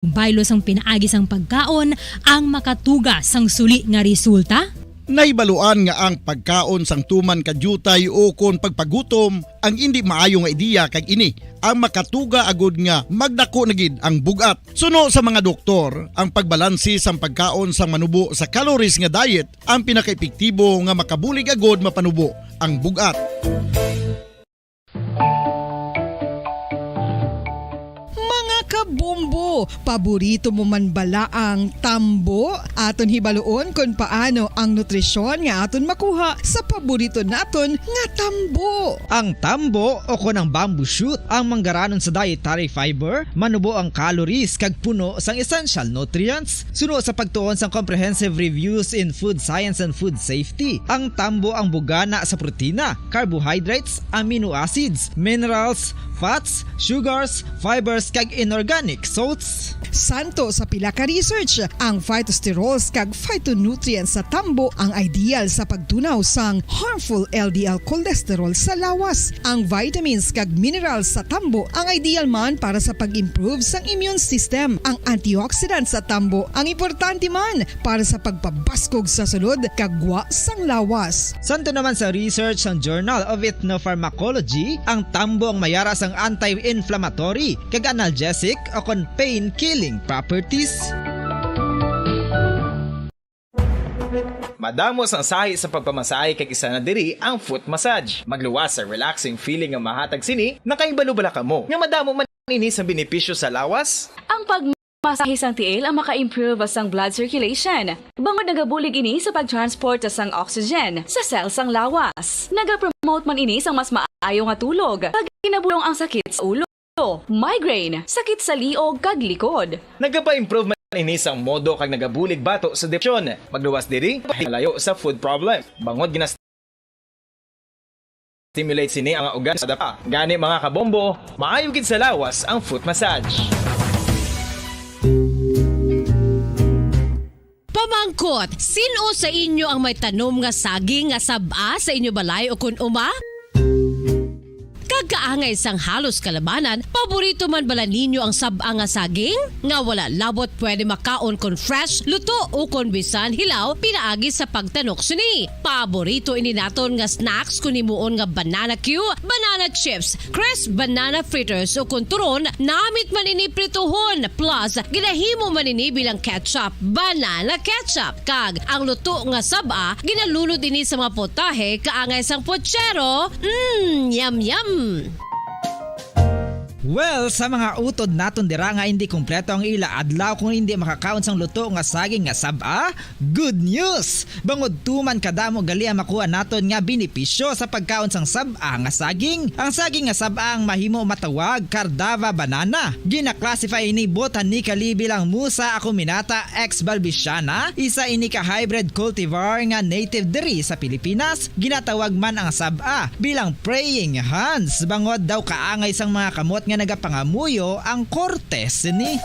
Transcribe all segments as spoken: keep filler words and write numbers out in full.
Baylo sang pinaagi sang pagkaon ang makatuga sang suli nga resulta? Nahibaluan nga ang pagkaon sang tuman ka diutay ukon pagpagutom ang indi maayo nga ideya, kag ini ang makatuga agud nga magdako na gid ang bug-at. Suno sa mga doktor, ang pagbalanse sang pagkaon sang manubo sa calories nga diet ang pinakaepektibo nga makabulig agud mapanubo ang bug-at. Mga kabombo, paborito mo man bala ang tambo? Aton hibaluon kon paano ang nutrisyon nga aton makuha sa paborito naton nga tambo. Ang tambo, o kon ang bamboo shoot, ang manggaranon sa dietary fiber, manubo ang calories kag puno sang essential nutrients. Suno sa pagtuon sang Comprehensive Reviews in Food Science and Food Safety, ang tambo ang bugana sa protina, carbohydrates, amino acids, minerals, fats, sugars, fibers, kag inorganic salts. Santo sa pila ka research, ang phytosterols kag phytonutrients sa tambo ang ideal sa pagtunaw sang harmful L D L cholesterol sa lawas. Ang vitamins kag minerals sa tambo ang ideal man para sa pag-improve sang immune system. Ang antioxidants sa tambo ang importante man para sa pagpabaskog sa sulod kag gwa sang lawas. Santo naman sa research sang Journal of Ethnopharmacology, ang tambo ang mayara sang anti-inflammatory kag analgesic o kon pain-killing properties. Madamo sang sahi sa pagpamasahe, kag isa na diri ang foot massage. Magluwas sa relaxing feeling nga mahatag sini. Nakahibalo bala kamo nga madamo man ini sa benepisyo sa lawas? Ang pag- Masahe sang tiil ang maka-improve sang blood circulation, bangod nagabulig ini sa pag-transport sang oxygen sa cell sang lawas. Nagapromote man ini sang mas maayo nga tulog, kag ginabulong ang sakit sa ulo, migraine, sakit sa liog, kag likod. Nagapa-improve man ini sang modo kag nagabulig bato sa depresyon. Magluwas diri, malayo sa food problem. Bangod ginas- stimulate sini ang ugat sa dapa. Gani, mga kabombo, maayo gid sa lawas ang foot massage. Pamangkot, sin-o sa inyo ang may tanom nga saging nga sab-a sa inyo balay ukon uma? Kag kaangay sang halos kalabanan, paborito man bala ninyo ang sab-a nga saging? Nga wala labot pwede makaon kon fresh, luto, ukon bisan hilaw pinaagi sa pagtanok sini. Paborito ini naton nga snacks kon himuon nga banana cue, banana chips, crisp banana fritters, ukon turon, namit man ini prituhon, plus ginahimo man ini bilang ketchup, banana ketchup. Kag ang luto nga sab-a, ginalunod ini sa mga putahe kaangay sang puchero. Mm, yum, yum! Well, sa mga utod naton dira nga indi kompleto ang ila adlaw kon indi makakaon sang luto nga saging nga sab-a, good news! Bangod tuman kadamo gali ang makuha naton nga benepisyo sa pagkaon sang sab-a nga saging. Ang saging nga sab-a ang mahimo matawag Cardava banana. Gina-classify ini botanically bilang Musa acuminata ex balbisiana, isa ini ka hybrid cultivar nga native diri sa Pilipinas. Ginatawag man ang sab-a bilang praying hands, bangod daw kaangay sang mga kamot nga nagapangamuyo ang korte sini.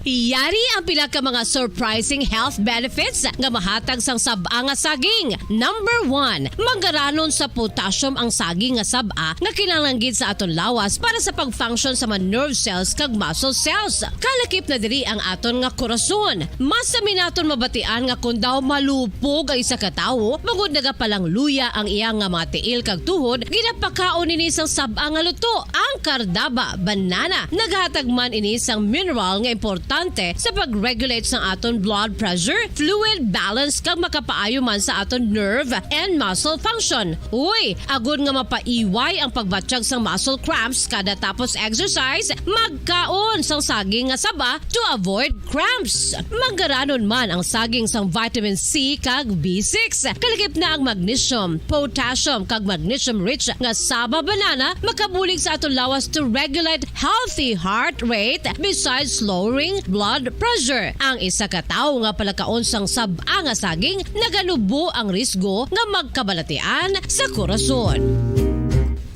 Yari ang pila ka mga surprising health benefits nga mahatag sang sab-a nga saging. Number one, manggaranon sa potassium ang saging nga sab-a nga kinahanglan gid sa aton lawas para sa pag-function sa mga nerve cells kag muscle cells. Kalakip na diri ang aton nga korason. Mas sami naton mabatian nga kon daw malupog ang isa ka tawo, bangod nagapalangluya ang iya nga mga tiil kag tuhod, ginapakaon ini sang sab-a nga luto, ang Cardava banana. Naghatag man ini sang mineral nga importante sa pag-regulate sang aton blood pressure, fluid balance, kag makapaayo man sa aton nerve and muscle function. Uy, agod nga mapaiway ang pagbatyag sang muscle cramps kada tapos exercise, magkaon sang saging nga saba to avoid cramps. Manggaranon man ang saging sang vitamin C kag B six. Kalakip na ang magnesium, potassium, kag magnesium-rich nga saba banana makabulig sa aton lawas to regulate healthy heart rate besides lowering blood pressure. Ang isa ka tawo nga palakaon sang sab-a nga saging naganubo ang risgo nga magkabalatian sa korason.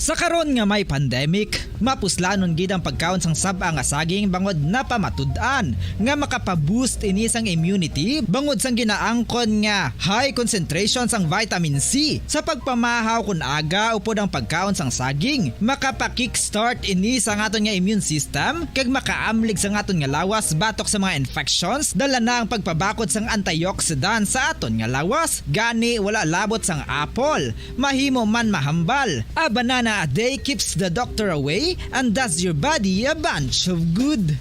Sa karon nga may pandemic, mapuslanon gid ang pagkaon sang sab-a nga saging bangod napamatud-an nga makapa-boost ini sang immunity bangod sang ginaangkon nga high concentration sang vitamin C. Sa pagpamahaw kon aga upod ang pagkaon sang saging, makapa-kickstart ini sa aton nga immune system kag makaamlig sa aton nga lawas batok sa mga infections. Dala na ang pagpabakod sang antioxidant sa aton nga lawas. Gani, wala labot sang apple, mahimo man mahambal. A banana a day keeps the doctor away and does your body a bunch of good.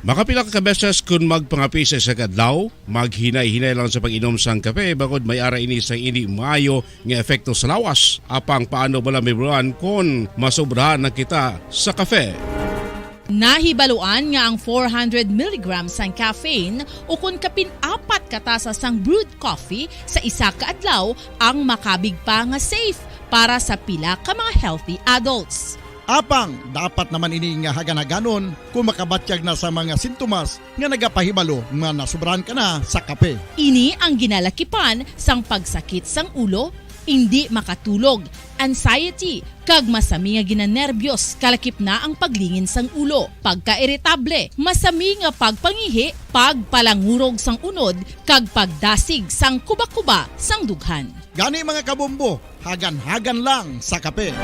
Makapila ka beses kun magpangape sa isa ka adlaw, maghinay-hinay lang sa pag-inom sang kape bangod may ara ini sa indi maayo nga epekto sa lawas. Apang paano bala may bulan kon masobrahan na kita sa kape? Nahibaluan nga ang four hundred milligrams sang caffeine ukon kapin apat ka tasa sang brewed coffee sa isa ka adlaw ang makabig pa nga safe para sa pila ka mga healthy adults. Apang dapat naman ini nga hagan-haganon kon makabatyag na sa mga sintomas nga nagapahibalo nga nasobrahan ka na sa kape. Ini ang ginalakipan sang pagsakit sang ulo, indi makatulog, anxiety, kag masami nga ginanerbyos, kalakip na ang paglingin sang ulo, pagkairitable, masami nga pagpangihi, pagpalangurog sang unod, kag pagdasig sang kubakuba sang dughan. Gani, mga kabombo, hagan-hagan lang sa kape.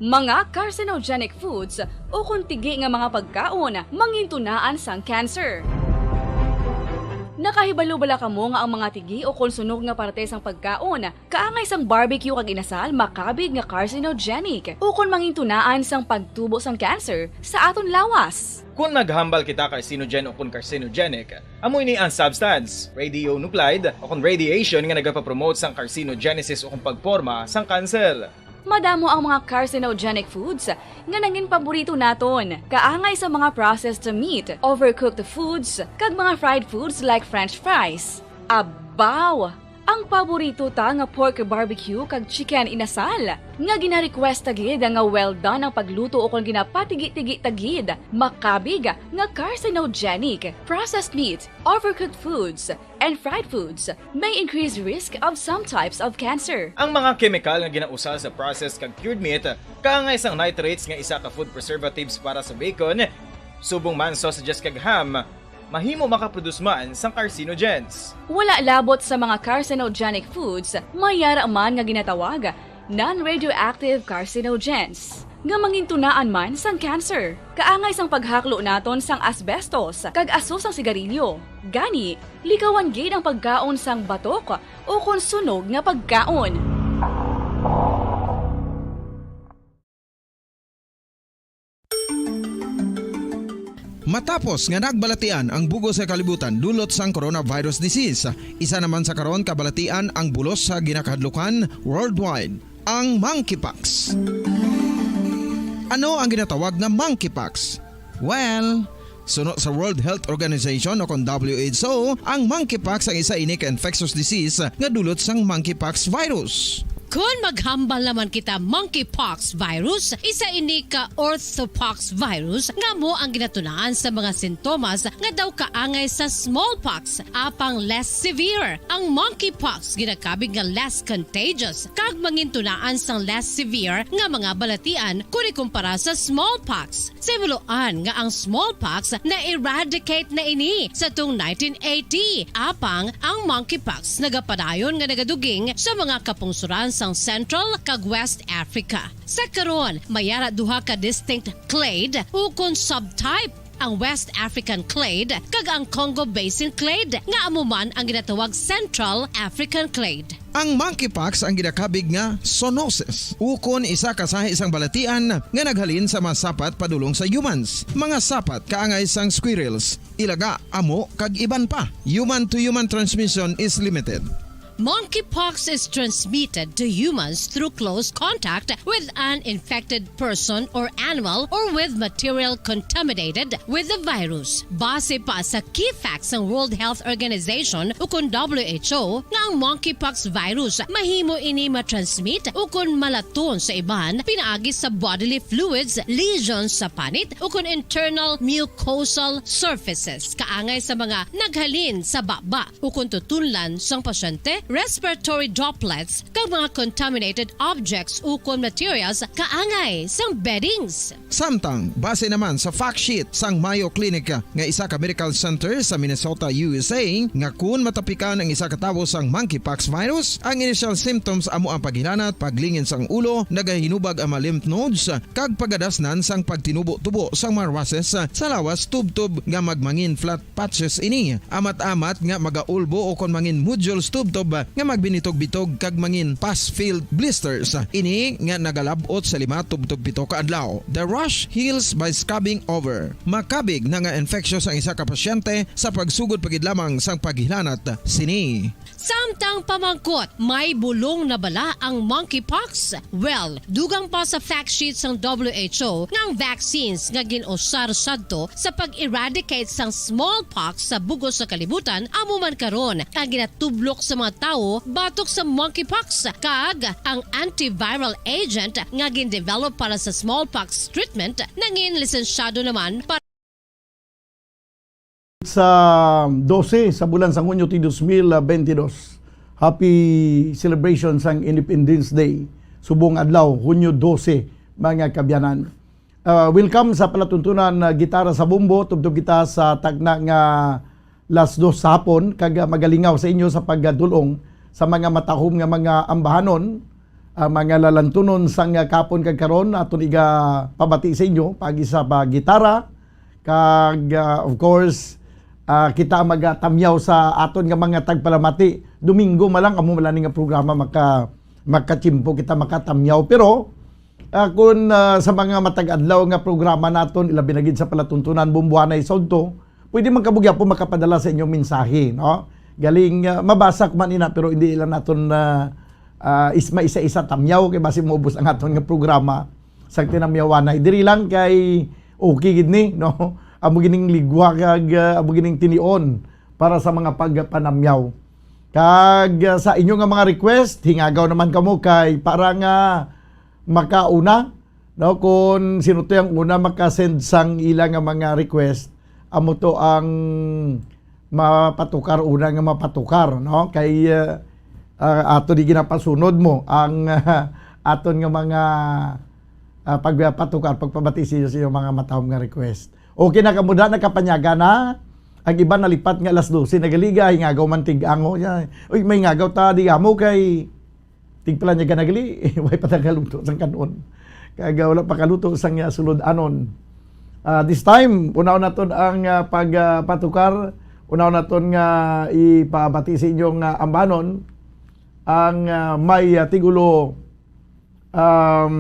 Mga carcinogenic foods ukon tigi nga mga pagkaon mangintunaan sang cancer. Nakahibalo bala kamo nga ang mga tigi ukon sunog nga parte sang pagkaon kaangay sang barbecue kag inasal makabig nga carcinogenic ukon mangintunaan sang pagtubo sang cancer sa aton lawas? Kon maghambal kita carcinogen ukon carcinogenic, amo ini ang substance, radionuclide, ukon radiation nga nagapapromote sang carcinogenesis ukon pagporma sang kanser. Madamo ang mga carcinogenic foods nga nangin paborito naton, kaangay sa mga processed meat, overcooked foods, kag mga fried foods like french fries. Abaw! Ang paborito ta nga pork barbecue kag chicken inasal, nga gina-request ta gid nga well done ang pagluto ukon ginapatigi-tigi ta gid, makabig nga carcinogenic. Processed meat, overcooked foods, and fried foods may increase risk of some types of cancer. Ang mga kemikal nga ginausar sa processed kag cured meat, kaangay sang nitrates nga isa ka food preservatives para sa bacon, subong man sausages kag ham, mahimo makaproduce man sang carcinogens. Wala labot sa mga carcinogenic foods, may yara man nga ginatawag non-radioactive carcinogens nga mangintunaan man sang cancer, kaangay sang paghaklo naton sang asbestos kag aso sang sigarilyo. Gani, likawan gid ang pagkaon sang batok ukon sunog nga pagkaon. Matapos nga nagbalatian ang bug-os nga kalibutan dulot sang coronavirus disease, isa naman sa karon kabalatian ang bulos sa ginakahadlukan worldwide, ang monkeypox. Ano ang ginatawag nga monkeypox? Well, suno sa World Health Organization o kon W H O, ang monkeypox ang isa ini ka infectious disease nga dulot sang monkeypox virus. Kon maghambal naman kita, monkeypox virus, isa ini ka orthopox virus nga amo ang ginatunaan sa mga sintomas nga daw kaangay sa smallpox, apang less severe. Ang monkeypox ginakabig nga less contagious kag mangintunaan sang less severe nga mga balatian kon ikumpara sa smallpox. Sa himuloan nga ang smallpox na-eradicate na ini sa tung nineteen eighty, apang ang monkeypox nagapadayon nga nagaduging sa mga kapungsoran sang Central kag West Africa. Sa karon, may ara duha ka distinct clade ukon subtype, ang West African clade kag ang Congo Basin clade, nga amo man ang ginatawag Central African clade. Ang monkeypox ang ginakabig nga zoonosis, ukon isa ka sahi sang balatian nga naghalin sa mga sapat padulong sa humans, mga sapat kaangay sang squirrels, ilaga, amo, kag iban pa. Human-to-human transmission is limited. Monkeypox is transmitted to humans through close contact with an infected person or animal or with material contaminated with the virus. Base pa sa key facts sang World Health Organization ukon W H O nga ang monkeypox virus mahimo ini matransmit ukon malaton sa iban pinaagi sa bodily fluids, lesions sa panit ukon internal mucosal surfaces, kaangay sa mga naghalin sa baba ukon tutunlan sang pasyente, respiratory droplets, kag mga contaminated objects ukon materials kaangay sang beddings. Samtang, base naman sa fact sheet sang Mayo Clinic nga isa ka medical center sa Minnesota, U S A, nga kun matapikan ang isa ka tawo sang monkeypox virus, ang initial symptoms amo ang paghilanat, paglingin sang ulo, nagahinubag ang mga lymph nodes, kag pagadasnan sang pagtinubo-tubo sang mga rushes sa lawas tubtob nga magmangin flat patches ini, amat-amat nga magaulbo o kon mangin nodules tubtob nga magbinitog-bitog kag mangin pus-filled blisters. Ini nga nagalab-ot sa lima tubtob pito ka adlaw. The rash heals by scrubbing over. Makabig na nga infectious ang isa ka pasyente sa pagsugod pa gid lamang sang paghilanat sini. Samtang pamangkot, may bulong na bala ang monkeypox? Well, dugang pa sa fact sheet sang W H O nga ang vaccines nga gin-usar sadto sa pag-eradicate sang smallpox sa bug-os nga kalibutan amo man karon ang ginatublok sa mga tawo batok sa monkeypox, kag ang antiviral agent nga gin-develop para sa smallpox treatment nangin lisensyado naman para sa dose sa bulan sang Hunyo ti dos mil bentidós. Happy celebration sang Independence Day. Subong adlaw, Hunyo dose, mga kabyanan. Ah, welcome sa palatuntunan, ah, Gitara sa Bombo. Tubtob kita sa tagna nga las dos sa hapon, kag, ah, magalingaw sa inyo sa pagdul-ong sa mga matahom nga mga ambahanon, ah, mga lalantunon sang, ah, kapon kag karon. Aton iga pabati sa inyo paagi sa pag-gitara, kag, ah, of course, ah, kita magatamyaw sa aton nga mga tagpalamati. Domingo man lang, amo man lang ni nga programa maka-, makatiyempo kita makatamyaw. Pero, ah, kun, ah, sa mga matag adlaw nga programa naton, ilabi na gid sa palatuntunan, Bomboanay sa Udto, pwede man kamo gyapon makapadala sa inyong mensahe, no? Galing, ah, mabasa ko man ina, pero hindi lang naton, ah, ah, is-, maisa-isa tamyaw kay basi maubos ang aton nga programa sa tinamyawanay. Diri lang kay okay gid ni, no? Amo gining ligwa kag, ah, amo gining tinion para sa mga pagpanamyaw. Kag, ah, sa inyo nga mga request, hingagaw naman kamo kay para nga makauna, no, kung sino to ang una makasend sang ila nga mga request, amo to ang mapatukar, una nga mapatukar, no? Kay, ah, ah, ato di ginapasunod mo ang aton nga mga, ah, pagpatukar, pagpabati sa inyo, sa inyo mga matahom nga request. Okay na kamo da, nakapanyaga na. Ang iban nalipat nga alas dose, nagaliga, hingagaw man tig-ango niya. Uy, may ngagaw ta, di amo kay tigpalanyaga na gali, way pa nagaluto sang kan-on. Kag, ah, wala pa kaluto sang, ah, sulod-anon. Ah, this time, unahon naton ang, ah, pag, ah, patukar, unahon naton nga ipabati sa inyo nga ambanon ang, ah, may, ah, tigulo, um,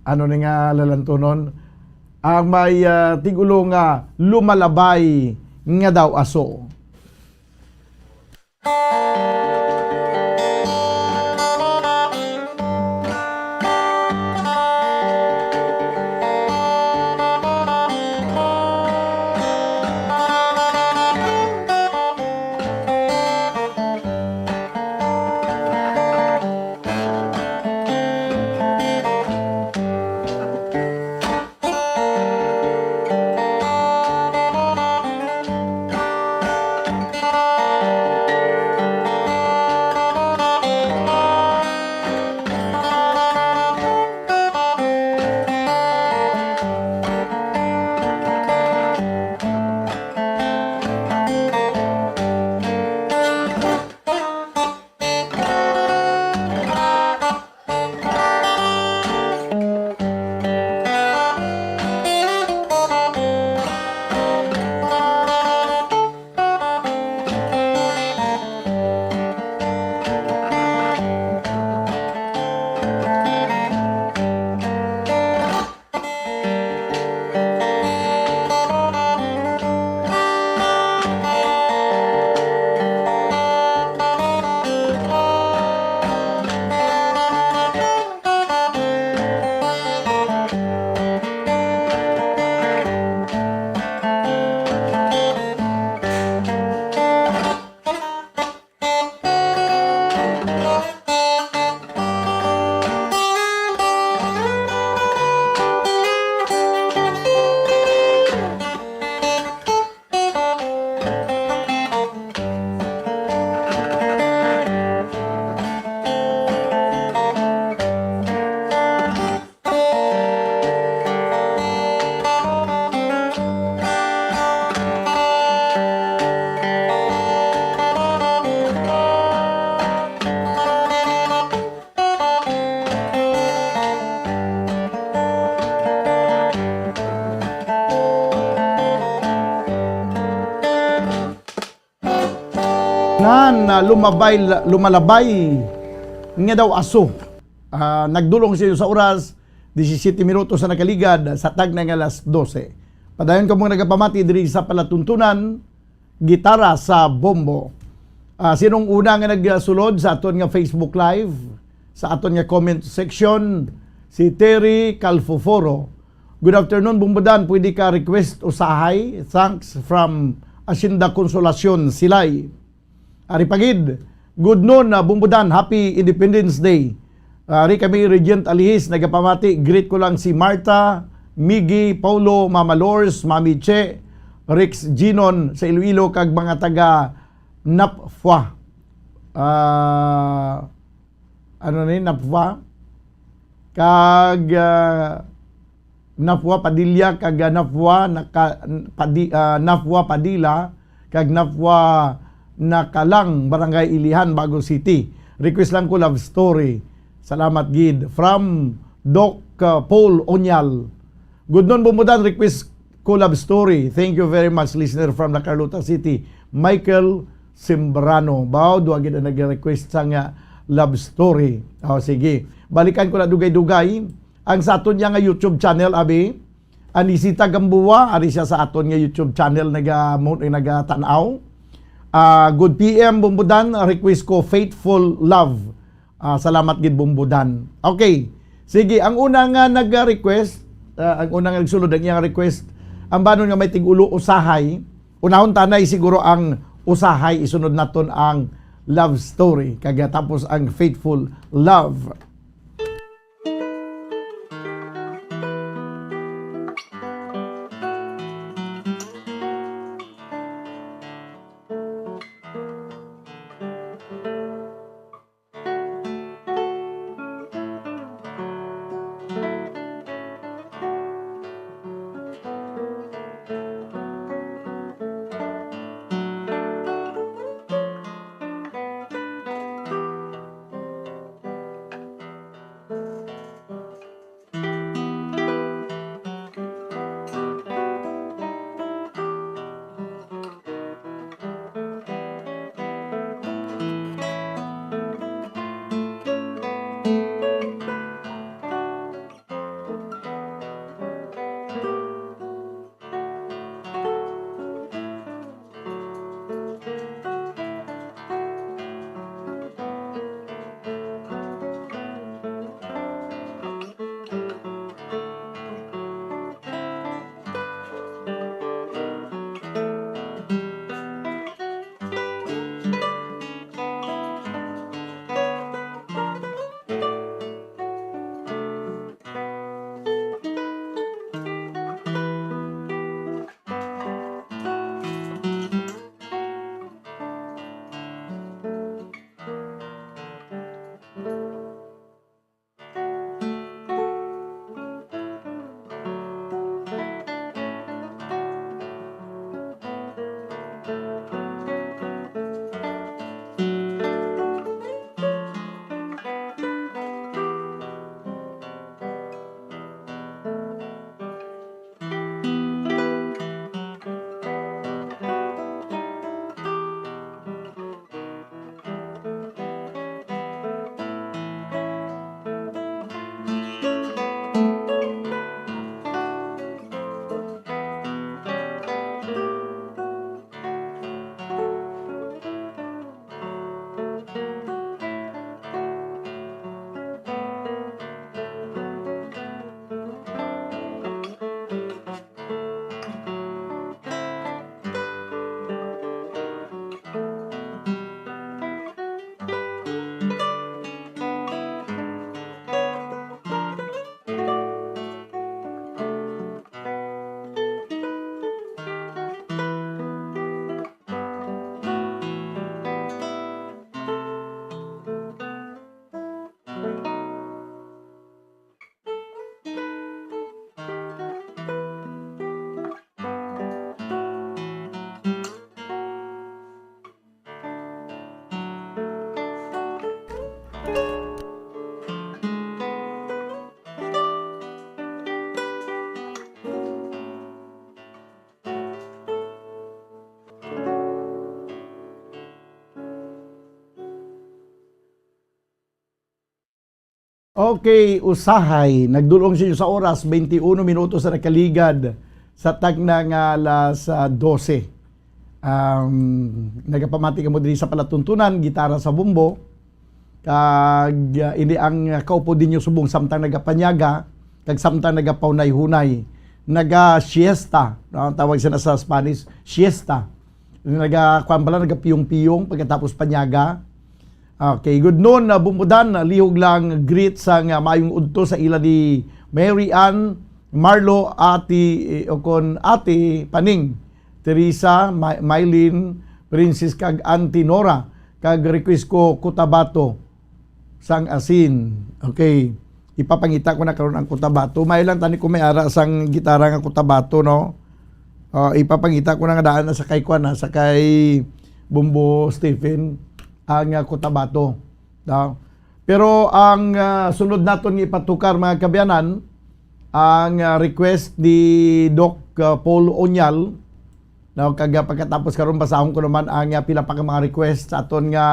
ano ni nga lalantunon? Ang may, ah, tigulo nga lumalabay nga daw aso. Yan, ah, lumabay, lumalabay nga daw aso. Ah, nagdulong sa inyo sa oras, disisyete minutos na nakaligad sa tagna nga alas dose. Padayon kamo nga nagapamati diri sa palatuntunan, Gitara sa Bombo. Ah, sinong una nga nagsulod sa aton nga Facebook Live, sa aton nga comment section? Si Terry Calfoforo. Good afternoon, Bombo Dan. Pwede ka request usahay? Thanks from Hacienda Consolacion, Silay. Ari pa gid, good noon, ah, Bombo Dan. Happy Independence Day. Ah, ari kami, Regent Alihis, nagapamati. Greet ko lang si Martha, Miggy, Paulo, Mama Lors, Mami Che, Rex Ginon sa Iloilo, kag mga taga Napfwa. Ah, ano ni, Napfwa? Kag, ah, Nafwa Padilla, kag, ah, Nafwa Naka-, Padi-, ah, Nafwa Padilla, kag Nafwa Nakalang, Barangay Ilihan, Bago City. Request lang ko love story. Salamat gid. From Doc, ah, Paul Onyal. Good noon, Bombo Dan. Request ko love story. Thank you very much, listener from La Carlota City, Michael Sembrano. Baw, duha gid ang nag-request sa nga love story. Oh, sige. Balikan ko na dugay-dugay. Ang sa aton niya nga YouTube channel, abi, Anisita Gamboa, ari siya sa aton nga YouTube channel, naga-, mo-, nagatan-aw. Ah, good P M, Bombo Dan, request ko Faithful Love. Ah, salamat gid, Bombo Dan. Okay. Sige, ang una nga nag-request, ah, ang una nga nagsulod ang iyang request, ang banon nga may tig-ulo, Usahay. Unahon tanay siguro ang Usahay, isunod naton ang Love Story, kag tapos ang Faithful Love. Okay, usahay. Nagdulong sa inyo sa oras, twenty-one minutos na nakaligad sa tagna nga alas, ah, dose. Um, nagapamati kamo diri sa palatuntunan, gitara sa bumbo, kag, ah, ini ang kaupo ninyo subong samtang nagapanyaga, kag samtang nagapaunay-hunay, naga-siesta, no? Ang tawag sila sa Spanish, siesta. Naga, kuwan pala, nagapiyong-piyong pagkatapos panyaga. Okay, good noon, uh, Bumbudan. Lihog lang greet sang, uh, maayong udto sa ila ni Mary Ann, Marlo, Ate, eh, o kon Ate Paning, Teresa, Ma-, Mylene, Princess, kag Auntie Nora, kag request ko Cotabato sang Asin. Okay. Ipapangita ko na karon ang Cotabato. May lang tani ko may ara sang gitara nga Cotabato, no? Ah, ipapangita ko na nga daan na sa kay kuan, na sa kay Bumbo Stephen ang, ah, Cotabato. No? Pero ang, ah, sunod naton nga ipatukar, mga kaabyanan, ang, ah, request ni Doc, ah, Paul Onyal. No? Kag, ah, pagkatapos karon, basahon ko naman ang, ah, pila pa ka mga request sa aton nga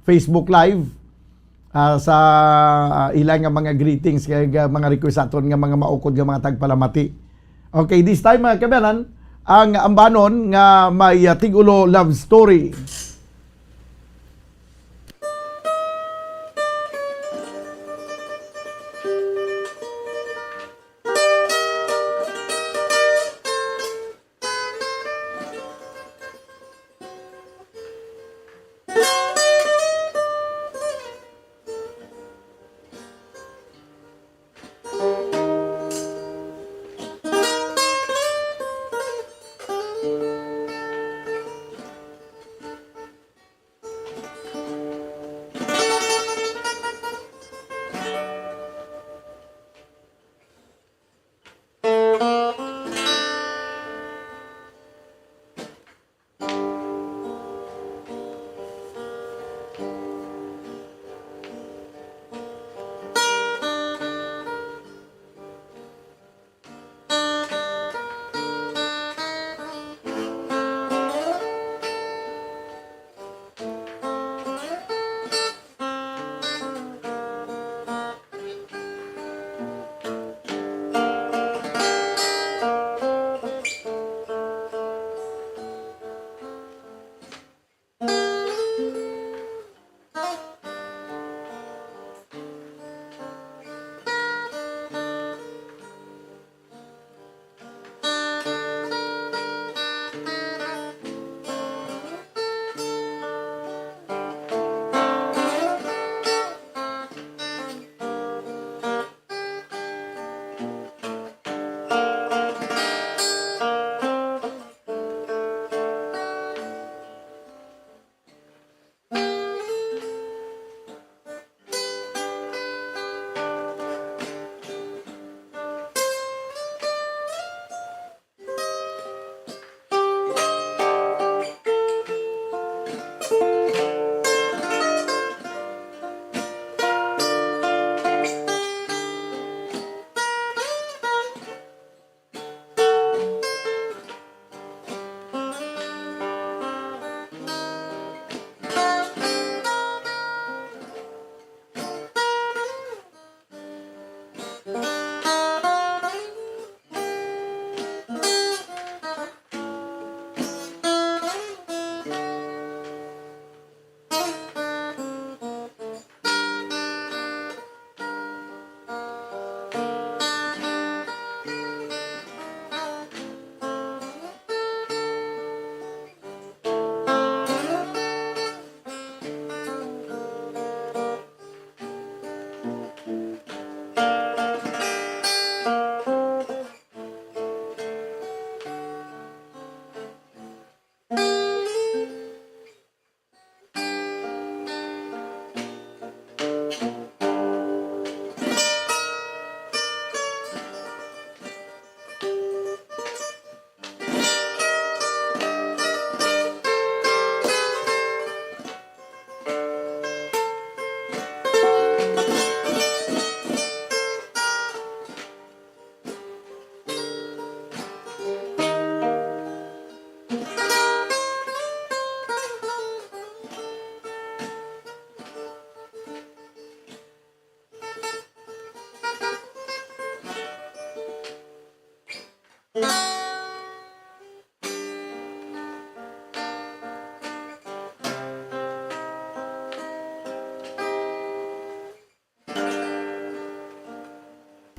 Facebook Live, ah, sa, ah, ila nga mga greetings kag, ah, mga request sa aton nga mga maukod nga mga tagpalamati. Okay, this time, mga kaabyanan, ang ambanon nga may, ah, tigulo love story.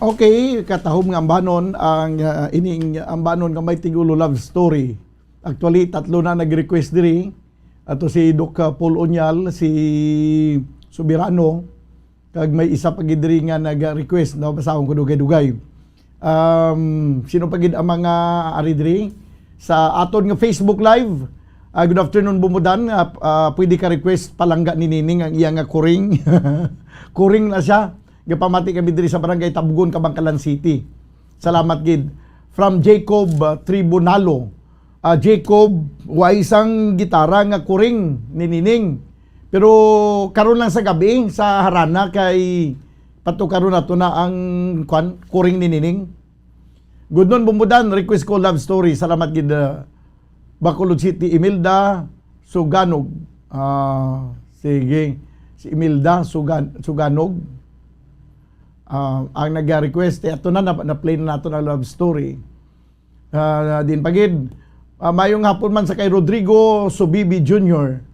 Okay, katahom nga ambanon ang, ah, ining ambanon nga may tigulo love story. Actually, tatlo na nag-request diri. Ato si Doc, ah, Paul Onyal, si Soberano, kag may isa pa gid diri nga nag-request, no? Basahon ko dugay-dugay. Um, sino pa gid ang mga ari diri sa aton nga Facebook Live? Ah, good afternoon, Bumudan. Ah, ah, pwede ka request palangga ni Nining ang iya nga kuring. Kuring na siya. Gapamati kami diri sa Barangay Tabugon, Kabankalan City. Salamat gid. From Jacob, uh, Tribunalo. Ah, Jacob, wa isang gitara nga kuring ni Nining. Pero karon lang sa gabi, sa harana, kay patukaron nato na ang, kwan, kuring ni Nining. Good noon, Bumudan. Request ko love story. Salamat gid, uh, Bacolod City, Imelda Suganog. Ah, sige. Si Imelda Sugan-, Suganog. Ah, ang nag-request, eh, ato na, na, na-play na nato ang love story. Ah, din pa gid. Ah, mayong hapon man sa kay Rodrigo Subibi Junior.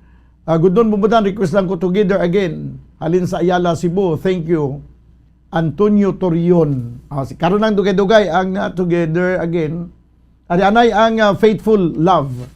Ah, good noon, Bumudan, request lang ko Together Again. Halin sa Ayala, Cebu. Thank you. Antonio Torion. Ah, si, karon lang dugay-dugay ang, ah, Together Again. Ari anay ang, ah, Faithful Love.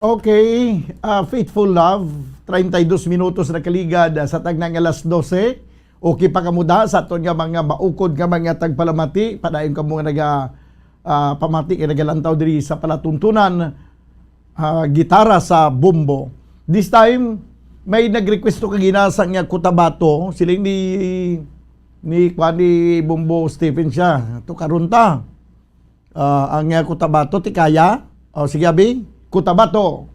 Okay, ah, Faithful Love, treinta y dos minutos na kaligad, ah, sa tagna nga alas dose. Okay pa kamo da sa aton nga mga maukod nga mga tagpalamati, padayon kamo nga naga, ah, pamati kay nagalantaw diri sa palatuntunan, ah, gitara sa bombo. This time, may nagrequest to kagina sa nga Cotabato, siling ni, ni, kuwan, ni Bombo Stephen siya. To karon ta. Ah, ang, ah, Cotabato, ti kaya? O, sige, abi. Cotabato.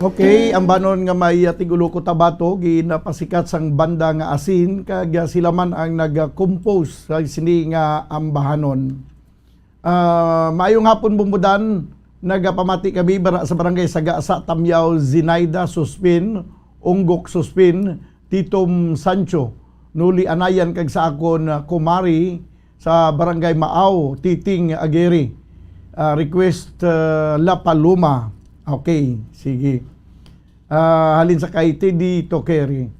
Okay, ang banon nga may, ah, tigulo Cotabato, ginapasikat sang banda nga asin, kag, ah, sila man ang nag-compose sa sini nga ambahanon. Ah, maayong hapon, Bumbudan. Nagapamati kami bara-, sa Barangay Sagasa, Tamyaw, Zinaida Suspin, Unggok Suspin, Titom Sancho, Nuli Anayan, kag sa akon, ah, kumari sa Barangay Maaw, Titing Aguirre. Ah, request, ah, La Paloma. Okay, sige. Ah, halin sa kay Teddy Tokeri.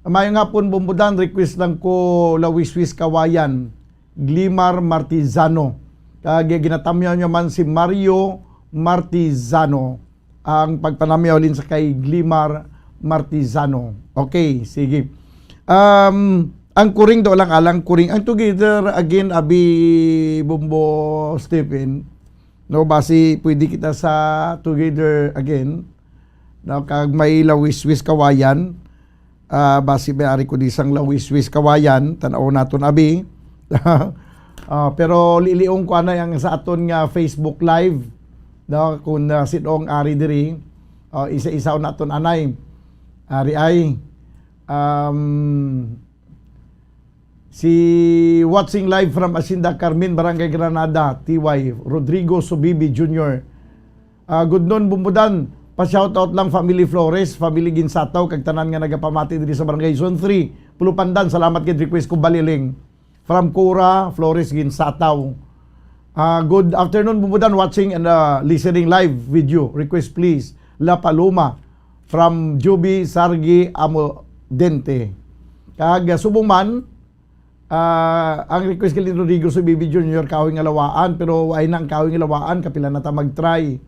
Maayong hapon, Bumbudan. Request lang ko La Wiswis Kawayan, Glimar Martizano. Kag ginatamyaw niya man si Mario Martizano. Ang pagpanamyaw halin sa kay Glimar Martizano. Okay, sige. Um, ang kuring do lang alang kuring. Ang together again, abi, Bumbo Stephen. No, basi pwede kita sa together again. No, kag may La Wiswis Kawayan. Ah, basi may ari ko di sang La Wiswis Kawayan, tan-aw naton abi. Ah, pero liliong ko anay ang sa aton nga Facebook Live, no, kung, ah, sin-o ang ari diri. Ah, isa-isa naton anay. Ari ay, um, si watching live from Hacienda Carmen, Barangay Granada, T Y, Rodrigo Subibi Junior. Ah, good noon, Bumbudan. Pa-shoutout lang, Family Flores, Family Ginsataw, kag tanan nga nagapamati diri sa Barangay Zone three, Pulupandan. Salamat kay request ko, Baliling. From Cora Flores Ginsataw. Ah, good afternoon, Bumbudan, watching and, ah, listening live video. Request, please. La Paloma, from Juby Sargi Amodente. Kag, ah, subong man, ah, ang request kay Rodrigo Subibi Junior, Kahoy nga Lawaan, pero wala na ang Kahoy nga Lawaan, kapila na ta mag-try.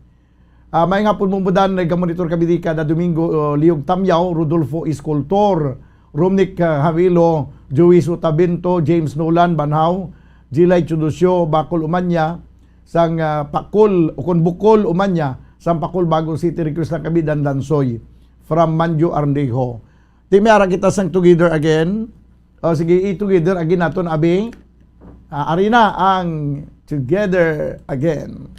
Ah, maayong hapon, Bumbudan, nagkamonitor kami di kada Domingo, uh, Liog Tamyaw, Rodolfo Escultor, Romnick, uh, Javilo, Joey Sotavento, James Nolan Banhaw, Jilay Chudosyo, Bacol Umanya, sang, uh, Pakol, o kon Bukol Umanya, sang Pakol, Bago City. Request lang kami, Dandansoy, from Manjo Arnejo. Di may ara kita sang Together Again. O sige, i-together again naton, abi. Ah, ari na ang Together Again.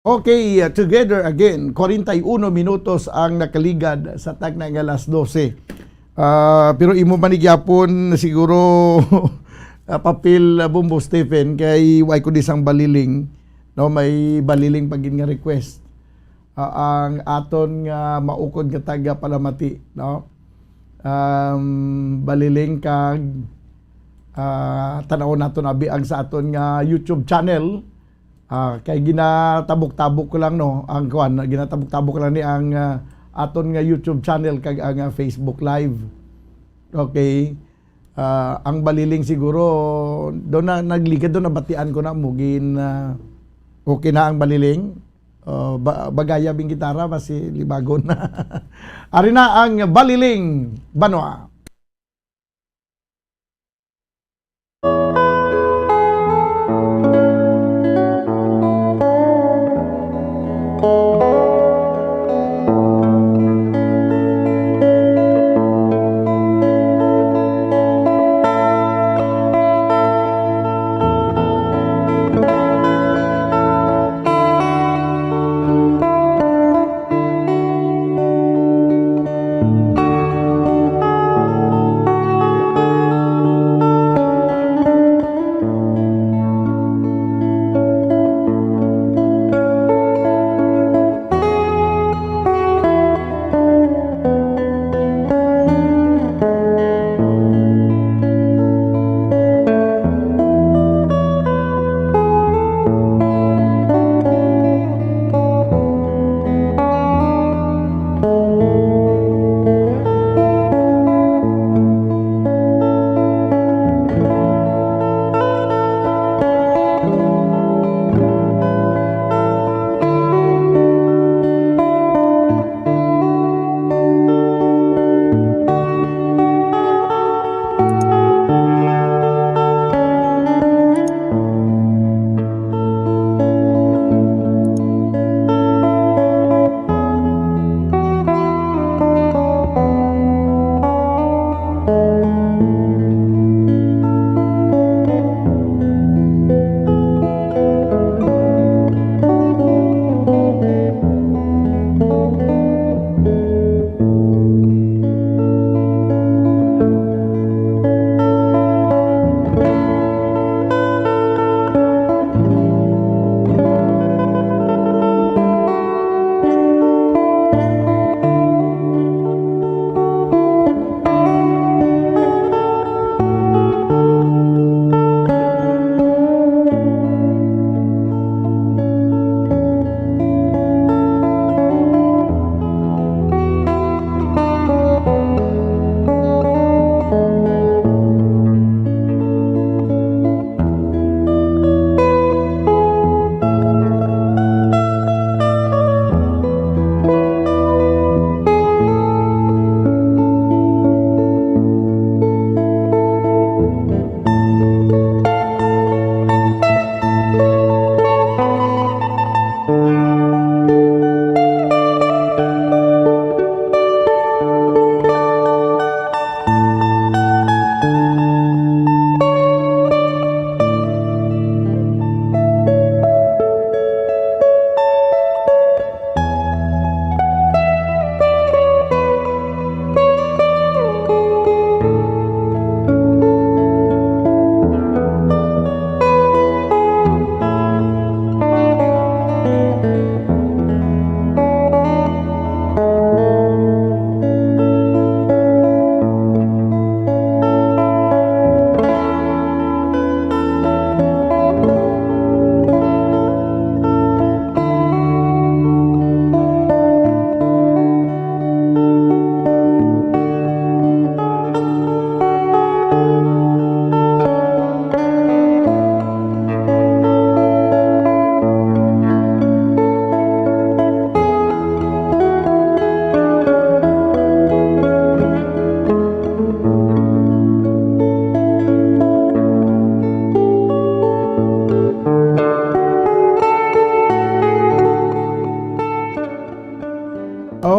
Okay, uh, Together Again. Kwarenta y uno minutos ang nakaligad sa tagna nga alas dose. Ah, pero imo man ni gyapon siguro, ah, papel, ah, Bumbo Stephen, kay way ko di sang Baliling, no? May Baliling pa gid nga request. Ah, ang aton nga maukod nga taga Palamati, no? Um, Baliling kag, ah, tan-awon naton abi ang sa aton nga YouTube channel. Ah, kay ginatabok-tabok ko lang, no, ang kuan, ginatabok-tabok ko lang ni ang, ah, aton nga YouTube channel kag ang, ah, Facebook Live. Okay. Ah, ang Baliling siguro, do na, nagligad do, nabatian ko na mo, gin, ah, okay na ang Baliling. Ah, ba-, bagaya bing gitara, basi libagon na. Ari na ang Baliling, Banwa.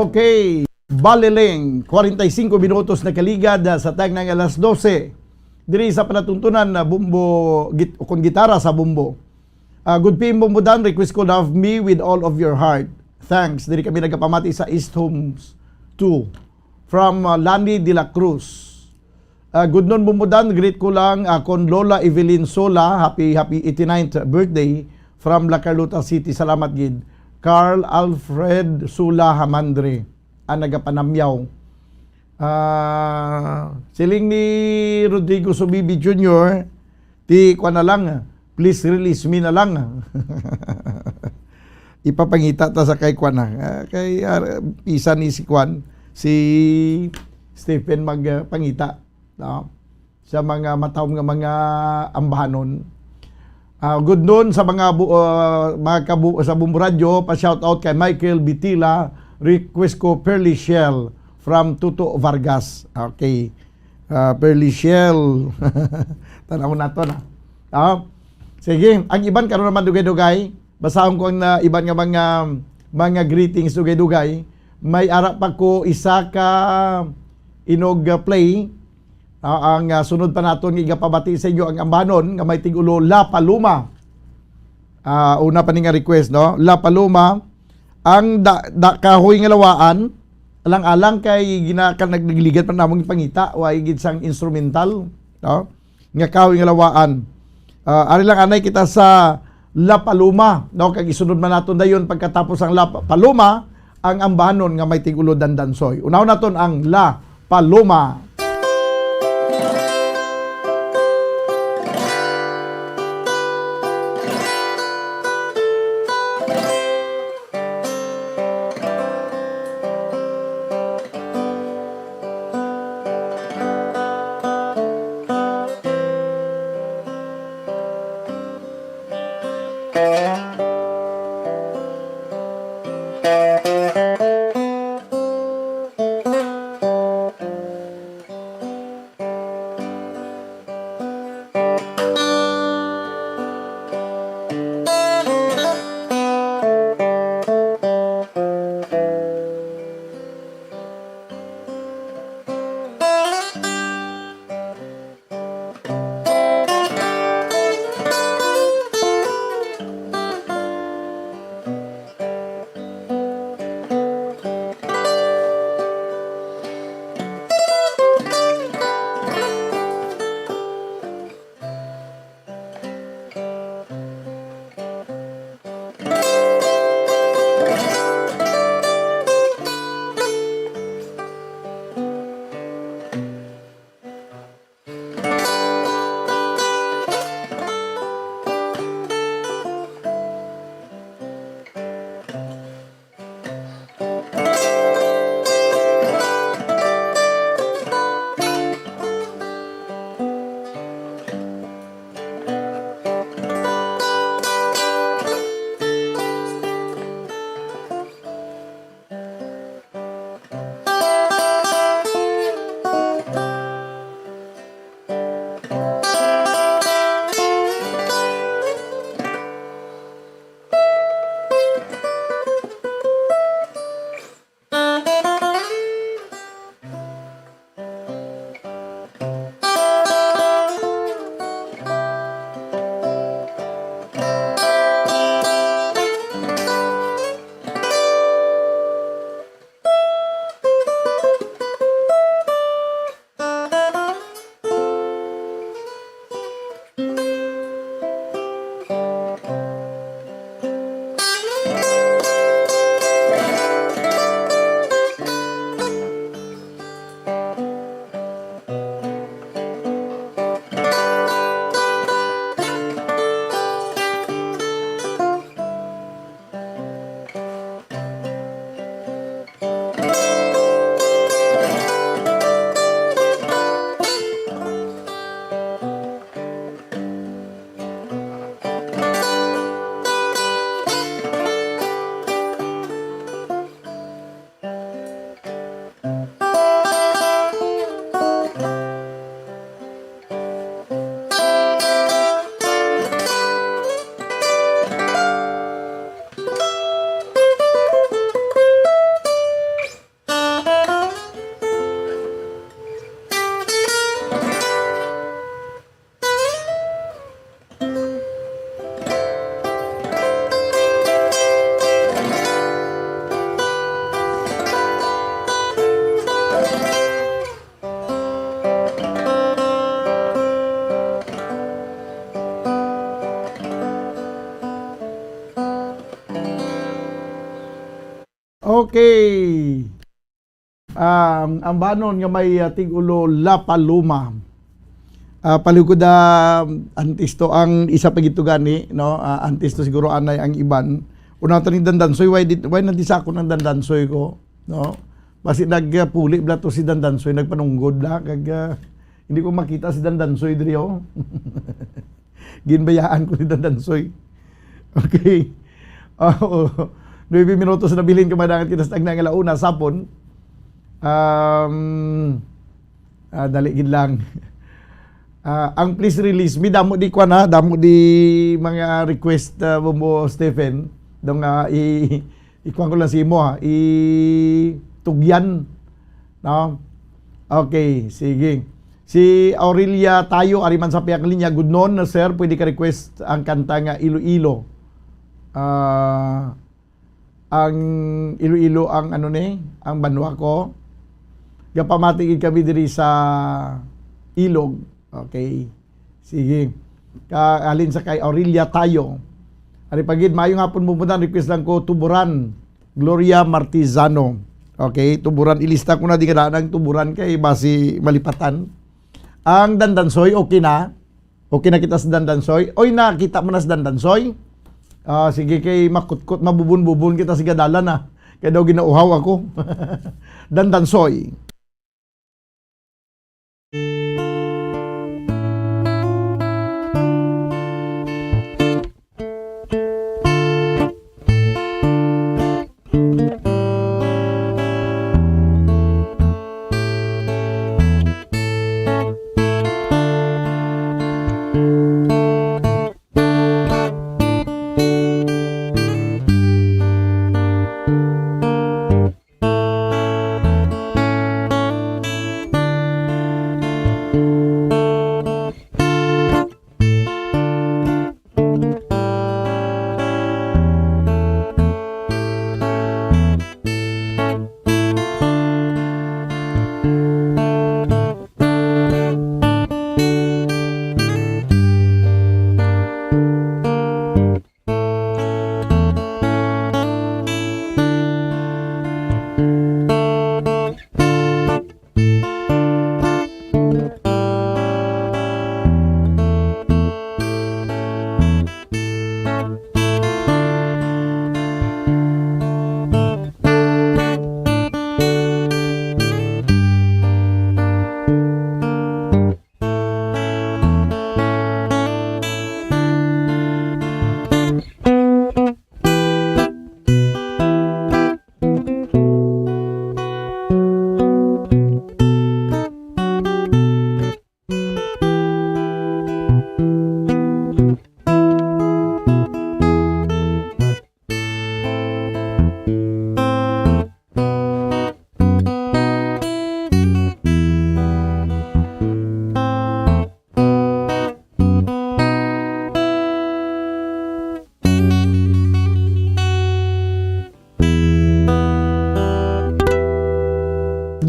Okay, Baliling, kwarenta y singko minutos na kaligad, ah, sa tag ng alas dose. Diri sa palatuntunan na bumbo, git-, o kon gitara sa bumbo. Ah, good P M Bumbo Dan, request ko Love Me With All of Your Heart. Thanks. Diri kami nagapamati sa East Homes two. From, ah, Lani de la Cruz. Ah, good noon, Bumbo Dan. Greet ko lang akon Lola Evelyn Sola. Happy, happy eighty-ninth birthday from La Carlota City. Salamat gid. Carl Alfred Sola Hamandre ang nagapanamyaw. Ah, siling ni Rodrigo Subibi Junior, ti, kuwan na lang, please release me na lang. Ipapangita ta sa kay kuwan na. Ah, kay, ah, isa ni si kuwan, si Stephen magpangita, no? Sa mga matawom nga mga ambahanon. Ah, good noon sa mga bu-, ah, mga kabu-, sa Bumbo Radyo, pa-shout out kay Michael Bitila, request ko Pearly Shell from Tuto Vargas. Okay. Ah, Pearly Shell. Tanaw nato na. Ah, sige, ang iban karon naman dugay-dugay. Basahon ko ang, ah, iban nga mga, mga greetings dugay-dugay. May ara pa ko isa ka inog, ah, play. Ah, ang, ah, sunod pa naton nga igapabati sa inyo ang ambanon nga may tigulo La Paloma. Ah, una pa ni nga request, no? La Paloma, ang da, da kahoy nga lawaan, alang-alang kay gina-, ka nag-, nagligad pa namong ipangita, wa gid sang instrumental, no? Nga kahoy nga lawaan. Ah, ari lang anay kita sa La Paloma, no? Kag isunod man naton dayon pagkatapos ang La Pa-, Paloma, ang ambanon nga may tigulo Dandansoy. Unahon naton ang La Paloma. Okay. Ang ambanon nga may, ah, tig-ulo La Paloma. Ah, palihog ko da, antes to ang isa pa gid to gani, no? Ah, antes to siguro anay ang iban. Una to ni Dandansoy, why did, why nandisa ako ng Dandansoy ko, no? Basi nagpuli bla to si Dandansoy, nagpanunggod bla, kag, ah, hindi ko makita si Dandansoy diri, oh. Ginbayaan ko ni Dandansoy. Okay. Oo. Nuebe minutos na bilin ka, mga dangat, kita sa tagna nga launa, sapon. Um, ah, dali gid lang. Ah, ang please release me, damo di kwan, ha, damo di mga request, ah, Bombo Stephen. Dong, ah, i-, ikuan ko lang sa imo, ha, itugyan. No? Okay, sige. Si Aurelia Tayo, ari man sa pihak linya, "Good noon, sir, pwede ka request ang kanta nga Iloilo?" Ah, ang Iloilo ang ano ni, ang banwa ko. Gapamati gid kami diri sa Ilog. Okay. Sige. Ka-, halin sa kay Aurelia Tayo. Ari pa gid, "Maayong hapon, Bumbudan. Request lang ko, Tuburan." Gloria Martizano. Okay, Tuburan. Ilista ko na di nga daan ang Tuburan kay basi malipatan. Ang Dandansoy, okay na? Okay na kita sa Dandansoy? Oy, nakita mo na sa Dandansoy? Ah, sige, kay makutkot, mabubon-bubon kita sa gadalan, ah. Kay daw ginauhaw ako. Dandansoy.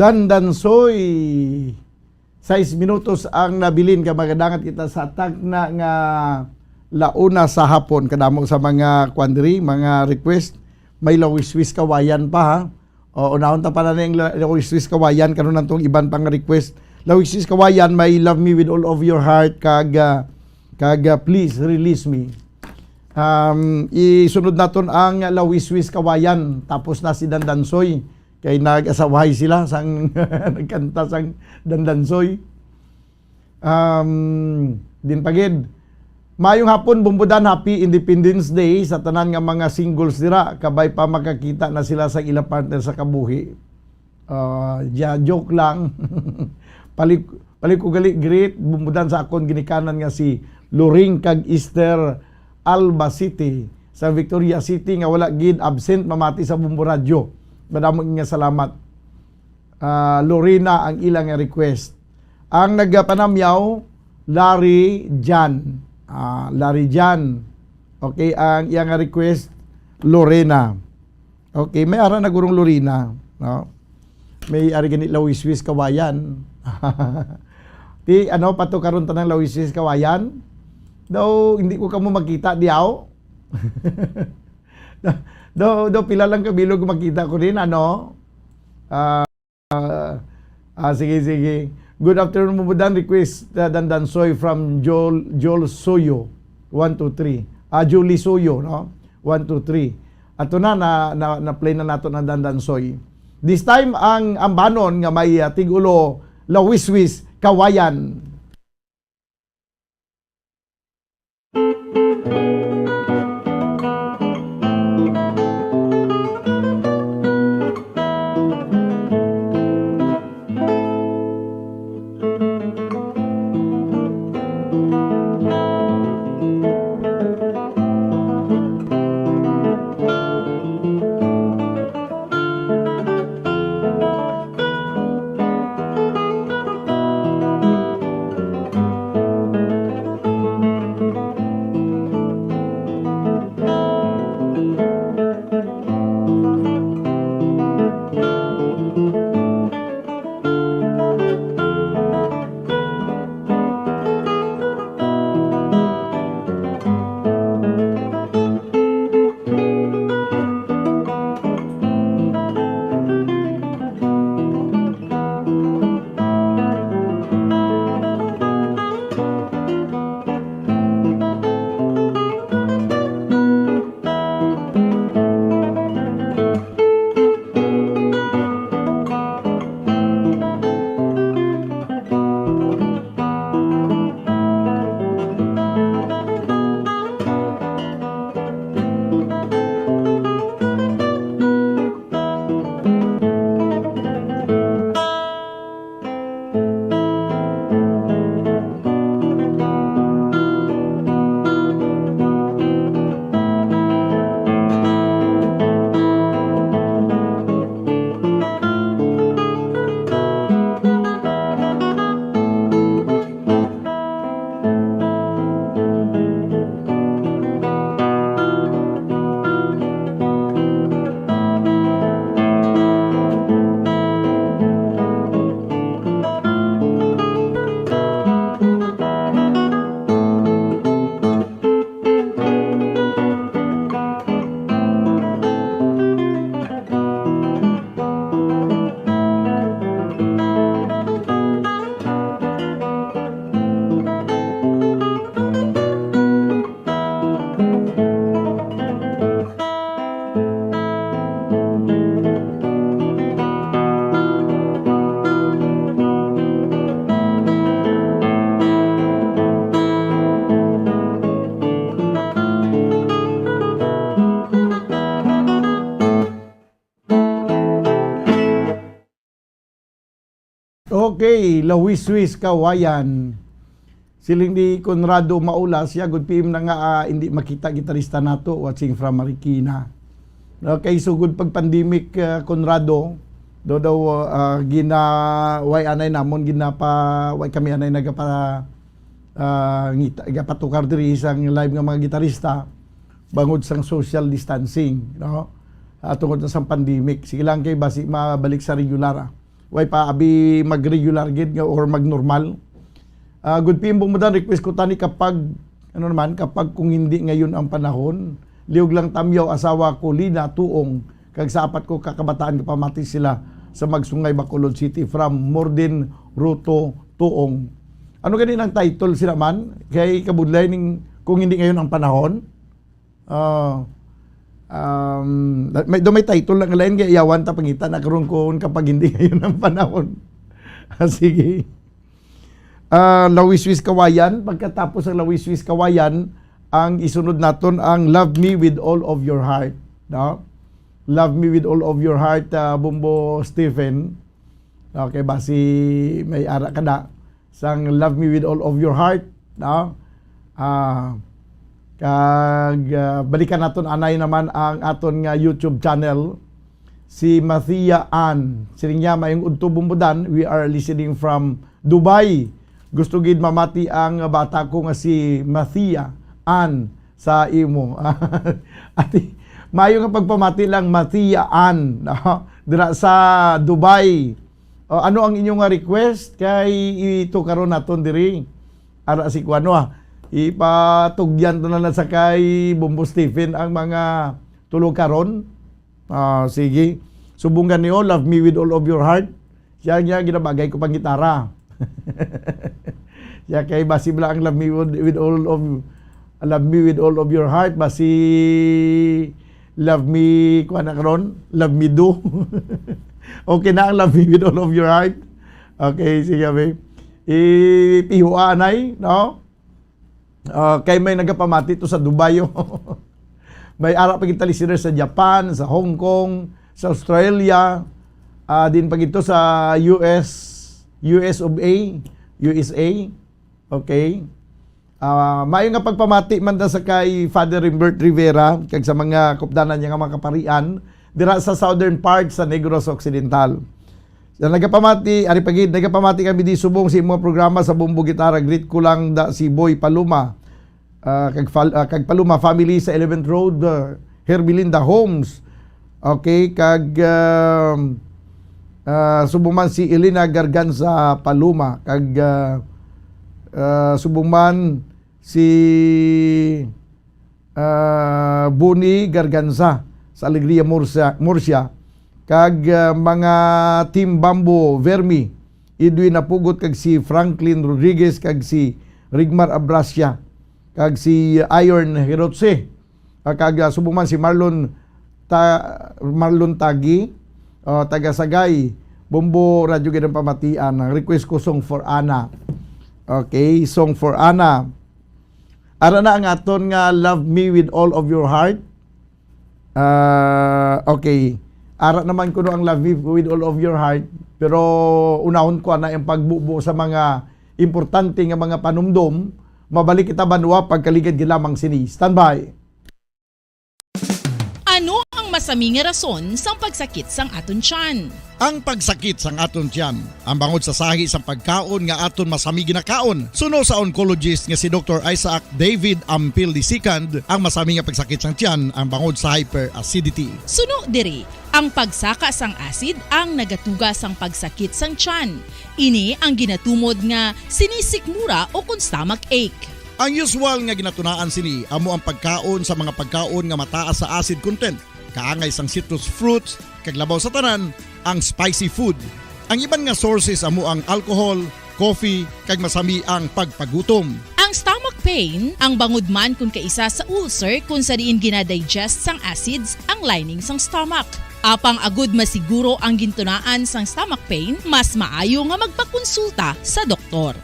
Dandansoy. Sais minutos ang nabilin, ka magadangat kita sa tagna nga launa sa hapon. Kadamo sa mga kwan diri, mga request. May Lawiswis Kawayan pa, ha. O, unahon ta pa na ning La-, Lawiswis Kawayan, karon ang tong iban pang request. Lawiswis Kawayan, may Love Me With All of Your Heart, kag, ah, kag, ah, Please Release Me. Um, isunod naton ang Lawiswis Kawayan, tapos na si Dandansoy. Kay nag-asawahay sila sang nagkanta sang Dandansoy. Um, din pa gid. Maayong hapon, Bumbudan. Happy Independence Day sa tanan nga mga singles dira. Kabay pa makakita na sila sa ilang partner sa kabuhi. Ah, ja-, joke lang. Palik-, palik ko gali greet, Bumbudan, sa akon ginikanan nga si Loring kag Easter Albacete sa Victoria City nga wala gid absent mamati sa Bombo Radyo. Madamo nga salamat. Ah, Lorena ang ila nga request. Ang nagapanamyaw, Larry Jan. Ah, Larry Jan. Okay, ang iya nga request, Lorena. Okay, may ara na gurong Lorena, no? May ari gani Lawiswis Kawayan. Ti, ano, pa to karon tanang Lawiswis Kawayan? Daw, hindi ko kamo makita, diaw? Do, do, pila lang ka bilog makita ko din, ano? Ah, ah, sige, sige. Good afternoon, Bumbudan. Request, uh, Dandansoy from Joel, Joel Soyo, one two three. Ah, Julie Soyo, no? One two three. Ato na, na, na, na-play na nato ang Dandansoy. This time, ang ambanon nga may, ah, tigulo, Lawiswis, Kawayan. Okay, Lawiswis, Kawayan. Siling ni Conrado Maula, siya gud P M na nga, ah, hindi makita gitarista nato, watching from Marikina. Okay, so gud pag pandemic, ah, Conrado, do daw, ah, gina-, way anay namon, ginapa-, way kami anay nagapa-, ah, ngita-, gapatukar diri sang live nga mga gitarista bangod sang social distancing, no? Ah, tungod na sang pandemic. Sige lang kay basi mabalik sa regular, ah. Way pa abi mag-regular gid nga or mag-normal. Ah, good P M Bumudan, request ko tani kapag, ano naman, kapag kung hindi ngayon ang panahon, liog lang Tamyaw, asawa ko, Lina Tuong, kag sa apat ko kakabataan, kapamati sila sa Magsungay, Bacolod City, from Morden Ruto Tuong. Ano gani ang title sila man? Kay kabudlay ning kung hindi ngayon ang panahon? Ah, um, may, do may title lang lain kay yawan ta pangita na karon kon kapag hindi ngayon ang panahon. Ah, sige. Ah, Lawiswis Kawayan, pagkatapos ang Lawiswis Kawayan, ang isunod naton ang Love Me With All of Your Heart, no? Love Me With All of Your Heart, ah, Bumbo Stephen. Okay, basi may ara ka na sang Love Me With All of Your Heart, no? Ah, kag, ah, balikan naton anay naman ang aton nga YouTube channel, si Mathia Ann. Siling niya, "Mayong udto, Bumbudan. We are listening from Dubai. Gusto gid mamati ang bata ko nga si Mathia Ann sa imo." Ati, mayo nga pagpamati lang, Mathia Ann, no? Dira sa Dubai. O, ano ang inyo nga request? Kay ito karon naton diri. Ara si kuano, ah. Ipatugyan to na lang sa kay Bombo Stephen ang mga Tulog ka ron? Ah, sige. Subong gani, oh, "Love Me With All of Your Heart." Siya niya, ginabagay ko pang gitara. Siya kay basi bala ang "Love Me With, With All of, Love Me With All of Your Heart." Basi "Love Me," kuha na karon, "Love Me Do." Okay na ang "Love Me With All of Your Heart." Okay, sige, be. Ipihua, anay, no? Ah, kay may nagapamati to sa Dubai, oh. May ara pa kita listeners sa Japan, sa Hong Kong, sa Australia, ah, din pa gito sa U S, U S of A, U S A. Okay. Ah, maayo nga pagpamati man ta sa kay Father Rimbert Rivera kag sa mga kupdanan niya nga mga kaparian dira sa southern part sa Negros Occidental. Sa nagapamati, ari pa gid, nagapamati kami di subong sa imong programa sa Bombo Gitara. Greet ko lang da si Boy Paloma, ah, kag fal-, ah, kag Paloma family sa eleventh Road, ah, Hermelinda Homes. Okay, kag, ah, ah, subong man si Elena Garganza Paloma, kag, ah, ah, subong man si, ah, Boni Garganza sa Alegria, Murcia, Murcia, kag, ah, mga Team Bamboo Vermi, Edwin Napugot, kag si Franklin Rodriguez, kag si Rigmar Abrasia, kag si Iron Hirotse, ah, kag, ah, subong man si Marlon Ta-, Marlon Tagi, oh, taga Sagay, Bombo Radyo Ginapamatian. Ang request ko, Song for Ana. Okay, Song for Ana. Ara na ang aton nga "Love Me With All of Your Heart." Ah, okay. Ara naman kuno ang "Love Me With All of Your Heart," pero unahon ko na ang pagbubo sa mga importante nga mga panumdom. Mabalik kita, banwa, pagkaligad gid lamang sini. Standby. Ano ang masami nga rason sang pagsakit sang aton tiyan? Ang pagsakit sang aton tiyan, ang bangod sa sahi sang pagkaon nga aton masami ginakaon. Suno sa oncologist nga si Doktor Isaac David Ampil the second, ang masami nga pagsakit sang tiyan ang bangod sa hyperacidity. Suno diri, ang pagsaka sang acid ang nagatuga sang pagsakit sang tiyan. Ini ang ginatumod nga sinisikmura o kon stomach ache. Ang usual nga ginatunaan sini amo ang pagkaon sa mga pagkaon nga mataas sa acid content, kaangay sang citrus fruits, kag labaw sa tanan, ang spicy food. Ang iban nga sources amo ang alcohol, coffee, kag masami ang pagpagutom. Ang stomach pain, ang bangod man kon kaisa sa ulcer, kon sa diin ginadigest sang acids ang lining sang stomach. Apang agud masiguro ang gintunaan sang stomach pain, mas maayo nga magpakonsulta sa doktor.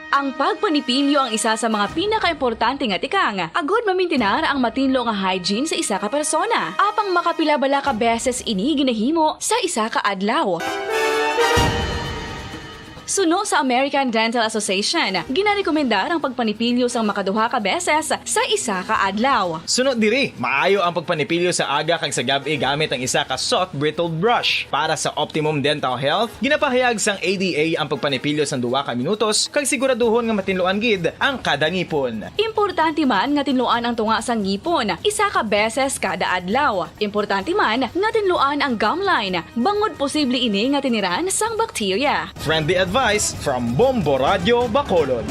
Ang pagpanipilyo ang isa sa mga pinakaimportante nga tikang agud mamintinar ang matinlo nga hygiene sa isa ka persona. Apang makapila bala ka beses ini ginahimo sa isa ka adlaw? Suno sa American Dental Association, ginarekomendar ang pagpanipilyo sang makaduha ka beses sa isa ka adlaw. Suno diri, maayo ang pagpanipilyo sa aga kag sa gab-i gamit ang isa ka soft bristled brush. Para sa optimum dental health, ginapahayag sang A D A ang pagpanipilyo sang duha ka minutos kag siguraduhon nga matinluan gid ang kada ngipon. Importante man nga tinluan ang tunga sang ngipon isa ka beses kada adlaw. Importante man nga tinluan ang gum line, bangod posible ini nga tiniran sang bakterya. Friendly advice from Bombo Radyo Bacolod.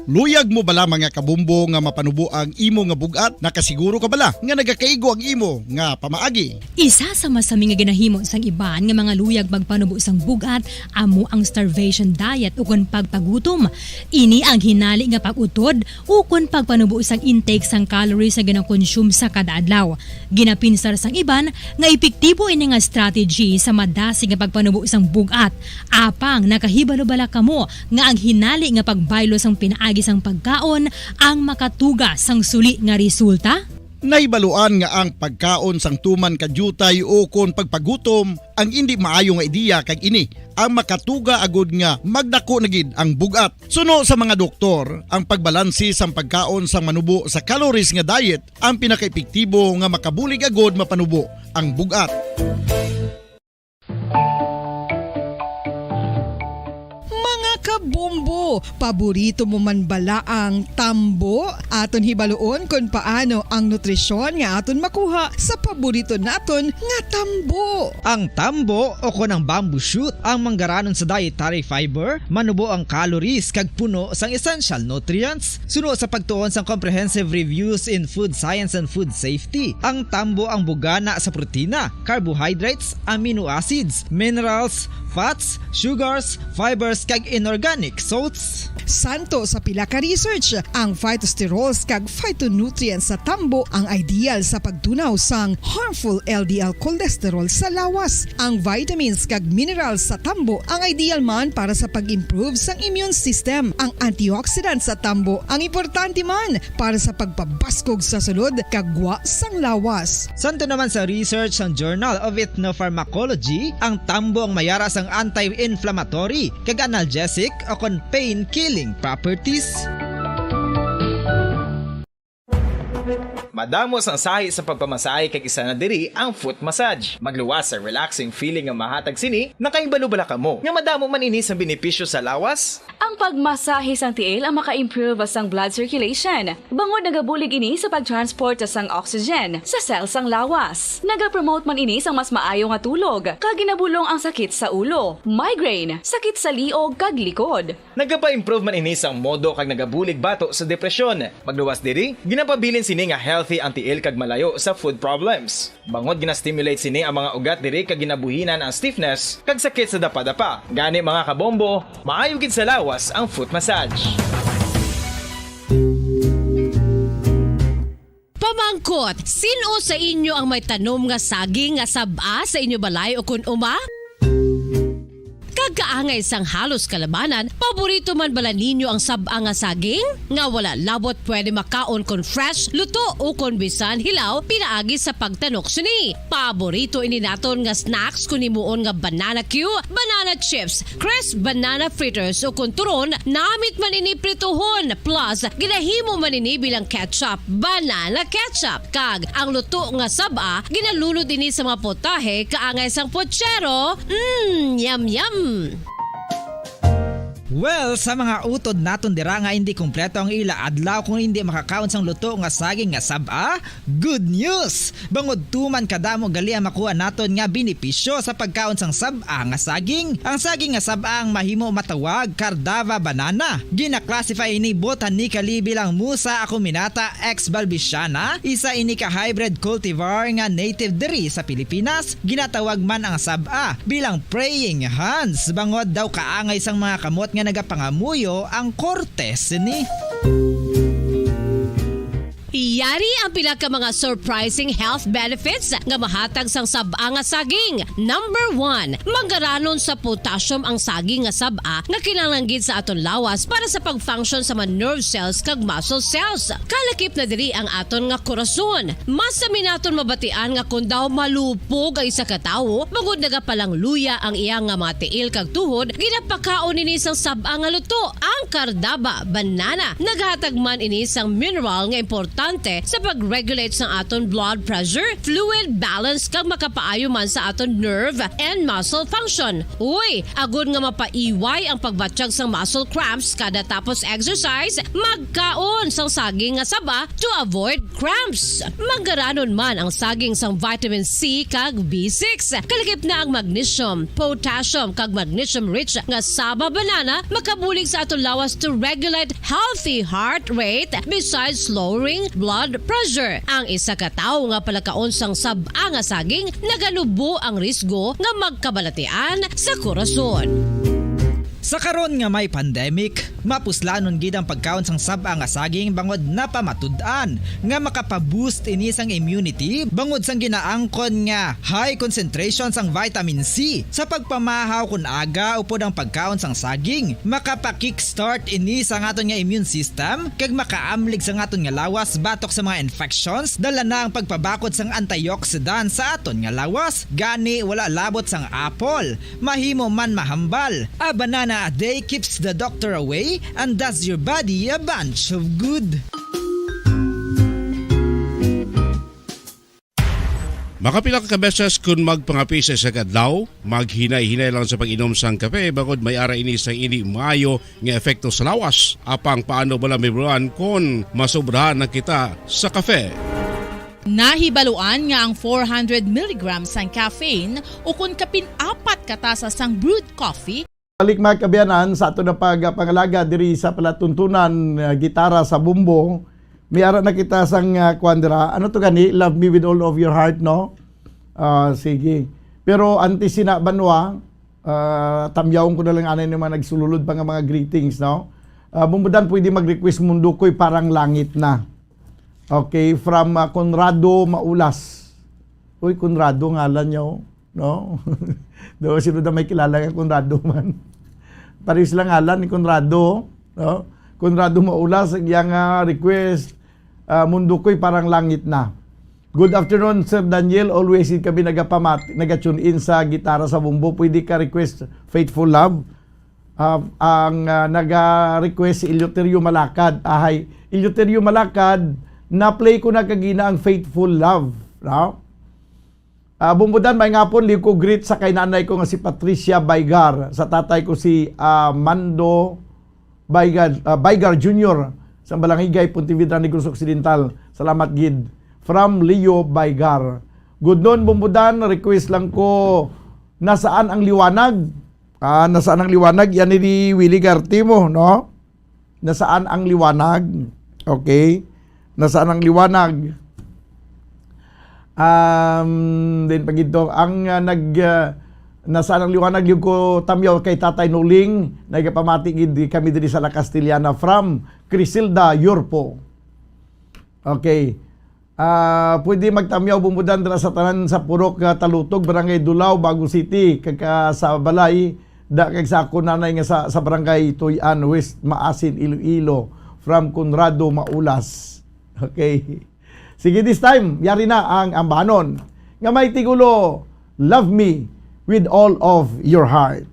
Luyag mo bala, mga kabombo, nga mapanubo ang imo nga bug-at? Nakasiguro ka bala nga nagakaigo ang imo nga pamaagi? Isa sa masami nga ginahimo sang iban nga mga luyag magpanubo sang bug-at amo ang starvation diet ukon pagpagutom. Ini ang hinali nga pag-utod ukon pagpanubo sang intake sang calories nga ginakonsume sa kada adlaw. Ginapinsar sang iban nga epektibo ini nga strategy sa madasig nga pagpanubo sang bug-at. Apang nakahibalo bala kamo nga ang hinali nga pagbaylo sang pinaagi sang pagkaon ang makatuga sang suli nga resulta? Nahibaluan nga ang pagkaon sang tuman ka diutay ukon pagpagutom ang indi maayo nga ideya, kag ini ang makatuga agud nga magdako na gid ang bug-at. Suno sa mga doktor, ang pagbalanse sang pagkaon sang manubo sa calories nga diet ang pinakaepektibo nga makabulig agud mapanubo ang bug-at. Mga Bombo, paborito mo man bala ang tambo? Aton hibaluon kon paano ang nutrisyon nga aton makuha sa paborito naton nga tambo. Ang tambo o kon ang bamboo shoot ang manggaranon sa dietary fiber, manubo ang calories kag puno sang essential nutrients. Suno sa pagtuon sang comprehensive reviews in food science and food safety, ang tambo ang bugana sa protina, carbohydrates, amino acids, minerals, fats, sugars, fibers, kag inorganic salts. Santo sa pila ka research, ang phytosterols kag phytonutrients sa tambo ang ideal sa pagtunaw sang harmful L D L cholesterol sa lawas. Ang vitamins kag minerals sa tambo ang ideal man para sa pag-improve sang immune system. Ang antioxidants sa tambo ang importante man para sa pagpabaskog sa sulod kag gwa sang lawas. Santo naman sa research sang Journal of Ethnopharmacology, ang tambo ang mayara sang anti-inflammatory kag analgesic o kon pain-killing properties. Madamo sang sahi sa pagpamasahe kag isa na diri ang foot massage. Magluwas sa relaxing feeling nga mahatag sini, nakahibalo bala kamo nga madamo man ini sang benepisyo sa lawas? Ang pagmasahe sang tiil ang maka-improve sang blood circulation, bangod nagabulig ini sa pag-transport sang oxygen sa cell sang lawas. Nagapromote man ini sang mas maayo nga tulog, kag ginabulong ang sakit sa ulo, migraine, sakit sa liog, kag likod. Nagapa-improve man ini sang modo kag nagabulig bato sa depresyon. Magluwas diri, ginapabilin sini nga healthy ang tiil kag malayo sa foot problems. Bangod gina-stimulate sini ang mga ugat diri kag ginabuhinan ang stiffness kag sakit sa dapadapa. Gani, mga kabombo, maayo gid sa lawas ang foot massage. Pamangkot, sin-o sa inyo ang may tanom nga saging nga sab-a sa inyo balay o kun uma? Kag kaangay sang halos kalabanan, paborito man bala ninyo ang sab-a nga saging? Nga wala labot pwede makaon kon fresh, luto, o kon bisan hilaw pinaagi sa pagtanok sini. Paborito ini naton nga snacks kon himuon nga banana cue, banana chips, crisp banana fritters, o kon turon, namit man ini prituhon, plus ginahimo man ini bilang ketchup, banana ketchup. Kag ang luto nga sab-a, ginalunod ini sa mga potahe kaangay sang pochero. Mm, yum, yum! Well, sa mga utod naton dira nga hindi kompleto ang ila adlaw kung hindi makakaon sang luto nga saging nga sab-a, good news! Bangod tuman kadamo gali ang makuha naton nga benepisyo sa pagkaon sang sab-a nga saging. Ang saging nga sab-a ang mahimo matawag Cardava banana. Gina-classify ini botanically bilang Musa acuminata ex balbisiana, isa ini ka hybrid cultivar nga native diri sa Pilipinas. Ginatawag man ang sab-a bilang praying hands, bangod daw kaangay sang mga kamot nga nagapangamuyo ang korte sini. Yari ang pila ka mga surprising health benefits nga mahatag sang sab-a nga saging. Number one, manggaranon sa potassium ang saging nga sab-a nga kinahanglan gid sa aton lawas para sa pag-function sa mga nerve cells kag muscle cells. Kalakip na diri ang aton nga korason. Mas sami naton mabatian nga kon daw malupog ang isa ka tawo, bangod nagapalangluya ang iya nga mga tiil kag tuhod, ginapakaon ini sang sab-a nga luto, ang Cardaba banana. Naghatag man ini sang mineral nga importante sa pag-regulate sang aton blood pressure, fluid balance, kag makapaayo man sa aton nerve and muscle function. Uy, agod nga mapaiway ang pagbatyag sang muscle cramps kada tapos exercise, magkaon sang saging nga saba to avoid cramps. Manggaranon man ang saging sang vitamin C kag B six. Kalakip na ang magnesium, potassium, kag magnesium-rich nga saba banana makabulig sa aton lawas to regulate healthy heart rate, besides lowering blood pressure. Ang isa ka tawo nga palakaon sang sab-a nga saging, naganubo ang risgo nga magkabalatian sa korason. Sa karon nga may pandemic, mapuslanon gid ang pagkaon sang sab-a nga saging bangod napamatud-an nga makapa-boost ini sang immunity bangod sang ginaangkon nga high concentration sang vitamin C. Sa pagpamahaw kon aga upod ang pagkaon sang saging, makapa-kickstart ini sa aton nga immune system kag makaamlig sa aton nga lawas batok sa mga infections, dala na ang pagpabakod sang antioxidant sa aton nga lawas. Gani, wala labot sang apple, mahimo man mahambal. A banana a day keeps the doctor away and does your body a bunch of good. Makapila ka beses kun magpangape sa isa ka adlaw, maghinay-hinay lang sa pag-inom sang kape, bangod may ara ini sang indi maayo nga epekto sa lawas. Apang paano bala mahibaluan kon masobrahan na kita sa kape? Nahibaluan nga ang four hundred milligrams sang caffeine, ukon kapin apat ka tasa sang brewed coffee, Balik, mga kaabyanan, sa ato na pagpangalaga diri sa palatuntunan, ah, gitara sa bumbo. May ara na kita sang, ah, kuwan dira. Ano to gani? Love Me With All of Your Heart, no? Ah, sige. Pero antes sina, Banwa, ah, tamyawon ko na lang anay ni mga nagsululod pa nga mga greetings, no? Ah, Bumbudan, pwede mag-request Mundo Ko'y Parang Langit Na. Okay, from, ah, Conrado Maulas. Uy, Conrado ngalan niya, oh. No? Do, sino na may kilala nga Conrado man? Pareho sila ngalan ni Conrado, no? Conrado Maulas, ang iyang, ah, request, ah, Mundo Ko'y Parang Langit Na. Good afternoon, Sir Daniel. Always kami nagapamati, naga-tune in sa gitara sa bumbo. Pwede ka request Faithful Love? Ah, ang, ah, naga-request si Eleuterio Malakad. Ahay, Eleuterio Malakad, na-play ko na kagina ang Faithful Love, no? Ah, Bumbudan, may ngapon, liw ko greet sa kay nanay ko nga si Patricia Baigar, sa tatay ko si, ah, Mando Baigar, ah, Baigar Junior, sa Balangigay, Pontevedra, Negros Occidental. Salamat gid. From Leo Baigar. Good noon, Bumbudan, request lang ko, Nasaan ang Liwanag? Ah, Nasaan ang Liwanag? Yan ni Willie Gartimo, no? Nasaan ang Liwanag? Okay. Nasaan ang Liwanag? Um, din pa gid to, ang, ah, nag, ah, Nasaan ang Liwanag, yung ko tamyaw kay Tatay Nuling, nagapamati gid kami diri sa La Castellana from Crisilda Yorpo. Okay. Ah, pwede magtamyaw, Bumbudan, dira sa tanan sa Purok nga Talutog, Barangay Dulao, Bago City, kag, ah, sa balay, da kag sa akon nanay nga sa, sa Barangay Tuy-an West, Maasin, Iloilo, from Conrado Maulas. Okay. Sige, this time, yari na ang ambanon nga may tigulo, Love Me With All of Your Heart.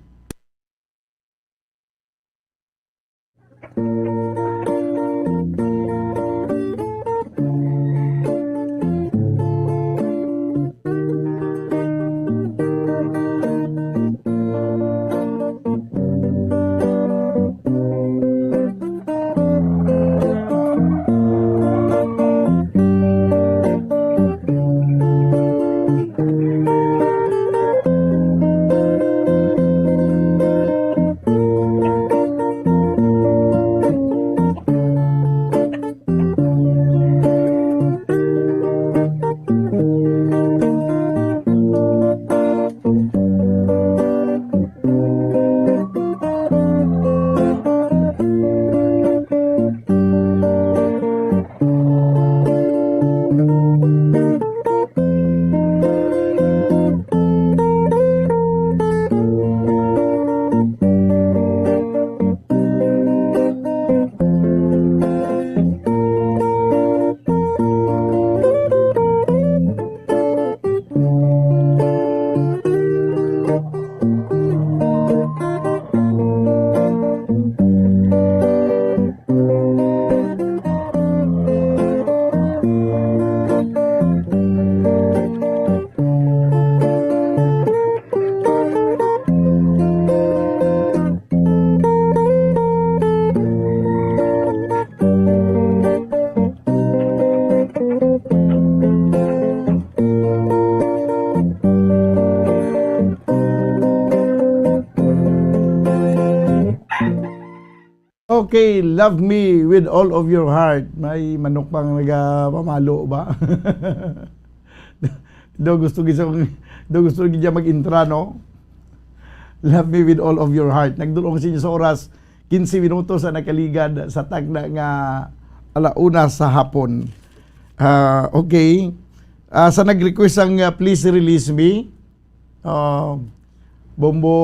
Okay, Love Me With All of Your Heart. May manok pang nagapamalo ba? Do gusto gid sa, do gusto gid niya mag-intra, no? Love Me With All of Your Heart. Nagdulong sa inyo sa oras, quince minutos ang nakaligad sa tagna nga ala una sa hapon. Ah, okay. Ah, sa nag-request ang, ah, Please Release Me, ah, Bombo,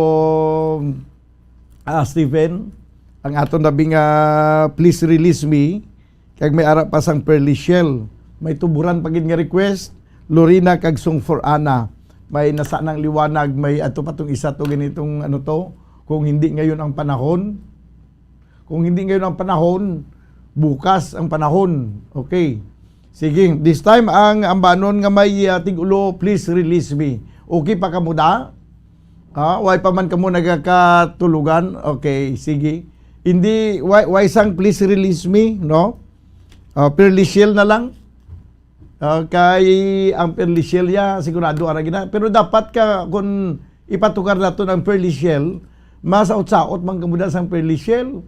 ah, Stephen, ang aton dabi nga Please Release Me, kag may ara pa sang Pearly Shell. May tuburan pa gid nga request, Lorena kag Song for Ana. May Nasaan ang Liwanag, may ato pa tong isa to, ganitong ano to, Kung Hindi Ngayon ang Panahon. Kung hindi ngayon ang panahon, bukas ang panahon. Okay. Sige, this time ang ambanon nga may, ah, tig-ulo, please release me. Okay pa kamo da? Ha? Way pa man kamo nagakatulugan? Okay, sige. Hindi, way, way sang please release me, no? Ah, Pearly Shell na lang. Ah, kay ang Pearly Shell ya, sigurado ara gina. Pero dapat ka, kung ipatukar nato ang Pearly Shell, mas out-saot man kamo da sang Pearly Shell.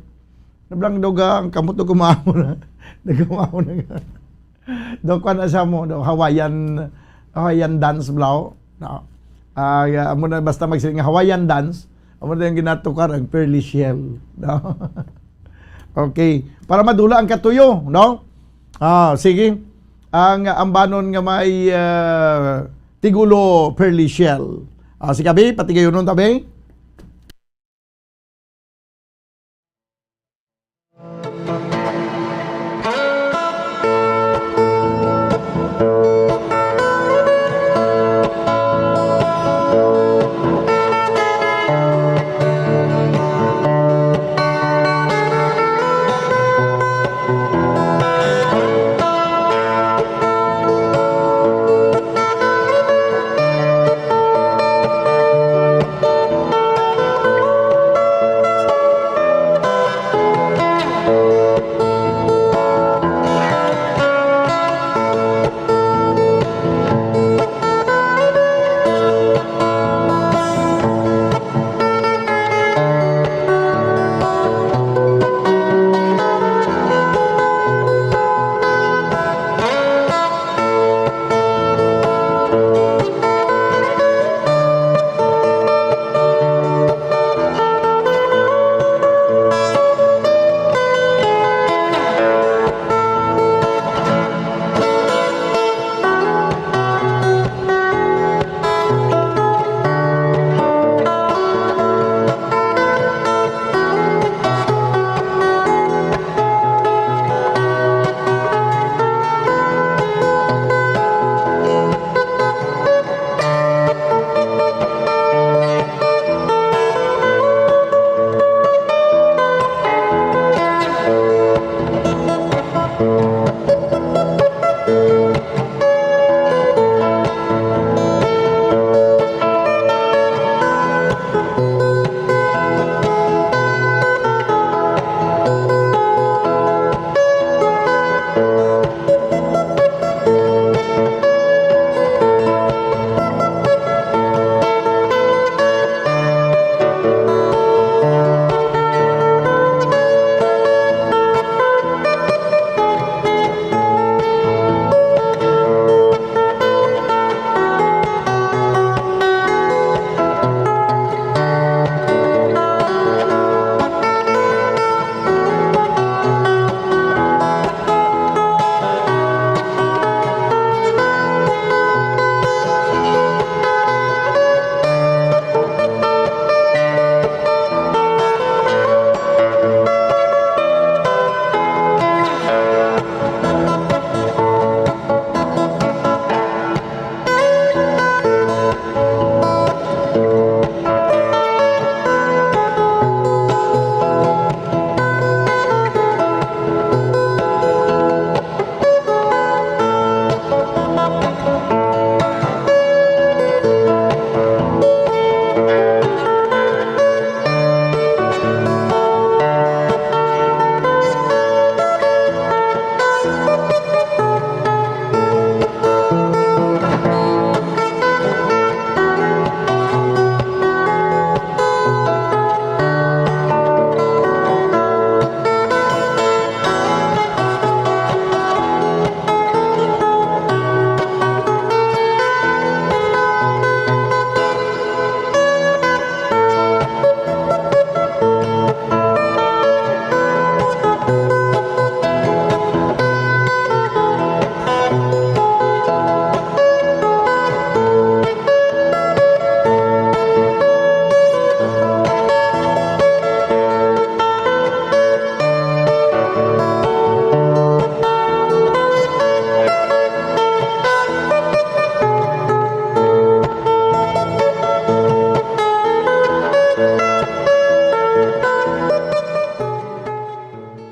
Nablang daw ga, ang kamot daw kumaon na. Nagkumaon na ga. Daw kuwan na siya mo, daw Hawaiian, Hawaiian dance, bro. No? Ah, ya, amo na, basta magsiling nga Hawaiian dance, amo na yung ginatukar ang Pearly Shell. No? Okay. Para madula ang katuyo, no? Ah, sige. Ang ambanon nga may, ah, tig-ulo Pearly Shell. Ah, si Gabi, patigayonon, tabi.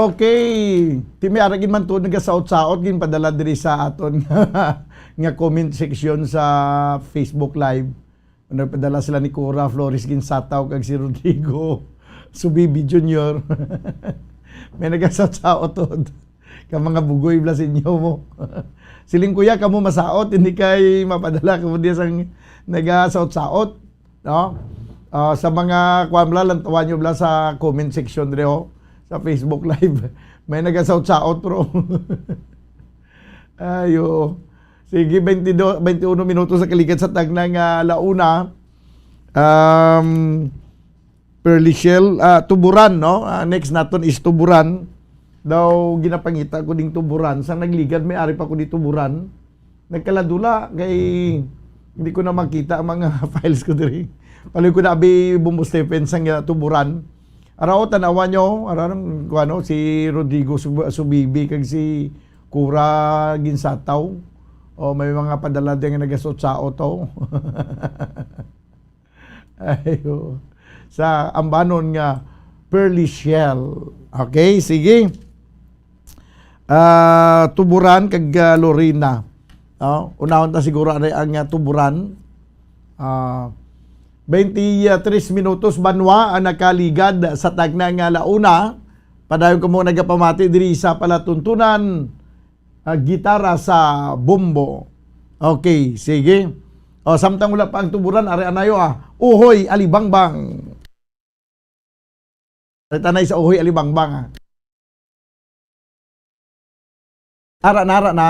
Okay. Ti may ara gid man to nagasaot-saot, ginpadala diri sa aton nga comment section sa Facebook Live. Nagpadala sila ni Cora Flores Ginsataw kag si Rodrigo Subibi Junior. May nagasaot-saot to. Ka mga bugoy bala sa inyo mo. Siling, "Kuya, kamo masaot, hindi kay mapadala kamo diya sang nagasaot-saot." No? Ah, sa mga kuwan bala, lantawan nyo bala sa comment section diri, oh, sa Facebook Live. May nagasaot-saot, bro. Ayo. Sige, twenty-two, twenty-one minutos sa kaligad sa tagna nga ala una. Um, Pearly Shell, ah, Tuburan, no? Ah, next naton is Tuburan. Daw ginapangita ko ding Tuburan. Sa nagligad, may ari pa ko di Tuburan. Nagkaladula kay hindi ko na makita ang mga files ko diri. Paloy ko na abi Bumbo Stephen sang, ah, Tuburan. Ara, o, tanawan nyo, ara, kuwano, si Rodrigo Sub-, Subibi kag si Cora Ginsataw. O, may mga padala din nga nagasot-saot, o. Ayo. Sa ambanon nga Pearly Shell. Okay, sige. Ah, Tuburan kag, ah, Lorena. Oh, unahon ta siguro anay ang, ah, Tuburan. Ah, twenty-three minutos banwa ang nakaligad sa tagna nga ala una. Padayon kamo nagapamati diri sa palatuntunan, ah, gitara sa bombo. Okay, sige. O, samtang wala pa ang Tuburan, ari anayo, ah. Uhoy Alibangbang. Ari tanay sa Uhoy Alibangbang, ah. Ara na, ara na.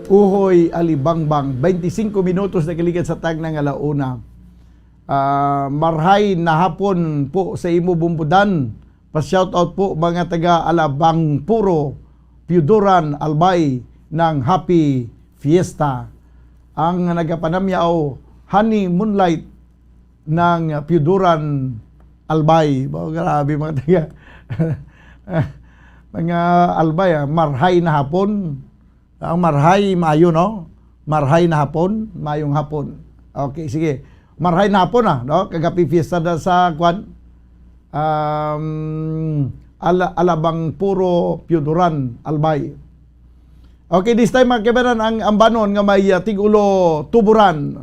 Uhoy Alibangbang, twenty-five minutos na kaligad sa tagna nga ala una. Ah, marhay na hapon po sa imo, Bumbudan. Pa-shoutout po, mga taga Alabang Puro, Piuduran, Albay, ng Happy Fiesta. Ang nagapanamyaw, Honey Moonlight ng Piuduran, Albay. Ba, grabe, mga taga, mga Albay, ah, marhay na hapon. Ang marhay, maayo, no? Marhay na hapon, mayong hapon. Okay, sige. Marhay na hapon na, no? Kag happy fiesta na sa, kwan, um, Ala-, Alabang Puro, Pioduran, Albay. Okay, this time, mga kaibanan, ang ambanon nga may, uh, tig-ulo Tuburan.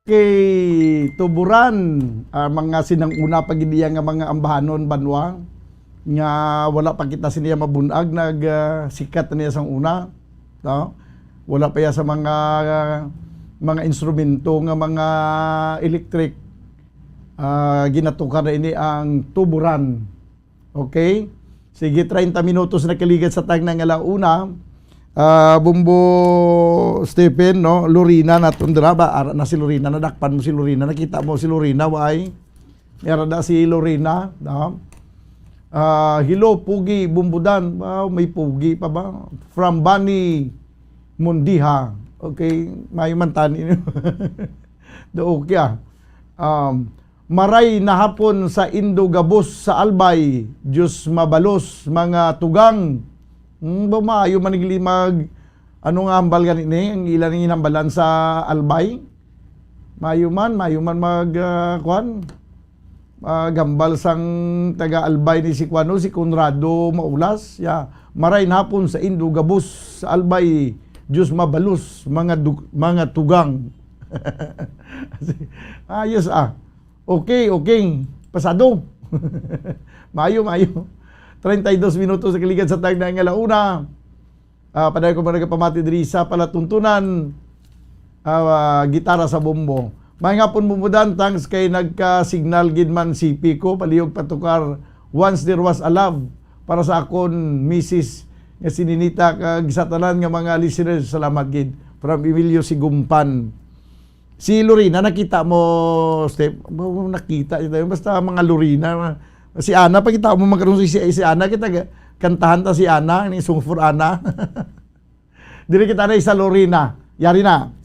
Kay Tuburan, ah, mga sinang-una pa gid iya nga mga ambahanon, banwa, nga wala pa kita siniya mabun-ag, nag, ah, sikat na niya sang una, no? Wala pa iya sa mga, mga instrumento nga mga electric, ah, ginatukar na ini ang Tuburan. Okay? Sige, treinta minutos na kaligad sa tagna nga ala-una. Ah, Bumbo Stephen, no? Lorena naton dira ba? Ara na si Lorena, nadakpan mo si Lorena, nakita mo si Lorena, why? May ara na si Lorena, no? Ah, hello, Pugi, Bumbo Dan. Wow, may Pugi pa ba? From Bani Mundiha. Okay, may man tani. Do, okay, ah. Um, Maray na hapon sa Indo Gabos sa Albay, Dios mabalos, mga tugang. Hmm, ba maayo man gili mag, Ano nga hambal gani ni ang ila ning hinambalan sa Albay? Mayo man, mayo man mag, ah, kuwan, ah, gambal sang taga Albay ni si kuwano, si Conrado Maulas. Ya, maray na hapon sa Indo, gabos sa Albay, Diyos mabalos, mga dug-, mga tugang. Ayos, ah. Okay, okay. Pasado. Mayo, mayo. Treinta y dos minutos sa kaligad sa tagna nga alauna. Ah, padayon ko mga nagapamati diri sa palatuntunan, ah, gitara sa bombo. Maayong hapon, Bumbudan. Thanks kay nagka-signal gid man si Pico. Palihog patukar Once There Was a Love para sa akon misis nga si Ninita, kag sa tanan nga mga listeners. Salamat gid. From Emilio Sigumpan. Si Lorena, nakita mo, Steph? Ba, ba, nakita niyo tayo. Basta mga Lorena, si Ana, pakita mo magkaroon si, si, si Ana, kita ga-, kantahan ta si Ana, ni Song for Ana. Dili kita na isa Lorena. Yari na.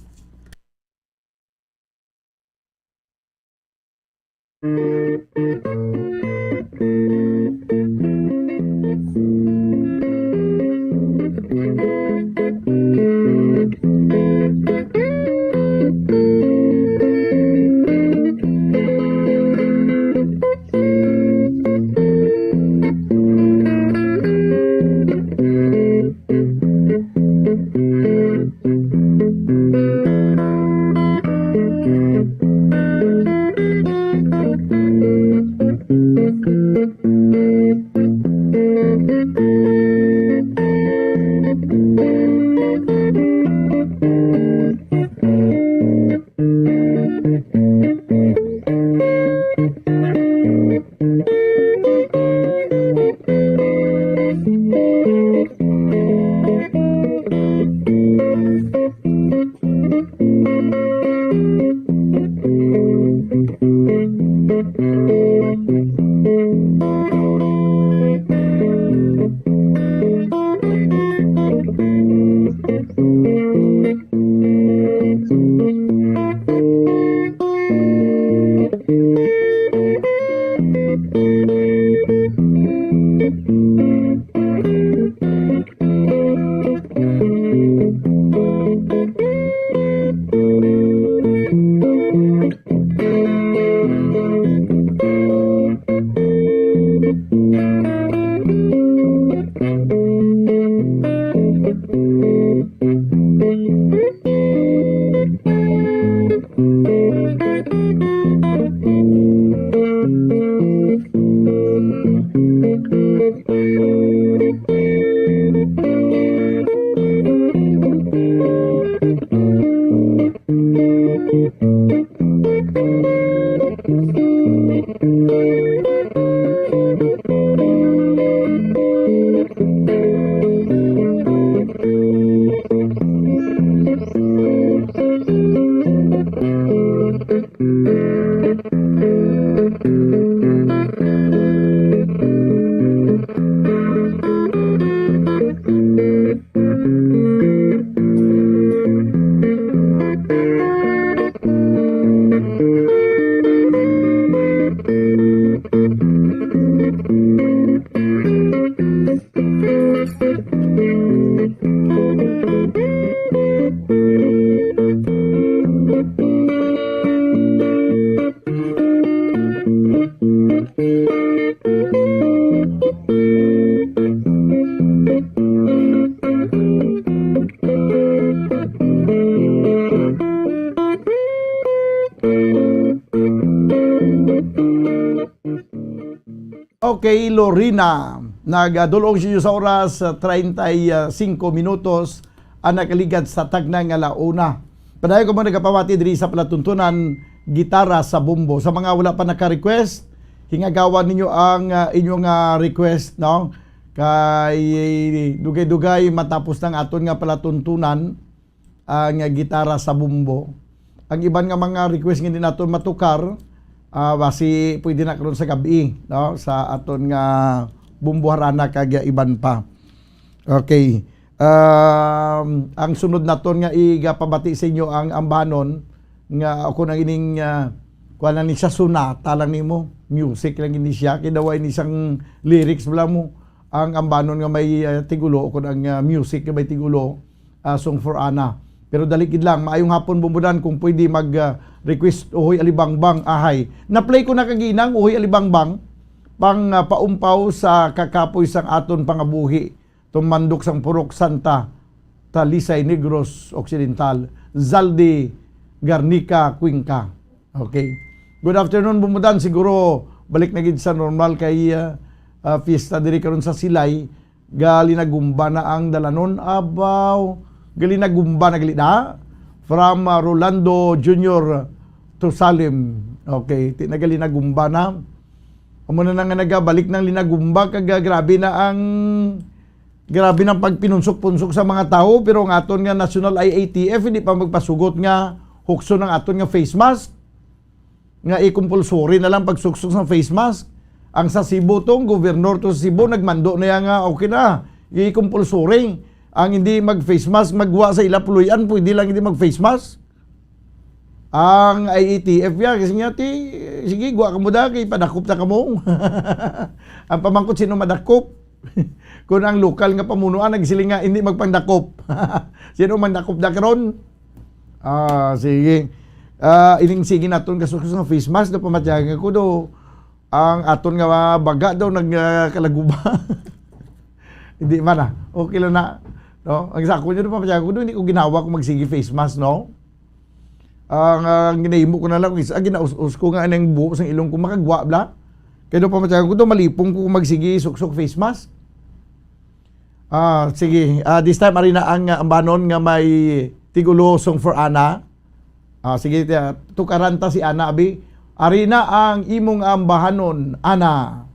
Okay, Lorena, nagadul-ong siya sa oras, ah, treinta y cinco minutos ang nakaligad sa tagna nga alauna. Padayon ko mo nagapamati diri sa palatuntunan, gitara sa bombo. Sa mga wala pa naka-request, hingagawan ninyo ang, ah, inyong, ah, request, no? Kay dugay-dugay matapos ng aton nga palatuntunan ang gitara sa bombo. Ang iban nga mga request nga di naton matukar, ah, basi pwede na karon sa gabi, no? Sa aton nga bombo harana kag iban pa. Okay. Um, ang sunod naton nga igapabati sa inyo ang ambanon nga ako nang ining, ah, kuha lang ni siya, sonata lang nimo. Music lang ini siya. Kay daw ay ni siyang lyrics bala mo. Ang ambanon nga may, ah, tigulo, o kung ang, ah, music nga may tigulo, ah, Song for Ana. Pero dali gid lang, maayong hapon, Bumbudan, kung pwede mag, ah, request Uhoy Alibangbang, ahay. Na-play ko na kaginang Uhoy Alibangbang, pang, ah, paumpaw sa kakapoy sang aton pangabuhi, tumandok sang Purok Santa, Talisay, Negros Occidental, Zaldi, Garnica, Cuenca. Okay. Good afternoon, Bumbudan. Siguro balik na gid sa normal kay, ah, ah, fiesta diri karon sa Silay. Galinagumba na ang dalanon. Abaw, galinagumba na gali na. From, ah, Rolando Junior to Salim. Okay, ti na galinagumba na. Amo na na nga nagabalik ng linagumba kag, ah, grabe na ang, grabe ng pagpinunsok-punsok sa mga tawo, pero ang aton nga National I A T F hindi pa magpasugot nga hukso ng aton nga face mask. Nga i-compulsory na lang pagsuksok sa face mask. Ang sa Cebu, tong governor to sa Cebu, nagmando na yan nga okay na, i-compulsory. Ang hindi mag-face mask, magwa sa ila puloy-an, pwede lang hindi mag-face mask. Ang I A T F ya, kasi nga, ti, sige, gwa ka mo da, kay padakop na ka mo. Ang pamangkot, sino madakop? Kung ang lokal nga pamunuan, nagsiling nga, hindi magpandakop. Sino mandakop da karon? Ah, sige. Ah, ining sige naton kasuksok nga face mask, napamatyagan ko do. Ang aton nga baga daw nag, ah, kalaguba. Hindi man, ah. Okay lang na. No? Ang sa ako nyo, napamatyagan ko do, hindi ko ginawa kung magsige face mask, no? Ang, ah, ang ginahimo ko na lang, is, ah, ginaus-us ko nga anang buo sang ilong ko, makagwa bla. Kaya daw pamatyagan ko do, malipong ko kung magsige suksok face mask. Ah, sige. Ah, this time, ari na ang, ah, ambanon nga may tigulo Song for Ana. Ah, sige, ah, tukaran ta si Ana, abi. Ari na ang imong ambahanon, Ana.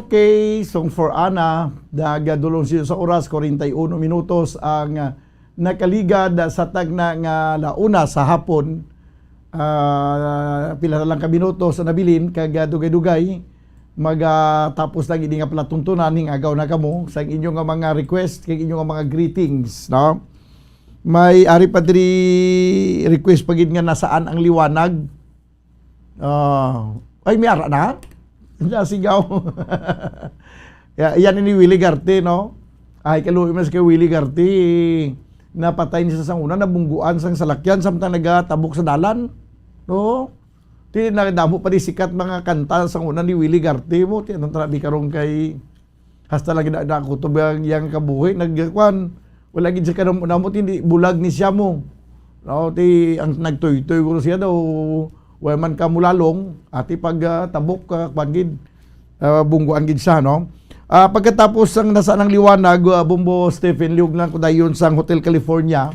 Okay, Song for Ana, nagadulong siya sa oras, forty-one minutos ang, ah, nakaligad sa tagna nga launa sa hapon. Ah, pila na lang ka minutos ang nabilin, kag, ah, dugay-dugay, magatapos lang ini nga palatuntunan, hing-agaw na kamo sa inyo nga mga request, kag inyo nga mga greetings, no? May ari pa diri request pa gid nga nasaan ang liwanag. Ah, ay, may ara na? Nasigaw. Ya-, yan ni Willie Garte, no? Ay, kaluoy mas kay Willie Garte. Napatay ni sa sanguna, nabungguan sang salakyan, samtang nagatabok sa dalan. No? Ti, nadamo pa di sikat mga kanta sang una ni Willie Garte mo. Ti, anong trabi karon kay hasta lagi na, na kutob yang, yang kabuhi, nagkuan. Wala gid siya kanamo, namo, ti, hindi, bulag ni siya mo. No, ti, ang nagtuytoy ko siya daw, wala man ka mulalong, ati pag, ah, tabok, ah, kuan gid, ah, bungguan gid siya, no? Ah, pagkatapos sang nasaan ang liwanag, ah, Bombo Stephen, liog lang ko dayon sang Hotel California.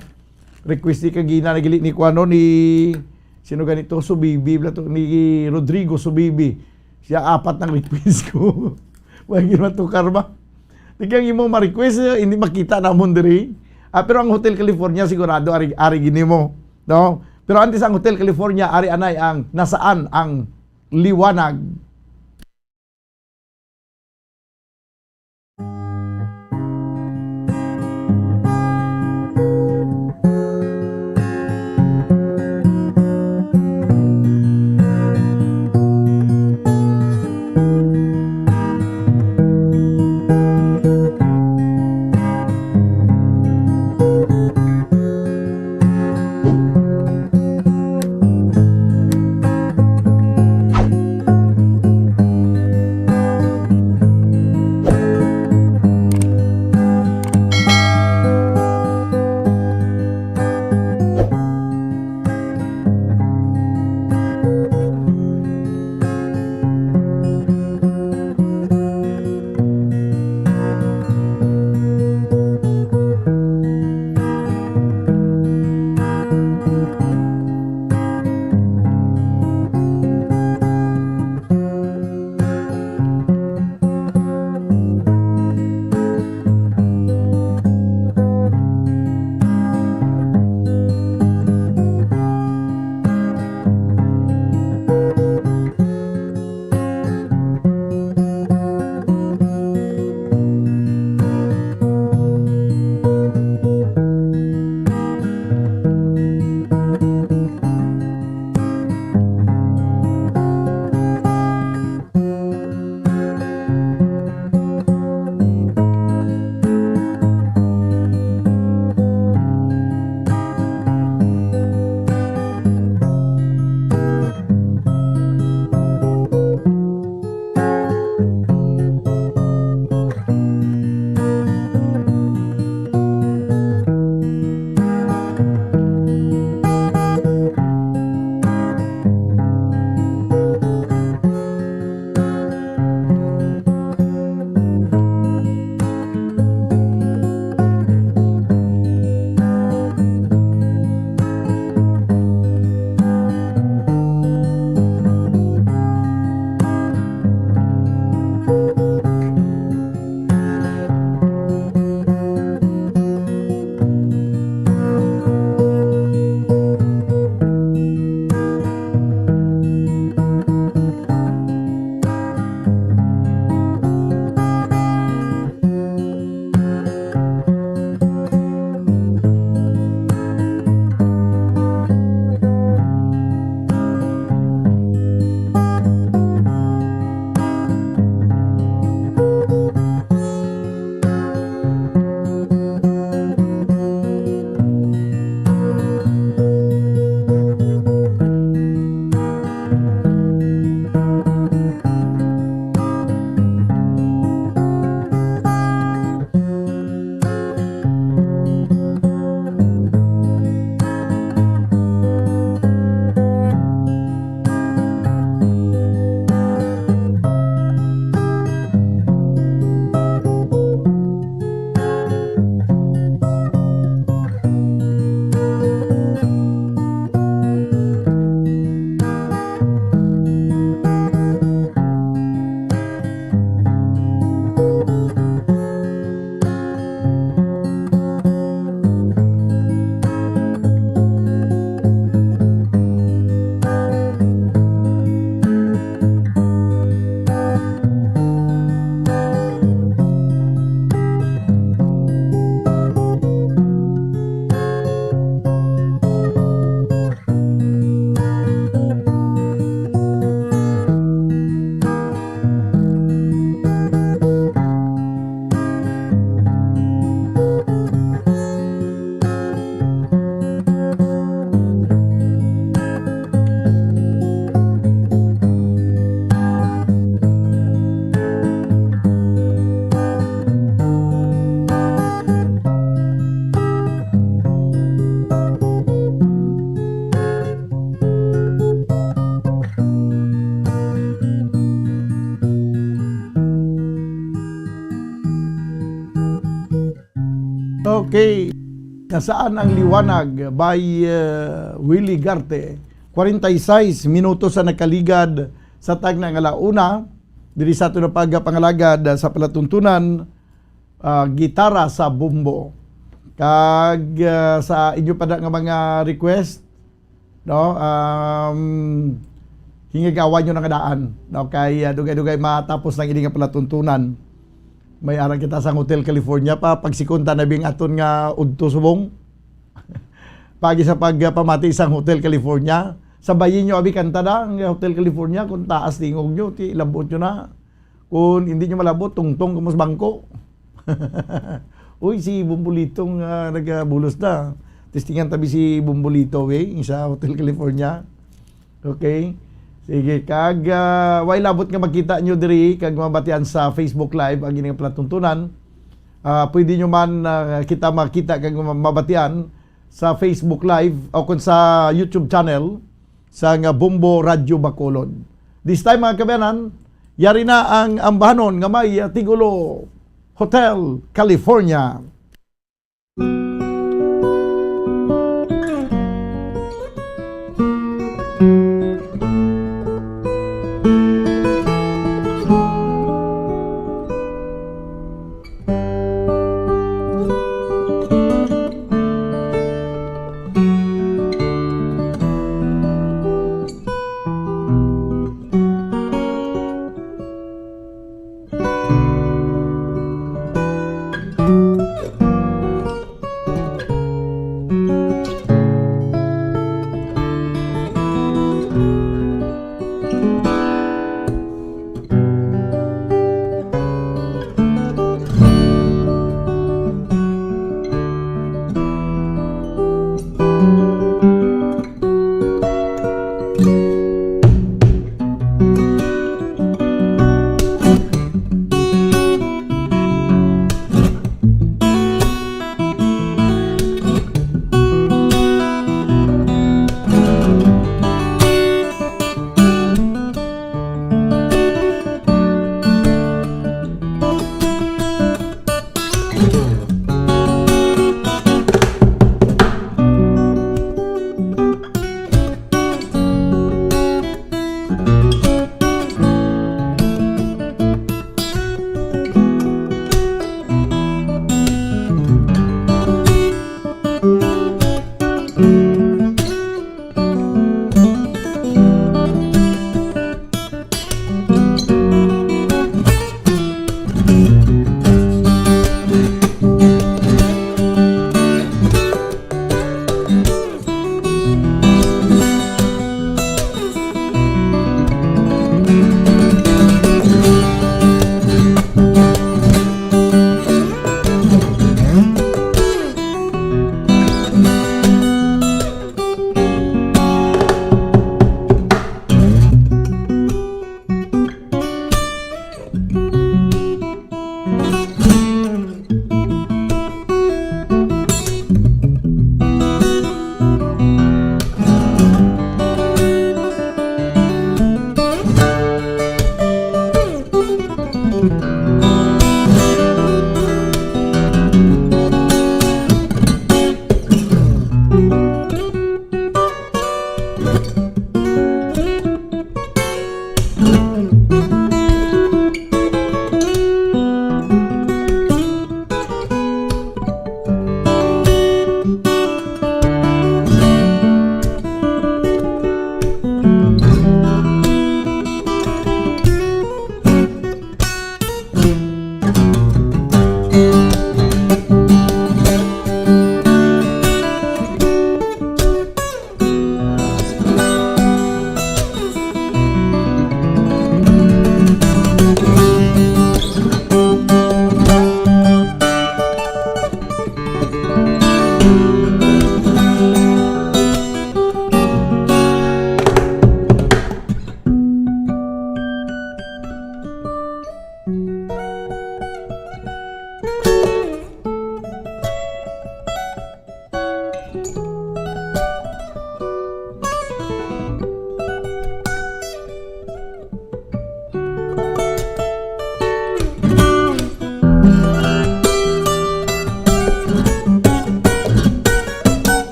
Request ni kagina, nagili ni kuano ni, sino ganito? Subibi, bla to, ni Rodrigo Subibi. Siya apat ang request ko. Wala gid matukar ba? Tigang imo ma-request, eh, hindi makita namon diri. Ah, pero ang Hotel California sigurado ari, ari gini mo, no? Pero antes ang Hotel California, ari anay ang nasaan ang liwanag. Nasaan ang Liwanag by, uh, Willie Garte. Kwarenta y seis minutos ang nakaligad sa tagna nga ala una. Diri sa aton na pagpangalagad, uh, sa palatuntunan, uh, gitara sa bumbo. Kag, uh, sa inyo pa na nga mga request, no? Um, hingagawan nyo na nga daan, no? Kay, uh, dugay-dugay matapos lang ini nga palatuntunan. May ara kita sa Hotel California pa, pagsikunta na bing aton nga udto subong. Pagi sa pagpamati sang Hotel California, sabayin nyo abi kanta na ang Hotel California, kung taas tingog nyo, ti labot nyo na. Kung hindi nyo malabot, tungtong kamo sa bangko. Uy, si Bumbolito nga nagabulos na. Testingan tabi si Bumbolito, eh, sa Hotel California. Okay? Sige, kag, ah, way labot nga makita nyo diri, kag mabatian sa Facebook Live, ang ining palatuntunan. Ah, pwede nyo man, ah, kita makita kag ma-, mabatian sa Facebook Live o kung sa YouTube channel sang Bombo Radyo Bacolod. This time, mga kabayanan, yari na ang ambahanon nga may, ah, tigulo Hotel California.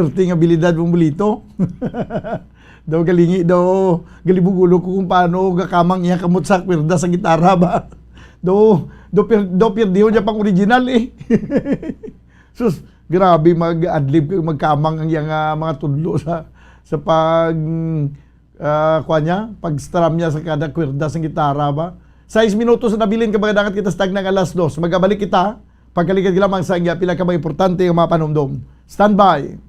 Perti nga abilidad mong bulito. Daw galingi daw, galibog ulo ko kung paano gakamang iya kamot sa kwerda sa gitara ba. Do, do, per, do perdiho niya pang original eh. Sus, grabe mag-adlib kag magkamang ang iyang, ah, mga tudlo sa, sa pag, ah, kuwan niya, pag-strum niya sa kada kwerda sa gitara ba. Sais minutos na nabilin, kabaga, dangat kita sa tagnang alas dos. Magabalik kita, pagkaligad lamang sa iya pila ka mga importante nga mga panumdom. Standby.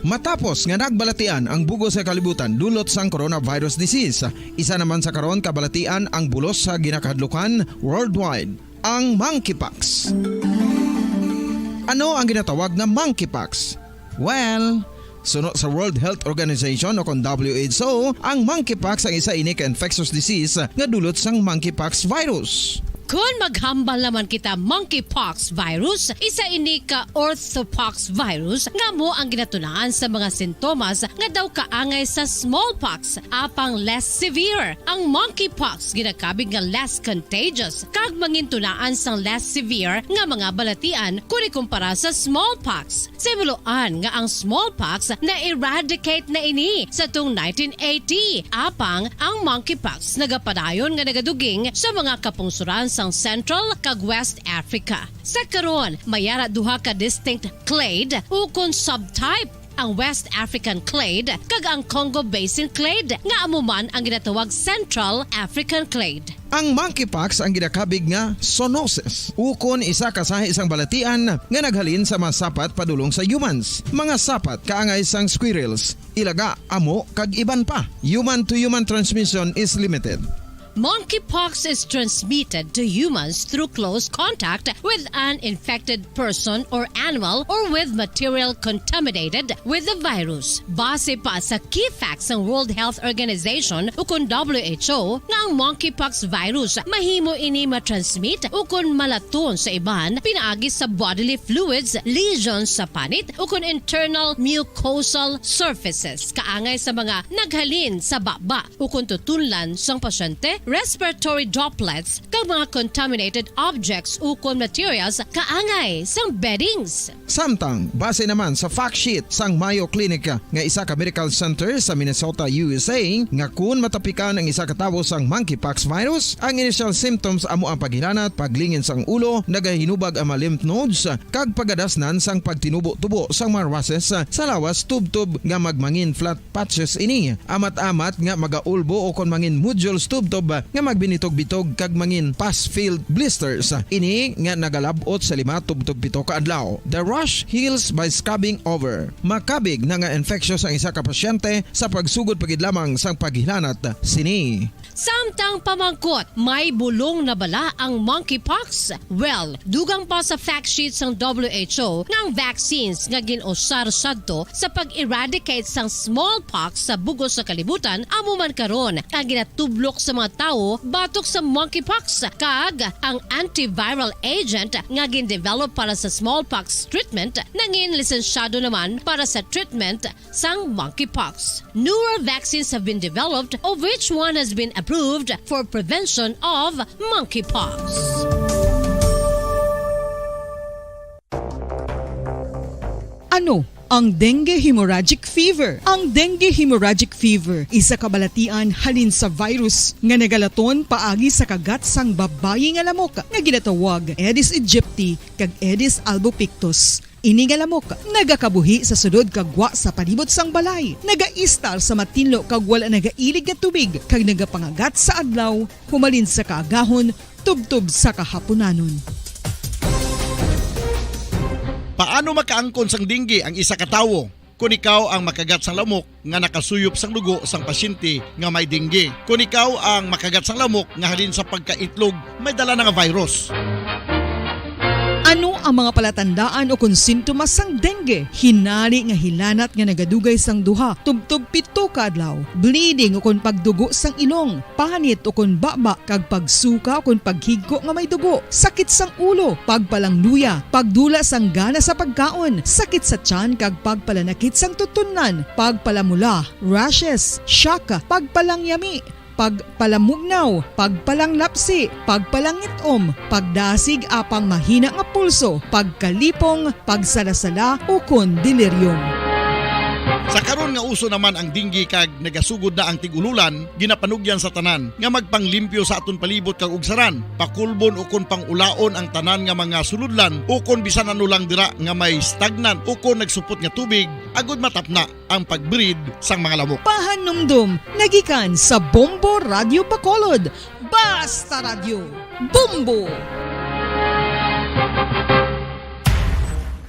Matapos nga nagbalatian ang bug-os sa kalibutan dulot sang coronavirus disease, isa naman sa karon kabalatian ang bulos sa ginakahadlukan worldwide, ang monkeypox. Ano ang ginatawag nga monkeypox? Well, suno sa World Health Organization o kon W H O, ang monkeypox ang isa ini ka infectious disease nga dulot sang monkeypox virus. Kon maghambal naman kita monkeypox virus, isa ini ka orthopox virus nga amo ang ginatunaan sa mga sintomas nga daw kaangay sa smallpox, apang less severe. Ang monkeypox ginakabig nga less contagious kag mangintunaan sang less severe nga mga balatian kon ikumpara sa smallpox. Sa himuloan nga ang smallpox na-eradicate na ini sa tuong nineteen eighty, apang ang monkeypox nagapadayon nga nagaduging sa mga kapungsoran sang Central kag West Africa. Sa karon, may ara duha ka distinct clade ukon subtype, ang West African clade kag ang Congo Basin clade, nga amo man ang ginatawag Central African clade. Ang monkeypox ang ginakabig nga zoonosis, ukon isa ka sahi sang balatian nga naghalin sa mga sapat padulong sa humans. Mga sapat kaangay sang squirrels, ilaga, amo, kag iban pa. Human-to-human transmission is limited. Monkeypox is transmitted to humans through close contact with an infected person or animal or with material contaminated with the virus. Base pa sa key facts sang World Health Organization ukon W H O, nga ang monkeypox virus mahimo ini matransmit ukon malaton sa iban pinaagi sa bodily fluids, lesions sa panit, ukon internal mucosal surfaces, kaangay sa mga naghalin sa baba ukon tutunlan sang pasyente, respiratory droplets, kag mga contaminated objects ukon materials kaangay sang beddings. Samtang, base naman sa fact sheet sang Mayo Clinic nga isa ka medical center sa Minnesota, U S A, nga kun matapikan ang isa ka tawo sang monkeypox virus, ang initial symptoms amo ang paghilanat, paglingin sang ulo, nagahinubag ang mga lymph nodes, kag pagadasnan sang pagtinubo-tubo sang mga rushes sa lawas tubtob nga magmangin flat patches ini, amat-amat nga magaulbo ukon mangin nodules tubtob nga magbinitog-bitog kag mangin pus-filled blisters. Ini nga nagalab-ot sa lima tubtob pito ka adlaw. The rash heals by scabbing over. Makabig na nga infectious ang isa ka pasyente sa pagsugod pa gid lamang sang paghilanat sini. Samtang pamangkot, may bulong na bala ang monkeypox? Well, dugang pa sa fact sheet sang W H O nga ang vaccines nga gin-usar sadto sa pag-eradicate sang smallpox sa bug-os sa kalibutan amo man karon ang ginatublok sa mga tawo batok sa monkeypox, kag ang antiviral agent nga gin-develop para sa smallpox treatment nangin lisensyado naman para sa treatment sang monkeypox. Newer vaccines have been developed, of which one has been approved for prevention of monkeypox. Ano ang dengue hemorrhagic fever? Ang dengue hemorrhagic fever isa ka balatian halin sa virus nga nagalaton paagi sa kagat sang babayi nga lamok nga ginatawag Aedes aegypti kag Aedes albopictus. Ini nga lamok nagakabuhi sa sulod kag gwa sa palibot sang balay, nagaistar sa matinlo kag wala nagailig nga tubig, kag nagapangagat sa adlaw humalin sa kaagahon tubtob sa kahapunanon. Paano makaangkon sang dengue ang isa ka tawo? Kon ikaw ang makagat sang lamok nga nakasuyop sang dugo sang pasyente nga may dengue, kon ikaw ang makagat sang lamok nga halin sa pagkaitlog may dala na nga virus. Ano ang mga palatandaan o kon sintomas sang dengue? Hinari nga hilanat nga nagadugay sang duha tubtob pito ka adlaw, bleeding o kon pagdugo sang ilong, panit o kon baba kag pagsuka o kon paghigko nga may dugo, sakit sang ulo, pagpalangluya, pagdula sang gana sa pagkaon, sakit sa tiyan kag pagpalanakit sang tutunlan, pagpalamula, rashes, shock, pagpalangyami, pagpalamugnaw, pagpalanglapsi, pagpalangit-om, pagdasig apang mahina nga pulso, pagkalipong, pagsalasala, ukon delirium. Sa karon nga uso naman ang dengue kag nagasugod na ang tig-ululan, ginapanugyan sa tanan nga magpanglimpyo sa aton palibot kag ugsaran, pakulbon ukon pang-ulaon ang tanan nga mga sulodlan ukon bisan ano lang dira nga may stagnant ukon nagsupot nga tubig, agod matapna ang pag-breed sang mga lamok. Pahanumdom nga gikan sa Bombo Radyo Bacolod. Basta Radyo, Bombo!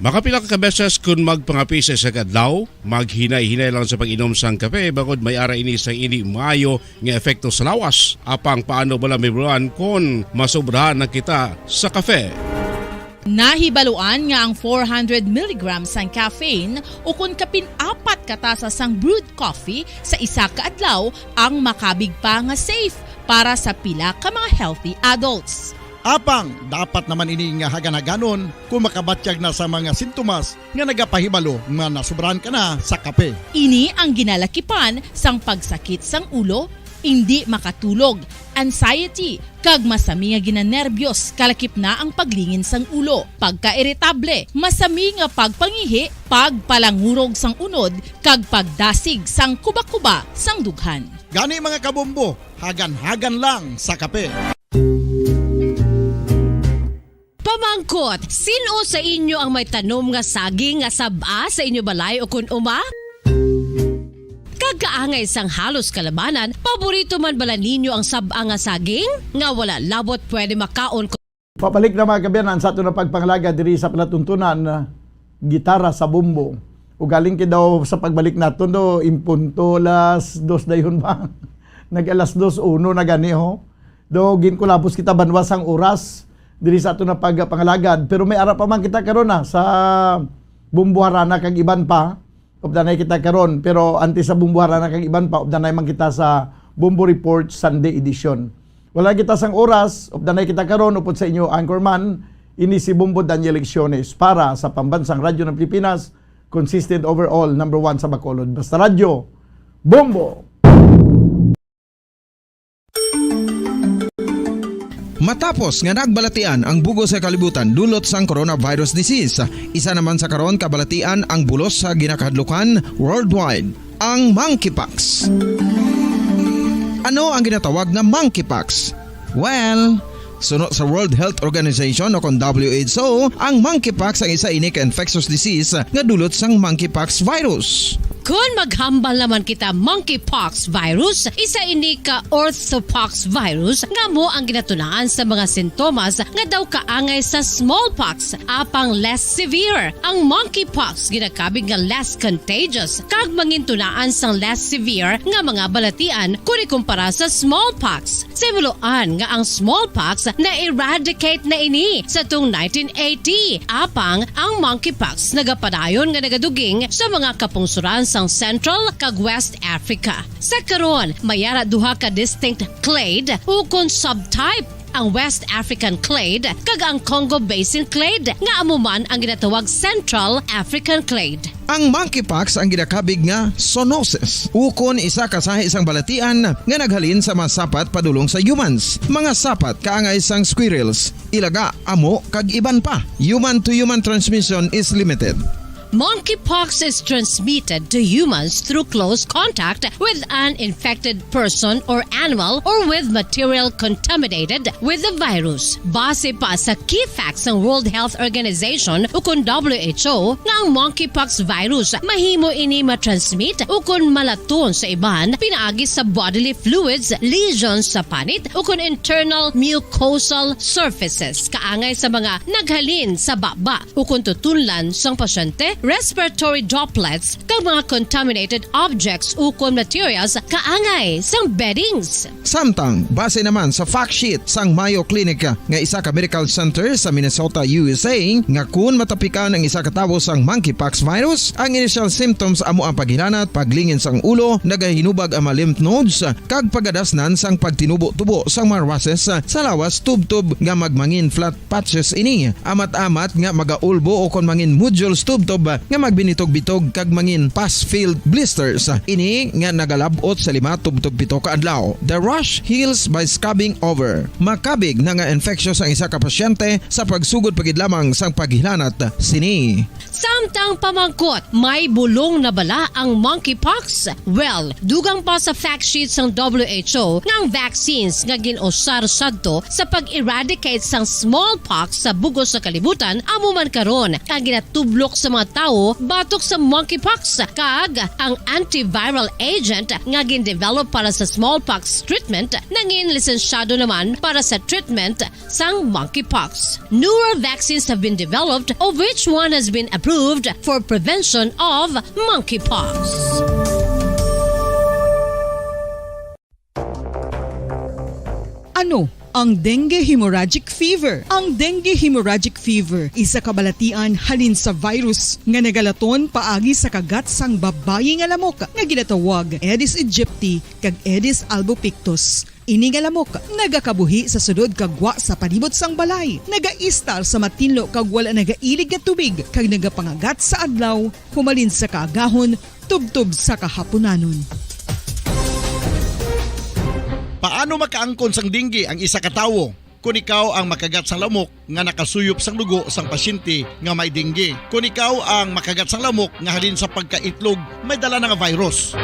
Makapila ka beses kon magpangape sa isa ka adlaw, maghinay-hinay lang sa pag-inom sang kape, bangod may ara ini sang indi maayo nga epekto sa lawas. Apang paano bala mahibaluan kon masobrahan na kita sa kape? Nahibaluan nga ang four hundred milligrams sang caffeine ukon kapin apat ka tasa sang brewed coffee sa isa ka adlaw ang makabig pa nga safe para sa pila ka mga healthy adults. Apang dapat naman ini nga hagan-haganon kung makabatyag na sa mga sintomas nga nagapahibalo nga nasobrahan ka na sa kape. Ini ang ginalakipan sang pagsakit sang ulo, indi makatulog, anxiety, kag masami nga ginanerbyos, kalakip na ang paglingin sang ulo, pagkairitable, masami nga pagpangihi, pagpalangurog sang unod, kag pagdasig sang kubakuba sang dughan. Gani, mga kabombo, hagan-hagan lang sa kape. Pamangkot, sin-o sa inyo ang may tanom nga saging nga sab-a sa inyo balay ukon uma? Kag kaangay sang halos kalabanan, paborito man bala ninyo ang sab-a nga saging nga wala labot pwede makaon? Pabalik na, mga kaabyanan, sa aton nga pagpangalagad diri sa palatuntunan, ah, Gitara sa Bombo. Ugaling kay daw sa pagbalik naton do, impunto alas dos dayon ba? Nag-alas dos, uno na gani, ho. Do, ginkulabos kita banwa sang oras diri sa aton nga pagpangalagad. Pero may ara pa man kita karon, ah, sa Bombo Harana kag iban pa. Updanay kita karon, pero antes sa Bombo Harana kag iban pa, updanay man kita sa Bombo Report Sunday Edition. Wala kita sang oras, updanay kita karon upod sa inyo anchorman, ini si Bombo Daniel Lecciones para sa Pambansang Radyo ng Pilipinas, consistent overall, number one sa Bacolod. Basta Radyo, Bombo! Matapos nga nagbalatian ang bug-os nga kalibutan dulot sang coronavirus disease, isa naman sa karon kabalatian ang bulos sa ginakahadlukan worldwide, ang monkeypox. Ano ang ginatawag nga monkeypox? Well, suno sa World Health Organization o kon W H O, ang monkeypox ang isa ini ka infectious disease nga dulot sang monkeypox virus. Kon maghambal naman kita, monkeypox virus, isa ini ka orthopox virus nga amo ang ginatunaan sa mga sintomas nga daw kaangay sa smallpox, apang less severe. Ang monkeypox ginakabig nga less contagious kag mangintunaan sang less severe nga mga balatian kon ikumpara sa smallpox. Sa hibaluan nga ang smallpox na-eradicate na ini sa tuong nineteen eighty, apang ang monkeypox nagapadayon nga nagaduging sa mga kapungsoran sang Central kag West Africa. Sa karon, may ara duha ka distinct clade ukon subtype, ang West African clade kag ang Congo Basin clade, nga amo man ang ginatawag Central African clade. Ang monkeypox ang ginakabig nga zoonosis, ukon isa ka sahi sang balatian nga naghalin sa mga sapat padulong sa humans. Mga sapat kaangay sang squirrels, ilaga, amo, kag iban pa. Human-to-human transmission is limited. Monkeypox is transmitted to humans through close contact with an infected person or animal or with material contaminated with the virus. Base pa sa key facts sang World Health Organization ukon W H O nga ang monkeypox virus mahimo ini matransmit ukon malaton sa iban pinaagi sa bodily fluids, lesions sa panit ukon internal mucosal surfaces, kaangay sa mga naghalin sa baba ukon tutunlan sang pasyente, respiratory droplets, kag mga contaminated objects ukon materials kaangay sang beddings. Samtang, base naman sa fact sheet sang Mayo Clinic nga isa ka medical center sa Minnesota, U S A, nga kun matapikan ang isa ka tawo sang monkeypox virus, ang initial symptoms amo ang paghilanat, paglingin sang ulo, nagahinubag ang mga lymph nodes, kag pagadasnan sang pagtinubo-tubo sang mga rushes sa lawas tubtob nga magmangin flat patches ini. Amat-amat nga magaulbo o kon mangin nodules tubtob nga magbinitog-bitog kag mangin pus-filled blisters. Ini nga nagalab-ot sa lima tubtob pito ka adlaw. The rash heals by scrubbing over. Makabig na nga infectious ang isa ka pasyente sa pagsugod pa gid lamang sang paghilanat sini. Samtang pamangkot, may bulong na bala ang monkeypox? Well, dugang pa sa fact sheet sang W H O nga ang vaccines nga gin-usar sadto sa pag-eradicate sang smallpox sa bug-os nga kalibutan amo man karon ang ginatublok sa mga tawo batok sa monkeypox, kag ang antiviral agent nga gin-develop para sa smallpox treatment nangin lisensyado naman para sa treatment sang monkeypox. Newer vaccines have been developed, of which one has been approved for prevention of monkeypox. Ano ang dengue hemorrhagic fever? Ang dengue hemorrhagic fever isa ka balatian halin sa virus nga nagalaton paagi sa kagat sang babayi nga lamok nga ginatawag Aedes aegypti kag Aedes albopictus. Ini nga lamok nagakabuhi sa sulod kag gwa sa palibot sang balay, nagaistar sa matinlo kag wala nagailig nga tubig, kag nagapangagat sa adlaw humalin sa kaagahon tubtob sa kahapunanon. Paano makaangkon sang dengue ang isa ka tawo? Kon ikaw ang makagat sang lamok nga nakasuyop sang dugo sang pasyente nga may dengue. Kon ikaw ang makagat sang lamok nga halin sa pagkaitlog may dala na nga virus.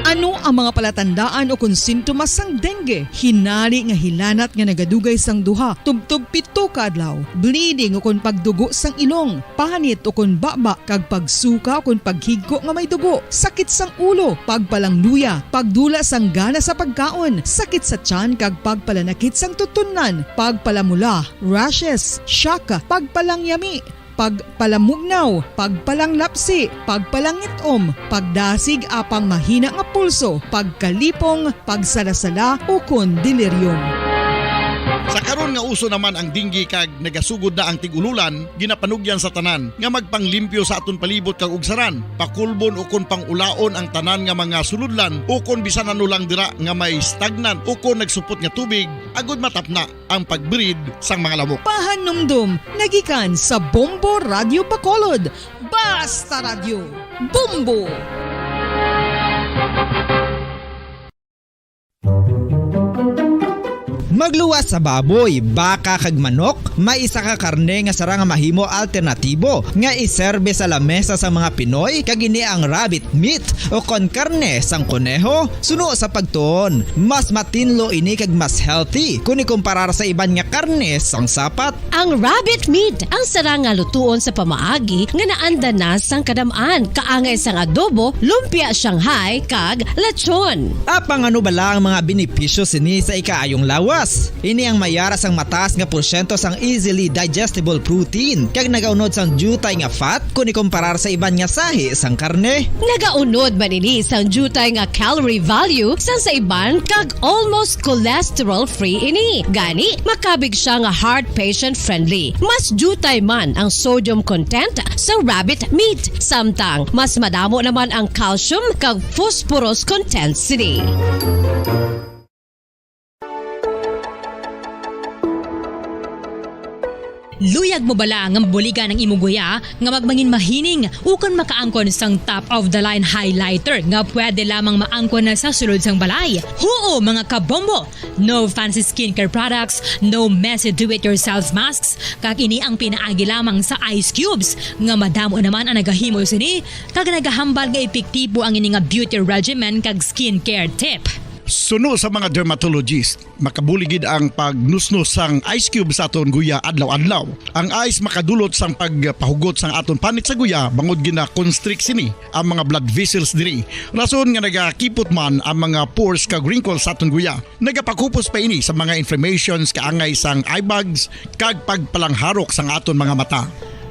Ano ang mga palatandaan ukon sintomas sang dengue? Hinari nga hilanat nga nagadugay sang duha tubtob pito ka adlaw, bleeding ukon pagdugo sang ilong, panit ukon baba, kag pagsuka ukon paghigko nga may dugo, sakit sang ulo, pagpalangluya, pagdula sang gana sa pagkaon, sakit sa tiyan kag pagpalanakit sang tutunlan, pagpalamula, rashes, shock, pagpalangyami, pagpalamugnaw, pagpalanglapsi, pagpalangit-om, pagdasig apang mahina nga pulso, pagkalipong, pagsalasala, ukon delirium. Sa karon nga uso naman ang dengue kag nagasugod na ang tig-ululan, ginapanugyan sa tanan nga magpanglimpyo sa aton palibot kag ugsaran, pakulbon ukon pang-ulaon ang tanan nga mga sulodlan ukon bisan ano lang dira nga may stagnant ukon nagsupot nga tubig, agud matapna ang pag-breed sang mga lamok. Pahanumdom nga gikan sa Bombo Radyo Bacolod. Basta Radyo, Bombo! Magluwas sa baboy, baka kag manok, may isa ka karne nga sarang nga mahimo alternatibo nga iserbe sa lamesa sang mga Pinoy, kag ini ang rabbit meat ukon karne sang koneho. Suno sa pagtuon, mas matinlo ini kag mas healthy kon ikumparar sa iban nga karne sang sapat. Ang rabbit meat ang sarang nga lutuon sa pamaagi nga naanda na sang kadam-an, kaangay sang adobo, lumpia Shanghai, kag lechon. Apang ano bala ang mga benepisyo sini sa ikaayong lawas? Ini ang may ara sang mataas nga porsyento sang easily digestible protein, kag nagaunod sang diutay nga fat kon ikumparar sa iban nga sahi sang karne. Nagaunod man ini sang diutay nga calorie value sang sa iban, kag almost cholesterol-free ini. Gani, makabig sia nga heart patient-friendly. Mas diutay man ang sodium content sa rabbit meat, samtang mas madamo naman ang calcium kag phosphorus content sini. Luyag mo bala nga mabuligan ang imo guya nga magmangin mahining ukon makaangkon sang top-of-the-line highlighter nga pwede lamang maangkon na sa sulod sang balay? Huo, mga kabombo! No fancy skincare products, no messy do-it-yourself masks, kag ini ang pinaagi lamang sa ice cubes, nga madamo naman ang nagahimo sini, kag nagahambal nga epektibo ang ini nga beauty regimen kag skincare tip. Suno sa mga dermatologist, makabulig gid ang pagnusnos sang ice cube sa aton guya adlaw-adlaw. Ang ice makadulot sang pagpahugot sang aton panit sa guya, bangod gina-constrict sini ang mga blood vessels diri. Rason nga nagakipot man ang mga pores kag wrinkles sa aton guya. Nagapakupos pa ini sa mga inflammations, kaangay sang eye bags, kag pagpalangharok sang aton mga mata.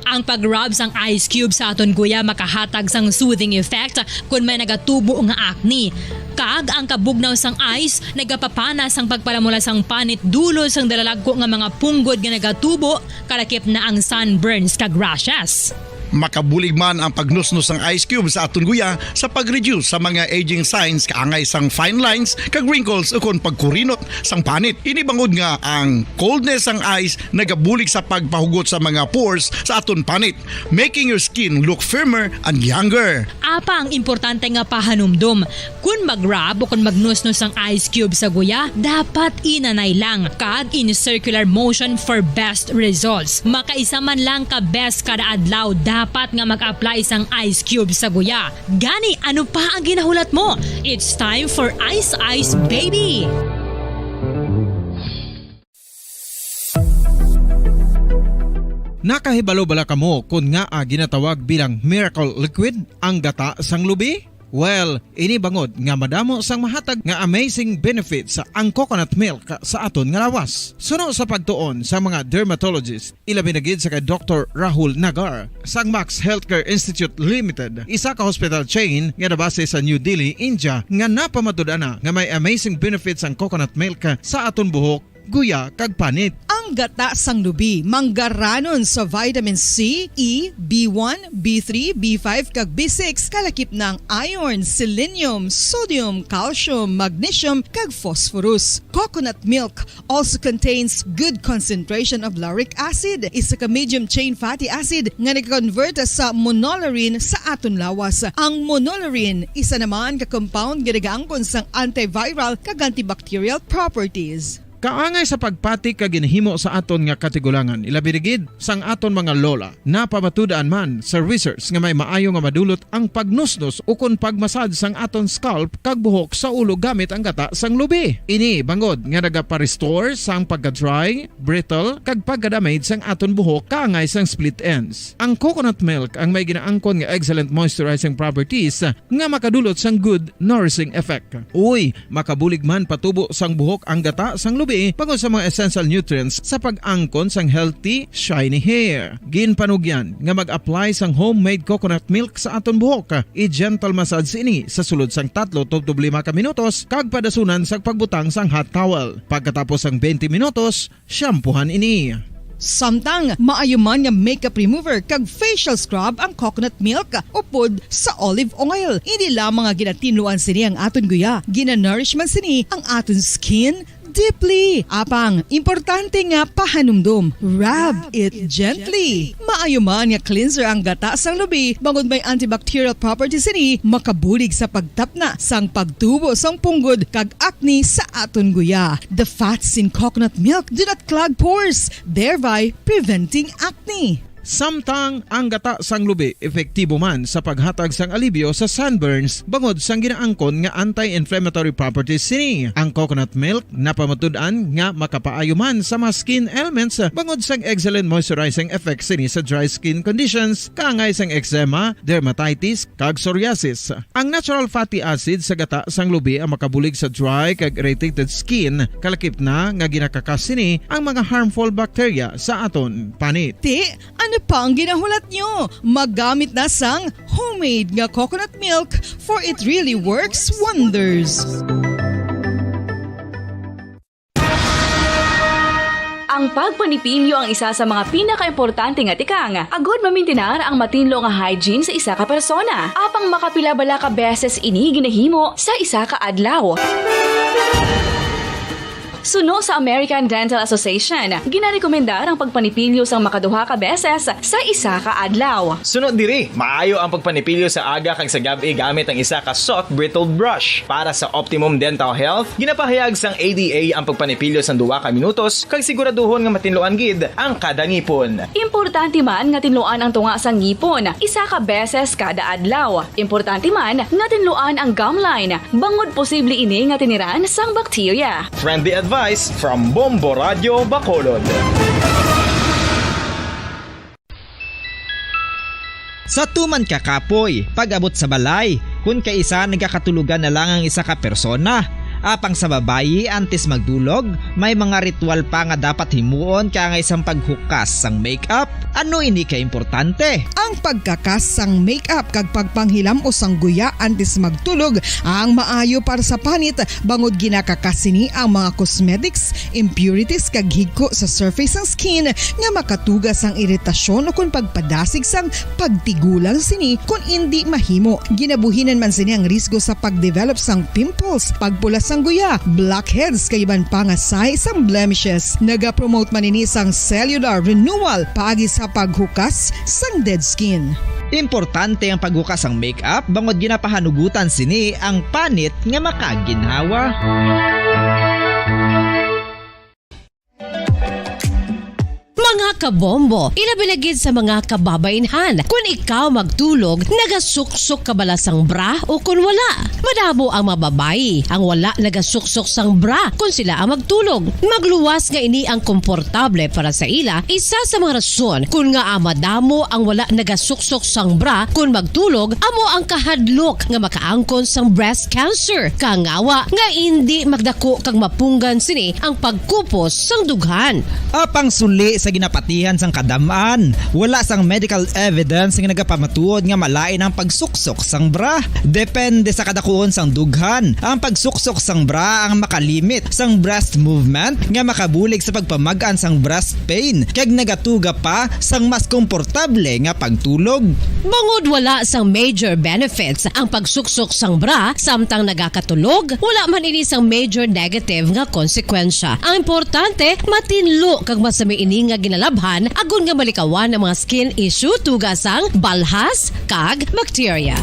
Ang pag-rub sang ice cube sa aton guya makahatag sang soothing effect kon may nagatubo nga acne. Kag ang kabugnaw sang ice nagapapana sang pagpalamula sang panit dulod sang dalalagko nga mga punggod nga nagatubo, kalakip na ang sunburns kag rashes. Makabulig man ang pagnusnos sang ice cube sa aton guya sa pag-reduce sa mga aging signs kaangay sang fine lines kag wrinkles ukon pagkurinot sang panit. Ini bangod nga ang coldness sang ice nagabulig sa pagpahugot sa mga pores sa aton panit, making your skin look firmer and younger. Apang importante nga pahanumdom, kon mag-rub o kon magnusnos ang ice cube sa guya, dapat inanay lang kag in circular motion for best results. Makaisa man lang ka beses kada adlaw dapat nga mag-apply sang ice cube sa guya. Gani, ano pa ang ginahulat mo? It's time for Ice Ice Baby! Nakahibalo bala kamo kon ngaa ginatawag bilang miracle liquid ang gata sang lubi? Well, ini bangod nga madamo sang mahatag nga amazing benefits ang coconut milk sa aton nga lawas. Suno sa pagtuon sa mga dermatologist, ilabi na gid sa kay Doktor Rahul Nagar sang Max Healthcare Institute Limited, isa ka hospital chain nga nabase sa New Delhi, India, nga napamatud-an na nga may amazing benefits ang coconut milk sa aton buhok, guya, kag panit. Ang gata sang lubi manggaranon sa vitamin C, E, B one, B three, B five, kag B six, kalakip na ang iron, selenium, sodium, calcium, magnesium, kag phosphorus. Coconut milk also contains good concentration of lauric acid, isa ka medium chain fatty acid nga nagakonvert sa monolaurin sa aton lawas. Ang monolaurin, isa naman ka compound nga nagaangkon sang antiviral kag antibacterial properties. Kaangay sa pagpati kag ginhimo sa aton nga katigulangan, ilabi na gid sang aton mga lola. Napamatud-an man sa research nga may maayo nga madulot ang pagnusnos ukon pagmasad sang aton scalp kag buhok sa ulo gamit ang gata sang lubi. Ini bangod nga nagapa-restore sang pagka-dry, brittle, kag pagka-damage sang aton buhok kaangay sang split ends. Ang coconut milk ang may ginaangkon nga excellent moisturizing properties nga makadulot sang good nourishing effect. Uy, makabulig man patubo sang buhok ang gata sang lubi bangod sa mga essential nutrients sa pag-angkon sang healthy, shiny hair. Ginpanugyan nga mag-apply sang homemade coconut milk sa aton buhok. I-gentle massage ini sa sulod sang tatlo tubtob lima ka minutos kag padasunan sa pagbutang sang hot towel. Pagkatapos sang twenty minutos, shampoohan ini. Samtang maayo man nga makeup remover kag facial scrub ang coconut milk upod sa olive oil. Hindi lamang nga ginatinluan sini ang aton guya, ginanourish man sini ang aton skin deeply. Apang, importante nga pahanumdom, rub it gently. Maayo man nga cleanser ang gata sang lubi, bangod may antibacterial properties sini, makabulig sa pagtapna sang pagtubo sang punggod kag acne sa aton guya. The fats in coconut milk do not clog pores, thereby preventing acne. Samtang ang gata sang lubi epektibo man sa paghatag sang alibyo sa sunburns bangod sang ginaangkon nga anti-inflammatory properties sini. Ang coconut milk napamatud-an nga makapaayo man sa mga skin ailments bangod sang excellent moisturizing effect sini sa dry skin conditions, kaangay sang eczema, dermatitis, kag psoriasis. Ang natural fatty acid sa gata sang lubi ang makabulig sa dry kag irritated skin, kalakip na nga ginakakas sini ang mga harmful bacteria sa aton panit. Ti, ano pa ang ginahulat nyo? Magamit na sang homemade nga coconut milk, for it really works wonders. Ang pagpanipilyo ang isa sa mga pinakaimportante nga tikang agud mamintinar ang matinlo nga hygiene sa isa ka persona. Apang makapila bala ka beses ini ginahimo sa isa ka adlaw? Suno sa American Dental Association, ginarekomendar ang pagpanipilyo sang makaduha ka beses sa isa ka adlaw. Suno diri, maayo ang pagpanipilyo sa aga kag sa gab-i gamit ang isa ka soft bristled brush. Para sa optimum dental health, ginapahayag sang A D A ang pagpanipilyo sang duha ka minutos kag siguraduhon nga matinluan gid ang kada ngipon. Importante man nga tinluan ang tunga sang ngipon isa ka beses kada adlaw. Importante man nga tinluan ang gum line, bangod posible ini nga tiniran sang bakterya. Friendly advice from Bombo Radio Bacolod. Sa tuman ka kapoy, pag-abot sa balay, kun kaisa nagakatulogan na lang ang isa ka persona, Apang sa babayi, antes magdulog, may mga ritual pa nga dapat himuon kaangay sang paghukas sang makeup. Ano ini ka importante? Ang pagkakas sang makeup kag pagpanghilam-os sang guya antes magtulog ang maayo para sa panit, bangod ginakakas sini ang mga cosmetics, impurities, kag higko sa surface sang skin nga makatuga sang iritasyon ukon pagpadasig sang pagtigulang sini kon indi mahimo. Ginabuhinan man sini ang risgo sa pagdevelop sang pimples, pagpula sang guya, blackheads, kag iban pa nga sahi sang blemishes. Nagapromote man ini sang cellular renewal paagi sa paghukas sang dead skin. Importante ang paghukas sang makeup bangod ginapahanugutan sini ang panit nga makaginhawa. Mga kabombo, ilabi na gid sa mga kababaynhan, kun ikaw magtulog, nagasuksok ka bala sang bra o kun wala? Madamo ang mga babayi ang wala nagasuksok sang bra kun sila ang magtulog. Magluwas nga ini ang komportable para sa ila, isa sa mga rason kun ngaa madamo ang wala nagasuksok sang bra kun magtulog amo ang kahadlok nga makaangkon sang breast cancer, kangawa nga indi magdako kag mapunggan sini ang pagkupos sang dughan. Apang suli sa ginapatihan sang kadam-an, wala sang medical evidence nga nagapamatuod nga malain ang pagsuksok sang bra. Depende sa kadakuon sang dughan, ang pagsuksok sang bra ang makalimit sang breast movement nga makabulig sa pagpamag-an sang breast pain kag nagatuga pa sang mas komportable nga pagtulog. Bangod wala sang major benefits ang pagsuksok sang bra samtang nagakatulog, wala man ini sang major negative nga konsekwensya. Ang importante, matinlo kag masami ini nga ginalabhan agod nga malikawan ang mga skin issue tuga sang balhas kag bakterya.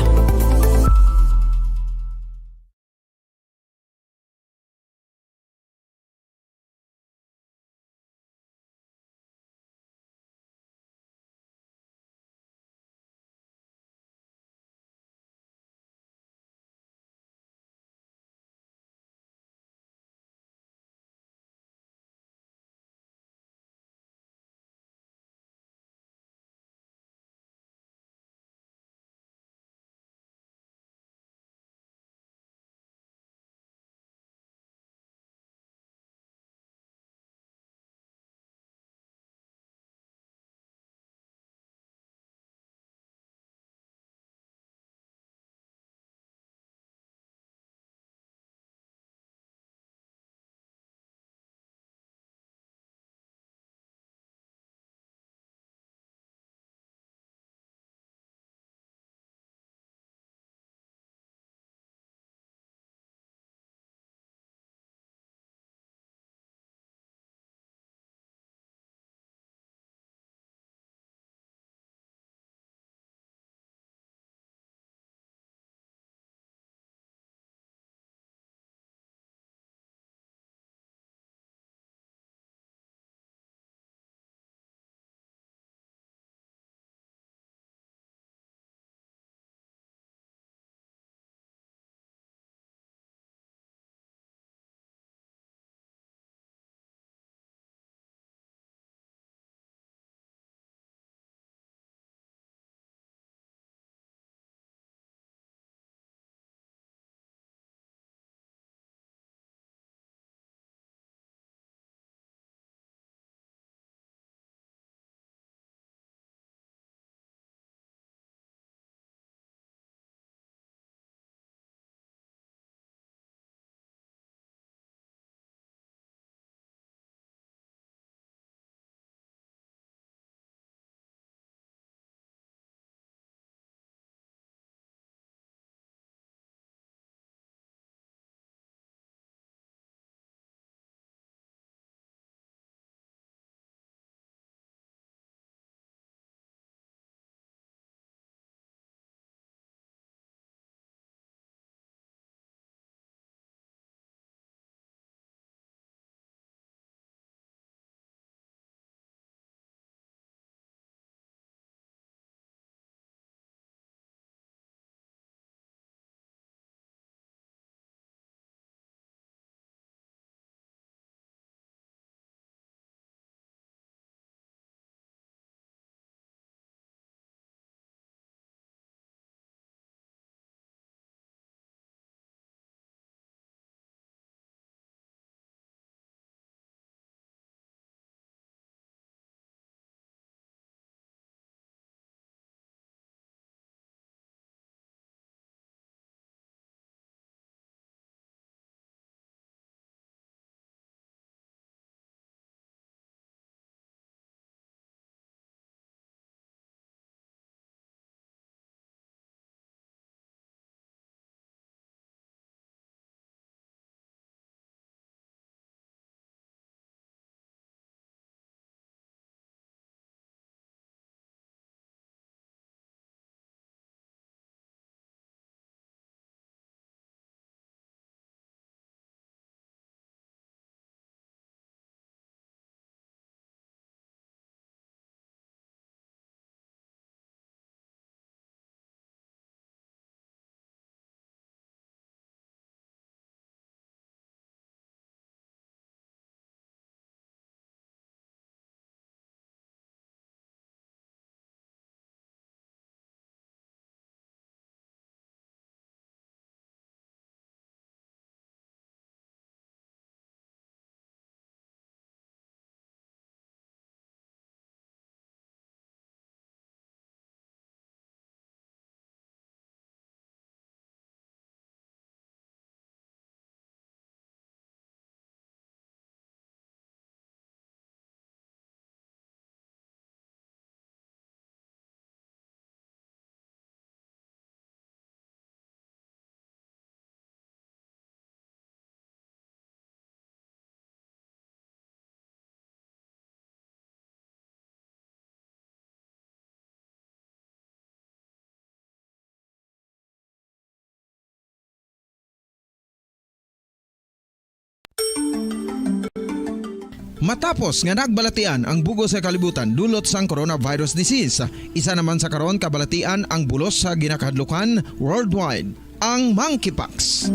Matapos nga nagbalatian ang bug-os nga kalibutan dulot sang coronavirus disease, isa naman sa karon kabalatian ang bulos sa ginakahadlukan worldwide, ang monkeypox.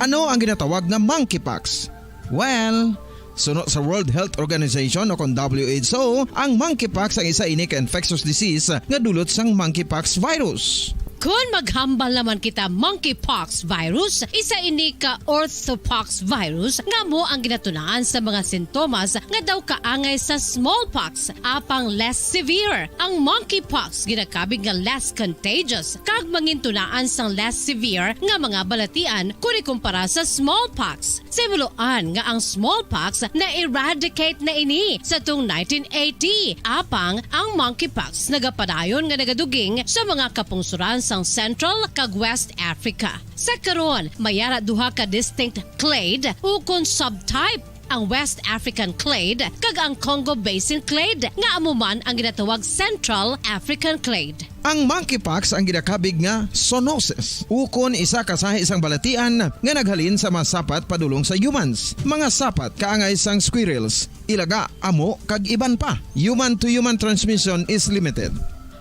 Ano ang ginatawag nga monkeypox? Well, suno sa World Health Organization o kon W H O, ang monkeypox ang isa ini ka infectious disease nga dulot sang monkeypox virus. Kon maghambal naman kita monkeypox virus, isa ini ka orthopox virus nga amo ang ginatunaan sa mga sintomas nga daw kaangay sa smallpox, apang less severe. Ang monkeypox ginakabig nga less contagious kag mangintunaan sang less severe nga mga balatian kon ikumpara sa smallpox. Sa himuloan nga ang smallpox na-eradicate na ini sa tung nineteen eighty, apang ang monkeypox nagapadayon nga nagaduging sa mga kapungsoran sang Central kag West Africa. Sa karon, may ara duha ka distinct clade ukon subtype, ang West African clade kag ang Congo Basin clade, nga amo man ang ginatawag Central African clade. Ang monkeypox ang ginakabig nga zoonosis, ukon isa ka sahi sang balatian nga naghalin sa mga sapat padulong sa humans, mga sapat kaangay sang squirrels, ilaga, amo, kag iban pa. Human to human transmission is limited.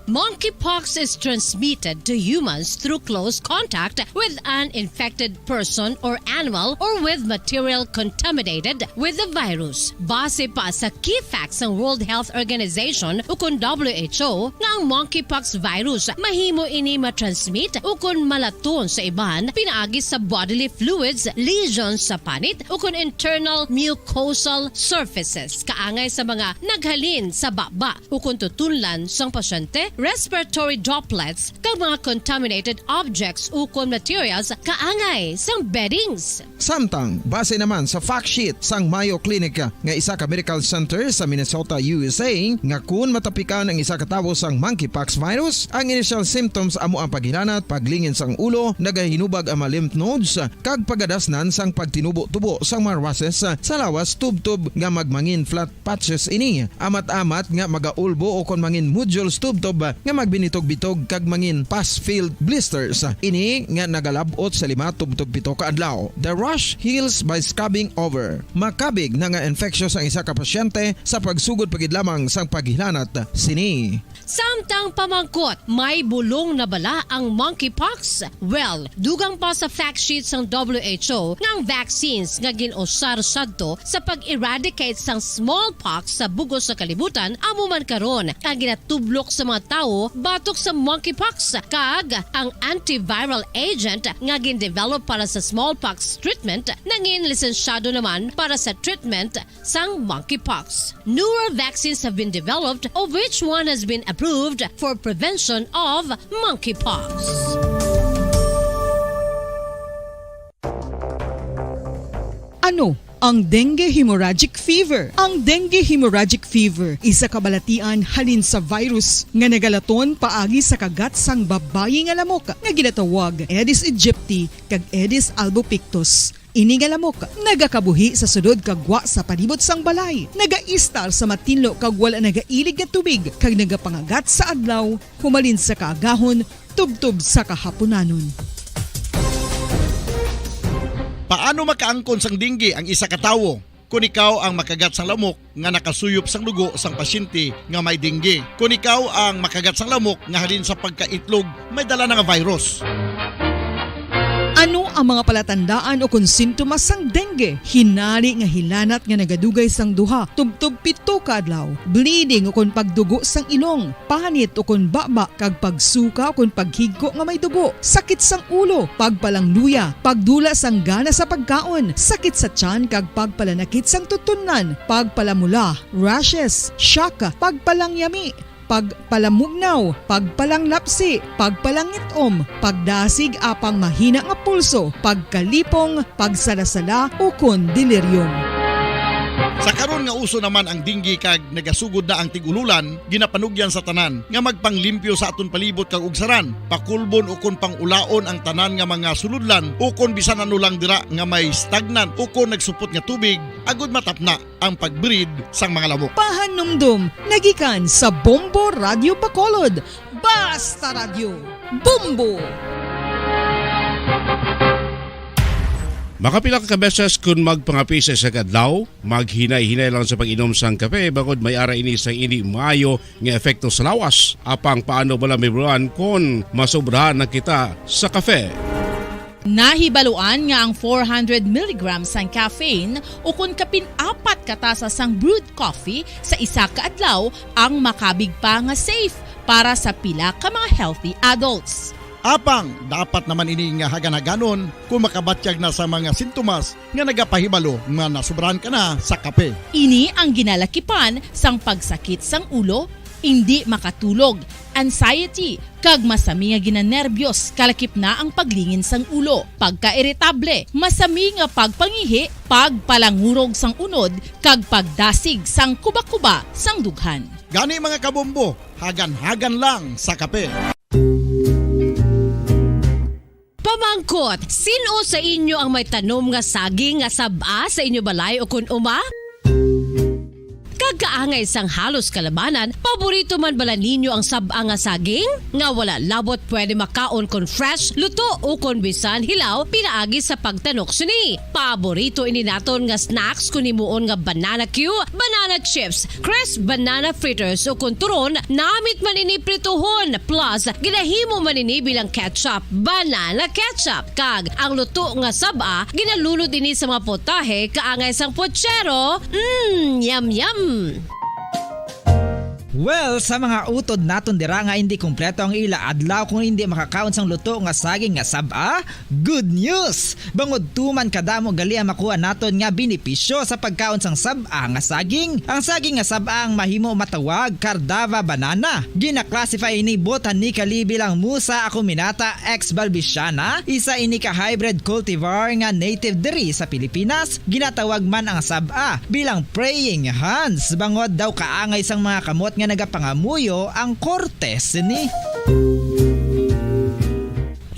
Monkeypox is transmitted to humans through close contact with an infected person or animal or with material contaminated with the virus. Base pa sa key facts sang World Health Organization ukon W H O, nga ang monkeypox virus mahimo ini matransmit ukon malaton sa iban pinaagi sa bodily fluids, lesions sa panit, ukon internal mucosal surfaces, kaangay sa mga naghalin sa baba ukon tutunlan sang pasyente, respiratory droplets, kag mga contaminated objects ukon materials kaangay sang beddings. Samtang, base naman sa fact sheet sang Mayo Clinic nga isa ka medical center sa Minnesota, U S A, nga kun matapikan ang isa ka tawo sang monkeypox virus, ang initial symptoms amo ang paghilanat, paglingin sang ulo, nagahinubag ang mga lymph nodes, kag pagadasnan sang pagtinubo-tubo sang mga rushes sa lawas tubtob nga magmangin flat patches ini. Amat-amat nga magaulbo o kon mangin nodules tubtob nga magbinitog-bitog kag mangin pus-filled blisters. Ini nga nagalab-ot sa lima tubtob pito ka adlaw. The rash heals by scabbing over. Makabig na nga infectious ang isa ka pasyente sa pagsugod pa gid lamang sang paghilanat sini. Samtang pamangkot, may bulong na bala ang monkeypox? Well, dugang pa sa fact sheet sang W H O nga ang vaccines nga gin-usar sadto sa pag-eradicate sang smallpox sa bug-os nga kalibutan amo man karon ang ginatublok sa mga tawo batok sa monkeypox, kag ang antiviral agent nga gin-develop para sa smallpox treatment nangin lisensyado naman para sa treatment sang monkeypox. Newer vaccines have been developed, of which one has been approved for prevention of monkeypox. Ano ang dengue hemorrhagic fever? Ang dengue hemorrhagic fever isa ka balatian halin sa virus nga nagalaton paagi sa kagat sang babayi nga lamok nga ginatawag Aedes aegypti kag Aedes albopictus. Ini nga lamok nagakabuhi sa sulod kag gwa sa palibot sang balay, nagaistar sa matinlo kag wala nagailig nga tubig, kag nagapangagat sa adlaw humalin sa kaagahon tubtob sa kahapunanon. Paano makaangkon sang dengue ang isa ka tawo? Kon ikaw ang makagat sang lamok nga nakasuyop sang dugo sang pasyente nga may dengue. Kon ikaw ang makagat sang lamok nga halin sa pagkaitlog may dala na nga virus. Ano ang mga palatandaan o kon sintomas sang dengue? Hinari nga hilanat nga nagadugay sang duha tubtob pito ka adlaw, bleeding o kon pagdugo sang ilong, panit o kon baba, kag pagsuka o kon paghigko nga may dugo, sakit sang ulo, pagpalangluya, pagdula sang gana sa pagkaon, sakit sa tiyan kag pagpalanakit sang tutunlan, pagpalamula, rashes, shock, pagpalangyami, pagpalamugnaw, pagpalanglapsi, pagpalangit-om, pagdasig apang mahina nga pulso, pagkalipong, pagsalasala, ukon delirium. Sa karon nga uso naman ang dengue kag nagasugod na ang tig-ululan, ginapanugyan sa tanan nga magpanglimpyo sa aton palibot kag ugsaran, pakulbon ukon pang-ulaon ang tanan nga mga sulodlan ukon bisan ano lang dira nga may stagnant ukon nagsupot nga tubig, agud matapna ang pag-breed sang mga lamok. Pahanumdom nagikan sa Bombo Radio Bacolod. Basta Radyo, Bombo! Makapila ka beses kun magpangape sa isa ka adlaw, maghinay-hinay lang sa pag-inom sang kape bangod may ara ini sang indi maayo nga epekto sa lawas. Apang paano bala mahibaluan kon masobrahan na kita sa kape? Nahibaluan nga ang four hundred milligrams sang caffeine ukon kapin apat ka tasa sang brewed coffee sa isa ka adlaw ang makabig pa nga safe para sa pila ka mga healthy adults. Apang dapat naman ini nga hagan-haganon kung makabatyag na sa mga sintomas nga nagapahibalo nga nasubrahan ka na sa kape. Ini ang ginalakipan sang pagsakit sang ulo, indi makatulog, anxiety, kag masami nga ginanerbiyos, kalakip na ang paglingin sang ulo, pagkairitable, masami nga pagpangihi, pagpalangurog sang unod, kag pagdasig sang kuba-kuba sang dughan. Gani, mga kabombo, hagan-hagan lang sa kape. Pamangkot, sin-o sa inyo ang may tanom nga saging nga sab-a sa inyo balay ukon uma? Kag kaangay sang halos kalabanan, paborito man bala ninyo ang sab-a nga saging? Nga wala labot pwede makaon kon fresh, luto, ukon bisan hilaw pinaagi sa pagtanok sini. Paborito ini naton nga snacks kon himuon nga banana cue, banana chips, crisp banana fritters, ukon turon, namit man ini prituhon, plus ginahimo man ini bilang ketchup, banana ketchup, kag ang luto nga sab-a ginalunod ini sa mga potahe kaangay sang puchero. Mm, yum, yum. Well, sa mga utod naton dira nga indi kompleto ang ila adlaw kung indi makakaon sang luto nga saging nga sab-a, good news! Bangod tuman kadamo gali ang makuha naton nga benepisyo sa pagkaon sang sab-a nga saging. Ang saging nga sab-a ang mahimo matawag Cardava banana. Gina-classify ini botanically bilang Musa acuminata ex balbisiana, isa ini ka hybrid cultivar nga native diri sa Pilipinas. Ginatawag man ang sab-a bilang praying hands, bangod daw kaangay sang mga kamot nga nagapangamuyo ang korte sini.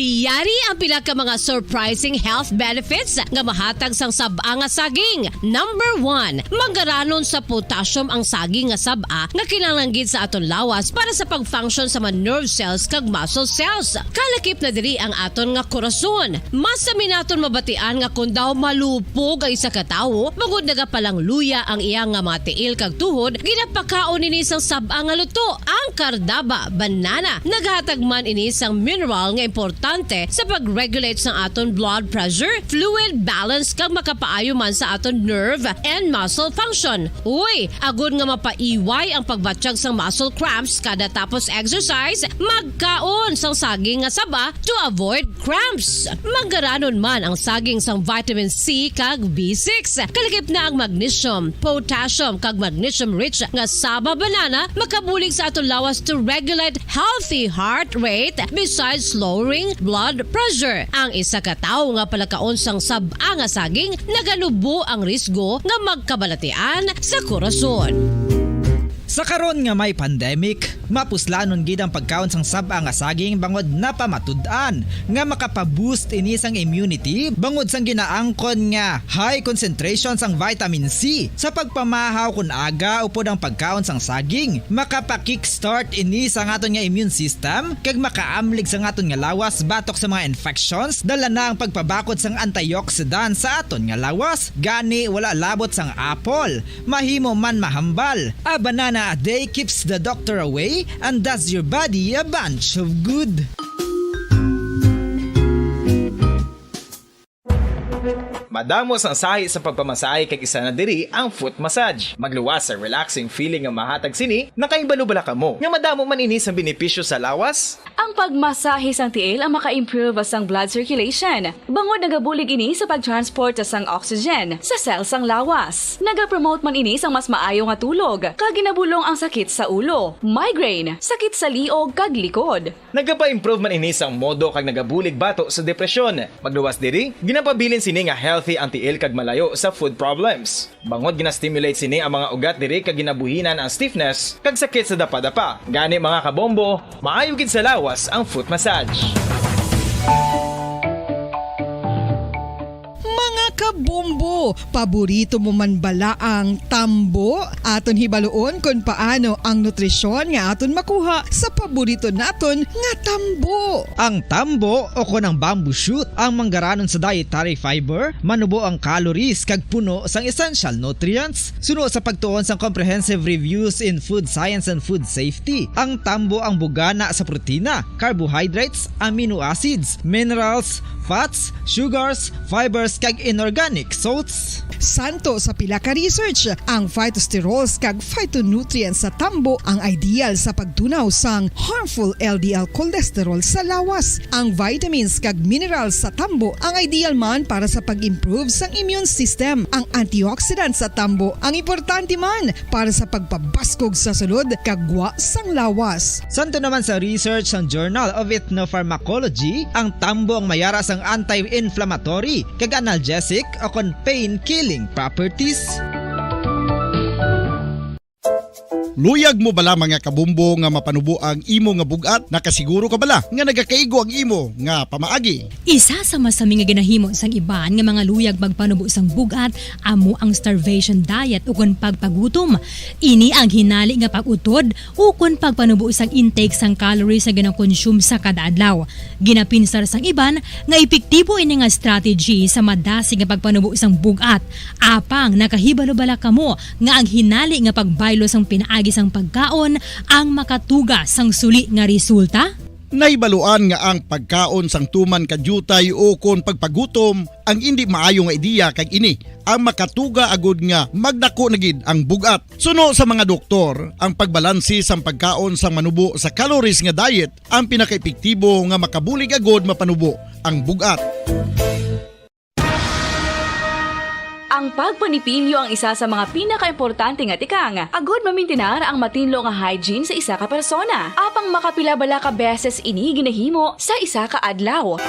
Yari ang pila ka mga surprising health benefits nga mahatag sang sab-a nga saging. Number one, manggaranon sa potassium ang saging nga sab-a nga kinahanglan gid sa aton lawas para sa pag-function sa mga nerve cells kag muscle cells. Kalakip na diri ang aton nga korason. Masami naton mabatian nga kon daw malupog ang isa ka tawo, bangod nagapalangluya ang iya nga mga tiil kag tuhod, ginapakaon ini sang sab-a nga luto, ang Cardava banana. Naghatag man ini sang mineral nga importante sa pag-regulate sang aton blood pressure, fluid balance, kag makapaayo man sa aton nerve and muscle function. Uy, agod nga mapaiway ang pagbatyag sang muscle cramps kada tapos exercise, magkaon sang saging nga saba to avoid cramps. Manggaranon man ang saging sang vitamin C kag B six. Kalakip na ang magnesium, potassium, kag magnesium-rich nga saba banana makabulig sa aton lawas to regulate healthy heart rate besides lowering blood pressure. Ang isa ka tawo nga palakaon sang sab-a nga saging naganubo ang risgo nga magkabalatian sa korason. Sa karon nga may pandemic, mapuslanon gid ang pagkaon sang sab-a nga saging bangod napamatud-an nga makapa-boost ini sang immunity bangod sang ginaangkon nga high concentration sang vitamin C. Sa pagpamahaw kon aga upod ang pagkaon sang saging, makapa-kickstart ini sang aton nga immune system kag makaamlig sang aton nga lawas batok sa mga infections, dala na ang pagpabakod sang antioxidant sa aton nga lawas. Gani, wala labot sang apple, mahimo man mahambal. A banana a day keeps the doctor away and does your body a bunch of good. Madamo sang sahi sa pagpamasahe kag isa na diri ang foot massage. Magluwas sa relaxing feeling nga mahatag sini, nakahibalo bala kamo nga madamo man ini sang benepisyo sa lawas? Ang pagmasahe sang tiil ang maka-improve sang blood circulation, bangod nagabulig ini sa pag-transport sang oxygen sa cell sang lawas. Nagapromote man ini sang mas maayo nga tulog, kag ginabulong ang sakit sa ulo, migraine, sakit sa liog kag likod. Nagapa-improve man ini sang modo kag nagabulig bato sa depresyon. Magluwas diri, ginapabilin sini nga healthy ang tiil kag malayo sa food problems. Bangod gina-stimulate sini ang mga ugat diri kag ginabuhinan ang stiffness kag sakit sa dapadapa. Gani, mga kabombo, maayo gid sa lawas ang foot massage. Mga Bombo, paborito mo man bala ang tambo? Aton hibaluon kon paano ang nutrisyon nga aton makuha sa paborito naton nga tambo. Ang tambo o kon ang bamboo shoot ang manggaranon sa dietary fiber, manubo ang calories kag puno sang essential nutrients. Suno sa pagtuon sang comprehensive reviews in food science and food safety, ang tambo ang bugana sa protina, carbohydrates, amino acids, minerals, fats, sugars, fibers, kag inorganic salts. Santo sa pila ka research, ang phytosterols kag phytonutrients sa tambo ang ideal sa pagtunaw sang harmful L D L cholesterol sa lawas. Ang vitamins kag minerals sa tambo ang ideal man para sa pag-improve sang immune system. Ang antioxidants sa tambo ang importante man para sa pagpabaskog sa sulod kag gwa sang lawas. Santo naman sa research sang Journal of Ethnopharmacology, ang tambo ang mayara sang anti-inflammatory kag analgesic o kon pain-killing properties. Luyag mo bala, mga kabombo, nga mapanubo ang imo nga bug-at? Nakasiguro ka bala nga nagakaigo ang imo nga pamaagi? Isa sa masami nga ginahimo sang iban nga mga luyag magpanubo sang bug-at amo ang starvation diet ukon pagpagutom. Ini ang hinali nga pag-utod ukon pagpanubo sang intake sang calories nga ginakonsume sa kada adlaw. Ginapinsar sang iban nga epektibo ini nga strategy sa madasig nga pagpanubo sang bug-at. Apang nakahibalo bala kamo nga ang hinali nga pagbaylo sang pinaagi sang pagkaon ang makatuga sang suli nga resulta? Nahibaluan nga ang pagkaon sang tuman ka diutay ukon pagpagutom ang indi maayo nga ideya, kag ini ang makatuga agud nga magdako na gid ang bug-at. Suno sa mga doktor, ang pagbalanse sang pagkaon sang manubo sa calories nga diet ang pinakaepektibo nga makabulig agud mapanubo ang bug-at. Ang pagpanipilyo ang isa sa mga pinakaimportante nga tikang agud mamintinar ang matinlo nga hygiene sa isa ka persona. Apang makapila bala ka beses ini ginahimo sa isa ka adlaw?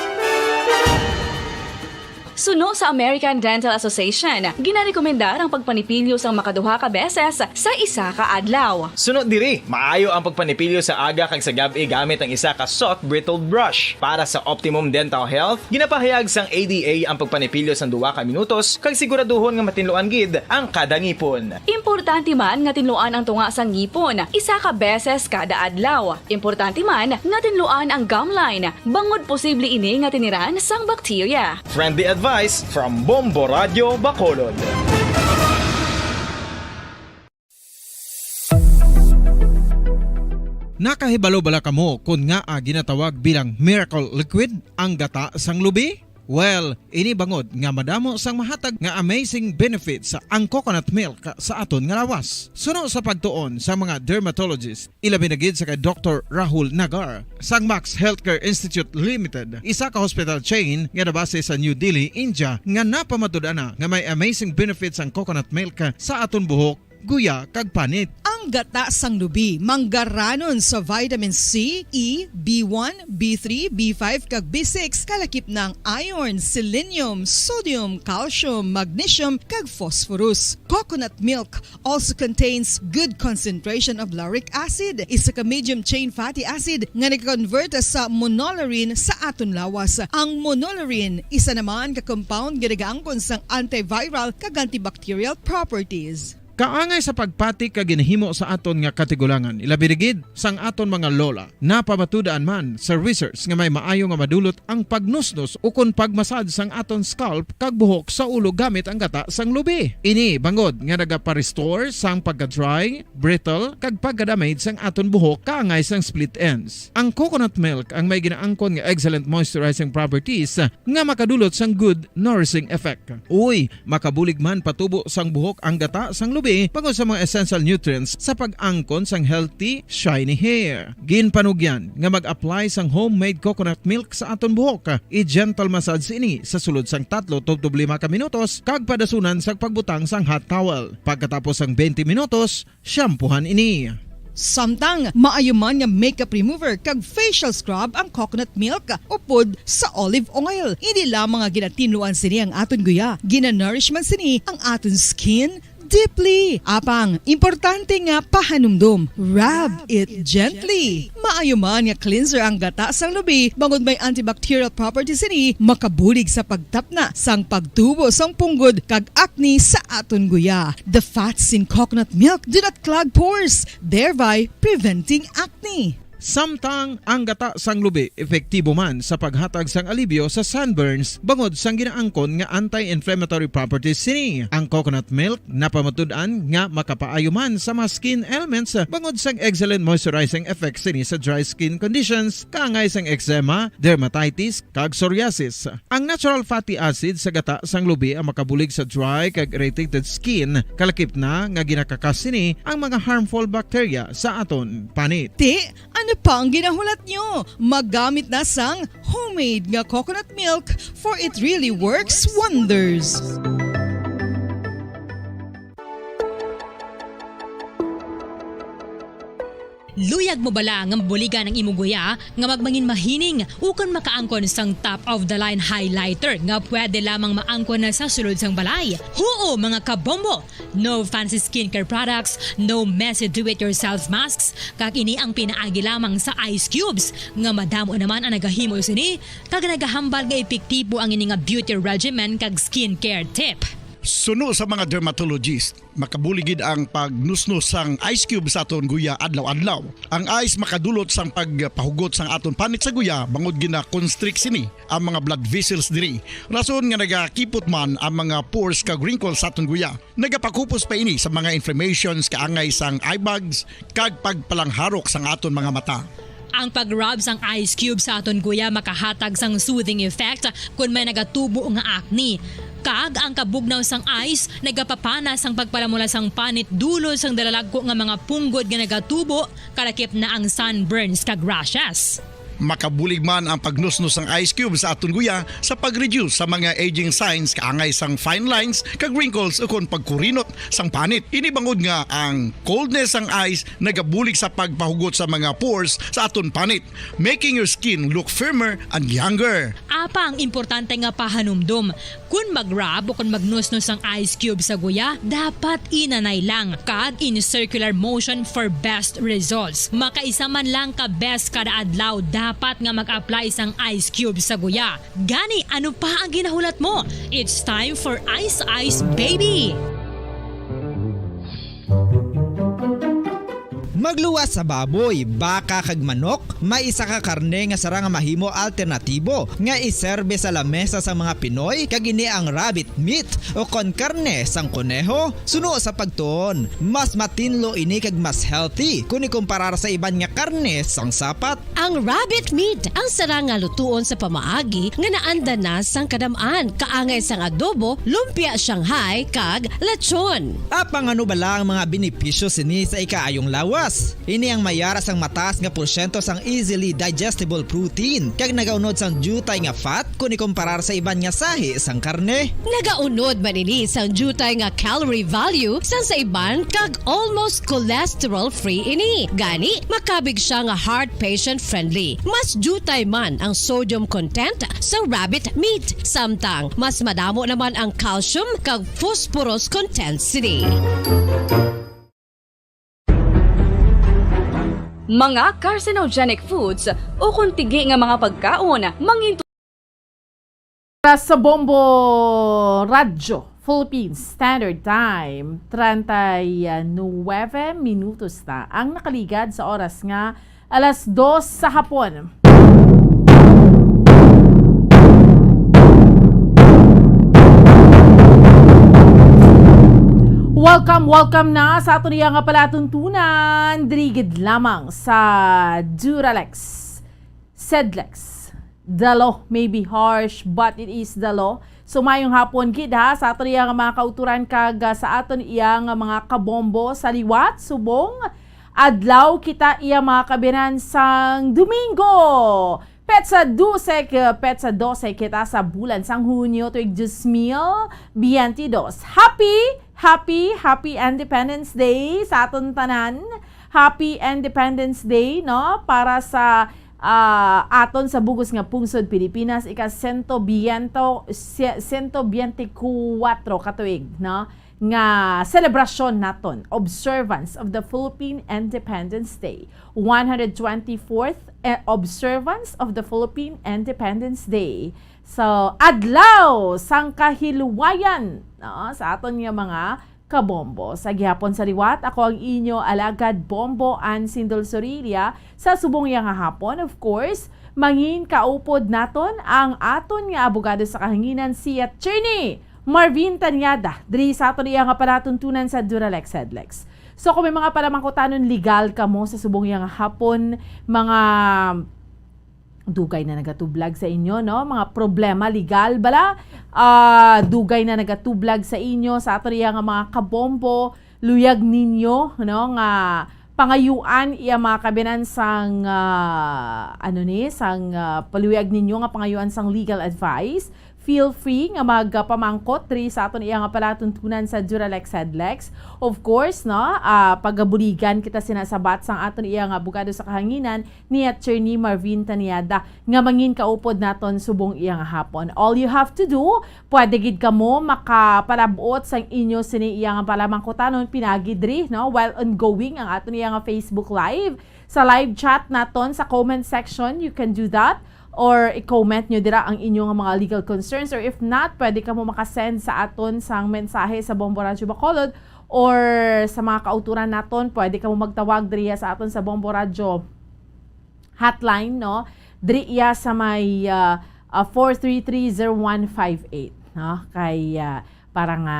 Suno sa American Dental Association, ginarekomendar ang pagpanipilyo sang makaduha ka beses sa isa ka adlaw. Suno diri, maayo ang pagpanipilyo sa aga kag sa gab-i gamit ang isa ka soft bristled brush. Para sa optimum dental health, ginapahayag sang A D A ang pagpanipilyo sang duha ka minutos kag siguraduhon nga matinluan gid ang kada ngipon. Importante man nga tinluan ang tunga sang ngipon isa ka beses kada adlaw. Importante man nga tinluan ang gum line, bangod posible ini nga tiniran sang bakterya. Friendly advice from Bombo Radyo Bacolod. Nakahibalo bala kamo kon ngaa ginatawag bilang miracle liquid ang gata sang lubi? Well, ini bangod nga madamo sang mahatag nga amazing benefits ang coconut milk sa aton nga lawas. Suno sa pagtuon sa mga dermatologist, ilabi na gid sa kay Doktor Rahul Nagar sang Max Healthcare Institute Limited, isa ka hospital chain nga nabase sa New Delhi, India, nga napamatud-an na nga may amazing benefits ang coconut milk sa aton buhok, guya, kag panit. Ang gata sang lubi manggaranon sa vitamin C, E, B one, B three, B five, kag B six, kalakip na ang iron, selenium, sodium, calcium, magnesium, kag phosphorus. Coconut milk also contains good concentration of lauric acid, isa ka medium chain fatty acid nga nag-convert sa monolaurin sa aton lawas. Ang monolaurin isa naman ka compound nga nagaangkon sang antiviral kag antibacterial properties. Kaangay sa pagpati ka ginahimo sa aton nga katigulangan, ilabi na gid sang aton mga lola. Napamatud-an man sa research nga may maayo nga madulot ang pagnusnos ukon pagmasad sang aton scalp kag buhok sa ulo gamit ang gata sang lubi. Ini bangod nga nagapa-restore sang pagka-dry, brittle, kag pagka-damage sang aton buhok kaangay sang split ends. Ang coconut milk ang may ginaangkon nga excellent moisturizing properties nga makadulot sang good nourishing effect. Uy, makabulig man patubo sang buhok ang gata sang lubi bangod sa mga essential nutrients sa pag-angkon sang healthy, shiny hair. Ginpanugyan nga mag-apply sang homemade coconut milk sa aton buhok. I-gentle massage ini sa sulod sang tatlo tubtob lima ka minutos kag padasunan sang pagbutang sang hot towel. Pagkatapos sang twenty minutos, shampoohan ini. Samtang maayo man nga makeup remover kag facial scrub ang coconut milk upod sa olive oil. Hindi lamang nga ginatinluan sini ang aton guya, ginanourish man sini ang aton skin, deeply. Apang, importante nga pahanumdom, rub it gently. Maayo man nga cleanser ang gata sang lubi, bangod may antibacterial properties sini, makabulig sa pagtapna sang pagtubo sang punggod kag acne sa aton guya. The fats in coconut milk do not clog pores, thereby preventing acne. Samtang ang gata sang lubi epektibo man sa paghatag sang alibyo sa sunburns bangod sang ginaangkon nga anti-inflammatory properties sini. Ang coconut milk napamatud-an nga makapaayo man sa mga skin ailments bangod sang excellent moisturizing effects sini sa dry skin conditions, kaangay sang eczema, dermatitis, kag psoriasis. Ang natural fatty acid sa gata sang lubi ang makabulig sa dry kag irritated skin, kalakip na nga ginakakas sini ang mga harmful bacteria sa aton panit. Ti, ano pa ang ginahulat nyo? Maggamit na sang homemade nga coconut milk, for it really works wonders. Luyag mo bala nga mabuligan ang imo guya nga magmangin mahining ukon makaangkon sang top-of-the-line highlighter nga pwede lamang maangkon na sa sulod sang balay? Huo, mga kabombo! No fancy skincare products, no messy do-it-yourself masks, kag ini ang pinaagi lamang sa ice cubes, nga madamo naman ang nagahimo sini, kag nagahambal nga epektibo ang ini nga beauty regimen kag skincare tip. Suno sa mga dermatologist, makabulig gid ang pagnusnos sang ice cube sa aton guya adlaw-adlaw. Ang ice makadulot sang pagpahugot sang aton panit sa guya, bangod gina-constrict sini ang mga blood vessels diri, rason nga nagakipot man ang mga pores kag wrinkles sa aton guya. Nagapakupos pa ini sa mga inflammations kaangay sang eye bags kag pagpalangharok sang aton mga mata. Ang pag-rub sang ice cube sa aton guya makahatag sang soothing effect kon may nagatubo nga acne. Kag ang kabugnaw sang ice nagapapana sang pagpalamula sang panit dulot sang dalalagko nga mga punggod nga nagatubo, kalakip na ang sunburns kag rashes. Makabulig man ang pagnusnos sang ice cube sa aton guya sa pag-reduce sa mga aging signs kaangay sang fine lines kag wrinkles ukon pagkurinot sang panit. Ini bangod nga ang coldness sang ice nagabulig sa pagpahugot sa mga pores sa aton panit, making your skin look firmer and younger. Apang importante nga pahanumdom, kon mag-rub o kon magnusnos ang ice cube sa guya, dapat inanay lang kag in circular motion for best results. Makaisa man lang ka beses kada adlaw dapat nga mag-apply sang ice cube sa guya. Gani, ano pa ang ginahulat mo? It's time for Ice Ice Baby! Magluwas sa baboy, baka kag manok, may isa ka karne nga sarang nga mahimo alternatibo nga iserbe sa lamesa sang mga Pinoy, kag ini ang rabbit meat o kon karne sang koneho. Suno sa pagtuon, mas matinlo ini kag mas healthy kon ikumparar sa iban nga karne sang sapat. Ang rabbit meat ang sarang nga lutuon sa pamaagi nga naanda na sang kadam-an, kaangay sang adobo, lumpia Shanghai, kag lechon. Apang ano bala ang mga benepisyo sini sa ikaayong lawas? Ini ang mayara sang mataas nga porsyento sang easily digestible protein, kag nagaunod sang diutay nga fat kon ikumparar sa iban nga sahi sang karne. Nagaunod man ini sang diutay nga calorie value sang sa iban, kag almost cholesterol-free ini. Gani, makabig sia nga heart patient-friendly. Mas diutay man ang sodium content sa rabbit meat, samtang mas madamo naman ang calcium kag phosphorus content sini. Mga carcinogenic foods o kon tigi nga mga pagkaon, mangin Sa Bombo Radyo Philippines Standard Time, treinta y nueve minutos na ang nakaligad sa oras nga alas dos sa hapon. Welcome, welcome na sa aton iya nga palatuntunan, diri gid lamang sa Duralex. Sedlex. The law may be harsh, but it is the law. So, mayong hapon gid, ha, sa aton iya nga mga kauturan kag, ah, sa aton iya nga mga kabombo sa liwat subong adlaw kita iya mga kabinan sang Domingo. Petsa dose, k-, petsa dose kita sa bulan sang Hunyo, tuig dos mil biyente dos. Happy, happy, happy Independence Day sa aton tanan. Happy Independence Day, no? Para sa, ah, aton sa bugos nga pungsod Pilipinas, ika sento biento, se-, sento biente kuwatro ka tuig, no? nga selebrasyon naton, observance of the Philippine Independence Day, one hundred twenty-fourth, eh, observance of the Philippine Independence Day. So, adlaw sang kahilwayan, no, sa aton nga mga kabombo. Sa gihapon sa liwat, ako ang inyo alagad, Bombo Ann Sindol Sorilla. Sa subong iya nga hapon, of course, mangin kaupod naton ang aton nga abogado sa kahanginan, si Attorney Marvin Tanyada, diri sa aton iya nga palatuntunan sa Duralex Headlex. So, kung may mga palamangkutanon legal kamo sa subong iya nga hapon, mga dugay na nagatublag sa inyo, no? Mga problema legal bala, ah, dugay na nagatublag sa inyo, sa aton iya nga mga kabombo, luyag ninyo, no, nga pangayuan iya mga kabinan sang, ah, ano ni, sang, ah, paluyag ninyo nga pangayuan sang legal advice. Feel free nga magpamangkot diri sa aton iya nga palatuntunan sa Duralex Headlex. Of course, no, ah, pagabuligan kita sinasabat sang aton iya nga abogado sa kahanginan, ni Attorney Marvin Taniada nga mangin kaupod naton subong iya nga hapon. All you have to do, pwede gid kamo makapalabot sang inyo sini iya nga palamangkutanon pinagi diri, no, while ongoing ang aton iya nga Facebook Live. Sa live chat naton sa comment section, you can do that. Or i-comment nyo dira ang inyo nga mga legal concerns. Or if not, pwede kamo makasend sa aton sang mensahe sa Bombo Radyo Bacolod or sa mga kauturan naton, pwede kamo magtawag diriya sa aton sa Bombo Radyo hotline, no? Diri iya sa may, ah, ah, four three three zero one five eight, no? Kay, ah, para nga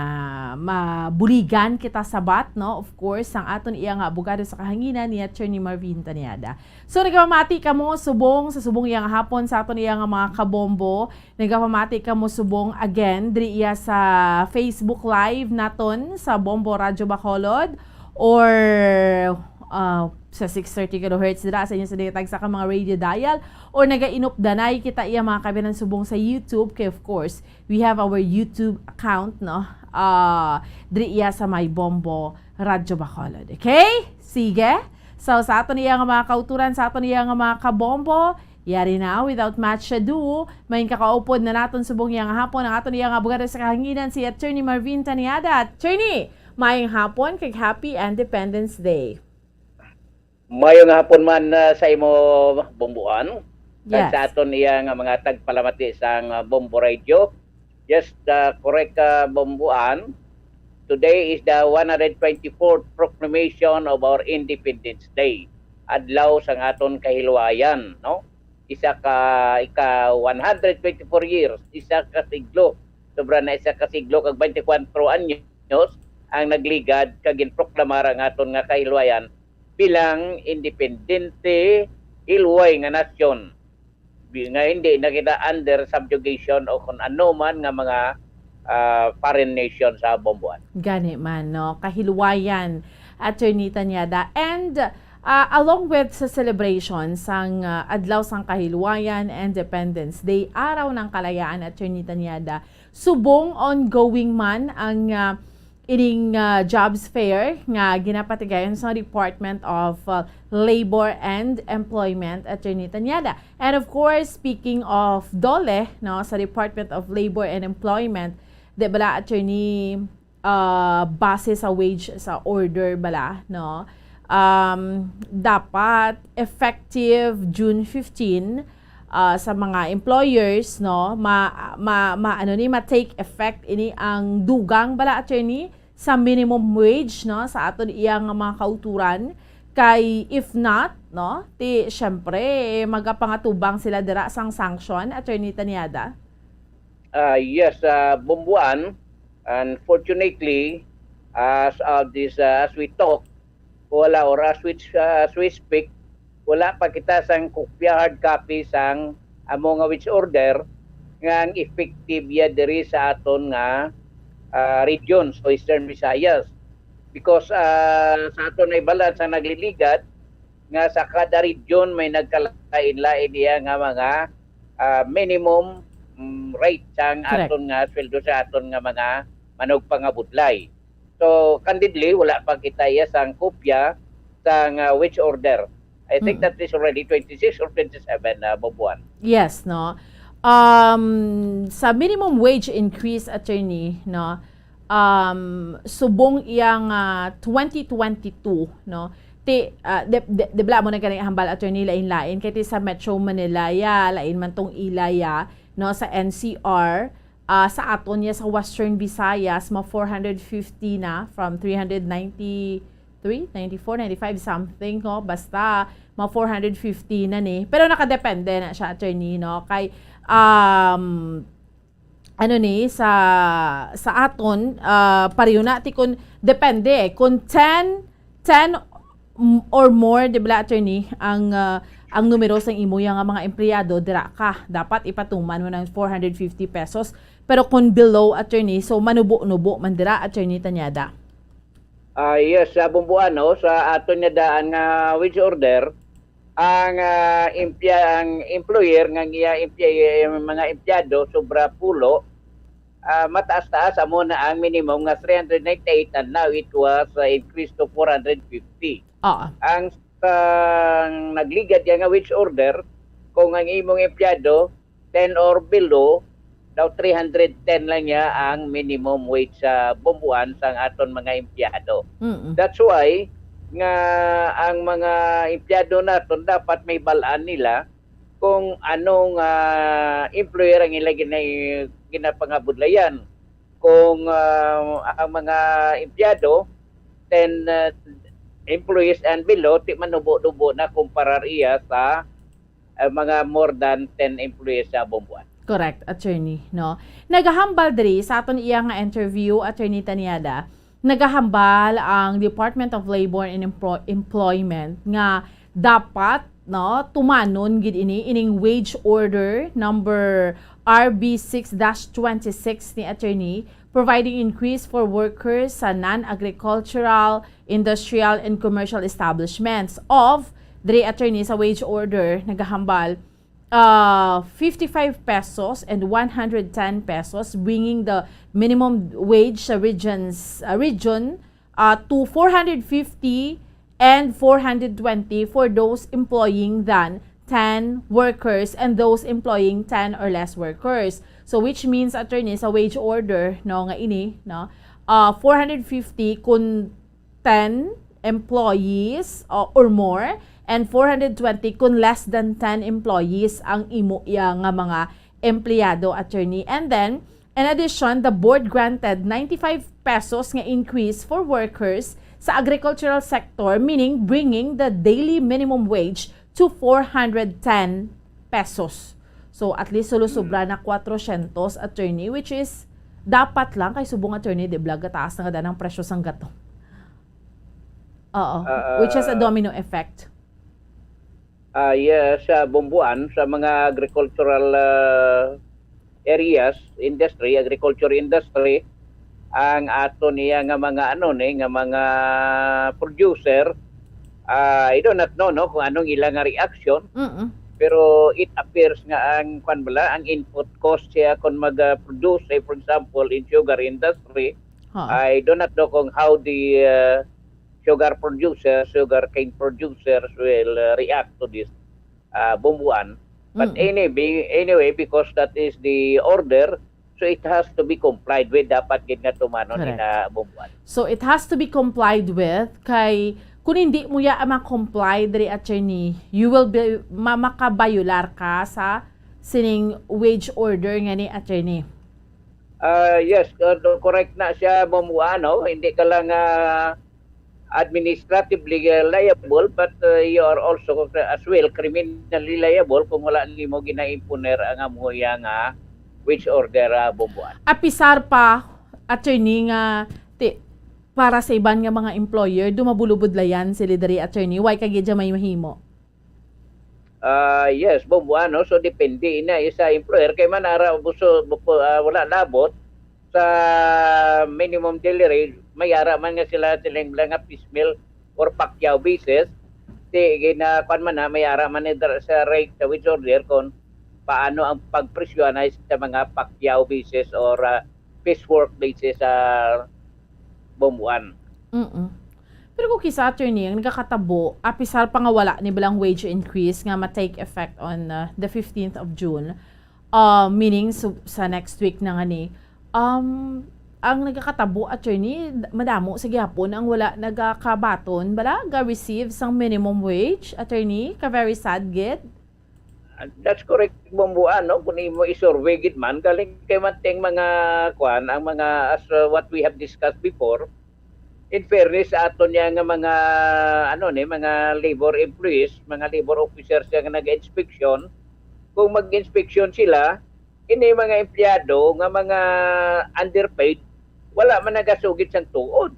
mabuligan kita sabat, no? Of course, ang aton iya nga abogado sa kahanginan ni Attorney Marvin Taniada. So, nagapamati kamo subong sa subong iya nga hapon sa aton iya nga mga kabombo. Nagapamati kamo subong again diri iya sa Facebook Live naton sa Bombo Radyo Bacolod or, ah, sa six thirty kilohertz dira sa inyo sa tagsa ka mga radio dial, or nagainupdanay kita iya mga kabinan subong sa YouTube, kay of course, we have our YouTube account, no? Ah, diri iya sa may Bombo Radyo Bacolod. Okay? Sige. So, sa aton iya nga mga kauturan, sa aton iya nga mga kabombo, yari na, without much ado, may kakaupod na naton subong iya nga hapon ang aton iya nga abogado sa kahanginan, si Attorney Marvin Taniada. Attorney, maayong hapon, kag happy Independence Day. Mayo nga hapon man, ah, sa imo, Bombo Ann, kag sa Yes. aton iya nga mga tagpalamati sang, ah, Bombo Radio. Just, ah, correct, ah, Bombo Ann. Today is the one hundred twenty-fourth proclamation of our Independence Day, adlaw sang aton kahilwayan, no? Isa ka, ika one hundred twenty-four years, isa ka siglo, sobra na isa ka siglo kag twenty-four anyos ang nagligad kag ginproklamar ang aton nga kahilwayan bilang independente, hilway nga nasyon, bi-, nga hindi na kita under subjugation o kung ano man nga mga, ah, foreign nation sa Bombo Ann. Gani man, no? Kahilwayan, Attorney Tanyada. And, ah, along with sa celebration sang, ah, Adlaw sang Kahilwayan, Independence Day, Araw ng Kalayaan, Attorney Tanyada, subong ongoing man ang, ah, ining, ah, jobs fair nga ginapatigayon sa Department of, ah, Labor and Employment, Attorney Tanyada. And of course, speaking of DOLE, no, sa Department of Labor and Employment, di bala, Attorney, ah, base sa wage sa order bala, no? Um, dapat effective June fifteen, ah, sa mga employers, no, ma, ma, ma, ano ni, ma-take effect ini ang dugang bala, Attorney, sa minimum wage, no, sa aton iya nga mga kauturan. Kay if not, no, ti, syempre, eh, magapangatubang sila dira sang sanction, Attorney Taniada. Ah, yes, ah, Bombo Ann, unfortunately, as of this, ah, as we talk, wala, or as we, ah, as we speak, wala pa kita sang kopya, hard copy sang amo nga wage order nga ang effective ya diri sa aton nga, ah, region sa Western Visayas. Because, ah, sa aton naibalan sa nagliligad, nga sa kada region may nagkalain-lain iya nga mga, ah, minimum, mm, rate sang Correct. aton nga sweldo sa aton nga mga manugpangabudlay. So, candidly, wala pa kita iya sang kopya sang, ah, wage order. I think Mm. that is already twenty-six or twenty-seven, ah, Bombo Ann. Yes, no? Um, sa minimum wage increase, Attorney, no? um, subong iyang, ah, twenty twenty-two, no? Ti, ah, de, de, de bala mo na gani hambal, attorney, lain-lain. Kay ti sa Metro Manila ya, lain man tong ila ya, no? Sa N C R, ah, sa aton ya sa Western Visayas, ma four hundred fifty na from three hundred ninety-three, ninety-four, ninety-five, something, no? Basta, ma four hundred fifty na ni. Pero nakadepende na siya, attorney, no? Kay, um, ano ni, sa, sa aton, ah, pareho na, ti kun depende, eh. Kun ten, ten m-, or more, di ba, attorney, ang, ah, ang numero sang imo ya nga mga empleyado, dira ka. Dapat ipatuman mo ng four hundred fifty pesos. Pero kung below, attorney, so manubo-nubo man dira, Attorney Tanyada. Ah, yes, sa Bumbuan, no, sa aton nga daan nga wage order, ang, ah, employ-, ang employer nga ang iya employ-, mga empleyado sobra pulo, ah, mataas-taas amo na ang minimum nga three hundred ninety-eight, and now it was, ah, increased to four hundred fifty. Oo. Ang, ang nagligad ya nga wage order, kung ang imong empleyado ten or below, daw three hundred ten lang niya ang minimum wage sa Bumbuan sang aton mga empleyado. Mm-mm. That's why nga ang mga empleyado naton dapat may balaan nila kung anong, ah, employer ang ila gina-, ginapangabudlayan. Kung, ah, ang mga empleyado, ten, ah, employees and below, ti manubo-nubo na kumparar iya sa, ah, mga more than ten employees sa Bumbuan. Correct, attorney, no? Nagahambal diri sa aton iya nga interview, Attorney Tanyada, nagahambal ang Department of Labor and Empro-, Employment nga dapat, no, tumanon gid ini, ining wage order number R B six dash twenty-six ni attorney, providing increase for workers sa non-agricultural, industrial, and commercial establishments of, diri, attorney, sa wage order, nagahambal, uh, fifty-five pesos and one hundred ten pesos, bringing the minimum wage sa regions, uh, region, uh, to four hundred fifty and four hundred twenty for those employing than ten workers and those employing ten or less workers. So, which means, attorney, sa wage order, no, nga ini, no, uh, four hundred fifty kun ten employees, uh, or more, and four hundred twenty kun less than ten employees ang imo iya nga mga empleyado, attorney. And then, in addition, the board granted ninety-five pesos nga increase for workers sa agricultural sector, meaning bringing the daily minimum wage to four hundred ten pesos. So, at least, sulo-sobra na kwatrocientos, attorney, which is dapat lang kay subong, attorney, di ba, gataas na nga ang presyo sang gato. Oo, ah, which has a domino effect. Ah, yes, sa Bumbuan, sa mga agricultural, ah, areas, industry, agriculture industry, ang ato niya nga mga, ano ni, nga mga producer, ah, I do not know, no, kung anong ila nga reaction, Mm-mm. pero it appears nga ang, kwan bala, ang input cost siya kung mag, ah, produce, say, for example, in sugar industry, Ha. I do not know kung how the, ah, sugar producers, sugar cane producers will, uh, react to this, uh, Bumbuan. But Mm. anyway, anyway, because that is the order, so it has to be complied with. Dapat gid nga tumanon Correct. Ina Bumbuan. So, it has to be complied with kay kung hindi mo ya ma-comply diri, attorney, you will be, ma-, makabayular ka sa sining wage order nga ni, attorney. Ah, yes, uh, correct na siya, Ma'am Juan, no? Hindi ka lang, ah, administratively, uh, liable, but, uh, you are also, uh, as well criminally liable kung wala nimo gina-imponer ang amo iya nga wage order, ah, Ma'am Juan. Apisar pa, attorney, nga ti-, para sa iban nga mga employer, dumabulubudlayan sila diri, attorney. Wala ka gid may mahimo. Ah, yes, Ma'am Juan, no? So, depende ina sa employer. Kay man ara, buso, bu-, ah, wala labot sa minimum daily rate, may ara man nga sila, sila nga piecemeal or pakyaw basis. Ti, gina-, kwan man na, may ara man ni dra-, sa rate sa wage order kung paano ang pagpresyohan ay sa mga pakyaw basis or, ah, piecework basis sa Ma'am Juan. Mm-mm. Pero kung kisa, attorney, ang nagakatabo, apisar pa nga wala ni balang wage increase nga ma-take effect on, uh, the fifteenth of June, uh, meaning su-, sa next week na nga ni, um, ang nagakatabo, attorney, d-, madamo sa gihapon ang wala nagakabaton, bala, ga-receive sang minimum wage, attorney, ka very sad gid. And that's correct, Bombuan, no? Kung imo i-survey gid man, galing kay man ting mga, kwan, ang mga, as uh, what we have discussed before, in fairness sa aton niya nga mga, ano ni, mga labor employees, mga labor officers nga nag-inspection, kung mag-inspection sila, ini mga empleyado nga mga underpaid, wala man nagasugid sang tuod.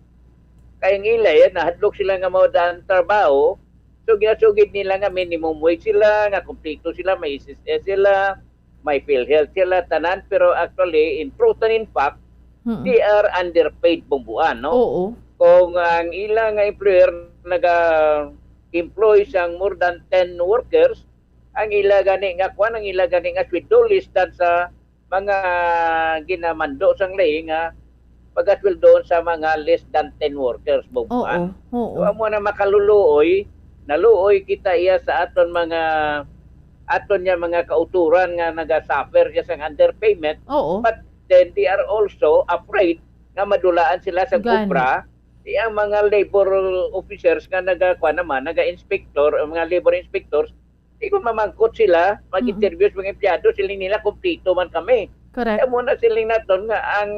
Kay ang ila, yan, nahadlok sila nga mawad-an trabaho, so ginasugid nila nga minimum wage sila, nga kompleto sila, may S S S sila, may PhilHealth sila, tanan, pero actually, in truth and in fact, Mm-mm. they are underpaid, Bombuan, no? Oo. Kung ang ila nga employer naga-employ sang more than ten workers, ang ila gani nga kwan, ang ila gani nga sweldo less than sa mga ginamando sang lahi nga pagasweldoon sa mga less than ten workers, Bombuan. Oo. Oo. So, amo na makaluluoy, naluoy kita iya sa aton mga, aton niya mga kauturan nga naga-suffer siya sang underpayment, Oo. but then they are also afraid nga madulaan sila sa Gani. Cobra, di ang mga labor officers nga naga, kwan naman, naga-inspector, ang mga labor inspectors, di ko mamangkot sila, mag-interview sa mga empleyado, siling nila, "Kumplito man kami." Correct. Kaya muna siling naton nga ang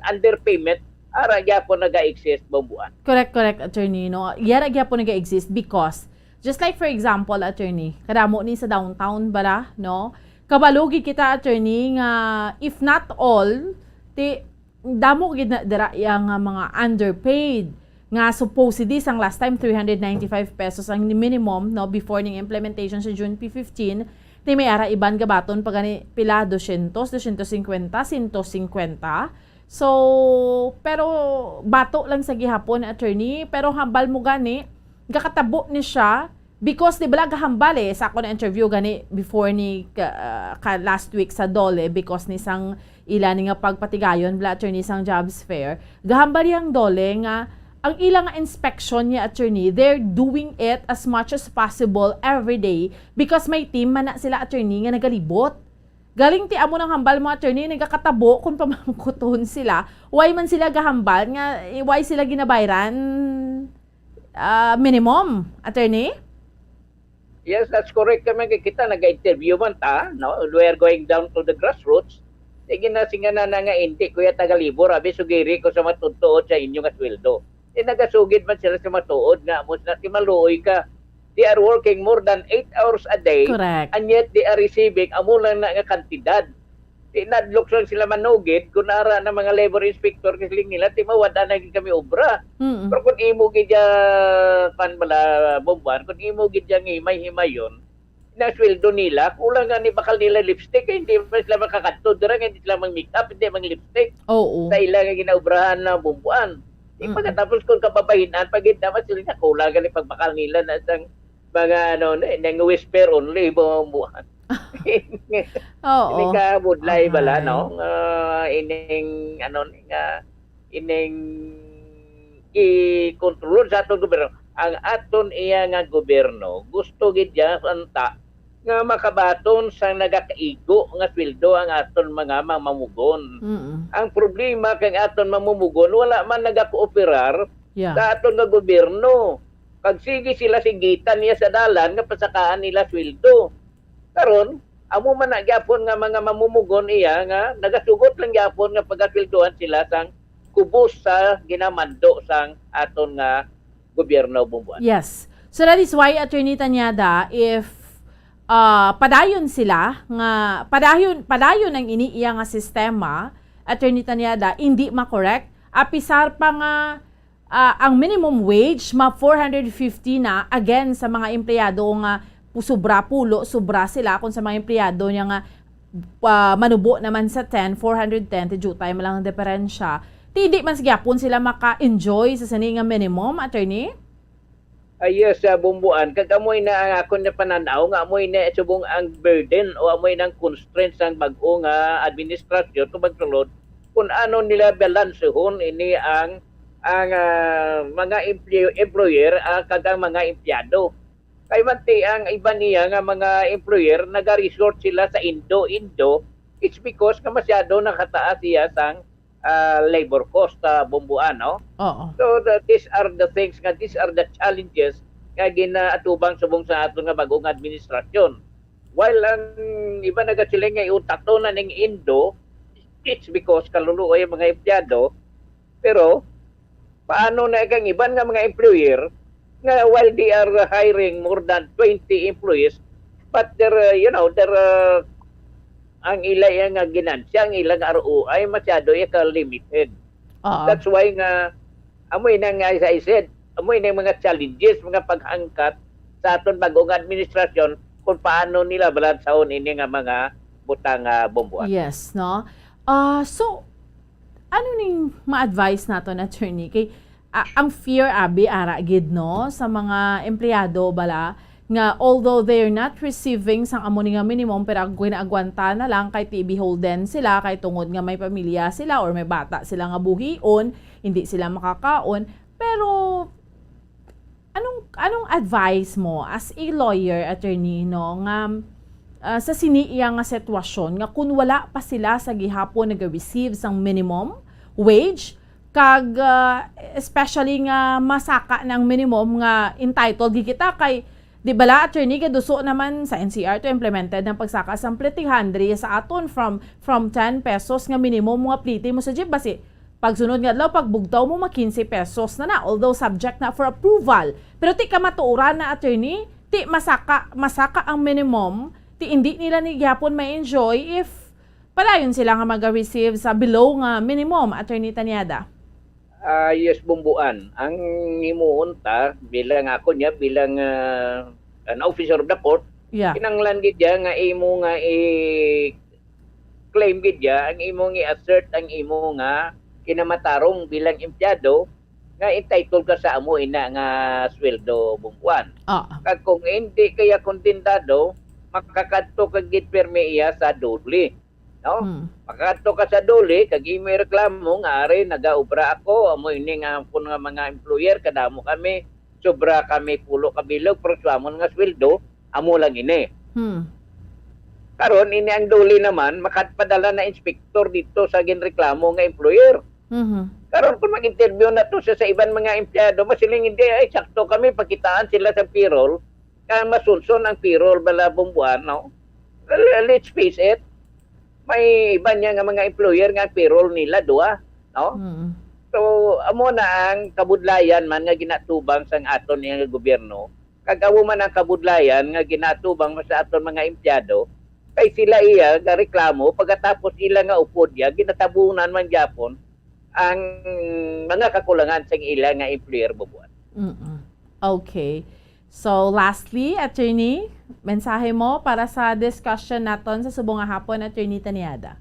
underpayment, ara gyapon naga-exist, Bombuan. Correct, correct, attorney, no? Yara gyapon naga-exist because, just like, for example, attorney, kadamo ni sa downtown, bala, no? Kabalo gid kita, attorney, nga if not all, ti, damo gid na dira iya nga mga underpaid nga supposedly sang last time three hundred ninety-five pesos ang minimum, no, before ning implementation sa June P fifteen, ti may ara iban gabaton pa gani pila, dosyentos, dosyentos singkwenta, sento singkwenta. So, pero bato lang sa gihapon, attorney, pero hambal mo gani, gakatabo ni siya because di bala gahambal eh, sa akon interview gani before ni ka, ah, ka last week sa DOLE because ni sang ila ni nga pagpatigayon bala, attorney, sang jobs fair. Gahambal yang DOLE nga ang ila nga inspection niya, attorney, they're doing it as much as possible every day because may team man na sila, attorney, nga nagalibot. Galing ti amo nang hambal mo, attorney, nagakatabo kung pamangkuton sila. Why man sila gahambal nga, eh, why sila ginabayran, ah, minimum, attorney? Yes, that's correct. Kami kay kita nag-interview man ta, no? We are going down to the grassroots. Sige na, singa na, na nga, "Hindi, Kuya Tagalibor, abi, sugiri ko sa matutuod sa inyo nga sweldo." Di nagasugid man sila sa matuod nga amo sila, "Ti maluoy ka. They are working more than eight hours a day, Correct. and yet they are receiving amo lang na nga kantidad." Di nadlok lang sila manugid kung ara na mga labor inspector, kasi nila, "Ti mawad-an na gid kami obra." Mm. Pero kung imo gid ya, pan bala, Bombuan, kung imo gid ya himay-himayon, na sweldo nila, kulang gani bakal nila lipstick, kay hindi man sila makakadto dira, kay hindi sila mang make up, hindi mang lipstick. Oo. Sa ila nga ginaobrahan na, Bombuan. Di Mm-mm. Pagkatapos kung kababahinan, pag hindi naman sila nga kulang gani pagbakal nila na sang mga, ano, na, nang whisper only, Bombuan. Oo. Ini ka budlay bala, Ahay. No? Nga ining, ano, nga ining i-control sa aton gobyerno. Ang aton iya nga gobyerno, gusto gid ya, unta, nga makabaton sang nagakaigo nga sweldo ang aton mga mamamugon. Mm-mm. Ang problema kay ang aton mamumugon, wala man nagakooperar Yeah. sa aton nga gobyerno. Kag sige sila singgitan niya sa dalan nga pasakaan nila sweldo. Karon, amo man na gyapon nga mga mamumugon iya nga nagasugot lang gyapon nga pagasweldohan sila sang kubos sa ginamando sang aton nga gobyerno, Bombuan. Yes. So that is why, Attorney Tañada, if, ah, padayon sila nga, padayon, padayon ang ini iya nga sistema, Attorney Tañada, hindi ma-correct, apisar pa nga, ah, ang minimum wage ma four hundred fifty na, again, sa mga empleyado nga pu-, sobra pulo, sobra sila, kung sa mga empleyado niya nga, ah, manubo naman sa ten, four hundred ten, ti diutay man lang ang diferensya. Ti hindi man sa gyapon sila maka-enjoy sa sini nga minimum, attorney? Ah, yes, sa Bombuan, kag amoy na ang akon na pananaw nga amoy na subong ang burden o amoy nang constraint sang bag-o nga administrasyon kung magsulod kung ano nila balansehon ini ang, ang, ah, mga empleo-, employer, ah, kag ang mga empleyado. Kay man ti ang iba niya nga mga employer, naga-resort sila sa indo-indo, it's because nga masyado nakataas iya sang ah, labor cost, ah, Bumbuan, no? Oo. So, the, these are the things nga, these are the challenges nga ginaatubang subong sa aton nga bagong administrasyon. While ang iba nagasiling nga iuntat to na ning indo, it's because kaluluoy ang mga empleyado, pero paano na kang iban nga mga employer nga while they are hiring more than twenty employees, but their, uh, you know, their, uh, ang ila iya nga ginansya, ang ila nga R O I, masyado iya ka limited. Oo. That's why nga, amo ina nga, as I said, amo ina mga challenges, mga paghangkat sa aton bagong administrasyon kung paano nila balansahon ini nga mga butang, ah, Bumbuan. Yes, no? Ah, so, ano ning ma-advise naton, attorney? Kay, ah, ang fear, abi, ara gid, no, sa mga empleyado bala, nga although they're not receiving sang amo ni nga minimum, pero ang ginaagwanta na lang kay ti beholden sila, kay tungod nga may pamilya sila or may bata sila nga buhion, hindi sila makakaon. Pero anong, anong advice mo as a lawyer, attorney, no, nga, ah, sa sini iya nga sitwasyon nga kun wala pa sila sa gihapon naga-receive sang minimum wage, kag, ah, especially nga masaka na ang minimum nga entitled gid kita kay, di bala, attorney, gaduso naman sa N C R to implemented ang pagsaka sang plitihan diri sa aton from, from ten pesos nga minimum nga pliti mo sa jeep, basi pagsunod nga adlaw, pagbugtaw mo, ma quince pesos na na, although subject na for approval. Pero ti kamatuoran na, attorney, ti masaka, masaka ang minimum, ti indi nila ni gihapon ma-enjoy if padayon sila nga maga-receive sa below nga minimum, Attorney Tanyada. Ah, yes, Bumbuan. Ang himuon ta, bilang ako niya, bilang, ah, an officer of the court, Yeah. kinanglan gid niya nga imo nga i-claim gid niya, ang imo nga i-assert, ang imo nga kinamatarong bilang empleyado nga entitled ka sa amo ina nga sweldo, Bumbuan. Ah. Kag kung hindi kaya kontentado, makakadto ka gid pirmi iya sa DOLE. No? Hmm. Makadto ka sa DOLE, kag imo reklamo nga, "Ari, nagaobra ako, amo ini nga akon nga mga employer, kadamo kami, sobra kami pulo ka bilog, pero sa amon nga sweldo, amo lang ini." Hmm. Karon, ini ang DOLE naman, makadpadala na inspektor dito sa ginreklamo nga employer. Mhm. Karon, kung mag-interview na to sa, sa iban mga empleyado, masiling, "Hindi, ay, sakto kami, pakitaan sila sa payroll." Kaya masunson ang payroll bala, Bumbuan, no? Well, let's face it, may iban niya nga mga employer nga ang payroll nila duha, no? Mm. So, amo na ang kabudlayan man nga ginatubang sang aton nga gobyerno, kag amo man ang kabudlayan nga ginatubang sa aton mga empleyado, kay sila iya gareklamo, pagkatapos ila nga upod iya, ginatabunan man gyapon ang mga kakulangan sang ila nga employer, Bumbuan. Mm-mm. Okay. So, lastly, attorney, mensahe mo para sa discussion naton sa subong nga hapon, Attorney Tanyada?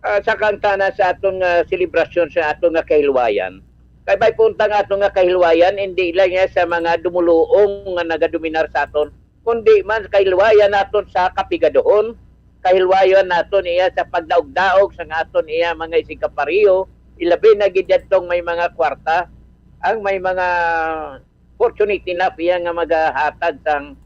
Ah, sa kantana sa aton nga selebrasyon sa aton nga kahilwayan. Kay may punta nga aton nga kahilwayan, hindi lang niya sa mga dumuluong nga nagadominar sa aton, kundi man kahilwayan naton sa kapigaduhon, kahilwayan naton iya sa pagdaog-daog sa aton iya mga isigkapareho, ilabi na gid yadtong may mga kwarta, ang may mga fortunate enough iya nga magahatag sang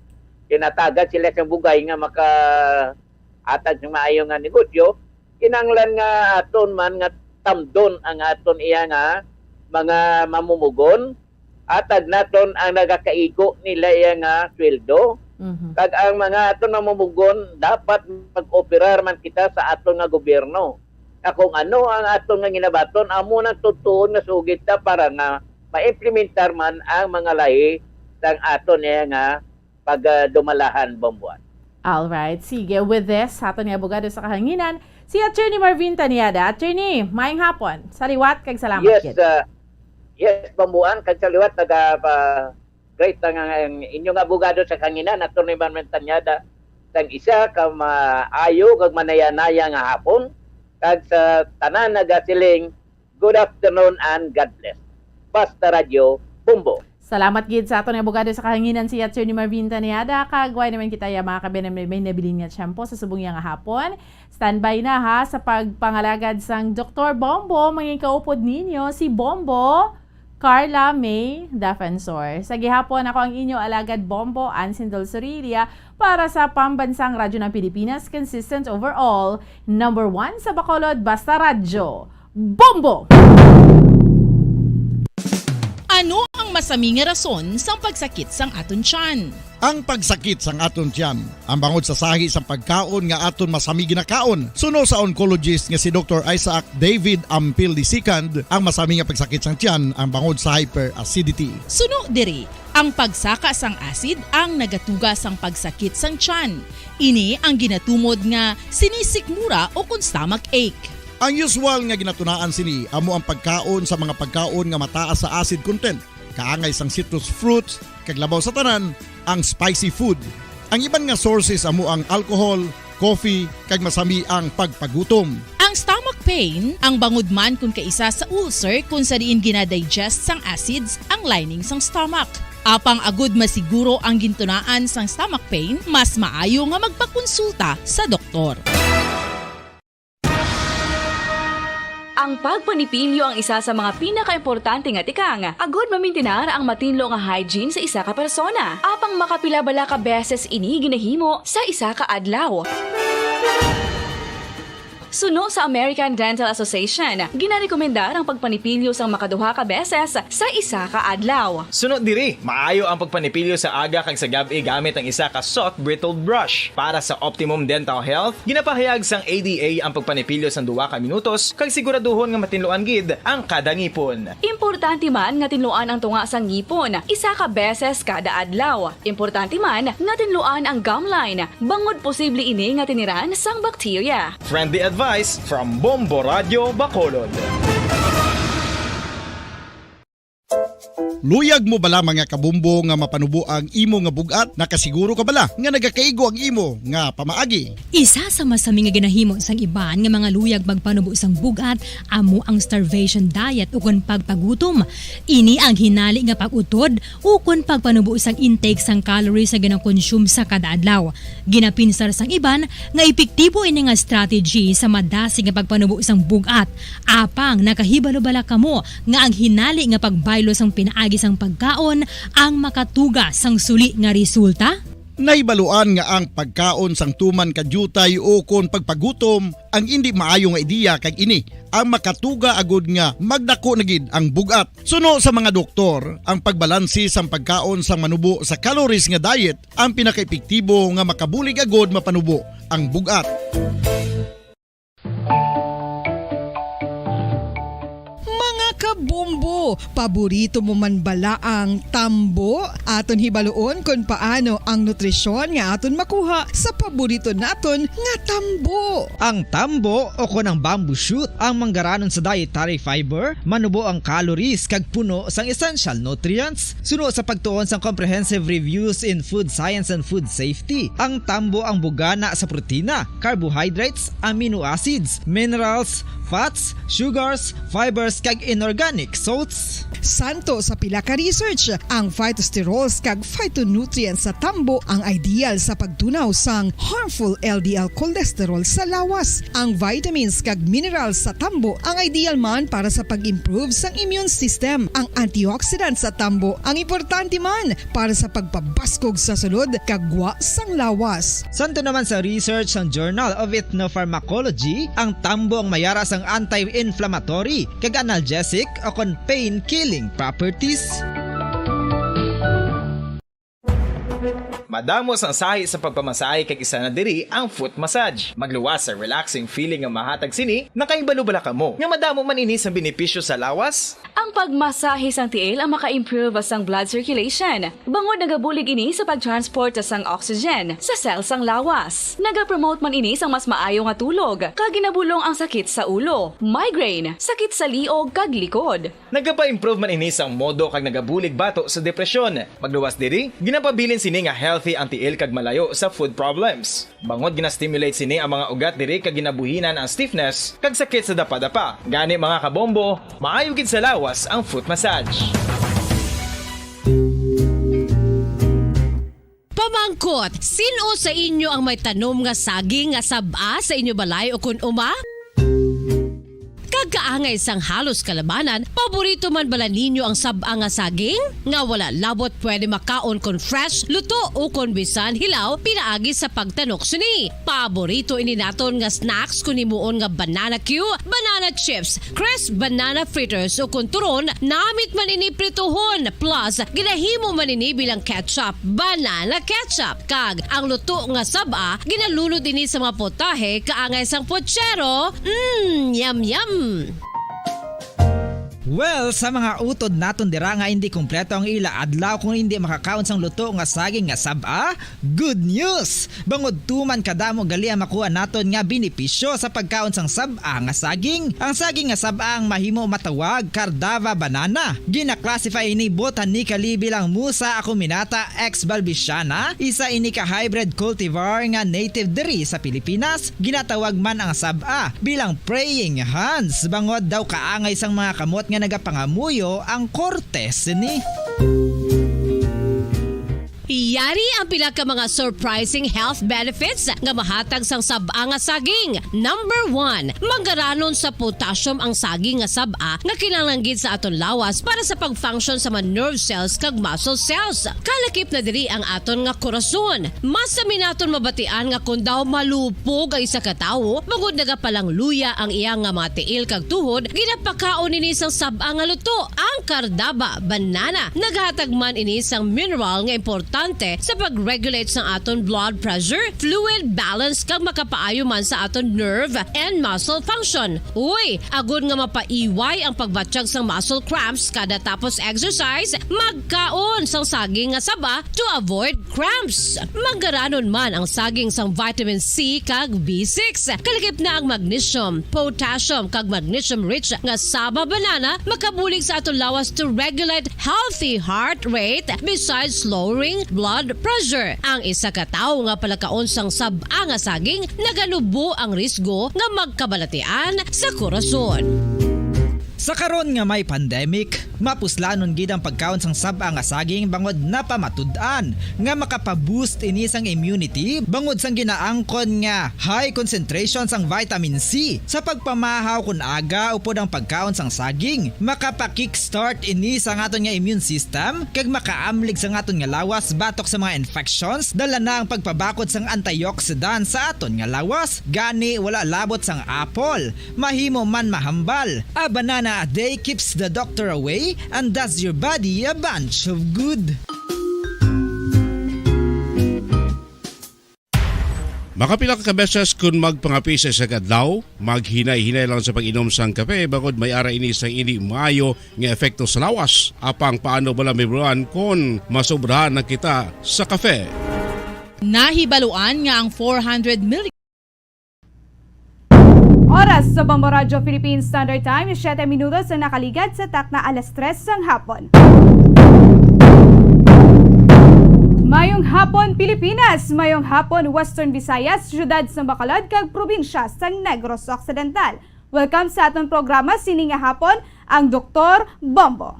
kinatagan sila sang bugay nga makahatag sang maayo nga negosyo, kinahanglan nga aton man nga tamdon ang aton iya nga mga mamumugon, hatag naton ang nagakaigo nila iya nga sweldo. Mhm. Kag ang mga aton mamumugon, dapat mag-operar man kita sa aton nga gobyerno. Nga kung ano ang aton nga ginabaton, amo nang tutuon nga sugid ta para nga maimplementar man ang mga lahi sang aton iya nga pagdumalahan, Bumbuan. All right. Sige, with this, sa aton nga abogado sa kahanginan, si Attorney Marvin Taniada. Attorney, maayong hapon. Sa liwat, kag salamat Yes, gid. uh, yes, Bumbuan, kag sa liwat, naga, uh, great ang, ang inyong abogado sa kahanginan, Attorney Marvin Taniada, sang isa ka maayo kag manayanaya nga hapon, kag sa tanan nagasiling, good afternoon and God bless. Basta Radyo, Bumbo. Salamat gid sa aton nga abogado sa kahanginan, si Attorney Marvin Taniada. Kag wala naman kita ya, mga kabayan, may, may nabilin nga tiyempo sa subong iya nga hapon. Standby na, ha, sa pagpangalagad sang Doktor Bombo. Mangin kaupod ninyo si Bombo Carla May Defensor. Sa gihapon, ako ang inyo alagad Bombo, Ansin Dulzurilia, para sa Pambansang Radyo ng Pilipinas, consistent overall, number one sa Bacolod, basta radyo. Bombo! Ano ang masami nga rason sang pagsakit sang aton tiyan? Ang pagsakit sang aton tiyan, ang bangod sa sahi sang pagkaon nga aton masami ginakaon. Suno sa oncologist nga si Doktor Isaac David Ampil the second, ang masami nga pagsakit sang tiyan ang bangod sa hyperacidity. Suno diri, ang pagsaka sang acid ang nagatuga sang pagsakit sang tiyan. Ini ang ginatumod nga sinisikmura ukon stomach ache. Ang usual nga ginatunaan sini amo ang pagkaon sa mga pagkaon nga mataas sa acid content, kaangay sang citrus fruits, kag labaw sa tanan, ang spicy food. Ang iban nga sources amo ang alcohol, coffee, kag masami ang pagpagutom. Ang stomach pain, ang bangod man kon kaisa sa ulcer kon sa diin ginadigest sang acids ang lining sang stomach. Apang agud masiguro ang gintunaan sang stomach pain, mas maayo nga magpakonsulta sa doktor. Ang pagpanipilyo ang isa sa mga pinakaimportante nga tikang agud mamintinar ang matinlo nga hygiene sa isa ka persona. Apang makapila bala ka beses ini ginahimo sa isa ka adlaw? Suno sa American Dental Association, ginarekomendar ang pagpanipilyo sang makaduha ka beses sa isa ka adlaw. Suno diri, maayo ang pagpanipilyo sa aga kag sa gab-i gamit ang isa ka soft bristled brush. Para sa optimum dental health, ginapahayag sang A D A ang pagpanipilyo sang duha ka minutos kag siguraduhon nga matinluan gid ang kada ngipon. Importante man nga tinluan ang tunga sang ngipon isa ka beses kada adlaw. Importante man nga tinluan ang gum line, bangod posible ini nga tiniran sang bakterya. Friendly advice from Bombo Radio Bacolod. Luyag mo bala, mga kabombo, nga mapanubo ang imo nga bug-at? Nakasiguro ka bala nga nagakaigo ang imo nga pamaagi? Isa sa masami nga ginahimo sang iban nga mga luyag magpanubo sang bug-at amo ang starvation diet ukon pagpagutom. Ini ang hinali nga pag-utod ukon pagpanubo sang intake sang calories nga ginakonsume sa kada adlaw. Ginapinsar sang iban nga epektibo ini nga strategy sa madasig nga pagpanubo sang bug-at. Apang nakahibalo bala kamo nga ang hinali nga pagbaylo sang pinaagi sang pagkaon ang makatuga sang suli nga resulta? Nahibaluan nga ang pagkaon sang tuman ka diutay ukon pagpagutom ang indi maayo nga ideya, kag ini ang makatuga agud nga magdako na gid ang bug-at. Suno sa mga doktor, ang pagbalanse sang pagkaon sang manubo sa calories nga diet ang pinakaepektibo nga makabulig agud mapanubo ang bug-at. Mga kabombo, paborito mo man bala ang tambo? Aton hibaluon kon paano ang nutrisyon nga aton makuha sa paborito naton nga tambo. Ang tambo, o kon ang bamboo shoot, ang manggaranon sa dietary fiber, manubo ang calories kag puno sang essential nutrients. Suno sa pagtuon sang Comprehensive Reviews in Food Science and Food Safety, ang tambo ang bugana sa protina, carbohydrates, amino acids, minerals, fats, sugars, fibers, kag inorganic salts. Santo sa pila ka research, ang phytosterols kag phytonutrients sa tambo ang ideal sa pagtunaw sang harmful L D L cholesterol sa lawas. Ang vitamins kag minerals sa tambo ang ideal man para sa pag-improve sang immune system. Ang antioxidants sa tambo ang importante man para sa pagpabaskog sa sulod kag gwa sang lawas. Santo naman sa research sang Journal of Ethnopharmacology, ang tambo ang mayara sang anti-inflammatory kag analgesic o kon pain-killing properties. Madamo sang sahi sa pagpamasahe, kag isa na diri ang foot massage. Magluwas sa relaxing feeling nga mahatag sini. Nakahibalo bala kamo nga madamo man ini sang benepisyo sa lawas? Ang pagmasahe sang tiil ang maka-improve sang blood circulation, bangod nagabulig ini sa pag-transport sang oxygen sa cell sang lawas. Nagapromote man ini sang mas maayo nga tulog, kag ginabulong ang sakit sa ulo, migraine, sakit sa liog, kag likod. Nagapa-improve man ini sang modo kag nagabulig bato sa depresyon. Magluwas diri, ginapabilin sini nga healthy ang tiil kag malayo sa foot problems. Bangod gina-stimulate sini ang mga ugat diri kag ginabuhinan ang stiffness kag sakit sa dapadapa. Gani, mga kabombo, maayo gid sa lawas ang foot massage. Pamangkot, sin-o sa inyo ang may tanom nga saging nga sab-a sa inyo balay o kon uma? Pagkaangay sang halos kalabanan, paborito man bala ninyo ang sab-a nga saging? Nga wala labot pwede makaon kon fresh, luto o kon bisan hilaw pinaagi sa pagtanok sini. Paborito ini naton nga snacks kon himuon nga banana cue, banana chips, crisp banana fritters o kon turon, namit man ini prituhon. Plus, ginahimo man ini bilang ketchup, banana ketchup. Kag ang luto nga sab-a, ginalunod ini sa mga potahe kaangay sang pochero. Mm, yum, yum! Well, sa mga utod naton dira nga hindi kompleto ang ila adlaw kung hindi makakaon sang luto nga saging nga sab-a, good news! Bangod tuman kadamo gali ang makuha naton nga benepisyo sa pagkaon sang sab-a nga saging. Ang saging nga sab-a ang mahimo matawag Cardava banana. Gina-classify ini botanically bilang Musa acuminata ex balbisiana, isa ini ka hybrid cultivar nga native diri sa Pilipinas. Ginatawag man ang sab-a bilang praying hands, bangod daw kaangay sang mga kamot nga nagapangamuyo ang korte sini. Yari ang pila ka mga surprising health benefits nga mahatag sang sab-a nga saging. Number one, manggaranon sa potassium ang saging nga sab-a nga kinahanglan gid sa aton lawas para sa pag-function sa mga nerve cells kag muscle cells. Kalakip na diri ang aton nga korason. Mas sami naton mabatian nga kon daw malupog ang isa ka tawo, bangod nagapalangluya ang iya nga mga tiil kag tuhod, ginapakaon ini sang sab-a nga luto, ang Cardava banana. Naghatag man ini sang mineral nga importante sa pag-regulate sang aton blood pressure, fluid balance, kag makapaayo man sa aton nerve and muscle function. Uy, agod nga mapaiway ang pagbatyag sang muscle cramps kada tapos exercise, magkaon sang saging nga saba to avoid cramps. Manggaranon man ang saging sang vitamin C kag B six. Kalakip na ang magnesium, potassium, kag magnesium-rich nga saba banana makabulig sa aton lawas to regulate healthy heart rate besides lowering blood pressure. Ang isa ka tawo nga palakaon sang sab-a nga saging naganubo ang risgo nga magkabalatian sa korason. Sa karon nga may pandemic, mapuslanon gid ang pagkaon sang sab-a nga saging bangod napamatud-an nga makapaboost ini sang immunity bangod sang ginaangkon nga high concentration sang vitamin C sa pagpamahaw kon aga upod ang pagkaon sang saging. Makapa-kickstart ini sa aton nga immune system kag makaamlig sa aton nga lawas batok sa mga infections, dala na ang pagpabakod sang antioxidant sa aton nga lawas. Gani, wala labot sang apple, mahimo man mahambal. A banana a day keeps the doctor away and does your body a bunch of good. Makapila ka beses kun magpangape sa isa ka adlaw, maghinay-hinay lang sa pag-inom sang kape, bangod may ara ini sang indi maayo nga epekto sa lawas. Apang paano bala may bulan kun masobrahan na kita sa kape? Nahibaluan nga ang four hundred million Oras sa Bombo Radyo Philippine Standard Time, siyete minutos ang nakaligad sa takna alas tres sang hapon. Mayong hapon, Pilipinas! Mayong hapon, Western Visayas, siyudad sang Bacolod, kag probinsya sang Negros Occidental. Welcome sa aton programa sini nga hapon, ang Doktor Bombo.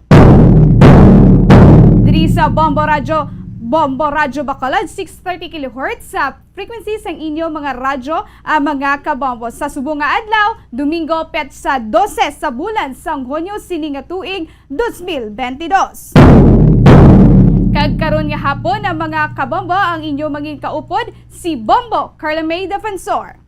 Diri sa Bombo Radyo, Bombo Radyo Bacolod, six thirty kilohertz sa frequency sang inyo mga radyo, ah, mga kabombo. Sa subong nga adlaw, Domingo, petsa dose sa bulan sang Hunyo sini nga tuig, dos mil benti dos. Kag karon nga hapon, ang mga kabombo, ang inyo mangin kaupod, si Bombo Carla May Defensor.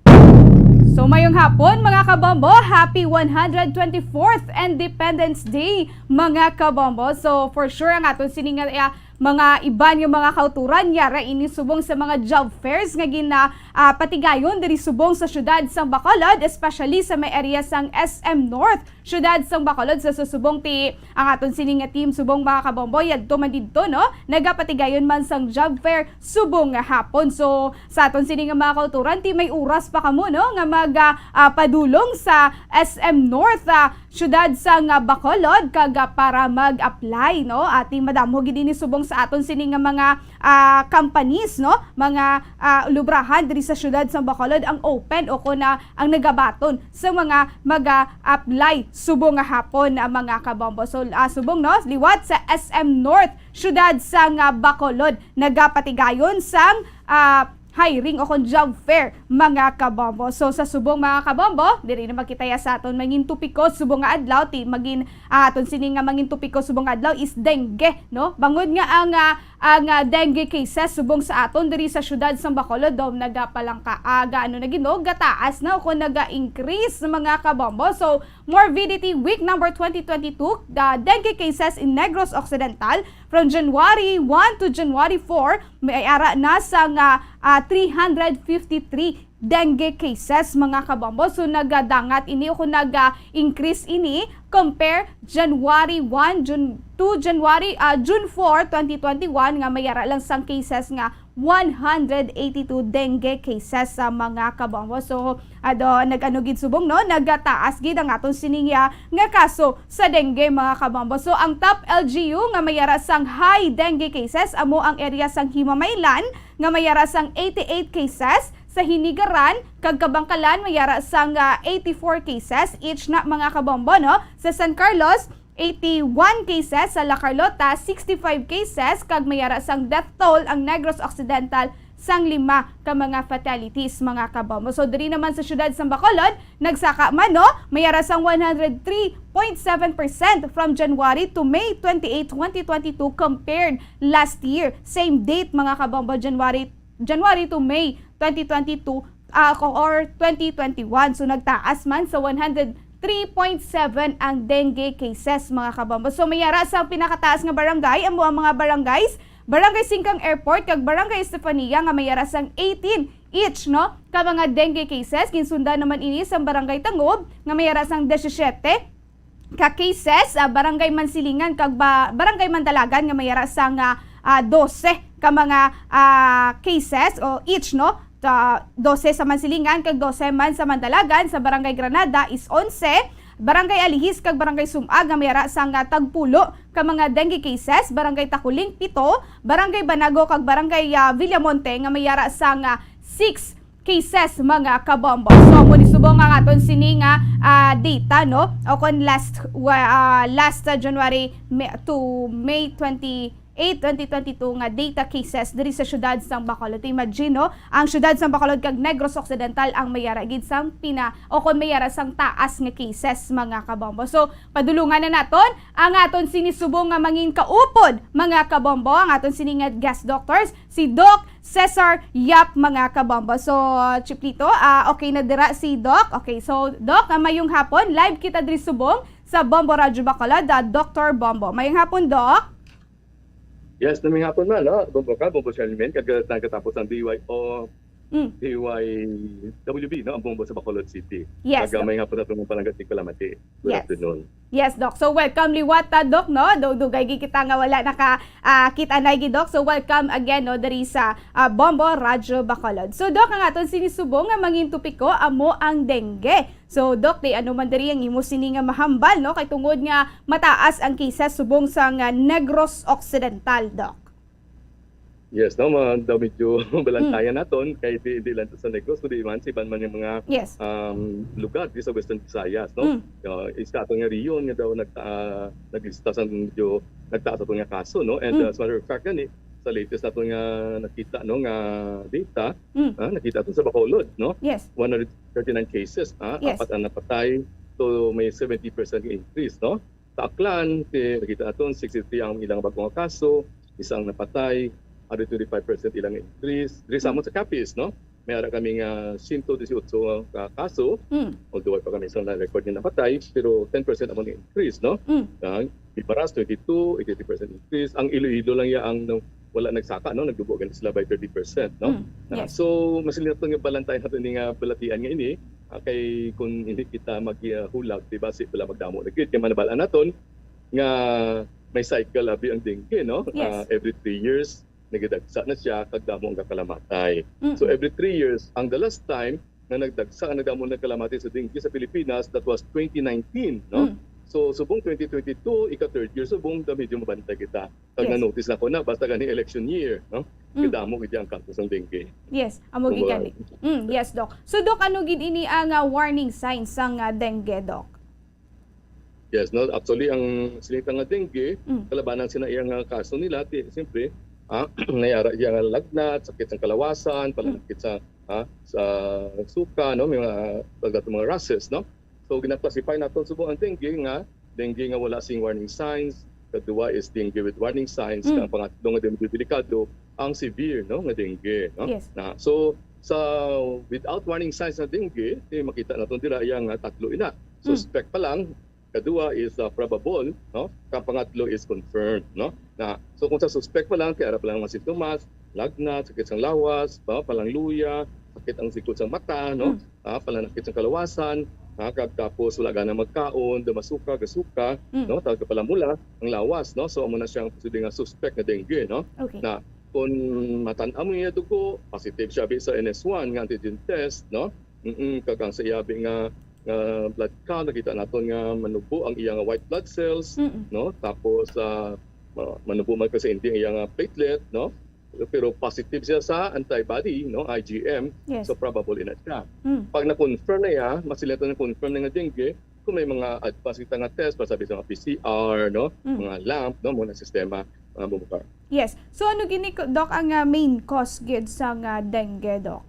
So, mayong hapon, mga kabombo. Happy one hundred twenty-fourth Independence Day, mga kabombo. So, for sure, ang aton sini nga, ah, mga iban nga mga kauturan, yara ini subong sa mga job fairs nga gina, ah, patigayon diri subong sa siyudad sang Bacolod, especially sa may area sang S M North, siyudad sang Bacolod. Sa susubong ti ang aton sini nga team subong, mga kabombo, yadto man didto, no? Nagapatigayon man sang job fair subong nga hapon. So, sa aton sini nga mga kauturan, ti may oras pa kamo, no, nga mag, ah, ah, padulong sa S M North, ah, siyudad sang, ah, Bacolod, kag, ah, para mag-apply, no? Ati madamo gid ini subong sa aton sini nga mga, ah, companies, no? Mga, ah, lubrahan diri sa siyudad sang Bacolod ang open o kon, ah, ang nagabaton sa mga mag-a-apply subong nga hapon, ah, mga kabombo. So, ah, subong, no, liwat sa S M North, siyudad sang, ah, Bacolod, nagapatigayon sang, ah, hiring o kon job fair, mga kabombo. So, sa subong, mga kabombo, diri na makita ya sa aton mangin topiko subong nga adlaw, ti magin, ah, aton sini nga mangin topiko subong nga adlaw is dengue, no? Bangod nga ang, ah, ang, ah, dengue cases subong sa aton diri sa siyudad sang Bacolod daw nagapalangka, ah, ga-, ano na gid, no? Gataas na o kon naga-increase, mga kabombo. So, Morbidity Week number twenty twenty-two, the dengue cases in Negros Occidental from January one to January four, may ara na sang, ah, ah, three hundred fifty-three dengue cases, mga kabombo. So, nagadangat ini o kung naga-increase ini compare January one, June, to January, ah, June four, twenty twenty-one, nga may ara lang sang cases nga one hundred eighty-two dengue cases sa mga kabombo. So, ado, nag-ano gid subong, no? Nagataas gid ang aton sining ya nga kaso sa dengue, mga kabombo. So, ang top L G U nga may ara sang high dengue cases amo ang area sang Himamaylan nga may ara sang eighty-eight cases, sa Hinigaran kag Kabangkalan may ara sang, ah, eighty-four cases each na, mga kabombo, no? Sa San Carlos, eighty-one cases, sa La Carlota, sixty-five cases, kag may ara sang death toll ang Negros Occidental sang lima ka mga fatalities, mga kabombo. So, diri naman sa siyudad sang Bacolod, nagsaka man, no? May ara sang one hundred three point seven percent from January to May twenty-eight, twenty twenty-two compared last year. Same date, mga kabombo, January, January to May twenty twenty-two, ah, ko-, or twenty twenty-one. So, nagtaas man sa one hundred three point seven ang dengue cases, mga kabombo. So, may ara sang pinakataas nga barangay, amo ang mga barangays, Barangay Singkang Airport kag Barangay Estefania nga may ara sang eighteen each, no, ka mga dengue cases. Ginsundan naman ini sang Barangay Tangob nga may ara sang disisyete ka cases, ah, Barangay Mansilingan kag ba-, Barangay Mandalagan nga may ara sang, ah, ah, dose ka mga, ah, cases o each, no? Ta-, dose sa Mansilingan kag dose man sa Mandalagan. Sa Barangay Granada is onse, Barangay Alihis kag Barangay Sumag nga may ara sang, ah, tagpulo ka mga dengue cases, Barangay Taculing, pito, Barangay Banago kag Barangay, ah, Villamonte nga may ara sang, ah, six cases, mga kabombo. So, amo ni subong ang aton sini nga, ah, data, no? O kon last, wa-, ah, last, ah, January, May, to May twenty-eight, twenty twenty-two nga data cases diri sa siyudad sang Bacolod. Imagine, no? Ang siyudad sang Bacolod kag Negros Occidental ang may ara gid sang pina-, o kon may ara sang taas nga cases, mga kabombo. So, padulungan na naton ang aton sini subong nga mangin kaupod, mga kabombo, ang aton sini nga guest doctors, si Doc Cesar Yap, mga kabombo. So, Chiplito, ah, okay na dira si Doc. Okay, so, Doc, ah, mayong hapon. Live kita diri subong sa Bombo Radyo Bacolod, ah, Doctor Bombo. Mayong hapon, Doc. Yes, mayong hapon man, no? Bombo ka, Bombo Charlemagne, kag, ah, nagkatapos ang B Y O, Mm. B Y W B, no? Ang Bombo sa Bacolod City. Yes, Kag, ah, Doc. Mayong hapon sa atong palangga tig Kalamati. Good Yes. afternoon. Yes, Doc. So, welcome liwat, ah, Doc, no? Du-, dugay gid kita nga wala naka, ah, kita na gid, Doc. So, welcome again, no, diri sa, ah, Bombo Radyo Bacolod. So, Doc, ang aton sini subong nga mangin topiko amo ang dengue. So, Doc, di ano man diri ang imo sini nga mahambal, no? Kay tungod nga mataas ang cases subong sa nga Negros Occidental, Doc. Yes, no, ma-, daw medyo balantayan Mm. naton kay di, di lang sa Negros, kundi man sa iban man nga mga, Yes. um, lugar di sa Western Visayas, no? Mm. Uh, isa ato nga rehiyon nga daw nagta-, ah, naglista sa medyo nagtaas ato nga kaso, no? And, Mm. uh, as a matter of fact, gani, sa latest nato nga nakita, no, nga data, Mm. ah, nakita ato sa Bacolod, no? Yes. One hundred thirty-nine cases, ah, Yes. apat ang napatay. So, may seventy percent nga increase, no? Sa Aklan, ti-, nakita naton sixty-three ang ilang bag-o nga kaso, isa ang napatay, hundred twenty-five percent ilang increase. Diri sa Mm. amon sa Capiz, no? May ara kami nga siyento disiotso ka kaso, Mm. although wala pa kami isang na-record nga napatay, pero ten percent amon nga increase, no? Mm. Ah, Guimaras, twenty-two, eighty-three percent increase. Ang Iloilo lang ya ang, no, wala nagsaka, no? Nagdubo gani sila by thirty percent, no? Mm. Ah, Yes. so, mas nato nga balantayan nato ni nga balatian nga ini, ah, kay kung hindi kita mag, ah, hulag, di ba, si wala magdamo na gid. Kay manabal-an naton nga may cycle abi ang dengue, no? Yes. Ah, every three years, nagadagsa na siya, kag damo ang kakalamatay. Mm. So, every three years, ang the last time nga nagdagsa, nga nagdamo nagkalamatay sa dengue sa Pilipinas, that was twenty nineteen, no? Mm. So, subong twenty twenty-two, ika-third year, subong da medyo mabantay kita. Kag Yes. na-notice na ko na, basta gani election year, no? Mm. Kadamo gid ang kaso sang dengue. Yes, amo gid Kumbaga. gani. Mm, yes, Doc. So, Doc, ano gid ini ang, ah, warning signs sang, ah, dengue, Doc? Yes, no? Actually, ang sinita nga dengue, Mm. kalabanan sina iya nga kaso nila, ti-, siyempre, ha? Nayara iya nga lagnat, sakit sa kalawasan, pananakit sa, ha, sa suka, no? May mga, mga rashes, no? So, gina-classify naton subong ang dengue nga dengue nga wala sing warning signs, kadua is dengue with warning signs, Mm. kang pangatlo nga medyo delikado, ang severe, no, nga dengue, no? Yes. Na, so, sa without warning signs nga dengue, eh, makita naton dira iya nga tatlo ina. Mm. Suspect pa lang, kadua is, uh, probable, no? Kang pangatlo is confirmed, no? Na, so, kung sa suspect pa lang, kay ara pa lang mga sintomas, lagnat, sakit sang lawas, no? Palangluya, sakit ang sikod sang mata, no? Mm. Ah, pananakit sang kalawasan, ah, kag tapos wala gana magkaon, damasuka, gasuka, Mm. no? Tawag ka palamula ang lawas, no? So, amo na siyang posible nga suspect nga dengue, no? Okay. Na kung matan-aw mo iya dugo, positive siya abi sa N S one nga antigen test, no? Mm, kag ang sa iya abi nga, nga blood count, nakita naton nga manubo ang iya nga white blood cells, Mm-mm. no? Tapos, ah, ma-, manubo man ka sa hindi ang iya nga platelet, no? Pero positive siya sa antibody, no, I G M. Yes. So, probable ina siya. Mm. Pag na-confirm na iya, mas sila na confirm na nga dengue, kung may mga advance kita nga test, pasabi sa mga P C R, no, Mm. mga lamp, no, mga sistema, mga bumukar. Yes. So, ano gini, Doc, ang, ah, main cause gid sa nga dengue, Doc?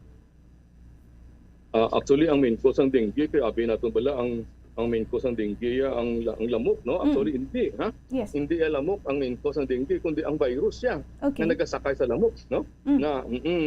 Ah, actually, ang main cause sang dengue, kay abi naton bala, ang, ang main cause sang dengue ya ang la-, ang lamok, no? Mm. Actually, hindi, ha? Yes. Hindi ya lamok ang main cause sang dengue, kundi ang virus siya Okay. nga nagasakay sa lamok, no? Mm. Na, mm-mm.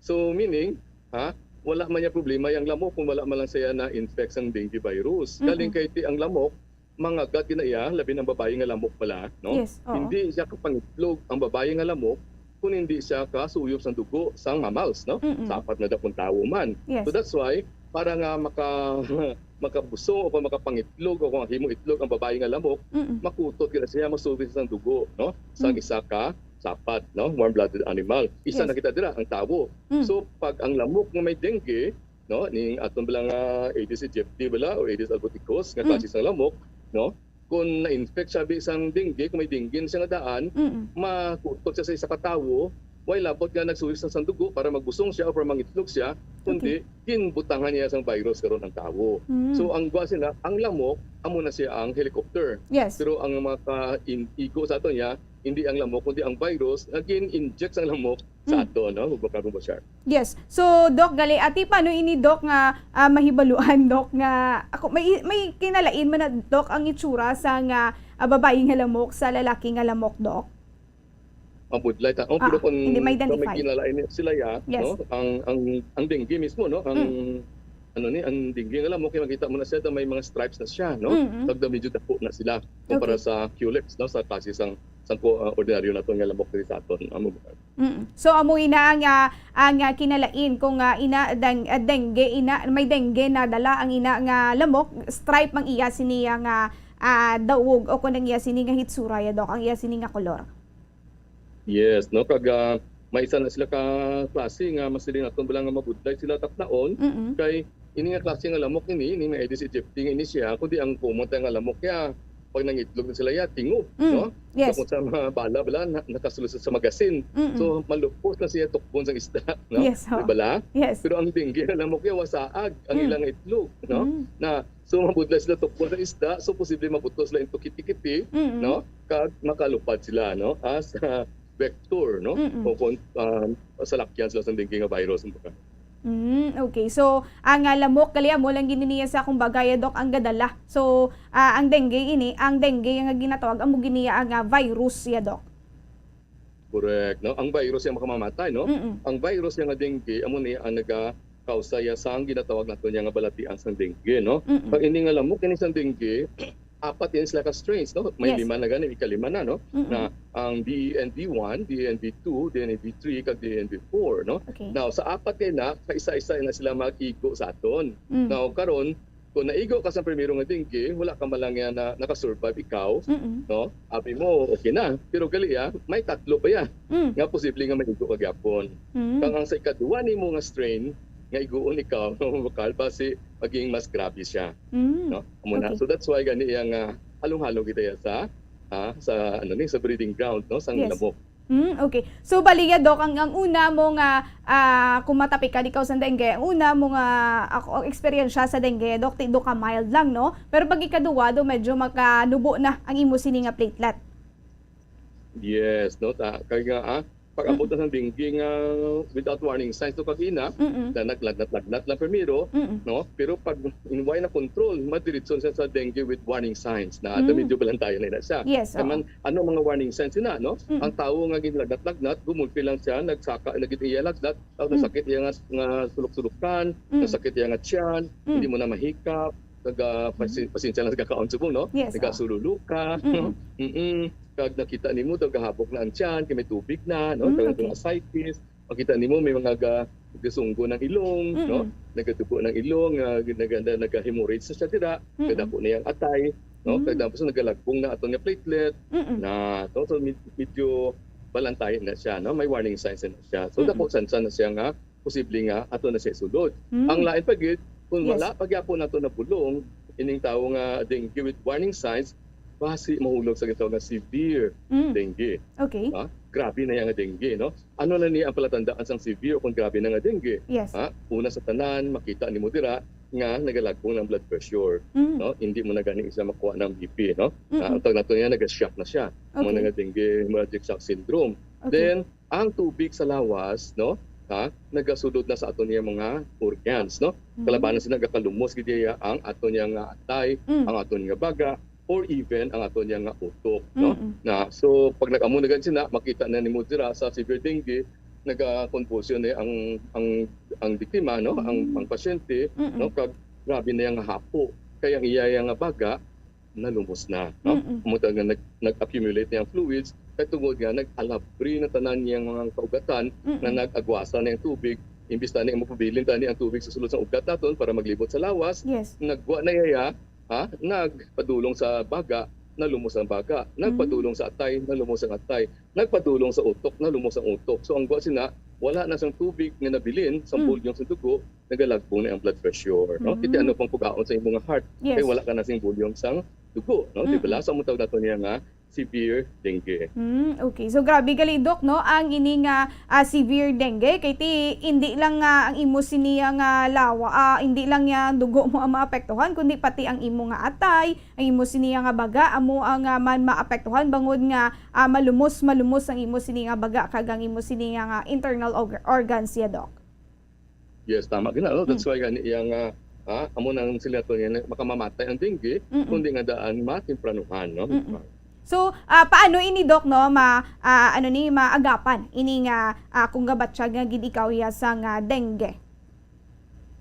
So, meaning, ha, wala man niya problema yang lamok kung wala man lang siya na-infect sang dengue virus. Galing Mm-mm. kay ti ang lamok, mangagat gina iya, labi na ang babayi nga lamok pala, no? Yes, oo. Hindi siya kapangitlog ang babayi nga lamok kung hindi siya kasuyop sang dugo sang mammals, no? Mm-mm. Sa apat nga dakong tawo man. Yes. So that's why, para nga maka-, makabusong o kung makapangitlog o kung himo itlog ang babayi nga lamok, Mm-mm. makutot gina siya, masuyop sang dugo, no? Sang Mm. isa ka sapat, no? Warm-blooded animal. Isa Yes. na kita dira, ang tawo. Mm. So, pag ang lamok nga may dengue, no, ning aton bala nga Aedes aegypti bala o Aedes albopicus nga Mm. klase sang lamok, no? Kung na-infect siya abi sang dengue, kung may dengue na siya nga daan, Mm. makutot siya sa isa ka tawo, way labot nga nagsuyop sang dugo para magbusong siya o para mangitlog siya, kundi Okay. ginbutangan niya sang virus karon ang tawo. Mm. So, ang gwa sila, ang lamok, amo na siya ang helicopter. Yes. Pero ang mga ka-, in-, igo sa aton niya, hindi ang lamok, kundi ang virus nga gin-inject sang lamok sa Mm. aton, no? Bubakar mo ba siya? Yes. So, Doc, gali, ati, paano ini, Doc, nga, ah, mahibaluan, Doc, nga ako, may, may kinalain man na, Doc, ang itsura sa nga, ah, babayi nga lamok sa lalaki nga lamok, Doc? Mabudlay ta. Oh, Ah, pero kung hindi kung may ma-identify. Kinalain sila ya, Yes. no? Ang, ang, ang dengue mismo, no? Ang, Mm. ano ni, ang dengue nga lamok, kay makita mo na siya, may mga stripes na siya, no? Mm-mm. Tagda medyo dako na sila kumpara Okay. sa culex, no? Sa klase sang, sang ko, ah, ordinaryo naton nga lamok diri sa aton. Amo ba? Mm. So, amo ina ang, ah, ang, ah, kinalain kung, ah, ina deng-, ah, dengue, ina, may dengue na dala ang ina nga lamok, stripe ang iya siniya nga, ah, dawog o kung ang iya sini nga hitsura ya, Doc, ang iya sini nga kolor. Yes, no? Kag, ah, may isa na sila ka klase nga mas dili naton bala nga mabudlay sila tapnaon, Mm-mm. kay ini nga klase nga lamok ini, ini nga Aedes aegypti nga ini siya, kundi ang common tayo nga lamok ya, pag nangitlog na sila ya, tingob, Mm, no? yes. Sa, sa mga bala, bala, na, nakasulod sa, sa magasin. Mm-mm. So, malupos na siya tukbon sa isda, no? Yes, ho. Di bala? Yes. Pero ang dengue nga lamok ya, wasaag ang Mm. ilang itlog, no? Mm. Na, so, mabudlay sila tukbon sa isda, so, posible mabuto sila into kiti-kiti, Mm-mm. no? Kag makalupad sila, no? As, ah, vector, no? Mm-mm. O kung, ah, salakyan sila sa dengue nga virus, kumbaga. Mm, okay. So, ang, ah, lamok, gali, amo lang gini niya sa, kumbaga, ya, Doc, ang gadala. So, ah, ang dengue ini, ang dengue nga ginatawag, amo gini ya ang, ah, virus ya, Doc. Correct, no? Ang virus ya makamamatay, no? Mm-mm. Ang virus ya nga dengue, amo ni ang nagakausa ya sang ginatawag nato niya nga balatian sang dengue, no? Mm-mm. Pag ini nga lamok, ini sang dengue, apat yan sila ka strains, no? May Yes. lima na gani, ikalima na, no? Mm-mm. Na ang D E N V one, D E N V two, D E N V three, kag D E N V four, no? Okay. Now, sa apat kay na, kaisa-isa na sila mag-igo sa aton. Mm. Now, karon, kung naigo ka sa primero nga dengue, wala ka man lang yan na nakasurvive ikaw, Mm-mm. no? Abi mo, okay na. Pero gali, ah, may tatlo pa yan Mm. nga posible nga maigo ka gyapon. Mm. Kang ang sa ikaduha nimo nga strain, nga iguon ikaw, no? Bakal, basi maging mas grabe siya. Mm. No? Amo na. Okay. So that's why gani iya nga halong-halong kita ya sa, ah, sa, ano ni, sa breeding ground, no, sang Yes. lamok. Mm, okay. So, bali ya, Doc, ang, ang una mo nga, ah, kung matapik ka, ikaw sa dengue, ang una mo nga, ako, ang eksperyensya sa dengue, Doc, ti-, do ka mild lang, no? Pero pag ikaduwa, do medyo makanubo na ang imo sini nga platelet. Yes, no, ta-, kay nga, ah, Pag-abot na sang dengue nga without warning signs, no, kag ina, Mm-mm. na naglagnat-lagnat lang primero, Mm-mm. no? Pero pag in way na control, madiretso siya sa dengue with warning signs na Mm. medyo balantayan na siya. Yes, Kaya oo. man, ano ang mga warning signs na, no? Mm-mm. Ang tawo nga ginlagnat-lagnat, gumulpi lang siya, nagsaka, nagit iya lagnat, tapos Mm. nasakit iya nga, nga sulok-sulokan, Mm. nasakit iya nga tiyan, Mm. hindi mo na mahikap, naga-, pasi-, Mm. pasensya lang sa kakaon subong, no? Yes, oo. Nagasululuka, Mm-mm. no? Mm-mm. Kag nakita nimo daw gahabok na ang tiyan, kay may tubig na, no? Mm, Kag okay. ascites, makita nimo may mga ga-, gasunggo ng ilong, no? Mm-mm. Nagadugo ng ilong, ah, naga-, na-, naga-hemorrhage na siya dira, Mm-mm. kadako na yang atay, no? Mm. Kag tapos nagalagbong na aton nga platelet, Mm-mm. na, no? So, med-, medyo balantayan na siya, no? May warning signs na siya. So, Mm-mm. dako sansan na siya nga posible nga ato na siya isulod. Mm. Ang lain pa gid, kung Yes. wala pa gyapon nato nabulong ining tawo nga dengue with warning signs, basi mahulog sa gitawag nga severe Mm. dengue. Okay. Ha? Grabe na iya nga dengue, no? Ano na ni ang palatandaan sang severe o kung grabe na nga dengue? Yes. Ha? Una sa tanan, makita nimo dira nga nagalagbong ang blood pressure, Mm. no? Hindi mo na gani siya makuha ng B P, no? Mm-mm. Ah, ang tawag nato niya, naga-shock na siya. Mo Okay. na nga dengue hemorrhagic shock syndrome. Okay. Then, ang tubig sa lawas, no, ha, nagasulod na sa aton nga mga organs, no? Mm. Kalabanan sina, gakalumos gid iya ang aton nga atay, Mm. ang aton nga baga, or even ang aton nga utok, no? Mm-mm. Na, so, pag nag-amo na gani sina, makita na nimo dira sa severe dengue, naga-convulsion na ang, ang, ang biktima, no? Ang, Mm. ang pasyente, Mm-mm. no? Kag grabe na iya nga hapo. Kay ang iya nga baga, nalumos na, no? Mm-mm. Amo ta nga nag-, nag-accumulate na ang fluids, kay tungod nga nag-alabre na tanan niyang mga kaugatan Mm-mm. nga nag-agwasa na ang tubig, imbis na ni mapabilin tani ang tubig sa sulod sang ugat naton para maglibot sa lawas, Yes. nagwa na iya, ha? Nagpadulong sa baga, nalumos ang baga. Nagpadulong Mm. sa atay, nalumos ang atay. Nagpadulong sa utok, nalumos ang utok. So, ang gwa sina, wala na sang tubig nga nabilin sa Mm. volume sa dugo, nagalagbong na ang blood pressure, no? Mm. Kiti ano pang pugaon sa imong heart, Yes. kay wala ka na sing volume sang dugo, no? Di Mm-mm. bala? Sa among tawag nato niya nga severe dengue. Mm, okay. So, grabe gali, Doc, no? Ang ini nga, ah, severe dengue, kay ti, hindi lang nga ang imo siniya nga lawa, ah, hindi lang nga dugo mo ang maapektuhan, kundi pati ang imo nga atay, ang imo siniya nga baga, amo ang, ah, man maapektuhan, bangod nga, ah, malumos, malumos ang imo siniya nga baga, kag ang imo siniya nga internal org-, organs, ya, Doc. Yes, tama gina, no? That's Mm. why gani iya nga, ah, amo nang sila to nga makamamatay ang dengue, Mm-mm. kundi nga daan matempranuhan, no? Mm-mm. So, ah, paano ini, Doc, no, ma-, ah, ano ni, maagapan ini nga, ah, kung gabatyag nga gid ikaw iya sang dengue?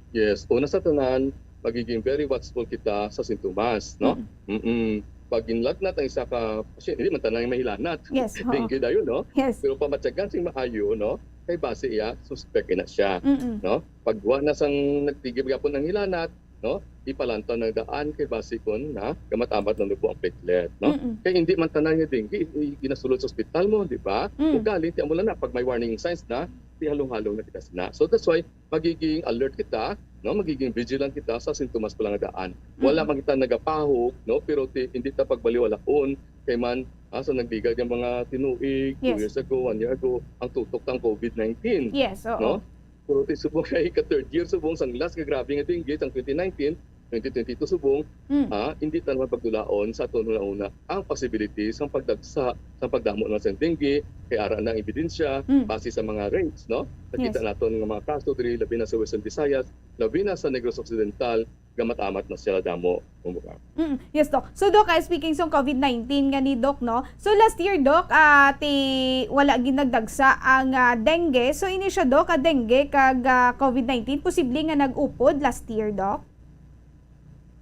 Yes, una sa tanan, magiging very watchful kita sa sintomas, no? Mm-mm. Mm-mm. Pag ginlagnat ang isa ka pasyente, hindi man tanan mahilanat. Yes, oo. Dengue dayon, no? Yes. Pero pamatyagan sing maayo, no? Kay base iya, suspect na siya, Mm-mm. no? Pag wa na sang nagtigib gyapon ang hilanat, no? Ipalantaw na daan kay base kon na gamat-amat na nubo ang platelet, no? Mm-mm. Kay hindi man tanan nga dengue i-, i-, ginasulod sa ospital mo, di ba? Mm. Ugaling, ti amo lang na, pag may warning signs na, ti halong-halong na kita sina. So that's why magiging alert kita, no? Magiging vigilant kita sa sintomas pa lang nga daan. Wala Mm. man kita nagapahog, no? Pero ti-, hindi ta pagbaliwalaon kay man, ah, sa nagligad nga mga tinuig, two Yes. years ago, one year ago, ang tutok ta ang covid nineteen, Yes, oo. no? Pero ti subong kay ka third year, subong sang last nga grabe nga dengue, sang twenty nineteen, twenty twenty-two subong, Mm. ah, hindi ta naman pagdulaon sa aton hunahuna ang possibility sang pagdagsa, sang pagdamo na sang dengue, kay ara na ang ebidensya, Mm. base sa mga rates, no? Nakita Yes. naton nga mga kaso diri, labi na sa Western Visayas, labi na sa Negros Occidental, gamat-amat na sila damo, kumbaga. Mm. Yes, Doc. So, Doc, ah, speaking sa covid nineteen nga ni Doc, no? So, last year, Doc, ah, ti, wala gid nagdagsa ang, ah, dengue. So, ini siya, Doc, ah, dengue kag, ah, covid nineteen, posible nga nag-upod last year, Doc?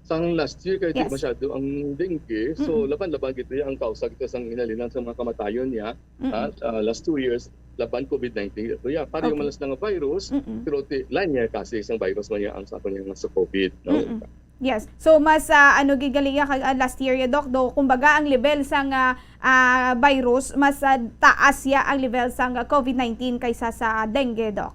Sang last year, kay di Yes. masyado ang dengue. So, Mm-mm. laban-laban gid niya ang kausa gid sang hinalinan sa mga kamatayon niya. Mm-mm. Ah, ah, last two years, laban covid nineteen. So, yeah, pareho Okay. man lang sila nga virus, Mm-mm. pero ti-, lain niya kasi isang virus man niya ang sa aton nga sa covid, no? Mm-mm. Yes. So, mas, ah, ano, gid gali ya kag, ah, last year ya, Doc, do, kumbaga, ang level sang, ah, ah, virus, mas, ah, taas ya ang level sang, ah, covid nineteen kaysa sa dengue, Doc.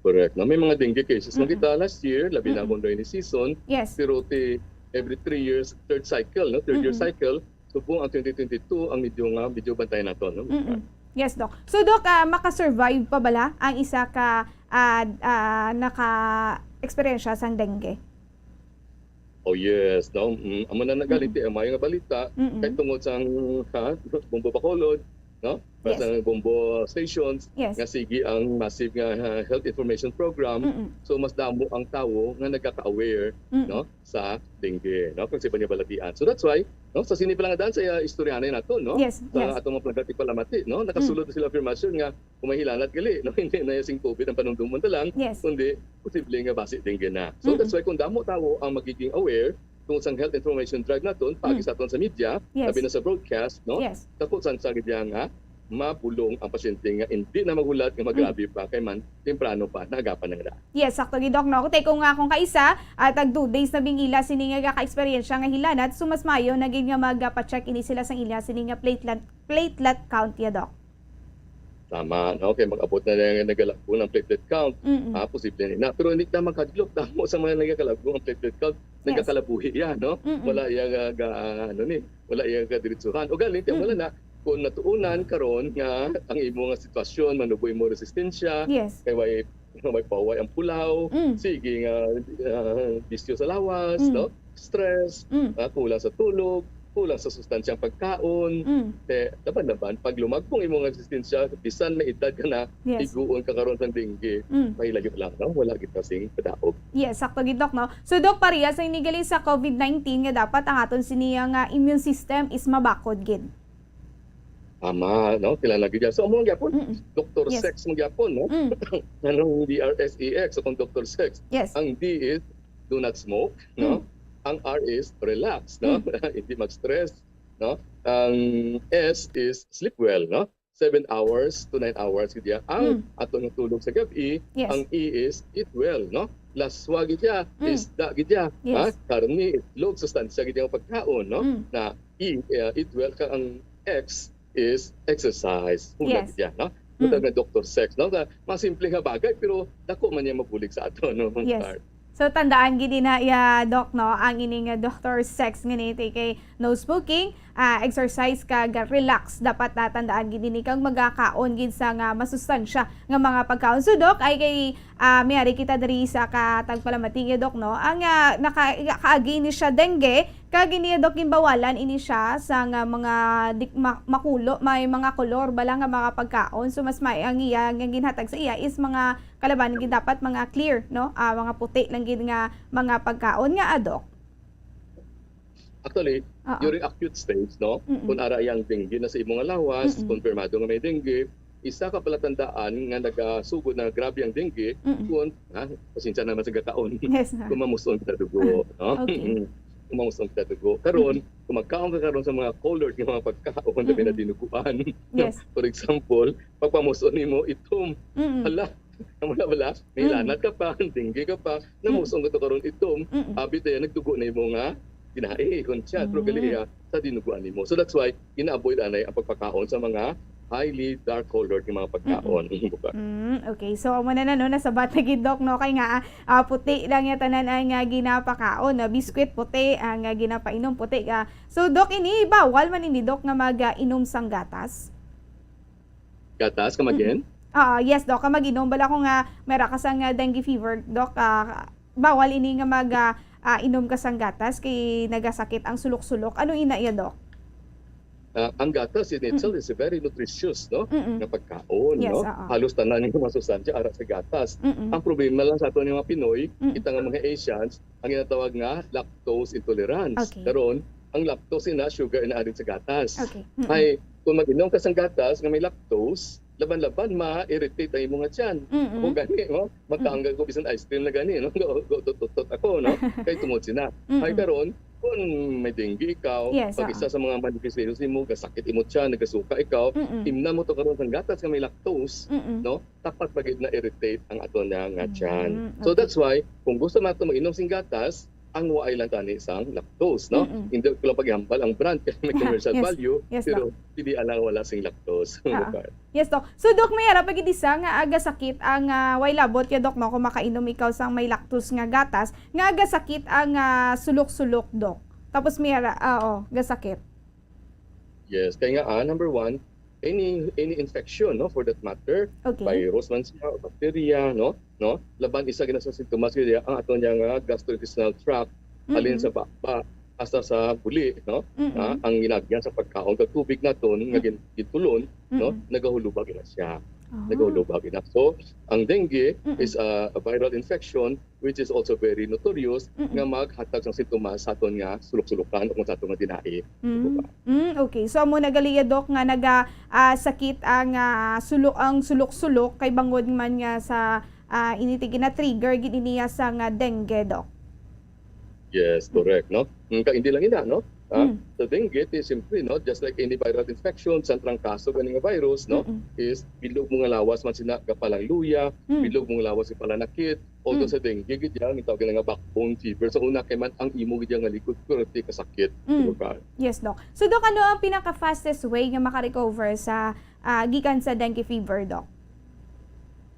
Correct, no? May mga dengue cases man Mm-mm. kita last year, labi na Mm-mm. kung rainy season, Yes. pero ti every three years, third cycle, no? Third year Mm-mm. cycle, subong ang twenty twenty-two ang medyo nga, medyo bantayan nato, no? Mm-mm. Yes, Doc. So, Doc, ah, makasurvive pa bala ang isa ka, ah, ah, naka-eksperyensya sang dengue? Oh, yes, no? Mm, amo na nagaling Mm-mm. ti, ang maayo nga balita, Mm-mm. kay tungod sang, ha, Bombo Bacolod, no? Para Yes. sa Bombo stations, Yes. nga sige ang massive nga, ah, health information program. Mm-mm. So, mas damo ang tawo nga nagaka-aware, Mm-mm. no, sa dengue, no, kag sa iban nga balatian. So, that's why, no, sa sini pa lang daan sa, ah, istoryahanay nato, no, Yes, sa yes. atong mga palangga tigpalamati, no, nakasulod Mm. sila affirmation nga kung may hilanat gali, no, hindi na sing COVID ang panumdumon ta lang, Yes. kundi posible nga basi dengue na. So, Mm-mm. that's why kung damo tawo ang magiging aware tungod sang health information drive naton, paagi Mm. sa aton sa media, Yes. labi na sa broadcast, no? Yes. Dako sang sa gid nga mabulong ang pasyente nga hindi na maghulat nga magrabe Mm. pa kay man temprano pa naagapan na nga daan. Yes, sakto gid, Doc, no? Kutay ko nga kung kaisa, ah, tag two days na bingila sini nga gaka-eksperyensya nga hilanat, so mas maayo na gid nga magpa-check ini sila sang ila sini nga platelet, platelet count ya, Doc. Tama, no? Kay mag-abot na lang nga nagalagbon ang platelet count. Mm-mm. Ah, posible ni na. Pero hindi na makadlok. Damo sa mga nagakalagbon ang platelet count, Yes. nagakalabuhi yan, no? Mm-mm. Wala iya ga, ga, ano ni, wala iya kadiritsuhan. O galing, kaya wala Mm-mm. na. Kung natuunan karon nga ang imo nga sitwasyon, manubo imo resistensya, Yes. kay way, may paway ang pulaw, Mm. sige nga, ah, bisyo sa lawas, Mm. no? Stress, Mm. ah, kulang sa tulog, kulang sa sustansyang pagkaon. Mm. Kay laban-laban, pag lumagpong imo nga resistensya, bisan may edad ka na, Yes. higuon ka karon sang dengue. Mm. Pahilayo lang, no? Wala kita sing padaog. Yes, sakto gid, Doc, no? So, Doc, parehas ang ini gali sa COVID nineteen nga dapat ang aton sini nga immune system is mabakod gid. Tama, no? Kilala gid yan. So, amo gyapon, Mm-mm. Doktor Yes. Sex mo gyapon, no? Mm. Anong D R S E X o kung Doktor Sex? Yes. Ang D is do not smoke, no? Mm. Ang R is relax, no? Mm. Hindi mag-stress, no? Ang S is sleep well, no? Seven hours to nine hours gid ya ang Mm. ato nga tulog sa gab-i. Yes. Ang E is eat well, no? Laswa gid ya, Mm. isda gid ya, Yes. ha? Karne, itlog, sustansya gid ya nga pagkaon, no? Mm. Na E, uh, eat well, ka ang X is exercise. Hula Yes. gid ya, no? Mm. Butang nga Doktor Sex, no? Sa mga simple nga bagay, pero dako man niya mabulig sa ato, no? Yes. Art. So, tandaan gid na iya, Doc, no? Ang ini nga Doktor Sex nga ni kay no smoking, ah, exercise kag relax. Dapat natandaan gid ini kag magakaon gid sa nga masustansya nga mga pagkaon. So, Doc, ay kay, ah, may ari kita diri sa katagpalamati nga, Doc, no? Ang, ah, naka-, kaagi ni siya dengue, kag ini, Doc, ginbawalan ini siya sa nga mga dik-, ma-, makulo, may mga kolor bala nga mga pagkaon. So, mas may ang iya nga ginhatag sa iya is mga kalaban gid dapat mga clear, no? Ah, mga puti lang gid nga mga pagkaon nga, ah, Doc. Actually, Oo. during acute stage, no? Mm-mm. Kung ara yang dengue na sa imo nga lawas, Mm-mm. konfirmado nga may dengue, isa ka palatandaan nga nagasugod na grabe ang dengue, Mm-mm. kung, ha, pasensya naman sa gakaon. Yes, ha. Kung mamuson ka dugo, Oo. no? Okay. Kung mamuson ka dugo. Karon, Mm-mm. kung magkaon ka karon sa mga colored nga mga pagkaon, labi na Mm-mm. dinuguan, no? Yes. For example, pagpamuson nimo itom. Mm-mm. Hala, Amo na bala, may Mm. lanat ka pa, dengue ka pa, Mm. namuson ka to karon itom, Mm. abi tayo nagdugo na imo nga tinahi, kon siya, pero Mm. gali iya sa dinuguan nimo. So that's why, gina-avoid anay ang pagpakaon sa mga highly dark colored nga mga pagkaon. Mm-mm. Buka. Mm, okay. So, amo na na, no, nasabat na gid, Doc, no, kay nga, ah, puti lang ya tanan ang, ah, ginapakaon, no? Biskwit puti, ang, ah, ginapainom puti, ah. So, Doc, ini bawal man ini, Doc, nga mag, ah, inom sang gatas? Gatas, come Mm-mm. again? Ah, yes, Doc. Ka mag-inom bala ko nga may ra ka sang, ah, dengue fever, Doc, ah, bawal ini nga mag, ah, ah, inom ka sang gatas kay nagasakit ang sulok-sulok. Ano ina iya, Doc? Ah, ang gatas in itself Mm. is a very nutritious, no, Mm-mm. nga pagkaon, Yes, no? oo. Halos tanan nga mga sustansya ara sa gatas. Mm-mm. Ang problema lang sa aton nga mga Pinoy, Mm-mm. kita nga mga Asians, ang ginatawag nga lactose intolerance. Okay. Karon, ang lactose ina sugar ina added sa gatas. Okay. Mm-mm. Ay, kung mag-inom ka sang gatas nga may lactose, laban-laban ma-irritate ang imo nga tiyan. Mm-mm. Ako gani, no? Magkaanggal ko bisan ice cream na gani, no? Go, go, tutot ako, no? Kay tungod sina. Mm-mm. Ay karon, kung may dengue ikaw, Yes, pag oo. isa sa mga manifestations nimo, gasakit imo tiyan, nagasuka ikaw, Mm-mm. imna mo to karon sang gatas nga may lactose, Mm-mm. no? Dapat pa gid na-irritate ang ato na nga tiyan. Mm, So okay. that's why, kung gusto nato mag-inom sing gatas, ang waay lang tani sang lactose, no? Mm-mm. Hindi ko lang paghambal ang brand kay may commercial Yes. value, Yes, pero Doc. pili lang wala sing lactose. Ah. Yes, Doc. So, Doc, may ara pa gid isa nga, ah, gasakit ang, ah, way labot ya, Doc, no, kung makainom ikaw sang may lactose nga gatas, nga gasakit ang, ah, sulok-sulok, Doc. Tapos may ara, ah, oh, gasakit. Yes, kay nga, ah, number one, any, any infection, no, for that matter, Okay. virus man siya o bacteria, no, no, laban isa gina sa sintomas kaya ang aton niya nga gastrointestinal tract, halin Mm-mm. sa baba hasta sa buli, no, Mm-mm. ah, ang ginagyan sa pagkaon kag tubig naton nga Mm. gin-, gintulon, no? Mm-mm. Nagahulubag ina siya. Ah. Nagahulubag ina. So, ang dengue Mm-mm. is a, a viral infection which is also very notorious Mm-mm. nga maghatag sang sintomas sa aton nga sulok-sulokan o kung sa aton nga tinai. Mm. Mm, okay. So, amo na gali iya, Doc, nga naga, ah, sakit ang, ah, sulok, ang sulok-sulok kay bangod man nga sa, ah, ini ti gina-trigger gid niya sa nga dengue, Doc. Yes, Mm. correct, no? Mm, ka-, hindi lang ina, no? Ah, Mm. sa dengue, ti, siyempre, no, just like any viral infection, sa trangkaso gani nga virus, no, Mm-mm. is bilog mo nga lawas man sina gapalangluya, Mm. bilog mo nga lawas nga palanakit, although Mm. sa dengue gid yan, ang tawag nga backbone fever. Sa una kay man ang imo gid nga likod pero ti kasakit. Mm. Diba? Yes, Doc. So, Doc, ano ang pinaka-fastest way nga makarecover sa, ah, gikan sa dengue fever, Doc?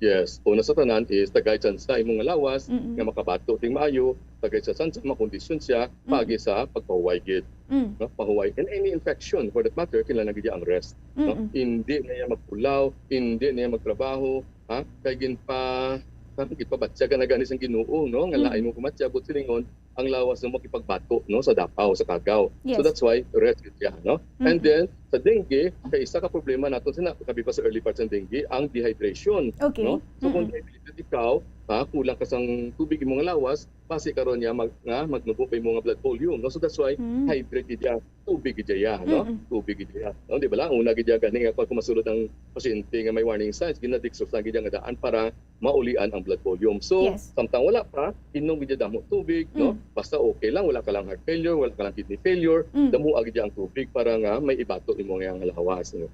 Yes. Una sa tanan is tagay tsansa imong lawas Mm-mm. nga makabato ting maayo, tagay sa tsansa makondisyon siya Mm. paagi sa pagpahuway gid. Mm. No? Pahuway. And any infection, for that matter, kinahanglan gid ang rest. No? Mm-mm. Hindi na iya magpulaw, hindi na iya magtrabaho, ha? Kay ginpa-, parang ginpabatyagan na gani sang Ginoo, no? Nga Mm. lain mo kumatya, but silingon, ang lawas mo makipagbato, no, sa dapaw, sa kagaw. So Yes. that's why rest gid siya, no? And Mm-mm. then sa dengue, kay isa ka problema naton sina, kabi pa sa early part sa dengue, ang dehydration, Okay. no? So kung Mm-mm. dehydrated ikaw, ha, kulang ka sang tubig imong lawas, basi karon niya mag-, nga magnubo pa imong blood volume, no? So that's why Mm. hydrate gid siya, tubig gid siya, no? Mm-mm. Tubig gid siya, no? Di ba lang? Una gid siya gani nga kung masulod ang pasyente nga may warning signs, gina-dextrose lang gid siya nga daan para maulian ang blood volume. So, Yes. samtang wala pa, inom gid damo tubig, no? Mm. Basta okay lang, wala ka lang heart failure, wala ka lang kidney failure, Mm. damo gid ang tubig para nga may ibato imo nga lawas, no?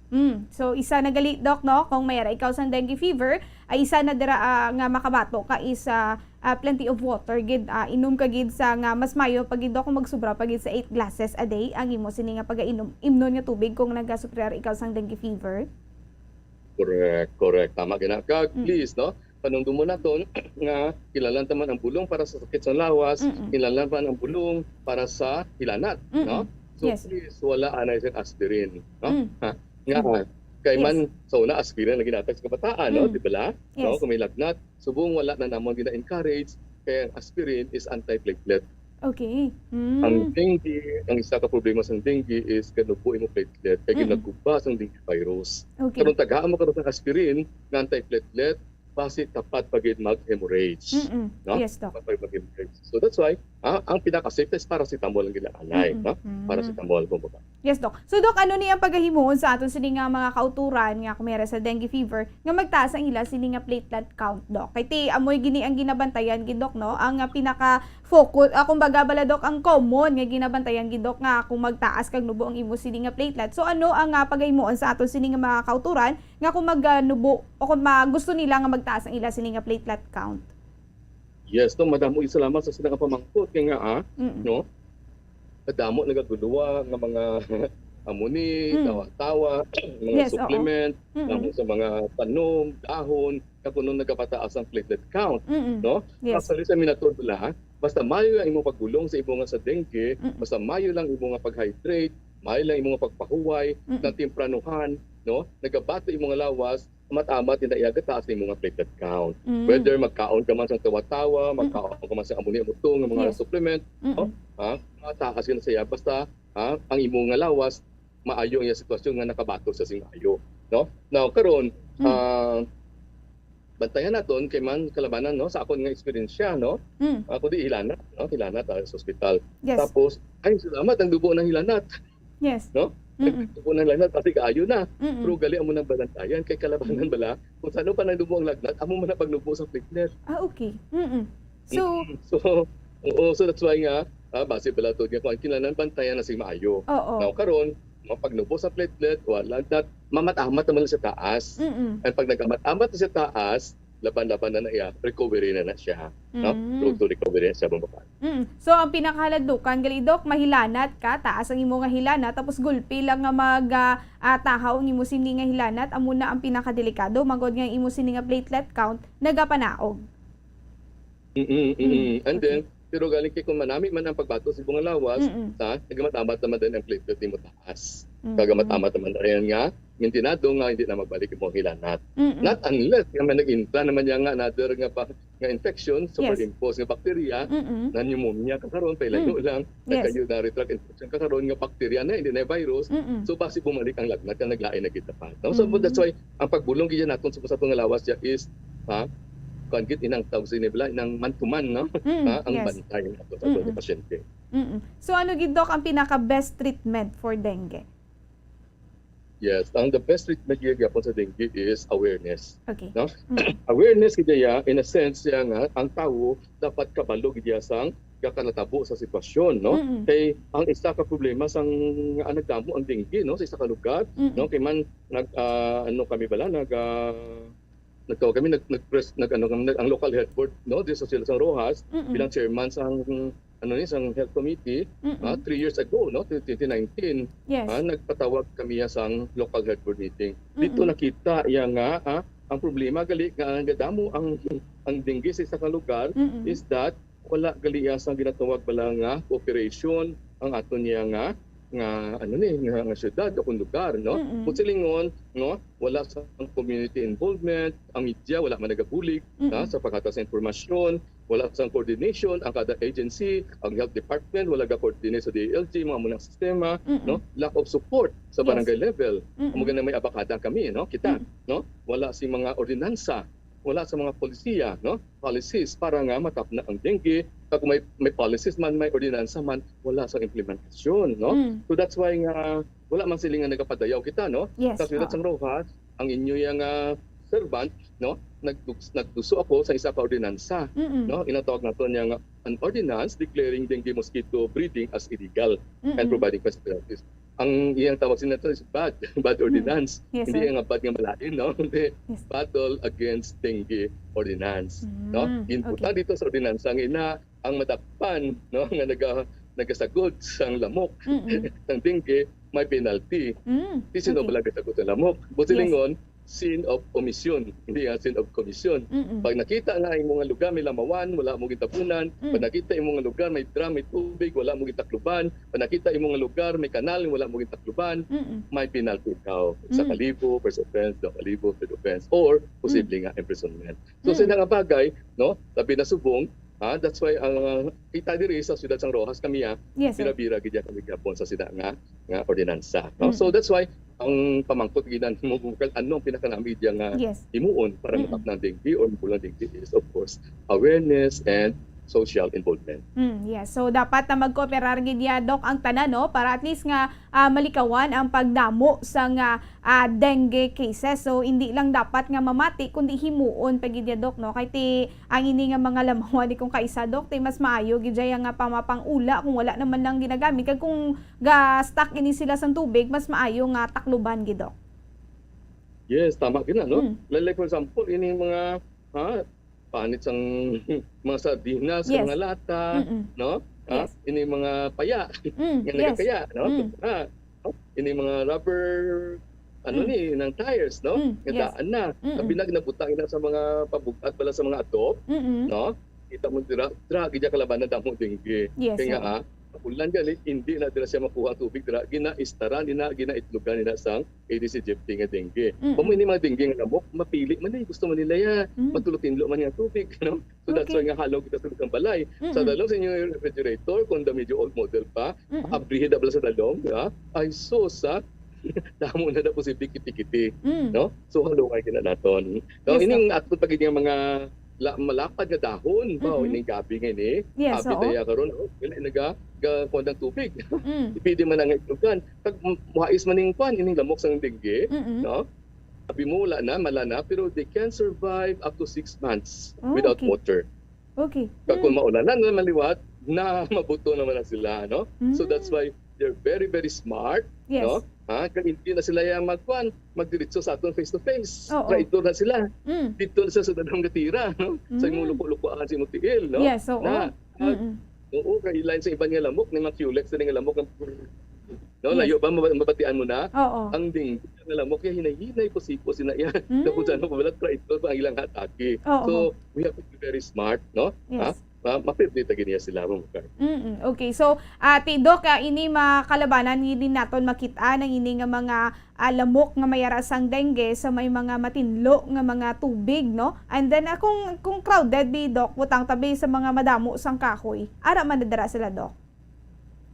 Mm. So, isa na gali, Doc, no? Kung may ara ikaw sang dengue fever, ay isa na dira, ah, nga makabato ka is, ah, ah, plenty of water gid, ah, inom ka gid sa nga mas mayo pa gid, Doc, kung magsubra pa gid sa eight glasses a day ang imo sini nga pagainom, imnon nga tubig kung nagasufrir ikaw sang dengue fever. Correct, correct. Tama gina. Kag, Mm. please, no? Panumdumon naton nga kinahanglan ta man ang bulong para sa sakit sa lawas, Mm-mm. kinahanglan man ang bulong para sa hilanat, Mm-mm. no? So, Yes. please, wala anay sa aspirin, no? Mm. Ha? Nga, Mm. kay Yes. man, sa una, aspirin ang ginatag sa kabataan, no? Mm. Di ba la? No? Yes. Kung may lagnat, subong wala na namon gina-encourage, kay ang aspirin is antiplatelet. Okay. Mm. Ang dengue, ang isa ka problema sa dengue is ganubo imo platelet, kay Mm-mm. ginaguba sang dengue virus. Okay. Karon, tagaan mo karon sang aspirin nga antiplatelet, basi tapat pa gid mag-hemorrhage. Mm-mm. No? Yes, Doc. Tapat pa gid mag-hemorrhage. So that's why, ah, ang pinaka-safest paracetamol ang ginaanay, Mm-mm. no? Mm. Paracetamol, kumbaga. Yes, Doc. So, Doc, ano ni ang pagahimuon sa aton sini nga mga kauturan nga kung may ara sa dengue fever nga magtaas ang ila sini nga platelet count, Doc? Kay ti amoy gini ang ginabantayan gid, Doc, no? Ang, ah, pinaka-focus, ah, kumbaga bala, Doc, ang common nga ginabantayan gid, Doc, nga kung magtaas kag nubo ang imo sini nga platelet. So, ano ang, ah, pagahimuon sa aton sini nga mga kauturan nga kung mag, ah, nubo o kung ma-, gusto nila nga magtaas ang ila sini nga platelet count? Yes, no, madamo yung salamat sa sila nga pamangkot kay nga, ah, Mm-mm. no? Kadamo nagaguluwa nga mga amuni, Mm. tawa-tawa, mga Yes, oo. supplement, Mm-mm. tamo sa mga tanom, dahon, nga kuno nagapataas ang platelet count, Mm-mm. no? Yes. Actually, sa minaturla, basta mayo lang imong paggulong sa imo nga sa dengue, Mm-mm. basta mayo lang imo nga pag-hydrate, mayo lang imo nga pagpahuway, Mm-mm. na tempranuhan, no? Nagabato imo nga lawas, amat-amat na iya gataas ang imo nga platelet count. Mm. Whether magkaon ka man sa tawa-tawa, Mm-mm. magkaon ka man sa amuni-amutong nga mga Yes. supplement, Mm-mm. no? Ha? Mataas yun sa iya. Basta, ha, ang imo nga lawas, maayo ang iya sitwasyon nga nakabato sa sing ayo, no? Now, karon, Mm. ah, bantayan naton kay man kalabanan, no, sa akon nga eksperyensya, no? Mm. Ako di hilanat, no? Hilanat, ah, sa ospital. Yes. Tapos, ay, salamat, ang dugo ng hilanat. Yes. No? Mm-mm. Ang dugo ng hilanat, kasi kaayo na. Mm-mm. Pero gali amo nang balantayan, kay kalabanan Mm. bala, kung saan pa nang dugo ang lagnat, amo man ang pagnubo sa platelet. Ah, okay. Mm-mm. So, Mm. So, oo, so that's why nga, ah, base pala to nga kung kinahanglan bantayan na sing maayo. Oo. Now, karon, mapagnubo sa platelet, wala na, mamat-amat naman sa taas. Mm-mm. And pag nagamat-amat na sa taas, laban-laban na na iya, recovery na na siya. No? Mm. Road to recovery na siya, mga kapatid. Mm. So, ang pinakahaladlukan, gali, Doc, mahilanat ka, taas ang imo nga hilanat, tapos gulpi lang nga mag, ah, ah, tahaw ang imo sini nga hilanat, amo na ang pinakadelikado, magod nga ang imo sini nga platelet count nagapanaog. Mm, mm. Mm, And then, okay. pero galing kay kung manami man ang pagbato sa imong lawas, Mm-mm. sa, nagamat-amat naman din ang platelet nimo taas. Mm-mm. Kagamat-amat naman, ayan nga, mintinado nga hindi na magbalik imong hilanat. Mm-mm. Not unless nga may nag-intra naman niya nga another nga pa, nga infection, Yes. superimpose nga bakterya, Mm-mm. na pneumonia ka karon, pailayo Mm. lang, Yes. nagkayo na rectal infection ka karon nga bakterya na, hindi na virus. Mm-mm. So, basi bumalik ang lagnat nga naglain na gid dapat, no? So, Mm. that's why ang pagbulong gid naton sa, sa atong lawas dya is, ha, kuan gid, inang tawag sa inibla, inang man-to-man, no? Mm, Ha, ang yes. bantay nato sa atong Mm-mm. pasyente. Mm-mm. So, ano gid, Doc, ang pinaka-best treatment for dengue? Yes, ang the best treatment gyud gyapon sa dengue is awareness, Okay. no? Mm. Awareness gid ya, in a sense, ya nga ang tawo dapat kabalo gid ya sang gakanatabo sa sitwasyon, no? Mm-mm. Kay ang isa ka problema sang, ah, nagdamo ang dengue, no, sa isa ka lugar, Mm-mm. no, kay man nag, ah, ano kami bala, nag, ah, nagtawag kami, nag, nag-press, nag, ano, nag, ang local health board, no, di sa Sila Sang Rojas, Mm-mm. bilang chairman sang, ano ni, sang health committee, Mm-mm. ah, three years ago, no, twenty nineteen, Yes. ah, nagpatawag kami ya sang local health board meeting. Dito Mm-mm. nakita ya nga, ah, ang problema gali nga ang gadamo ang, ang dengue sa isa ka lugar Mm-mm. is that wala gali ya sang ginatawag bala nga cooperation ang aton niya nga, nga, ano ni, nga, nga syudad o kung lugar, no? Mm-mm. Kung silingon, no, wala sa community involvement, ang media wala man nagabulig, Mm-mm. ha, sa paghatag sa impormasyon, wala sa coordination ang kada agency, ang health department wala ga-coordinate sa D I L G, mga munang sistema, Mm-mm. no? Lack of support sa Yes. barangay level. Mm-mm. Amo gani may abakada kami, no? Kita, Mm. no? Wala si mga ordinansa, wala sa mga polisiya, no? Policies para nga matapna ang dengue. Kag kung may, may policies man, may ordinansa man, wala sa implementasyon, no? Mm. So that's why nga wala man sila nga nagapadayaw kita, no? Yes, Sa Siyudad oo. Sang Rojas, ang inyo yang, ah, servant, no? Nagdug-, nagduso ako sa isa ka ordinansa, Mm-mm. no? Inatawag nato niya nga an ordinance declaring dengue mosquito breeding as illegal and Mm-mm. providing consequences. Ang iyang tawag sila to is bad, bad Mm. ordinance. Yes, Hindi sir. nga bad nga malain, no? Hindi. Yes. Battle against dengue ordinance, no? Mm, Ginbuta okay. dito sa ordinansa nga ina ang madakpan, no, nga naga-, nagasagod sang lamok, Mm-mm. sang dengue, may penalty. Mm, Di sino okay. bala gasagod sa lamok? Yes. Busilingon, sin of omission, hindi nga sin of commission. Mm-mm. Pag nakita nga imo nga lugar may lamawan, wala mo gitabunan. Mm. Pag nakita imo nga lugar may drum, may tubig, wala mo gitakluban. Pag nakita imo nga lugar may kanal, wala mo gitakluban. Mm-mm. May penalty ikaw. Isa Mm. ka libo, first offense, duha ka libo, third offense, or posible Mm. nga imprisonment. So, Mm. sila nga bagay, no, labi na subong, ha, that's why ang, uh, kita diri sa Siyudad Sang Rojas kami, ha, Yes, sir. bira-bira gid ya kami gihapon sa sila nga, nga ordinansa, no? So, Mm. that's why ang pamangkot gid na mo bukal, ano ang pinakanami diya nga Yes. himuon para Mm-mm. matapna ang dengue or mabulang dengue is, of course, awareness and social involvement. Mm, yes. So, dapat na magkooperar gid ya, Doc, ang tanan, no? Para at least nga, ah, malikawan ang pagdamo sa nga, ah, dengue cases. So, hindi lang dapat nga mamati, kundi himuon pa gid ya, Doc, no? Kay ti, ang ini nga mga lamawan ni kung kaisa, Doc, ti mas maayo gid ya nga pamapang-ula kung wala naman lang ginagamit. Kag kung ga-stuck ini sila sang tubig, mas maayo nga takluban gid, Doc. Yes, tama gid na, no? Mm. Like, like, for example, ining mga, ha, panit sang mga sardinas, Yes. mga lata, Mm-mm. no? Ha? Yes. Ining mga paya, Mm, nga yes. nagakaya, no? Mm. Ha? Ining mga rubber, ano Mm. ni, ng tires, no? Mm, Nga yes. daan na. Mm-mm. Ang pinag nabutang na sa mga pabug-at pala sa mga adob, Mm-mm. no? Kita mo dira, dira, gid ya kalabanan damo dengue. Yes, Kaya nga, oo. ah, ulan gani, hindi na dira siya makuha ang tubig dira. Ginaistaran, gina-, ginaitlogan nila sang Aedes aegypti nga dengue. Mm-mm. Kung may mga dengue nga lamok, mapili man eh, gusto man nila ya, Mm. matulo-tinlo man nga tubig, no? So that's Okay. why nga halaw kita sa isang balay. Sa Mm-mm. dalom sa inyong refrigerator, kung da medyo old model pa, Mm-mm. abrihin na bala sa dalom, di ba? Ay, sus, ha? Damo na na posible kiti-kiti, Mm. no? So, halungay gina naton. So, Yes, ining Doc. ato pa gid nga mga la-, malapad nga dahon, ba, Mm-mm. ining gabi nga ini, Yes, abi oo. daya karon, oh, gali naga-, ga-, kuwan ng tubig. Mm. Pwede man na nga itlogan. Pag m-, muhais man ning kuwan, ining lamok sang dengue, Mm-mm. no? Abi mo, wala na, mala na, pero they can survive up to six months Oh, without okay. water. Okay. Kag kung Mm. maulanan naman liwat, na mabuto naman na sila, no? So that's Mm. why they're very, very smart, Yes. no? Ha? Kag hindi na sila yang magkuan, magdiretso sa aton face to face. Oo. Traidor na sila. Mm. Dito na sila sa dalom gatira, no? Sa imong Mm. luko-lukoan, sa imong tiil, no? Yes, oo. Na, ah, Mm-mm. oo, kay lain sa iban nga lamok, may mga culex na nga lamok, no? Yes. Layo ba, mab-, mabatian mo na? Oo. Ang dengue nga lamok, kaya hinay-hinay, kusipos, sina iya. Mm. Dapat sa ano, wala, traidor pa ang ilang atake. Oo. So, we have to be very smart, no? Yes. Ha? ma-, mapirdi ta gid niya sila, Ma'am Kay. Mm, okay. So, ah, ti Doc, ah, ini makalabanan gid naton makit-an ang ini nga mga, ah, lamok nga may ara sang dengue sa may mga matinlo nga mga tubig, no? And then, ah, kung, kung crowded bi, Doc, butang tabi sa mga madamo sang kahoy. Ara man na dira sila, Doc.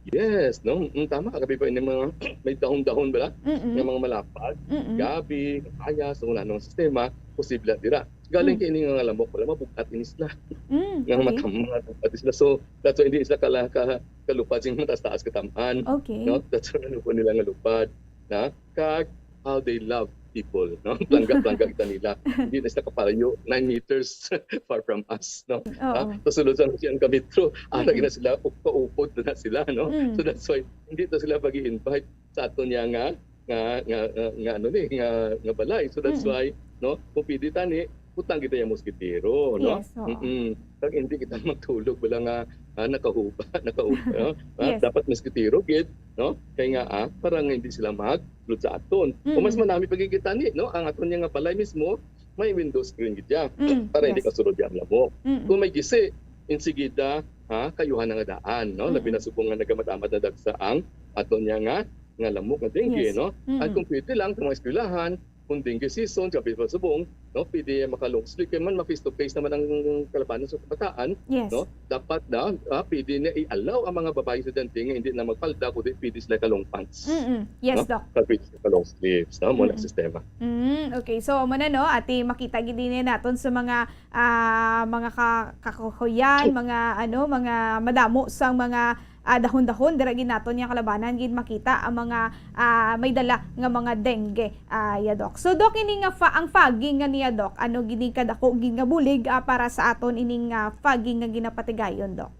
Yes, no? Mm, tama. Kabi pa ini mga may dahon-dahon bala Mm-mm. nga mga malapad, Mm-mm. gabi, kapayas, kung ano ang sistema, posible dira. Galing Mm. kay ini nga lamok, wala mabug-at ini sila. Mm, Nga okay. matam-, mga mabug-at sila. So, that's why hindi sila kala-, ka-, kalupad sing mataas-taas katam-an. Okay. No? That's why ano po nila nga lupad. Na? Kag how they love people, no? Plangga-plangga kita nila. Hindi na sila kapalayo, nine meters far from us, no? Oo. Ha? So, sulod sa siyang ka metro, ara Mm-mm. na sila, up-, kaupod na sila, no? Mm. So, that's why, hindi to sila pag-i-invite sa aton niya nga, nga, nga, nga, nga, ano ni, nga, nga balay. So, that's Mm-mm. why, no? Kung pwede tani, butang kita yung moskitero, no? Yes, oo. Mm-mm. Kag hindi kita magtulog, wala nga, ah, nakahuba, nakahuba, no? Ah, Yes. dapat moskitero, gid, no? Kay nga, ah, para nga hindi sila mag-, sulod sa aton. Kung mas Mm. manami pagkikita ni, no, ang aton niya nga balay mismo, may window screen gid siya Mm, para hindi yes. kasulod ang lamok. Mm-mm. Kung may gisi, insigida, ha, kayuhan na nga daan, no? Mm-mm. Labi na subong nga nagamatamad na dagsa ang aton niya nga, nga lamok nga dengue, Yes. no? At Mm-mm. kung pwede lang sa mga eskwelahan, kung dengue season, sabi pa subong, no, pwede maka-long sleeve kay man ma-face to face naman ang kalabanan sa kabataan, Yes. no? Dapat na, ah, pwede na i-allow ang mga babae estudyante nga hindi na magpalda, kundi pwede sila ka-long pants. Mm-mm. Yes, No? Doc. Pag pwede sila ka-long sleeves, no? Mo na Mm-mm. sistema. Mm, okay. So, amo na, no? Ati, makita gid din naton sa mga, ah, mga ka-, kakukuyan, mga, ano, mga madamo sang mga, ah, dahon-dahon, dira gid naton nga kalabanan gid makita ang mga, ah, may dala nga mga dengue, ah, ya, Doc. So, Doc, ini nga fa-, ang fogging nga niya, Doc, ano gid ni kadako gid nga bulig, ah, para sa aton ining, ah, fogging nga ginapatigayon, Doc?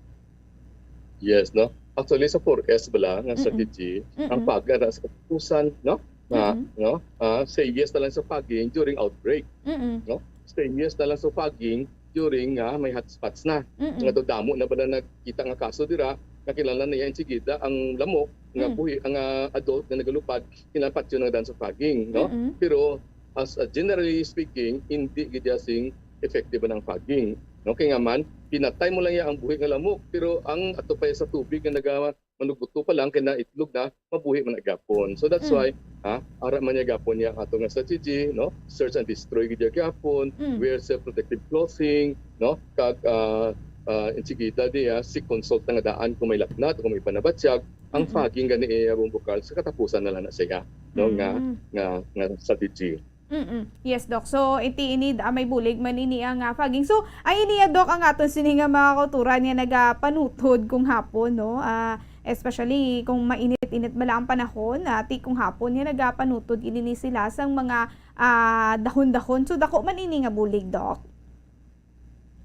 Yes, no? Actually, sa four S bala nga Mm-mm. strategy, ang Mm-mm. fogging na sa katapusan, no? Na, Mm-mm. no? Ah, say yes na lang sa fogging during outbreak, Mm-mm. no? Say yes na lang sa fogging during nga may hotspots na. Mm-mm. Nga damo na ba na nagkita nga kaso dira, nga kinahanglan na yan sigida ang lamok, nga Mm. buhi, ang, ah, adult nga nagalupad, kinahanglan patyon na dan sa fogging, no? Mm-mm. Pero as, ah, generally speaking, hindi gid siya sing effective ang fogging, no? Kay nga man, pinatay mo lang ya ang buhi nga lamok, pero ang ato pa sa tubig nga naga-, manugbuto pa lang, kay naitlog na, mabuhi man na gyapon. So that's Mm. why, ha, ara man niya gyapon niya ang ato nga strategy, no? Search and destroy gid gyapon, Mm. wear self-protective clothing, no? Kag, ah, ah, insigida niya, seek consult na nga daan kung may lagnat o kung may panabatyag, ang Mm-mm. fogging gani iya bumbukal sa katapusan na lang na siya, no? Nga, Mm. nga, nga strategy. Mm-mm. Yes, Doc. So, iti ini, ah, may bulig man ini ang, ah, fogging. So, ay ini, ah, Doc, ang aton sini nga mga kauturan nga nagapanutod kung hapon, no? Ah, especially kung mainit-init bala ang panahon, ah, ti kung hapon nga nagapanutod ini ni sila sang mga, ah, dahon-dahon. So, dako man ini nga bulig, Doc.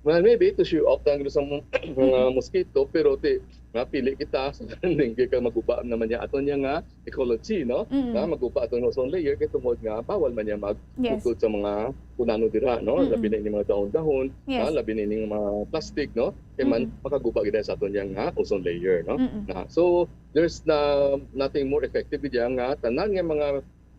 Well, maybe to show off lang sa mo-, mga Mm-mm. mosquito, pero ti, napili kita sa dengue kay maguba naman niya aton niya nga ecology, no? Mm. Na maguba aton ozone layer kay tungod nga bawal man niya mag Yes. utod sa mga kung ano dira, no? Mm-mm. Labi na ini mga dahon-dahon, Yes. na labi na ini mga plastic, no? Kay man Mm-mm. makaguba gid sa aton niya nga ozone layer, no? Mm-mm. Na, so there's na nothing more effective gid nga tanan nga mga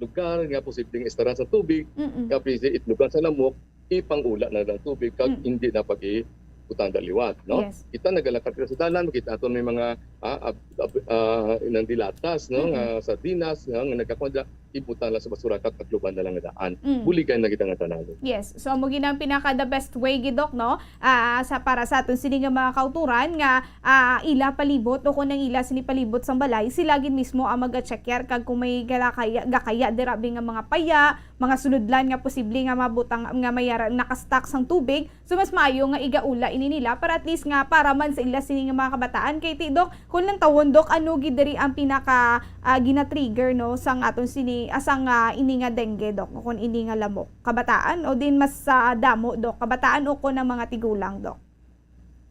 lugar nga posibleng estaran sa tubig, Mm-mm. nga pwede itlogan sa lamok, ipang-ula na lang tubig kag Mm. hindi na pag-ibutang liwat, no? Yes. Kita nagalakat ka sa dalan, makita ato may mga, ah, ab-, ab-, ah, inang dilatas, no? Mm-mm. Nga sardinas, no? Nga nagkakuan dyan, ibutang lang sa basura kag atlogan na lang nga daan. Mm. Buligan na kita nga tanan. Yes. So, amo gid ang pinaka the best way gid, Doc, no? Ah, sa, para sa aton sini nga mga kauturan nga, ah, ila palibot o kung ang ila sini palibot sang balay, sila gid mismo ang maga-check yar kag kung may galakaya, gakaya dira bi nga mga paya, mga sulodlan nga posible nga mabutang nga may ara naka-stock sang tubig. So, mas maayo nga igaula ini nila para at least nga para man sa ila sini nga mga kabataan. Kay ti, Doc, kung lantawon, Doc, ano gid diri ang pinaka, ah, gina-trigger, no, sang aton sini, ah, sang, ah, ini nga dengue, Doc, o kung ini nga lamok? Kabataan o din mas, ah, damo, Doc? Kabataan o kon ang mga tigulang, Doc?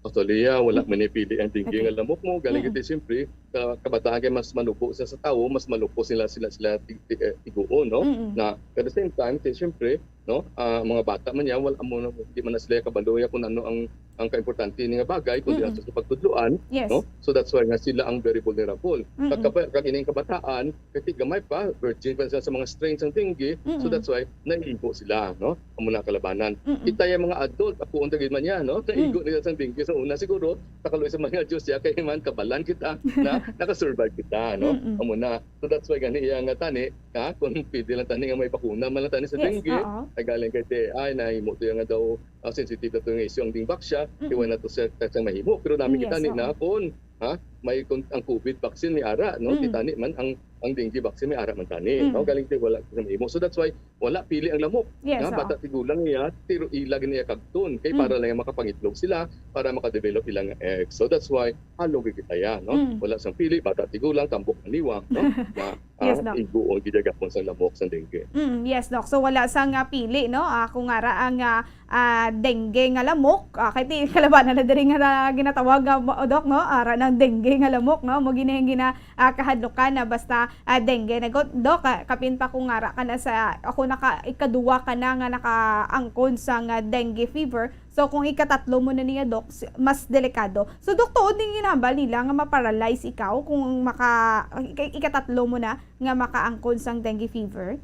Actually, ah, wala Mm. man ipili ang dengue Okay. nga lamok mo. Galing Mm-mm. ito, siyempre, sa kabataan kay mas manubo sa, sa tawo, mas malupo sila, sila, sila ti-, ti-, eh, tiguon, no? Mm-mm. Na, at the same time, ti, siyempre, no, ah, mga bata man niya, wala mo, di man na sila kabalo ya kung ano ang ang kaimportante ni nga bagay, kundi Mm-mm. ato sa pagtudloan, Yes. no? So that's why nga sila ang very vulnerable. Mm-mm. Kag kaba-, kag ining kabataan, kay gamay pa, virgin pa sila sa mga strain sang dengue. So Mm-mm. that's why naigo sila, no? Amo na ang kalabanan. Mm-mm. Kita yung mga adult, ako ang dagil man niya, no? Naigo nila sang dengue sa una siguro, nakaluoy sa mga Diyos ya, kay man kabalan kita na nakasurvive kita, no? Mm-mm. Amo na. So that's why gani iya nga tani, ha? Kung pwede lang tani nga may bakuna man lang tani sa Yes, dengue, oo. ay galing kay T I, nahimo to yung nga daw, ah, sensitive na to nga issue ang ding vaccine, Mm-mm. iwan na to sa, sa, sa mahimo. Pero nami Yes, kita ni oo. na kung, ha? May kun, ang COVID vaccine may ara, no? Mm. Kita ni man ang ang dengue vaccine may ara man tani, Mm. no? Galing kay wala sa mahimo. So that's why wala pili ang lamok. Yes, Nga oo. bata tigulang niya, tiro ila gani iya kagton kay Mm. para lang makapangitlog sila para makadevelop ila nga egg. So that's why halong gid kita ya, no? Mm. Wala sang pili, bata tigulang, tambok maniwang, no? Na, Yes, ah, Doc. Iguon gid gapon sang lamok sang dengue. Mm, yes, Doc. So, wala sang, ah, pili, no? Ah, kung ara ang, ah, ah, dengue nga lamok, ah, kay ti-, kalabanan na diri nga na, ginatawag nga, mo-, Doc, no? Ara ng dengue nga lamok, no? Mo gini ang gina, ah, kahadlukan na basta, ah, dengue. Nagot, Doc, ah, kapin pa kung ara ka na sa, ako naka, ikaduwa ka na nga nakaangkon sang, ah, dengue fever. So, kung ikatatlo mo na niya, Doc, s-, mas delikado. So, Doc, tuod ning ginhambal nila nga ma-paralyze ikaw kung maka, ika-, ikatatlo mo na nga makaangkon sang dengue fever?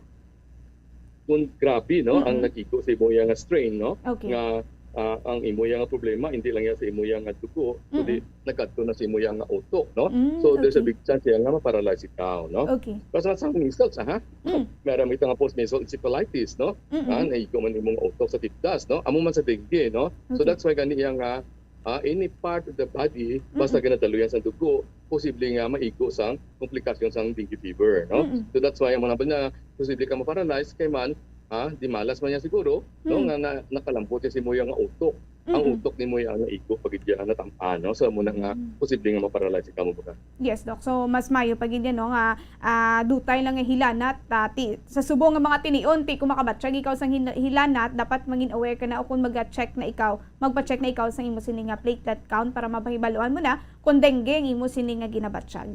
Kung grabe, no, ang Mm-mm. nakigo sa imo nga strain, no, Okay. nga, ah, ang imo nga problema hindi lang yan sa imo nga dugo, kundi Mm-mm. nagkadto na sa imo nga utok, no? Mm, So there's a okay. big chance yan nga ma-paralyze ikaw, no? Okay. Basta sa measles, ha? Mm. Meron kita nga post measles encephalitis, no? Mm-mm. Ah, naigo man imong utok sa tipdas, no? Amo man sa dengue, no? So Okay. that's why gani iya nga, ah, any part of the body, basta Mm-mm. ginadalo yan sa dugo, posible nga maigo sang komplikasyon sang dengue fever, no? Mm-mm. So that's why ang mga na posible ka ma-paralyze kay man, ah, di malas man yan siguro, no? Mm. Nga na, nakalambot yan sa imo nga utok. Ang Mm-mm. utok nimo yan naigo pag iya natam-an, no? So amo na nga Mm. posible nga ma-paralyze ka mo ba? Yes, Doc. So, mas mayo pa gid yan, no, nga, ah, dutay lang nga hilanat, ah, ti-, sa subong nga mga tinion, ti kung makabatsyag ikaw sang hin-, hilanat, dapat mangin aware ka na o kung mag-check na ikaw, magpa-check na ikaw sang imo sini nga platelet count para mapahibaluan mo na kung dengue ang imo sini nga ginabatsyag.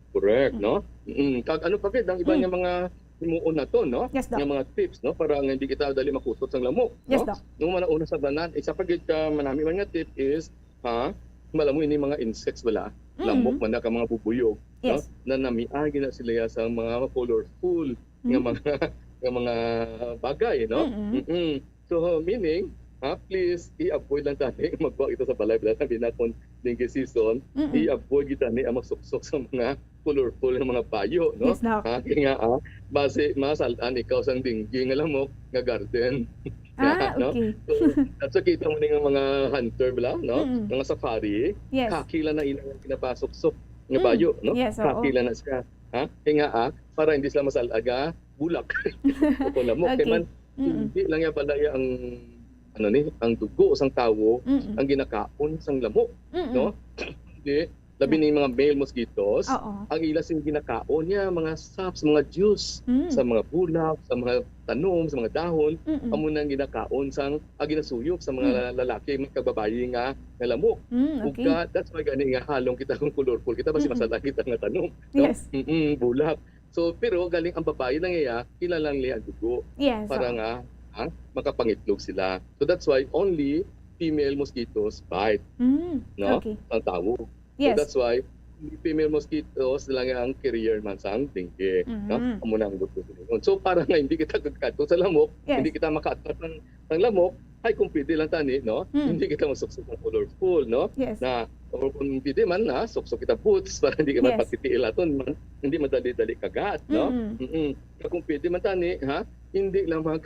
Correct, Mm. no? Mm. Kag ano pa gid ang iba Mm. nga mga himuon nato, no? Yes, Doc. Nga mga tips, no, para nga hindi kita dali makusot sang lamok, Yes, no? Doc. Nung manauna sa tanan, isa pa gid ka manami man nga tip is, ha, malam mo ini mga insects bala, Mm. lamok man na ka mga bubuyog, no? Yes. Na namian gina sila ya sa mga colorful nga Mm. mga nga mga bagay, no? Mm-mm. Mm-mm. So meaning, ha, please i-avoid lang tani magwa ito sa balay, bala na binakon dengue season, Mm-mm. i-avoid gid tani ang magsuksok sa mga colorful nga mga bayo, no? Yes, Doc. Ha, kaya nga, ah, basi masalan ikaw sang dengue nga lamok nga garden. Ah, No? okay. So, that's why kita mo ni nga mga hunter bala, no? Mm-mm. Mga safari, Yes. kakila na ilang pinapasuksok nga Mm. bayo, no? Yes, oo. Kakila na siya. Ha? Kaya nga, ah, para hindi sila masalaga, bulak. O kung lamok, kay Okay. man, Mm-mm. hindi lang yan pala ang, ano ni, ang dugo sang tawo, Mm-mm. ang ginakaon sang lamok, Mm-mm. no? Hindi. Labi Yeah. ni mga male mosquitoes, Oo. ang ila sing ginakaon niya, mga saps, mga juice, Mm. sa mga bulak, sa mga tanom, sa mga dahon, Mm-mm. amo nang ginakaon sang, ah, ginasuyop sa mga Mm. lalaki, mga kagbabayi nga, nga lamok. Mm, okay. Ug ka, that's why gani nga halong kita kung colorful kita, basi Mm-mm. masala kita nga tanom. No? Yes. Mm-mm, bulak. So, pero galing ang babayi lang iya, kilala lang niya ang dugo Yes, para oo. nga, ha, makapangitlog sila. So that's why only female mosquitoes bite, Mm, no? okay. Ang tawo. So Yes. that's why female mosquitoes lang ang carrier man sang dengue, no? Mhm. Amo na ang gusto ko. So para nga hindi kita kagkato sa lamok, Yes. hindi kita maka-attract ng, ng lamok, ay kung pwede lang tani, no? Mm. Hindi kita masuksok ng colorful, no? Yes. Na, or kung pwede man, ha, suksok kita boots para hindi ka Yes. mapagtitiil aton, man, hindi madali-dali kagat, no? Mm-mm. Mm-mm. Kung pwede man tani, ha, hindi lang mag,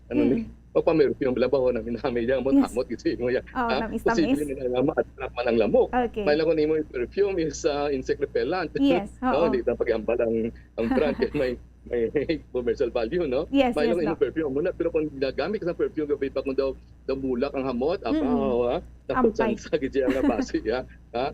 ano ni, Mm. magpa-perfume, labaho na minami niya, Yes. hamot-hamot, kasi mo yan. Oh, Ha? tamis-tamis. Posible na nga ma-attract man ang lamok. Okay. May lang kung imo perfume is uh, insect repellent. Yes, No, oo. hindi na paghambal ang, ang brand kay may, may commercial value, no? Yes, May yes, lang imo Doc. perfume muna, pero kung nagamit ka sa perfume, gabi pa kung daw, daw bulak ang hamot, aba, Mm. oh, ha? Dapat Ampay. Sa gid siya nga basi, ha? Ha?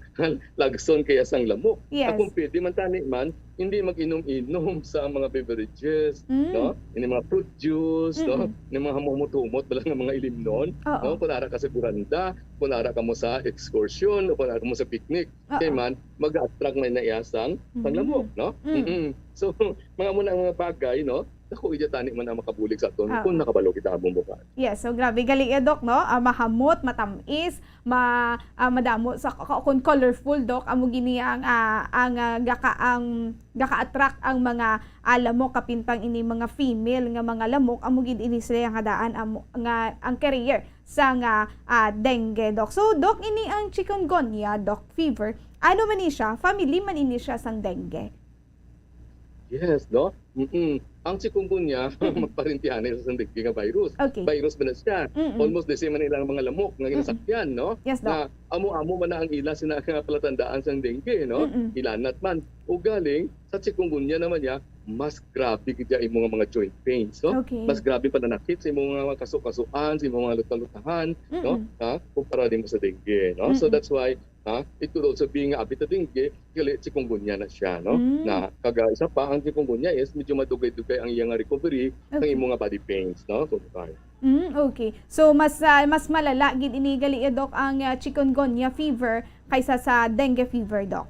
Lagson kaya sang lamok. Yes. Kung pwede man tani man, hindi mag-inom-inom sa mga beverages, Mm. no? Ini mga fruit juice, no? Mm-mm. Ini mga humot-humot bala nga mga ilimnon, Oo. no? Kung ara ka sa veranda, kung ara ka mo sa excursion, o kung ara ka mo sa picnic, Oo. kay man, mag-attract man na iya sang, sang Mm. lamok, no? Mm. Mm-mm. So, mga muna ang mga bagay, no? Dako gid tani man ang makabulig sa aton kung Ah. nakabalo kita, Bumbukan. Yes, so grabe gali ya, Doc, no? Ah, mahamot, matamis, ma-, ah, madamo sa ka-, kung colorful, Doc, amo gini ang, ah, ang, ah, gaka-, ang gaka-attract ang mga, ah, lamok, kapin pang ini mga female nga mga lamok, amo gid ini sila nga daan, amo nga ang carrier sang, ah, ah, dengue, Doc. So, Doc, ini ang chikungunya, Doc, fever, ano man ni siya? Family man ini siya sang dengue? Yes, no? Mm-mm. Ang chikungunya, magparintihan na sa dengue nga virus. Okay. Virus ba na siya? Mm-mm. Almost the same man ilang mga lamok nga Mm-mm. ginasakyan, no? Yes, Doc. Na amo-amo man na ang ila sina nga palatandaan sang dengue, no? Mm-mm. Ilanat man. Ugaling, sa chikungunya naman niya, mas grabe gid ang imo nga mga joint pains, no? Okay. Mas grabe pananakit sa imo nga kaso-kasuan, sa imo nga luta-lutahan, no? Mm-mm. Ha? Kumpara din mo sa dengue, no? So, Mm-mm. that's why, ha? It could also be nga abi ta dengue, gali chikungunya na siya, no? Mm. Na, kaga isa pa, ang chikungunya is medyo madugay-dugay ang iya nga recovery, ang Okay. imo nga body pains, no? Kumbaga. Mm, okay. So, mas, ah, mas malala gid ini gali, eh, Doc, ang, ah, chikungunya fever kaysa sa dengue fever, Doc?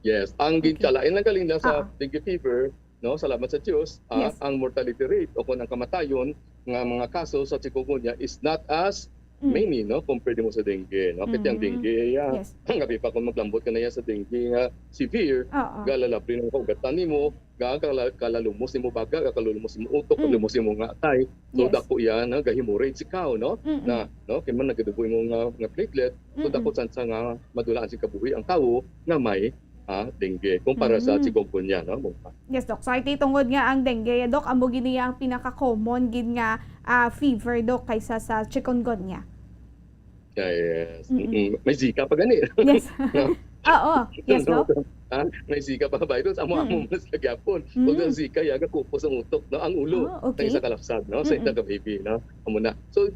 Yes. Ang Okay. ginkalain lang galing na sa Ah. dengue fever, no? Salamat sa Diyos, ah, Yes. ang mortality rate o kung ang kamatayon nga mga kaso sa chikungunya is not as Mm. many, no? Compared mo sa dengue, no? Kasi ang Mm. dengue, yeah, Yes. grabe pa kung maglambot ka na yan sa dengue nga severe, Oo. galalabri ng kaugatan nimo, ga-, kala-, kalalumos nimo baga, kalalumos nimo utok, Mm. kalalumos nimo nga atay. So, Yes. dako yan, no? Ga-hemorrhage ikaw, no? Mm-mm. Na, no? Kaya man nagadugo imo nga, nga platelet, So, Mm-mm. dako tsansa nga madulaan sing kabuhi ang tawo nga may, ah, dengue kumpara sa Mm. chikungunya, no? Yes, Doc. So, iti tungod nga ang dengue, Doc, amo gid niya ang pinaka-common gid nga, ah, fever, Doc, kaysa sa chikungunya. Yes. Mm-mm. Mm-mm. May Zika pa gani. Yes. No? Oo. Yes, No? Doc. Ha? May Zika pa virus. Amo-amo Mm-mm. man sa gyapon. Mm. Kung ang Zika, yaga kupos ang utok, no? Ang ulo. Ah, okay. Sa isa ka lapsag, no? Sa Mm-mm. isa ka baby, no? Amo na. So,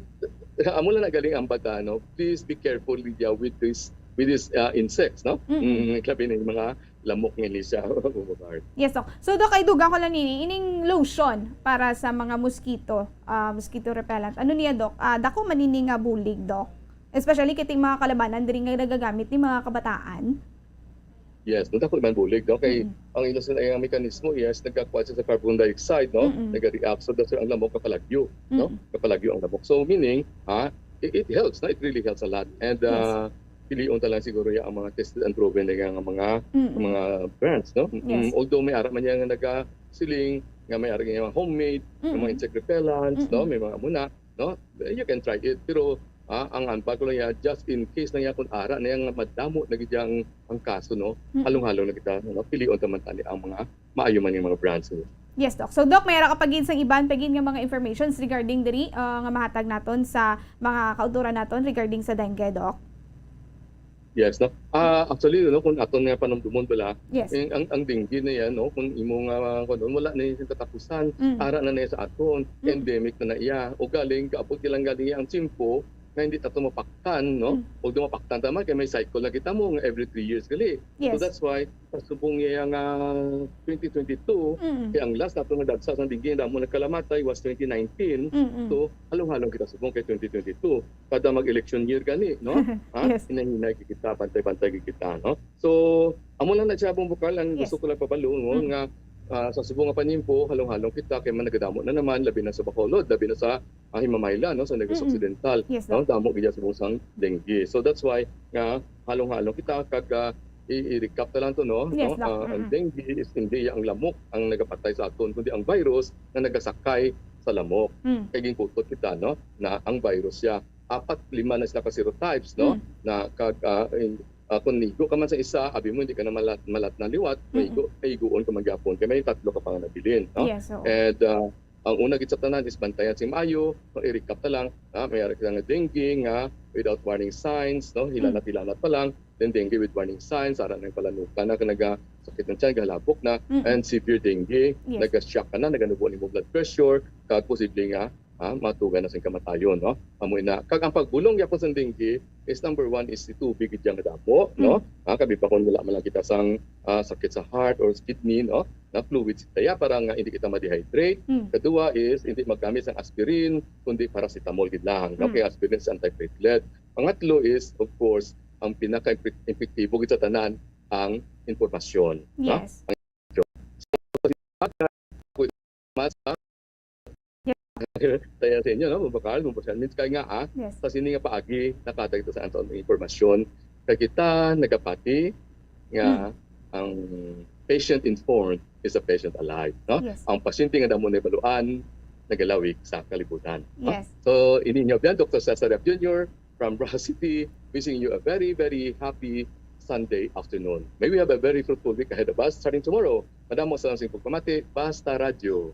amo lang na galing ang bata, no? Please be careful, Lydia, with this, with this, uh, insects, no? Mm-mm. Mm, labi na yung mga lamok nga ini siya, Bumbukan. Yes, Doc. So, Doc, ay dugang ko lang nini, ining lotion para sa mga mosquito, ah, mosquito repellent. Ano niya, Doc? Ah, dako man ini nga bulig, Doc? Especially kay ting mga kalabanan diri nga nagagamit ni mga kabataan. Yes, no, dako man bulig, no? Kay Mm-mm. ang ila sila, ang mekanismo, yes, nagkakuha siya sa carbon dioxide, no? Mm-mm. Nag-react, so that's why ang lamok kapalagyo, no? Mm-mm. Kapalagyo ang lamok. So, meaning, ha, it, it helps, no? It really helps a lot. And, Yes. uh, pilion ta lang siguro ya ang mga tested and proven na nga mga, Mm-mm. mga brands, no? Mm, Yes. although may ara man niya nga nagasiling, nga may ara nga homemade, nga mga Mm-mm. insect repellents, no? Mm-mm. May mga muna, no? You can try it. Pero, ah, ang ambag ko lang ya, just in case lang ya, kung ara na yang madamo na gid yang ang kaso, no? Mm-mm. Halong-halong na kita, no? Pilion ta man tani ang mga maayo man nga mga brands, no? Yes, Doc. So, Doc, may ara ka pa gid sang iban pa gid nga mga informations regarding diri, ah, nga mahatag naton sa mga kauturan naton regarding sa dengue, Doc? Yes, no? Ah, actually, no, kung aton nga panumdumon bala, Yes. eh, ang, ang dengue na yan, no, kung imo nga, kung wala na yung katapusan, Mm. ara na na yan sa aton, Mm. endemic na na iya. O galing, kaabot lang galing ang tiyempo nga hindi ta to mapaktan, no? Mm. Although mapaktan ta man, kay may cycle na kita mo nga every three years gali. So Yes. that's why, pasubong niya nga twenty twenty-two, Mm. kay ang last nato nga dagsa sa dengue, damo nagkalamatay was twenty nineteen. Mm-mm. So, halong-halong kita subong kay twenty twenty-two. Kada mag-election year gani, no? Ha? Yes. Hinay-hinay gid kita, bantay-bantay gid kita, no? So, amo lang na siya, Bumbukan, ang Yes. gusto ko lang pabalo, no, Mm. nga, ah, sa subong nga panimpo, halong-halong kita, kay man nagadamo na naman, labi na sa Bacolod, labi na sa, ah, Himamaylan, no, sa Negros Mm-mm. Occidental, Yes, no? Doc. Damo gid subong sang dengue. So, that's why nga halong-halong kita, kag, ah, i-, i-recap na lang to, no? Yes, No? Doc. Ah, ang Mm-mm. dengue is hindi ang lamok ang nagapatay sa aton, kundi ang virus nga nagasakay sa lamok. Mm. Kay ginkutot kita, no, na ang virus siya. Apat, lima na sila ka serotypes, no? Mm. Na kag, ah, in, ah, kung nigo ka man sa isa, abi mo, hindi ka na malat-, malat na liwat, Mm-mm. maigo, maiguon ka man gyapon. Kay may tatlo ka panganabilin, no? Yes, oo. And, ah, ang una gid sa tanan is bantayan sing maayo, no? I-recap na lang, ah, may ara kita nga dengue nga without warning signs, no? Mm. Hilanat-hilanat pa lang, then dengue with warning signs, ara na yung palanukan na, nagasakit ng tiyan, gahalabok na, Mm-mm. and severe dengue, Yes. naga-shock ka na, naganubo nimo blood pressure, kag posible nga, ah, matuga na sa kamatayon, no? Amo na. Kag ang pagbulong gyapon sa dengue is number one is si tubig gid nga damo, no? Mm. Ah, kabi pa kung wala man lang kita sang, ah, sakit sa heart or sa kidney, no? Na fluids kita ya para nga hindi kita ma-dehydrate. Mm. Kadua is hindi maggamit sang aspirin, kundi paracetamol gid lang, no? Mm. Kay aspirin is antiplatelet. Pangatlo is, of course, ang pinaka-epektibo gid sa tanan, ang impormasyon, no? Yes. Ang Mas, ah, Yeah. Kaya sa inyo, no, Ma'am Carl, Ma'am Rosel, means kay nga, ah, Yes. sa sini nga paagi, nakatag ito sa aton impormasyon. Kay kita nagapati nga Mm. ang patient informed is a patient alive, no? Yes. Ang pasyente nga damo na baluan, nagalawig sa kalibutan, no? Yes. So, ini inyo biyan, Doktor Cesar Yap Junior from Roxas City, wishing you a very, very happy Sunday afternoon. May we have a very fruitful week ahead of us, starting tomorrow. Madamo sa lansing pagpamati, Basta Radyo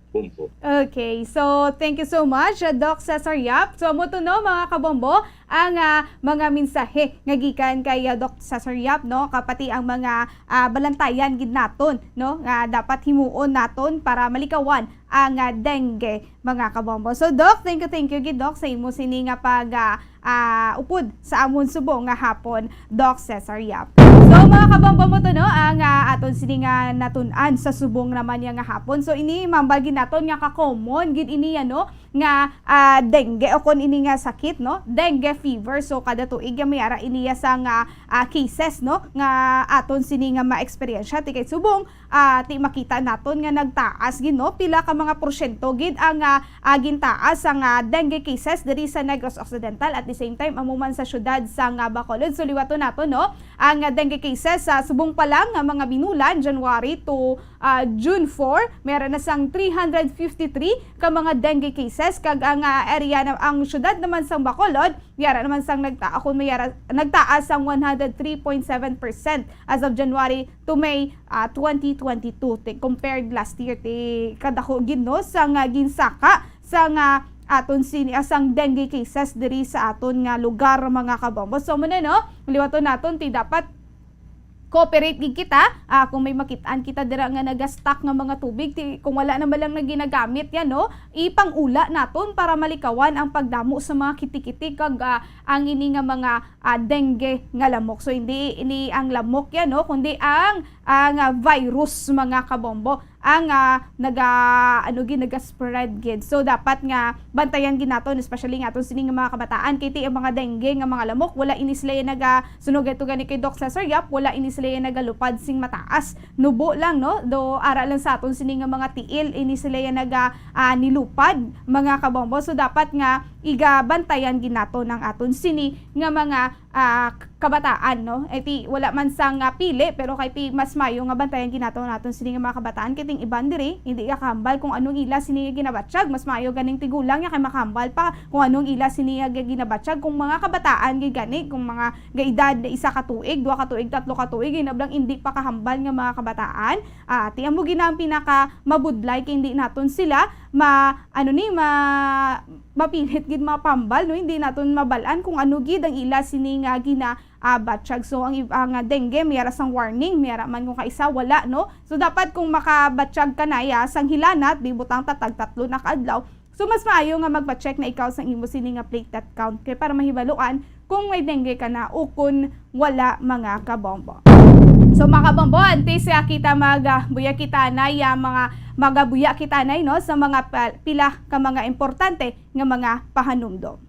Bombo. Okay, so thank you so much, uh, Doc Cesar Yap. So, amo to, no, mga kabombo, ang, ah, mga mensahe nga gikan kay, ah, Doc Cesar Yap, no, kapati ang mga, ah, balantayan gid naton, no, nga dapat himuon naton para malikawan ang, ah, dengue, mga kabombo. So, Doc, thank you, thank you gid, Doc, sa imo sini nga pag, ah, ah, upod sa amon subong nga hapon, Doc Cesar Yap. So, mga kabombo, mo to, no, ang, ah, aton sini nga natun-an sa subong naman niya nga hapon. So, ini mambal gid naton nga ka-common gid ini, ano, nga, ah, dengue o kon ini nga sakit, no, dengue fever. So, kada tuig ya may ara ini ya sa nga, ah, cases, no, nga aton sini nga ma-eksperyensya ti kay subong, ah, ti makita naton nga nagtaas gid, no? Pila ka mga porsyento gid ang, ah, ah, gintaas ang, ah, dengue cases diri sa Negros Occidental. At the same time, amo man sa siyudad sang, ah, Bacolod. So, liwaton naton, no? Ang, ah, dengue cases sa subong pa lang nga mga binulan, January to, ah, June four, may ara na sang three hundred fifty-three ka mga dengue cases, kag ang, ah, area na, ang siyudad naman sang Bacolod, may ara naman sang nagta-, ako may ara, nagtaas sang one hundred three point seven percent as of January to May, ah, twenty twenty-two, ti, compared last year, ti kadako gid, no, sa nga ginsaka sa nga aton sini, ah, sang dengue cases diri sa aton nga lugar, mga kabombo. So, muna, no, liwaton naton ti dapat cooperate gid kita, ah, kung may makitaan kita dira nga nagastock nga mga tubig, ti, kung wala naman lang na ginagamit yan, no, ipang-ula naton para malikawan ang pagdamo sa mga kitikiti kag, ah, ang ini nga mga, ah, dengue nga lamok. So, hindi ini ang lamok yan, no, kundi ang, ang, ah, virus, mga kabombo, ang, ah, naga, ano gid, naga-spread gid. So, dapat nga bantayan gid naton, especially nga aton sini nga mga kabataan, kay ti ang mga dengue nga mga lamok, wala ini sila yung naga, sunog ito gani kay Doc Cesar Yap, wala ini sila yung nagalupad sing mataas. Nubo lang, no? Do, ara lang sa aton sini nga mga tiil, ini sila yung naga, ah, nilupad, mga kabombo. So, dapat nga igabantayan gid naton ang aton sini nga mga, ah, k-, kabataan, no? Eh, ti, wala man sang, ah, pili, pero kay ti, mas mayo nga bantayan gid naton naton sini nga mga kabataan. Kay ting iban diri, hindi ka kahambal kung anong ila sini nga ginabatyag. Mas mayo ganing tigulang niya kay makahambal pa kung anong ila sini nga ginabatyag. Kung mga kabataan gid gani, kung mga gaedad na isa ka tuig, dua ka tuig, tatlo ka tuig, hinablang hindi pa kahambal nga mga kabataan, ah, ti amo gid na ang pinaka mabudlay kay hindi naton sila ma-, ano ni, ma-, mapilit gid mapambal, no? Hindi naton mabal-an kung ano gid ang ila sini nga gina, ah, batyag. So, ang ib-, ang, ah, dengue, may ara sang warning, may ara man kung kaisa, wala, no? So, dapat kung makabatyag ka na, ya, sang hilanat, di butang ta tag tatlo na ka adlaw. So, mas maayo nga magpa-check na ikaw sang imo sini nga platelet count kay para mahibaluan kung may dengue ka na o kung wala, mga kabombo. So, mga kabombo, antes, ah, kita mag, ah, buya kita na ya, mga, magabuya kita na, no, sa mga pa-, pila ka mga importante nga mga pahanumdom.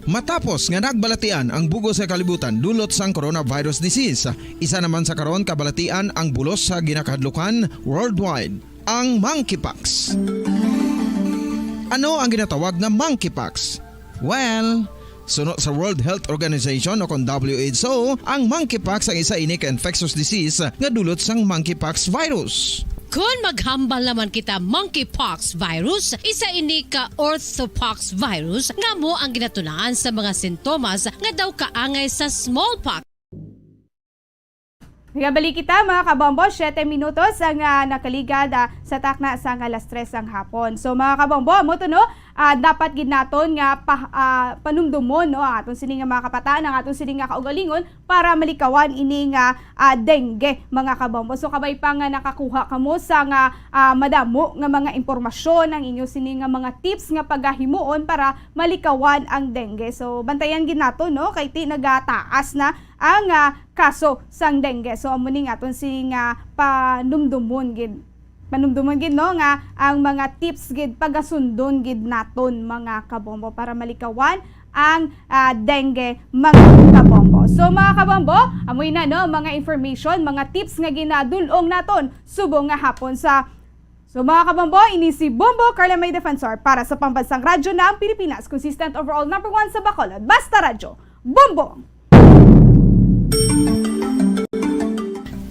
Matapos nga nagbalatian ang bug-os nga kalibutan dulot sang coronavirus disease, isa naman sa karon kabalatian ang bulos sa ginakahadlukan worldwide, ang monkeypox. Ano ang ginatawag nga monkeypox? Well, suno sa World Health Organization o kon W H O, ang monkeypox ang isa ini ka infectious disease nga dulot sang monkeypox virus. Kon maghambal naman kita monkeypox virus, isa ini ka orthopox virus nga amo ang ginatunaan sa mga sintomas nga daw kaangay sa smallpox. Nagabalik kita, mga kabombo, siyete minutos ang, ah, nakaligad, ah, sa takna sang alas tres ang hapon. So, mga kabombo, amo to, no, ah, dapat gid naton nga pa-, ah, panumdumon, no, ang aton sini nga mga kabataan, ang aton sini nga kaugalingon para malikawan ini nga, ah, dengue, mga kabombo. So, kabay pa nga nakakuha kamo sa nga, ah, madamo nga mga impormasyon, ang inyo sini nga mga tips nga pagahimuon para malikawan ang dengue. So, bantayan gid naton, no, kay ti nagataas na ang, ah, kaso sang dengue. So, amo ni nga aton sini nga panumdumon gid. Panumdumon gid, no, nga ang mga tips gid pagasundon gid naton, mga kabombo, para malikawan ang, ah, dengue, mga kabombo. So, mga kabombo, amoy na, no, mga information, mga tips nga ginadul-ong naton subong nga hapon sa, so, mga kabombo, ini si Bombo Carla May Defensor para sa Pambansang Radyo ng Pilipinas, consistent overall number one sa Bacolod. Basta Radyo, Bombo!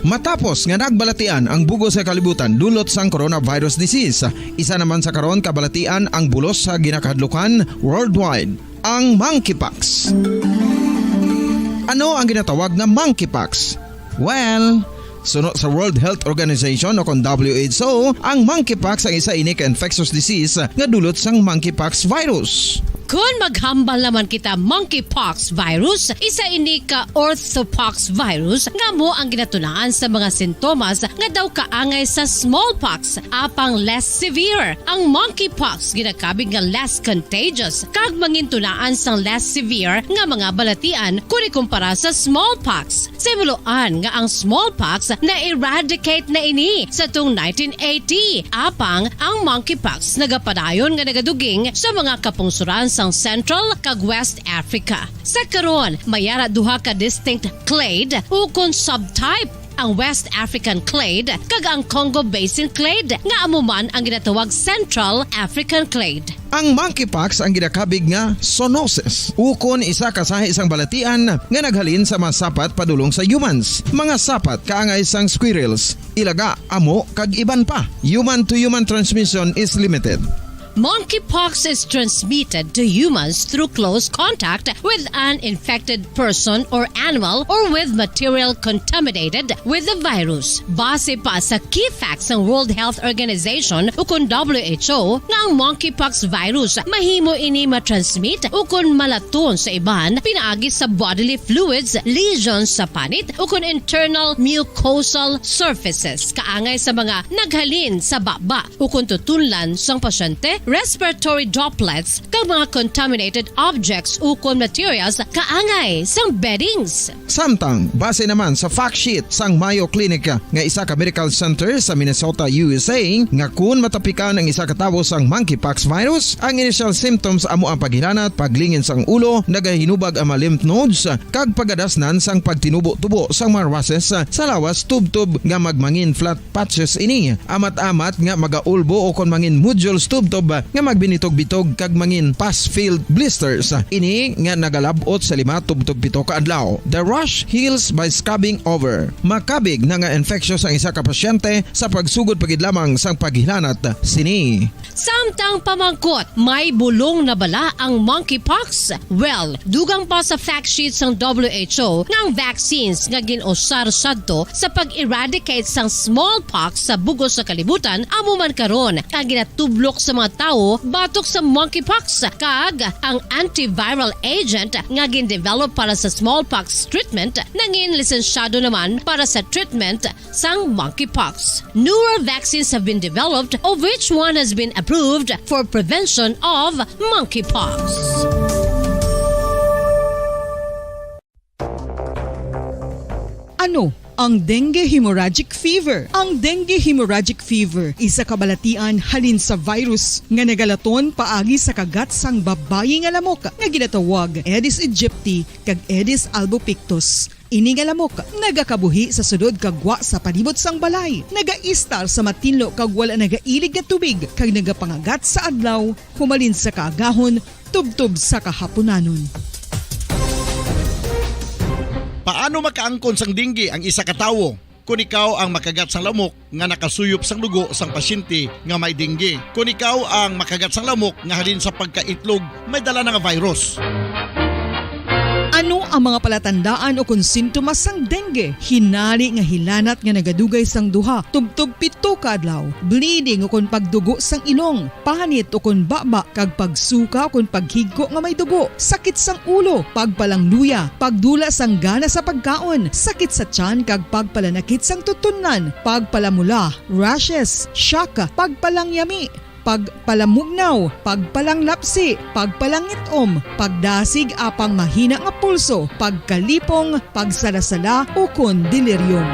Matapos nga nagbalatian ang bug-os nga kalibutan dulot sang coronavirus disease, isa naman sa karon kabalatian ang bulos sa ginakahadlukan worldwide, ang monkeypox. Ano ang ginatawag nga monkeypox? Well, suno sa World Health Organization o kon W H O, ang monkeypox ang isa ini ka infectious disease nga dulot sang monkeypox virus. Kon maghambal naman kita, monkeypox virus, isa ini ka orthopox virus nga amo ang ginatunaan sa mga sintomas nga daw kaangay sa smallpox, apang less severe. Ang monkeypox ginakabig nga less contagious kag mangintunaan sang less severe nga mga balatian kon ikumpara sa smallpox. Sa himuloan nga ang smallpox na-eradicate na ini sa tung nineteen eighty, apang ang monkeypox nagapadayon nga nagaduging sa mga kapungsoran sang Central kag West Africa. Sa karon, may ara duha ka distinct clade ukon subtype, ang West African clade kag ang Congo Basin clade, nga amo man ang ginatawag Central African clade. Ang monkeypox ang ginakabig nga zoonosis, ukon isa ka sahi sang balatian nga naghalin sa mga sapat padulong sa humans, mga sapat kaangay sang squirrels, ilaga, amo, kag iban pa. Human-to-human transmission is limited. Monkeypox is transmitted to humans through close contact with an infected person or animal or with material contaminated with the virus. Base pa sa key facts sang World Health Organization ukon W H O nga ang monkeypox virus mahimo ini matransmit ukon malaton sa iban pinaagi sa bodily fluids, lesions sa panit ukon internal mucosal surfaces, kaangay sa mga naghalin sa baba ukon tutunlan sang pasyente, respiratory droplets, kag mga contaminated objects ukon materials kaangay sang beddings. Samtang, base naman sa fact sheet sang Mayo Clinic nga isa ka medical center sa Minnesota, U S A, nga kun matapikan ang isa ka tawo sang monkeypox virus, ang initial symptoms amo ang paghilanat, paglingin sang ulo, nagahinubag ang mga lymph nodes, kag pagadasnan sang pagtinubo-tubo sang mga rushes sa lawas tubtob nga magmangin flat patches ini, amat-amat nga magaulbo ukon mangin nodules tubtob nga magbinitog-bitog kag mangin pus-filled blisters. Ini nga nagalab-ot sa lima tubtob pito ka adlaw. The rash heals by scabbing over. Makabig na nga infectious ang isa ka pasyente sa pagsugod pa gid lamang sang paghilanat sini. Samtang pamangkot, may bulong na bala ang monkeypox? Well, dugang pa sa fact sheet sang W H O nga ang vaccines nga gin-usar sadto sa pag-eradicate sang smallpox sa bug-os nga kalibutan amo man karon ang ginatublok sa mga tawo batok sa monkeypox, kag ang antiviral agent nga gin-develop para sa smallpox treatment nangin lisensyado naman para sa treatment sang monkeypox. Newer vaccines have been developed, of which one has been approved for prevention of monkeypox. Ano ang dengue hemorrhagic fever? Ang dengue hemorrhagic fever, isa ka balatian halin sa virus nga nagalaton paagi sa kagat sang babayi nga lamok nga ginatawag Aedes aegypti kag Aedes albopictus. Ini nga lamok nagakabuhi sa sulod kag gwa sa palibot sang balay, nagaistar sa matinlo kag wala nagailig nga tubig, kag nagapangagat sa adlaw humalin sa kaagahon tubtob sa kahapunanon. Paano makaangkon sang dengue ang isa ka tawo? Kon ikaw ang makagat sang lamok nga nakasuyop sang dugo sang pasyente nga may dengue, kon ikaw ang makagat sang lamok nga halin sa pagkaitlog may dala na nga virus. Ano ang mga palatandaan o kon sintomas sang dengue? Hinali nga hilanat nga nagadugay sang duha tubtob pito ka adlaw, bleeding o kon pagdugo sang ilong, panit o kon baba, kag pagsuka o kon paghigko nga may dugo, sakit sang ulo, pagpalangluya, pagdula sang gana sa pagkaon, sakit sa tiyan kag pagpalanakit sang tutunlan, pagpalamula, rashes, shock, pagpalangyami, pagpalamugnaw, pagpalanglapsi, pagpalangit-om, pagdasig apang mahina nga pulso, pagkalipong, pagsalasala, ukon delirium.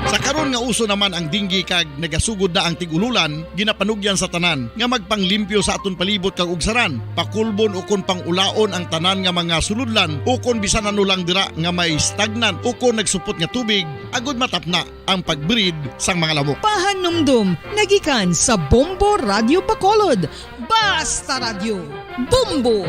Sa karon, Nga uso naman ang dengue kag nagasugod na ang tig-ululan, ginapanugyan sa tanan nga magpanglimpyo sa aton palibot kag ugsaran, pakulbon ukon pangulaon ang tanan nga mga sulodlan ukon bisan ano lang dira nga may stagnant ukon nagsupot nga tubig, agud matapna ang pag-breed sang mga lamok. Pahanumdom nagikan sa Bombo Radio Bacolod. Basta Radio, Bombo!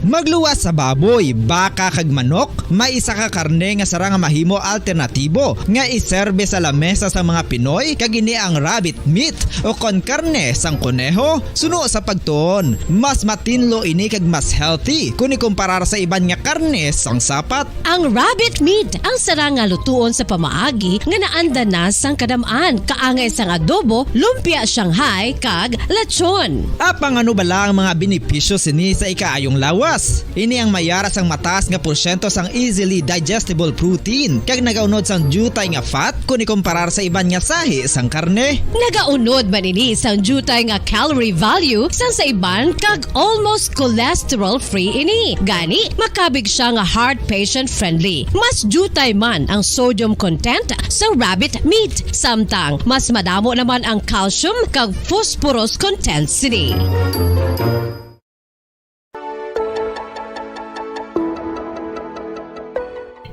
Magluwas sa baboy, baka kag manok, may isa ka karne nga sarang nga mahimo alternatibo nga iserbe sa lamesa sa mga Pinoy, kag ini ang rabbit meat o kon karne sang koneho. Suno sa pagtuon, mas matinlo ini kag mas healthy kon ikumparar sa iban nga karne sang sapat. Ang rabbit meat ang sarang nga lutuon sa pamaagi nga naanda na sang kadam-an, kaangay sang adobo, lumpia Shanghai, kag lechon. Apang ano bala ang mga benepisyo sini sa ikaayong lawas? Ini ang mayara sang mataas nga porsyento sang easily digestible protein kag nagaunod sang diutay nga fat kon ikumparar sa iban nga sahi sang karne. Nagaunod man ini sang diutay nga calorie value sang sa iban kag almost cholesterol-free ini. Gani, makabig siya nga heart patient-friendly. Mas diutay man ang sodium content sa rabbit meat, samtang mas madamo naman ang calcium kag phosphorus content sini.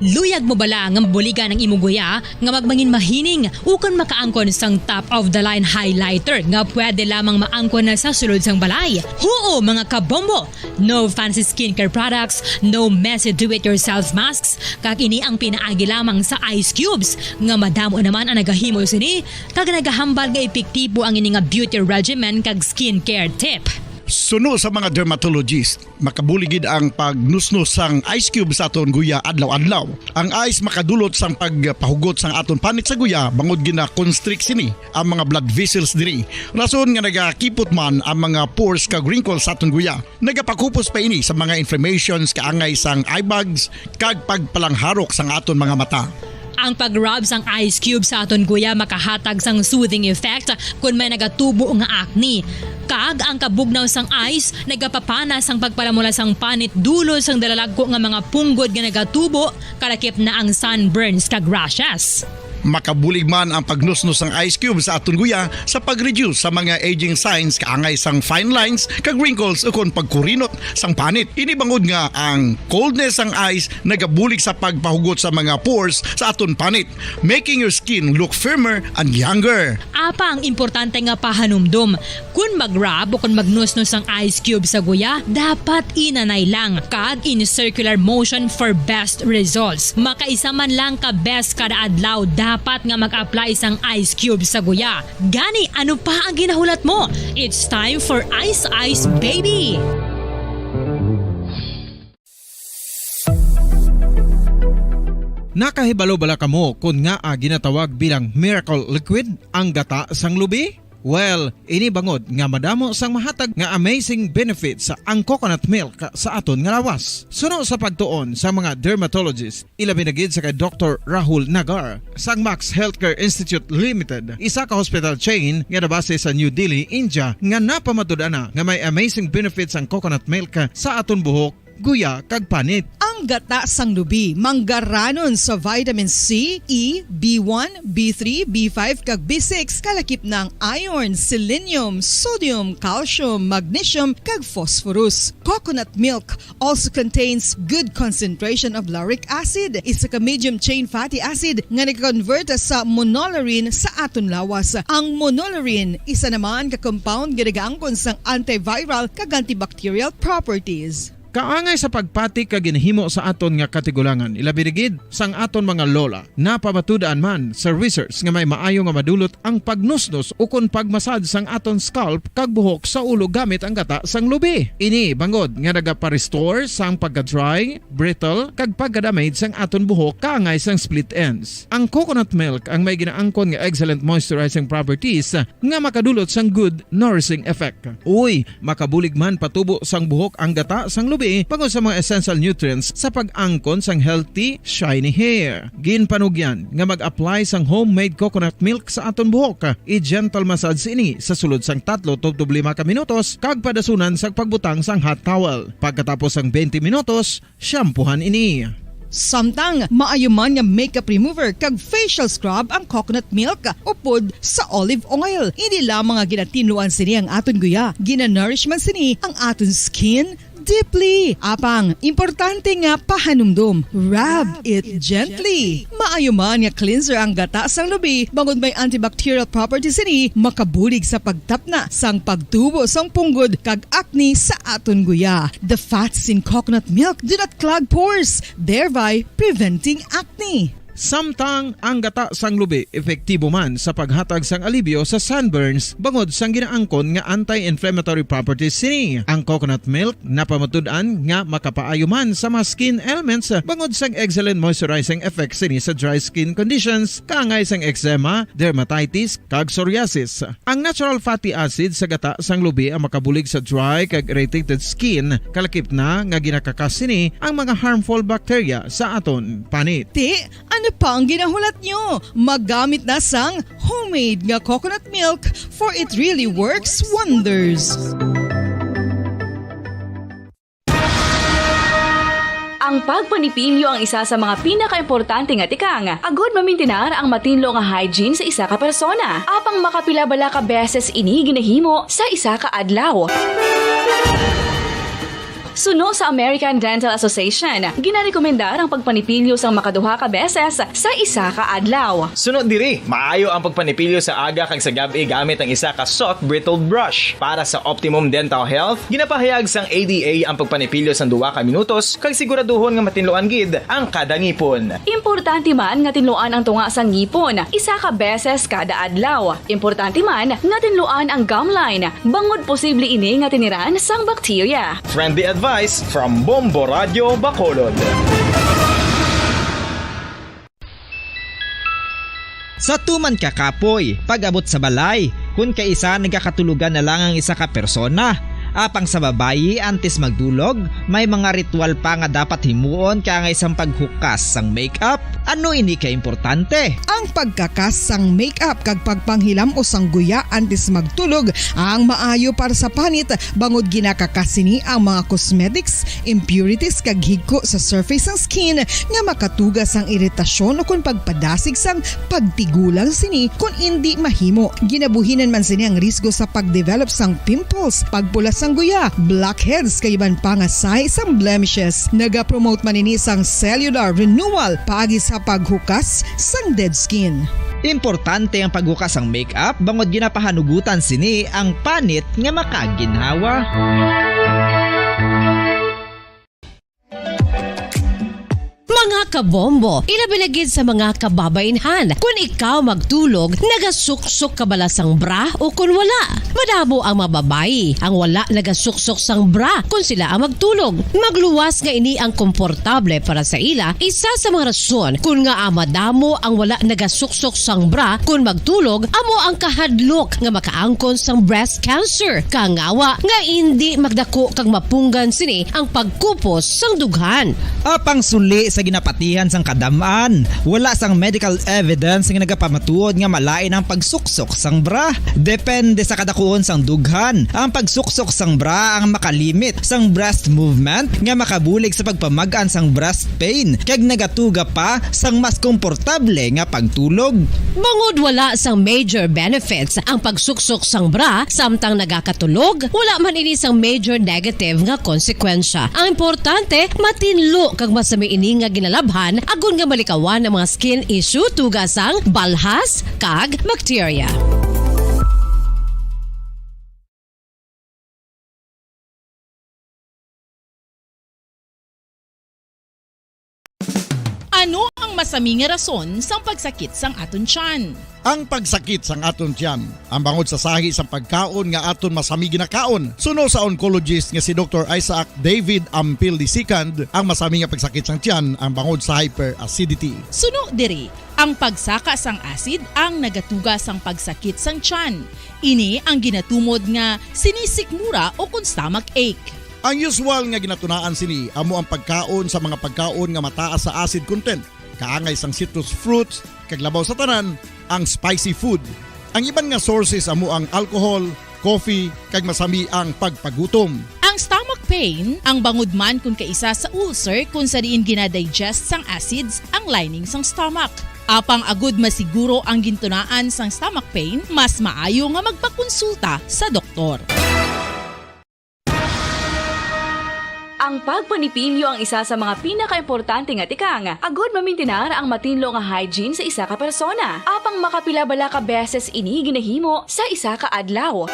Luyag mo bala nga mabuligan ang imo guya nga magmangin mahining ukon makaangkon sang top-of-the-line highlighter nga pwede lamang maangkon na sa sulod sang balay? Huo, mga kabombo! No fancy skincare products, no messy do-it-yourself masks, kag ini ang pinaagi lamang sa ice cubes nga madamo naman ang nagahimo sini kag nagahambal nga epektibo ang ini nga beauty regimen kag skincare tip. Suno sa mga dermatologist, makabulig gid ang pagnusnos sang ice cube sa aton guya adlaw-adlaw. Ang ice makadulot sang pagpahugot sang aton panit sa guya bangod gina-constrict sini ang mga blood vessels diri. Rason nga nagakipot man ang mga pores kag wrinkles sa aton guya. Nagapakupos pa ini sa mga inflammations kaangay sang eye bags kag pagpalangharok sang aton mga mata. Ang pag-rub sang ice cube sa aton guya makahatag sang soothing effect kon may nagatubo nga acne. Kag ang kabugnaw sang ice nagapapana sang pagpalamula sang panit dulot sang dalalagko nga mga punggod nga nagatubo, kalakip na ang sunburns kag rashes. Makabulig man ang pagnusnos sang ice cube sa aton guya sa pag-reduce sa mga aging signs kaangay sang fine lines kag wrinkles ukon pagkurinot sang panit. Ini bangod nga ang coldness sang ice nagabulig sa pagpahugot sa mga pores sa aton panit, making your skin look firmer and younger. Apa ang importante nga pahanumdom, kon mag-rub o kon magnusnos ang ice cube sa guya, dapat inanay lang kag in circular motion for best results. Makaisa man lang ka beses kada adlaw dapat nga mag-apply sang ice cube sa guya. Gani, ano pa ang ginahulat mo? It's time for Ice Ice Baby! Nakahibalo bala kamo kon ngaa ginatawag bilang miracle liquid ang gata sang lubi? Well, ini bangod nga madamo sang mahatag nga amazing benefits ang coconut milk sa aton nga lawas. Suno sa pagtuon sa mga dermatologist, ilabi na gid sa kay Doktor Rahul Nagar sang Max Healthcare Institute Limited, isa ka hospital chain nga nabase sa New Delhi, India, nga napamatud-an na nga may amazing benefits ang coconut milk sa aton buhok, guya, kag panit. Ang gata sang lubi manggaranon sa vitamin C, E, B one, B three, B five, kag B six, kalakip na ang iron, selenium, sodium, calcium, magnesium, kag phosphorus. Coconut milk also contains good concentration of lauric acid, isa ka medium chain fatty acid nga nag-convert sa monolaurin sa aton lawas. Ang monolaurin, isa naman ka compound nga nagaangkon sang antiviral kag antibacterial properties. Kaangay sa pagpati kag ginhimo sa aton nga katigulangan, ilabi na gid sang aton mga lola. Napamatud-an man sa research nga may maayo nga madulot ang pagnusnos ukon pagmasad sang aton scalp kag buhok sa ulo gamit ang gata sang lubi. Ini bangod nga nagapa-restore sang pagka-dry, brittle, kag pagka-damage sang aton buhok kaangay sang split ends. Ang coconut milk ang may ginaangkon nga excellent moisturizing properties nga makadulot sang good nourishing effect. Uy, makabulig man patubo sang buhok ang gata sang lubi. bangod sa mga essential nutrients sa pag-angkon sang healthy, shiny hair. Ginpanugyan nga mag-apply sang homemade coconut milk sa aton buhok. I-gentle massage ini sa sulod sang tatlo tubtob lima ka minutos kag padasunan sang pagbutang sang hot towel. Pagkatapos sang twenty minutos, shampoohan ini. Samtang maayo man nga makeup remover kag facial scrub ang coconut milk upod sa olive oil, hindi lamang nga ginatinluan sini ang aton guya, ginanourish man sini ang aton skin deeply. Apang, importante nga pahanumdom, rub it gently. Maayo man nga cleanser ang gata sang lubi, bangod may antibacterial properties sini, makabulig sa pagtapna sang pagtubo sang punggod kag acne sa aton guya. The fats in coconut milk do not clog pores, thereby preventing acne. Samtang ang gata sang lubi epektibo man sa paghatag sang alibyo sa sunburns bangod sang ginaangkon nga anti-inflammatory properties sini. Ang coconut milk napamatud-an nga makapaayo man sa mga skin ailments bangod sang excellent moisturizing effect sini sa dry skin conditions, kaangay sang eczema, dermatitis, kag psoriasis. Ang natural fatty acid sa gata sang lubi ang makabulig sa dry kag irritated skin, kalakip na nga ginakakas sini ang mga harmful bacteria sa aton panit. Ti, ano pa ang ginahulat nyo? Magamit na sang homemade nga coconut milk, for it really works wonders. Ang pagpanipilyo ang isa sa mga pinakaimportante nga tikang agud mamintinar ang matinlo nga hygiene sa isa ka persona. Apang makapila bala ka beses ini ginahimo sa isa ka adlaw? Suno sa American Dental Association, ginarekomendar ang pagpanipilyo sang makaduha ka beses sa isa ka adlaw. Suno diri, maayo ang pagpanipilyo sa aga kag sa gab-i gamit ang isa ka soft bristled brush. Para sa optimum dental health, ginapahayag sang A D A ang pagpanipilyo sang duha ka minutos kag siguraduhon nga matinluan gid ang kada ngipon. Importante man nga tinluan ang tunga sang ngipon isa ka beses kada adlaw. Importante man nga tinluan ang gum line, bangod posible ini nga tiniran sang bakterya. Friendly advice from Bombo Radio Bacolod. Sa tuman ka kapoy, pag-abot sa balay, kun kaisa nagakatulogan na lang ang isa ka persona. Apang sa babayi, antes magtulog, may mga ritual pa nga dapat himuon kaangay sang paghukas sang makeup. Ano ini ka importante? Ang pagkakas sang makeup kag pagpanghilam-os sang guya antes magtulog ang maayo para sa panit, bangod ginakakas sini ang mga cosmetics, impurities, kag higko sa surface sang skin nga makatuga sang iritasyon ukon pagpadasig sang pagtigulang sini kon indi mahimo. Ginabuhinan man sini ang risgo sa pagdevelop sang pimples, pagpula sang guya, blackheads, kag iban pa nga sahi sang blemishes. Nagapromote man ini sang cellular renewal paagi sa paghukas sang dead skin. Importante ang paghukas sang makeup bangod ginapahanugutan sini ang panit nga makaginhawa. Mga kabombo, ilabi na gid sa mga kababainhan, kun ikaw magtulog, nagasuksok ka bala sang bra o kun wala? Madamo ang mga babayi ang wala nagasuksok sang bra kun sila ang magtulog. Magluwas nga ini ang komportable para sa ila, isa sa mga rason kun ngaa madamo ang wala nagasuksok sang bra kun magtulog amo ang kahadlok nga makaangkon sang breast cancer, kangawa nga indi magdako kag mapunggan sini ang pagkupos sang dughan. Apang suli sa ginapatihan sang kadam-an, wala sang medical evidence nga nagapamatuod nga malain ang pagsuksok sang bra. Depende sa kadakuon sang dughan, ang pagsuksok sang bra ang makalimit sang breast movement nga makabulig sa pagpamag-an sang breast pain kag nagatuga pa sang mas komportable nga pagtulog. Bangod wala sang major benefits ang pagsuksok sang bra samtang nagakatulog, wala man ini sang major negative nga konsekwensya. Ang importante, matinlo kag masami ini nga ginalabhan agod nga malikawan ang mga skin issue tuga sang balhas kag bakterya. Ano ang masami nga rason sang pagsakit sang aton tiyan? Ang pagsakit sang aton tiyan, ang bangod sa sahi sang pagkaon nga aton masami ginakaon. Suno sa oncologist nga si Doktor Isaac David Ampil the second, ang masami nga pagsakit sang tiyan ang bangod sa hyperacidity. Suno diri, ang pagsaka sang acid ang nagatuga sang pagsakit sang tiyan. Ini ang ginatumod nga sinisikmura o kon stomach ache. Ang usual nga ginatunaan sini amo ang pagkaon sa mga pagkaon nga mataas sa acid content, kaangay sang citrus fruits, kag labaw sa tanan, ang spicy food. Ang iban nga sources amo ang alcohol, coffee, kag masami ang pagpagutom. Ang stomach pain, ang bangod man kon kaisa sa ulcer kon sa diin ginadigest sang acids ang lining sang stomach. Apang agud masiguro ang gintunaan sang stomach pain, mas maayo nga magpakonsulta sa doktor. Ang pagpanipilyo ang isa sa mga pinakaimportante nga tikang agud mamintinar ang matinlo nga hygiene sa isa ka persona. Apang makapila bala ka beses ini ginahimo sa isa ka adlaw?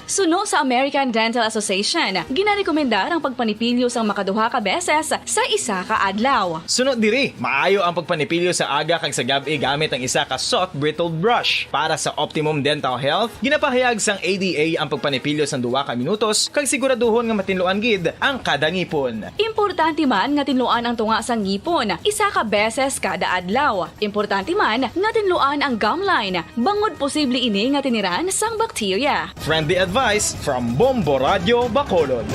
Suno sa American Dental Association, ginarekomendar ang pagpanipilyo sang makaduha ka beses sa isa ka adlaw. Suno diri, maayo ang pagpanipilyo sa aga kag sa gab-i gamit ang isa ka soft bristled brush. Para sa optimum dental health, ginapahayag sang A D A ang pagpanipilyo sang duha ka minutos kag siguraduhon nga matinluan gid ang kada ngipon. Importante man nga tinluan ang tunga sang ngipon isa ka beses kada adlaw. Importante man nga tinluan ang gum line, bangod posible ini nga tiniran sang bakterya. Friendly advice from Bombo Radio Bacolod.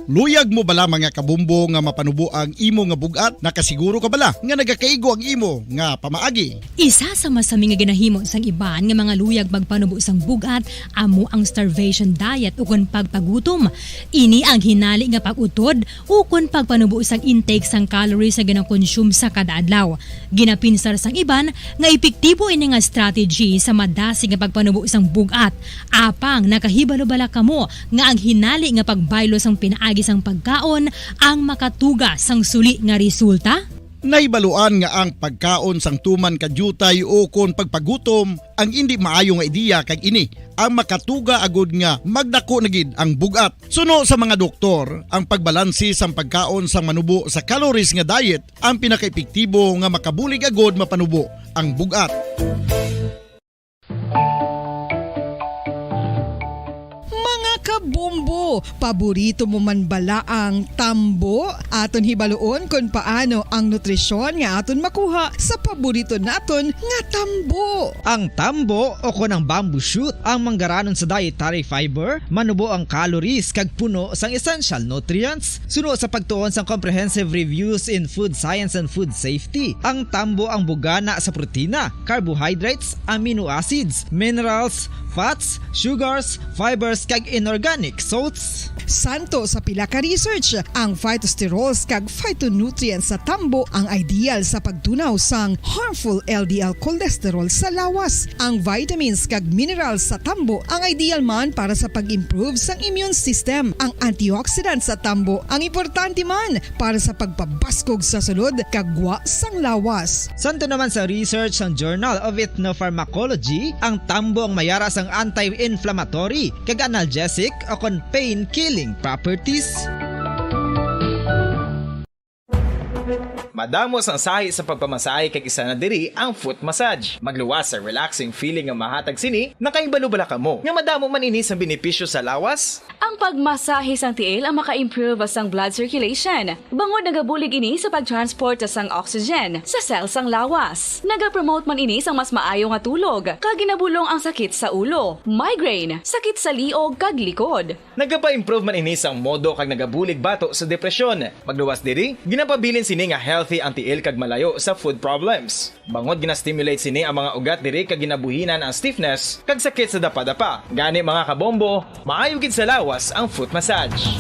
Luyag mo bala, mga kabombo, nga mapanubo ang imo nga bug-at? Nakasiguro ka bala nga nagakaigo ang imo nga pamaagi? Isa sa masami nga ginahimo sang iban nga mga luyag magpanubo sang bug-at amo ang starvation diet ukon pagpagutom. Ini ang hinali nga pag-utod ukon pagpanubo sang intake sang calories nga ginakonsume sa kada adlaw. Ginapinsar sang iban nga epektibo ini nga strategy sa madasig nga pagpanubo sang bug-at. Apang nakahibalo bala kamo nga ang hinali nga pagbaylo sang pinaagi sang pagkaon ang makatuga sang suli nga resulta? Nahibaluan nga ang pagkaon sang tuman ka diutay ukon pagpagutom ang indi maayo nga ideya, kag ini ang makatuga agud nga magdako na gid ang bug-at. Suno sa mga doktor, ang pagbalanse sang pagkaon sang manubo sa calories nga diet ang pinakaepektibo nga makabulig agud mapanubo ang bug-at. Mga kabombo, paborito mo man bala ang tambo? Aton hibaluon kon paano ang nutrisyon nga aton makuha sa paborito naton nga tambo. Ang tambo o kon ang bamboo shoot ang manggaranon sa dietary fiber, manubo ang calories kag puno sang essential nutrients. Suno sa pagtuon sang Comprehensive Reviews in Food Science and Food Safety, ang tambo ang bugana sa protina, carbohydrates, amino acids, minerals, fats, sugars, fibers, kag inorganic salts. Santo sa pila ka research, ang phytosterols kag phytonutrients sa tambo ang ideal sa pagtunaw sang harmful L D L cholesterol sa lawas. Ang vitamins kag minerals sa tambo ang ideal man para sa pag-improve sang immune system. Ang antioxidants sa tambo ang importante man para sa pagpabaskog sa sulod kag gwa sang lawas. Santo naman sa research sang Journal of Ethnopharmacology, ang tambo ang mayara sang anti-inflammatory kag analgesic o kon pain-killing properties. Madamo sang sahi sa pagpamasahe, kag isa na diri ang foot massage. Magluwas sa relaxing feeling nga mahatag sini. Nakahibalo bala kamo nga madamo man ini sang benepisyo sa lawas? Ang pagmasahe sang tiil ang maka-improve sang blood circulation, bangod nagabulig ini sa pag-transport sang oxygen sa cell sang lawas. Nagapromote man ini sang mas maayo nga tulog, kag ginabulong ang sakit sa ulo, migraine, sakit sa liog kag likod. Nagapa-improve man ini sang mood kag nagabulig bato sa depresyon. Magluwas diri, ginapabilin sini nga healthy ang tiil kag malayo sa foot problems. Bangod gina-stimulate sini ang mga ugat diri kag ginabuhinan ang stiffness kag sakit sa dapadapa. Gani, mga kabombo, maayo gid sa lawas ang foot massage.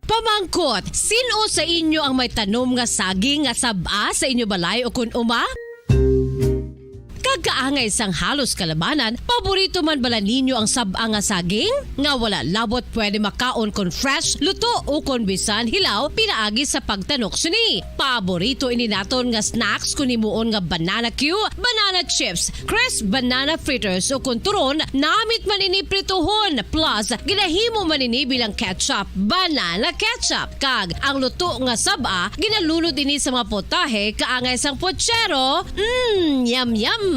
Pamangkot, sin-o sa inyo ang may tanom nga saging nga sab-a sa inyo balay ukon uma? Kag kaangay sang halos kalabanan, paborito man bala ninyo ang sab-a nga saging? Nga wala labot pwede makaon kon fresh, luto, ukon bisan hilaw pinaagi sa pagtanok sini. Paborito ini naton nga snacks kon himuon nga banana cue, banana chips, crisp banana fritters, ukon turon, namit man ini prituhon, plus ginahimo man ini bilang ketchup, banana ketchup. Kag ang luto nga sab-a, ginalunod ini sa mga potahe kaangay sang puchero. Mm, yum, yum!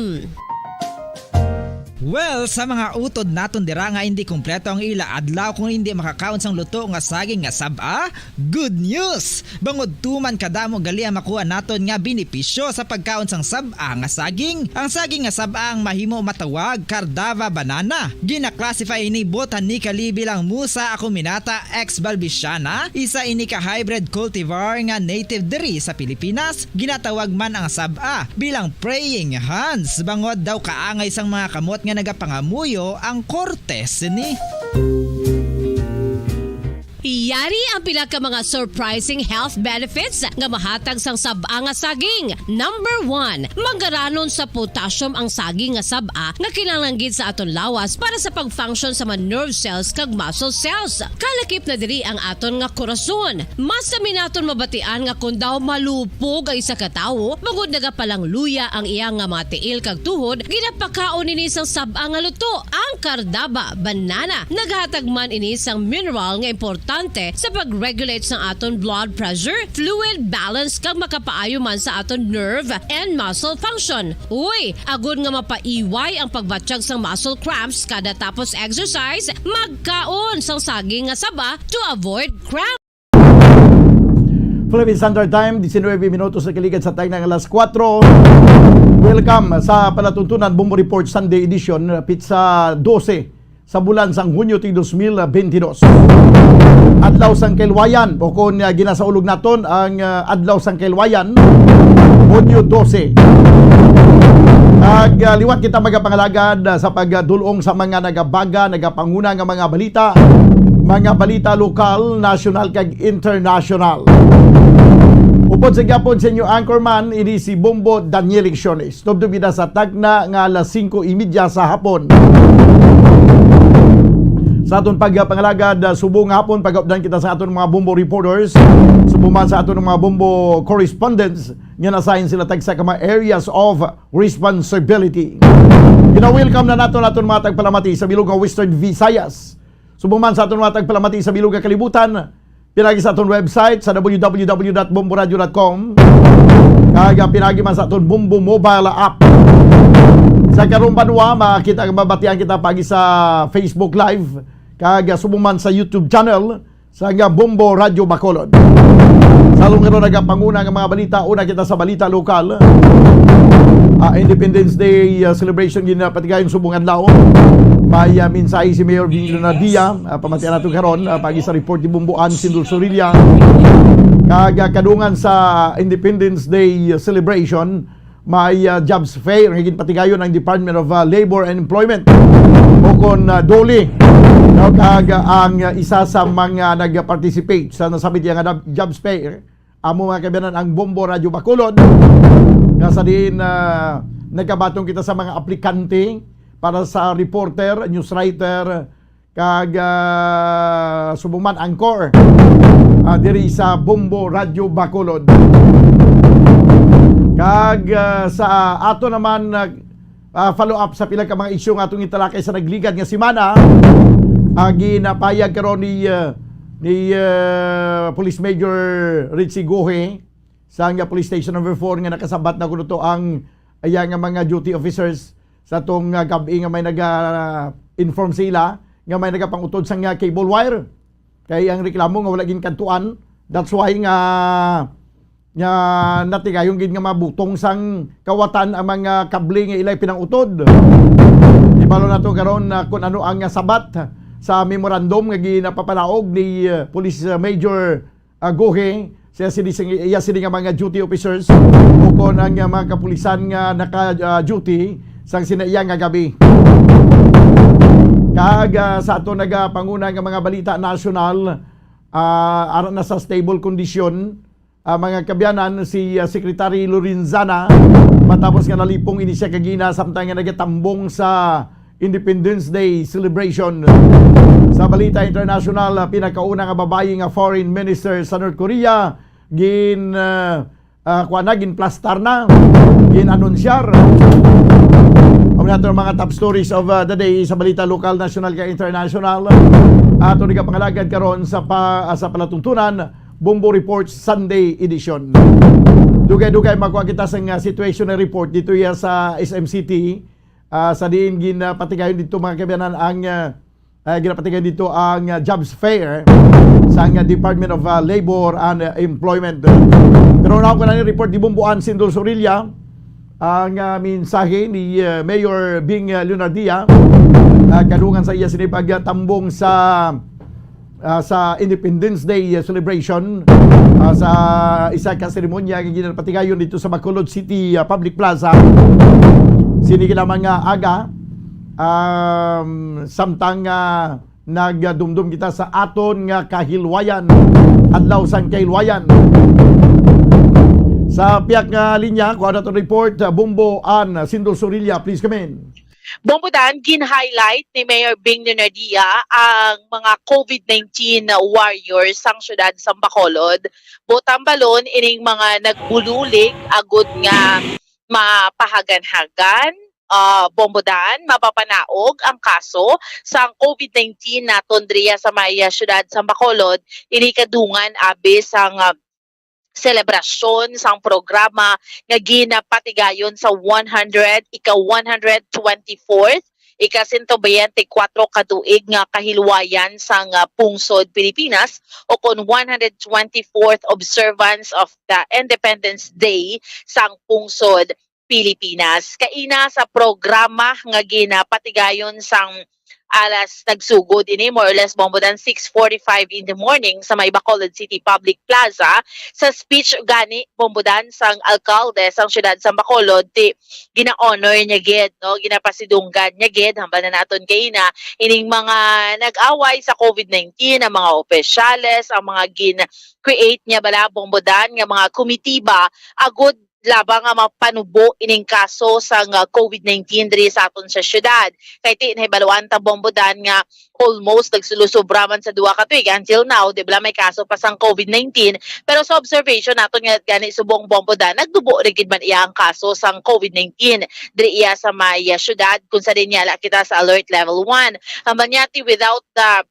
Well, sa mga utod naton dira nga hindi kompleto ang ila adlaw kung hindi makakaon sang luto nga saging nga sab-a, good news! Bangod tuman kadamo gali ang makuha naton nga benepisyo sa pagkaon sang sab-a nga saging. Ang saging nga sab-a ang mahimo matawag Cardava banana. Gina-classify ini botanically bilang Musa acuminata ex balbisiana, isa ini ka hybrid cultivar nga native diri sa Pilipinas. Ginatawag man ang sab-a bilang praying hands, bangod daw kaangay sang mga kamot nga nagapangamuyo ang korte sini. Yari ang pila ka mga surprising health benefits nga mahatag sang sab-a nga saging. Number one, manggaranon sa potassium ang saging nga sab-a nga kinahanglan gid sa aton lawas para sa pag-function sa mga nerve cells kag muscle cells. Kalakip na diri ang aton nga korason. Mas sami naton mabatian nga kon daw malupog ang isa ka tawo, bangod nagapalangluya ang iya nga mga tiil kag tuhod, ginapakaon ini sang sab-a nga luto, ang Cardaba banana. Naghatag man ini sang mineral nga importante sa pag-regulate sang aton blood pressure, fluid balance, kag makapaayo man sa aton nerve and muscle function. Uy, agod nga mapaiway ang pagbatyag sang muscle cramps kada tapos exercise, magkaon sang saging nga saba to avoid cramps. Philippine Standard Time, diecinuebe minutos na kaligad sa tagna nga alas kuwatro. Welcome sa palatuntunan Bombo Report Sunday Edition, pitsa dose sa bulan sang Hunyo ti dos mil bentidós. Adlaw sang Kailwayan, o kon, ah, ginasaulog naton ang, ah, Adlaw sang Kailwayan, Hunyo dose. Ag, ah, liwat kita magapangalagad, ah, sa pagdul-ong sa mga nagabaga, nagapanguna nga mga balita, mga balita lokal, nasyonal, kag internasyonal. Upod sa gyapon sa inyo anchorman, ini si Bombo Daniel Lecciones. Tubtob kita sa tagna nga alas singko y media sa hapon. Sa aton pagpangalagad, ah, subong hapon, pag-updan kita sa aton mga Bombo reporters, subong man sa aton mga Bombo correspondents nga na-assign sila tagsa ka mga areas of responsibility. Gina-welcome na naton aton mga tagpalamati sa bilog nga Western Visayas. Subong man sa aton mga tagpalamati sa bilog nga kalibutan, pinagi sa aton website sa w w w dot bomboradio dot com, kag, ah, pinagi man sa aton Bombo mobile app. Sa karong banwa, makita nga mabatian kita pagi sa Facebook Live, kag, ah, subong man sa YouTube channel sa nga Bombo Radyo Bacolod. Sa lungaro nagapanguna nga mga balita, una kita sa balita lokal. Ah, Independence Day, ah, celebration ginapatigayon subong adlaw. May, ah, mensahe si Mayor Benigno Nadia, ah, pamatian nato karon, ah, pagi sa report ni Bombo Ann Sindul Sorilla. Kag, ah, kadungan sa Independence Day celebration, may, ah, jobs fair nga ginpatigayon ang Department of, ah, Labor and Employment, o kon, ah, DOLE. No, kag, ah, ang, ah, isa sa mga nag-participate sa nasabit nga jobs fair, amo, mga kaabyanan, ang Bombo Radyo Bacolod, nga sa diin, ah, nagkabaton kita sa mga aplikante para sa reporter, news writer, kag, ah, subong man anchor, ah, diri sa Bombo Radyo Bacolod. Kag, ah, sa ato naman, ah, ah, follow up sa pila ka mga isyu nga atong italakay sa nagligad nga semana, ah, ginapayag karon ni, ah, ni, ah, Police Major Richie Gohe sa nga Police Station number four nga nakasabat na kuno to ang iya nga mga duty officers sa tong, ah, gab-i nga may naga-inform sila nga may nagapangutod sang, ah, cable wire. Kay ang reklamo nga wala ginkadtuan, that's why nga, nga natigayon gid nga mabutong sang kawatan ang mga kable nga ilay pinangutod. Ibalo nato karon na kung ano ang, ah, sabat sa memorandum nga ginapapanaog ni, ah, Police, ah, Major, ah, Gohe, siya sini sing-, iya sini nga mga duty officers o kon ang, ah, mga kapulisan nga naka, ah, duty sang sina iya nga gab-i. Kag, ah, sa ato nagapanguna nga mga balita nasyonal, ah, ara na sa stable kondisyon, ah, mga kaabyanan, si, ah, Secretary Lorenzana, matapos nga nalipong ini siya kagina samtang nga nagatambong sa Independence Day celebration. Sa balita international, ah, pinakauna nga babayi nga foreign minister sa North Korea, gin, ah, ah, kuwan na, ginplastar na, gin-anunsyar. Amo na ato ang mga top stories of, ah, the day sa balita lokal, nasyonal, kag international. Ato ni kapangalagad karon sa pa, ah, sa palatuntunan, Bombo Report Sunday Edition. Dugay-dugay makuha kita sa nga situation report dito ya sa S M City. Ah, sa diin ginapatigayon dito, mga kabayanan, ang, ah, ah, ginapatigayon dito ang, ah, jobs fair sa, ah, Department of, ah, Labor and, ah, Employment. Pero una ko na ni report ni Bombo Ann Sindol Sorilla ang, ah, mensahe ni, ah, Mayor Bing, ah, Leonardia, ah, kadungan sa iya sini pagtambong sa ah, sa Independence Day, ah, celebration, ah, sa isa ka seremonya nga ginapatigayon dito sa Bacolod City, ah, Public Plaza. Sini lamang nga aga, um, samtang, ah, nagdumdum kita sa aton nga kahilwayan, adlaw sang kahilwayan. Sa piyak nga linya, kuha naton report, ah, Bombo Ann Sindol Sorilla, please come in. Bombo Dan, gin-highlight ni Mayor Bing Leonardia ang mga covid nineteen warriors sang siyudad sang Bacolod. Buot hambalon ining mga nagbulig agud nga mapahaganhagan, ah, Bombo Dan, mapapanaog ang kaso sang covid nineteen naton diriya sa may, ah, siyudad sang Bacolod, ini kadungan abi sang, ah, selebrasyon sang programa nga ginapatigayon sa one hundred, ika one hundred twenty-fourth, ika sento bente kuwatro ka tuig nga kahilwayan sang, ah, pungsod Pilipinas, o kon one hundred twenty-fourth observance of the Independence Day sang pungsod Pilipinas. Kaina sa programa nga ginapatigayon sang alas, nagsugod ini, more or less, Bombo Dan, six forty-five in the morning sa may Bacolod City Public Plaza. Sa speech gani, Bombo Dan, sang alkalde sang siyudad sang Bacolod, ti gina-honor niya gid, no? Ginapasidunggan niya gid, hambal na naton kaina, ining mga nag-away sa covid nineteen, ang mga opisyales, ang mga gin-create niya bala, Bombo Dan, nga mga komitiba, agud labang nga mapanubo ining kaso sang, ah, covid nineteen diri sa aton sa syudad. Kay ti nahibaluan ta, Bombo Dan, nga almost nagsulusubra man sa duha ka tuig until now, di ba, may kaso pa sang covid nineteen. Pero sa observation naton nga gani subong, Bombo Dan, nagtubo ra gid man iya ang kaso sang covid nineteen diri iya sa may, ah, syudad, kung sa diin niya la kita sa alert level one. Ang manyati, without the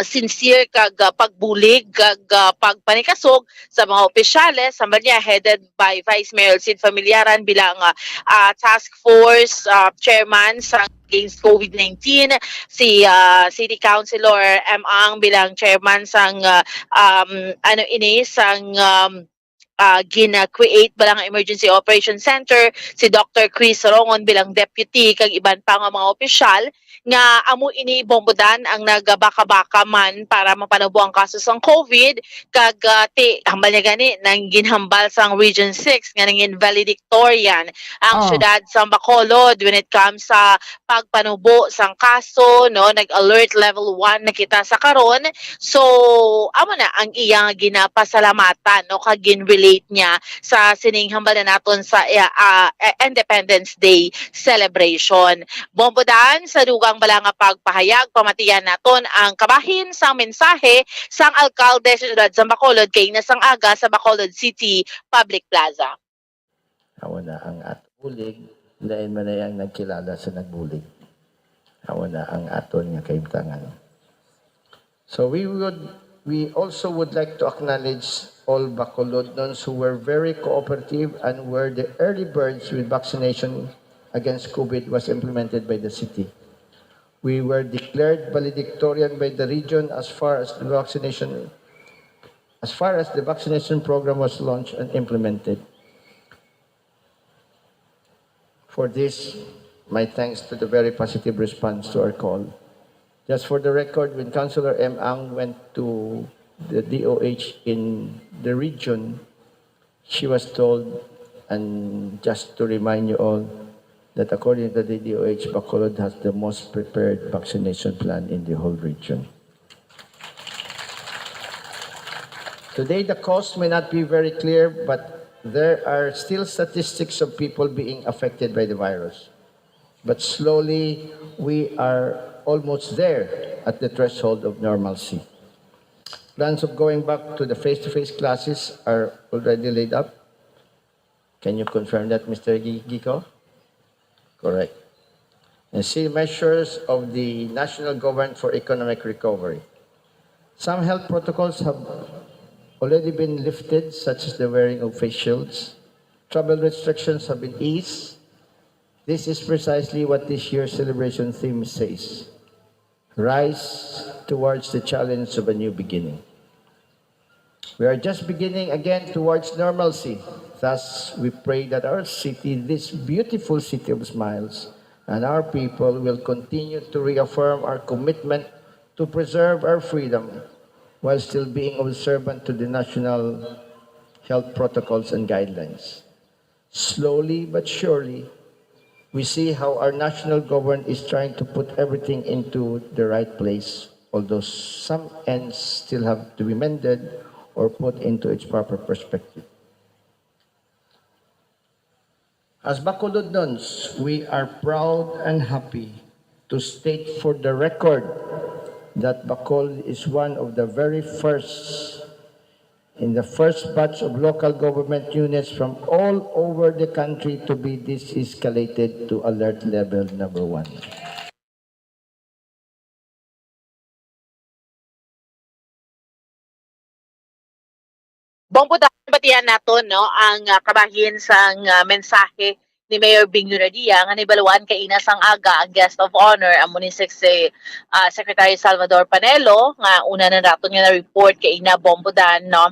sincere kag, ah, pagbulig kag, ah, pagpanikasog sa mga opisyales, sa Maria, headed by Vice Mayor Cid Familiaran bilang, ah, ah, task force, ah, chairman sa against covid nineteen, si, ah, City Councilor M Ang bilang chairman sang, ah, um, ano ini, sang, um, ah, gina-create bala nga Emergency Operation Center, si Doctor Chris Rongon bilang deputy, kag iban pa nga mga opisyal nga amo ini, Bombo Dan, ang nagabaka-baka man para mapanubo ang kaso sang covid, kag, ah, ti, hambal niya gani, nang ginhambal sang Region six nga nangin valedictorian ang Oh. syudad sang Bacolod when it comes sa pagpanubo sang kaso, no? Nag-alert level one na kita sa karon. So, amo na ang iya nga ginapasalamatan, no, kag gin-relate niya sa sining hambal na naton sa, ah, ah, Independence Day celebration. Bombo Dan, sa dugang bala nga pagpahayag, pamatian naton ang kabahin sang mensahe sang alkalde sa siyudad sang Bacolod kaina sang aga sa Bacolod City Public Plaza. Amo na ang aton bulig, lain man ay ang nagkilala sa nagbulig. Amo na ang aton nga kahimtangan. So we would, we also would like to acknowledge all Bacolodnons who were very cooperative and were the early birds with vaccination against covid was implemented by the city. We were declared valedictorian by the region as far as the vaccination, as far as the vaccination program was launched and implemented. For this, my thanks to the very positive response to our call. Just for the record, when Councilor M Ang went to the D O H in the region, she was told, and just to remind you all, that according to the D O H, Bacolod has the most prepared vaccination plan in the whole region. Today, the cause may not be very clear, but there are still statistics of people being affected by the virus. But slowly, we are almost there at the threshold of normalcy. Plans of going back to the face-to-face classes are already laid up. Can you confirm that, Mister Gi-, Gico? Correct. And see measures of the national government for economic recovery. Some health protocols have already been lifted, such as the wearing of face shields. Travel restrictions have been eased. This is precisely what this year's celebration theme says: Rise towards the challenge of a new beginning. We are just beginning again towards normalcy. Thus, we pray that our city, this beautiful city of smiles, and our people will continue to reaffirm our commitment to preserve our freedom while still being observant to the national health protocols and guidelines. Slowly but surely, we see how our national government is trying to put everything into the right place, although some ends still have to be mended or put into its proper perspective. As Bacolodnons, we are proud and happy to state for the record that Bacolod is one of the very first in the first batch of local government units from all over the country to be desescalated to alert level number one. Bombo, dapat batian nato, no, ang ah, kabahin sang ah, mensahe ni Mayor Bing Lunardia nga nahibaluan kaina sang aga ang guest of honor, amo ni Sec- ah, Secretary Salvador Panelo, nga una na naton nga na-report kaina, Bombo Dan, no,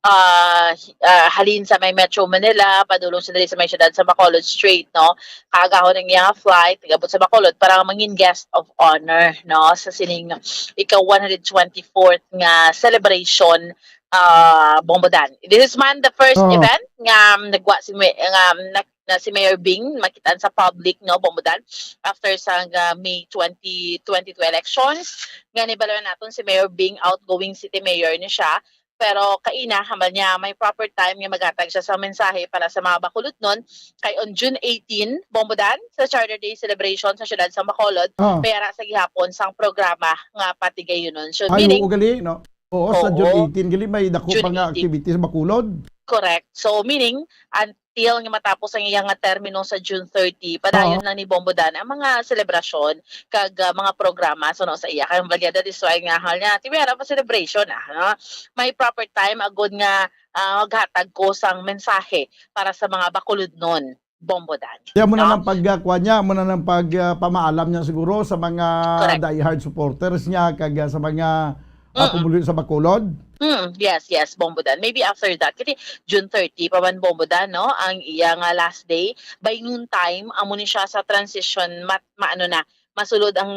ah, hi- ah, halin sa may Metro Manila, padulong sa diri sa may siyudad sa Bacolod Street, no, kaagahon ang iyang flight, nag-abot sa Bacolod para mangin guest of honor, no, sa sining ika one hundred twenty-fourth nga celebration, ah, Bombo Dan. This is man the first Oo. event nga nagwa si May- nga na, na si Mayor Bing makitaan sa public, no, Bombo Dan, after sa ah, May twenty twenty-two elections, nga nibalo naton si Mayor Bing, outgoing city mayor ni siya. Pero kaina, hambal niya, may proper time nga maghatag siya sa mensahe para sa mga Bacolodnon. Kay on June eighteen, Bombo Dan, sa Charter Day celebration sa siyudad sa Bacolod, Ah. May ara sa gihapon sang programa nga patigayunon. So, Ay, meaning, oo, gali, no? Oo, sa June Oo. eighteen, gali, may dako June pa nga eighteen. Activities sa Bacolod. Correct. So, meaning, until nga matapos ang iyang nga termino sa June thirty, padayon Oo. lang ni Bombo Dan ang mga selebrasyon kag ah, mga programa suno sa iya. Kay hambal niya, that is why nga hambal niya, "Ti may ara pa celebration, ah, no? May proper time agud nga ah, maghatag ko sang mensahe para sa mga Bacolodnon, Bombo Dan." Kaya mo na No? Nang pagkuha niya, mo na nang pag ah, pamaalam niya siguro sa mga Correct. Diehard supporters niya kag ah, sa mga ah, Mm-mm. Pumuluyo sa Bacolod. Mm, yes, yes, Bombo Dan. Maybe after that. Kasi June thirty pa man, Bombo Dan, no? Ang iya nga last day. By noon time, amo ni siya sa transition, mat, maano na, masulod ang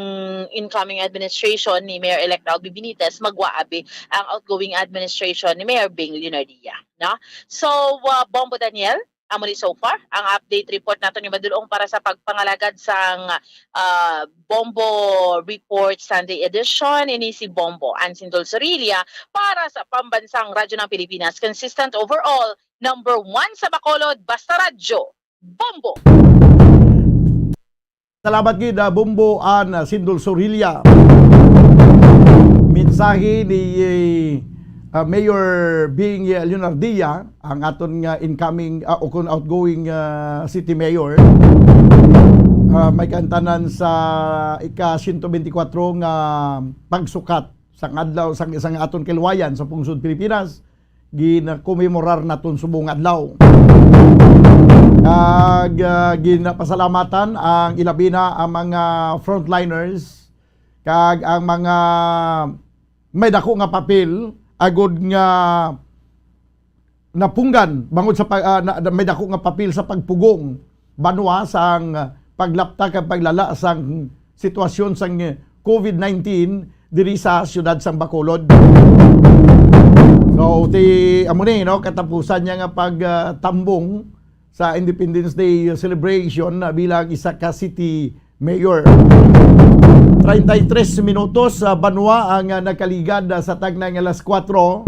incoming administration ni Mayor-elect Albi Benitez, magwaabi ang outgoing administration ni Mayor Bing Leonardia, no? So, uh, Bombo Daniel, amo ni so far ang update report nato ni Madulong para sa pagpangalagad sang uh, Bombo Report Sunday Edition. Ini si Bombo Ansin Dulzorilla para sa Pambansang Radyo ng Pilipinas, consistent overall, number one sa Bacolod, basta radyo, Bombo! Salamat gid, ah, Bombo Ann, ah, Sindol Sorilla. Mensahe ni, ah, Mayor Bing Leonardia, ang aton nga incoming, ah, o kon outgoing, ah, city mayor. Ah, may kantanan sa ika siyento bentikwatro nga pagsukat sang adlaw sang isang aton kaluwayan sa pungsod Pilipinas, ginakomemorar naton subong adlaw. Kag ah, ginapasalamatan ang ilabi na ang mga frontliners kag ang mga may dako nga papel agud nga napunggan bangod sa pag, ah, na, na- may dako nga papel sa pagpugong banwa sang paglapta kag paglala sang sitwasyon sang COVID nineteen diri sa siyudad sang Bacolod. So, ti amo ni, no, katapusan niya nga pagtambong sa Independence Day celebration, ah, bilang isa ka city mayor. Treinta y tres minutos, ah, banwa ang, ah, nagkaligad, ah, sa tagna nga alas kuwatro.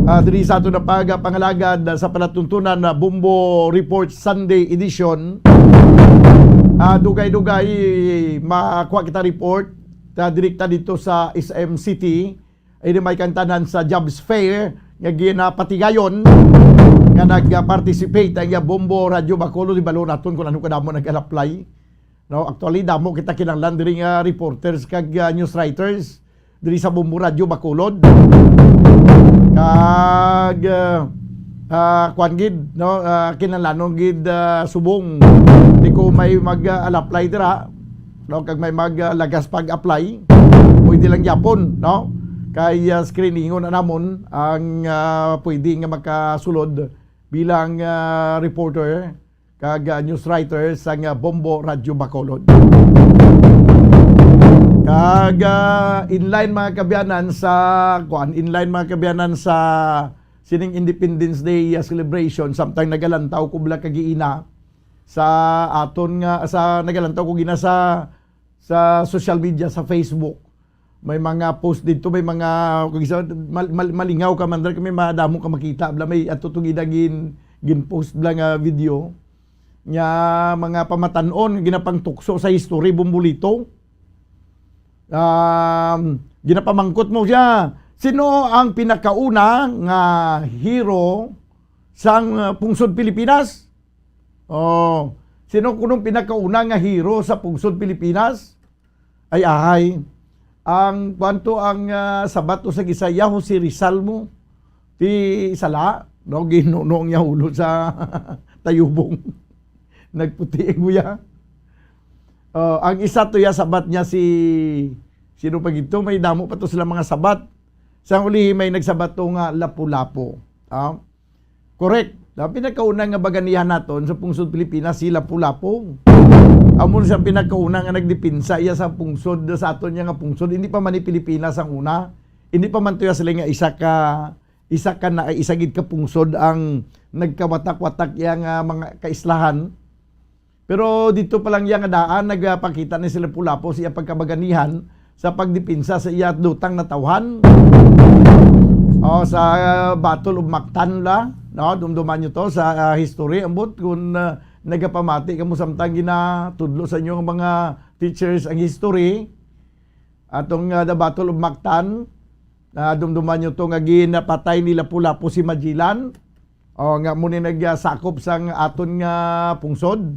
Ah, diri sa ato na pagpangalagad, ah, sa palatuntunan na Bombo Report Sunday Edition. Ah, dugay-dugay makuha kita report, ah, direkta dito sa S M City. Ini may kantanan sa Jobs Fair nga ginapatigayon nga nag-participate ang Bombo Radyo Bacolod. Ibalo naton kung ano kadamo nag-apply. No, actually, damo kita kinahanglan diri nga reporters kag, ah, news writers diri sa Bombo Radyo Bacolod. Kag, ah, ah, kuwan gid, no, ah, kinahanglanon gid, ah, subong Di ko may mag, ah, apply dira, no, kag may mag, ah, lagas pag-apply, pwede lang gyapon, no? Kay, ah, screeningon na namon ang, ah, pwede nga makasulod bilang, ah, reporter kag, ah, news writer sang, ah, Bombo Radyo Bacolod. Kag, ah, inline, mga kaabyanan, sa, kuan, inline, mga kaabyanan, sa sining Independence Day, ah, celebration, samtang nagalantaw ko bala kagiina sa aton nga, sa, nagalantaw ko gina sa, sa social media, sa Facebook. May mga post dito, may mga, kung isa, mal-, mal-, malingaw ka man, dali kami madamo ka makita. Bala, may ato to gina gin, gin-post bala nga video nga mga pamatan-on nga ginapangtukso sa history, Bumbulito. Um, ginapamangkot mo siya, sino ang pinakauna nga hero sang, uh, pungsod Pilipinas? Oh, sino kunong pinakauna nga hero sa pungsod Pilipinas? Ay, ahay. Ang, kuwan to, ang, ah, sabat to sa Gisaya, Jose Rizal mo. Ti sala, no? Ginuno ang iya ulo sa tayubong. Nagputi ang guya. Oh, ang isa to ya sabat niya si, sino pa gito? May damo pa to sila mga sabat. Sang ulihi may nagsabat to nga Lapu-Lapu. Ah? Correct. Ang pinakauna nga baganihan naton sa pungsod Pilipinas, si Lapu-Lapu. Amo siya pinakauna nga nagdepensa iya sa pungsod, sa aton niya nga pungsod. Hindi pa man ni Pilipinas ang una. Hindi pa man to ya sila nga isa ka, isa ka na, isa gid ka pungsod ang nagkawatak-watak iya nga mga kaislahan. Pero dito pa lang iya nga daan, nagapakita ni si Lapu-Lapu sa iya pagkabaganihan sa pagdepensa sa iya dutang natawhan. O, sa, ah, Battle of Mactan la, no? Dumduman nyo to sa, ah, history. Ambot kung, ah, nagapamati kamo samtang ginatudlo sa inyo nga mga teachers ang history. Atong, ah, the Battle of Mactan, ah, dumduman nyo to nga ginapatay ni Lapu-Lapu si Magellan. O, nga mo ni nagsakop sang aton nga pungsod.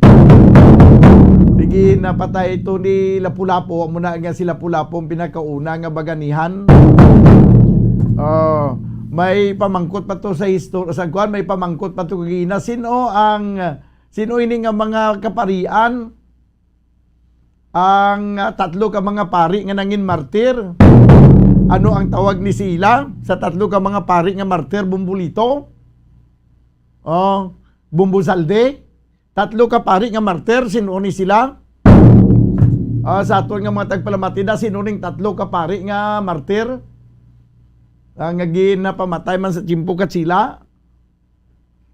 Sige, napatay ito ni Lapu-Lapu, amo na nga si Lapu-Lapu ang pinakauna nga baganihan. O, may pamangkot pa to sa histor-, sa kuwan, may pamangkot pa to kagina. Sino ang, sino ini nga mga kaparian? Ang, ah, tatlo ka mga pari nga nangin martir. Ano ang tawag ni sila sa tatlo ka mga pari nga martir, Bumbulito? O, Bumbo Zalde? Tatlo ka pari nga martir, sino ni sila? Ah, sa aton nga mga tagpalamati na, sino ning tatlo ka pari nga martir? Ah, nga ginapamatay man sa tiyempo ka sila?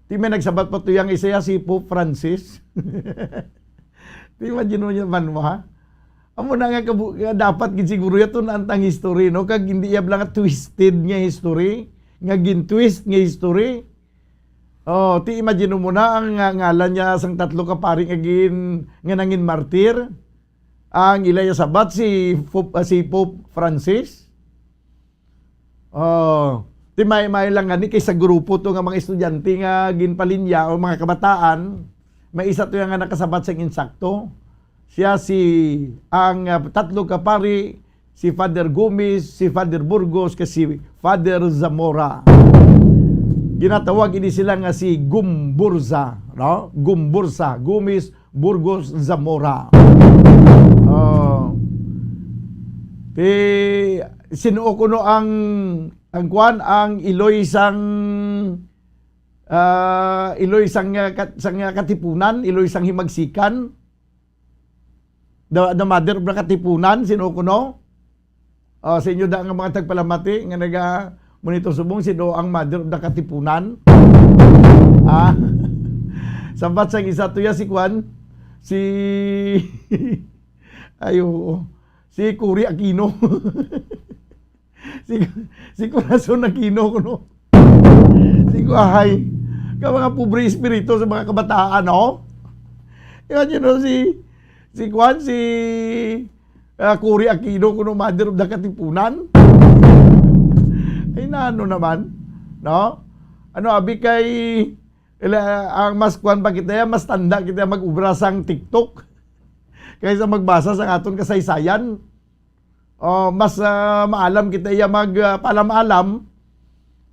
Ti may nagsabat pa to yang isa ya si Pope Francis. Ti imagine mo niya man mo, ha? Amo na nga kabu-, nga dapat gid siguro ya tun-an tang history, no? Kag hindi ya lang twisted nga history, nga gin-twist nga history. Oh, ti imagine mo na ang, ah, ngalan niya sang tatlo ka pari nga gin-, nga nangin martir. Ang ila ya sabat si Pope, ah, si Pope Francis. Oh, ti may, may lang gani kay sa grupo to nga mga estudyante nga ginpalinya o mga kabataan, may isa to nga nakasabat sang insakto. Siya si, ang, ah, tatlo ka pari, si Father Gomez, si Father Burgos, kag si Father Zamora. Ginatawag ini sila nga si Gumburza, no? Gumburza, Gomez, Burgos, Zamora. Oh. Ti, sino kuno ang, ang kuwan, ang iloy sang, ah, iloy sang, ah, kat-, sang, ah, katipunan, iloy sang himagsikan? The, the mother of the katipunan, sino kuno? Ah, sa inyo da nga mga tagpalamati nga naga-monitor subong, sino ang mother of the katipunan? Ah, sabat sang isa to ya si kuwan, si, ay, oo, si Cory Aquino. Si, si Corazon Aquino kuno. Si kuahay. Ka mga pobre espiritu sa mga kabataan, no? Imagine, no, si, si kuwan, si, ah, Cory Aquino kuno, mother of the katipunan. Ay, nano naman, no? Ano, abi kay, ila, ang mas kuwan pa kita, mas tanda kita mag-ubra sang TikTok kaysa magbasa sang aton kasaysayan. Oh, mas, ah, maalam kita iya mag, ah, paalam-alam.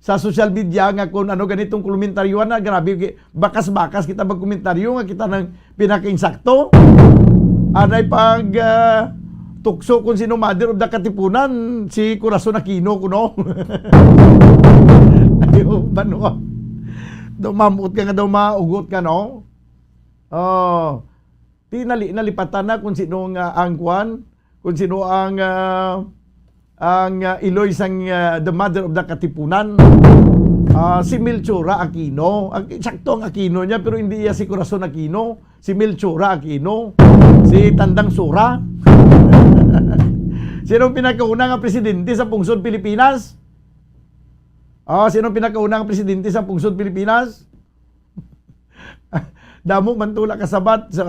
sa social media nga kung ano ganitong komentaryo na, grabe, ki-, bakas-bakas kita magkomentaryo nga kita nang pinakainsakto. Anay pag, ah, tukso kung sino mother of the Katipunan, si Corazon Aquino, kuno. Ayo, banwa. Daw mamut ka nga daw maugot ka, no? Oh, di nali-, nalipatan na kung sino nga ang kwan, kung sino ang, ah, ang, ah, iloy sang, ah, the mother of the Katipunan. Ah, si Melchora Aquino. Ang, sakto ang Aquino niya, pero hindi iya si Corazon Aquino. Si Melchora Aquino. Si Tandang Sura. Sino ang pinakauna nga presidente sa pungsod Pilipinas? Ah, sino ang pinakauna nga presidente sa pungsod Pilipinas? Damo man to nakasabat sa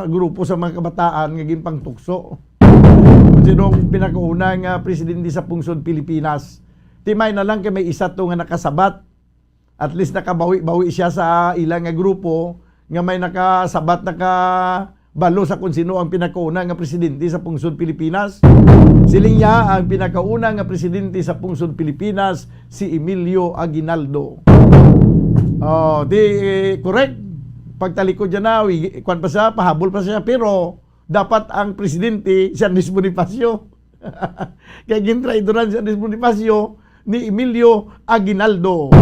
grupo sa mga kabataan nga ginpangtukso. Sino ang pinakauna nga presidente sa pungsod Pilipinas? Timay na lang kay may isa to nga nakasabat. At least nakabawi-bawi siya sa ila nga grupo nga may nakasabat, nakabalo sa kung sino ang pinakauna nga presidente sa pungsod Pilipinas. Siling niya, ang pinakauna nga presidente sa pungsod Pilipinas, si Emilio Aguinaldo. Oh, di, eh, correct. Pagtalikod niya na, wi-, kwan pa siya, pahabol pa siya, pero dapat ang presidente si Andres Bonifacio. Kay gintraidoran si Andres Bonifacio ni Emilio Aguinaldo.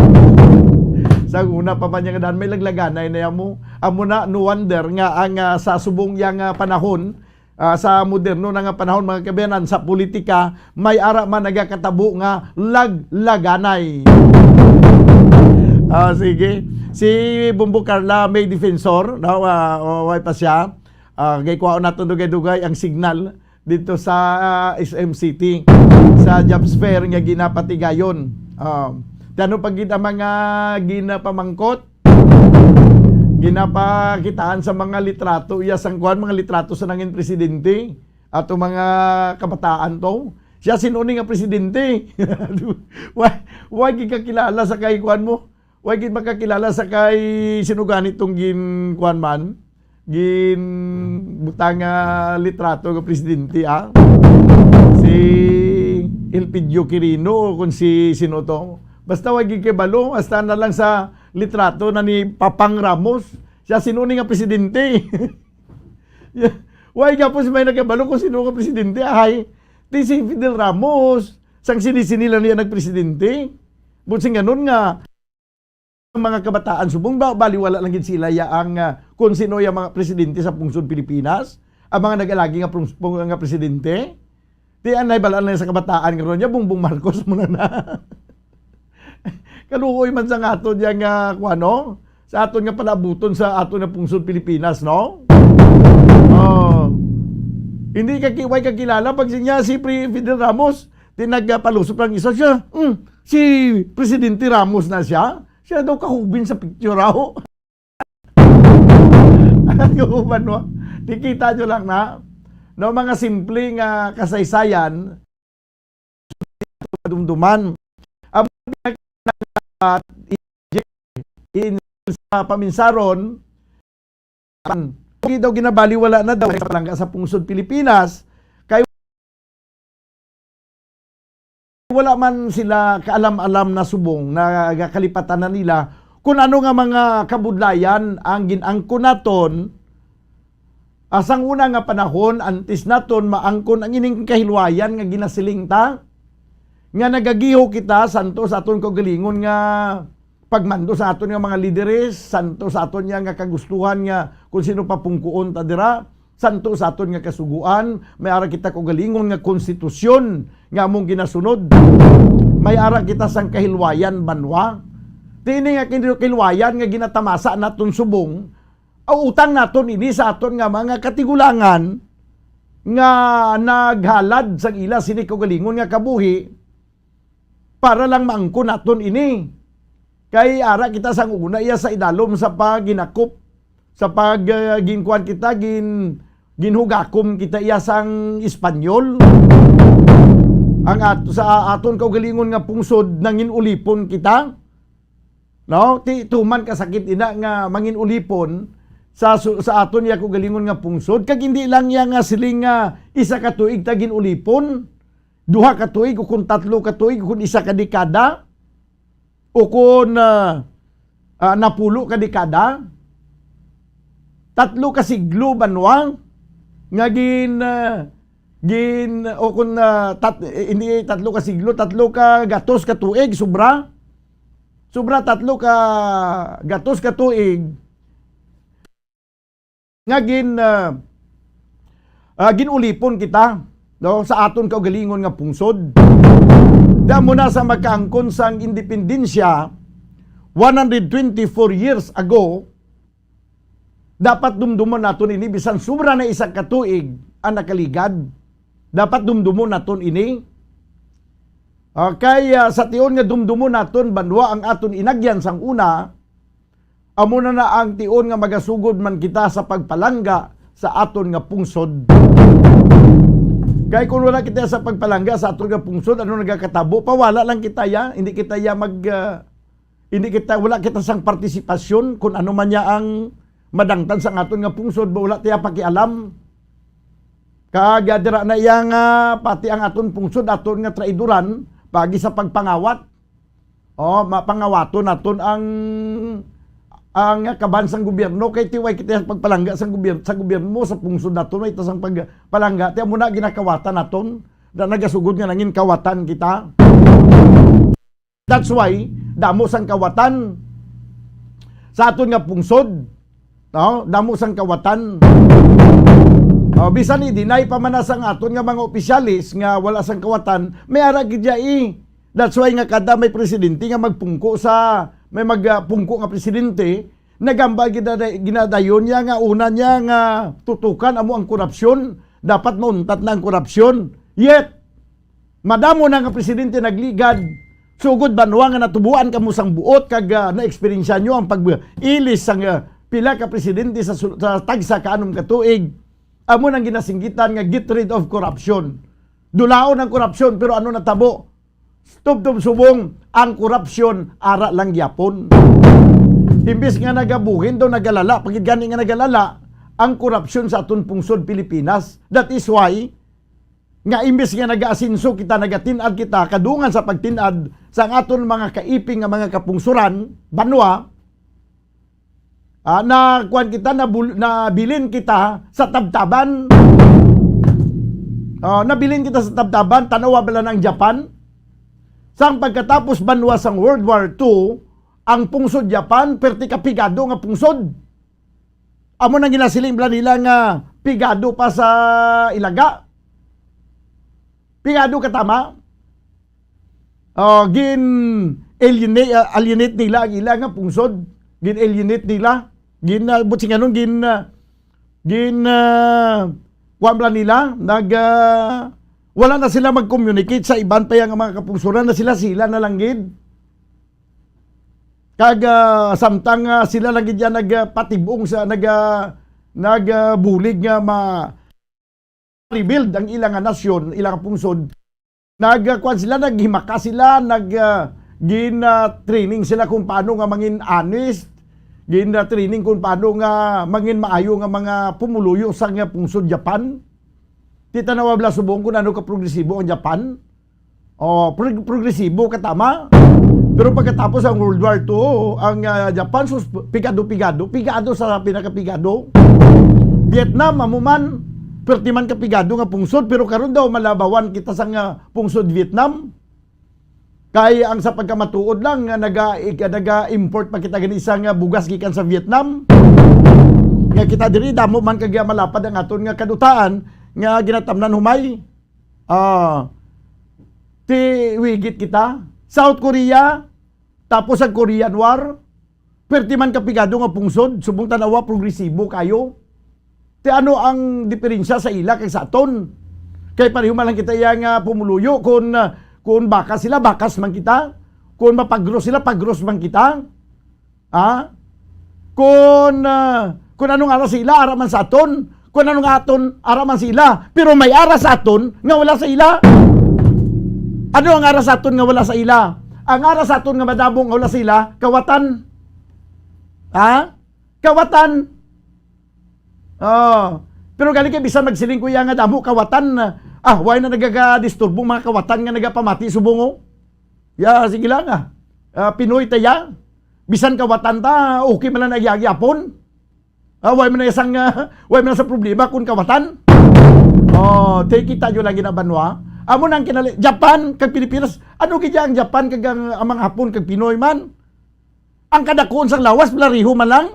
Sa una pa man niya nga daan, may laglaganay na yamo. Amo na, no wonder nga ang, ah, sa subong yang, ah, panahon, ah, sa moderno na nga panahon, mga kabayanan, sa politika, may ara man nagakatabo nga laglaganay. Ah, sige. Si Bombo Carla may defensor, no? Ah, o, way pa siya. Ah, kay kuhaon naton dugay-dugay ang signal dito sa, ah, S M City, sa jobs fair nga ginapatigayon. Ah, ti ano pa gid ang mga ginapamangkot? Ginapakitaan sa mga litrato, iya sang kuwan, mga litrato sa nangin presidente, ato mga kabataan to. Siya sino ni nga presidente? Wa, wa gid kakilala sa kay kuwan mo. Wa gid makakilala sa kay sino gani tong gin kuwan man, gin butang nga litrato nga presidente, ah. Si Elpidio Quirino o kung si sino to. Basta wa gid kay balo, hasta na lang sa litrato na ni Papang Ramos. Siya sino ni nga presidente? Wa gihapon si may nakabalo kung sino nga presidente, ahay. Di si Fidel Ramos, sang sini-sini lang niya nagpresidente. Buot silingon nga, ang mga kabataan subong ba, baliwala lang gid sila ya ang, ah, kung sino ya mga presidente sa pungsod Pilipinas, ang mga nag-alagi nga prung-, pung-, nga presidente. Di anay bala na sa kabataan karon ya, Bongbong Marcos mo na na. Kaluoy man sa aton ya nga, kuwan, no? Sa aton nga palabuton sa aton nga pungsod Pilipinas, no? Oh. Hindi ka ki-, way kakilala pag siya si Pre-, Fidel Ramos, di nagpalusot ang isa siya. Hmm, si Presidente Ramos na siya. Siya daw kahubin sa picture, aho. Ano ba, no? Di kita nyo lang na, no, mga simple nga kasaysayan, madumduman. Ang in-, sa paminsaron, ang, di daw ginabaliwala na daw sa palangga sa pungsod Pilipinas, kay wala man sila kaalam-alam na subong na kalipatan na nila kung ano nga mga kabudlayan ang gin-angkon naton, ah, sang una nga panahon, antes naton maangkon ang ining kahilwayan nga ginasiling ta, nga nagagiho kita santo sa aton kaugalingon nga pagmando sa aton nga mga lideres, santo sa aton nga, nga kagustuhan nga kung sino papungkuon ta dira, santo sa aton nga kasugoan, may ara kita kaugalingon nga konstitusyon nga among ginasunod. May ara kita sang kahilwayan banwa. Ti ini nga kin-, kahilwayan nga ginatamasa naton subong, aw utang naton ini sa aton nga mga katigulangan nga naghalad sang ila sini kaugalingon nga kabuhi para lang maangkon naton ini. Kay ara kita sang una iya sa idalom sa pagginakop, sa pag, ah, ginkuan kita, gin-, ginhugakom kita iya sang Espanyol. Ang at-, sa aton kaugalingon nga pungsod, nangin-ulipon kita. No? Ti-, tuman kasakit ina nga mangin-ulipon sa su-, sa aton iya kaugalingon nga pungsod. Kag hindi lang iya nga siling nga isa ka tuig ta gin-ulipon, duha ka tuig, o kung tatlo ka tuig, o kung isa ka dekada. o kon, ah, ah, napulo ka dekada, tatlo ka siglo banwa nga gin, ah, gin, o kon, ah, tat-, eh, hindi tatlo ka siglo, tatlo ka gatos ka tuig, sobra. Sobra tatlo ka gatos ka tuig nga gin, ah, ah, gin-ulipon kita, no, sa aton kaugalingon nga pungsod. Di amo na sa magkaangkon sang independensya one hundred twenty-four years ago, dapat dumdumon naton ini, bisan sobra na isa ka tuig ang nakaligad. Dapat dumdumon naton ini. Ah, kay, ah, sa tion nga dumdumon naton banwa ang aton inagyan sang una, amo na na ang tion nga magasugod man kita sa pagpalangga sa aton nga pungsod. Kay kung wala kita sa pagpalangga sa aton nga pungsod, ano nagakatabo? Pawala lang kita ya, hindi kita ya mag, ah, hindi kita, wala kita sang partisipasyon kung ano man niya ang madangtan sa aton nga pungsod, ba wala tiya pakialam. Kag, ah, dira na iya nga pati ang aton pungsod, aton nga traidoran, pagi sa pagpangawat. Oh, mapangawaton naton ang, ang kaban sang gobyerno, kay tiway kita sa pagpalangga sang gobyerno, sa gobyerno, sa pungsod naton, may ta sang pagpalangga, tiya mo na ginakawatan naton, na nagasugod nga nangin kawatan kita. That's why, damo sang kawatan sa aton nga pungsod, no? Damo sang kawatan. Oh, bisan i-deny pa man na sang aton nga mga opisyalis nga wala sang kawatan, may ara gid ya, eh. That's why nga kada may presidente nga magpungko sa, may mag, ah, pungko nga presidente, nagambal gid na, ginadayon niya nga una niya nga tutukan amo ang korupsyon. Dapat mauntat na ang korupsyon. Yet, madamo na nga presidente nagligad, sugod banwa nga natubuan kamo sang buot kag, ah, naeksperyensya nyo ang pag-ilis sang, ah, pila ka presidente sa sul-, sa tagsa ka anom ka tuig. Amo nang ginasinggitan nga get rid of corruption. Dulaon ang korupsyon, pero ano natabo? Tubtob subong, ang korupsyon ara lang gyapon. Imbis nga nagabuhin daw, nagalala, pagid gani nga nagalala ang korupsyon sa aton pungsod Pilipinas. That is why nga imbis nga nagaasenso kita, nagatin-ad kita, kadungan sa pagtin-ad sa aton mga kaiping nga mga kapungsoran, banwa, ah, na kuwan kita, nabul-, nabilin kita sa tabtaban. Ah, nabilin kita sa tabtaban, tanawa bala na ang Japan. Sang pagkatapos banwa sang World War Two, ang pungsod Japan, perti ka pigado nga pungsod. Amo nang ginasiling bala nila nga pigado pa sa ilaga. Pigado ka tama. Ah, gin alienate, ah, alienate nila ang ila nga pungsod. Gin alienate nila. Gin, ah, buot silingon, gin, ah, gin, ah, kuwan bala nila, nag, ah, wala na sila mag-communicate sa iban pa yang mga kapungsoran, na sila-sila na lang gid. Kag, ah, samtang, ah, sila lang gid yan nagpatibong sa, nag, ah, nag, ah, bulig nga ma-, rebuild ang ila nga nasyon, ila nga pungsod. Nag, ah, kuwan sila, naghimaka sila, nag, ah, gin, ah, training sila kung paano nga mangin honest, gin, ah, training kung paano nga mangin maayo nga mga pumuluyo sa nga pungsod Japan. Di ta nawabla subong kung ano ka progresibo ang Japan. Oh, prog-, progresibo ka, tama. Pero pagkatapos ang World War Two, ang, ah, Japan, sus, pigado-pigado, pigado sa pinakapigado. Vietnam, amo man, perti man kapigado nga pungsod, pero karon daw malabawan kita sa nga pungsod Vietnam. Kay ang sa pagkamatuod lang nga naga-, naga-import pa kita gani sa nga bugas gikan sa Vietnam. Nga kita diri, damo man kag malapad ang aton nga kadutaan nga ginatamnan humay. Ah, ti wigit kita. South Korea, tapos ang Korean War, perti man kapigado nga pungsod, subong tanawa, progresibo kayo. Ti ano ang diferensya sa ila kag sa aton? Kay pareho man lang kita iya nga pumuluyo, kun, kun bakas sila, bakas man kita. Kun mapagros sila, pagros man kita. Ha? Kun, ah, kun anong ara sa ila, ara man sa aton. Kun anong aton, ara man sa ila. Pero may ara sa aton nga wala sa ila. Ano ang ara sa aton nga wala sa ila? Ang ara sa aton nga madamo nga wala sa ila, kawatan. Ha? Kawatan. Oh. Pero gali kay bisan magsiling ko iya nga damo kawatan, ah, why na nagagadisturbo mga kawatan nga nagapamati subong, oh? Ya, sige lang, ah. Ah, Pinoy ta ya. Bisan kawatan ta, okay man lang nagyagyapon. Ah, way man na isang, ah, way man sa problema kung kawatan. Oh, te, kita nyo lang ginabanwa. Amo nang kinali, Japan kag Pilipinas. Ano gid ang Japan kag ang, ang mga Hapon kag Pinoy man? Ang kadakuon sang lawas, pareho man lang.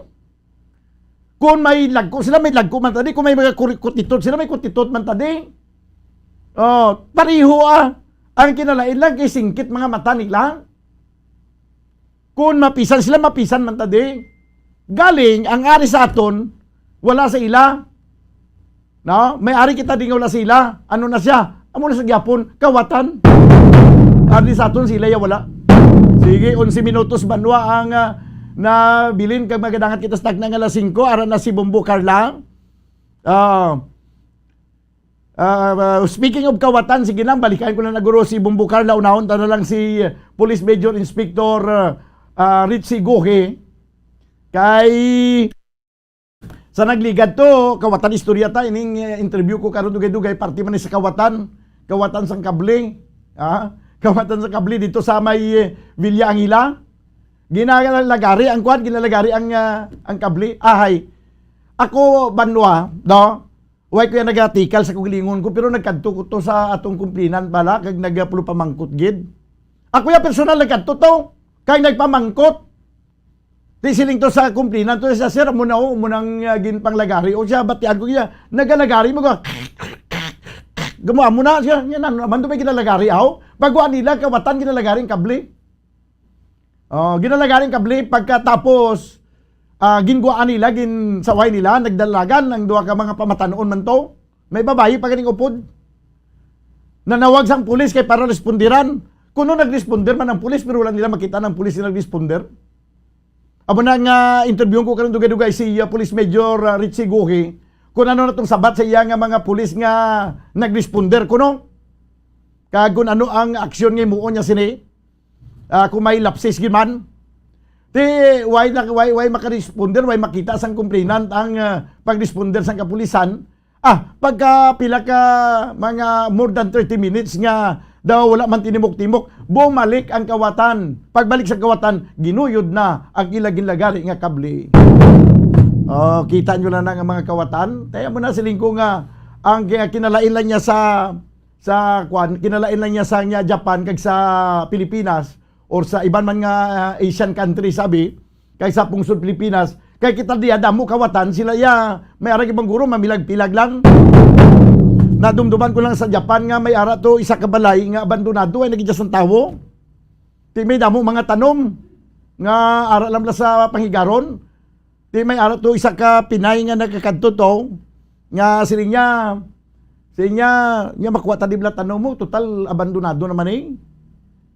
Kung may lagko sila, may lagko man tadi. Kung may mga kuri-, kutitot sila, may kutitot man tadi. Oh, pareho, ah. Ang kinalain lang kay singkit mga mata nila. Kung mapisan sila, mapisan man tadi. Galing, ang ari sa aton, wala sa ila. No? May ari kita di nga wala sa ila. Ano na siya? Amo na sa gyapon, kawatan. Ari sa aton sila ya wala. Sige, onse minutos banwa ang, ah, nabilin kag magadangat kita sa tagna nga alas singko, ara na si Bombo Carla. Ah, ah, ah, speaking of kawatan, sige lang, balikan ko na na guro si Bombo Carla, unahon ta na lang si, eh, Police Major Inspector, ah, ah, Richie Gohe. Kay sa nagligad to, kawatan istorya ta, ining, eh, interview ko karon dugay-dugay, parte man ni sa kawatan, kawatan sang kable, ah, kawatan sang kable dito sa may, eh, Villa Angela. Ginalagari ang kwan, ginalagari ang, ah, ang kable. Ahay, ako, banwa, no? Way ko yan nagatikal sa kugilingon ko, pero nagkadto ko to sa atong kumplinan bala, kag nagapulupamangkot gid. Ako ya personal nagkadto to, kay nagpamangkot. Di siling to sa kumplinan to, siya, "Sir, amo na, oh, amo nang, ah, ginpanglagari." O siya, batian ko niya, "Nagalagari mo ka?" Gamo, "Amo na siya." Yan, ano naman to may ginalagari, aw? Pagwa nila, kawatan, ginalagari ang kable. Oh, ginalagari ang kable. Pagkatapos, ah, ginguwaan nila, ginsaway nila, nagdalagan ang duha ka mga pamatanon man to. May babayi pa ganing upod. Nanawag sang pulis kay para respondiran. Kuno nagresponder man ang pulis, pero wala nila makita ng pulis na nagresponder. Amo na nga interview ko karon dugay-dugay si, uh, Police Major, uh, Richie Guhi, kung ano na tong sabat sa iya nga mga pulis nga nagresponder kuno. Kag kung ano ang aksyon nga himuon niya sini. Ah, kung may lapses gyud man. Ti, why na, why, why makaresponder, why makita sang complainant ang, ah, pagresponder sang kapulisan? Ah, pagka pila ka mga more than thirty minutes nga daw wala man tinimok-timok, bumalik ang kawatan. Pagbalik sa kawatan, ginuyod na ang ila ginlagari nga kable. Oh, kita nyo na na nga mga kawatan. Kaya mo na siling ko nga ang ki-, kinalain lang niya sa, sa kwan, kinalain lang niya sa niya Japan kag sa Pilipinas or sa iban man nga, ah, Asian country, sabi, kay sa pungsod Pilipinas, kay kita diya damo kawatan, sila ya may arag ibang guro, mamilag-pilag lang. Nadumduman ko lang sa Japan nga may ara to isa ka balay nga abandonado, ay nagidya sang tawo. Ti may damo mga tanom nga ara lang bala sa panghigaron. Ti may ara to isa ka Pinay nga nagakadto to, nga siling niya, siling niya, niya, "Makuha ta di bala tanom mo, total abandonado naman eh."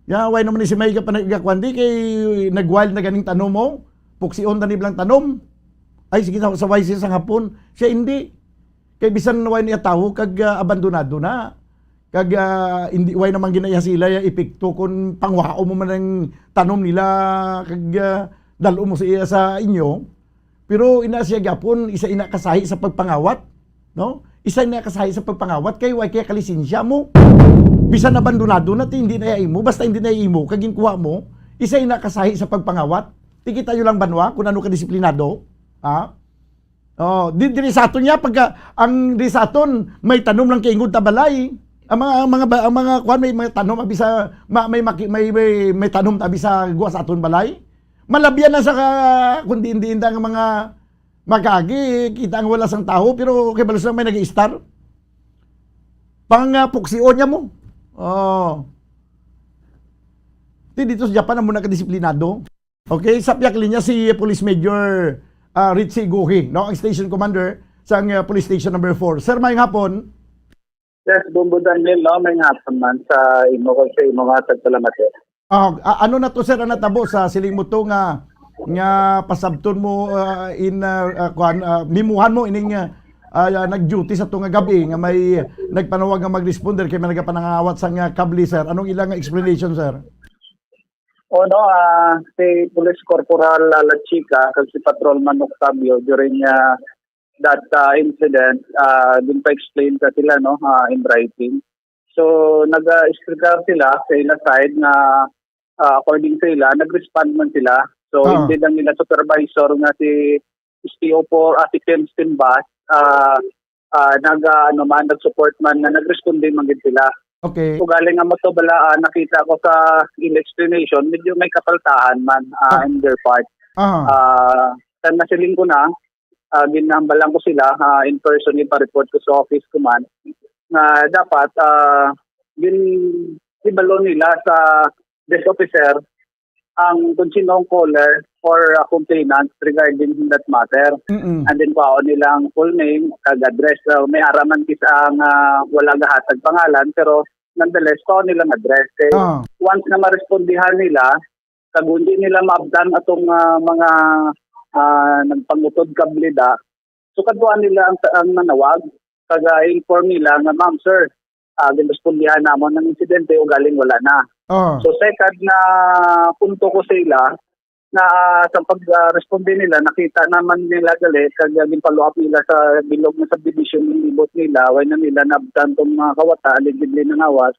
Ya, way naman ni si may gapanag-, gakuan di kay nag-wild na ganing tanom mo, puksion ta ni bala ang tanom. Ay, sige, sa, sa way siya sang hapon. Siya hindi. Kay bisan way niya tawo kag, ah, abandonado na. Kag, ah, hindi, way naman ginaya sila ya epekto kung pangwao mo man ang tanom nila kag, ah, dal-o mo sa iya sa inyo. Pero ina siya gyapon, isa ina kasahi sa pagpangawat, no? Isa ina kasahi sa pagpangawat kay way kaya kalisensya mo. Bisan abandonado na, ti hindi na iya imo, basta hindi na iya imo, kag ginkuha mo, isa ina kasahi sa pagpangawat. Ti kita nyo lang banwa kung ano ka disiplinado, ha? Oh, di, diri sa aton niya, pagka, ang diri sa aton, may tanom lang kaingod ta balay. Ang mga, ang mga, ba-, ang mga, kuwan, may, may tanom, abi sa, ma-, may maki-, may, may, may tanom, abi sa, guwa sa aton balay. Malabyan na sa ka-, kung diin-diin ta nga mga magagi, kita ang wala sang tawo, pero kay balos lang may nag-i-star. Pang, ah, puksion niya mo. Oh. Ti dito sa Japan, ang muna kadisiplinado. Okay, sa pihak linya si Police Major, ah, Richie Guhi, no, ang station commander sa, ah, Police Station number four. Sir, maayong hapon. Yes, Bombo Daniel, no, maayong hapon man sa imo kag sa imo nga tagpalamat, eh. Ah, a-, ano na to, sir, ang natabo sa siling mo to nga, nga pasabton mo, ah, in, ah, ah, kuan, ah, mimuhan mo ining, ah, ah, nag-duty sa to nga gabi nga may nagpanawag nga mag-responder kay may nagapanangawat sa nga kable, sir? Anong ilang explanation, sir? O, no, ah, si Police Corporal, ah, Lachica kag si Patrolman Octavio during, ah, that, ah, incident, ah, ginpa-explain ka sila, no, ah, in writing. So, nag-, ah, explicar sila sa ila side nga ah, according sa ila, nag-respond man sila. So, Ah. hindi lang nila supervisor nga si S T O four, ah, si Ken Stimbas, ah, ah, nag, ah, ano man, nag-support man, nga nag-responde man gid sila. Okay. So, galing nga mo to bala, ah, nakita ko sa ila explanation, medyo may kapaltahan man, ah, Ah. in their part. Aha. Ah, sa nasiling ko na, ah, ginambalan ko sila, ah, in person, ipa-report ko sa office ko man, nga dapat, ah, gin-, ibalo nila sa desk officer ang kung sino ang caller or, ah, complainant regarding in that matter. Mm-mm. And then, kuhaon nila ang full name, kag address. So, may ara man kis-, ang, ah, wala gahatag pangalan, pero nonetheless, kuhaon nila ang address. Kay Ah. once na marespondihan nila, kag hindi nila maabtan atong, ah, mga, ah, nagpangutod kable da, so, kadtuan nila ang, ang nanawag, kag, ah, inform nila nga, "Ma'am, sir, ah, ginrespondihan namon ang insidente, ugaling wala na." Ah. So, second na punto ko sa ila, na, ah, sa pag, ah, responde nila, nakita naman nila gali, kag, ah, gin-follow up nila sa bilog nga subdivision, ang libot nila, way na nila naabtan tong mga kawata, allegedly nangawat.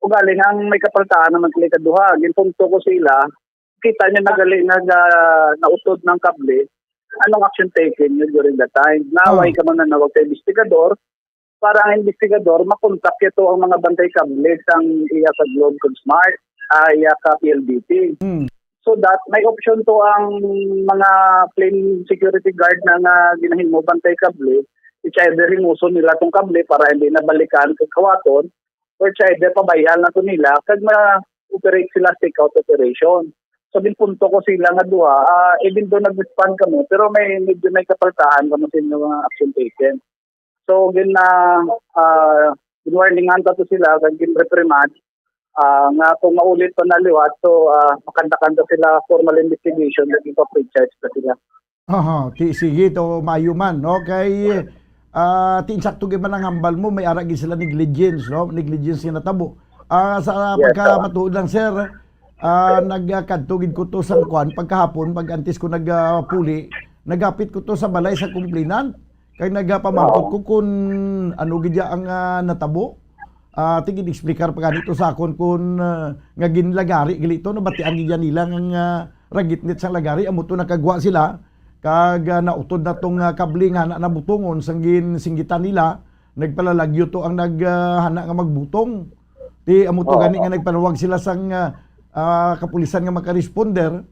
Ugaling ang may kapaltahan naman sila ikaduha, ginpunto ko sa ila, kita niyo na gali nag, ah, nautod ng kable, anong action taken niyo during that time? Naway Oh. ka mananawag sa investigador, para ang investigador makontak ito ang mga bantay kable sang iya sa Globe kag Smart, ah, iya ka P L D T. Mm. So that may option to ang mga plain security guard na nga ginahimo bantay kable, it's either himuson nila tong kable para hindi na balikan kag kawaton, or it's either pabay-an na to nila kag ma-operate sila stakeout operation. So, ginpunto ko sila nga duha, ah, even though nag-respond kamo, pero may, medyo may kapaltahan kamo sa inyong mga action taken. So, gin, ah, ah, gin-warningan ta to sila, kag gin-reprimand, ah, nga kung maulit pa na liwat, so, ah, makanda-kanda sila formal investigation, kag ipa-pre-charge pa sila. Aha, ti, sige, to, maayo man, no? Kay, ah, ti, insakto gid man ang hambal mo, may ara gid sila negligence, no? Negligence nga natabo. Ah, sa Yes, sir. pagkamatuod lang, sir, ah, nagkadto gid ko to sa kuan pagkahapon, pag antes ko nag, ah, puli, naghapit ko to sa balay sa complainant. Kay nagapamangkot Oo. ko kung ano gid ya ang, ah, natabo. Ah, ti gin-explicar pa gani to sa akon kung, ah, nga ginlagari gali to, nabatian gid ya nila nga, nga ragitnit sang lagari, amo to nakagwa sila, kag, ah, nautod na tong, ah, kable nga na, nabutongon sang ginsinggitan nila, nagpalalagyo to ang nag, ah, hana nga magbutong. Ti amo to Oo. gani nga nagpanawag sila sang, ah, ah, kapulisan nga makaresponder,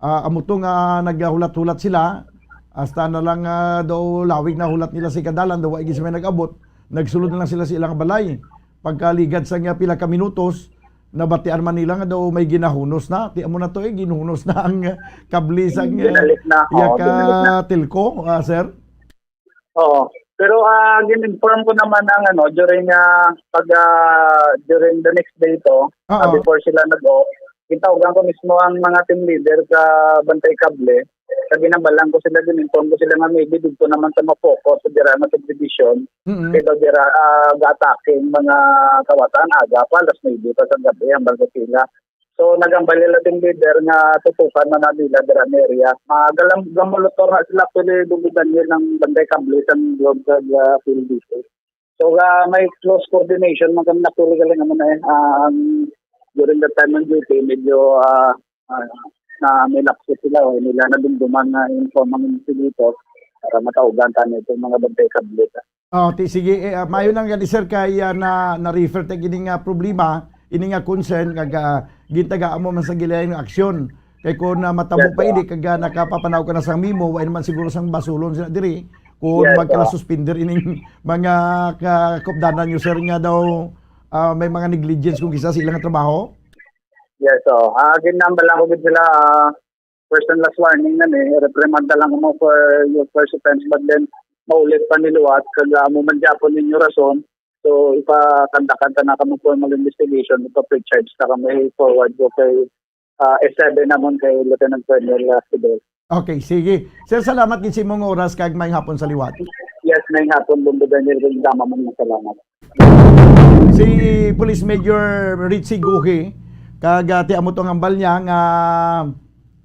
Ah, amo to nga naghulat-hulat sila, hasta na lang, ah, daw lawig na hulat nila sa ikadalan, daw wa gid sila nag-abot. Nagsulod na lang sila sa ilang balay. Pagkaligad sa nga pila ka minutos, nabatian man nila nga daw may ginahunos na. Ti amo na to, eh, ginhunos na ang kable sa Binalik na. iya Oo, ka binalik na. telco, ah, sir? Oo. Pero, ah, gin-inform ko naman ang, ano, during, ah, pag, ah, during the next day to, ah, Oo. before sila nag-off, gintawgan ko mismo ang mga team leader sa Bantay Kable. Sa ginabalan ko sila, gin-inform ko sila nga maybe dito naman sa ma-focus sa dira nga subdivision. Mm-mm. Kaya daw dira, ah, ga-atake ang mga kawatan, aga pa, alas nuebe pa sa gabi, hambal ko sila. So, nagambal nila team leader nga tutukan man na nila dira nga area. Magalam-, gamolotor na sila, actually, Bumbu Daniel, ng Bantay Kable sang Globe kag, ah, P L D T. So, ah, may close coordination man kami, actually, galing naman eh. Ah, ang, during the time ng duty, medyo, ah, ah, na may lapses sila, o nila nadumduman nga inform ang investigator para mataugan ta na itong mga Bantay Kable. Oh, ti, sige, eh, ah, maayo lang gani, sir, kay, ah, na, na-refer ta gini nga problema, ini nga concern, kag, ah, gintagaan mo man sa gilayan nga aksyon. Kay kung, ah, matabo Yes, pa sir. ini, kag, ah, nakapapanaw ka na sang memo, wa naman siguro sang basulon sila diri, kung Yes, sir. magkala-suspender ining mga kakupdanan nyo, sir, nga daw, ah, may mga negligence kung kisa sa ilang trabaho? Yes, so, ah, ginambal lang ko gid sila, ah, first and last warning na ni, reprimand na lang mo for your first offense, but then, maulit pa ni liwat, kag amo man gyapon ninyo rason, so, ipakandakan ta na kamo formal investigation, ipa-pre-charge ta kamo, forward ko kay, ah, S seven namon kay Lieutenant Colonel, ah, Fidel. Okay, sige. Sir, salamat gid sa imong oras, kag maayong hapon sa liwat. Yes, maayong hapon, Bombo Daniel, kag dama man nga salamat. Si Police Major Richie Guhi, kag, ah, ti amo to ang hambal niya nga,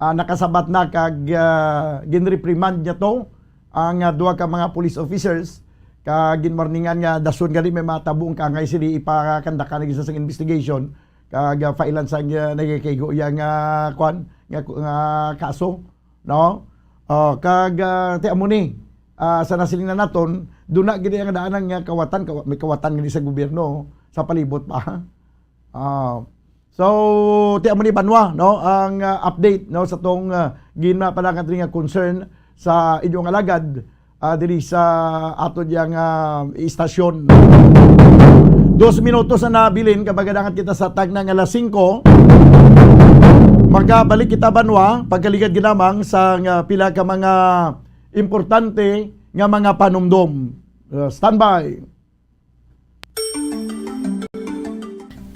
ah, nakasabat na kag, ah, ginreprimand niya to ang, ah, duha ka mga police officers, kag ginwarningan nga dason gani may matabo ang kaangay sila, ipakandakan na gid sa investigation. Kag, ah, failan sang, ah, nagakaigo iya nga, kwan, nga, nga kaso, no? Oh, kag, ah, ti amo ni, ah, sa nasiling na naton, duna gid ang daanan nga kawatan, kawa-, may kawatan gid sa gobyerno sa palibot pa. Ah, so, ti amo ni, Banwa, no, ang, ah, update, no, sa tong, ah, ginapadagan diri nga concern sa inyong alagad, ah, diri sa aton yang, ah, istasyon. Dos minutos na nabilin, kag magadangat kita sa tagna nga alas singko. Magabalik kita, Banwa, pagkaligad ginamang sa nga pila ka mga importante nga mga panumdom. Ah, standby.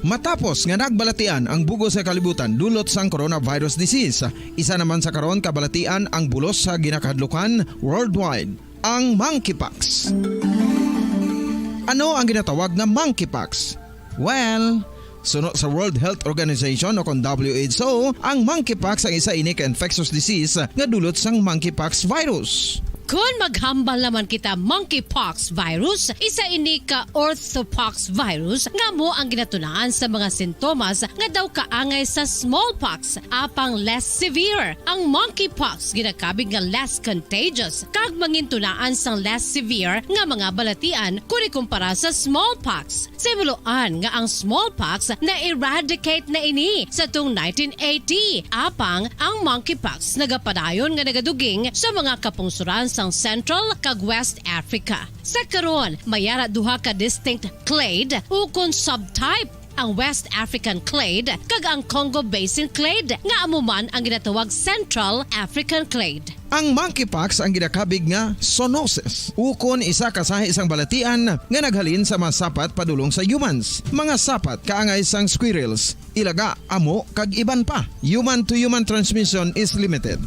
Matapos nga nagbalatian ang bug-os nga kalibutan dulot sang coronavirus disease, isa naman sa karon kabalatian ang bulos sa ginakahadlukan worldwide, ang monkeypox. Ano ang ginatawag nga monkeypox? Well, suno sa World Health Organization o kon W H O, ang monkeypox ang isa ini ka infectious disease nga dulot sang monkeypox virus. Kon maghambal naman kita monkeypox virus, isa ini ka orthopox virus nga amo ang ginatunaan sa mga sintomas nga daw kaangay sa smallpox, apang less severe. Ang monkeypox ginakabig nga less contagious kag mangintunaan sang less severe nga mga balatian kon ikumpara sa smallpox. Sa himuloan nga ang smallpox na-eradicate na ini sa tung nineteen eighty, apang ang monkeypox nagapadayon nga nagaduging sa mga kapungsoran sang Central kag West Africa. Sa karon, may ara duha ka distinct clade ukon subtype, ang West African clade kag ang Congo Basin clade, nga amo man ang ginatawag Central African clade. Ang monkeypox ang ginakabig nga zoonosis, ukon isa ka sahi sang balatian nga naghalin sa mga sapat padulong sa humans. Mga sapat kaangay sang squirrels, ilaga, amo, kag iban pa. Human-to-human transmission is limited.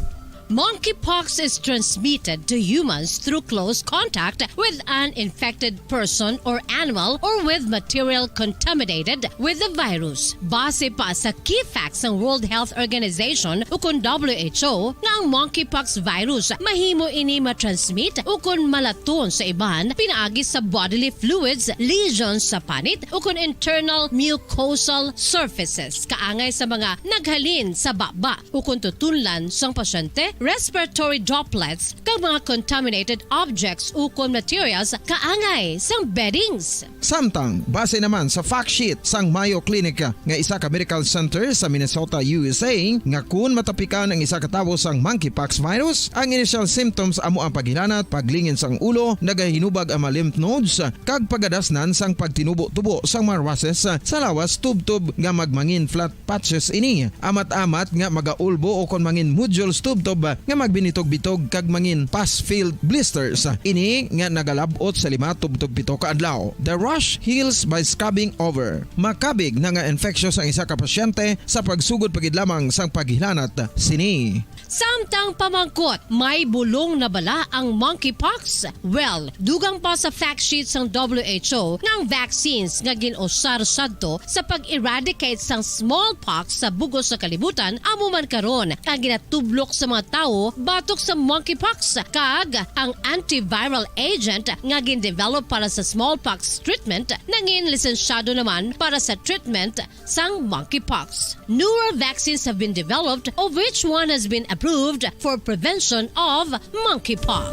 Monkeypox is transmitted to humans through close contact with an infected person or animal or with material contaminated with the virus. Base pa sa key facts sang World Health Organization ukon W H O, nga ang monkeypox virus mahimo ini matransmit ukon malaton sa iban pinaagi sa bodily fluids, lesions sa panit, ukon internal mucosal surfaces kaangay sa mga naghalin sa baba ukon tutunlan sang pasyente, respiratory droplets, kag mga contaminated objects ukon materials kaangay sang beddings. Samtang, base naman sa fact sheet sang Mayo Clinic nga isa ka medical center sa Minnesota, U S A, nga kun matapikan ang isa ka tawo sang monkeypox virus, ang initial symptoms amo ang paghilanat, paglingin sang ulo, nagahinubag ang mga lymph nodes, kag pagadasnan sang pagtinubo-tubo sang mga rushes sa lawas tubtob nga magmangin flat patches ini. Amat-amat nga magaulbo ukon mangin nodules tubtob nga magbinitog-bitog kag mangin pus-filled blisters. Ini nga nagalab-ot sa lima tubtob pito ka adlaw. The rash heals by scabbing over. Makabig na nga infectious ang isa ka pasyente sa pagsugod pa gid lamang sang paghilanat sini. Samtang pamangkot, may bulong na bala ang monkeypox? Well, dugang pa sa fact sheet sang W H O nga ang vaccines nga gin-usar sadto sa pag-eradicate sang smallpox sa bug-os nga kalibutan amo man karon ang ginatublok sa mga tawo batok sa monkeypox, kag ang antiviral agent nga gin-develop para sa smallpox treatment nangin lisensyado naman para sa treatment sang monkeypox. Newer vaccines have been developed, of which one has been approved for prevention of monkeypox.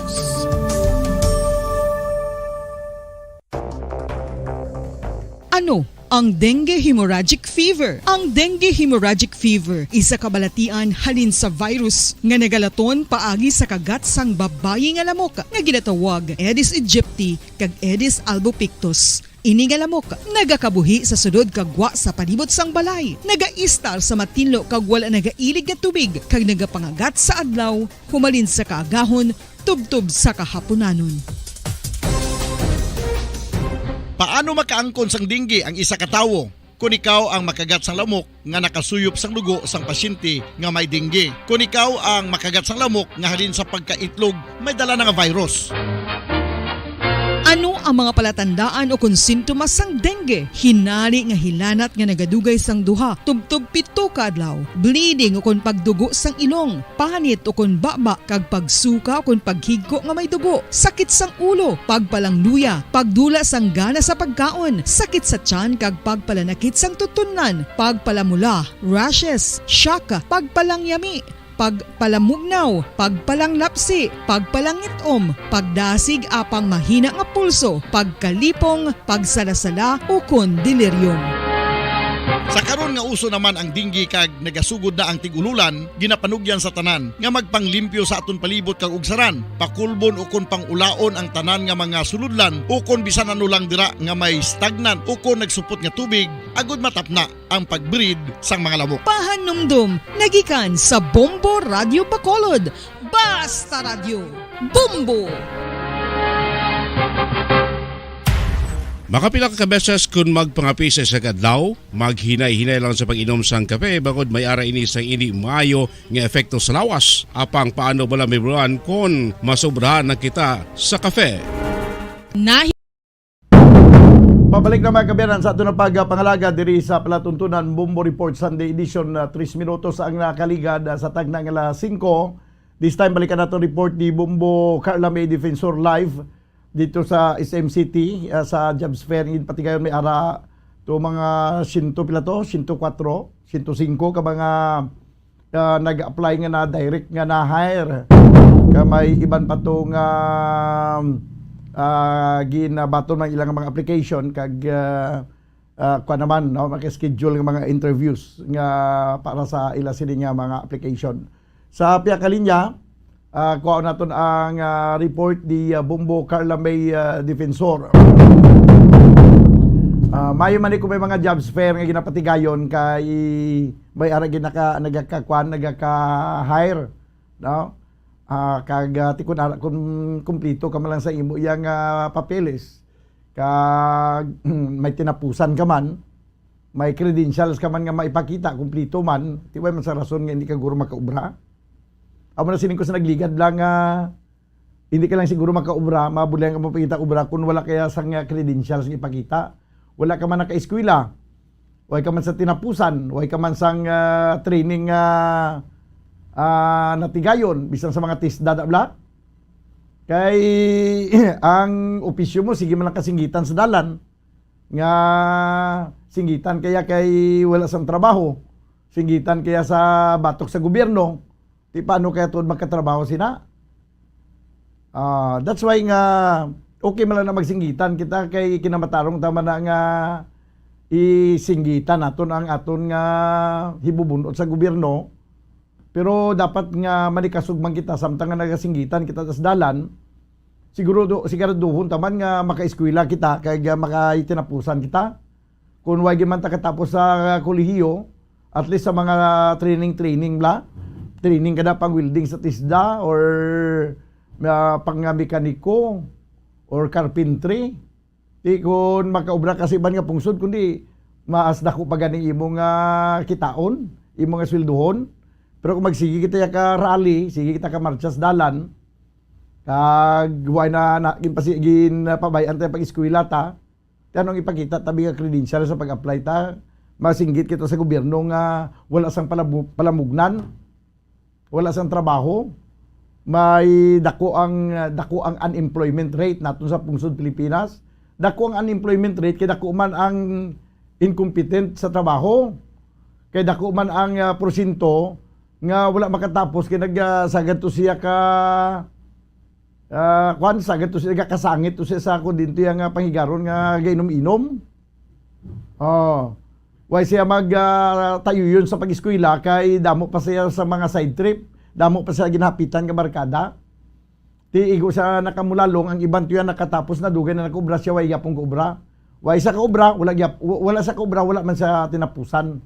Ano ang dengue hemorrhagic fever? Ang dengue hemorrhagic fever isa ka balatian halin sa virus nga nagalaton paagi sa kagat sang babayi nga lamok nga ginatawag Aedes aegypti kag Aedes albopictus. Ini nga lamok nagakabuhi sa sulod kag gwa sa palibot sang balay, nagaistar sa matinlo kag wala nagailig nga tubig, kag nagapangagat sa adlaw humalin sa kaagahon tubtob sa kahapunanon. Paano makaangkon sang dengue ang isa ka tawo? Kon ikaw ang makagat sang lamok nga nakasuyop sang dugo sang pasyente nga may dengue, kon ikaw ang makagat sang lamok nga halin sa pagkaitlog may dala na nga virus. Ano Ang mga palatandaan ukon sintomas sang dengue: hinali nga hilanat nga nagadugay sang duha tubtob pito ka adlaw, bleeding ukon pagdugo sang ilong, panit ukon baba, kag pagsuka ukon paghigko nga may dugo, sakit sang ulo, pagpalangluya, pagdula sang gana sa pagkaon, sakit sa tiyan kag pagpalanakit sang tutunlan, pagpalamula, rashes, shock, pagpalangyami, pagpalamugnaw, pagpalanglapsi, pagpalangit-om, pagdasig apang mahina nga pulso, pagkalipong, pagsalasala, ukon delirium. Sa karon nga uso naman ang dengue kag nagasugod na ang tig-ululan, ginapanugyan sa tanan nga magpanglimpyo sa aton palibot kag ugsaran, pakulbon ukon pangulaon ang tanan nga mga sulodlan ukon bisan ano lang dira nga may stagnant ukon nagsupot nga tubig, agud matapna ang pag-breed sang mga lamok. Pahanumdom nagikan sa Bombo Radio Bacolod. Basta Radyo, Bombo! Makapila ka beses kun magpangape sa isa ka adlaw, maghinay-hinay lang sa pag-inom sang kape, bangod may ara ini sang indi maayo nga epekto sa lawas. Apang paano bala, Ma'am Ron, kon masobrahan na kita sa kape? Nahi- Pabalik na, mga kaabyanan, sa aton nga pagpangalaga diri sa palatuntunan, Bombo Report Sunday Edition. Ah, tres minutos ang nakaligad, ah, sa tagna nga alas singko. This time, balikan naton report ni Bombo Carla May Defensor live dito sa S M City, ah, sa jobs fair. Ngin patigayon may ara to mga siyento pila to, siyento kwatro, siyento singko ka mga, ah, nag-apply nga na direct nga na-hire. Ka may iban pa to nga, ah, ginabaton ang ilang mga application kag, ah, ah, kuwan naman, no, maka-schedule nga mga interviews nga para sa ila sini nga mga application. Sa pihak nga linya, ah, kuhaon naton ang, ah, report ni, ah, Bombo Carla May, ah, Defensor. Ah, maayo man ni kung may mga jobs fair nga ginapatigayon kay may ara ginaka-, nagakakuan, nagaka-hire, no? Ah, kag, ah, ti kun ara, kun kumplito ka man lang sa imo yang, ah, papeles, kag may tinapusan ka man, may credentials ka man nga maipakita, kumplito man, ti way man sa rason nga hindi ka guro makaobra. Amo na sining ko sa nagligad lang nga hindi ka lang siguro makaobra, mabulihan ka mapakita obra kung wala kaya sang, ah, credentials nga ipakita. Wala ka man nakaeskwela, way ka man sa tinapusan, way ka man sang, ah, training nga, ah, natigayon, bisan sa mga TESDA da bla. Kay ang opisyo mo, sige man lang kasinggitan sa dalan. Nga singgitan kaya kay wala sang trabaho, singgitan kaya sa batok sa gobyerno, ti paano kaya tuod makatrabaho sina? Ah, that's why nga okay man lang na magsinggitan kita kay kinamatarong ta man na nga isinggitan naton ang aton nga hibubun-ot sa gobyerno. Pero dapat nga manikasog man kita samtang nga nagasinggitan kita sa dalan. Siguro do, siguraduhon ta man nga makaeskwela kita kay nga makaitinapusan kita. Kung way gyud man ta katapos sa kolehiyo, at least sa mga training-training bla, training ka na pang welding sa TESDA or, ah, pang mekaniko or carpentry. Di kun makaobra ka sa iban nga pungsod, kundi mas dako pa gani imo nga kitaon, imo nga sweldohon. Pero kung magsige kita ya ka rally, sige kita ka marcha sa dalan, kag way na, na ginpasi-, ginpabay-an ta pag-eskwela ta, ti anong ipakita tabi nga credential sa pag-apply ta? Masinggit kita sa gobyerno nga wala sang palabu-, palamugnan, wala sang trabaho, may dako ang, dako ang unemployment rate naton sa pungsod Pilipinas. Dako ang unemployment rate kay dako man ang incompetent sa trabaho. Kay dako man ang, ah, porsyento nga wala makatapos kay nag, ah, sagad to siya ka, ah, kwan, sagad to siya, nagakasangit to siya sa kundinto yang, ah, panghigaron nga gainom-inom. Oh. Way siya mag, ah, tayuyon sa pag-eskwela kay damo pa siya sa mga side trip, damo pa siya ginahapitan nga barkada. Ti igo sa nakamulalong, ang iban tuya nakatapos na, dugay na nakaobra siya, way gyapon kaobra. Way sa kaobra, wala gyap-, wa-, wala sa kaobra, wala man sa tinapusan.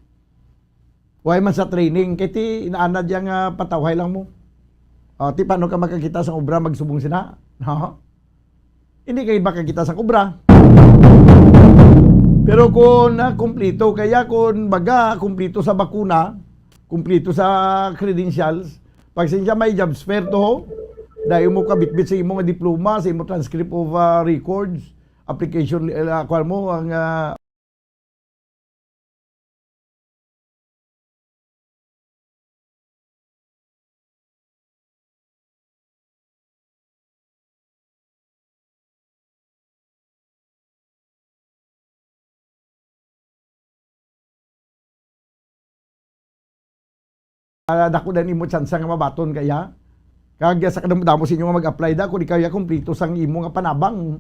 Way man sa training, kay ti inaanad yang, ah, patawhay lang mo. Ah, ti paano ka makakita sa obra magsubong sina? No? Hindi kay makakita sa obra. Pero kung, ah, kumplito, kaya kung baga, kumplito sa bakuna, kumplito sa credentials, pag siya may jobs fair to, dahil mo kabitbit sa imo nga diploma, sa imo transcript of, ah, records, application, ah, kuwan mo, ang, ah, Ah, dako na nimo tsansa nga mabaton kaya. Kag sa kadamo-damo sa inyo nga mag-apply da, kung ikaw ya, kumplito sang imo nga panabang,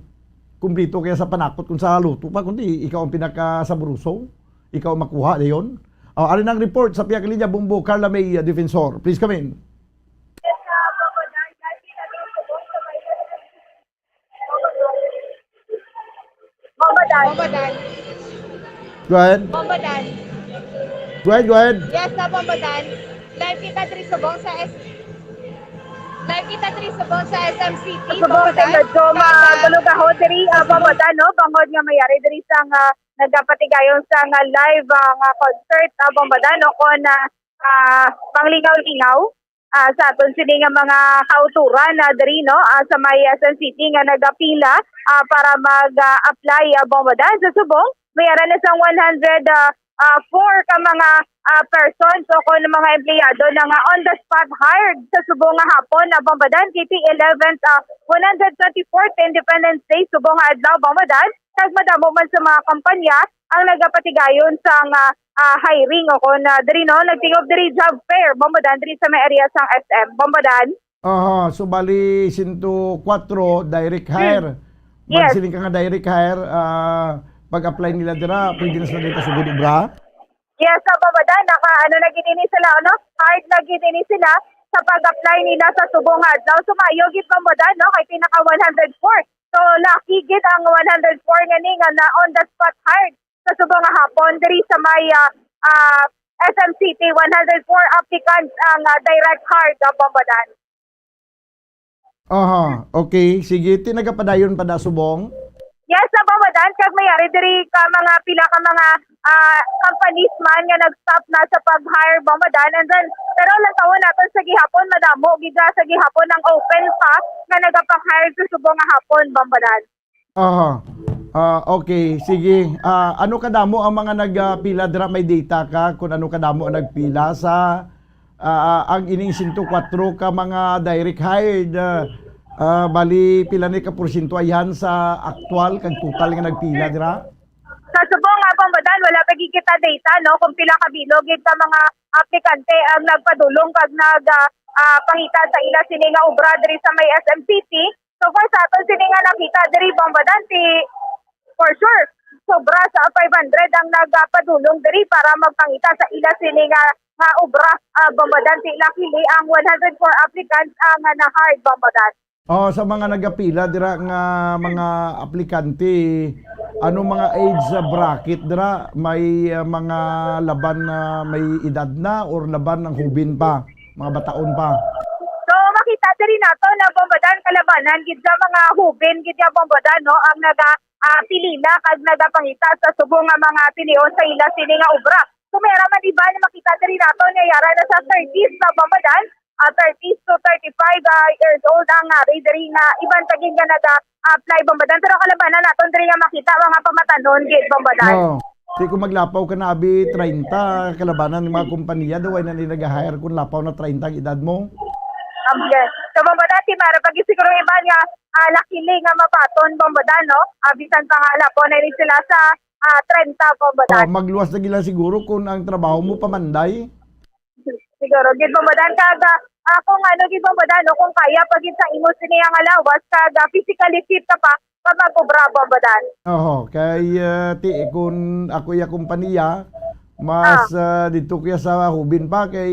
kumplito kaya sa panakot kung sa luto pa, kundi ikaw ang pinakasaburuso, ikaw ang makuha dayon. Oh, ari nang report sa pihak linya, Bombo Carla May, uh, Defensor. Please come in. Bombadan. Bombadan. Go ahead. Bombadan. Go ahead, go ahead. Yes, na Bombadan. Live kita diri subong sa S-, live kita diri subong sa S M City, Subong sa Bombadan. Medyo Kag, ah, magulugahod diri, ah, Bombadan, no? Bangod nga mayari diri sa nga nagapatigayon sa nga live, ah, nga concert, ah, Bombadan, no? Kon, ah, ah, panglingaw-lingaw, ah, sa aton sini nga mga kauturan na diri, no, ah, sa may, ah, San City nga nagapila, ah, para mag, ah, apply, ah, Bombadan sa subong. May ara na sang one hundred, ah, ah, four ka mga, ah, persons o kon mga empleyado na nga on the spot hired sa subong nga hapon na Bombadan, kay ti eleventh, ah, one hundred twenty-fourth Independence Day subong nga adlaw, Bombadan. Kag madamo man sa mga kompanya ang nagapatigayon sang, ah, ah, hiring o kon, ah, diri, no, nagtingob diri job fair, Bombadan, diri sa may area sang S M, Bombadan. Aha, so bali, sento kwatro, direct Hmm. hire. Yes. Magsiling ka nga direct hire, ah, pag-apply nila dira, pwede na sila dito sa Good Obra? Yes, sa Bombadan, naka, ano na gid ini sila, ano? Hard na gid ini sila sa pag-apply nila sa subong nga adlaw. So, maayo gid, Bombadan, no? Kay pinaka one hundred four. So, lucky gid ang one hundred four nga ni nga na on the spot hired sa subong nga hapon diri sa may, ah, ah, S M City. One hundred four applicants ang, ah, direct hired, ah, Bombadan. Aha, okay. Sige, ti nagapadayon pa da subong? Yes, sa Bombadan, kag may ari diri ka mga pila ka mga, ah, companies man nga nag-stop na sa pag-hire, Bombadan. And then, pero lantawon naton sa gihapon, madamo gid sa gihapon ang open pa nga nagapang-hire sa subong nga hapon, Bombadan. Aha. Ah, okay, sige. Ah, ano kadamo ang mga nagpila dira? May data ka kung ano kadamo ang nagpila sa, ah, ang ining sento kwatro ka mga direct hired? Ah, ah, bali, pila ni ka porsyento ayhan sa aktual kag total nga nagpila dira? Sa subong nga, Bombadan, wala pa gid kita data, no, kung pila ka bilog gid ka mga aplikante ang nagpadulong kag nag, ah, ah, pangita sa ila sini nga obra diri sa may S M City. So far sa aton sini nga nakita diri, Bombadan, ti for sure, sobra sa five hundred ang nagapadulong diri para magpangita sa ila sini nga, nga obra, ah, Bombadan. Ti luckily ang one hundred four applicants ang, ah, na-hired, Bombadan. Oh, sa mga nagapila dira nga mga aplikante, ano mga age bracket dira? May, ah, mga laban na may edad na or laban ang hubin pa, mga bataon pa? So, makita diri nato na, Bombadan, kalabanan gid sa mga hubin gid ya, Bombadan, no, ang naga, ah, pilila kag nagapangita sa subong nga mga tinion sa ila sini nga obra. So, may ara man iban nga makita diri nato nga yara na sa thirties na, Bombadan, ah, thirties to thirty-five, ah, years old ang, ah, diri nga iban pa gid nga naga-apply, Bombadan. Pero kalabanan naton diri nga makita mga pamatanon gid, Bombadan. Oo. Di ko maglapaw ka na, abi, treinta, kalabanan ng mga kompanya, daw ay na nila nag-hire kung lapaw na treinta ang edad mo. Um, yes. So, Bombadan, ti may ara pa gid siguro iban nga, ah, luckily nga mabaton, Bombadan, no? Ah, bisan pa nga lapaw na ni sila sa, ah, treinta, Bombadan. Oh, magluwas na gila siguro kung ang trabaho mo pamanday. Siguro, gid, Bombadan, kag, ah, kung ano, gid, Bombadan, no, kung kaya pa gid sa imo sini nga lawas, kag, ah, physically fit ka pa, pa mag-obra, Bombadan. Oho, kay, ah, ti, kung ako iya kompanya, mas, Ah. ah, dito kaya sa hubin pa, kay,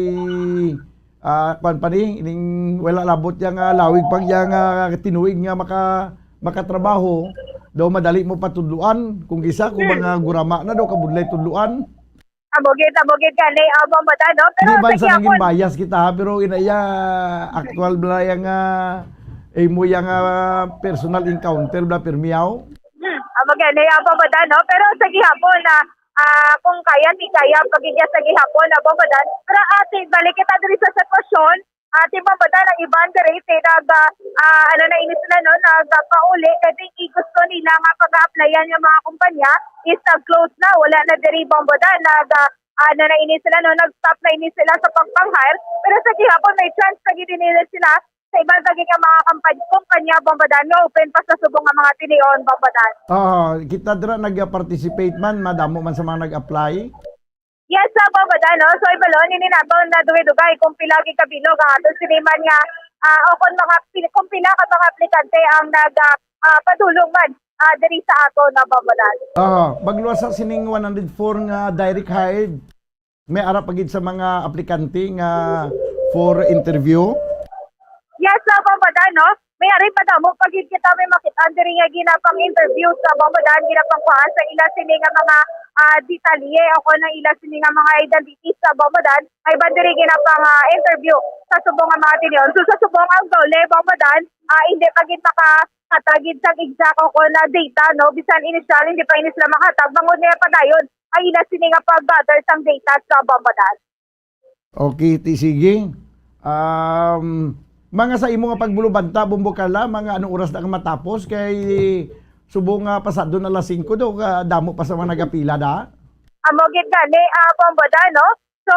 ah, kwan pa ni, ining wala labot yang, ah, lawig pag yang, ah, tinuig nga maka-, makatrabaho, daw madali mo patudluan, kung kisa, kung Hmm. mga gurama na daw, kabudlay tudluan. Amo gid, amo gid gani, ah, Bombadan, no? Pero Di man sa sa nangin gihapon bias kita, ha, pero inaya, aktual bala yang, ah, imo yang, ah, personal encounter bala, pirmi, aw? Hmm, amo gani, ah, Bombadan, no? Pero sa gihapon na, ah, kung kaya, ti kaya, pag iya sa gihapon, ah, Bombadan. Pero, ah, ti, balik kita diri sa sitwasyon, Ati, Bombo Dan, ang iban diri, ti nag, ah, ah, ano na ini sila, no, nagpauli, kay ti gusto nila nga pag-a-applyan nga mga kumpanya is nag-close na, wala na diri, Bombo Dan, nag, ah, ano na ini sila, no, nag-stop na ini sila sa pagpang-hire. Pero sa gihapon, may chance na gid nila sila sa iban pa gid nga mga kampanya, kumpanya, Bombo Dan, nga open pa sa subong nga mga tinion, Bombo Dan. Ah, kita dira nag-participate man, madamo man sa mga nag-apply. Yes, sa Bombo Dan, no? So, ibalo, nini naton na dugay-dugay kung pila gid kabilog ang aton siniman nga, ah, o kung mga pil-, kung pila ka mga aplikante ang nag, ah, ah, padulong man, ah, diri sa aton na Bombo Dan. Ah, magluwas sa sining one hundred four nga direct hired, may ara pa gid sa mga aplikante nga for interview? Yes, sa Bombo Dan, no? May ari pa damo pa gid kita may makit-an diri nga ginapang-interview sa Bombo Dan, ginapangkuhaan sa ila sini nga mga, ah, detalye o kon ang ila sini nga mga identities sa Bombo Dan, ay ba diri ginapang, ah, interview sa subong nga mga tinion. So, sa subong ang DOLE, Bombo Dan, ah, hindi pa gid makahatag gid sang exact o kon na data, no? Bisan initial, hindi pa ini sila makahatag. Bangod niya padayon, ay ila sini nga pag-gather sang data sa Bombo Dan. Okay, ti sige. Um, mga sa imo nga pagbulubanta, Bombo Carla, mga anong oras na ka matapos? Kay subong nga pasado na alas singko do, ka, damo pa sa mga nagapila da. Amo gid gani, ah, Bombo Dan, no? So,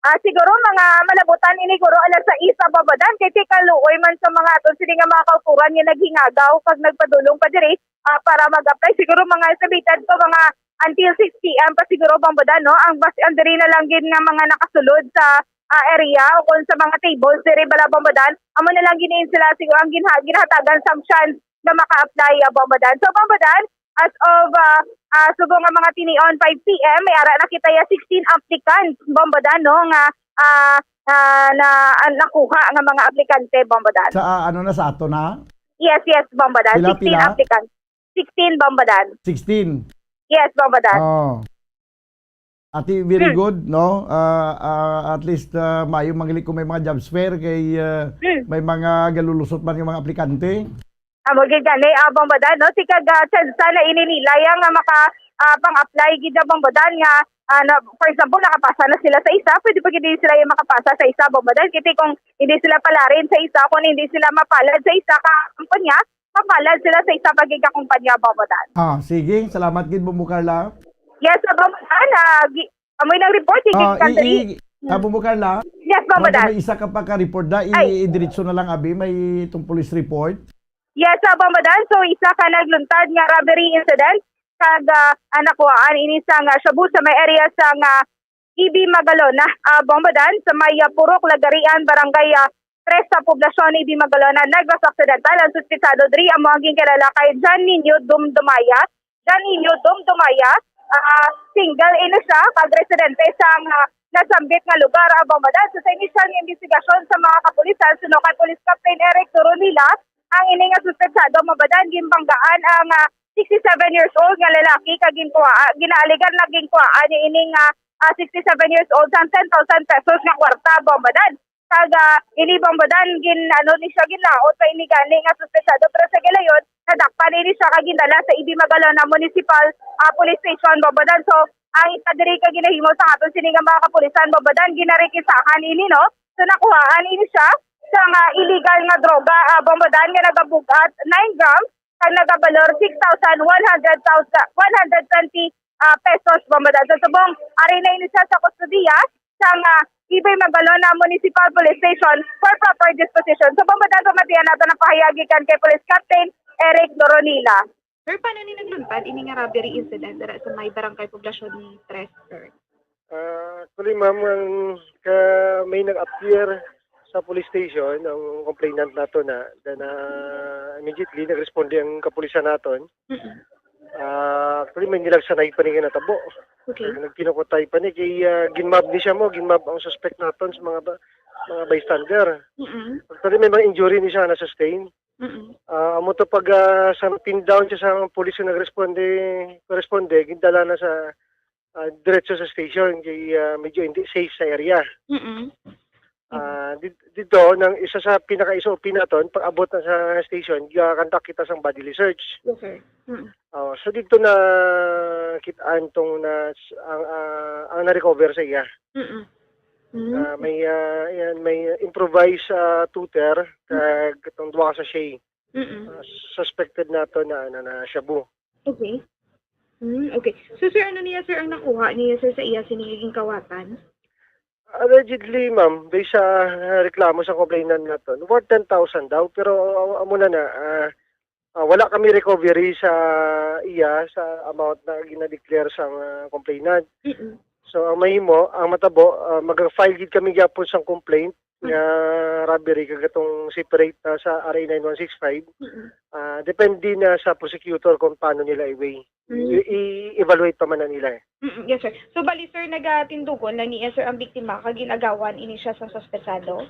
ah, siguro mga malabutan ini guro alas sais, Bombo Dan, kay ti kaluoy man sa mga aton sini nga mga kauturan nga naghingagaw kag nagpadulong pa diri, ah, para mag-apply. Siguro mga estimated ko, mga until six p m pa siguro, Bombo Dan, no? Ang bas-, ang diri na lang gid nga mga nakasulod sa, ah, area o kung sa mga tables diri bala, Bombo Dan, amo na lang gid sila siguro ang ginha-, ginahatagan sang chance nga maka-apply, ah, Bombo Dan. So, Bombo Dan, as of, ah, ah, subong nga mga tinion five p m, may ara na kita ya sixteen applicants, Bombo Dan, no, nga, ah, ah, na, ah, nakuha nga mga aplikante, Bombo Dan. Sa, ah, ano na, sa ato na? Yes, yes, Bombo Dan. Pila, sixteen pila? Applicants. Sixteen, Bombo Dan. Sixteen? Yes, Bombo Dan. Oh. Ati, very Hmm. good, no? Ah, ah, at least, ah, maayo man gali kung may mga jobs fair kay, ah, Hmm. may mga galulusot man nga mga aplikante. Amo gid gani, ah, Bombo Dan, no? Ti kag, ah, chance na ini nila ya nga maka, ah, pang-apply gid na, Bombo Dan, nga, ah, na, for example, nakapasa na sila sa isa, pwede pa gid sila yung makapasa sa isa, Bombo Dan. Kiti kung hindi sila palarin sa isa, kung hindi sila mapalad sa isa ka kumpanya, mapalad sila sa isa pa gid ka kumpanya, Bombo Dan. Ah, sige. Salamat gid, Bombo Carla. Yes, Bombo Dan, ah, gi-, amoy nang report, Ah, i-, i-, ah, Bombo Carla, Yes, Bombo Dan. May isa ka pa ka report da, i-, Ay. Idiretso na lang, abi, may itong police report. Yes, ah, Bombo Dan. So, isa ka nagluntad nga robbery incident kag, ah, ang nakuhaan ini sa nga shabu sa may area sa nga E B Magalona, ah, Bombo Dan, sa may, ah, Purok Lagarian, Barangay, ah, Tres sa poblasyon E B Magalona. Nagwas aksidente ang suspetsado diri, amo ang ginkilala kay John Nino Dumdumaya. John Nino Dumdumaya, ah, single ini siya, kag residente sa nga nasambit nga lugar, ah, Bombo Dan. So, sa inisyal nga investigasyon sa mga kapulisan, suno kay Police Captain Eric Doronila, ang ini nga suspetsado, Bombo Dan, ginbanggaan ang, ah, sixty-seven years old nga lalaki, kag ginkuha, ginaaligan na ginkuhaan niya ini nga, ah, sixty-seven years old sang ten thousand pesos nga kwarta, Bombo Dan. Kag, ah, ini, Bombo Dan, gin-, ano ni siya, ginlaot pa ini gani nga suspetsado, pero sa gilayon, nadakpan ini siya kag gindala sa E B Magalona Municipal, ah, Police Station, Bombo Dan. So, ang isa diri ka ginahimo sa aton sini nga mga kapulisan, Bombo Dan, ginarikisahan ini, no? So, nakuhaan ini siya sa nga illegal nga droga, ah, Bombo Dan, nga nagabug-at nine grams kag nagabalor six thousand one hundred thousand, one hundred twenty, ah, pesos, Bombo Dan. Sa subong, ari na ini siya sa kustodiya sa nga E B Magalona Municipal Police Station for proper disposition. So, Bombo Dan, pamatian nato ang pahayag gikan kay Police Captain Eric Doronila. Sir, paano ni nagluntad ini nga robbery incident dira sa may barangay Poblacion ni Tres, sir? Ah, actually, ma'am, ang ka-, may nag-appear sa police station, ang complainant nato na, then, ah, immediately nagresponde ang kapulisan naton. Mm-mm. Ah, actually, may nilagsanay pa ni nga natabo. Okay. Nagkinukutay pa ni kay, ah, ginmab ni siya mo, ginmab ang suspect naton sa mga ba-, mga bystander. Mm-mm. Actually, may mga injury ni siya na sustain. Mm-mm. Ah, amo to pag, ah, sa pin down siya sa police nga nagresponde, responde, gindala na sa ah, diretso sa station kay, ah, medyo hindi safe sa area. Mm-mm. Ah, di-, dito, nang isa sa pinaka-S O P naton, pag-abot na sa station, gakandak kita sang bodily search. Yes, sir. Mm. Oh, so dito na kitaan tong na, ang, ah, ang na-recover sa iya. Mm-mm. Mm. Ah, may, ah, yan, may improvised, ah, tutor, kag katong duha ka sachet. Mm-mm. Ah, suspected nato na, ano, na shabu. Okay. Mm, okay. So, sir, ano niya, sir, ang nakuha niya, sir, sa iya sini nga ginkawatan? Allegedly, ma'am, based sa, ah, reklamo sa complainant naton, worth ten thousand daw, pero, ah, amo na na, ah, ah, wala kami recovery sa iya sa amount na gina-declare sang, ah, complainant. Mm-mm. So, ang mahimo, ang matabo, ah, mag-file gid kami gyapon sang complaint Mm. nga robbery kag atong separate na sa R A nine one six five. Mm-mm. Ah, depende na sa prosecutor kung paano nila i-weigh. Mm. I-, i-evaluate pa man na nila eh. Mm, yes, sir. So, bali, sir, nagatindugon lang niya, sir, ang biktima kag ginagawan ini siya sa suspetsado?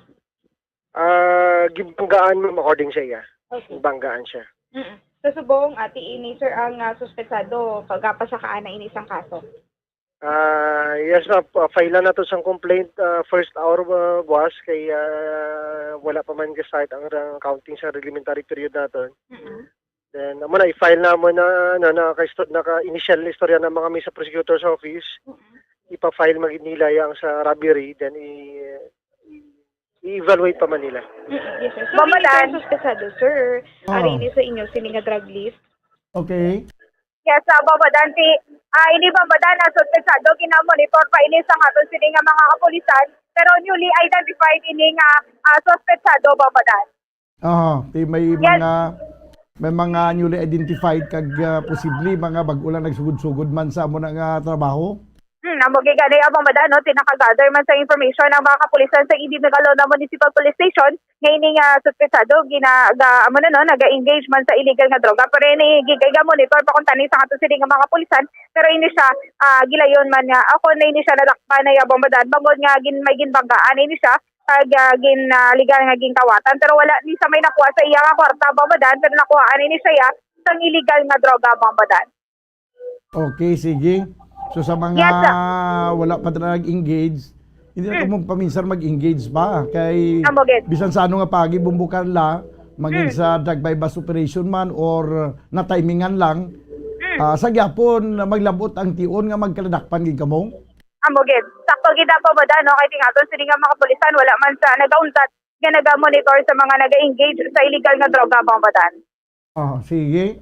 Ah, gibanggaan, ma'am, according sa iya. Okay. Gibanggaan siya. Mm. So, subong, ati ini, sir, ang, ah, suspetsado, pagapasakaana ini sang kaso? Ah, yes, ma'am. Pa-, file na nato sang complaint, ah, first hour, ah, buwas, kay, ah, wala pa man ga-start ang, ang counting sa reglementary period naton. Mm-mm. Then, amo na, i-file na mo na, ano, na ka-start, naka-initial na istorya na mga may sa prosecutor's office. Mm-mm. Ipa-file magid nila yang sa robbery, then i-, i-evaluate pa man nila. Mm, yes, sir. So, Ma'am, dili kayo Madan. Suspetsado, sir. Oh. Ari ini sa inyo, sini nga drug list. Okay. Yes, ah, Ma'am Madan, si, ah, ini, Ma'am Madan, na suspetsado, ginamonitor pa ini sa aton sini nga mga kapulisan, pero newly identified ini nga, ah, suspetsado, Ma'am Madan. Aha, ti may Yes. mga, may mga newly identified kag, ah, posible mga bag-o lang nagsugod-sugod man sa amo na nga trabaho. Hmm, amo gid gani, Ma'am Madan, no, ti naka-gather man sa information ang mga kapulisan sa Ibib-, Migalona Municipal Police Station nga ini nga suspetsado gina-, ga-, amo na, no, naga-engage man sa illegal nga droga. Pero ini gid kay ga-monitor pa kuntani sa aton sini nga mga kapulisan, pero ini siya, ah, gilayon man nga, ako na ini siya nadakpan na, Ma'am Madan, bangod nga gin-, may ginbanggaan ini siya, kag, ah, gin-, ah, legal nga ginkawatan, pero wala ni sa may nakuha sa iya nga kwarta, Ma'am Madan, pero nakuhaan ini siya sang illegal nga droga, Ma'am Madan. Okay, sige. So, sa mga Yes, sir. wala pa talaga nag-engage, hindi na Mm. to magpaminsar mag-engage pa. Kay Amo gid. bisan sa ano nga pagi, Bombo Carla, maging Mm. sa drug buy-bust operation man or natimingan lang, Mm. ah, sa gyapon, maglabot ang tion nga magkaladakpan gid kamo? Amo gid. Sakto gid na, Ma'am Madan, no? Kay tingaton sini nga mga kapulisan, wala man sa nagauntat nga naga-monitor sa mga naga-engage sa illegal nga droga, Ma'am Madan. Oh, sige.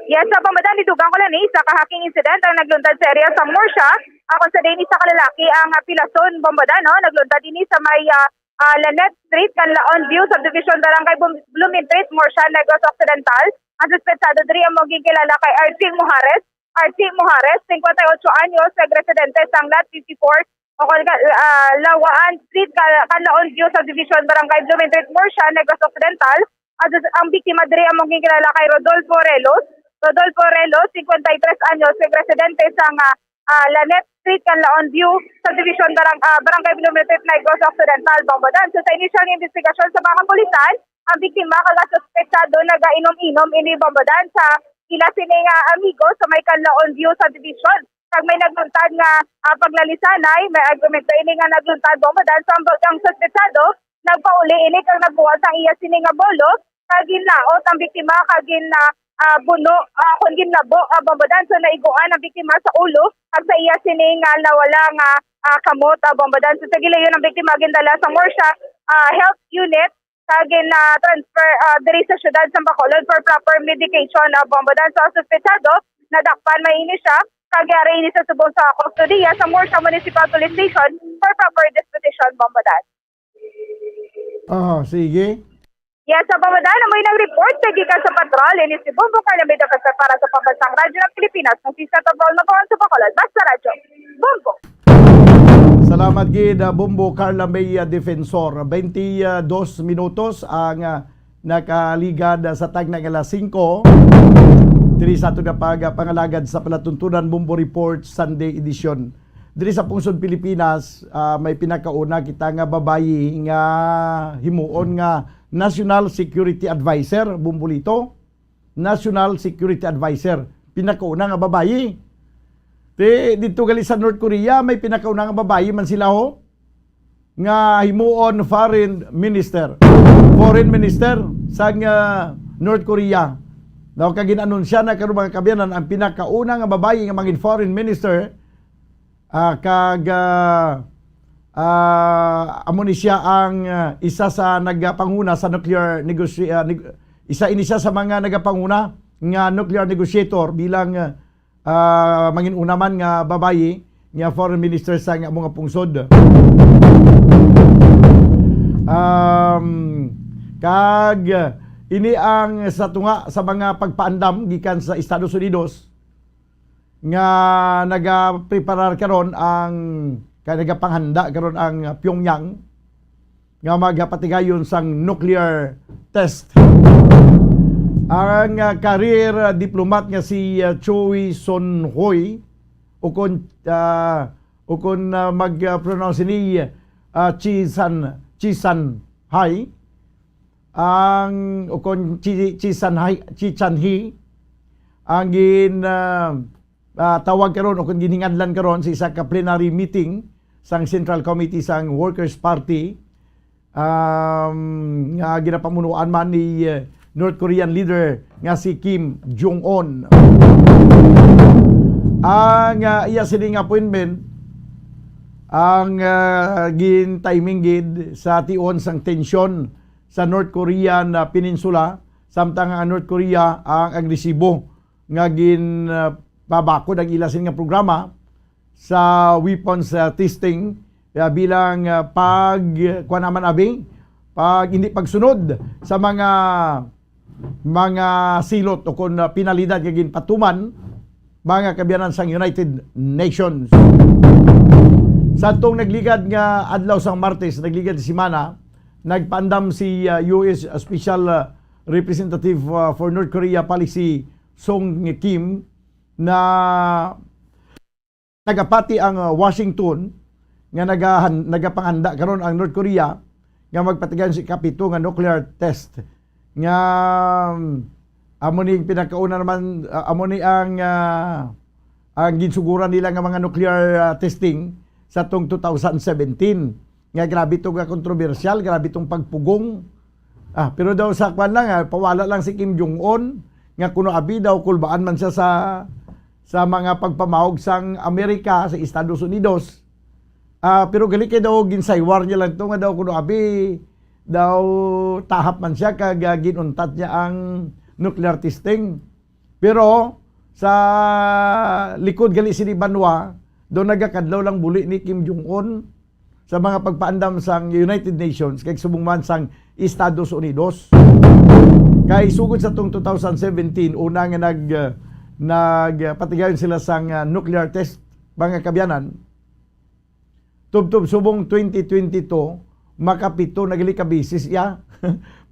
Yes, sa Ma'am Madan, idugang ko lang ni isa ka hacking incident ang nagluntad sa area sa Murcia. Ako sa din isa ka lalaki ang, ah, pilason, Ma'am Madan, no? Nagluntad ini sa may, ah, ah, Lynette Street, Canlaon View Subdivision, Barangay Bum-, Blumentritt, Murcia, Negros Occidental. Ang suspetsado diri amo ginkilala kay Archie Mujares. Archie Mujares, singkwenta y ocho anyos, nagresidente sang Lot fifty-four, o kung ka-, ah, Lawaan Street, Ka-, Canlaon View Subdivision, Barangay Blumentritt, Murcia, Negros Occidental. Ang, ang biktima diri amo ginkilala kay Rodolfo Relos. Rodolfo Relos, singkwenta y tres anyos, nagresidente sang, ah, ah, Lynette Street, Canlaon View Subdivision, Barang-, ah, Barangay Blumentritt, Negros Occidental, Ma'am Madan. So, sa inisyal nga investigasyon sa mga kapulisan, ang biktima kag ang suspetsado nagainom-inom ini, Ma'am Madan, sa ila sini nga amigo sa may Canlaon View Subdivision. Kag may nagluntad nga, ah, paglalisanay, may argumento ini nga nagluntad, Ma'am Madan, sa ang, ang suspetsado nagpauli ini kag nagbuhat sang iya sini nga bolo, kag ginlaot ang biktima kag gin, ah, ah, buno, ah, kon ginlabo, ah, Ma'am Madan. So, naiguan ang biktima sa ulo kag sa iya sini nga nawala nga, ah, kamot, ah, Ma'am Madan. So, sa gilayon ang biktima gindala sa Murcia, ah, Health Unit, kag gin, ah, transfer, ah, diri sa siyudad sa Bacolod for proper medication, ah, Ma'am Madan. So, ang suspetsado, nadakpan man ini siya, kag yari ini sa subong sa kustodiya sa Murcia Municipal Police Station for proper disposition, Ma'am Madan. Ah, sige. Yes, sa Ma'am Madan, amoy nag-report sa gikan sa patrol, ini si Bombo Carla Medafasar para sa Pambansang Radyo ng Pilipinas, ng Sista Patrol na Buwan sa Bacolod, Basta Radyo, Bombo. Salamat gid, ah, Bombo Carla May, ah, Defensor. Twenty-dos minutos ang, ah, nakaligad, ah, sa tagna nga alas singko. Diri sa ato nga pag-, ah, pangalagad sa Palatuntunan Bombo Report Sunday Edition. Diri sa pungsod Pilipinas, ah, may pinakauna kita nga babayi nga himuon nga National Security Advisor, Bombolito. National Security Advisor. Pinakauna nga babayi. Ti, dito gali sa North Korea, may pinakauna nga babayi man sila, ho, nga himuon foreign minister. Foreign minister sa, ah, North Korea. Daw kag gin-anunsya na karon, mga kaabyanan, ang pinakauna nga babayi nga mangin foreign minister, ah, kag, ah, Ah, amo ni siya ang, ah, isa sa nagapanguna sa nuclear negosy-, ah, neg-, isa ini siya sa mga nagapanguna nga nuclear negotiator bilang, ah, ah, mangin-una man nga babayi nga foreign minister sa nga mga pungsod. Um, kag ini ang sa tunga sa mga pagpaandam gikan sa Estados Unidos nga nagapreparar karon ang, kay nagapanghanda karon ang Pyongyang nga magapatigayon sang nuclear test. Ang, ah, career, ah, diplomat nga si, ah, Choi Son Hui, ukon, ah, ukon, ah, mag, ah, pronounce ni, ah, Chi San, Chi San Hai, ang, ukon Chi, Chi San Hai, Chi Chan Hee, ang gin, ah, ah, tawag karon ukon ginhingadlan karon sa isa ka plenary meeting sang Central Committee sang Workers' Party, um, nga ginapamunuan man ni, eh, North Korean leader nga si Kim Jong-un. Ang, ah, iya sining appointment ang, ah, gin-timing gid sa tion sang tensyon sa North Korean, ah, peninsula, samtang ang North Korea ang agresibo nga gin, ah, pabakod ang ila sini nga programa sa weapons, ah, testing, ah, bilang, ah, pag, kuwan naman, abi, pag hindi pagsunod sa mga, mga silot o kon, ah, penalidad nga ginpatuman mga kaabyanan sang United Nations. Sa atong nagligad nga adlaw sang Martes, nagligad nga semana, nagpaandam si, ah, U S Special, ah, Representative, ah, for North Korea Policy Sung Kim na nagapati ang, ah, Washington nga nagahan-, nagapanganda karon ang North Korea nga magpatigayon sa ikapito nga nuclear test nga, um, amo ni ang pinakauna naman, ah, amo ni ang, ah, ang ginsuguran nila nga mga nuclear, ah, testing sa tong two thousand seventeen. Nga grabe to nga kontrobersyal, grabe tong pagpugong. Ah, pero daw sa kwan lang, ah, pawala lang si Kim Jong-un, nga kuno abi daw kulbaan man siya sa, sa mga pagpamahog sang Amerika, sa Estados Unidos. Ah, pero gali kay daw ginsaywar niya lang to, nga daw kuno abi daw tahap man siya, kag, ah, ginuntat niya ang nuclear testing. Pero sa likod gali sini banwa, daw nagakadlaw lang buli ni Kim Jong-un sa mga pagpaandam sang United Nations kag subong man sang Estados Unidos. Kay sugod sa tong two thousand seventeen, una nga nag-, nagpatigayon sila sang, ah, nuclear test, mga kaabyanan, tubtob subong twenty twenty-two, makapito na gali ka beses iya.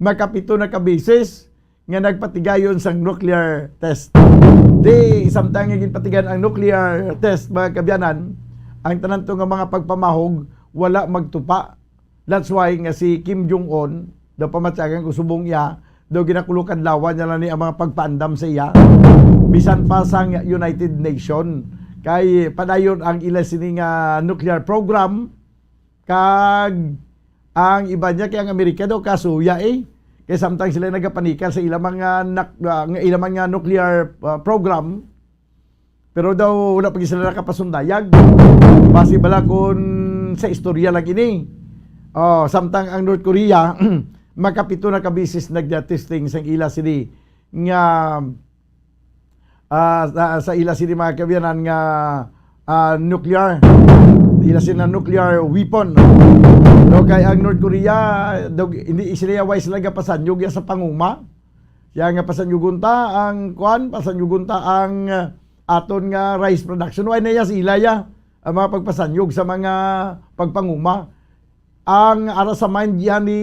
Makapito na ka beses nga nagpatigayon sang nuclear test. Di, samtang nga ginpatigayon ang nuclear test, mga kaabyanan, ang tanan to nga mga pagpamahog wala magtupa. That's why nga si Kim Jong-un, daw pamatyagan ko subong iya, daw ginakulokadlawan niya lang ni ang mga pagpaandam sa iya. Bisan pa sang United Nation. Kay padayon ang ila sini nga nuclear program, kag ang iba niya kay ang Amerika daw kasuya, eh. Kay samtang sila nagapanikal sa ila mga nak-, ah, nga ila mga nuclear, ah, program, pero daw wala pa gid sila nakapasundayag. Basi bala kun sa istorya lang ini. Oh, samtang ang North Korea, makapito na ka beses nagda-testing sang ila sini nga, ah, sa, sa ila sini mga kaabyanan nga, ah, nuclear. Ila sini nuclear weapon. No, kay ang North Korea, daw, hindi sila, wala sila gapasanyog ya sa panguma. Siya nga pasanyugon ta ang kuan, pasanyugon ta ang, ah, aton nga rice production. Wala na ya sa ila ya ang mga pagpasanyog sa mga pagpanguma. Ang ara sa mind yan ni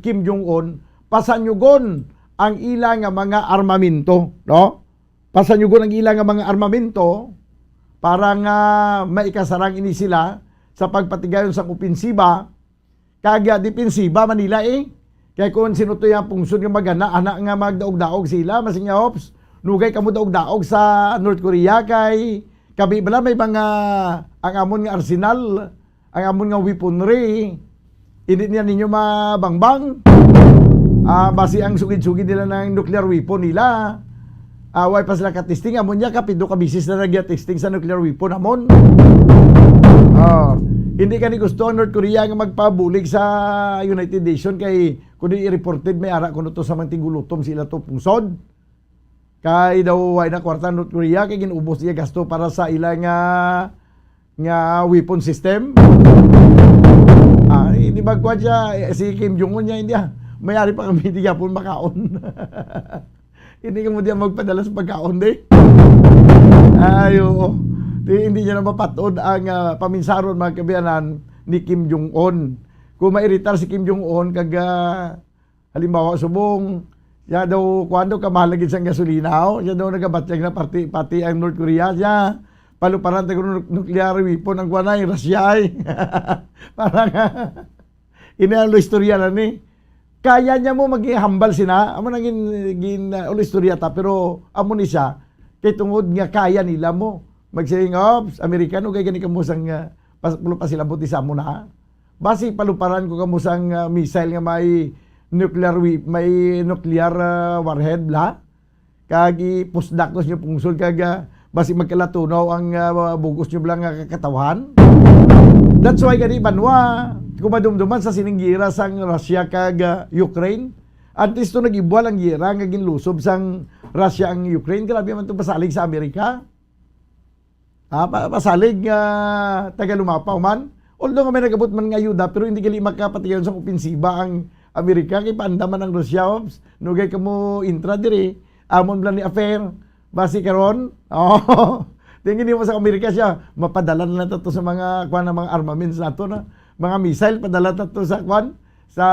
Kim Jong-un, pasanyugon ang ila nga mga armamento, no? Pasanyugon ang ila nga mga armamento para nga maikasarang ini sila sa pagpatigayon sang opensiba. Kag, ah, depensiba man nila, eh. Kay kung sino to yung pungsod nga magana, ana nga magdaog-daog sila, masing niya, "Ops, nugay kamo daog-daog sa North Korea kay kami bala may mga, ang amon nga arsenal, ang amon nga weaponry, hindi niya ninyo mabangbang." Ah, basi ang sugid-sugid nila ng nuclear weapon nila. Ah, wala pa sila ka-testing. Amo niya, kapito ka beses na nagya-testing sa nuclear weapon, amon. Ah, Hindi gani gusto ang North Korea nga magpabulig sa United Nations kay kundi i-reported may ara kuno to sa mga tigulutom sa ila to pungsod. Kay daw way na kwarta ang North Korea kay ginubos niya gasto para sa ila nga, nga weapon system. Ah, hindi magkuha siya, eh, si Kim Jong-un niya, hindi ah. May ari pa kami di yapon makaon. Hindi ka mo diyan magpadala sa pagkaon, di? Ay, oo. Di, hindi niya na mapatod ang, ah, paminsaron, mga kabiyanan, ni Kim Jong-un. Kung mairitar si Kim Jong-un, kag, ah, halimbawa, subong, siya daw, kuwan daw, kamahal na gid sang gasolina, oh. Siya daw nagabatyag na parti, pati ang North Korea, siya, paluparan ta kuno nuclear weapon ang kuwan ay, Russia ay. Parang, ini ang istorya na ni. Kaya niya mo maging hambal sina, amo na gin, gin, uh, ulo istorya ta, pero amo ni siya, kay tungod nga kaya nila mo. Magsiling, "Ops, Amerikano, kay gani kamo sang, uh, pas-, pasilabot ni sa amo na, ha? Basi paluparan ko kamo sang, uh, missile nga may nuclear wi-, may nuclear, uh, warhead, bla?" Kag ipusdak ko sa inyo pungsod, kag, ah, basi magkalatunaw ang, ah, bugos nyo lang nga kakatawhan. That's why gani, banwa, kung madumduman sa sining gira sang Russia kag, ah, Ukraine, antes to nag-ibwal ang gira nga ginlusob sang Russia ang Ukraine, grabe man itong pasalig sa Amerika. Ah, pa-, pasalig nga taga Lumapaw man. Although nga may nagabot man nga ayuda, pero hindi gali makapatigayon sa opensiba ang Amerika, kay paanda man ang Russia, ops. Nugay kamo intra diri, amon lang ni affair. Basi karon, oh, tingin mo sa Amerika siya, mapadala na lang to sa mga, kuwan, mga armaments nato na. Mga missile, padala na to sa, kuwan, sa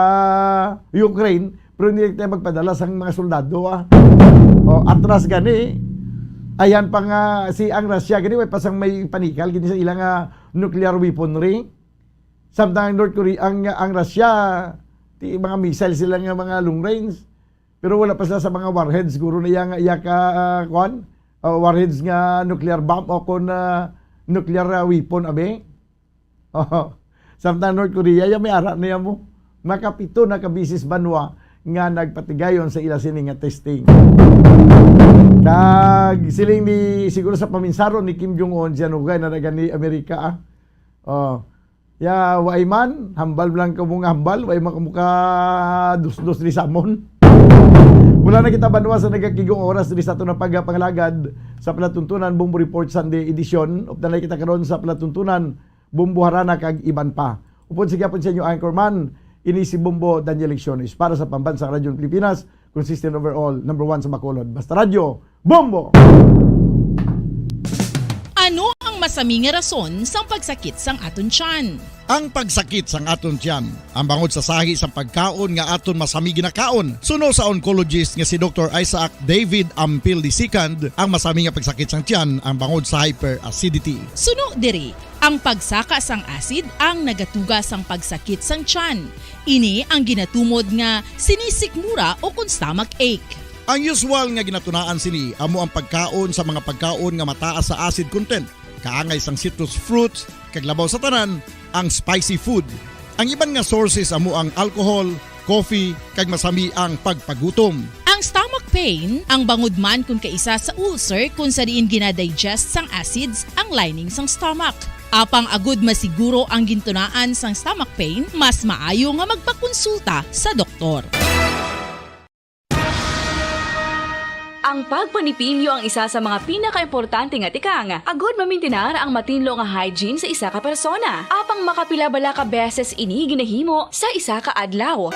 Ukraine, pero hindi tayo magpadala sang mga soldado, ah. O, atras gani. Ayan pa nga, si ang Russia gani, may pasang may panikal gani sa ilang, ah, nuclear weaponry. Samtang ang North Korea, ang, ang Russia, ti, mga missile sila nga mga long range. Pero wala pa sila sa mga warheads, siguro na iya nga, iya ka, ah, kwan? Ah, warheads nga nuclear bomb o kung, ah, nuclear, ah, weapon, abi. Oh, samtang North Korea, ya may ara niya mo. Makapito na ka bisis banwa nga nagpatigayon sa ila sini nga testing. Kag siling ni, siguro sa paminsaron ni Kim Jong-un, siya nugay na naga ni Amerika, ah. Oh. Ya, way man, hambal lang ka mo nga hambal, way man ka mo ka dusdos ni Samon. Wala na kita banwa sa nagakigong oras diri sa aton nga pagpangalagad sa Palatuntunan Bombo Report Sunday Edition. Updanay kita karon sa Palatuntunan Bombo Harana kag iban pa. Upod sa gihapon sa inyo anchorman, ini si Bombo Daniel Lecciones para sa Pambansang Radyo ng Pilipinas, consistent overall, number one sa Bacolod. Basta Radyo, Bombo! Ano ang masami nga rason sang pagsakit sang aton tiyan? Ang pagsakit sang aton tiyan, ang bangod sa sahi sang pagkaon nga aton masami ginakaon. Suno sa oncologist nga si Doktor Isaac David Ampil the second, ang masami nga pagsakit sang tiyan ang bangod sa hyperacidity. Suno diri, ang pagsaka sang acid ang nagatuga sang pagsakit sang tiyan. Ini ang ginatumod nga sinisikmura o kon stomach ache. Ang usual nga ginatunaan sini amo ang pagkaon sa mga pagkaon nga mataas sa acid content, kaangay sang citrus fruits, kag labaw sa tanan, ang spicy food. Ang iban nga sources amo ang alcohol, coffee, kag masami ang pagpagutom. Ang stomach pain, ang bangod man kon kaisa sa ulcer kon sa diin ginadigest sang acids ang lining sang stomach. Apang agud masiguro ang gintunaan sang stomach pain, mas maayo nga magpakonsulta sa doktor. Ang pagpanipilyo ang isa sa mga pinakaimportante nga tikang agud mamintinar ang matinlo nga hygiene sa isa ka persona. Apang makapila bala ka beses ini ginahimo sa isa ka adlaw?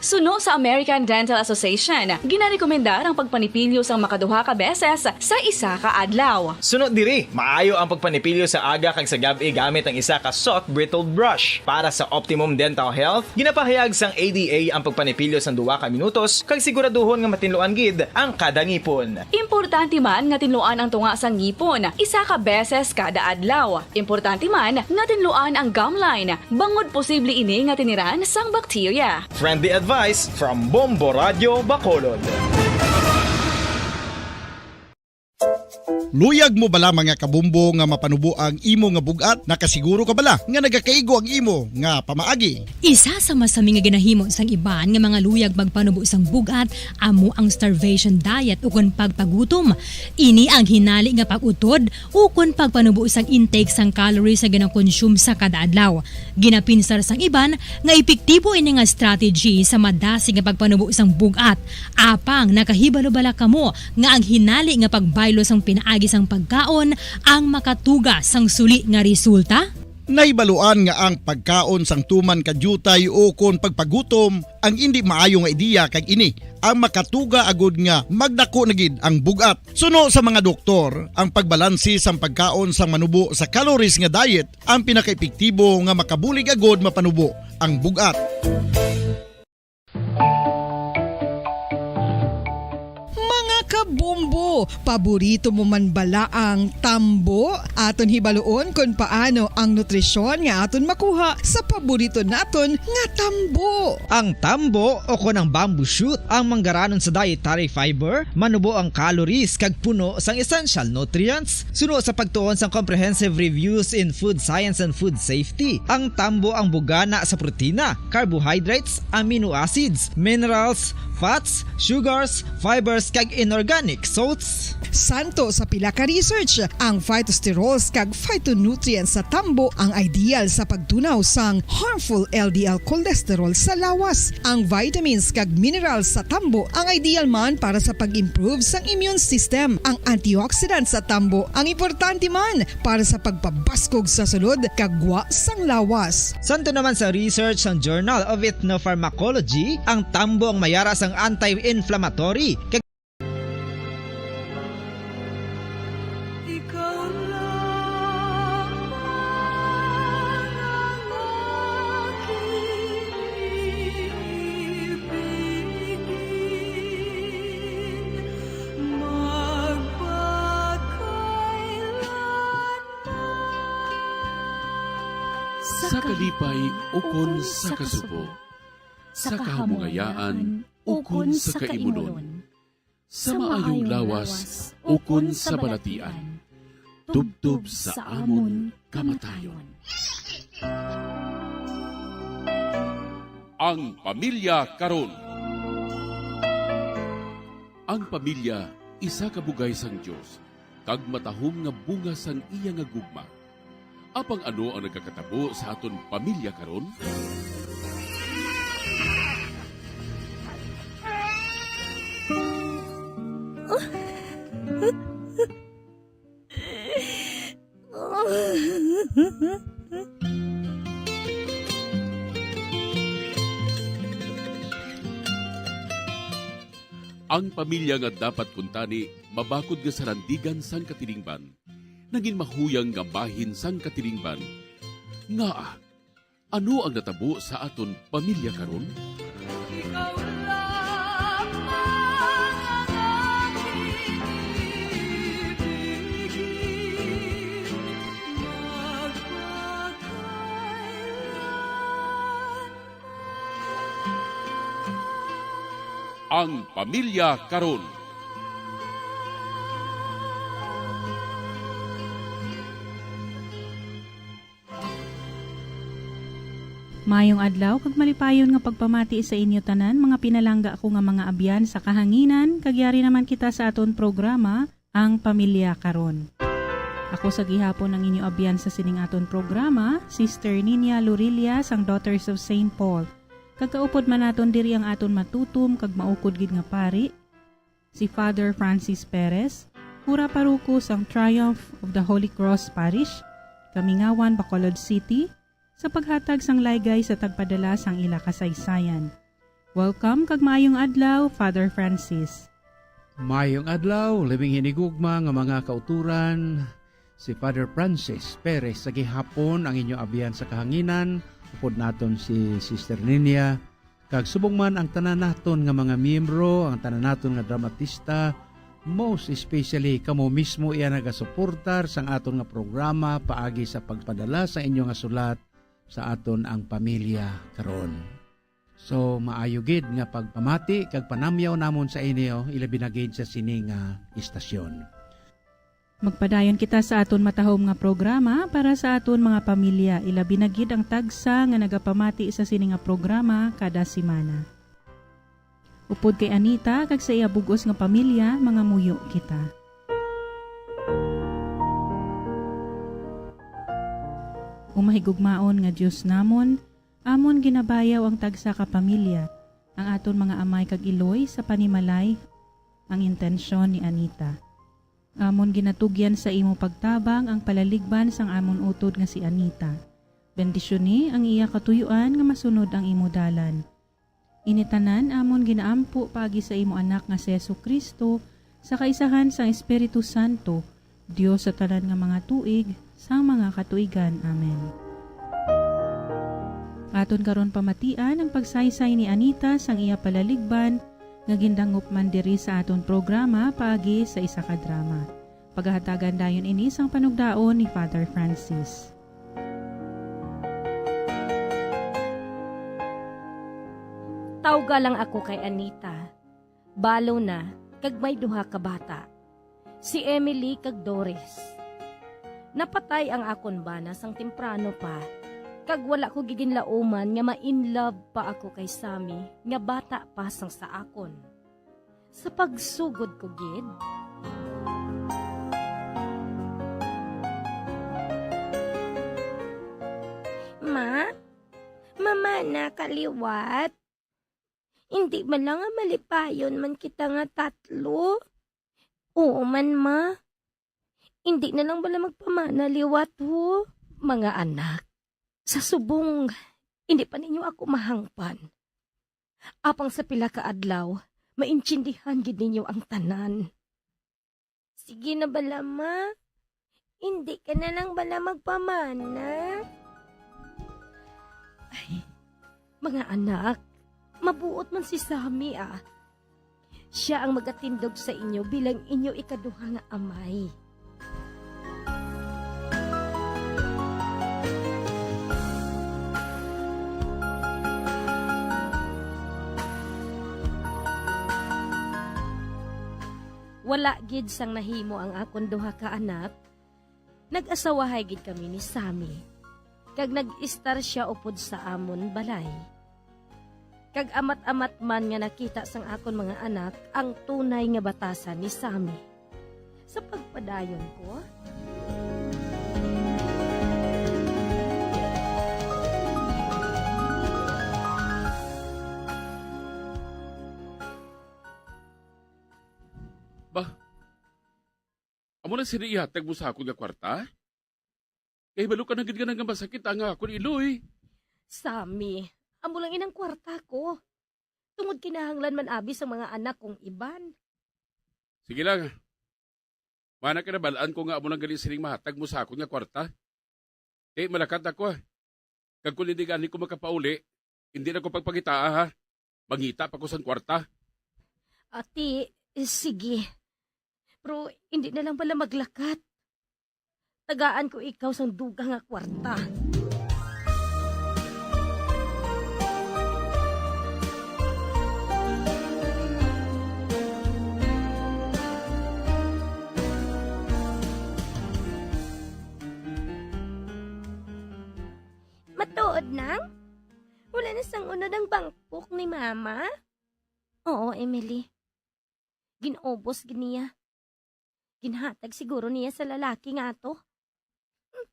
Suno sa American Dental Association, ginarekomendar ang pagpanipilyo sang makaduha ka beses sa isa ka adlaw. Suno diri, maayo ang pagpanipilyo sa aga kag sa gab-i gamit ang isa ka soft bristled brush. Para sa optimum dental health, ginapahayag sang A D A ang pagpanipilyo sang duha ka minutos kag siguraduhon nga matinluan gid ang kada ngipon. Importante man nga tinluan ang tunga sang ngipon isa ka beses kada adlaw. Importante man nga tinluan ang gum line, bangod posible ini nga tiniran sang bakterya. Friendly advice from Bombo Radyo Bacolod. Luyag mo bala, mga kabombo, nga mapanubo ang imo nga bug-at? Nakasiguro ka bala nga nagakaigo ang imo nga pamaagi? Isa sa masami nga ginahimo sang iban nga mga luyag magpanubo sang bug-at amo ang starvation diet ukon pagpagutom. Ini ang hinali nga pag-utod ukon pagpanubo sang intake sang calories nga ginakonsume sa kada adlaw. Ginapinsar sang iban nga epektibo ini nga strategy sa madasig nga pagpanubo sang bug-at. Apang nakahibalo bala kamo nga ang hinali nga pagbaylo sang pinaagi sang pagkaon ang makatuga sang suli nga resulta? Nahibaluan nga ang pagkaon sang tuman ka diutay ukon pagpagutom ang indi maayo nga ideya, kag ini ang makatuga agud nga magdako na gid ang bug-at. Suno sa mga doktor, ang pagbalanse sang pagkaon sang manubo sa calories nga diet ang pinakaepektibo nga makabulig agud mapanubo ang bug-at. Mga kabombo, paborito mo man bala ang tambo? Aton hibaluon kon paano ang nutrisyon nga aton makuha sa paborito naton nga tambo. Ang tambo o kon ang bamboo shoot ang manggaranon sa dietary fiber, manubo ang calories kag puno sang essential nutrients. Suno sa pagtuon sang Comprehensive Reviews in Food Science and Food Safety, ang tambo ang bugana sa protina, carbohydrates, amino acids, minerals, fats, sugars, fibers, kag inorganic salts. Santo sa pila ka research, ang phytosterols kag phytonutrients sa tambo ang ideal sa pagtunaw sang harmful L D L cholesterol sa lawas. Ang vitamins kag minerals sa tambo ang ideal man para sa pag-improve sang immune system. Ang antioxidants sa tambo ang importante man para sa pagpabaskog sa sulod kag gwa sang lawas. Santo naman sa research sang Journal of Ethnopharmacology, ang tambo ang mayara sang anti-inflammatory. Kag Ikaw lamang ang aking ibigin, magpakailanman. Sa kalipay ukon sa kasubo, sa kahamungayaan ukon sa kaimunon, sa maayong lawas ukon sa balatian, tubtob sa amon kamatayon. Ang pamilya karon. Ang pamilya isa ka bugay sang Dios, kag matahom nga bunga sang iya nga gugma. Apang ano ang nagakatabo sa aton pamilya karon? Ang pamilya nga dapat kuntani mabakod nga salandigan sang katilingban, nangin mahuyang nga bahin sang katilingban. Ngaa, ano ang natabo sa aton pamilya karon? Ikaw lamang ang aking ibigin, magpakailanman. Ang pamilya karon. Mayong adlaw kag malipayon nga pagpamati sa inyo tanan, mga pinalangga ko nga mga abyan sa kahanginan, kag yari naman kita sa aton programa, Ang Pamilya Karon. Ako sa gihapon ang inyo abyan sa sining aton programa, Sister Ninia Lorilla sang Daughters of Saint Paul. Kag kaupod man naton diri ang aton matutom kag maukod gid nga pari, si Father Francis Perez, kura paroko sang Triumph of the Holy Cross Parish, Kamingawan, Bacolod City, sa paghatag sang laygay sa tagpadala sang ila kasaysayan. Welcome kag maayong adlaw, Father Francis. Maayong adlaw, labing hinigugma nga mga kauturan. Si Father Francis Perez sa gihapon ang inyo abyan sa kahanginan, upod naton si Sister Ninia, kag subong man ang tanan naton nga mga miyembro, ang tanan naton nga dramatista, most especially kamo mismo iya nagasuportar sang aton nga programa paagi sa pagpadala sa inyo nga sulat sa aton Ang Pamilya Karon. So, maayo gid nga pagpamati kag panamyaw namon sa inyo, ilabi na gid sa sini nga istasyon. Magpadayon kita sa aton matahom nga programa para sa aton mga pamilya, ilabi na gid ang tagsa nga nagapamati sa sini nga programa kada semana. Upod kay Anita kag sa iya bug-os nga pamilya, mangamuyo kita. O mahigugmaon nga Dios namon, amon ginabayaw ang tagsa ka pamilya, ang aton mga amay kag iloy sa panimalay, ang intensyon ni Anita. Amon ginatugyan sa imo pagtabang ang palaligban sang amon utod nga si Anita. Bendisyoni ang iya katuyoan nga masunod ang imo dalan. Ini tanan amon ginaampo paagi sa imo Anak nga si Jesu-Cristo, sa kaisahan sang Espiritu Santo, Dios sa tanan nga mga tuig, sang mga katuigan. Amen. Aton karon pamatian ang pagsaysay ni Anita sang iya palaligban nga gindangop man diri sa aton programa paagi sa isa ka drama. Pagahatagan dayon ini sang panugdaon ni Father Francis. Tawga lang ako kay Anita. Balo na, kag may duha ka bata, si Emily kag Doris. Napatay ang akon bana sang temprano pa, kag wala ko giginlauman nga ma-in love pa ako kay Sammy nga bata pa sang sa akon. Sa pagsugod ko gid. Ma, mamana ka liwat? Indi man lang nga malipayon man kita nga tatlo. Oo man, ma. Indi na lang bala magpamana liwat, ho? Mga anak, sa subong, indi pa ninyo ako mahangpan. Apang sa pila ka adlaw, maintindihan gid ninyo ang tanan. Sige na bala, ma. Indi ka na lang bala magpamana? Ay, mga anak, mabuot man si Sammy, ah. Sia ang magatindog sa inyo bilang inyo ikaduha nga amay. Wala gid sang nahimo ang akon duha ka anak, nag-asawahay gid kami ni Sammy, kag nag-istar sia upod sa amon balay. Kag amat-amat man nga nakita sang akon mga anak ang tunay nga batasan ni Sammy. Sa pagpadayon ko, Ba, amo na sini ihatag mo sa akon nga kwarta? Kahibalo ka na gid nga nang masakit ang akon iloy. Sammy, amo lang inang kwarta ko. Tungod kinahanglan man abi sang mga anak kong iban. Sige lang. Mana ka, nabal-an ko nga amo lang gali sining mahatag mo sa akon nga kwarta. Ti, malakat ako, ah. Kag kung hindi gani ko makapauli, hindi na ko pagpangitaa, ha? Mangita pa ko sang kwarta. Ati, eh, sige. Pero hindi na lang pala maglakat. Tagaan ko ikaw sang dugang nga kwarta. Matuod, Nang? Wala na sang unod ang bangkok ni Mama? Oo, Emily. Gin-ubos gid niya. Ginhatag siguro niya sa lalaki nga ato. Hmm,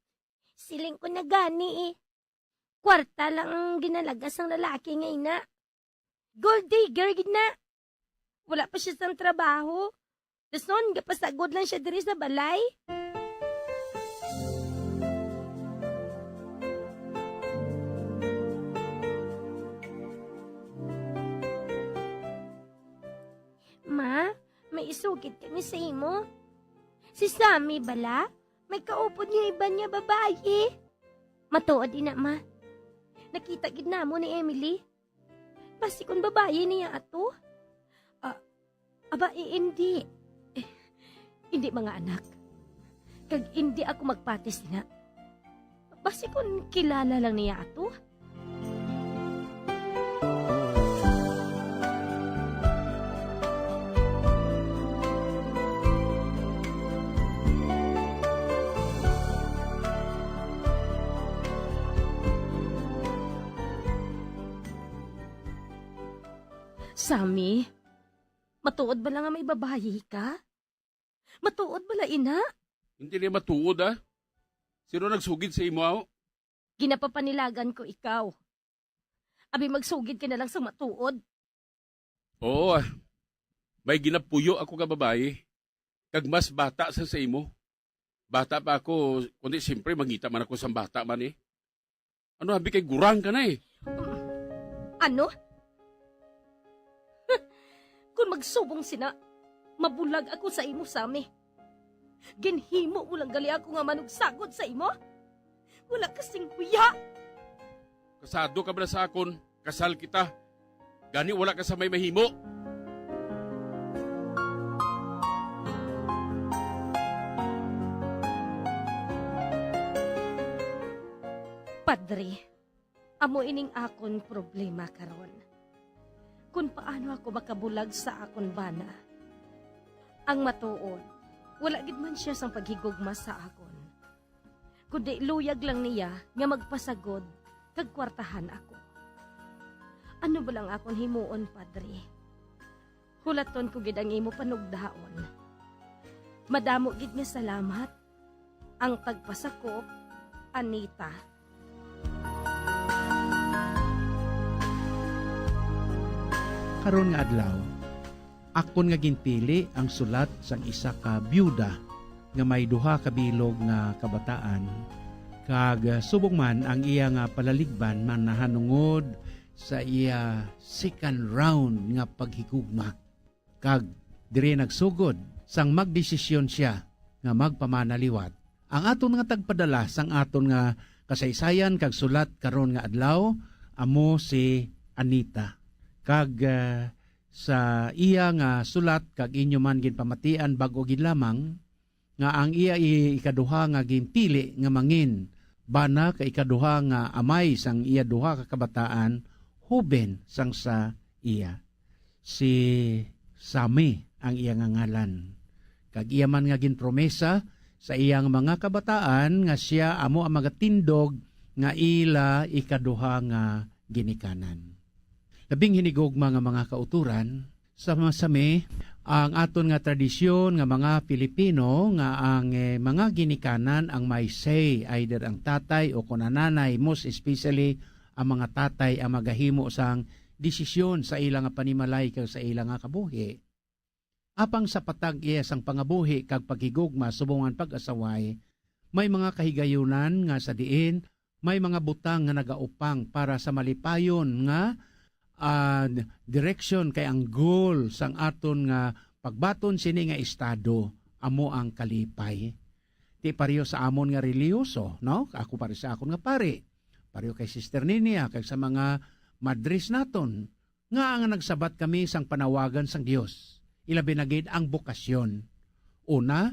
siling ko na gani, eh. Kwarta lang ang ginalagas sang lalaki nga ina. Gold digger gid na. Wala pa siya sang trabaho. Dason, gapasagod lang siya diri sa balay. Ma, may isugid kami sa imo. Si Sammy bala, may kaupod niya iban nga babayi. Matuod ina, ma. Nakita gid namo ni Emily. Basi kon babayi niya ato? Ah, aba, i-, indi. Eh, indi, mga anak. Kag indi ako magpati sina. Basi kon kilala lang niya ato? Sammy, matuod bala nga may babayi ka? Matuod bala ina? Hindi niya matuod, ah. Sino nagsugid sa imo, aw? Ginapapanilagan ko ikaw. Abi magsugid ka na lang sang matuod. Oo, ah. May ginapuyo ako nga babayi, kag mas bata sa, sa imo. Bata pa ako, kundi siyempre mangita man ako sang bata man, eh. Ano, abi kay gurang ka na, eh. Ano? Kung magsubong sina, mabulag ako sa imo, Sammy. Ginhimo mo lang gali ako nga manugsagod sa imo? Wala ka sing huya! Kasado ka bala sa akon, kasal kita. Gani wala ka sa may mahimo. Padre, amo ining akon problema karon. Kon paano ako makabulag sa akon bana. Ang matuod, wala gid man siya sang paghigugma sa akon. Kundi luyag lang niya nga magpasagod kag kwartahan ako. Ano bala ang akon himuon, Padre? Hulaton ko gid ang imo panugdaon. Madamo gid nga salamat. Ang tagpasakop, Anita. Karon nga adlaw, akon nga ginpili ang sulat sang isa ka byuda nga may duha ka bilog nga kabataan, kag, ah, subong man ang iya nga palaligban man nahanungod sa iya second round nga paghigugma. Kag diri nagsugod sang magdesisyon sia nga magpamana liwat. Ang aton nga tagpadala sang aton nga kasaysayan kag sulat karon nga adlaw amo si Anita. Kag, ah, sa iya nga sulat kag inyo man ginpamatian bag-o gid lamang nga ang iya i-, ikaduha nga ginpili nga mangin bana kay ikaduha nga amay sang iya duha ka kabataan, hoben sang sa iya. Si Sammy ang iya nga ngalan. Kag iya man nga ginpromesa sa iyang mga kabataan nga sia amo ang magatindog nga ila ikaduha nga ginikanan. Labing hinigugma nga mga kauturan, sa masami ang aton nga tradisyon nga mga Pilipino nga ang, eh, mga ginikanan ang may say, either ang tatay o kon ang nanay, most especially ang mga tatay ang magahimo sang desisyon sa ila nga panimalay kag sa ila nga kabuhi. Apang sa patag iya sang pangabuhi kag paghigugma subong ang pag-asaway, may mga kahigayunan nga sa diin may mga butang nga nagaupang para sa malipayon nga, ah, direksyon, kay ang goal sang aton nga pagbaton sini nga estado amo ang kalipay. Ti pareho sa amon nga relihiyoso, no? Ako pare sa akon nga pari, pareho kay Sister Ninia, kag sa mga madres naton, nga nga nagsabat kami sang panawagan sang Dios, ilabi na gid ang bokasyon. Una,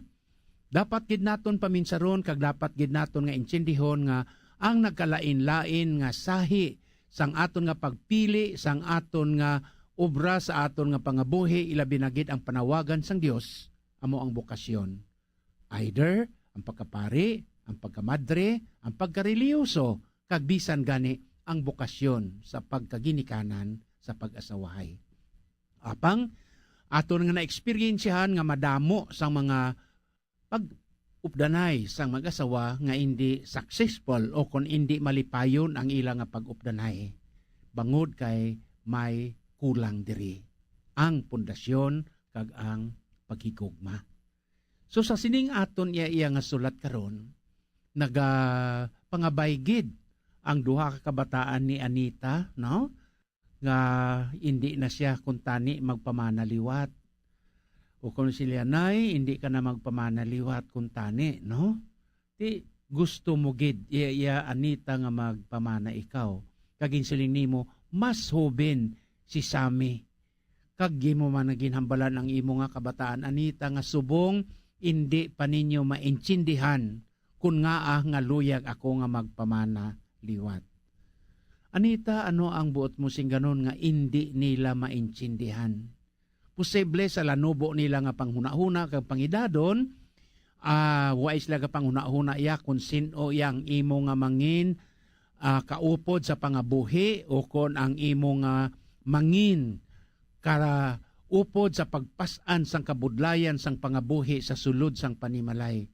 dapat gid naton paminsaron kag dapat gid naton nga intindihon nga ang nagkalain-lain nga sahi sang aton nga pagpili, sang aton nga obra, sa aton nga pangabuhi, ilabi na gid ang panawagan sang Dios, amo ang bokasyon. Either ang pagkapari, ang pagkamadre, ang pagkarelihiyoso, kag bisan gani ang bokasyon sa pagkaginikanan sa pag-asawahay. Apang aton nga naeksperyensyahan nga madamo sang mga pag-updanay sang mag-asawa nga indi successful o kon indi malipayon ang ila nga pag-updanay, bangod kay may kulang diri, ang pundasyon kag ang paghigugma. So, sa sining aton iya-iya nga sulat karon, nagapangabay gid ang duha ka kabataan ni Anita, no? Nga indi na siya kuntani magpamana liwat. O kung si Lianay, indi ka na magpamana liwat kuntani, no? Ti gusto mo gid, iya, iya, Anita, nga magpamana ikaw. Kag ginsiling nimo, mas hoben si Sammy. Kag imo man nga ginhambalan ang imo nga kabataan, Anita, nga subong indi pa ninyo maintindihan kon ngaa nga luyag ako nga magpamana liwat. Anita, ano ang buot mo sing ganon nga indi nila maintindihan? Posible sa lanubo nila nga panghunahuna kag pangidadon, ah, wa sila gapanghunahuna iya kon sin-o iya ang imo nga mangin, ah, kaupod sa pangabuhi, o kon ang imo nga mangin kaupod sa pagpas-an sang kabudlayan sang pangabuhi sa sulod sang panimalay.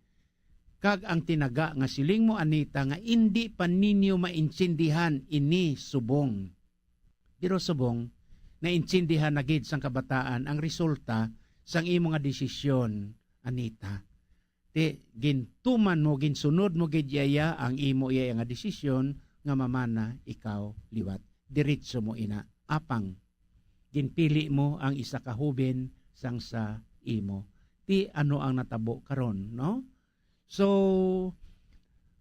Kag ang tinaga nga siling mo, Anita, nga indi pa ninyo maintindihan ini subong. Pero subong, naintindihan na gid sang kabataan ang resulta sang imo nga desisyon, Anita. Ti, gintuman mo, ginsunod mo gid iya ang imo iya nga desisyon nga mamana ikaw liwat. Diretso mo ina. Apang, ginpili mo ang isa ka hoben sang sa imo. Ti, ano ang natabo karon, no? So,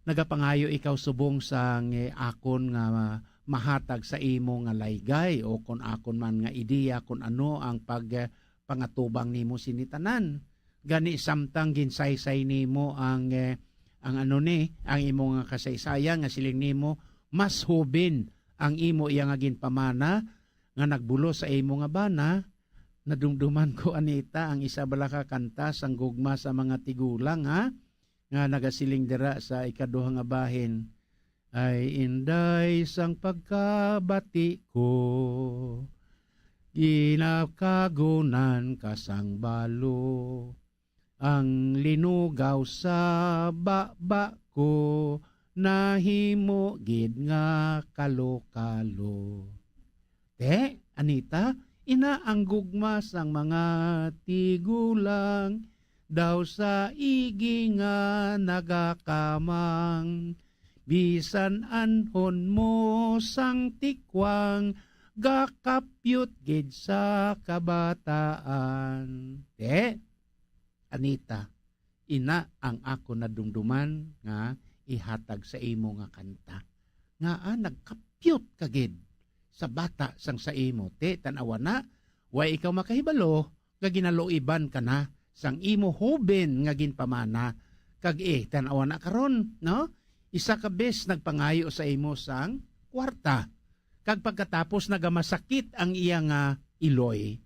nagapangayo ikaw subong sang, eh, akon nga mahatag sa imo nga laygay, o kon akon man nga ideya kon ano ang pag, eh, pangatubang nimo sini tanan. Gani, samtang ginsaysay nimo ang, eh, ang ano ni, ang imo nga kasaysayan, nga siling nimo, mas hubin ang imo iya nga ginpamana nga nagbulos sa imo nga bana. Nadumduman ko, Anita, ang isa bala ka kanta sang gugma sa mga tigulang, ha? Nga nagasiling dira sa ikaduha nga bahin, "Ay, inday, sang pagkabati ko, ginakagunan ka sang balo. Ang linugaw sa baba ko, nahimo gid nga kalo-kalo." Te, Anita, ina ang gugma sang mga tigulang, daw sa igi nga nagakamang. Bisan anhon mo sang tikwang, gakapyot gid sa kabataan. Te, Anita, ina ang ako nadumduman nga ihatag sa imo nga kanta. Ngaa nagkapyot ka gid sa bata sang sa imo? Ti, tan-awa na, way ikaw makahibalo nga ginaluiban ka na sang imo hoben nga ginpamana. Kag, eh, tan-awa na karon, no? Isa ka bes nagpangayo sa imo sang kwarta, kag pagkatapos nagamasakit ang iya nga iloy.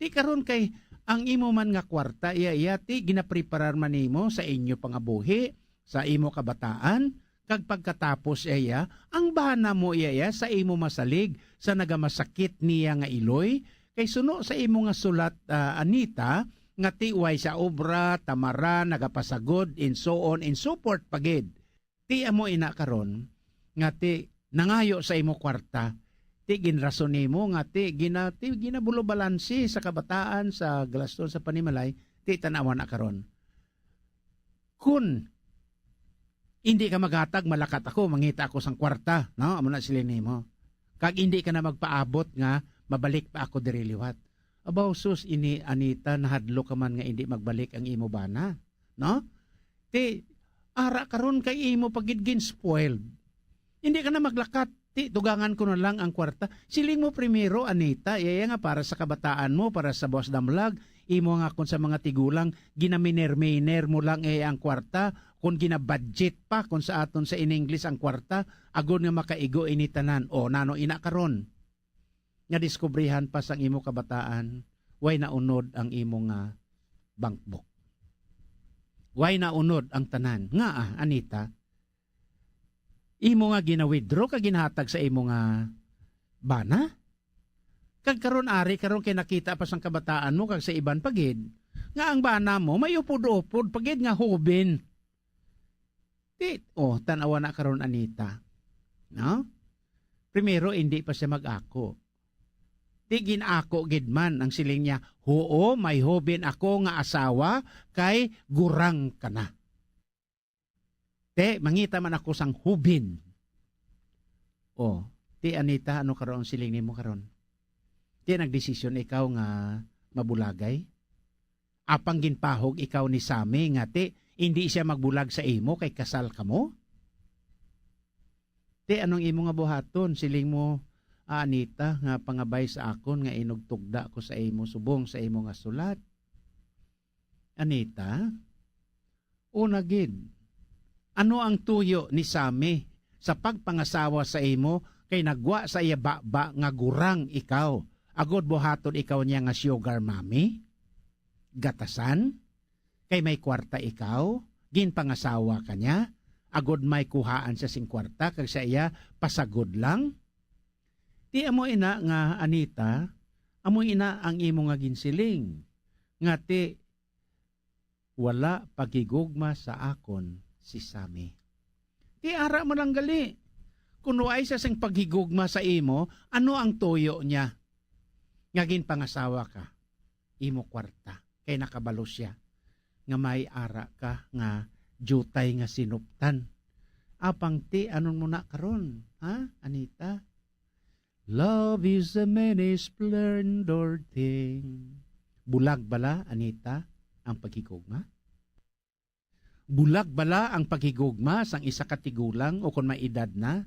Ti karon kay ang imo man nga kwarta, iya, iya, ti ginapreparar man nimo sa inyo pangabuhi, sa imo kabataan, kag pagkatapos, iya, iya, ang bana mo, iya, iya, sa imo masalig sa nagamasakit niya nga iloy. Kay suno sa imo nga sulat, ah, Anita, nga ti way sa obra, tamara, nagapasagod, and so on and so forth pa gid. Ti amo ina karon, nga ti nangayo sa imo kwarta, ti ginrason nimo nga ti gina-, ti ginabulo-balansi sa kabataan, sa galaston, sa panimalay, ti tan-awa na karon. Kun hindi ka maghatag, malakat ako, mangita ako sang kwarta, no? Amo na siling nimo. Kag hindi ka na magpaabot nga mabalik pa ako diri liwat. Abaw, sus, ini, Anita, nahadlok ka man nga hindi magbalik ang imo bana, no? Ti, ara karon kay imo pa gid gin-spoiled. Hindi ka na maglakat. Ti, tugangan ko na lang ang kwarta. Siling mo primero, Anita, iya nga para sa kabataan mo, para sa buwas damlag, imo nga kon sa mga tigulang, ginaminer-miner mo lang iya ang kwarta, kon ginabudget pa, kon sa aton sa in English ang kwarta, agod nga makaigo ini tanan. O, nano ina karon? Nga diskubrihan pa sang imo kabataan, way naunod ang imo nga bankbook. Way naunod ang tanan. Ngaa, Anita? Imo nga gina-withdraw kag ginhatag sa imo nga bana? Kag karon, ari, karon kay nakita pa sang kabataan mo kag sa iban pa gid, nga ang bana mo may upod-upod pa gid nga hoben. Ti, oh, tan-awa na karon, Anita. No? Primero, hindi pa siya mag-ako. Ti, gin-ako gid man ang siling niya, "Huo, may hoben ako nga asawa, kay gurang ka na." Te, mangita man ako sang hoben. Oh, ti, Anita, ano karon ang siling nimo karon? Ti, nagdesisyon ikaw nga mabulagay? Apang ginpahog ikaw ni Sammy nga ti, indi siya magbulag sa imo kay kasal kamo? Ti, anong imo nga buhaton? Siling mo, ah, Anita, nga pangabay sa akon nga inugtugda ko sa imo subong sa imo nga sulat. Anita, una gid, ano ang tuyo ni Sammy sa pagpangasawa sa imo kay nagwa sa iya baba nga gurang ikaw, agod buhaton ikaw niya nga sugar mommy? Gatasan? Kay may kwarta ikaw, ginpangasawa ka niya, agod may kuhaan siya sing kwarta kag sa iya pasagod lang? Ti amo ina nga, Anita, Amo ina ang imo nga ginsiling, nga ti wala paghigugma sa akon si Sammy. Ti ara mo lang gali. Kung waay siya sing paghigugma sa imo, ano ang tuyo niya nga ginpangasawa ka? Imo kwarta. Kay nakabalo siya nga may ara ka nga diutay nga sinuptan. Apang ti, anon mo na karon, ha, Anita? Love is a many splendor thing. Bulag bala, Anita, ang paghigugma? Bulag bala ang paghigugma sang isa ka tigulang o kon may edad na?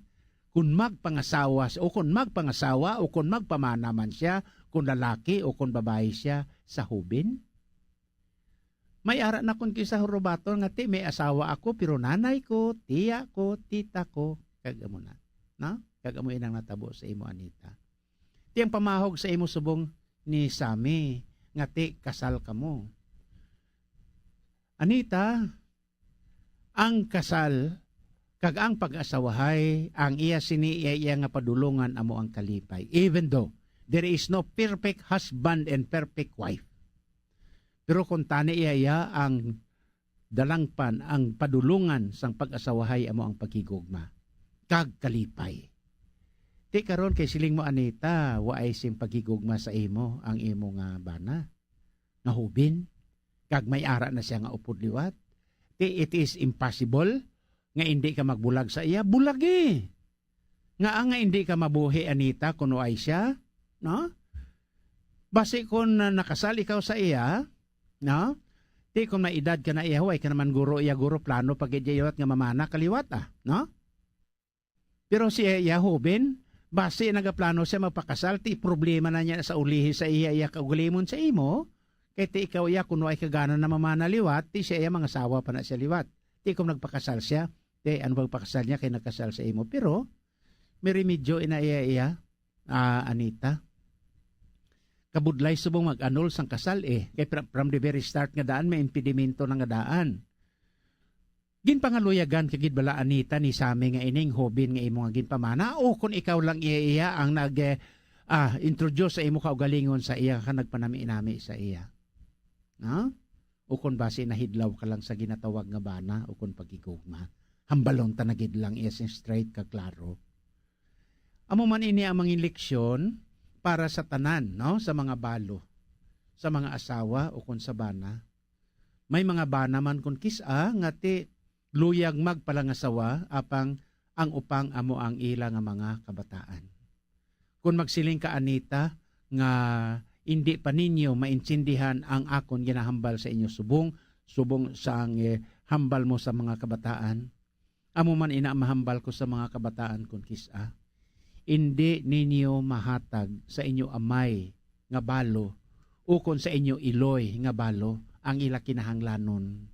Kon magpangasawa s-, o kon magpangasawa o kon magpamana man siya, kon lalaki o kon babayi siya sa hubin? May ara na kon kisa hurubaton nga, "Ti, may asawa ako, pero nanay ko, tiya ko, tita ko," kag amo na, no? Kag amo inang natabo sa imo, Anita. Ti ang pamahog sa imo subong ni Sammy nga ti kasal kamo. Anita, ang kasal kag ang pag-asawahay, ang iya sini iya, iya nga padulongan amo ang kalipay. Even though there is no perfect husband and perfect wife. Pero kung tani iya, iya ang dalangpan, ang padulongan sang pag-asawahay amo ang paghigugma kag kalipay. Ti karon kay siling mo, Anita, waay sing paghigugma sa imo ang imo nga bana nga hubin, kag may ara na siya nga upod liwat. Ti it is impossible nga indi ka magbulag sa iya. Bulagi. Nga nga indi ka mabuhi, Anita, kuno ay siya, no? Basi kun, ah, nakasal ikaw sa iya, no? Ti kun may edad ka na iya, way ka naman guro iya, guro plano pa gid iya liwat nga mamana ka liwat, ah, no? Pero si iya, hoben, basi nagaplano siya magpakasal, ti problema na niya sa ulihi sa iya, iya kaugalingon sa imo, kay ti ikaw iya, kuno ay kagana na mamana liwat, ti siya iya mangasawa pa na siya liwat. Ti kung nagpakasal siya, ti ano pagpakasal niya kay nagkasal sa imo. Pero may remedyo ina iya, iya, ah, Anita. Kabudlay subong mag-annul sang kasal, eh. Kay fra-, from the very start nga daan, may impedimento na nga daan. Ginpangaluyagan ka gid bala, Anita, ni Sammy nga ining hoben nga imo nga ginpamana, o kon ikaw lang iya, iya ang nag, eh, ah, introduce sa imo kaugalingon sa iya, ka nagpanami-nami sa iya? Ha? O kon basi nahidlaw ka lang sa ginatawag nga bana o kon paghigugma? Hambalon ta na gid lang iya sing straight kag klaro. Amo man ini ang mga leksyon para sa tanan, no, sa mga balo, sa mga asawa o kon sa bana. May mga bana man kon kis-a nga ti luyag magpalangasawa, apang ang upang amo ang ila nga mga kabataan. Kon magsiling ka, Anita, nga indi pa ninyo maintindihan ang akon ginahambal sa inyo subong, subong sang, eh, hambal mo sa mga kabataan, amo man ina ang mahambal ko sa mga kabataan kon kis-a. Indi ninyo mahatag sa inyo amay nga balo ukon sa inyo iloy nga balo ang ila kinahanglanon,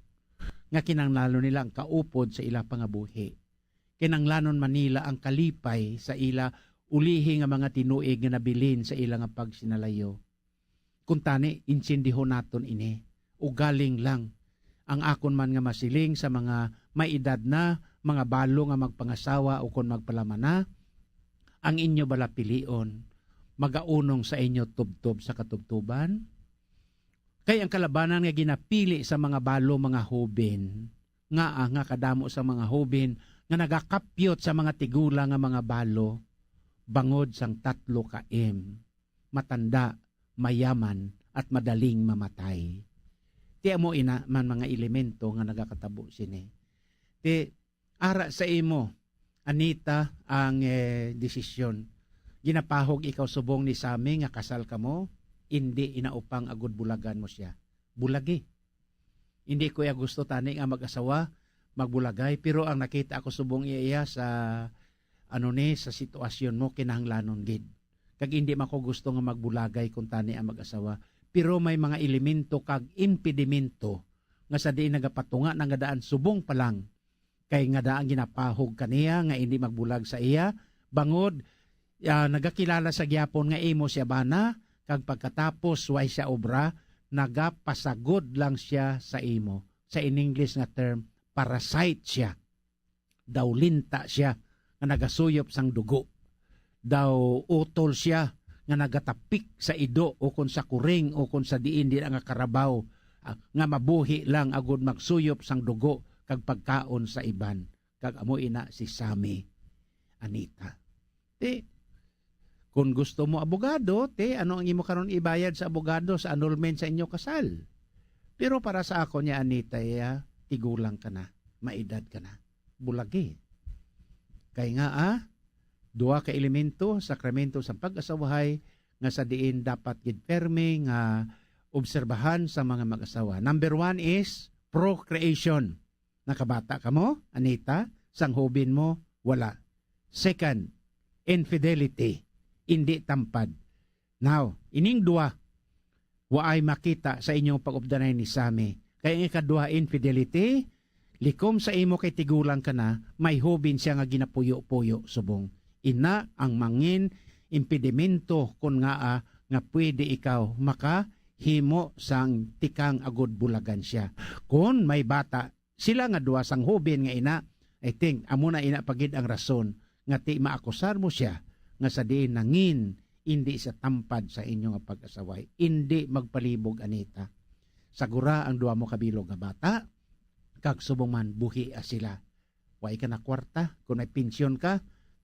nga kinahanglanon nila ang kaupod sa ila pangabuhi. Kinahanglanon man nila ang kalipay sa ila ulihi nga mga tinuig nga nabilin sa ila nga pagsinalayo. Kuntani, intindihon naton ini. Ugaling lang, ang akon man nga masiling sa mga may edad na, mga balo nga magpangasawa ukon magpalamana, ang inyo bala pilion magaunong sa inyo tubtob sa katubtoban? Kay ang kalabanan nga ginapili sa mga balo, mga hoben, nga, ah, nga kadamo sa mga hoben nga nagakapyot sa mga tigulang nga mga balo bangod sang tatlo ka M: matanda, mayaman, at madaling mamatay. Ti amo ina man mga elemento nga nagakatabo sini. Ti ara sa imo, Anita, ang, eh, desisyon. Ginapahog ikaw subong ni Sammy nga kasal kamo, indi ina upang agud bulagan mo siya. Bulagi. Hindi ko iya gusto tani nga mag-asawa, magbulagay, pero ang nakita ko subong iya, iya sa, ano ni, sa sitwasyon mo, kinahanglanon gid. Kag hindi man ko gusto nga magbulagay kung tani ang mag-asawa. Pero may mga elemento kag impedimento nga sa diin nagapatunga na nga daan subong pa lang, kay nga daan ginapahog kaniya nga hindi magbulag sa iya, bangod, ah, nagakilala sa gyapon nga imo siya bana, kag pagkatapos way siya obra, nagapasagod lang siya sa imo. Sa in English nga term, parasite siya. Daw linta siya nga nagasuyop sang dugo. Daw utol siya nga nagatapik sa ido ukon sa kuring ukon sa diin dira nga karabaw, ah, nga mabuhi lang agud magsuyop sang dugo kag pagkaon sa iban, kag amo ina si Sammy, Anita. Ti, kung gusto mo abogado, ti, ano ang imo karon ibayad sa abogado sa annulment sa inyo kasal? Pero para sa ako niya, Anita, iya, tigulang ka na, maedad ka na, bulagi. Kay nga, ah, duha ka elemento, sakramento sa pag-asawahay, nga sa diin dapat gid permi nga obserbahan sa mga mag-asawa. Number one is procreation. Nakabata ka mo, Anita, sang hubin mo? Wala. Second, infidelity, indi tampad. Now, ining duha, waay makita sa inyong pag-updanay ni Sammy. Kay ang ikaduha, infidelity, likom sa imo kay tigulang ka na, may hubin siya nga ginapuyo-puyo subong. Ina ang mangin impedimento kon ngaa nga pwede ikaw makahimo sang tikang agud bulagan siya. Kon may bata, sila nga duha sang hubin nga ina, I think, amo na ina pa gid ang rason nga ti maakusar mo siya nga sa diin nangin indi siya tampad sa inyo nga pag-asaway. Indi magpalibog, Anita. Sagura ang duha mo kabilog nga bata, kag subong man buhia sila. Wa ka na kwarta, kung may pensyon ka,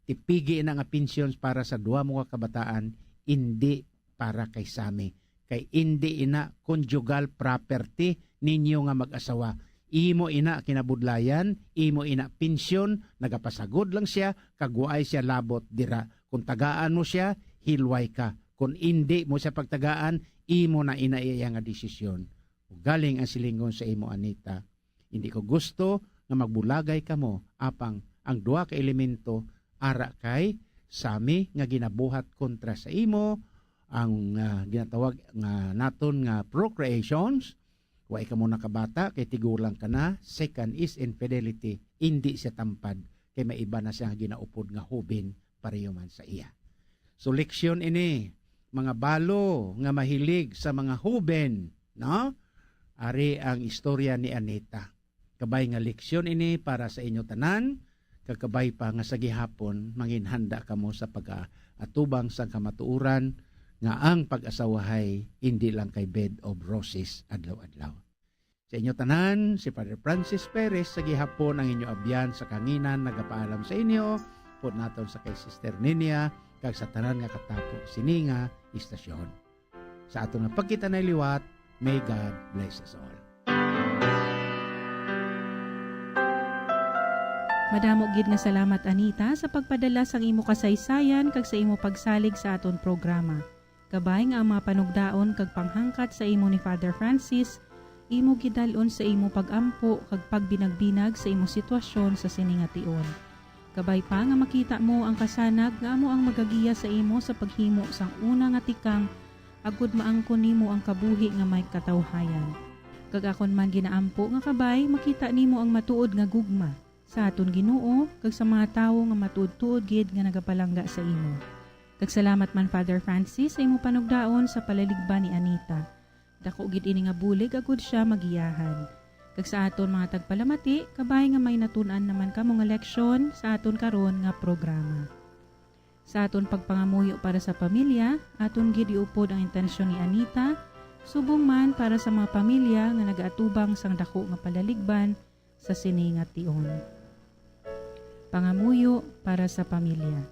tipigi na nga pensyon para sa duha mo ka kabataan, indi para kay Sammy. Kay indi ina conjugal property ninyo nga mag-asawa. Imo ina kinabudlayan, imo ina pensyon, nagapasagod lang siya, kag waay siya labot dira. Kung tagaan mo siya, hilway ka. Kung indi mo siya pagtagaan, imo na ina iya nga desisyon. Ugaling ang silingon sa imo, Anita, hindi ko gusto nga magbulagay kamo, apang ang duha ka elemento ara kay Sammy nga ginabuhat kontra sa imo, ang, ah, ginatawag nga naton nga procreations, wa ikaw mo nakabata kay tigulang ka na. Second is infidelity, hindi siya tampad kay may iba na siya nga ginaupod nga hubin pareho man sa iya. So, leksyon ini, mga balo nga mahilig sa mga huben, no? Ari ang istorya ni Anita. Kabay nga leksyon ini para sa inyo tanan, kag kabay pa nga sa gihapon manginhanda kamo sa pag-atubang sang kamatuoran nga ang pag-asawahay indi lang kay bed of roses adlaw-adlaw. Sa inyo tanan, si Father Francis Perez sa gihapon ang inyo abyan sa kanginan nagapaalam sa inyo, pud naton sa kay Sister Ninia, kag sa tanan nga katapo sini nga istasyon. Sa aton nga pagkita na liwat, may God bless us all. Madamo gid nga salamat, Anita, sa pagpadala sang imo kasaysayan kag sa imo pagsalig sa aton programa. Kabay nga ang mga panugdaon kag panghangkat sa imo ni Father Francis, imo gidal-on sa imo pag-ampo kag pagbinagbinag sa imo sitwasyon sa sini nga tion. Kabay pa nga makita mo ang kasanag nga amo ang magagiya sa imo sa paghimo sang una nga tikang, agud maangkon nimo ang kabuhi nga may katawhayan. Kag akon man ginaampo nga kabay makita nimo ang matuod nga gugma sa aton Ginoo kag sa mga tawo nga matuod-tuod gid nga nagapalangga sa imo. Kag salamat man, Father Francis, sa imo panugdaon sa palaligban ni Anita. Dako gid ini nga bulig agud sia magiyahan. Kag sa aton mga tagpalamati, kabay nga may natun-an naman kamo nga leksyon sa aton karon nga programa. Sa aton pagpangamuyo para sa pamilya, aton gid iupod ang intensyon ni Anita, subong man para sa mga pamilya nga nagaatubang sang dako nga palaligban sa sini nga tion. Pangamuyo para sa pamilya.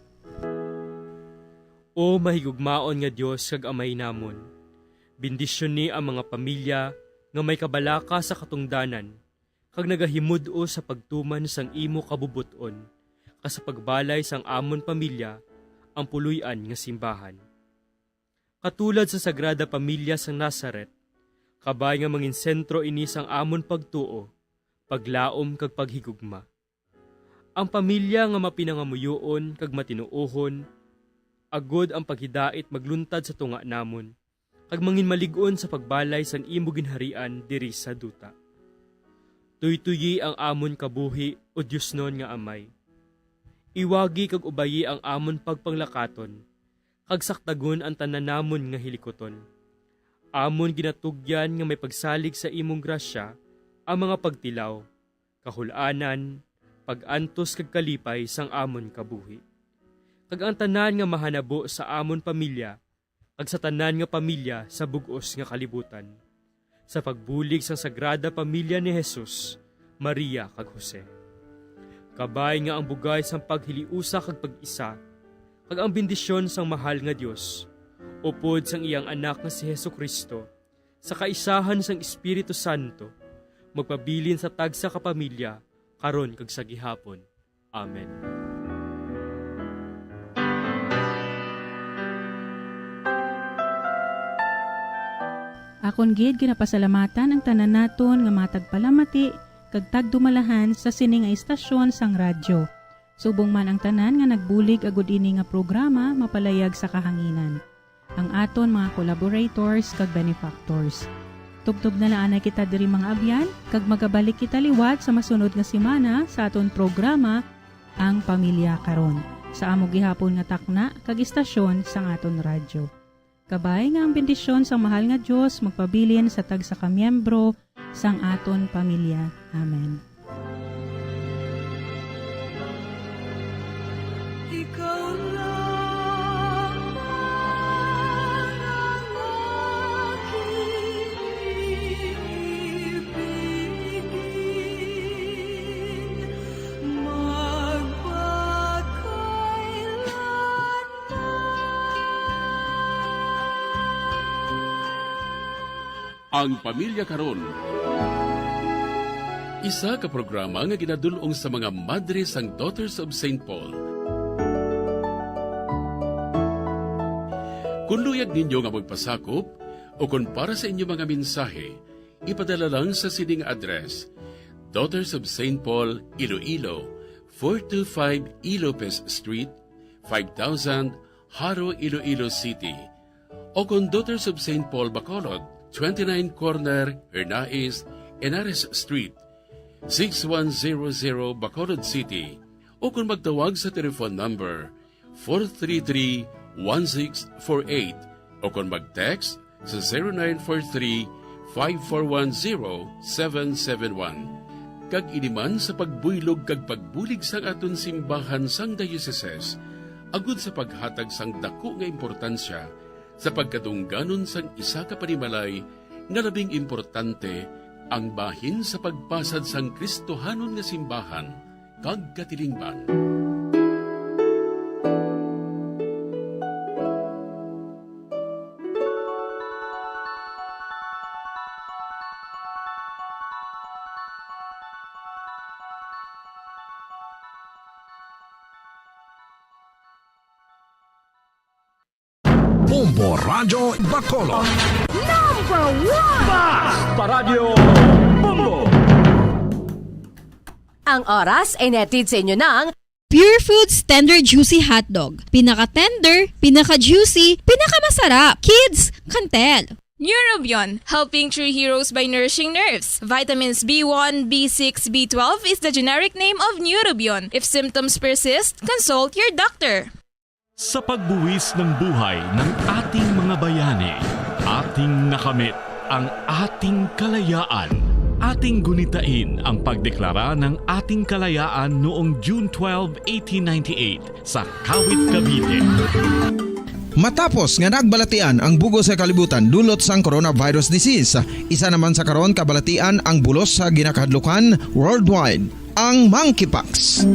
O mahigugmaon nga Dios kag Amay namon, bendisyoni ang mga pamilya nga may kabalaka sa katungdanan kag nagahimud-o sa pagtuman sang imo kabubot-on, kag sa pagbalay sang amon pamilya ang puloy-an nga simbahan. Katulad sa Sagrada Pamilya sang Nazaret, kabay nga manginsentro ini sang amon pagtuo, paglaom kag paghigugma. Ang pamilya nga mapinangamuyoon kag matinuohon, agud ang paghidait magluntad sa tunga namon, kag manginmalig-on sa pagbalay sang imo ginharian diri sa duta. Tuytoyi ang amon kabuhi, O Diosnon nga Amay. Iwagi kag ubayi ang amon pagpanglakaton, kag sakdagon ang tanan namon nga hilikuton. Amon ginatugyan nga may pagsalig sa imong grasya ang mga pagtilaw, kahul-anan, pag-antos kag kalipay sang amon kabuhi. Kag ang tanan nga mahanabo sa amon pamilya kag sa tanan nga pamilya sa bug-os nga kalibutan, sa pagbulig sang Sagrada Pamilya ni Jesus, Maria, kag Jose. Kabay nga ang bugay sang paghiliusa kag pag-isa, kag ang bendisyon sang mahal nga Dios, upod sang iyang Anak nga si Jesu-Cristo, sa kaisahan sang Espiritu Santo, magpabilin sa tagsa ka pamilya, karon kag sa gihapon. Amen. Akon gid ginapasalamatan ang tanan naton nga mga tagpalamati kag tagdumalahan sa sini nga istasyon sang radyo. Subong man ang tanan nga nagbulig agud ini nga programa mapalayag sa kahanginan, ang aton mga collaborators kag benefactors. Tubtob na lang anay kita diri, mga abyan, kag magabalik kita liwat sa masunod nga semana sa aton programa, Ang Pamilya Karon, sa amo gihapon nga takna kag istasyon sang aton radyo. Kabay nga ang bendisyon sang mahal nga Dios magpabilin sa tagsa ka miyembro sang aton pamilya. Amen. Ikaw lamang ang aking ibigin, magpakailanman. Ang Pamilya Karon, isa ka programa nga ginadul-ong sa mga madre sang Daughters of Saint Paul. Kon luyag ninyo nga magpasakop o kon para sa inyo mga mensahe, ipadala lang sa sining address: Daughters of Saint Paul, Iloilo, four two five Ilopez Street, five thousand, Jaro, Iloilo City, o kon Daughters of Saint Paul Bacolod, twenty-nine Corner Hernais, Henares Street, six one zero zero, Bacolod City, o kon magtawag sa telephone number four three three, one six four eight, o kon mag-text sa zero nine four three, five four one, zero seven seven one. Kag ini man sa pagbuylog kag pagbulig sang aton simbahan sang diocese, agud sa paghatag sang daku nga importansya sa pagkadungganon sang isa ka panimalay nga labing importante, ang bahin sa pagpasad sang Kristohanon nga simbahan kag katilingban. Bombo Radyo Bacolod. Number one! Basta Radyo Bombo! Ang oras ay nahatid sa inyo ng Pure Foods Tender Juicy Hotdog. Pinaka-tender, pinaka-juicy, pinakamasarap. Kids, Cantel. Neurobion, helping true heroes by nourishing nerves. Vitamins B one, B six, B twelve is the generic name of Neurobion. If symptoms persist, consult your doctor. Sa pagbuwis ng buhay ng ating mga bayani, ating nakamit ang ating kalayaan. Ating gunitain ang pagdeklara ng ating kalayaan noong June twelve, eighteen ninety-eight, sa Kawit, Cavite. Matapos nga nagbalatian ang bug-os nga kalibutan dulot sang coronavirus disease, isa naman sa karon kabalatian ang bulos sa ginakahadlukan worldwide, ang monkeypox.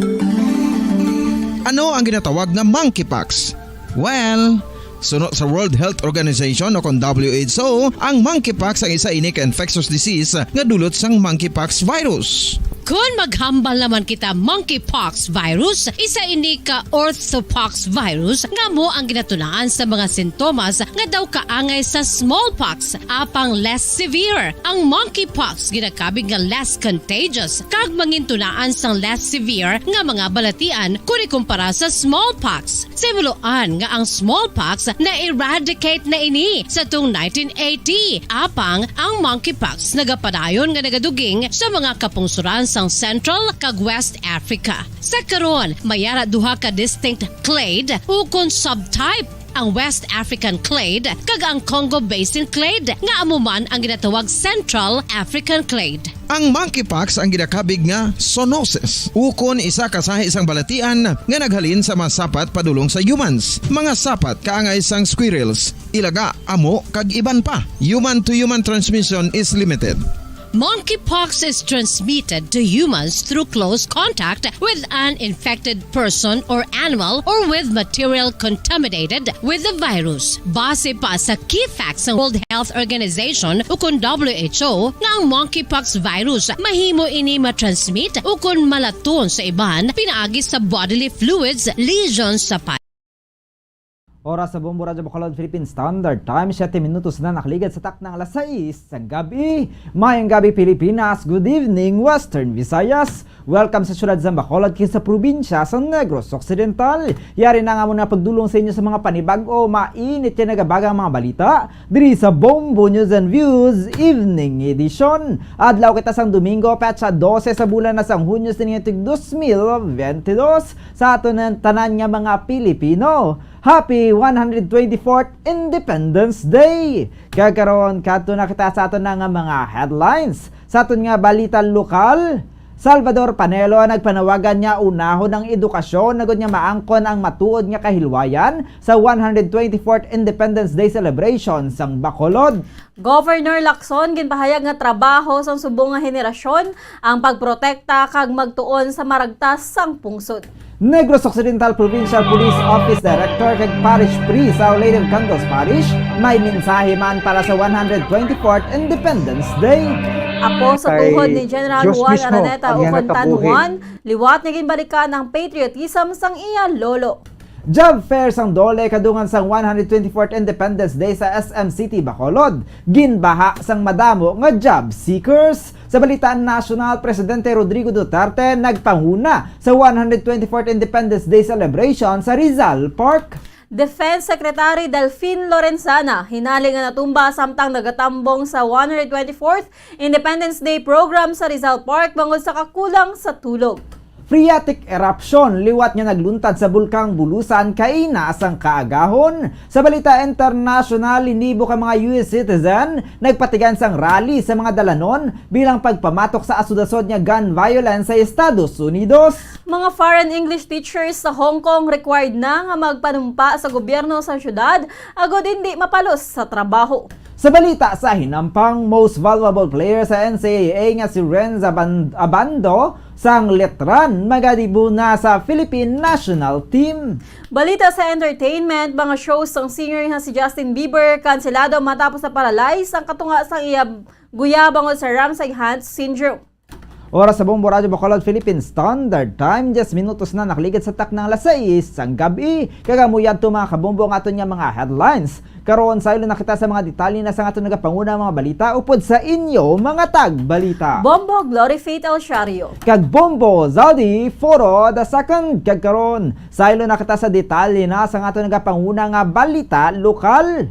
Ano ang ginatawag nga monkeypox? Well, suno sa World Health Organization o kon W H O, ang monkeypox ang isa ini ka infectious disease nga dulot sang monkeypox virus. Kon maghambal naman kita monkeypox virus, isa ini ka orthopox virus nga amo ang ginatunaan sa mga sintomas nga daw kaangay sa smallpox, apang less severe. Ang monkeypox ginakabig nga less contagious kag mangintunaan sang less severe nga mga balatian kon ikumpara sa smallpox. Sa himuloan nga ang smallpox na-eradicate na ini sa tung nineteen eighty, apang ang monkeypox nagapadayon nga nagaduging sa mga kapungsoran sang Central kag West Africa. Sa karon, may ara duha ka distinct clade ukon subtype ang West African clade, kag ang Congo Basin clade, nga amo man ang ginatawag Central African clade. Ang monkeypox ang ginakabig nga zoonosis, ukon isa ka sahi sang balatian nga naghalin sa mga sapat padulong sa humans, mga sapat kaangay sang squirrels, ilaga, amo, kag iban pa. Human to human transmission is limited. Monkeypox is transmitted to humans through close contact with an infected person or animal or with material contaminated with the virus. Base pa sa key facts sang World Health Organization ukon W H O nga ang monkeypox virus mahimo ini matransmit ukon malaton sa iban pinaagi sa bodily fluids, lesions sa Oras sa Bombo Radyo Bacolod Philippine Standard Time, siyete minutos na nakaligad sa takna nga alas sais sa gabi. Mayong gabi, Pilipinas. Good evening, Western Visayas. Welcome sa siyudad sa Bacolod kag sa probinsya sa Negros Occidental. Yari na nga mo na pagdulong sa inyo sa mga panibag-o, mainit kag nagabagang mga balita diri sa Bombo News and Views Evening Edition. Adlaw kita sang Domingo, petsa dose sa bulan na sang Hunyo sa niyatig dos mil bente dos. Sa aton ang tanan nga mga Pilipino, happy one hundred twenty-fourth Independence Day! Kag karon, kadto na kita sa aton na nga mga headlines. Sa aton nga balita lokal, Salvador Panelo nagpanawagan nga unahon ang edukasyon agud nga maangkon ang matuod nga kahilwayan sa one hundred twenty-fourth Independence Day celebration sang Bacolod. Governor Lacson ginpahayag nga trabaho sang subong nga henerasyon ang pagprotekta kag magtuon sa maragtas sang pungsod. Negros Occidental Provincial Police Office Director kag Parish Priest sa Our Lady of Candles Parish may mensahe man para sa one hundred twenty-fourth Independence Day. Apo sa Kay tuhod ni General Diyos Juan mismo Araneta ang iyang ukon nakabuhi. Tan Juan, liwat nga ginbalikan ang patriotism sang iya lolo. Job fair sang DOLE kadungan sang one hundred twenty-fourth Independence Day sa S M City, Bacolod, ginbaha sang madamo nga job seekers. Sa balita nasyonal, Presidente Rodrigo Duterte nagpanguna sa one hundred twenty-fourth Independence Day celebration sa Rizal Park. Defense Secretary Delfin Lorenzana hinali nga natumba samtang nagatambong sa one hundred twenty-fourth Independence Day program sa Rizal Park bangod sa kakulang sa tulog. Phreatic eruption liwat nga nagluntad sa Bulkang Bulusan kaina sang kaagahon. Sa balita internasyonal, linibo ka mga U S citizen nagpatigayon sang rally sa mga dalanon bilang pagpamatok sa asod-asod nga gun violence sa Estados Unidos. Mga foreign English teachers sa Hong Kong required na nga magpanumpa sa gobyerno sa syudad agud hindi mapalos sa trabaho. Sa balita sa hinampang, most valuable player sa N C A A nga si Renz Aban-, Abando sang Letran magadibo na sa Philippine National Team. Balita sa entertainment, mga shows sang singer nga si Justin Bieber kanselado matapos na paralyze ang katunga sang iya guya bangod sa Ramsay-Hunt syndrome. Oras sa Bombo Radyo Bacolod Philippine Standard Time, diyes minutos na nakaligid sa taknang alas sais sang gab-i. Kag amo yadto, mga kabombo, ang aton nga mga headlines. Karon, saylo na kita sa mga detalye na sa aton nagapanguna mga balita upod sa inyo, mga tagbalita. Bombo Glory Faith El Shario. Kag Bombo Zaldi Foro the second. Kag karon, saylo na kita sa detalye na sa aton nagapanguna nga balita lokal.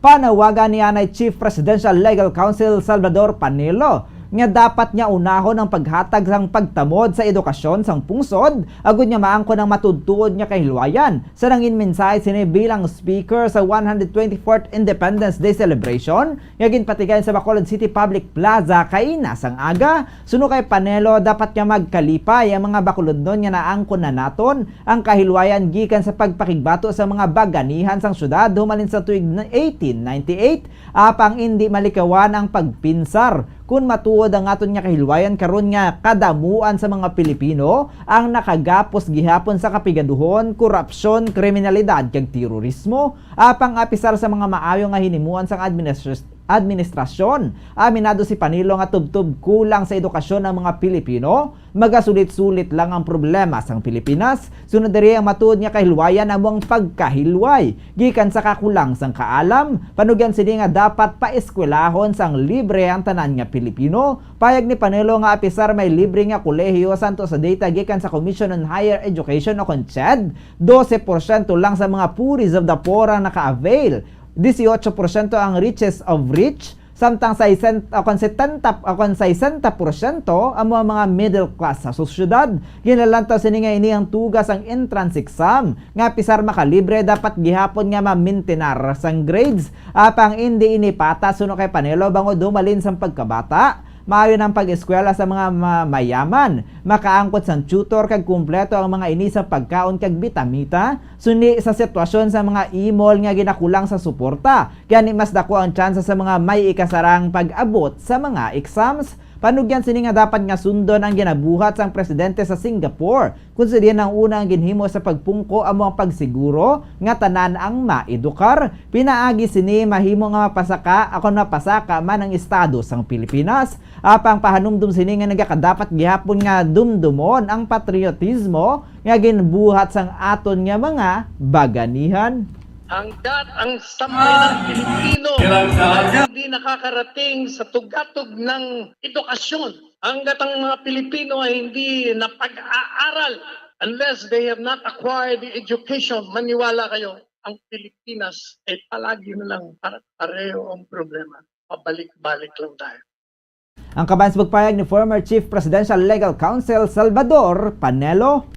Panawagan ni anay Chief Presidential Legal Counsel Salvador Panelo nga dapat nga unahon ang paghatag sang pagtamod sa edukasyon sang pungsod agud nga maangkon ang matuod-tuod nga kahilwayan. Sa nangin mensahe sini bilang speaker sa one hundred twenty-fourth Independence Day celebration nga ginpatigayon sa Bacolod City Public Plaza kaina sang aga, suno kay Panelo, dapat nga magkalipay ang mga Bacolodnon nga naangkon na naton ang kahilwayan gikan sa pagpakigbato sa mga baganihan sang syudad humalin sa tuig eighteen ninety-eight, apang indi malikawan ang pagpinsar kon matuod ang aton nga kahilwayan karon nga kadamuan sa mga Pilipino ang nakagapos gihapon sa kapigaduhon, korupsyon, kriminalidad kag terorismo. Apang apisar sa mga maayo nga hinimuan sang administras-, administrasyon, aminado si Panelo nga tubtob kulang sa edukasyon ang mga Pilipino. Magasulit-sulit lang ang problema sang Pilipinas. Sunod diri, ang matuod nga kahilwayan amo ang pagkahilway gikan sa kakulang sang kaalam. Panugyan sini nga dapat paeskwelahon sang libre ang tanan nga Pilipino. Payag ni Panelo nga apisar may libre nga kolehiyo santo sa data gikan sa Commission on Higher Education o kon CHED, dose porsyento lang sa mga poories of the poor ang naka-avail. Dieciocho porsyento ang richest of rich, Samtang sesenta, o kon setenta, o kon sesenta porsyento amo ang mga middle class sa sosyedad. Ginalantaw sini nga ini ang tuga sang entrance exam, nga pisar makalibre, dapat gihapon nga mamintinar sang grades. Apang indi ini patas suno kay Panelo bangod humalin sang pagkabata, maayo ang pag-eskwela sa mga ma-, mayaman, makaangkon sang tutor kag kumpleto ang mga ini sa pagkaon kag bitamita, suno sa sitwasyon sa mga imol nga ginakulang sa suporta. Gani mas dako ang tsansa sa mga may ikasarang pag-abot sa mga exams. Panugyan sini nga dapat nga sundon ang ginabuhat sang presidente sa Singapore, kung sa diin ang una ang ginhimo sa pagpungko amo ang pagsiguro nga tanan ang maedukar. Pinaagi sini, mahimo nga mapasaka, o kon mapasaka man ang estado sang Pilipinas. Apang pahanumdom sini nga nagakadapat gihapon nga dumdumon ang patriotismo nga ginbuhat sang aton nga mga baganihan. Hanggat ang samay ng Pilipino ay hindi nakakarating sa tugatog ng edukasyon, hanggat ang mga Pilipino ay hindi napag-aaral, unless they have not acquired the education, maniwala kayo, ang Pilipinas ay palagi na lang pare-pareho ang problema. Pabalik-balik lang tayo. Ang kabahin sa pagpayag ni former Chief Presidential Legal Counsel Salvador Panelo.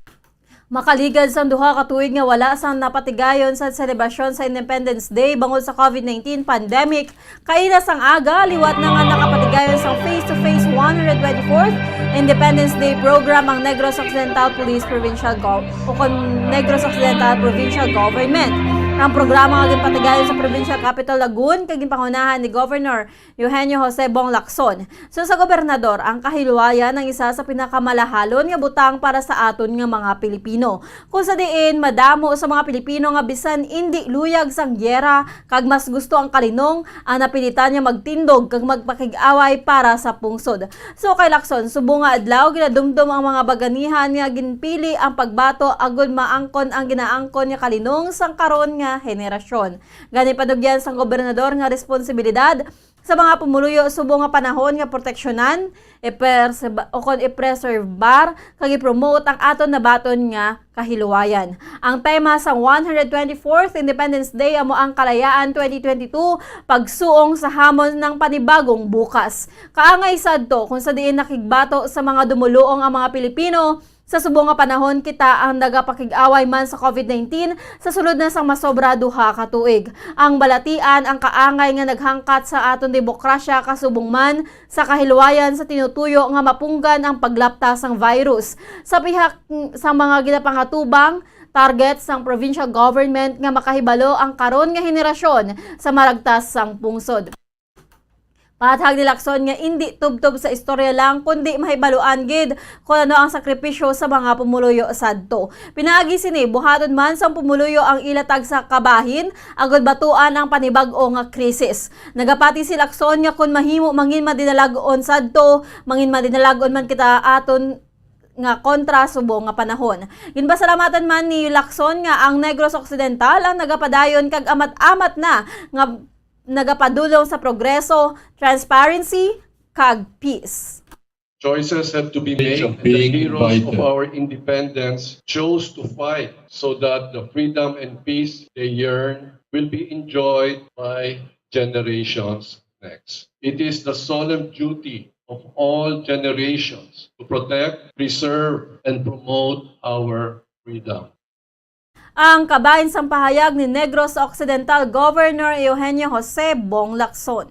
Makaligad sang duha ka tuig nga wala sang napatigayon sa selebrasyon sa Independence Day bangod sa COVID nineteen pandemic, kaina sang aga, liwat na nga nakapatigayon sang face-to-face one hundred twenty-fourth Independence Day program ang Negros Occidental Police Provincial Gov-, o kon Negros Occidental Provincial Government. Ang programa nga ginpatigayon sa Provincial Capital Lagun kag ginpangunahan ni Governor Eugenio Jose Bong Lacson. So, sa gobernador, ang kahilwayan ang isa sa pinakamalahalon nga butang para sa aton nga mga Pilipino. Kung sa diin, madamo sa mga Pilipino nga bisan indi luyag sang giyera kag mas gusto ang kalinong, ang napilitan nga magtindog kag magpakig-away para sa pungsod. So, kay Lacson, subong nga adlaw, ginadumdom ang mga baganihan nga ginpili ang pagbato agud maangkon ang ginaangkon nga kalinong sang karon nga henerasyon. Gani, panugyan sang gobernador nga responsibilidad sa mga pumuluyo subong nga panahon nga proteksyonan, i-preserve-, o kon i-preserbar, kag i-promote ang aton nabaton nga kahiluwayan. Ang tema sang one hundred twenty-fourth Independence Day amo ang Kalayaan twenty twenty-two, Pagsuong sa Hamon ng Panibagong Bukas. Kaangay sadto kung sa diin nakigbato sa mga dumuluong ang mga Pilipino, sa subong nga panahon, kita ang nagapakig-away man sa COVID nineteen, sa sulod na sang masobra duha ka tuig. Ang balatian, ang kaangay nga naghangkat sa aton demokrasya, kasubong man sa kahilwayan sa tinutuyo nga mapunggan ang paglapta sang virus. Sa pihak sa mga ginapangatubang, target sang provincial government nga makahibalo ang karon nga henerasyon sa maragtas sang pungsod. Pahayag ni Lacson nga indi tubtob sa istorya lang, kundi mahibaluan gid kon ano ang sakripisyo sa mga pumuluyo sadto. Pinaagi sini, buhaton man sang pumuluyo ang ila tagsa ka bahin, agud batuan ang panibag-o nga krisis. Nagapati si Lacson nga kon mahimo mangin madinalag-on sadto, mangin madinalag-on man kita aton nga kontra subong nga panahon. Ginpasalamatan man ni Lacson nga ang Negros Occidental ang nagapadayon kag amat-amat na nga nagapadulong sa progreso, transparency, kag peace. Choices have to be made, and the heroes of our independence chose to fight so that the freedom and peace they yearn will be enjoyed by generations next. It is the solemn duty of all generations to protect, preserve, and promote our freedom. Ang kabahin sang pahayag ni Negros Occidental Governor Eugenio Jose Bong Lacson.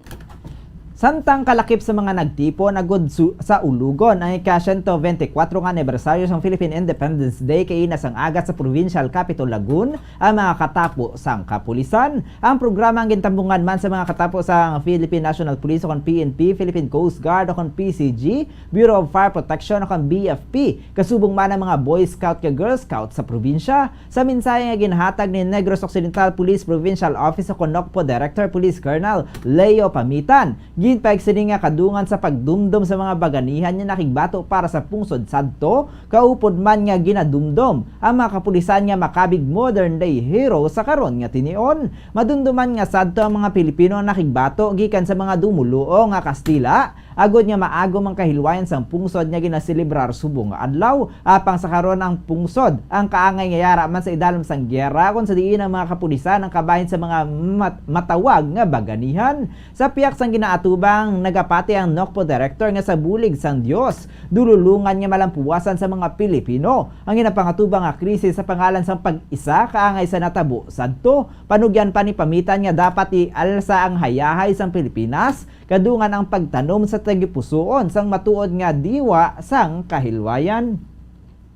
Samtang kalakip sa mga nagtipon agud su-, sa ulugon ang ika-siyento bente kwatro nga anibersaryo sang Philippine Independence Day kaina sang aga sa Provincial Capitol Lagun, ang mga katapo sang kapulisan. Ang programa ang gintambungan man sa mga katapo sang Philippine National Police o kon P N P, Philippine Coast Guard o kon P C G, Bureau of Fire Protection o kon B F P, kasubong man ang mga Boy Scout kag Girl Scout sa probinsya. Sa mensahe nga ginhatag ni Negros Occidental Police Provincial Office o kon NOCPO Director Police Colonel Leo Pamitan, ginpahayag sini nga kadungan sa pagdumdom sa mga baganihan nga nakigbato para sa pungsod sadto, kaupod man nga ginadumdom ang mga kapulisan nga makabig modern day hero sa karon nga tinion. Madumduman nga sadto ang mga Pilipino nga nakigbato gikan sa mga dumoluong nga Kastila, agod nga maagom ang kahilwayan sang pungsod nga ginaselebrar subong nga adlaw. Apang sa karon ang pungsod ang kaangay nga yara man sa idalom sang giyera, kon sa diin ang mga kapulisan ang kabahin sa mga mat-, matawag nga baganihan. Sa pihak sang ginaatubang Bang nagapati ang NOCPO director nga sa bulig sang Dios, dululungan nga malampuwasan sa mga Pilipino ang ginapangatubang nga krisis sa pangalan sang pag-isa kaangay sa natabo sadto. Panugyan pa ni Pamitan nga dapat ialsa ang hayahay sang Pilipinas, kadungan ang pagtanom sa tagipusoon sang matuod nga diwa sang kahilwayan.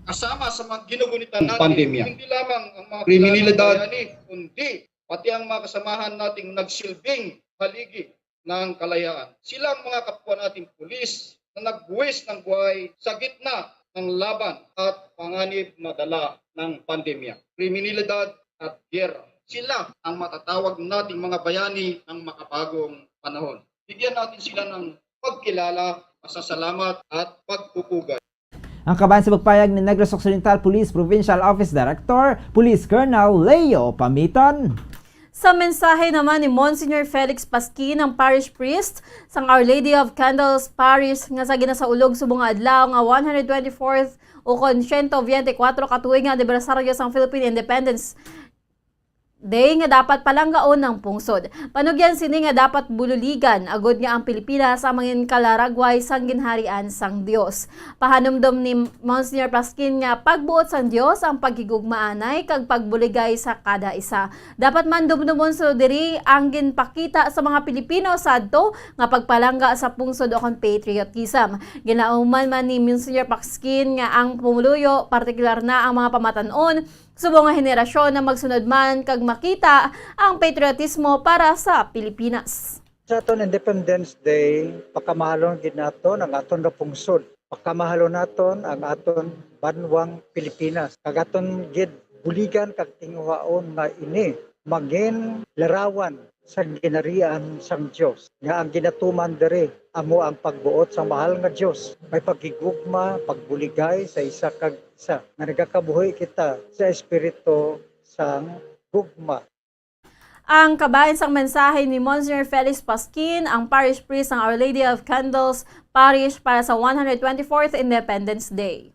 Kasama sa mga ginugunitan natin, pandemya, hindi lamang ang mga kriminalidad, bayani, kundi pati ang mga kasamahan nating nagsilbing haligi ng kalayaan. Sila ang mga kapwa nating pulis na nagbuwis ng buhay sa gitna ng laban at panganib na dala ng pandemya, kriminalidad at giyera. Sila ang matatawag nating mga bayani ng makabagong panahon. Bigyan natin sila ng pagkilala, pasasalamat at pagpupugay. Ang kabahin sa pagpayag ni Negros Occidental Police Provincial Office Director, Police Colonel Leo Pamitan. Sa mensahe naman ni Monsignor Felix Pasquin, ang parish priest sang Our Lady of Candles Parish nga sa ginasaulog subong nga adlaw nga one hundred twenty-fourth ukon siyento biyente kwatro ka tuig nga anibersaryo sang Philippine Independence Day nga dapat palanggaon ang pungsod. Panugyan sini nga dapat bululigan, agod nga ang Pilipinas ang mangin kalaragway sang ginharian sang Dios. Pahanumdom ni Monsignor Pasquin nga pagbuot sang Dios ang paghigugmaanay kag pagbuligay sa kada isa. Dapat man dumdumon sa diri ang ginpakita sa mga Pilipino sadto nga pagpalangga sa pungsod ukon patriotism. Ginauman man ni Monsignor Pasquin nga ang pumuluyo, partikular na ang mga pamatan-on, subong nga henerasyon na magsunod man kag makita ang patriotismo para sa Pilipinas. Sa aton Independence Day, pakamahalon gid naton ang aton nga pungsod. Pakamahalon naton ang aton banwang Pilipinas. Kag aton gid buligan kag tinguhaon nga ini mangin larawan sang ginharian sang Dios, nga ang ginatuman diri amo ang pagbuot sang mahal nga Dios, may paghigugma, pagbuligay sa isa kag isa, nga nagakabuhi kita sa espiritu sang gugma. Ang kabahin sang mensahe ni Monsignor Felix Pasquin, ang parish priest sang Our Lady of Candles Parish para sa one hundred twenty-fourth Independence Day.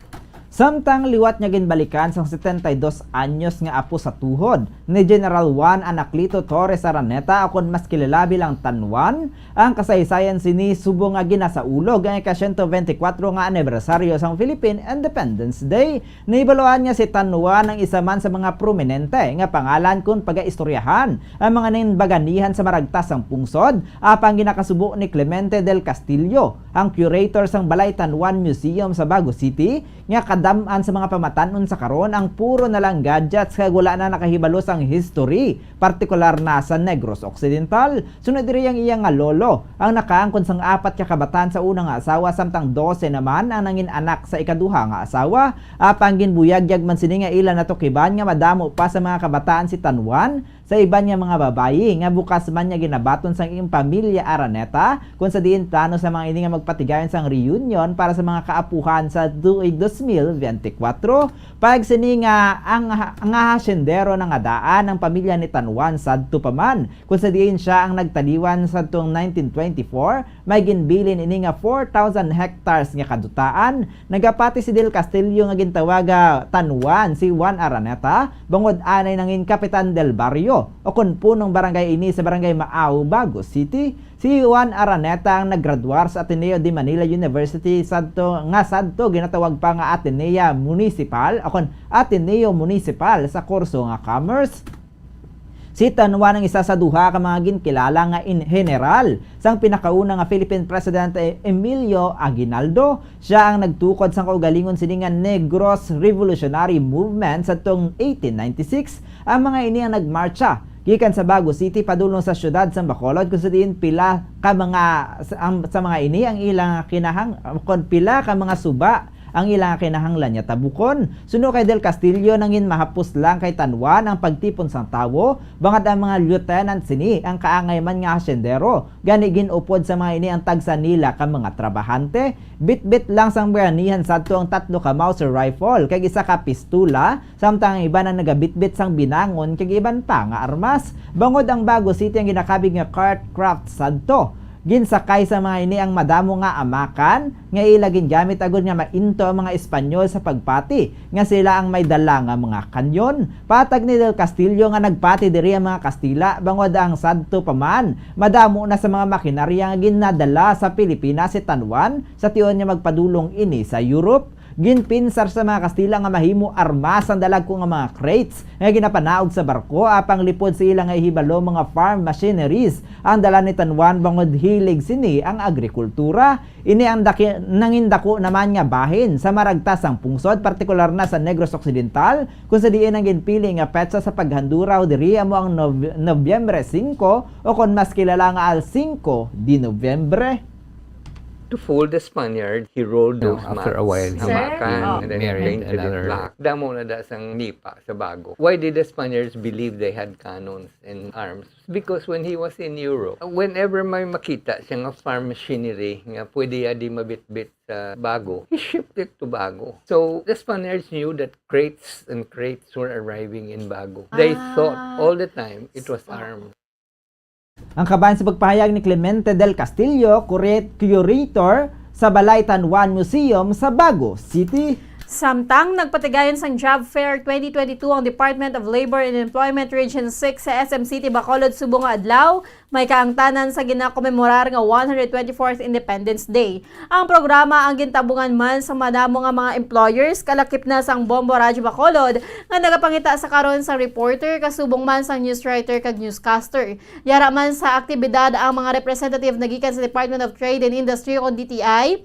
Samtang liwat nga ginbalikan sang setenta y dos anyos nga apo sa tuhod ni General Juan Anacleto Torres Araneta, akon mas kilala bilang Tan Juan, ang kasaysayan sini subong nga ginasaulog ang ika-siyento bente kwatro nga anibersaryo sang Philippine Independence Day. Nahibaluan nga si Tan Juan ang isa man sa mga prominente nga pangalan kon pagaistoryahan ang mga ginbaganihan sa maragtas sang pungsod, apang ginakasubo ni Clemente del Castillo, ang curator sang Balay Tan Juan Museum sa Bago City, nga kadam-an sa mga pamatan-on sa karon ang puro na lang gadgets kag wala na nakahibalo sang history, partikular na sa Negros Occidental. Sunod diri ang iya nga lolo, ang nakaangkon sang apat ka kabataan sa una nga asawa, samtang dose naman ang nangin-anak sa ikaduha nga asawa. Apang ginbuyagyag man sini nga ila natukiban nga madamo pa sa mga kabataan si Tan Juan sa iban nga mga babayi nga bukas man nga ginabaton sang iyang pamilya Araneta, kung sa diin plano sa mga ini nga magpatigayon sang reunion para sa mga kaapuhan sa tuig dos mil biyente kwatro. Pag sini nga ang ha-, nga hasyendero na nga daan ang pamilya ni Tan Juan sadto pa man, kung sa diin siya ang nagtaliwan sadtong nineteen twenty-four, may ginbilin ini nga four thousand hectares nga kadutaan. Nagapati si Del Castillo nga gintawaga Tan Juan si Juan Araneta, bangod anay nangin Kapitan del Barrio, o kon punong barangay ini sa Barangay Maao, Bago City. Si Juan Araneta ang naggraduar sa Ateneo de Manila University sadto, nga sadto ginatawag pa nga Atenea Municipal, o kon Ateneo Municipal sa kurso nga Commerce. Si Tan Juan ang isa sa duha ka mga ginkilala nga in-, heneral sang pinakauna nga Philippine President, eh, Emilio Aguinaldo. Siya ang nagtukod sang kaugalingon sini nga Negros Revolutionary Movement sadtong eighteen ninety-six. Ang mga ini ang nagmartsa gikan sa Bago City padulong sa siyudad sang Bacolod, kung sa diin pila ka mga, sa, ang, sa mga ini ang ilang kinahang-, kon pila ka mga suba ang ila nga kinahanglan nga tabukon. Suno kay Del Castillo, nangin mahapos lang kay Tan Juan ang pagtipon sang tawo, bangod ang mga lieutenant sini ang kaangay man nga hasyendero. Gani gin-upod sa mga ini ang tagsa nila ka mga trabahante. Bitbit lang sang bayanihan sadto ang tatlo ka Mauser rifle kag isa ka pistola, samtang ang iban ang nagabitbit sang binangon kag iban pa nga armas. Bangod ang Bago City ang ginakabig nga cart craft sadto, Ginsakay sa mga ini ang madamo nga amakan nga ila gingamit agod nga mainto ang mga Espanyol sa pagpati nga sila ang may dala nga mga kanyon. Patag ni Del Castillo nga nagpati diri ang mga Kastila bangod ang sadto pa man, madamo na sa mga makinarya nga ginadala sa Pilipinas si Tan Juan sa tion nga magpadulong ini sa Europe. Ginpinsar sa mga Kastila nga mahimo armas ang dalagko nga mga crates nga ginapanaog sa barko, apang lipod sa ila nga ihibalo mga farm machineries ang dala ni Tan Juan bangod hilig sini ang agrikultura. Ini ang daki-, nangindako naman nga bahin sa maragtas sang pungsod, partikular na sa Negros Occidental, kung sa diin ang ginpili nga petsa sa paghanduraw diri amo ang Nov-, Nobyembre singko, o kon mas kilala nga al Cinco de Noviembre. To fool the Spaniard, he rolled No, those after a mats. while, he Hamakan, Oh. and then he married painted it another black. Damo na da sang nipa sa bago. Why did the Spaniards believe they had cannons and arms? Because when he was in Europe, whenever may makita siya nga farm machinery nga pwede ya di mabitbit sa Bago, he shipped it to Bago. So the Spaniards knew that crates and crates were arriving in Bago. They Ah. thought all the time it was arms. Ang kabahin sa pagpahayag ni Clemente del Castillo, cura-, curator sa Balay Tan Juan Museum sa Bago City. Samtang nagpatigayon sang Job Fair twenty twenty-two ang Department of Labor and Employment Region six sa S M City Bacolod subong nga adlaw, may kaangtanan sa ginakomemorar nga one hundred twenty-fourth Independence Day. Ang programa ang gintabungan man sa madamo nga mga employers, kalakip na sang Bombo Radyo Bacolod nga nagapangita sa karon sang reporter, kasubong man sang news writer kag newscaster. Yara man sa aktibidad ang mga representative nagikan sa Department of Trade and Industry o D T I,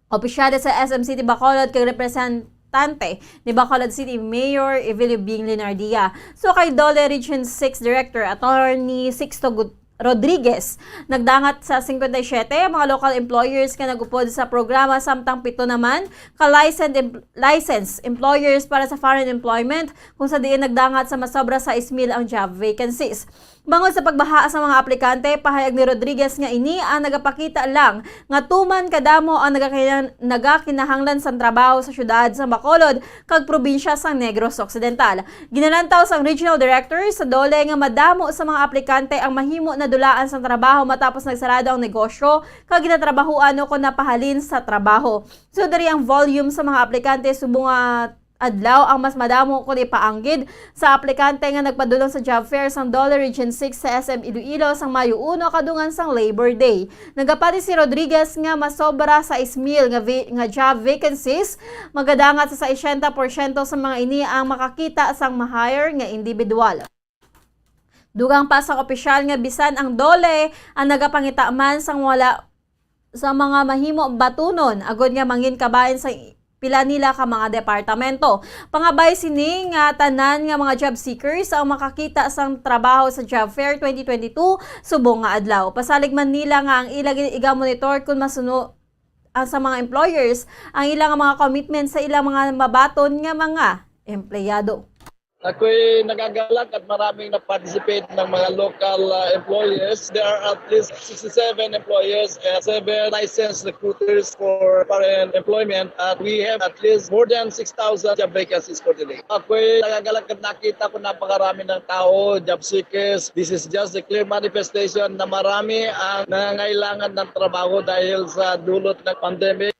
opisyales sa S M City Bacolod kag representante ni Bacolod City Mayor Evelio Bing Leonardia. So kay DOLE Region six Director Attorney Sixto Gut-, Rodriguez, nagdangat sa cincuenta y siete ang mga local employers nga nag-upod sa programa, samtang pito naman ka licensed em-, licensed employers para sa foreign employment, kung sa diin nagdangat sa masobra sais mil ang job vacancies. Bangod sa pagbaha sa mga aplikante, pahayag ni Rodriguez nga ini ang nagapakita lang nga tuman kadamo ang nagakinan-, nagakinahanglan sang trabaho sa siyudad sa Bacolod kag probinsya sang Negros Occidental. Ginalantaw sang Regional Director sa DOLE nga madamo sa mga aplikante ang mahimo nadulaan sang trabaho matapos nagsarado ang negosyo kag ginatrabahoan o kon napahalin sa trabaho. So, diri ang volume sa mga aplikante subong nga adlaw ang mas madamo kon ipaanggid sa aplikante nga nagpadulong sa job fair sang DOLE Region six sa S M Iloilo sang Mayo uno kadungan sang Labor Day. Nagapati si Rodriguez nga masobra sais mil nga va-, nga job vacancies, magadangat sa sesenta porsyento sa mga ini ang makakita sang ma-hire nga individual. Dugang pa sa opisyal nga bisan ang DOLE ang nagapangita man sang wala sa mga mahimo batunon agod nga mangin kabahin sa pila nila ka mga departamento. Pangabay sini nga tanan nga mga job seekers ang makakita sang trabaho sa Job Fair twenty twenty-two subong nga adlaw. Pasalig man nila nga ang ila gin-, iga-monitor kung masuno-, ang sa mga employers ang ilang mga commitment sa ilang mga mabaton nga mga empleyado. Ako'y nagagalak at maraming na-participate ng mga local uh, employers. There are at least sixty-seven employers and seven licensed recruiters for foreign employment. At we have at least more than six thousand job vacancies for today. Ako'y nagagalak at nakita ko napakarami ng tao, job seekers. This is just a clear manifestation na marami ang nangangailangan ng trabaho dahil sa dulot ng pandemic.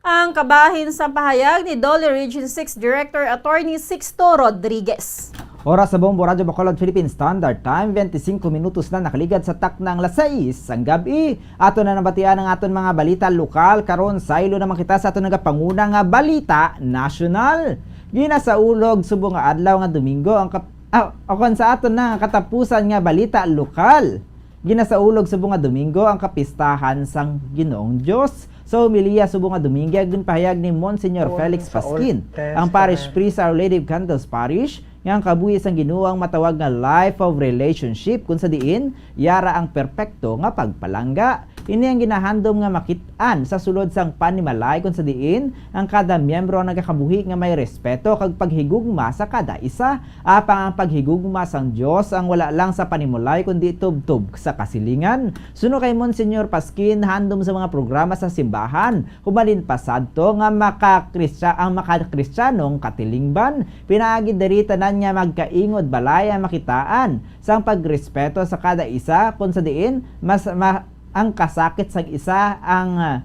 Ang kabahin sa pahayag ni DOLE Region six Director Attorney Sixto Rodriguez. Oras sa Bombo Radyo Bacolod Philippine Standard Time, twenty-five minutos na nakaligad sa taknang las sais sang gab-i. Ato na nabatian ang aton mga balita lokal. Karon, saylo naman kita sa aton nagapanguna nga balita nasyonal. Ginasaulog subong nga adlaw nga Domingo ang kap-, ah, o kon sa aton na nga katapusan nga balita lokal. Ginasaulog subong nga Domingo ang kapistahan sang Ginoong Dios. Sa homilya subong nga Domingo, ginpahayag ni Monsignor Felix Pasquin, ang parish priest sa Our Lady of Candles Parish, nga ang kabuhi sang Ginoo ang matawag nga life of relationship, kung sa diin yara ang perpekto nga pagpalangga. Ini ang ginahandom nga makit-an sa sulod sang panimalay, kon sa diin ang kada miyembro nagakabuhi nga may respeto kag paghigugma sa kada isa. Apang ang paghigugma sang Dios ang wala lang sa panimalay, kundi tubtob sa kasilingan. Suno kay Monsignor Pasquin, handom sa mga programa sa simbahan, humalin pa sadto nga makakristya-, ang makakristyanong katilingban. Pinaagi diri, tanan nga magkaingod balay ang makitaan sang pagrespeto sa kada isa, kon sa diin mas ma-, ang kasakit sang isa ang, ah,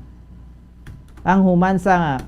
ang human sa,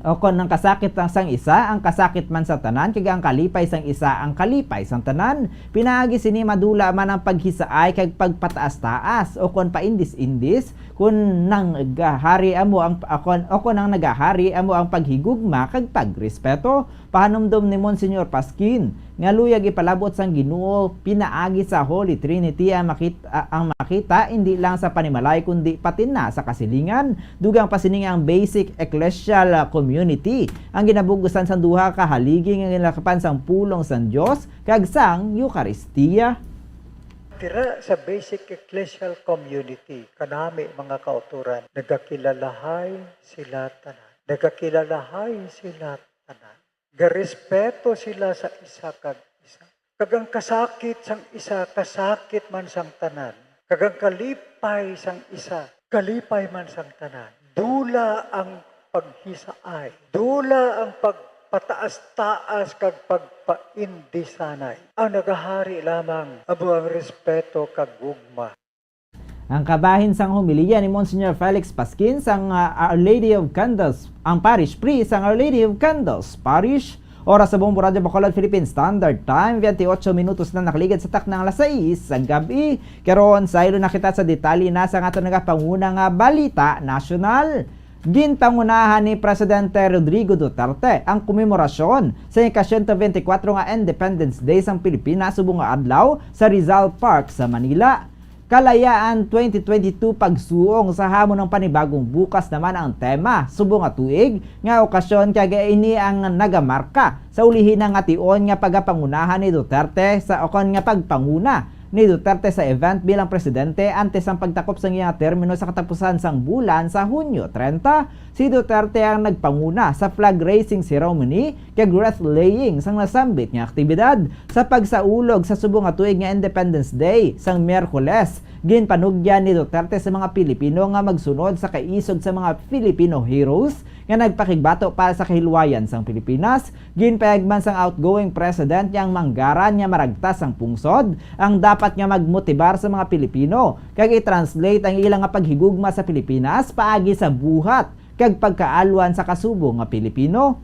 o kon ang kasakit lang sang isa ang kasakit man sa tanan, kag ang kalipay sang isa ang kalipay sang tanan. Pinaagi sini madula man ang paghisaay kag pagpataas-taas, o kon paindis-indis, kun nang gahari amo ang, o kon, o kon ang nagahari amo ang paghigugma kag pagrespeto. Pahanumdom ni Monsignor Pasquin nga luyag ipalabot sang Ginoo pinaagi sa Holy Trinity ang makit-, a-, ang makita, indi lang sa panimalay, kundi pati na sa kasilingan. Dugang pa sini nga ang basic ecclesial, ah, community ang ginabug-usan sang duha ka haligi nga ginalakapan sang pulong sang Dios kag sang Eucharistia. Dira sa basic ecclesial community, kanami, mga kautoran, nagakilalahay sila tanan. Nagakilalahay sila tanan. Garespeto sila sa isa kag isa. Kag ang kasakit sang isa, kasakit man sang tanan. Kag ang kalipay sang isa, kalipay man sang tanan. Dula ang paghisaay. Dula ang pagpataas-taas kag pagpaindisanay. Ang nagahari lamang amo ang respeto kag gugma. Ang kabahin sang homilya ni Monsignor Felix Pasquin sang, ah, Our Lady of Candles, ang parish priest sang Our Lady of Candles Parish. Oras sa Bombo Radyo Bacolod, Philippine Standard Time, twenty-ocho minutos na nakaligad sa takna nga alas sais sa gab-i. Karon, saylo na kita sa detalye na sa aton nagapanguna nga balita nasyonal. Ginpangunahan ni Presidente Rodrigo Duterte ang komemorasyon sa ika-siyento bente kwatro nga Independence Day sang Pilipinas subong nga adlaw sa Rizal Park sa Manila. Kalayaan twenty twenty-two, pagsuong sa hamon ng panibagong bukas naman ang tema subong nga tuig, nga okasyon kag ini ang nagamarka sa ulihi na nga tion nga pagapangunahan ni Duterte sa, o kon nga pagpanguna ni Duterte sa event bilang presidente antes ang pagtakop sang iyang termino sa katapusan sang bulan sa Hunyo trenta. Si Duterte ang nagpanguna sa flag raising ceremony kag wreath laying sang nasambit nga aktibidad. Sa pagsaulog sa subong nga tuig nga Independence Day sang Miyerkules, ginpanugyan ni Duterte sa mga Pilipino nga magsunod sa kaisog sa mga Filipino heroes nga nagpakigbato para sa kahilwayan sang Pilipinas. Ginpahayag man sang outgoing president nga ang manggaran nga maragtas sang pungsod ang dapat nga magmotibar sa mga Pilipino kag i-translate ang ila nga paghigugma sa Pilipinas paagi sa buhat kag pagkaalwan sa kasubong nga Pilipino.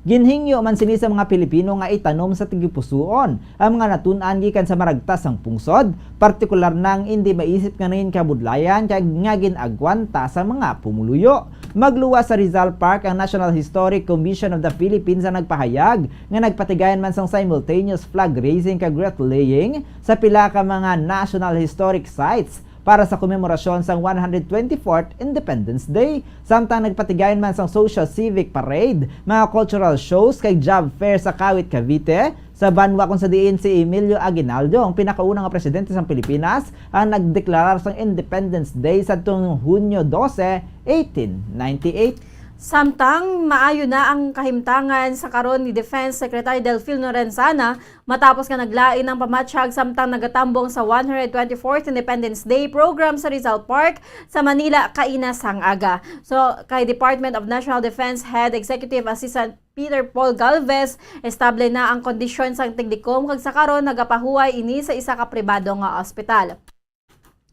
Ginhingyo man sini sa mga Pilipino nga itanom sa tagipusoon ang mga natun-an gikan sa maragtas sang pungsod, partikular na ang indi maisip nga nangin kabudlayan kag nga gin-agwanta sa mga pumuluyo. Magluwas sa Rizal Park ang National Historic Commission of the Philippines, ang nagpahayag nga nagpatigayon man sang simultaneous flag raising kag wreath laying sa pila ka mga national historic sites para sa komemorasyon sang one hundred twenty-fourth Independence Day, samtang nagpatigayon man sang social civic parade, mga cultural shows kag job fair sa Kawit, Cavite, sa banwa kung sa diin si Emilio Aguinaldo, ang pinakauna nga presidente sang Pilipinas, ang nagdeklarar sang Independence Day sadtong Hunyo dose, eighteen ninety-eight. Samtang maayo na ang kahimtangan sa karon ni Defense Secretary Delfin Lorenzana matapos nga naglain ang pamatyag samtang nagatambong sa one hundred twenty-fourth Independence Day program sa Rizal Park sa Manila kaina sang aga. So, kay Department of National Defense Head Executive Assistant Peter Paul Galvez, estable na ang kondisyon sang tiglikom kag sa karon nagapahuway ini sa isa ka pribado nga ospital.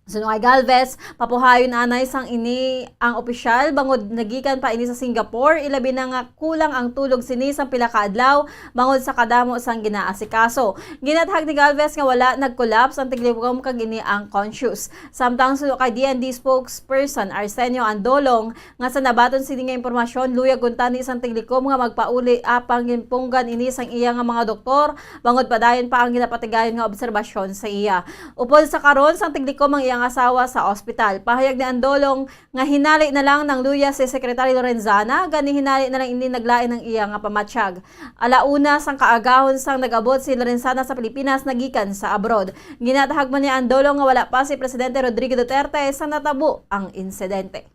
Suno kay Galvez, papuhayon anay sang ini ang opisyal bangod nagikan pa ini sa Singapore, ilabi na nga kulang ang tulog sini sang pila ka adlaw bangod sa kadamo sang ginaasikaso. Ginathag ni Galvez nga wala nag-collapse ang tiglikom kag ini ang conscious. Samtang suno kay D N D spokesperson Arsenio Andolong, nga sa nabaton sini nga impormasyon, luyag kuntani sang tiglikom nga magpauli apang ginpunggan ini sang iya nga mga doktor, bangod padayon pa ang ginapatigayon nga obserbasyon sa iya. Upod sa karon, sang tiglikom ang ang asawa sa ospital. Pahayag ni Andolong nga hinali na lang nangluya si Secretary Lorenzana, gani hinali na lang ini naglain ang iya nga pamatyag. Ala una sang kaagahon sang nag-abot si Lorenzana sa Pilipinas nagikan sa abroad. Ginatahag man ni Andolong nga wala pa si Presidente Rodrigo Duterte sang natabo ang insidente.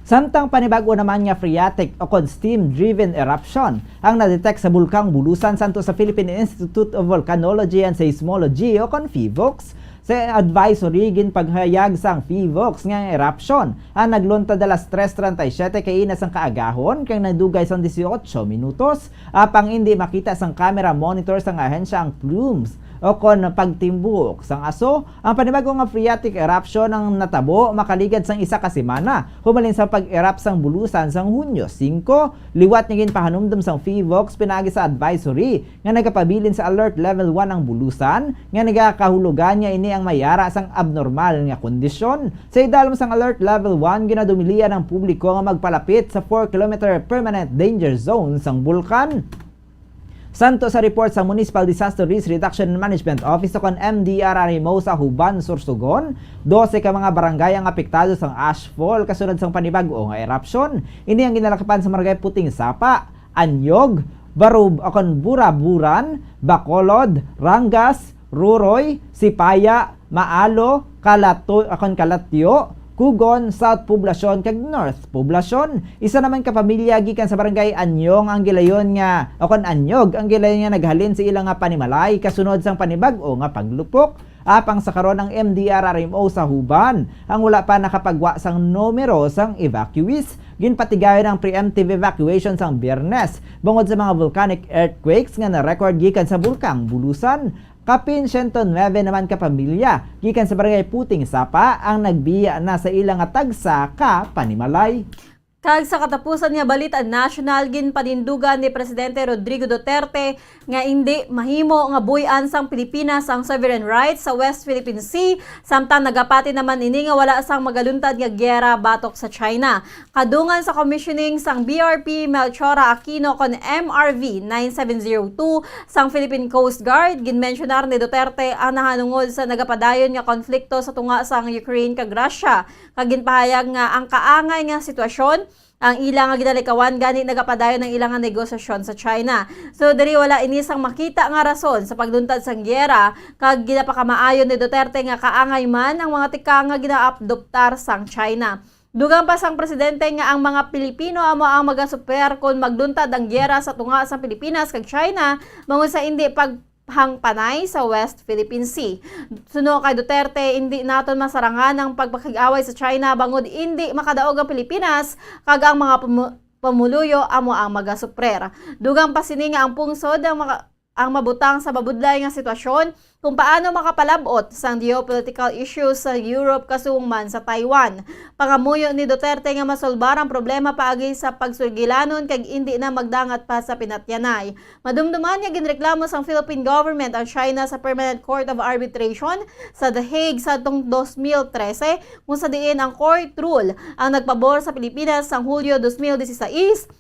Samtang panibag-o naman nga phreatic o kon steam-driven eruption ang na-detect sa Bulkang Bulusan santo sa Philippine Institute of Volcanology and Seismology o kon PHIVOLCS, sa advisory, ginpaghayag sang PHIVOLCS nga ang eruption ang nagluntad alas tres treinta y siete kaina sang kaagahon kag nagdugay sang dieciocho minutos, apang indi makita sang camera monitor sang ahensya ang plumes o kon pagtimbuok sang aso. Ang panibag-o nga phreatic eruption ang natabo makaligad sang isa ka semana humalin sa pag-erupt sang Bulusan sang Hunyo singko, liwat nga ginpahanumdom sang PHIVOLCS pinaagi sa advisory nga nagapabilin sa Alert Level one ang Bulusan, nga nagakahulugan nga ini ang may ara sang abnormal nga kondisyon. Sa idalom sang Alert Level one, ginadumilian ang publiko nga magpalapit sa four kilometer permanent danger zone sang bulkan. Santo sa report sa Municipal Disaster Risk Reduction and Management Office o kon M D R R M O sa Huban, Sorsogon, dose ka mga barangay ang apektado sang ashfall kasunod sang panibag-o nga erupsyon. Ini ang ginalakapan sa Barangay Puting Sapa, Anyog, Barub-, o kon Buraburan, Bacolod, Rangas, Ruroy, Sipaya, Maalo, Kalato-, o kon Kalatyo, Kugon, South Poblacion, kag North Poblacion. Isa naman ka pamilya gikan sa Barangay Anyong ang gilayon nga, o kon Anyog, ang gilayon nga naghalin sa ila nga panimalay kasunod sang panibag-o nga paglupok. Apang sa karon, ang M D R R M O sa Huban ang wala pa nakapagwa sang numero sang evacuees. Ginpatigayon ang preemptive evacuation sang Biyernes bangod sa mga volcanic earthquakes nga na-record gikan sa Bulkang Bulusan. Kapin siyento nuebe naman ka pamilya gikan sa Barangay Puting Sapa ang nagbiya na sa ila nga tagsa ka panimalay. Kag sa katapusan nga balita nasyonal, ginpanindugan ni Presidente Rodrigo Duterte nga indi mahimo nga buy-an sang Pilipinas ang sovereign rights sa West Philippine Sea, samtang nagapati naman ini nga wala sang magaluntad nga giyera batok sa China. Kadungan sa commissioning sang B R P Melchora Aquino kon M R V nine seven zero two sang Philippine Coast Guard, ginmensyonar ni Duterte ang nahanungod sa nagapadayon nga konflikto sa tunga sang Ukraine kag Russia, kag ginpahayag nga ang kaangay nga sitwasyon ang ila nga ginalikawan, gani nagapadayon ang ila nga negosasyon sa China. So, diri wala ini sang makita nga rason sa pagluntad sang giyera, kag ginapakamaayo ni Duterte nga kaangay man ang mga tikang nga ginaadoptar sang China. Dugang pa sang presidente nga ang mga Pilipino amo ang magasupler kon magluntad ang giyera sa tunga sang Pilipinas kag China, bangod sa indi paghangpanay sa West Philippine Sea. Suno kay Duterte, indi naton masarangan ang pagpakig-away sa China bangod indi makadaog ang Pilipinas kag ang mga pamu-, pumuluyo amo ang magasupler. Dugang pa sini nga ang pungsod ang maka-, ang mabutang sa mabudlay nga sitwasyon kung paano makapalab-ot sang geopolitical issues sa Europe kasubong man sa Taiwan. Pangamuyo ni Duterte nga masolbar ang problema paagi sa pagsugilanon kag indi na magdangat pa sa pinatyanay. Madumduman nga ginreklamo sang Philippine government ang China sa Permanent Court of Arbitration sa The Hague sa atong dos mil trese, kung sa diin ang court rule ang nagpabor sa Pilipinas sang Hulyo dos mil dieciséis,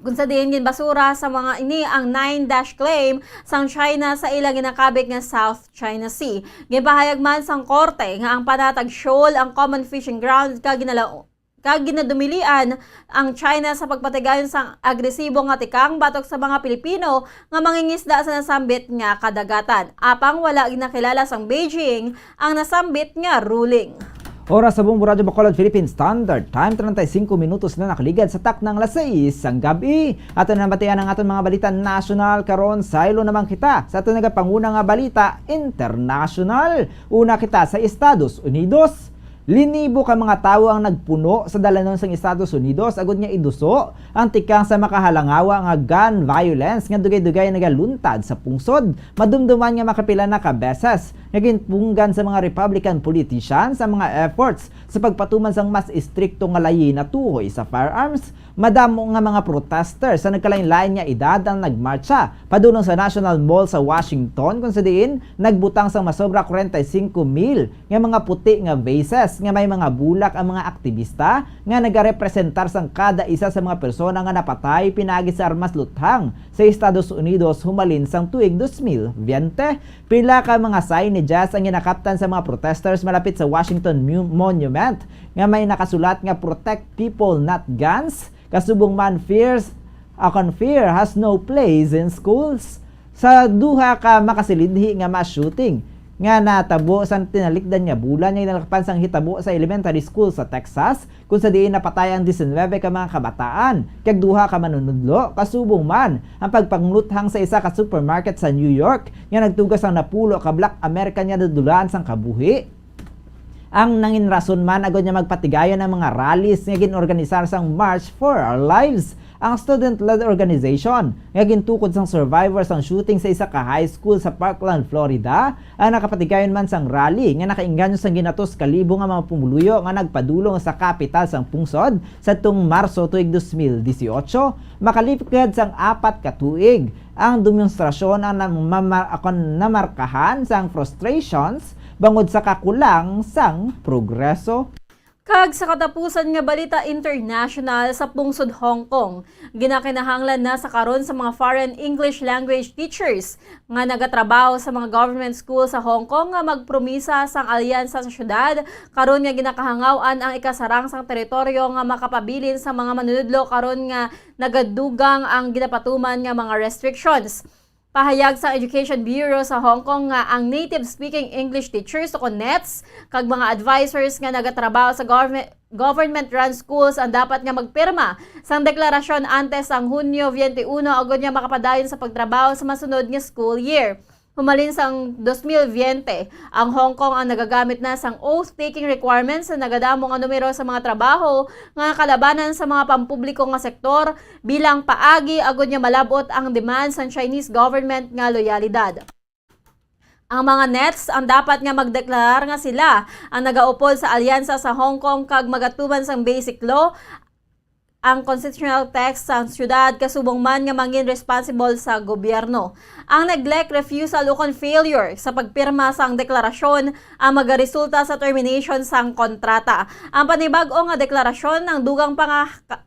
kung sa diin ginbasura sa mga ini ang nine dash claim sang China sa ilang ginakabig nga South China Sea. Ginpahayag man sang korte nga ang Panatag Shoal ang common fishing ground kag ginala-, kag ginadumilian ang China sa pagpatigayon sang agresibo nga tikang batok sa mga Pilipino nga mangingisda sa nasambit nga kadagatan. Apang wala ginakilala sang Beijing ang nasambit nga ruling. Oras sa Bombo Radyo Bacolod, Philippine Standard Time, treinta y cinco minutos na nakaligad sa taknang las sais sang gab-i. Ato na nabatian ang aton mga balita nasyonal karon. Saylo naman kita sa aton nagapanguna nga balita internasyonal. Una kita sa Estados Unidos. Linibo ka mga tawo ang nagpuno sa dalanon sang Estados Unidos agud nga iduso ang tikang sa makahalangawa nga gun violence nga dugay-dugay nagaluntad sa pungsod. Madumduman nga makapila na ka beses nga ginpunggan sa mga Republican politicians ang mga efforts sa pagpatuman sang mas istrikto nga layi natuhoy sa firearms. Madamo nga mga protester sa nagkalain-lain nga edad ang nagmartsa padulong sa National Mall sa Washington, kung sa diin nagbutang sang masobra kwarenta y cinco mil nga mga puti nga vases nga may mga bulak ang mga aktibista nga nagarepresentar sang kada isa sa mga persona na nga napatay pinaagi sa armas luthang sa Estados Unidos humalin sang tuig dos mil biyente. Pila ka mga signages ang ginakaptan sa mga protesters malapit sa Washington Mu-, Monument nga may nakasulat nga "Protect people, not guns." Kasubong man, "Fears, akon fear has no place in schools." Sa duha ka makasilidhi nga mass shooting nga natabo sa tinalikdan nga bulan nga ginalakapan sang hitabo sa elementary school sa Texas, kung sa diin napatay ang diecinuebe ka mga kabataan kag duha ka manunudlo, kasubong man ang pagpangluthang sa isa ka supermarket sa New York nga nagtuga sang napulo ka Black American nga nadulaan sang kabuhi. Ang nangin rason man agud nga magpatigayon ang mga rallies nga gin-organisar sang March for Our Lives, ang student-led organization nga gintukod sang survivor sang shooting sa isa ka high school sa Parkland, Florida, ang nakapatigayon man sang rally nga nakainganyo sang ginatos ka libo nga mga pumuluyo nga nagpadulong sa kapital sang pungsod sadtong Marso tuig dos mil dieciocho. Makalikad sang apat ka tuig, ang demonstrasyon ang nam-, mama-, akon namarkahan sang frustrations bangod sa kakulang sang progreso. Kag sa katapusan nga balita international, sa pungsod Hong Kong, ginakinahanglan na sa karon sa mga foreign English language teachers nga nagatrabaho sa mga government school sa Hong Kong nga magpromisa sang alyansa sa syudad karon nga ginakahangaw-an ang ikasarang sang teritoryo nga makapabilin sa mga manunudlo karon nga nagadugang ang ginapatuman nga mga restrictions. Pahayag sa Education Bureau sa Hong Kong nga ang native-speaking English teachers o kon nets kag mga advisors nga nagatrabaho sa government, government-run schools ang dapat nga magpirma sang deklarasyon antes sang Hunyo twenty-one agud nga makapadayon sa pagtrabaho sa masunod nga school year. Humalin sang dos mil biyente, ang Hong Kong ang nagagamit na sang oath-taking requirements sa nagadamo nga numero sa mga trabaho nga kalabanan sa mga pampubliko nga sektor bilang paagi agud nga malab-ot ang demand sang Chinese government nga loyalidad. Ang mga nets ang dapat nga magdeklarar nga sila ang nagaupod sa alyansa sa Hong Kong kag magatuman sang basic law, ang constitutional text sa siyudad, kasubong man nga mangin responsible sa gobyerno. Ang neglect, refusal, ukon failure sa pagpirma sang deklarasyon ang magaresulta sa termination sang kontrata. Ang panibag-o nga deklarasyon ang dugang pa nga ka-,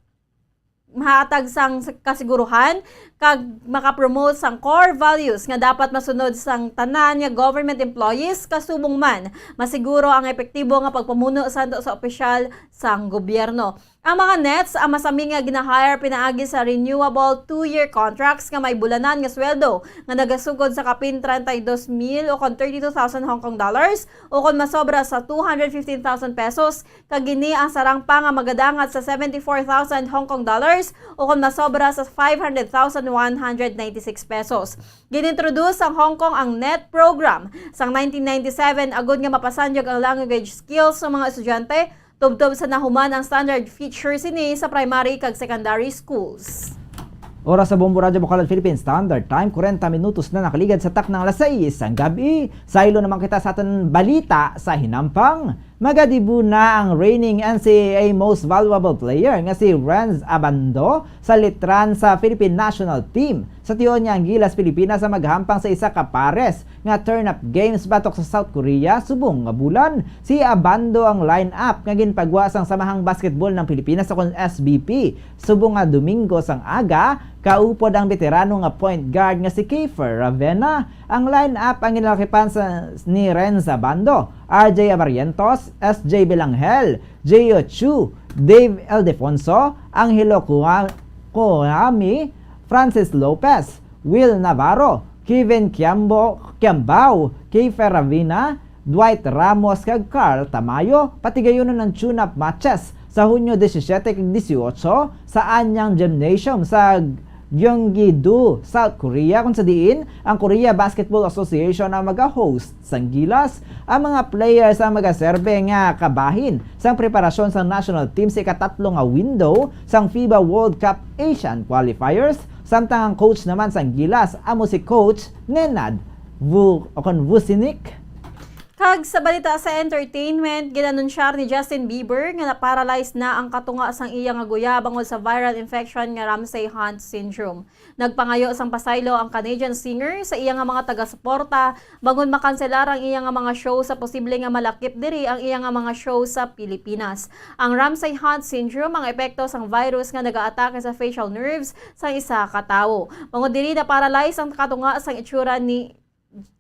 mahatag sang kasiguruhan kag makapromote sang core values nga dapat masunod sang tanan nga government employees, kasubong man masiguro ang epektibo nga pagpamuno santo sa opisyal sang gobyerno. Ang mga nets ang masami nga gina-hire pinaagi sa renewable two-year contracts nga may bulanan nga sweldo nga nagasugod sa kapin treinta y dos mil o kon thirty-two thousand Hong Kong dollars o kon masobra sa two hundred fifteen thousand pesos, kag ini ang sarang pa nga magadangat sa seventy-four thousand Hong Kong dollars o kon masobra sa five hundred thousand one hundred ninety-six pesos. Gin-introduce sang Hong Kong ang net program sang nineteen ninety-seven agud nga mapasandyog ang language skills sa mga estudyante tubtob sa nahuman ang standard feature sini sa primary kag secondary schools. Oras sa Bombo Radyo Bacolod Philippine Standard Time, kwarenta minutos na nakaligad sa takna nga alas sais sang gab-i. Saylo naman kita sa aton balita sa hinampang. Magadibo na ang reigning N C A A Most Valuable Player nga si Renz Abando sa litran sa Philippine National Team. Sa tion niya ang Gilas Pilipinas ang maghampang sa isa ka pares nga turn-up games batok sa South Korea subong nga bulan. Si Abando ang line-up nga ginpagwa sang Samahang Basketball ng Pilipinas o kon S B P. Subong nga Domingo sang aga, kaupod ang beterano nga point guard nga si Kiefer Ravena. Ang line-up ang ginalakipan sa, ni Renz Abando, R J Abarrientos, S J Belangel, J O Chu, Dave Ildefonso, Angelo Kua-, Kuami, Francis Lopez, Will Navarro, Kevin Kiambo-, Kiambao, Kiefer Ravena, Dwight Ramos kag Carl Tamayo. Patigayonon ang tune-up matches sa Hunyo disisiete kag disiotso sa Anyang Gymnasium sa Gyeonggi-do, South Korea, kung sa diin ang Korea Basketball Association ang maga-host sang Gilas. Ang mga players ang magaserbe nga kabahin sang preparasyon sang national team sa ikatatlo nga window sang FIBA World Cup Asian Qualifiers. Samtang ang coach naman sang Gilas amo si Coach Nenad Vu-, o kon Vucinic. Kag sa balita sa entertainment, ginanunsyar ni Justin Bieber nga na-paralyze na ang katunga sang iya nga guya bangod sa viral infection nga Ramsay Hunt syndrome. Nagpangayo sang pasaylo ang Canadian singer sa iya nga mga taga-suporta bangod makanselar ang iya nga mga show sa posible nga malakip diri ang iya nga mga show sa Pilipinas. Ang Ramsay Hunt syndrome ang epekto sang virus nga nagaatake sa facial nerves sang isa ka tawo. Bangod diri, na-paralyze ang katunga sang itsura ni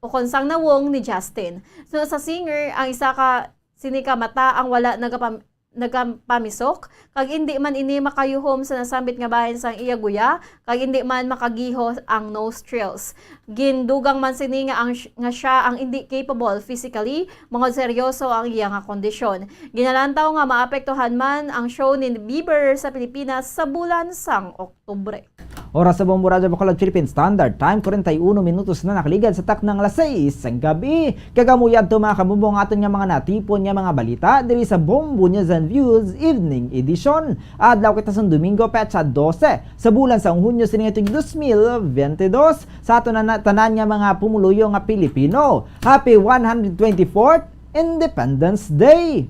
ukon sang nawong ni Justin. So, sa singer, ang isa ka sini ka mata ang wala nagapam-, nagapamisok, kag indi man ini makayuhom sa nasambit nga bahin sang iya guya, kag indi man makagiho ang nostrils. Gindugang man sini nga ang sh-, nga siya ang indi capable physically, bangod seryoso ang iya nga kondisyon. Ginalantaw nga maapektuhan man ang show ni Bieber sa Pilipinas sa bulan sang Oktubre. Oras sa Bombo Radyo Bacolod Philippine Standard Time, forty-one minutos na nakaligad sa taknang alas sais sang gabi. Kag amo yadto, mga kabombo, ang aton nga mga natipon nga mga balita diri sa Bombo News and Views Evening Edition. Adlaw kita sang Domingo, petsa dose sa bulan sang Hunyo sini nga tuig dos mil bente dos. Sa aton na, tanan nga mga pumuluyo nga Pilipino, happy one hundred twenty-fourth Independence Day!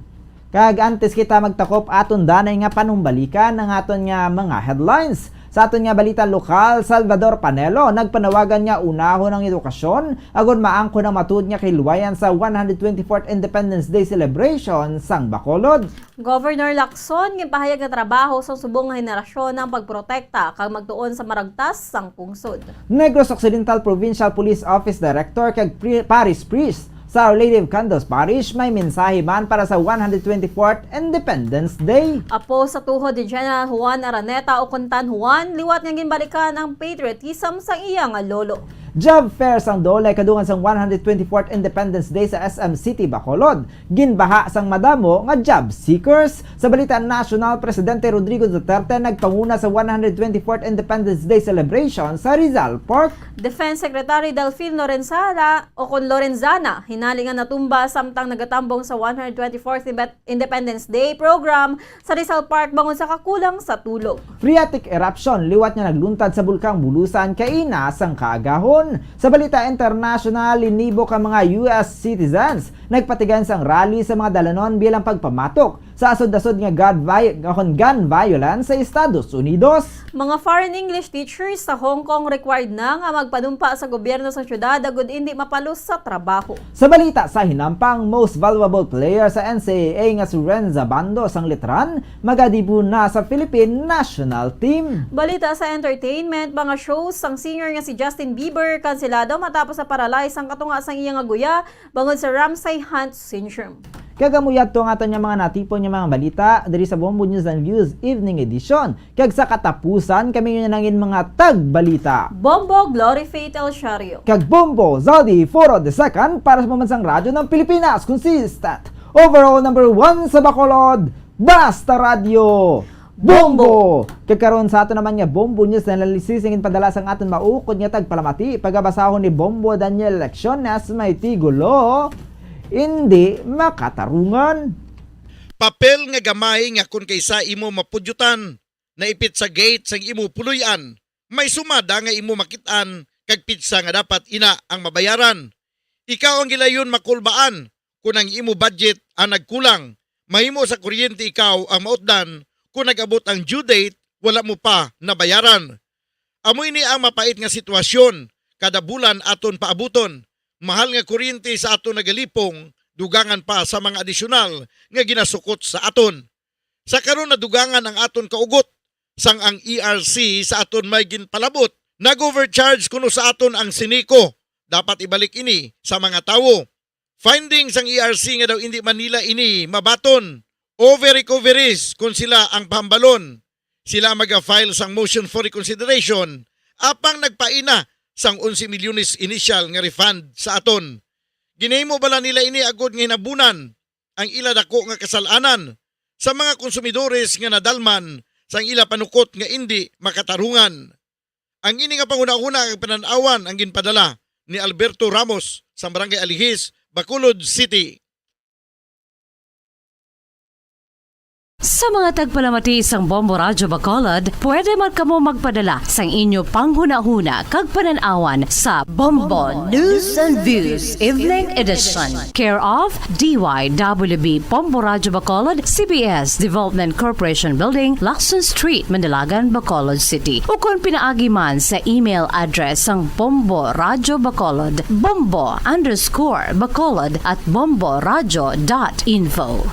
Kag antes kita magtakop aton danay nga panumbalikan ang aton nga mga headlines. Sa aton nga balita lokal, Salvador Panelo nagpanawagan nga unahon ang edukasyon agod maangkon ang matuod nga kahilwayan sa one hundred twenty-fourth Independence Day celebration sang Bacolod. Governor Lacson ginpahayag nga trabaho sang subong nga henerasyon ang pagprotekta kag magtuon sa maragtas sang pungsod. Negros Occidental Provincial Police Office Director kag pri-, Parish Priest sa Our Lady of Candles Parish may mensahe man para sa one hundred twenty-fourth Independence Day. Apo sa tuhod ni General Juan Araneta o Kuntan Juan, liwat nga ginbalikan ang patriotism sang iya nga lolo. Job fair sang DOLE kadungan sang one hundred twenty-fourth Independence Day sa S M City, Bacolod. Ginbaha sang madamo nga job seekers. Sa balita nasyonal, Presidente Rodrigo Duterte nagpanguna sa one hundred twenty-fourth Independence Day celebration sa Rizal Park. Defense Secretary Delfin Lorenzana, o kon Lorenzana, hinali nga natumba samtang nagatambong sa one hundred twenty-fourth Inbe-, Independence Day program sa Rizal Park bangod sa kakulang sa tulog. Phreatic eruption liwat nga nagluntad sa Bulkang Bulusan kaina sang kaagahon. Sa balita internasyonal, linibo ka mga U S citizens nagpatigayon sang rally sa mga dalanon bilang pagpamatok sa asod-asod nga gun vi-, nga kon gun violence sa Estados Unidos. Mga foreign English teachers sa Hong Kong required na nga magpanumpa sa gobyerno sang syudad agud indi mapalos sa trabaho. Sa balita sa hinampang, most valuable player sa N C A A nga si Renza Bando sang Letran magadebut na sa Philippine national team. Balita sa entertainment, mga shows sang singer nga si Justin Bieber kanselado matapos sa paralyze ang katunga sang iya nga guya bangod sa Ramsay Hunt syndrome. Kag amo yadto ang aton nga mga natipon nga mga balita diri sa Bombo News and Views Evening Edition. Kag sa katapusan, kami nga nangin mga tagbalita. Bombo Glory Faith El Shario. Kag Bombo Zaldi Foro the Second para sa Pambansang Radyo ng Pilipinas. Consistent. Overall number one sa Bacolod. Basta Radyo. Bombo! Kag karon sa aton naman nga Bombo News Analysis, ang ginpadala sang aton maukod nga tagpalamati, pagabasahon ni Bombo Daniel Lecciones, may tigulo, Indi Makatarungan. Papel nga gamay nga kon kaysa imo mapudyutan, naipit sa gate sang imo puloy-an, may sumada nga imo makit-an kag pitsa nga dapat ina ang mabayaran. Ikaw ang gilayon makulbaan kon ang imo budget ang nagkulang. Mahimo sa kuryente ikaw ang mautdan kon nag-abot ang due date, wala mo pa nabayaran. Amo ini ang mapait nga sitwasyon, kada bulan aton paabuton. Mahal nga kuryente sa aton nagalipong, dugangan pa sa mga adisyonal nga ginasukot sa aton. Sa karon, nadugangan ang aton kaugot, sang ang E R C sa aton may ginpalabot. Nag-overcharge kuno sa aton ang Sineco. Dapat ibalik ini sa mga tawo. Finding sang E R C nga daw indi man nila ini mabaton. Over recoveries kon sila ang pahambalon. Sila ang maga-file sang motion for reconsideration, apang nagpaina sang onse milyones initial nga refund sa aton. Ginahimo bala nila ini agod nga hinabunan ang ila dako nga kasal-anan sa mga konsumidores nga nadalman sang ila panukot nga indi makatarungan. Ang ini nga panghunahuna kag panan-awan ang ginpadala ni Alberto Ramos sa Barangay Alihis, Bacolod City. Sa mga tagpalamati sang Bombo Radyo Bacolod, pwede man kamo magpadala sang inyo panghunahuna kag panan-awan sa Bombo News and Views Evening Edition, care of D Y W B Bombo Radyo Bacolod, C B S Development Corporation Building, Lacson Street, Manalagan, Bacolod City. Ukon pinaagi man sa email address sang Bombo Radyo Bacolod, bombo underscore bacolod at bomboradyo dot info.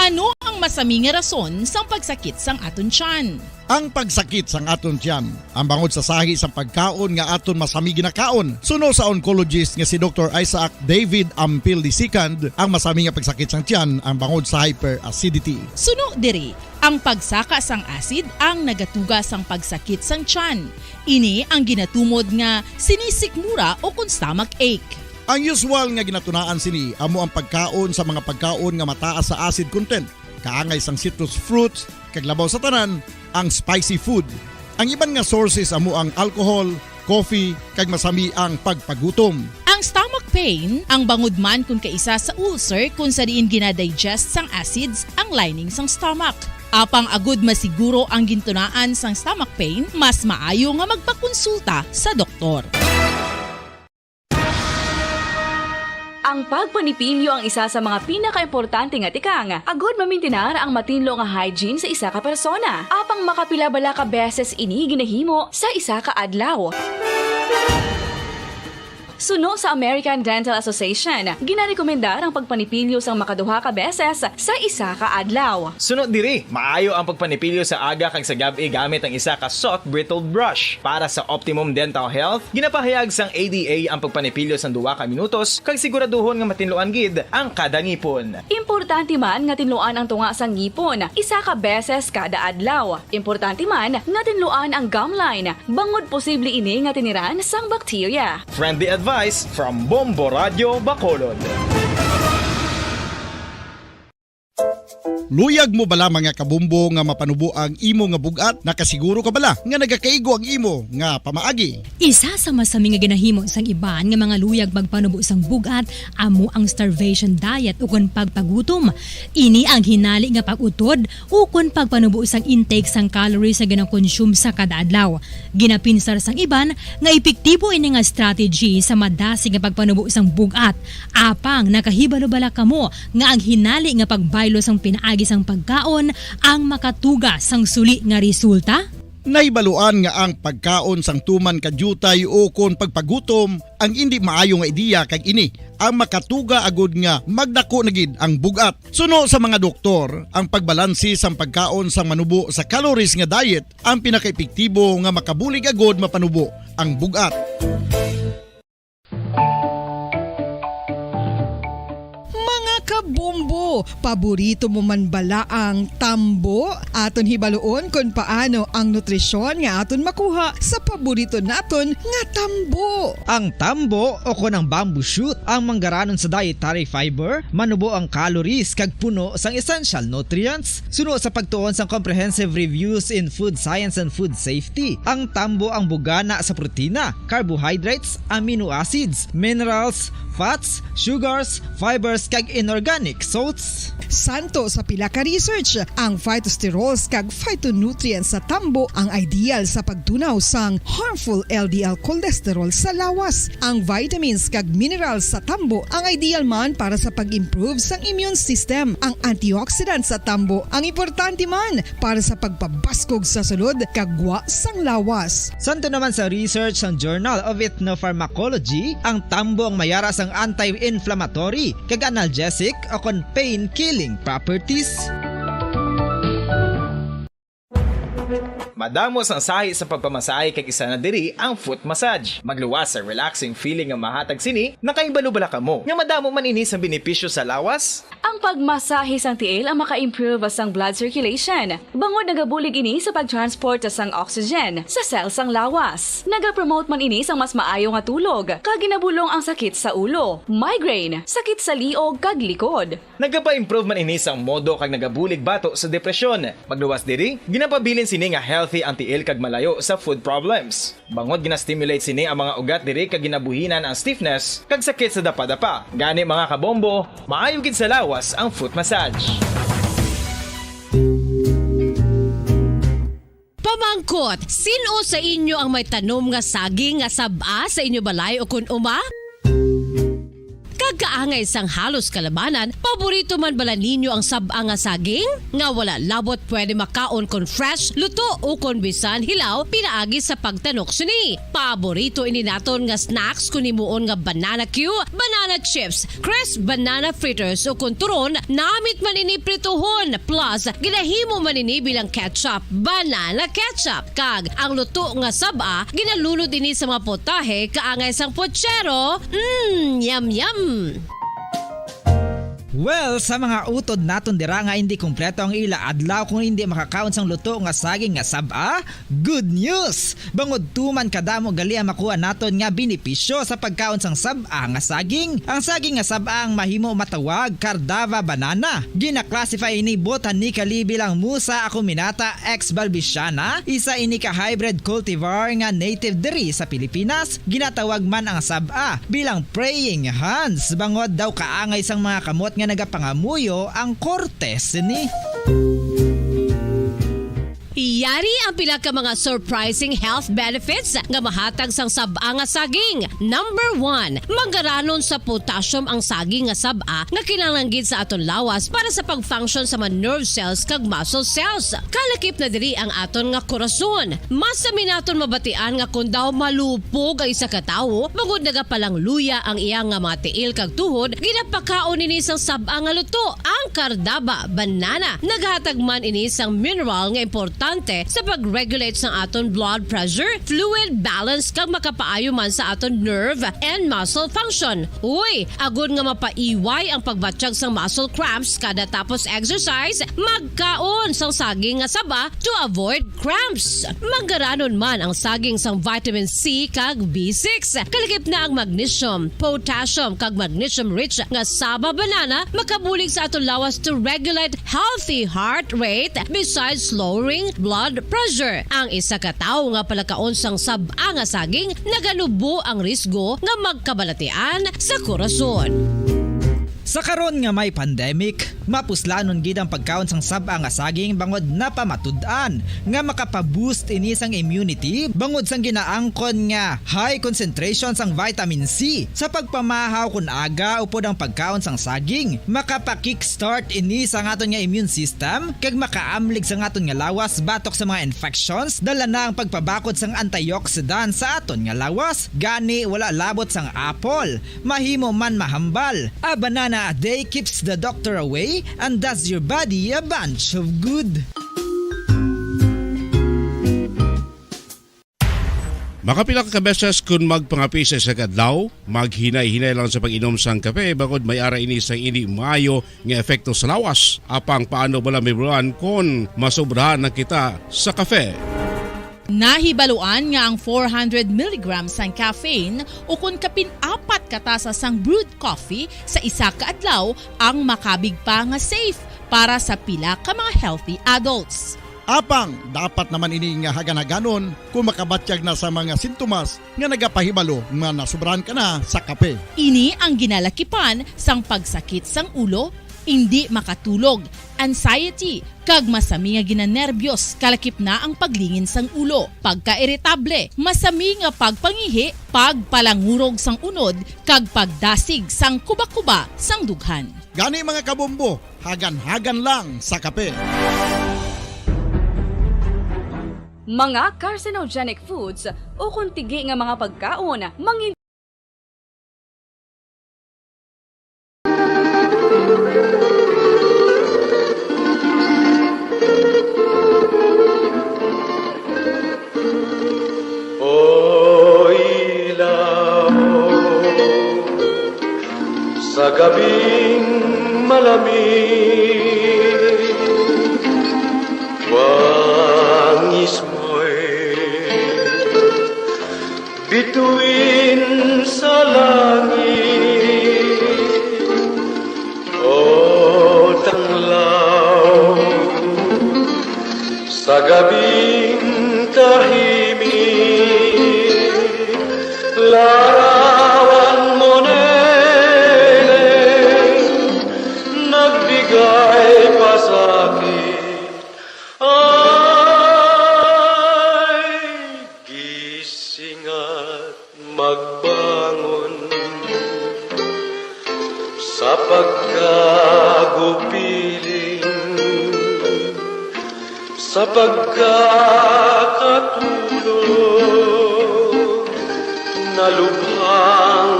Ano ang masami nga rason sang pagsakit sang aton tiyan? Ang pagsakit sang aton tiyan, ang bangod sa sahi sang pagkaon nga aton masami ginakaon. Suno sa oncologist nga si Doktor Isaac David Ampil the second, ang masami nga pagsakit sang tiyan ang bangod sa hyperacidity. Suno diri, ang pagsaka sang acid ang nagatuga sang pagsakit sang tiyan. Ini ang ginatumod nga sinisikmura o kon stomach ache. Ang usual nga ginatunaan sini amo ang pagkaon sa mga pagkaon nga mataas sa acid content, kaangay sang citrus fruits, kag labaw sa tanan, ang spicy food. Ang iban nga sources amo ang alcohol, coffee, kag masami ang pagpagutom. Ang stomach pain ang bangod man kon kaisa sa ulcer kon sa diin gina-digest sang acids ang lining sang stomach. Apang agud masiguro ang gintunaan sang stomach pain, mas maayo nga magpakonsulta sa doktor. Ang pagpanipilyo ang isa sa mga pinakaimportante nga tikang agud mamintinar ang matinlo nga hygiene sa isa ka persona. Apang makapila bala ka beses ini ginahimo sa isa ka adlaw? Suno sa American Dental Association, ginarekomendar ang pagpanipilyo sang makaduha ka beses sa isa ka adlaw. Suno diri, maayo ang pagpanipilyo sa aga kag sa gab-i gamit ang isa ka soft bristled brush. Para sa optimum dental health, ginapahayag sang A D A ang pagpanipilyo sang duha ka minutos kag siguraduhon nga matinluan gid ang kada ngipon. Importante man nga tinluan ang tunga sang ngipon isa ka beses kada adlaw. Importante man nga tinluan ang gum line, bangod posible ini nga tiniran sang bakterya. Friendly advice from Bombo Radyo Bacolod. Luyag mo bala, mga kabombo, nga mapanubo ang imo nga bug-at? Nakasiguro ka bala nga nagakaigo ang imo nga pamaagi? Isa sa masami nga ginahimo sang iban nga mga luyag magpanubo sang bug-at amo ang starvation diet ukon pagpagutom. Ini ang hinali nga pag-utod ukon pagpanubo sang intake sang calories nga ginakonsume sa kada adlaw. Ginapinsar sang iban nga epektibo ini nga strategy sa madasig nga pagpanubo sang bug-at. Apang nakahibalo bala kamo nga ang hinali nga pagbaylo sang pinaagi sang pagkaon ang makatuga sang suli nga resulta? Nahibaluan nga ang pagkaon sang tuman ka diutay ukon pagpagutom ang indi maayo nga ideya, kag ini ang makatuga agud nga magdako na gid ang bug-at. Suno sa mga doktor, ang pagbalanse sang pagkaon sang manubo sa calories nga diet ang pinakaepektibo nga makabulig agud mapanubo ang bug-at. Mga kabombo, paborito mo man bala ang tambo? Aton hibaluon kon paano ang nutrisyon nga aton makuha sa paborito naton nga tambo. Ang tambo, o kon ang bamboo shoot, ang manggaranon sa dietary fiber, manubo ang calories kag puno sang essential nutrients. Suno sa pagtuon sang Comprehensive Reviews in Food Science and Food Safety, ang tambo ang bugana sa protina, carbohydrates, amino acids, minerals, fats, sugars, fibers, kag inorganic salts. Santo sa pila ka research, ang phytosterols kag phytonutrients sa tambo ang ideal sa pagtunaw sang harmful L D L cholesterol sa lawas. Ang vitamins kag minerals sa tambo ang ideal man para sa pag-improve sang immune system. Ang antioxidants sa tambo ang importante man para sa pagpabaskog sa sulod kag gwa sang lawas. Santo naman sa research sang Journal of Ethnopharmacology, ang tambo ang mayara sang anti-inflammatory kag analgesic o kon pain-killing properties. Madamo sang sahi sa pagpamasahe kag isa na diri ang foot massage. Magluwas sa relaxing feeling nga mahatag sini. Nakahibalo bala kamo nga madamo man ini sang benepisyo sa lawas? Ang pagmasahe sang tiil ang maka-improve sang blood circulation, bangod nagabulig ini sa pag-transport sang oxygen sa cell sang lawas. Nagapromote man ini sang mas maayo nga tulog, kag ginabulong ang sakit sa ulo, migraine, sakit sa liog kag likod. Nagapa-improve man ini sang modo kag nagabulig bato sa depresyon. Magluwas diri, ginapabilin sini nga healthy ang tiil kag malayo sa foot problems. Bangod gina-stimulate sini ang mga ugat diri kag ginabuhinan ang stiffness kag sakit sa dapadapa. Gani, mga kabombo, maayo gid sa lawas ang foot massage. Angkot, sin-o sa inyo ang may tanom nga saging nga sab-a sa inyo balay o kun uma? Kag kaangay sang halos kalabanan, paborito man bala ninyo ang sab-a nga saging? Nga wala labot pwede makaon kon fresh, luto, o kon bisan hilaw pinaagi sa pagtanok sini. Paborito ini naton nga snacks kon himuon nga banana cue, banana chips, crisp banana fritters, o kon turon, namit man ini prituhon, plus ginahimo man ini bilang ketchup, banana ketchup. Kag ang luto nga sab-a, ginalunod ini sa mga putahe kaangay sang puchero. Mm, yum, yum! Well, sa mga utod naton dira nga indi kompleto ang ila adlaw kung indi makakaon sang luto nga saging nga sab-a, good news! Bangod tuman kadamo gali ang makuha naton nga benepisyo sa pagkaon sang sab-a nga saging. Ang saging nga sab-a ang mahimo matawag Cardava banana. Gina-classify ini botanically bilang Musa acuminata ex balbisiana, isa ini ka hybrid cultivar nga native diri sa Pilipinas. Ginatawag man ang sab-a bilang praying hands, bangod daw kaangay sang mga kamot nga nagapangamuyo ang korte sini. Yari ang pila ka mga surprising health benefits nga mahatag sang sab-a nga saging. Number one, manggaranon sa potassium ang saging nga sab-a nga kinahanglan gid sa aton lawas para sa pag-function sa mga nerve cells kag muscle cells. Kalakip na diri ang aton nga korason. Masami naton mabatian nga kon daw malupog ang isa ka tawo, bangod nagapalangluya ang iya nga mga tiil kag tuhod, ginapakaon ini sang sab-a nga luto, ang Cardava banana. Naghatag man ini sang mineral nga importante sa pag-regulate sang aton blood pressure, fluid balance, kag makapaayo man sa aton nerve and muscle function. Uy, agod nga mapaiway ang pagbatyag sang muscle cramps kada tapos exercise, magkaon sang saging nga saba to avoid cramps. Manggaranon man ang saging sang vitamin C kag B six. Kalakip na ang magnesium, potassium, kag magnesium-rich nga saba banana makabulig sa aton lawas to regulate healthy heart rate besides lowering blood pressure. Ang isa ka tawo nga palakaon sang sab-a nga saging naganubo ang risgo nga magkabalatian sa korason. Sa karon nga may pandemic, mapuslanon gid ang pagkaon sang sab-a nga saging bangod napamatud-an nga makapa-boost ini sang immunity bangod sang ginaangkon nga high concentration sang vitamin C. Sa pagpamahaw kon aga upod ang pagkaon sang saging, makapa-kickstart ini sa aton nga immune system kag makaamlig sa aton nga lawas batok sa mga infections, dala na ang pagpabakod sang antioxidant sa aton nga lawas. Gani, wala labot sang apple, mahimo man mahambal. A banana a day keeps the doctor away and does your body a bunch of good. Makapila ka beses kon magpangape sa isa ka adlaw, maghinay-hinay lang sa pag-inom sang kape bangod may ara ini sang indi maayo nga epekto sa lawas. Apang paano bala, Mibruan, kon masobrahan na kita sa kape? Nahibaluan nga ang four hundred milligrams sang caffeine ukon kapin apat ka tasa sang brewed coffee sa isa ka adlaw ang makabig pa nga safe para sa pila ka mga healthy adults. Apang dapat naman ini nga hagan-haganon kon makabatyag na sa mga sintomas nga nagapahibalo nga nasobrahan ka na sa kape. Ini ang ginalakipan sang pagsakit sang ulo, indi makatulog, anxiety, kag masami nga ginanerbiyos, kalakip na ang paglingin sang ulo, pagkairitable, masami nga pagpangihi, pagpalangurog sang unod, kag pagdasig sang kubakuba sang dughan. Gani, mga kabombo, hagan-hagan lang sa kape. Mga carcinogenic foods ukon tigi nga mga pagkaon mangin- O ilaw, sa gabing malamig, wangis mo'y bituin sa langit. O tanglaw, sa gabing tahimik, larawan mo nene, nagbigay pasakit. Ah, Kagupiling sa pagkakatulog, nalubhang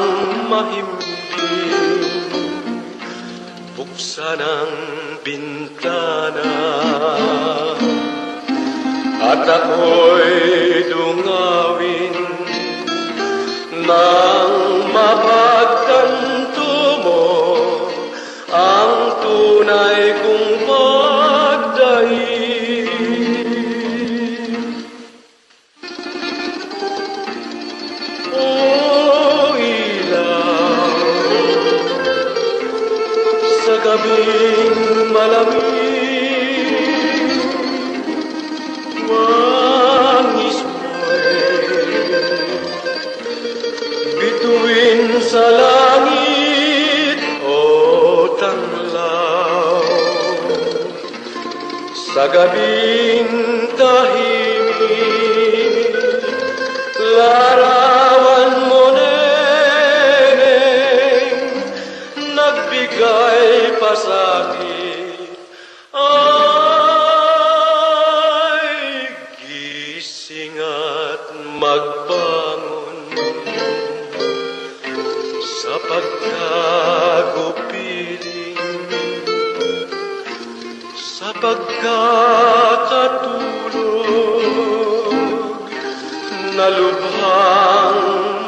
mahimbing, buksan ang bintana at ako'y dungawin nang mapagtanto mo ang tunay kong pagdaig. O ilaw sa gabing malamig, wangis mo'y bituin sa langit o tanglaw. Sa gabing tahimik, larawan mo, neneng, nagbigay pasakit. Ay, gising at magbangon sa pagkagupiling, sa pagkakatulog, nalubhang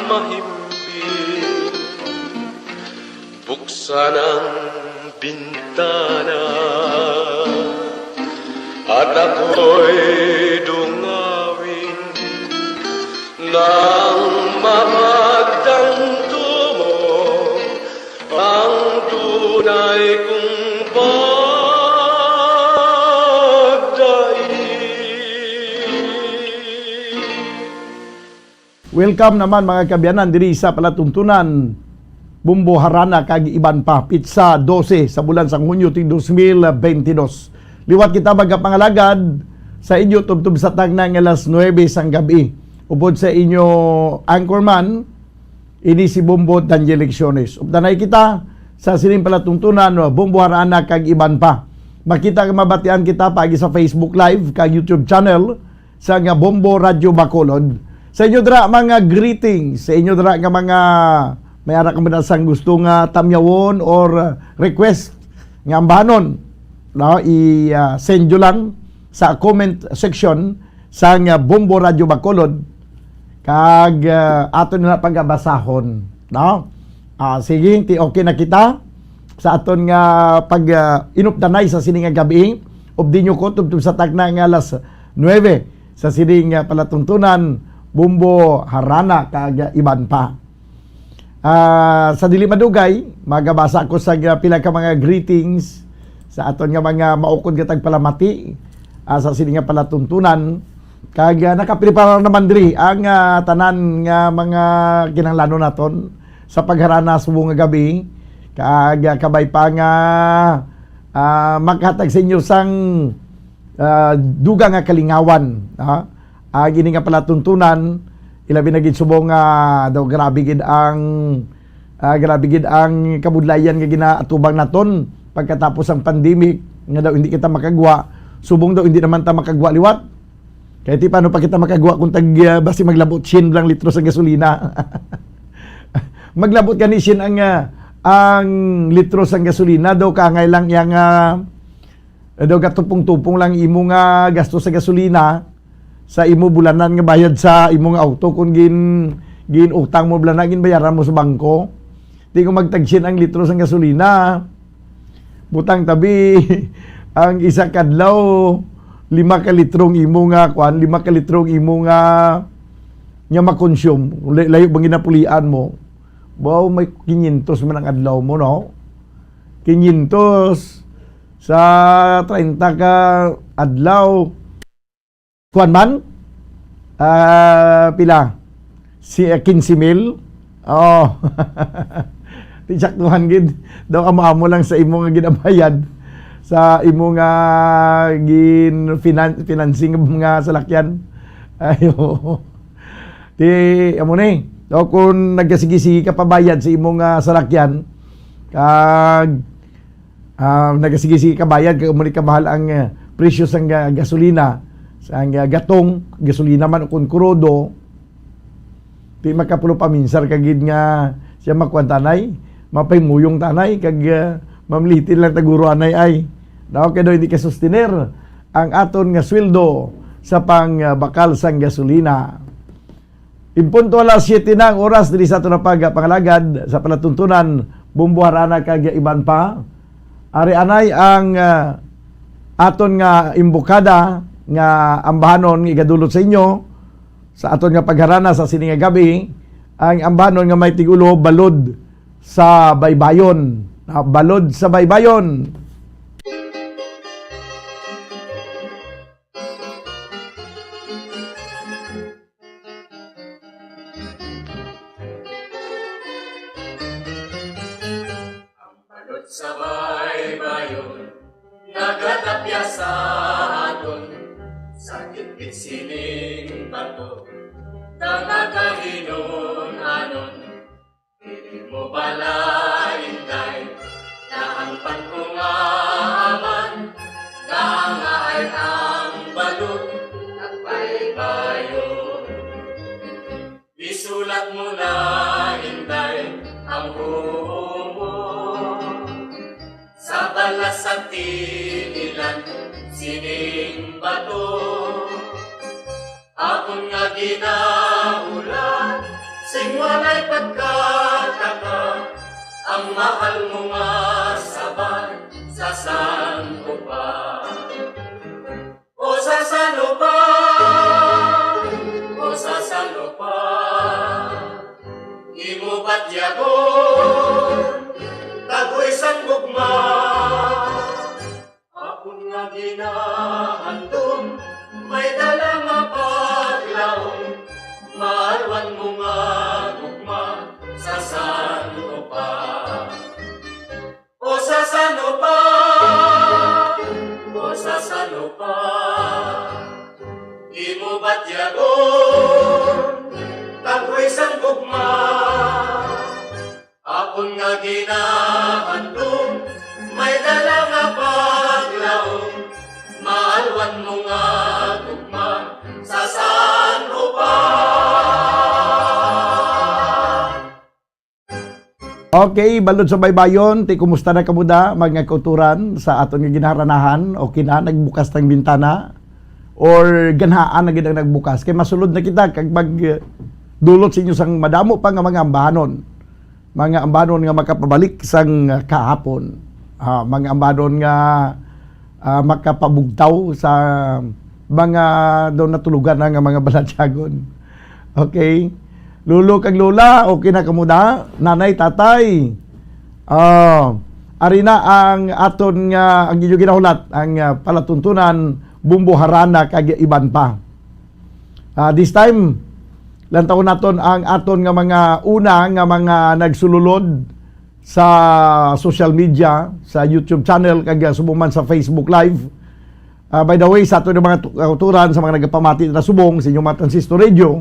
mahimbing. Buksan ang bintana at ako'y dungawin nang mapagtanto mo ang tunay kong pagdaig. Welcome naman, mga kaabyanan, diri sa palatuntunan Bombo, Harana kag Iban Pa, pitsa dose sa bulan sang Hunyo tuig dos mil bentidós. Liwat kita, mga pangalagad, sa inyo tubtob sa tagna nga alas nuebe sang gab-i. Upod sa inyo anchorman, ini si Bombo Daniel Lecciones. Updanay kita sa sining palatuntunan, Bombo, Harana kag Iban Pa. Makita kag mabatian kita paagi sa Facebook Live kag YouTube channel sa nga Bombo Radyo Bacolod. Sa inyo dira, mga greetings, sa inyo dira nga mga may ara ka man sang gusto nga tamyawon or, uh, request nga ambahanon, no, i, uh, send nyo lang sa comment section sa nga Bombo Radyo Bacolod, kag, uh, ato na pagabasahon, no? Ah, sige, ti okay na kita sa aton nga pag, ah, inupdanay sa sini nga gabi. Updi nyo ko tubtob sa tagna nga alas nuebe sa sini nga palatuntunan, Bombo, Harana kag Iban Pa. Ah, sa dili madugay, magabasa ko sa, ah, pila ka mga greetings sa aton nga mga maukod nga tagpalamati, ah, sa sini nga palatuntunan. Kag, ah, nakaprepara naman diri ang, ah, tanan nga mga kinahanglanon naton sa pagharana subong nga gabi. Kag, ah, kabay pa nga, ah, makahatag sa inyo sang, ah, dugang nga kalingawan, ha? Ang ini nga palatuntunan, ilabi na gid subong nga daw grabe gid ang, ah, grabe gid ang kabudlayan nga ginaatubang naton pagkatapos ang pandemic, nga daw hindi kita makagwa, subong daw hindi naman ta makagwa liwat. Kay ti paano pa kita makagwa kung tag, ah, basi maglabot siyam lang litro sang gasolina? Maglabot gani siyam ang, ah, ang litro sang gasolina, daw kaangay lang iya nga, ah, daw gatupong-tupong lang imo nga gasto sa gasolina sa imo bulanan nga bayad sa imo nga auto kung gin-, gin-utang mo bala na, ginbayaran mo sa bangko. Di ko magtagsin ang litro sang gasolina. Butang tabi, ang isa kadlaw, lima ka litrong imo nga, kwan, lima ka litrong imo nga, nga makonsume. Lay-, layo bang ginapulian mo? Wow, may kinyentos man ang adlaw mo, no? Kinyentos sa treinta ka adlaw. Kuwan man? Ah, pila? Si, ah, quince mil? Oo. Di saktuhan gid. Daw amo-amo lang sa imo nga ginabayad. Sa imo nga gin finan-, financing nga salakyan. Ay, oo. Di, amo ni. Daw kung nagasigi-sige ka pabayad sa imo nga salakyan, kag Ah, nagasige-sige kabayad, kag amo ni kamahal ang, ah, presyo sang, ah, gasolina, sang, ah, gatong, gasolina man o kon krudo, di makapulo paminsar ka gid nga siya makuan ta anay, mapahimuyong ta anay, kag, ah, mamliti lang ta guro anay ay. Daw kay daw hindi ka sustener ang aton nga sweldo sa pang, ah, bakal sang gasolina. In punto alas siyete na ang oras diri sa aton nga pag-, pangalagad sa palatuntunan, Bumbo, Harana kag iban pa. Ari anay ang, ah, aton nga imbokada nga ambahanon nga igadulot sa inyo sa aton nga pagharana sa sini nga gabi. Ang ambahanon nga may tigulo, Balod sa Baybayon. Ah, Balod sa Baybayon. Ang balod sa baybayon nagatapya sa aton, sa gitgit sining bato, nga nagahinon-anon. Dili mo bala, Inday, na ang pagkungaman, naangaay ang balod at baybayon. Isulat mo na, Inday, ang huo mo sa balas sa tiilan sining bato. Akon nga ginahulat sing walay pagkataka, ang mahal mo nga sabay sa san-o pa. O sa san-o pa, o sa san-o pa, imo batyagon, tagoy sang gugma. Akon nga ginahandom, may dala nga paglaom, maalwan mo nga gugma sa san-o pa. O sa san-o pa, o sa san-o pa, imo batyagon, tagoy sang gugma. Akon nga ginahandom, may dala nga paglaom, maalwan mo nga gugma sa san-o pa. Okay, Balod sa Baybayon, ti kumusta na kamo da, mga kauturan sa aton nga ginaharanahan? Okay na, nagbukas tang bintana? Or ganhaan na gid ang nagbukas? Kay masulod na kita kag mag, eh, dulot sa inyo sang madamo pa nga mga ambahanon. Mga ambahanon nga makapabalik sang kahapon. Ah, mga ambahanon nga, ah, makapabugtaw sa mga daw natulugan na nga mga balatyagon. Okay? Lolo kag lola, okay na kamo da? Nanay, tatay. Ah, ari na ang aton nga, ang inyo ginahulat, ang, ah, palatuntunan, Bumbo, Harana kag iban pa. Ah, this time, lantawon naton ang aton nga mga una nga mga nagsululod sa social media, sa YouTube channel, kag, ah, subong man sa Facebook Live. Ah, by the way, sa aton nga mga tu-, kauturan, sa mga nagapamati na subong sa inyong mga transistor radio,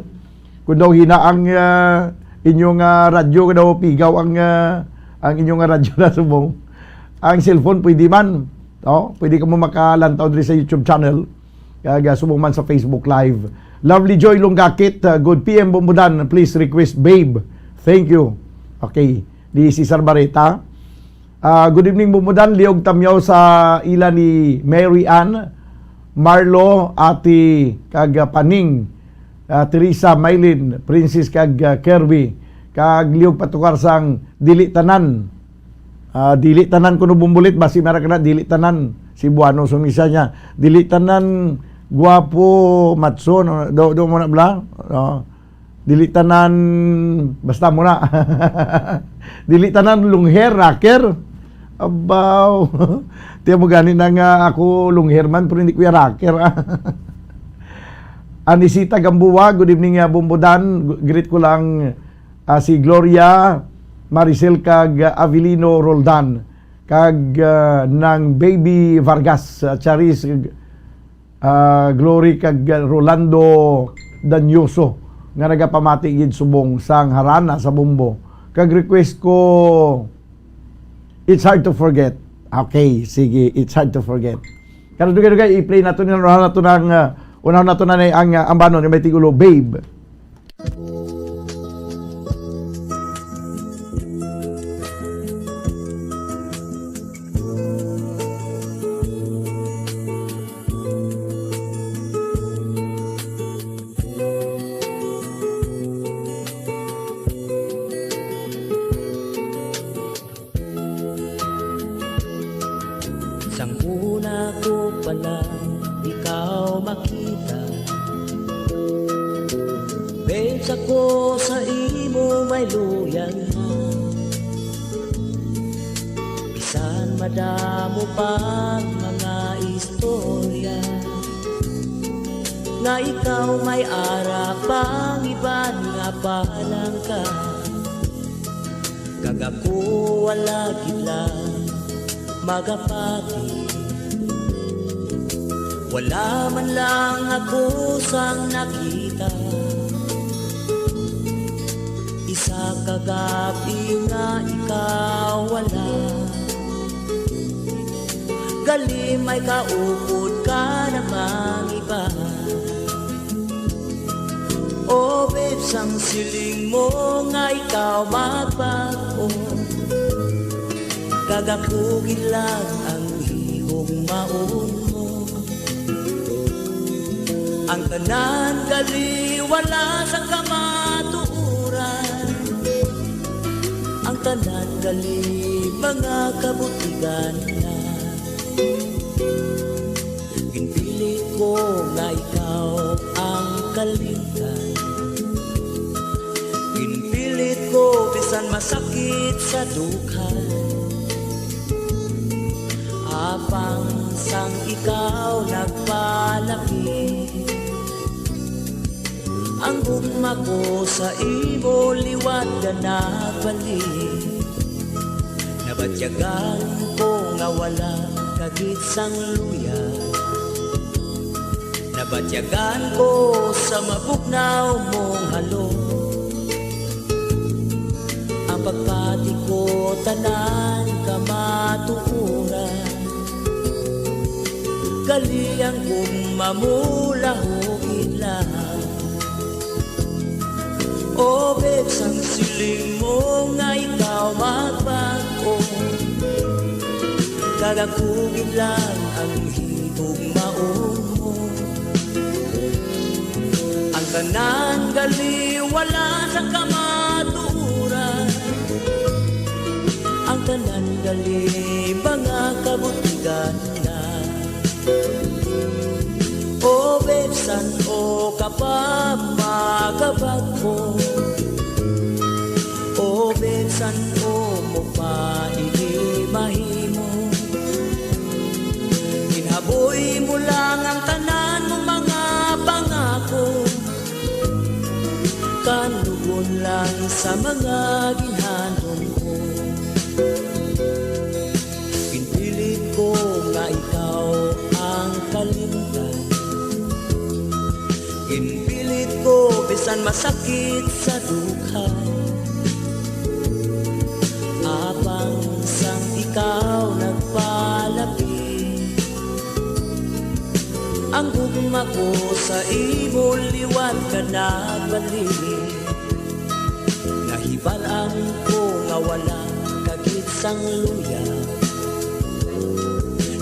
kung daw hina ang, ah, inyong, ah, radyo, kung daw pigaw ang, ah, ang inyong, ah, radyo na subong, ang cellphone, pwede man. No? Pwede kamo makalantaw diri sa YouTube channel. Kag, ah, subong man sa Facebook Live. Lovely Joy Lunggakit, ah, good P M Bumbo Dan, please request Babe. Thank you. Okay. Di Cesar Barreta. Ah, good evening, Bumbo Dan. Liog tamyaw sa ila ni Mary Ann, Marlo, Ate, kag, ah, Paning, ah, Teresa, Mylene, Princess, kag, ah, Kirby. Kag liog patukar sang dili tanan. Ah, dili tanan kuno bumbulit, basi mara kana, dili tanan Cebuano, sumisa niya. Dili tanan guwapo, matso, no? Do, do mo na bla? No? Dili tanan, basta mo na. Dili tanan long hair, rocker. Abaw. Tiyan mo gani na nga ako long hair man, pero hindi ko ya rocker, ah. Anisita Gamboa, good evening, ah, Bumbo Dan. Greet ko lang, ah, si Gloria, Maricel, kag, ah, Avelino Roldan, kag, ah, nang Baby Vargas, ah, Charis, ah, Glory, kag, ah, Rolando Danyoso, nga nagapamati gid subong sang harana sa Bumbo. Kag request ko, It's Hard to Forget. Okay, sige, It's Hard to Forget. Karon, dugay-dugay, i-play nato ni, unahon nato na ang, ah, unahon nato na ni ang, ah, ambanon nga may tigulo, Babe. Sang una ko pa lang ikaw makita, babes, ako sa imo may luyag na. Bisan madamo pang mga istorya nga ikaw may ara pang iban nga palangga, kag ako wala gid lang magapati. Wala man lang ako sang nakita, isa ka gab-i nga ikaw wala. Gali may kaupod ka namang iba. O babes, ang siling mo nga ikaw magbag-o, kag ako gid lang ang higugmaon mo. Ang tanan gali wala sa kamatuoran, ang tanan gali mga kabutigan na. Ginpilit ko nga ikaw ang kalimtan. Ginpilit ko bisan masakit sa dughan. Apang sang ikaw nagpalapit, ang gugma ko sa imo liwat ka nagbalik. Nabatyagan ko nga wala ka gid sang luya. Nabatyagan ko sa mabugnaw mong halong. Ang pagpati ko tanan kamatuoran. Gali ang gugma mo lahugid lang. O babes, ang siling mo nga ikaw magbag-o, kag ako gid lang ang higugmaon mo. Ang tanan gali wala sa kamatuoran, ang tanan gali mga kabutigan na. O babes, san-o ka pa magabag-o? O babes, san-o mo pa ini mahimo? Ginhaboy mo lang ang tanan mo mga pangako, kanugon lang sa mga ginhandom ko. Ginpilit ko nga ikaw ang kalimtan. Ginpilit ko bisan masakit sa dughan. Apang sang ikaw nagpalapit, ang gugma ko sa imo liwat ka nagbalik. Nahibal-an ko nga wala ka gid sang luya.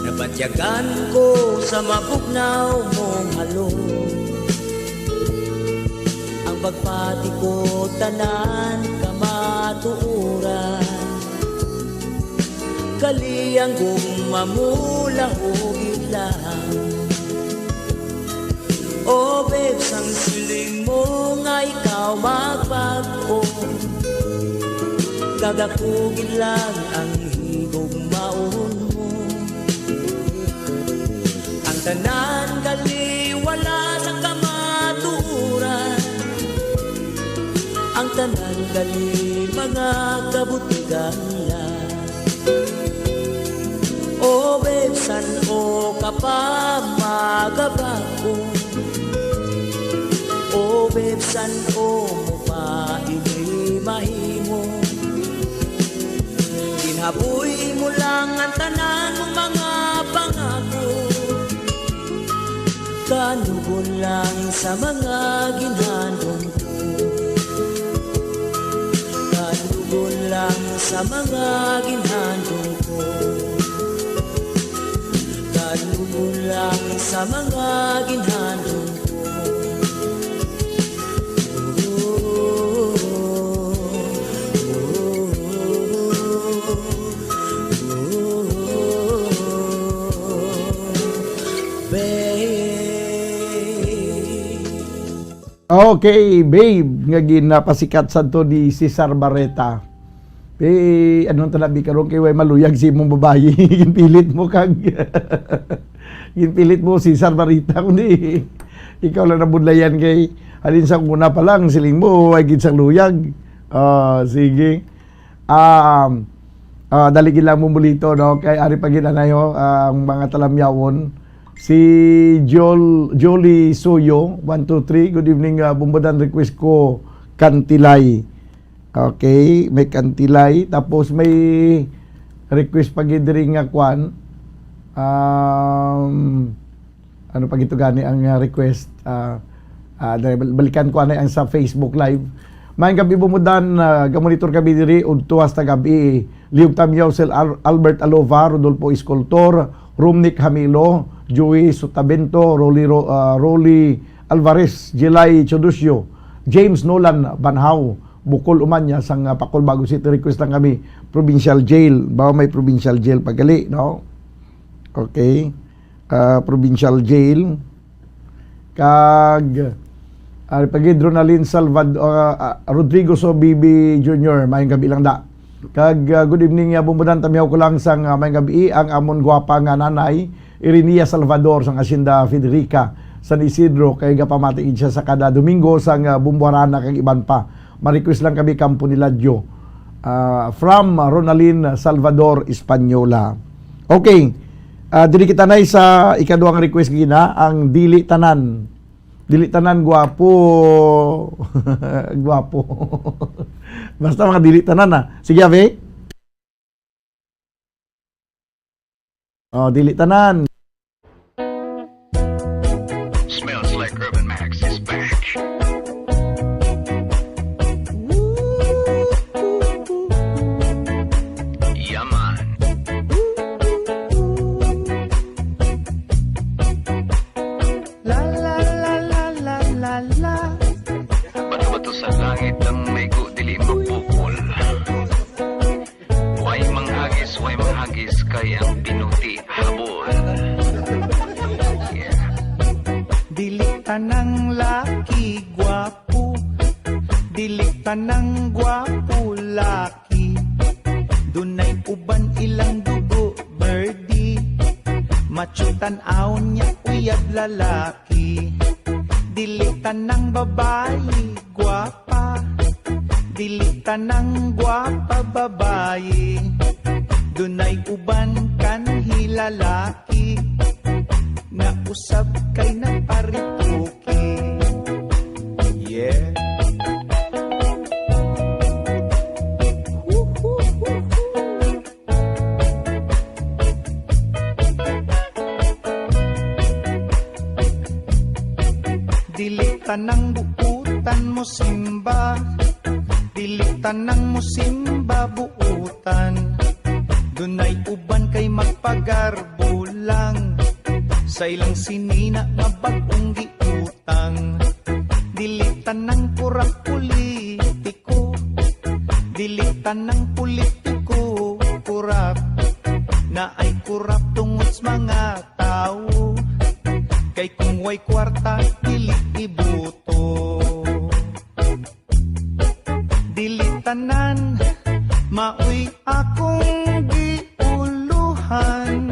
Nabatyagan ko sa mabugnaw mong halong. Ang pagpati ko tanan kamatuoran. Gali ang gugma mo lahugid lang. O babes, ang siling mo nga ikaw magbag-o, kag ako gid lang ang higugmaon mo. Ang tanan gali wala sa kamatuoran, ang tanan gali mga kabutigan lang. O babes, san-o ka pa magabag-o? O babes, san-o mo pa ini mahimo? Ginhaboy mo lang ang tanan Kalugon lang sa mga ginhandom ko. Kalugon lang sa mga ginhandom ko. Kalugon lang sa mga ginhandom ko. Babe. Okay, babe, nga ginapasikat sa to ni Cesar Barreta. Eh, anong tanabi karon kay way maluyag si imong babayi? Ginpilit mo kag ginpilit mo, Cesar Barreta, kundi ikaw lang nabudlayan kay halin sa una pa lang, siling mo, ay gid sang luyag. Ah, sige. Um, ah, dali gid lang mo mulito, no? Kay ari pa gid anay, oh, ang mga talamyawon. Si Jol-, Jolly Soyo, one two three, "Good evening, ah, Bumbudan, request ko Kantilay." Okay, may Kantilay. Tapos may request pa gid diri nga kwan. Um, ano pa gito gani ang, ah, request? Ah, ah, dali, bal-, balikan ko anay ang sa Facebook Live. Maayong gabi, Bumbudan, ah, gamonitor kami diri, udto hasta gabi. Liog Tamyaw, Sir Al-, Albert Alova, Rodolfo Escoltor, Romnick Hamilo, Joey Sotavento, Rolly Ro-, ah, Rolly Alvarez, Jelay Chodosio, James Nolan Banhaw, Bukol Umanya, sang, ah, Pacolbago City. Request lang kami, Provincial Jail. Ba may Provincial Jail pagali, no? Okay. Ah, Provincial Jail. Kag, ah, pa gid Ronaldin Salvador, ah, ah, Rodrigo Sobibi Junior, maayong gabi lang da. Kag, ah, good evening, ah, Bumbudan, tamyaw ko lang sang, ah, maayong gabi ang amon gwapa nga nanay, Irinia Salvador, sang Hacienda Federica, San Isidro, kay gapamati gid siya sa kada Domingo sang, ah, Bumbuarana kag iban pa. Ma-request lang kami, Kampo ni Ladyo. Ah, from Ronaldin Salvador Española. Okay. Ah, diri kita na sa ikaduhang request, gina, ang dili tanan. Dili tanan gwapo. Gwapo. Basta mga dili tanan, ah. Sige, Ave. Oh, dili tanan. Smells like Urban Max is back. Yeah, man. La, la, la, la, la, la, la. Bato-bato sa langit ang may gu-, dili mapukol. Way manghagis, way manghagis, kay ang binuti habol. Yeah. Dili tanang laki gwapo, dili tanang gwapo laki. Dunay uban ilang dugo, birdie. Macho tan-awon niya, uyab lalaki. Dili tanang babayi gwapa, dili tanang gwapa babayi. Dunay uban kanhi lalaki, nausab kay nagparituki. Yeah. Dili tanang buutan mosimba, dili tanang mosimba buutan. Dunay uban kay magpagarbo lang sa ilang sinina nga bag-ong giutang. Dili tanang kurap politiko, dili tanang politiko kurap. Naay kurap tungod sa mga tawo, kay kung way kwarta, dili iboto. Dili tanan maoy akong giulohan.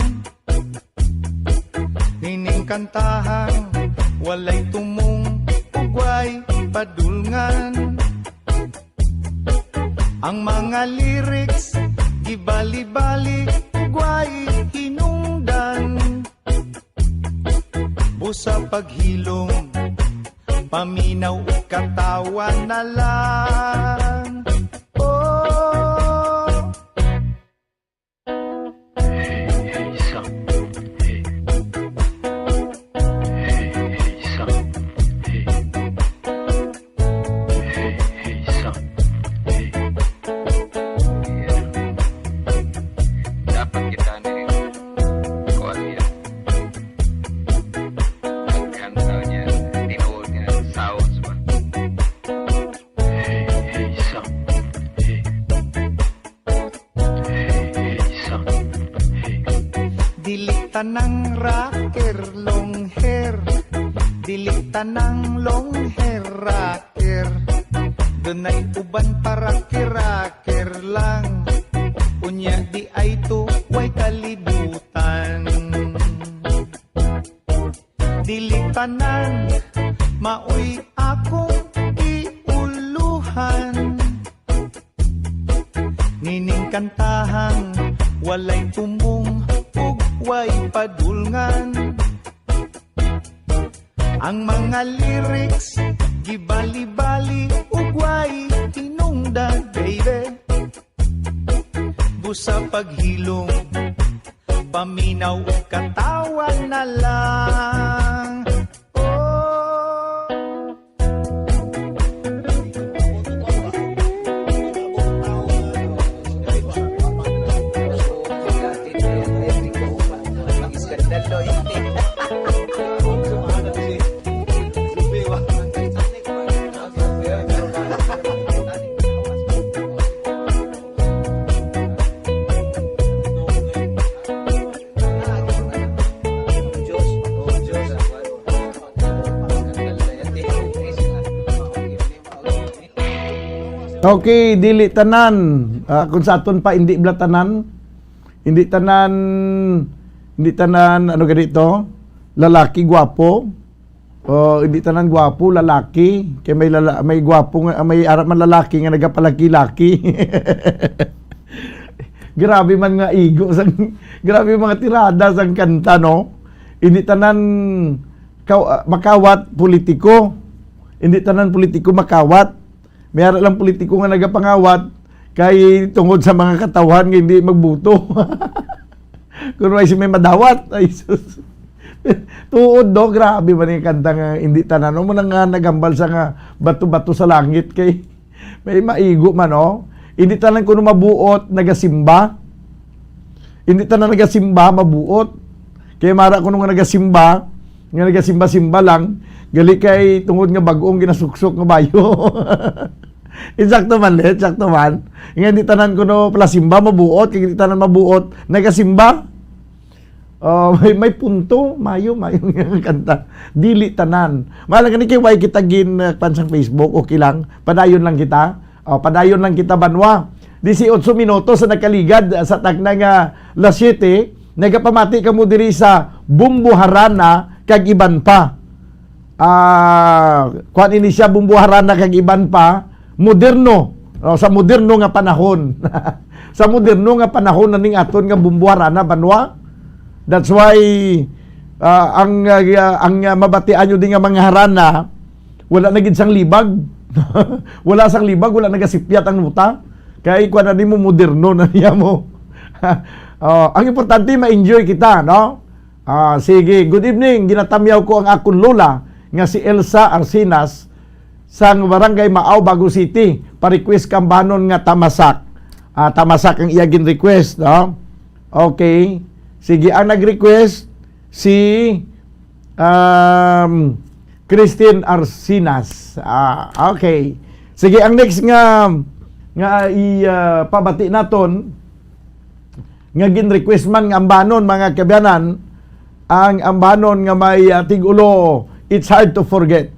Nining kantahang walay tumong ug way padulngan. Ang mga lyrics gibali-bali ug way hinungdan. Busa paghilom, paminaw ug katawa na lang. Oh. Tanang rocker long hair, dili tanang long hair rocker. Dunay uban pa rocker-rocker lang. Unya di ay to way kalibutan. Dili tanan maoy akong giuluhan. Nining kantahang walay tumong ug way padulngan. Ang mga lyrics gibali-bali ug way hinungdan, baby. Busa paghilom, paminaw ug katawa na lang. Oh. Okay, dili tanan. Ah, kung sa aton pa, hindi bala tanan. Hindi tanan, hindi tanan, ano gani to? Lalaki gwapo. Oh, hindi tanan gwapo, lalaki. Kay may lala-, may gwapo nga, may ara man lalaki nga nagapalaki-laki. Grabe man nga igo sang, grabe mga tirada sang kanta, no? Hindi tanan kaw-, ah, makawat politiko. Hindi tanan politiko makawat. May ara lang politiko nga nagapangawat kay tungod sa mga katawhan nga hindi magbuto. Kung may si may madawat, ay sus. Tuod, no? Grabe man yung kanta nga hindi tanan. Ano mo na nga nagambal sa nga bato-bato sa langit kay may maigo man, oh. Hindi tanan kuno mabuot, nagasimba. Hindi tanan nagasimba, mabuot. Kaya mara kuno nga nagasimba, nga nagasimba-simba lang, gali kay tungod nga bag-ong ginasuksok nga bayo. Insakto man, le, insakto man. Nga hindi tanan kuno pala simba, mabuot, kay hindi tanan mabuot, nagasimba. Oh, may, may punto. Mayo, mayo nga kanta. Dili tanan. Mahal gani kay way kita gin, uh, kwan sang Facebook, okay lang. Padayon lang kita. Oh, padayon lang kita, banwa. Dieciocho minutos sa nakaligad sa tagna nga las siete. Nagapamati kamo diri sa Bumbuharana kag iban pa. Ah, kuan ini siya, Bumbuharana kag iban pa, moderno, no, sa moderno nga panahon. Sa moderno nga panahon na ning aton nga Bumbuharana, banwa. That's why, ah, ang, ah, ang, ah, mabatian nyo din nga mga harana, wala na gid sang libag. Wala sang libag, wala nagasipyat ang nota. Kay kuan na nimo, moderno na niya mo. Ah, ang importante, ma-enjoy kita, no? Ah, sige. Good evening. Ginatamyaw ko ang akon lola nga si Elsa Arsinas sang Barangay Maaw, Bago City. Pa-request kang banon nga Tamasak. Ah, Tamasak ang iya gin-request, no? Okay. Sige, ang nag-request si, um, Christine Arsinas. Ah, okay. Sige, ang next nga, nga i, ah, pabati naton, nga gin-request man nga ambanon, mga kaabyanan, ang ambanon nga may, ah, tig-ulo, It's Hard to Forget.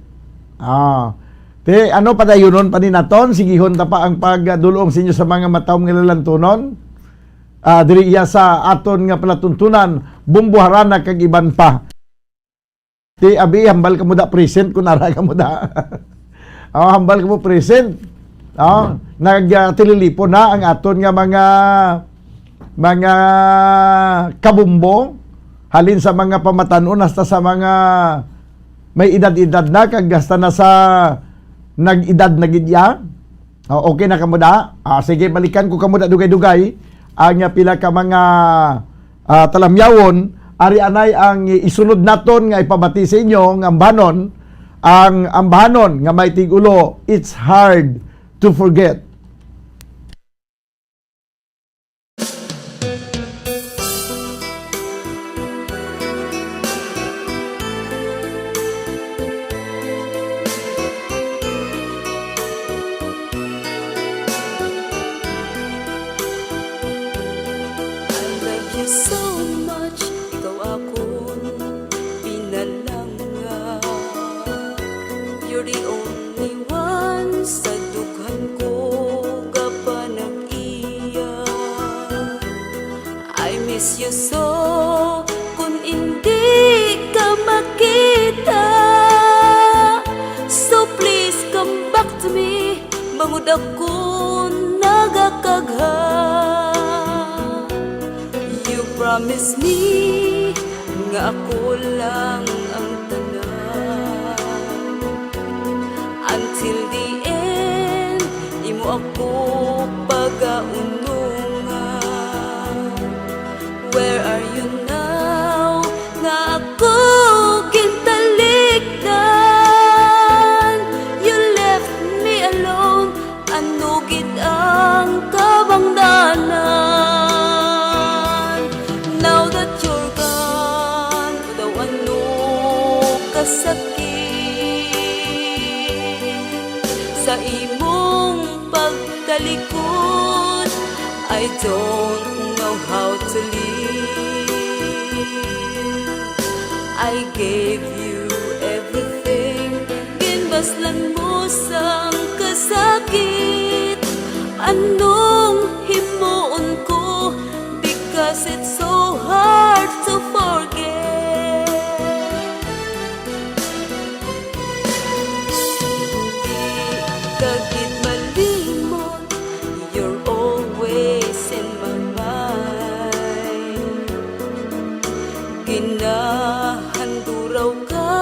Ah. Te, ano, padayunon pa ni naton, sigihon ta pa ang pagdulong sa inyo sa mga matawom nga lalantunon. Ah, diri iya sa aton nga palatuntunan, Bumbuharana kag iban pa. Ti, abi, hambal kamo da present kung ara kamo da. Oh, hambal kamo present. Oh, nag, ah, tililipon na ang aton nga mga, mga kabumbo, halin sa mga pamatanon hasta sa mga may edad-edad na, kag hasta na sa nag-edad na gid ya. Oh, okay na kamo da? Ah, sige, balikan ko kamo da dugay-dugay. Ang, ah, pila ka mga, ah, talamyawon, ari anay ang isunod naton nga ipabati sa inyo nga ambanon, ang ambanon nga may tig-ulo, It's Hard to Forget. Kun hindi ka makita, so please come back to me. Bangod ako nagakagha. You promise me nga ako lang ang tanan. Until the end, imo ako pagaunungan. Where are you now? Nga ako gintalikdan. You left me alone. Ano gid ang kabangdanan? Now that you're gone, daw ano kasakit sa imong pagtalikod. I don't know how to live. I gave you everything. Ginbaslan mo sang kasakit. Anong himuon ko? Because it's so hard to forget. Hindi ka gid malimot. You're always in my mind. Ginahanduraw ka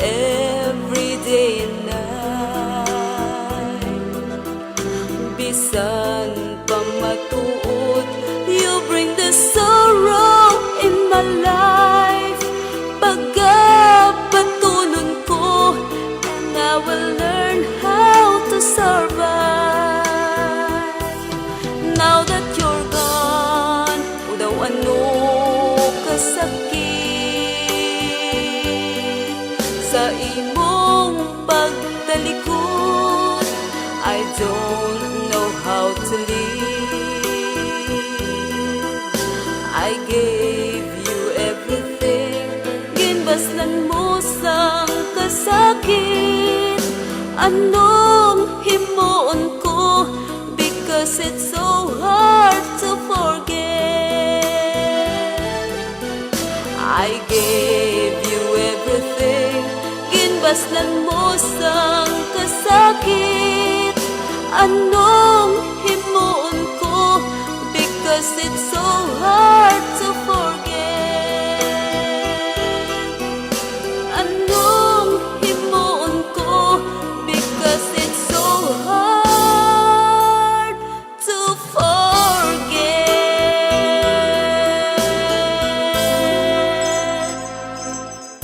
every day and night. Bisan pa matuod, you bring the sorrow in my life. Pagabatunon ko, and I will learn how to survive. Now that you're gone, o daw ano kasakit sa imong pagtalikod. I don't know how to live. I gave you everything. Ginbaslan mo sang kasakit. Anong himuon ko? Because it's so hard to forget. I gave you everything. Ginbaslan mo sang kasakit. Anong himuon ko? Because it's so hard to forget. Anong himuon ko? Because it's so hard to forget.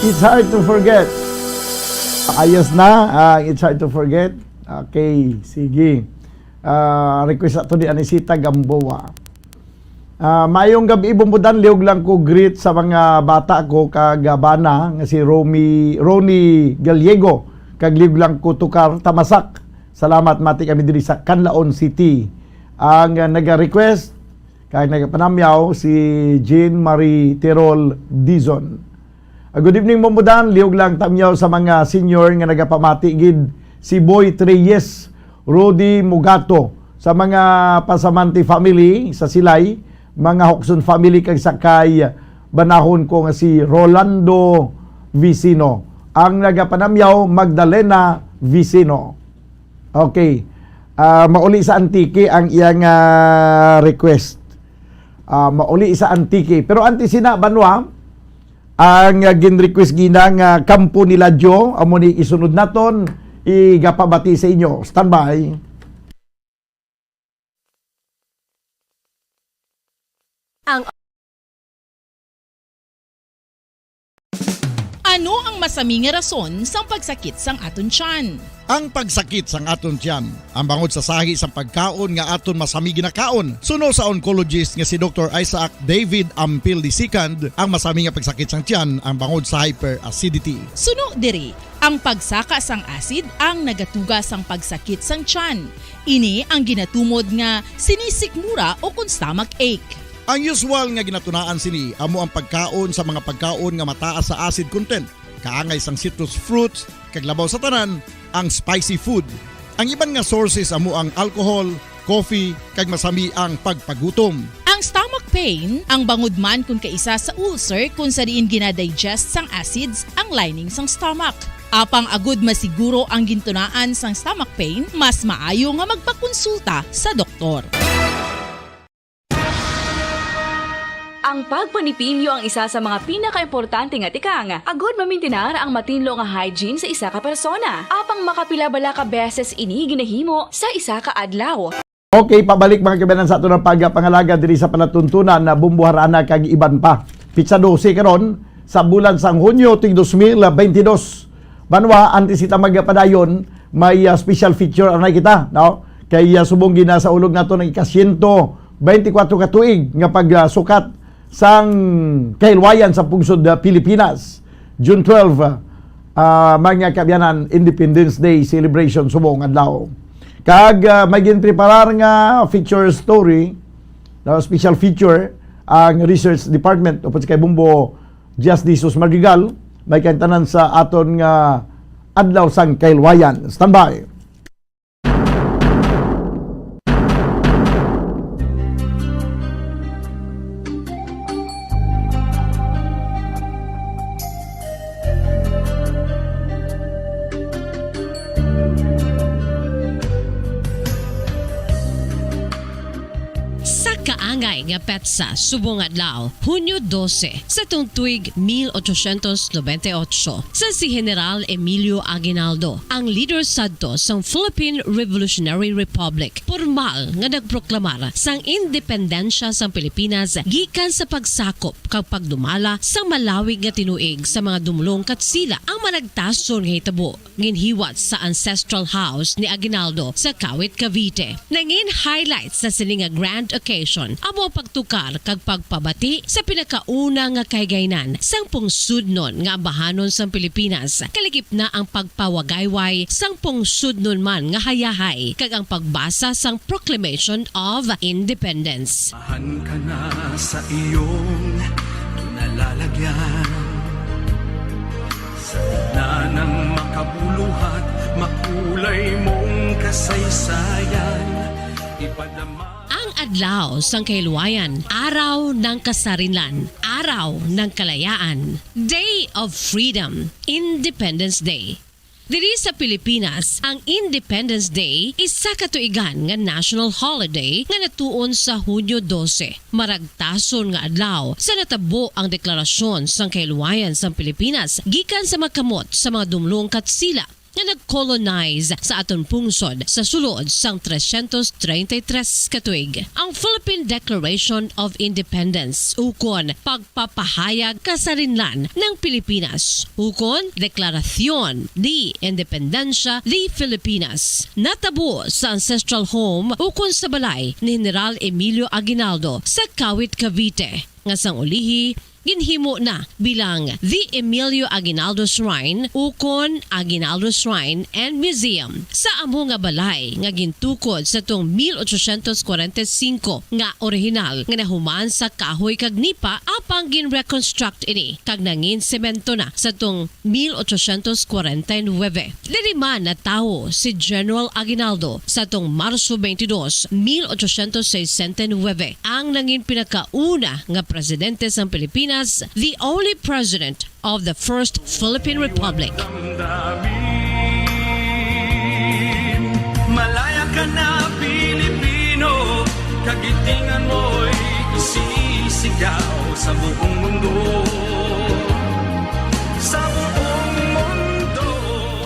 It's hard to forget. Ayos na ang It's Hard to Forget. Okay, sige. Ah, request ato ni Anisita Gamboa. Ah, maayong gab-i, Bombodan. Liog lang ko greet sa mga bata ko kag, ah, bana nga si Romy, Ronnie Gallego, kag liog lang ko tukar tamasak. Salamat, mati kami diri sa Canlaon City. Ang, ah, naga-request kag nagapanamyaw si Jean Marie Tirol Dizon. Ah, good evening, Bombodan. Liog lang tamyaw sa mga senior nga nagapamati gid, si Boy Treyes, Rudy Mugato, sa mga Pasamanti family sa Silay, mga Hokson family, kag sa kay banahon ko nga si Rolando Vicino, ang nagapanamyaw, Magdalena Vicino. Okay. Ah, mauli sa Antique ang iyang, ah, request. Ah, mauli sa Antique. Pero antes sina, Banwa, ang, ah, gin-request gina nga Kampo ni Ladyo, amo ni isunod naton, igapabati sa inyo. Standby. Ang Ano ang masami nga rason sang pagsakit sang aton tiyan? Ang pagsakit sang aton tiyan, ang bangod sa sahi sang pagkaon nga aton masami ginakaon, suno sa oncologist nga si Doktor Isaac David Ampil the second, ang masami nga pagsakit sang tiyan ang bangod sa hyperacidity. Suno diri, ang pagsaka sang acid ang nagatuga sang pagsakit sang tiyan. Ini ang ginatumod nga sinisikmura o kon stomach ache. Ang usual nga ginatunaan sini amo ang pagkaon sa mga pagkaon nga mataas sa acid content, kaangay sang citrus fruits, kag labaw sa tanan, ang spicy food. Ang iban nga sources amo ang alcohol, coffee, kag masami ang pagpagutom. Ang stomach pain, ang bangod man kon kaisa sa ulcer kon sa diin ginadigest sang acids ang lining sang stomach. Apang agud masiguro ang gintunaan sang stomach pain, mas maayo nga magpakonsulta sa doktor. Ang pagpanipilyo ang isa sa mga pinakaimportante nga tikang agud mamintinar ang matinlo nga hygiene sa isa ka persona. Apang makapila bala ka beses ini ginahimo sa isa ka adlaw? Okay, pabalik, mga kabayan, sa aton ang pagpangalagad diri sa palatuntunan na Bumbuharana kag iban pa. Pitsa dose karon sa bulan sang Hunyo tuig dos mil bentidós. Banwa, antes kita magpadayon, may, ah, special feature anay kita, no? Kay, ah, subong ginasaulog nato ang ika-siyento benti kwatro ka tuig nga pagsukat sang kahilwayan sa pungsod, ah, Pilipinas. June twelve, ah, ah, mga kaabyanan, Independence Day celebration subong adlaw. Kag, ah, may ginpreparar nga feature story, na special feature ang research department upod si kay Bumbo Jazz de Jesus Madrigal, may kaintanan sa aton nga adlaw sang kahilwayan. Standby. Sa kaangay nga petsa, subong adlaw, Hunyo dose, sa tuong tuig mil ochocientos nobenta y ocho, sa si General Emilio Aguinaldo, ang leader sadto sang Philippine Revolutionary Republic, pormal nga nagproklamar sang independensya sang Pilipinas gikan sa pagsakop kag pagdumala sang malawig nga tinuig sa mga dumlong Katsila. Ang managtason nga hitabo ginhiwat sa Ancestral House ni Aguinaldo sa Kawit, Cavite. Nangin highlight sa sini nga grand occasion amo ang pagtukar kag pagpabati sa pinakauna nga kahigaynan sang pungsudnon nga ambahanon sang Pilipinas, kalakip na ang pagpawagayway sang pungsudnon man nga hayahay kag ang pagbasa sang Proclamation of Independence. Mahan ka na sa iyong kinalalagyan. Sa gitna ng makabuluhat, makulay mong kasaysayan, ipadama. Ang adlaw sang kahilwayan, araw ng kasarinlan, araw ng kalayaan, Day of Freedom, Independence Day. Diri sa Pilipinas, ang Independence Day isa ka tuigan nga national holiday nga natuon sa Hunyo dose. Maragtason nga adlaw sa natabo ang deklarasyon sang kahilwayan sang Pilipinas gikan sa mga kamot sa mga dumlong Katsila nga nag-colonize sa aton pungsod sa sulod sang trescientos treinta y tres ka tuig. Ang Philippine Declaration of Independence, ukon pag papahayag kasarinlan ng Pilipinas, ukon Declaración de Independencia de Filipinas, natabo sa ancestral home ukon sa balay ni General Emilio Aguinaldo sa Kawit, Cavite, nga sang ulihi ginhimo na bilang The Emilio Aguinaldo Shrine ukon Aguinaldo Shrine and Museum. Sa amo nga balay nga gintukod sa tuong mil ochocientos kwarenta y singko nga orihinal nga nahuman sa kahoy kag nipa, apang gin-reconstruct ini kag nangin semento na sa tuong mil ochocientos kwarenta y nuebe. Diri man natawo si General Aguinaldo sa tuong Marso twenty-two, mil ochocientos sesenta y nuebe, ang nangin pinakauna nga presidente sang Pilipinas, the only president of the First Philippine Republic. Damdamin. Malaya ka na, Pilipino, kagitingan mo'y isisigaw sa buong mundo. Sa buong mundo.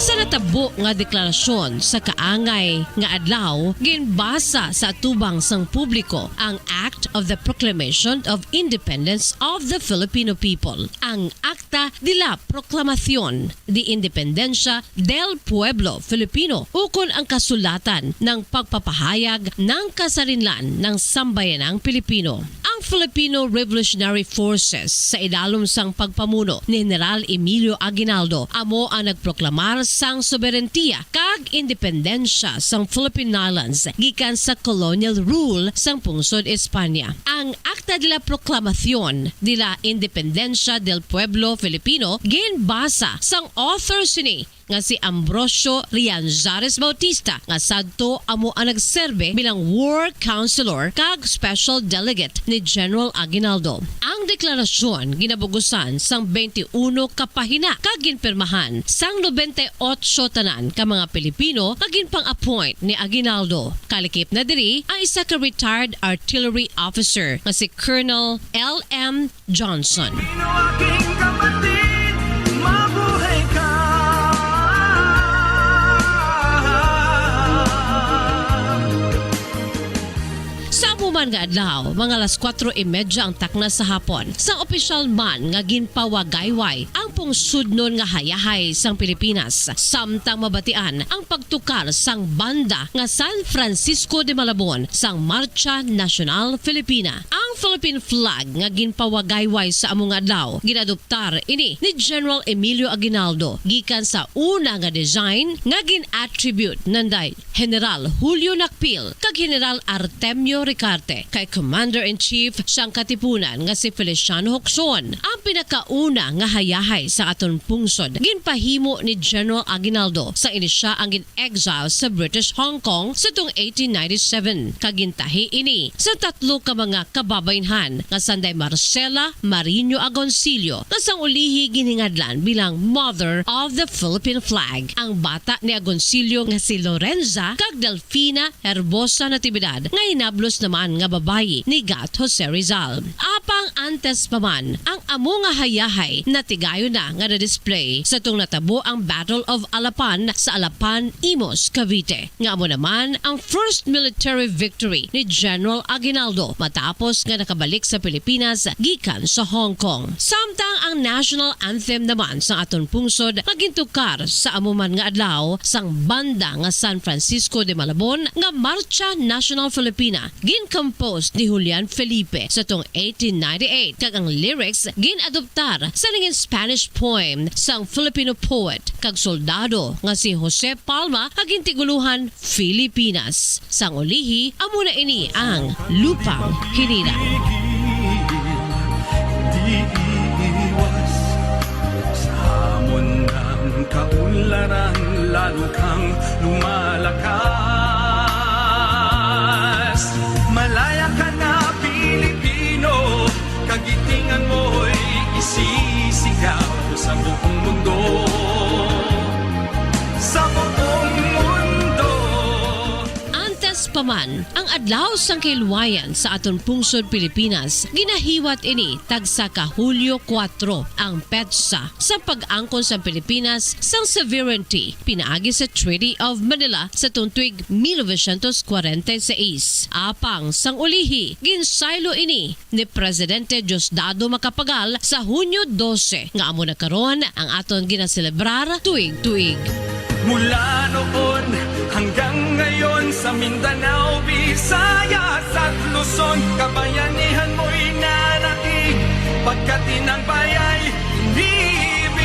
Sa natabo nga deklarasyon sa kaangay nga adlaw, ginbasa sa atubang sang publiko ang Act of the Proclamation of Independence of the Filipino People, ang Acta de la Proclamacion de Independencia del Pueblo Filipino, ukon ang kasulatan ng pagpapahayag ng kasarinlan ng sambayanang Pilipino. Ang Filipino Revolutionary Forces sa ilalom sang pagpamuno ni General Emilio Aguinaldo amo ang nagproklamar sang soberentiya kag independensya sang Philippine Islands gikan sa colonial rule sang pungsod Espanya. Ang Acta de la Proclamacion de la Independencia del Pueblo Filipino ginbasa sang author sini nga si Ambrosio Rianzares Bautista, nga sadto amo ang nagserbe bilang war counselor kag special delegate ni General Aguinaldo. Ang deklarasyon ginabugusan sang twenty-uno ka pahina kag ginpirmahan sang nobenta y otso tanan ka mga Pilipino nga ginpang-appoint ni Aguinaldo. Kalakip na diri ang isa ka retired artillery officer nga si Colonel L M Johnson. Pilipino, aking kapatid, mabuhay ka. Sa amo man nga adlaw, mga alas kuwatro y medya ang takna sa hapon, sang opisyal man nga ginpawagayway ang pungsodnon nga hayahay sang Pilipinas, samtang mabatian ang pagtukar sang banda nga San Francisco de Malabon sang Marcha Nacional Filipina. Ang Philippine flag nga ginpawagayway sa amo nga adlaw, ginadoptar ini ni General Emilio Aguinaldo gikan sa una nga design nga gin-attribute nanday General Julio Nakpil kag General Artemio Ricarte kay Commander-in-Chief sang katipunan nga si Feliciano Jocson. Ang pinakauna nga hayahay sa aton pungsod ginpahimo ni General Aguinaldo sa ini siya ang gin-exile sa British Hong Kong sa tuong eighteen ninety-seven, kag gintahi ini sa tatlo ka mga kababaynhan nga sanday Marcela Mariño Agoncillo, nga sang ulihi ginhingadlan bilang Mother of the Philippine Flag, ang bata ni Agoncillo nga si Lorenza kag Delfina Herbosa Natividad, nga hinablos naman nga babayi ni Gat Jose Rizal. Apang antes pa man, ang amo nga hayahay natigayon na nga na-display sa tuong natabo ang Battle of Alapan sa Alapan, Imus, Cavite, nga amo naman ang first military victory ni General Aguinaldo matapos nga nakabalik sa Pilipinas gikan sa Hong Kong. Samtang ang national anthem naman sa aton pungsod nga gintukar sa amo man nga adlaw sang banda nga San Francisco de Malabon nga Marcha Nacional Filipina, gin-compose ni Julian Felipe sa tuong eighteen ninety-eight, kag ang lyrics gin-adoptar sa nangin Spanish poem sang Filipino poet kag soldado nga si Jose Palma nga gintigulohan Filipinas. Sang ulihi, amo na ini ang Lupang Hinirang. Di iiwas sa hamon ng kaunlaran, lalo kang lumalakas. Malaya ka na, Pilipino, kagitingan mo'y isisigaw sa buong mundo. Sa buong mundo. Antes pa man, ang Adlaw sang Kahilwayan sa aton pungsod Pilipinas, ginahiwat ini tagsa ka Hulyo kuwatro, ang petsa sa pag-angkon sang Pilipinas sang sovereignty pinaagi sa Treaty of Manila sa tuong tuig mil novecientos kwarenta y seis. Apang sang ulihi, ginsaylo ini ni Presidente Diosdado Macapagal sa Hunyo dose, nga amo na karon ang aton ginaselebrar tuig-tuig. Mula noon hanggang ngayon, sa Mindanao, Visayas at Luzon, kabayanihan mo'y nanaig, pagkat tinagbayay, iniibig,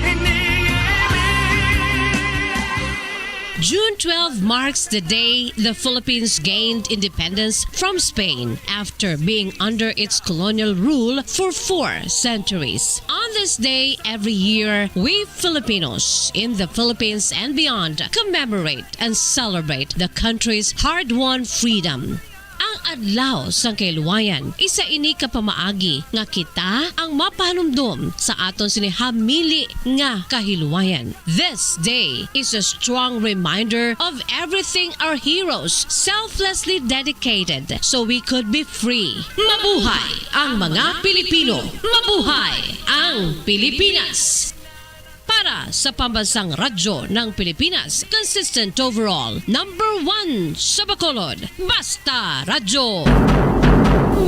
iniibig. June twelve marks the day the Philippines gained independence from Spain after being under its colonial rule for four centuries. On this day every year, we Filipinos in the Philippines and beyond commemorate and celebrate the country's hard-won freedom. Ang Adlaw sang Kahilwayan, isa ini ka pamaagi nga kita ang mapahanumdom sa aton sini hamili nga kahilwayan. This day is a strong reminder of everything our heroes selflessly dedicated so we could be free. Mabuhay ang mga Pilipino! Mabuhay ang Pilipinas! Para sa Pambansang Radyo ng Pilipinas, consistent overall, number one sa Bacolod, Basta Radyo.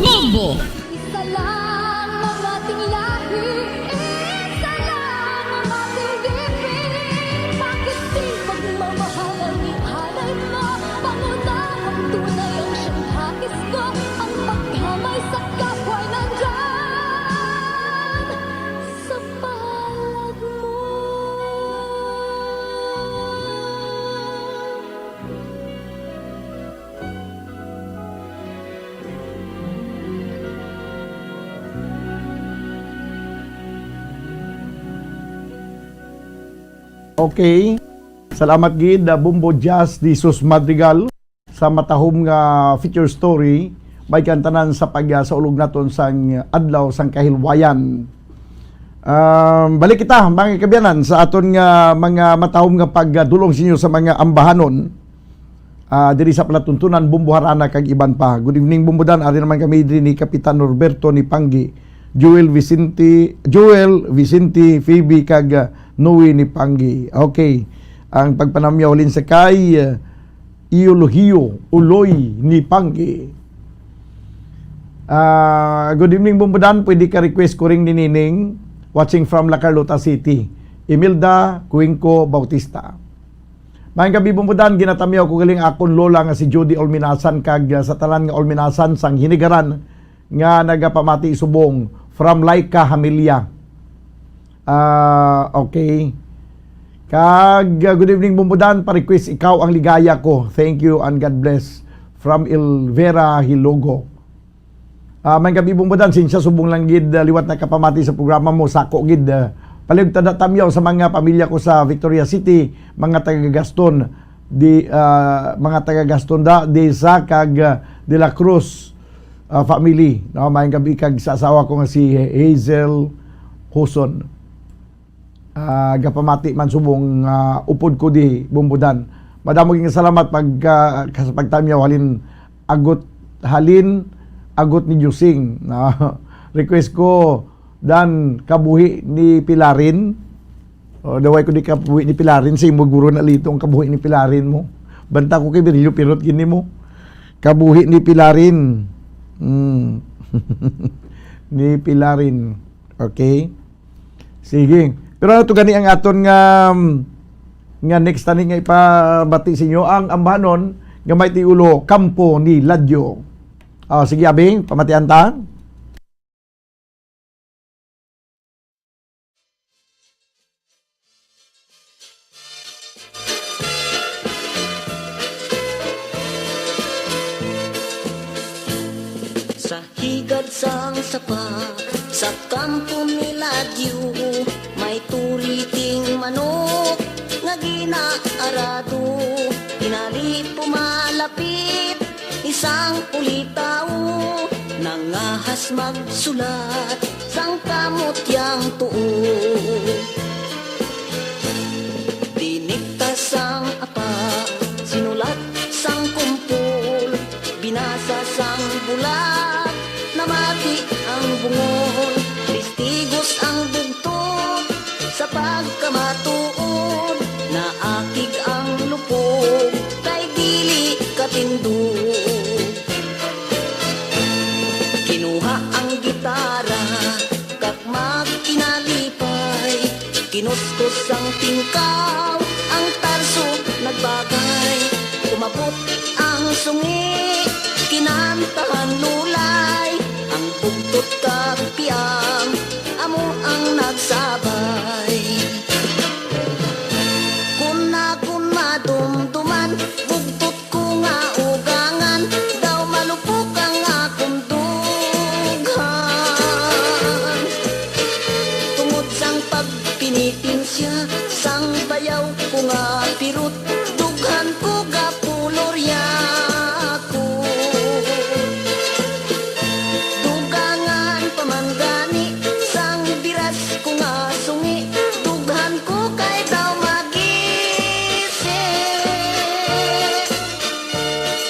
Bombo! Isa lang ang ating lahi, isa lang ang ating bibig. Bakit di pagmamahal ang ihalay mo? Pangunahing tunay ang siyang nais ko, ang pagdamay sa kapwa nandyan sa palad mo. Okay. Salamat gid, uh, Bombo Jazz de Sus Madrigal, sa matahom nga feature story. May kantanan sa pagya sa ulog naton sang adlaw sang kahilwayan. Um, balik kita, mga kabiyanan, sa aton nga mga matahom nga pagdulong sa inyo sa mga ambahanon. Ah, diri sa palatuntunan, Bombo Harana kag iban pa. Good evening, Bombo Dan. Ari naman kami diri ni Kapitan Norberto ni Panggi, Joel Vicente, Joel Vicente, Phoebe kag, ah, Noe ni Panggi. Okay. Ang pagpanamyaw halin sa kay, ah, Eulogiu Uloy ni Panggi. Ah, good evening, Bombo Dan. Pwede ka request ko ring ni Nining, watching from La Carlota City. Imelda Cuenco Bautista. Maayong gabi, Bombo Dan. Ginatamyaw ko galing akon lola nga si Judy Olminasan kag, ah, sa tanan nga Olminasan sang Hinigaran nga nagapamati subong from Laika Hamilya. Ah, okay. Kag, ah, good evening, Bombo Dan. Pa-request Ikaw ang Ligaya Ko. Thank you and God bless. From Elvera Hilogo. Ah, maayong gabi, Bombo Dan. Sinsya, subong lang gid, ah, liwat nakapamati sa programa mo, sako gid, ah, palihog ta da tamyaw sa mga pamilya ko sa Victoria City, mga taga Gaston, di, ah, mga taga Gaston da, di sa kag, ah, De La Cruz, ah, family, no? Maayong gabi kag sa asawa ko nga si Hazel Huson. Ah, gapamati man subong, ah, upod ko di, Bombo Dan. Madamo gyud nga salamat pag, ah, ka-, sa pagtamyaw halin agot, halin agot ni Jusing. Ah, request ko, Dan, kabuhi ni Pilarin. O, daway ko di kabuhi ni Pilarin, sa imo guro na lito ang kabuhi ni Pilarin mo. Banta ko kay Virilio Pirot gini mo. Kabuhi ni Pilarin. Mm. Ni Pilarin. Okay? Sige. Pero ano to gani ang aton nga, nga next tani nga ipabati sa inyo, ang ambahanon nga may tiulo, Kampo ni Ladyo. Ah, sige, abi, pamatian ta. Sa higad sang sapa, sa kampo ni Ladyo, may turiting manok nga ginaarado. Tinali pumalapit isang ulitaw, nangahas magsulat sang kamot yang tuo. Dinikta sang apa, sinulat sang kumpol, binasa sang bulag, namati ang bungol, testigos ang bugtot sa pagkamatuod, naakig ang lupog kay dili katindog. Kinuha ang gitara, kag magkinalipay, kinuskus ang tingkaw, ang tarso nagbagay. Umabot ang sungi, kinantahan lulay, ang bugtot kag piang, amo ang nagsabay. Kun akon madumduman, bugtot ko nga ugangan, daw malupok ang akon dughan. Tungod sang pagpinitensya sang bayaw ko nga pirot, dughan ko gapulorya ko. Dugangan pa man gani sang biras ko nga sungi, dughan ko kay daw magisi.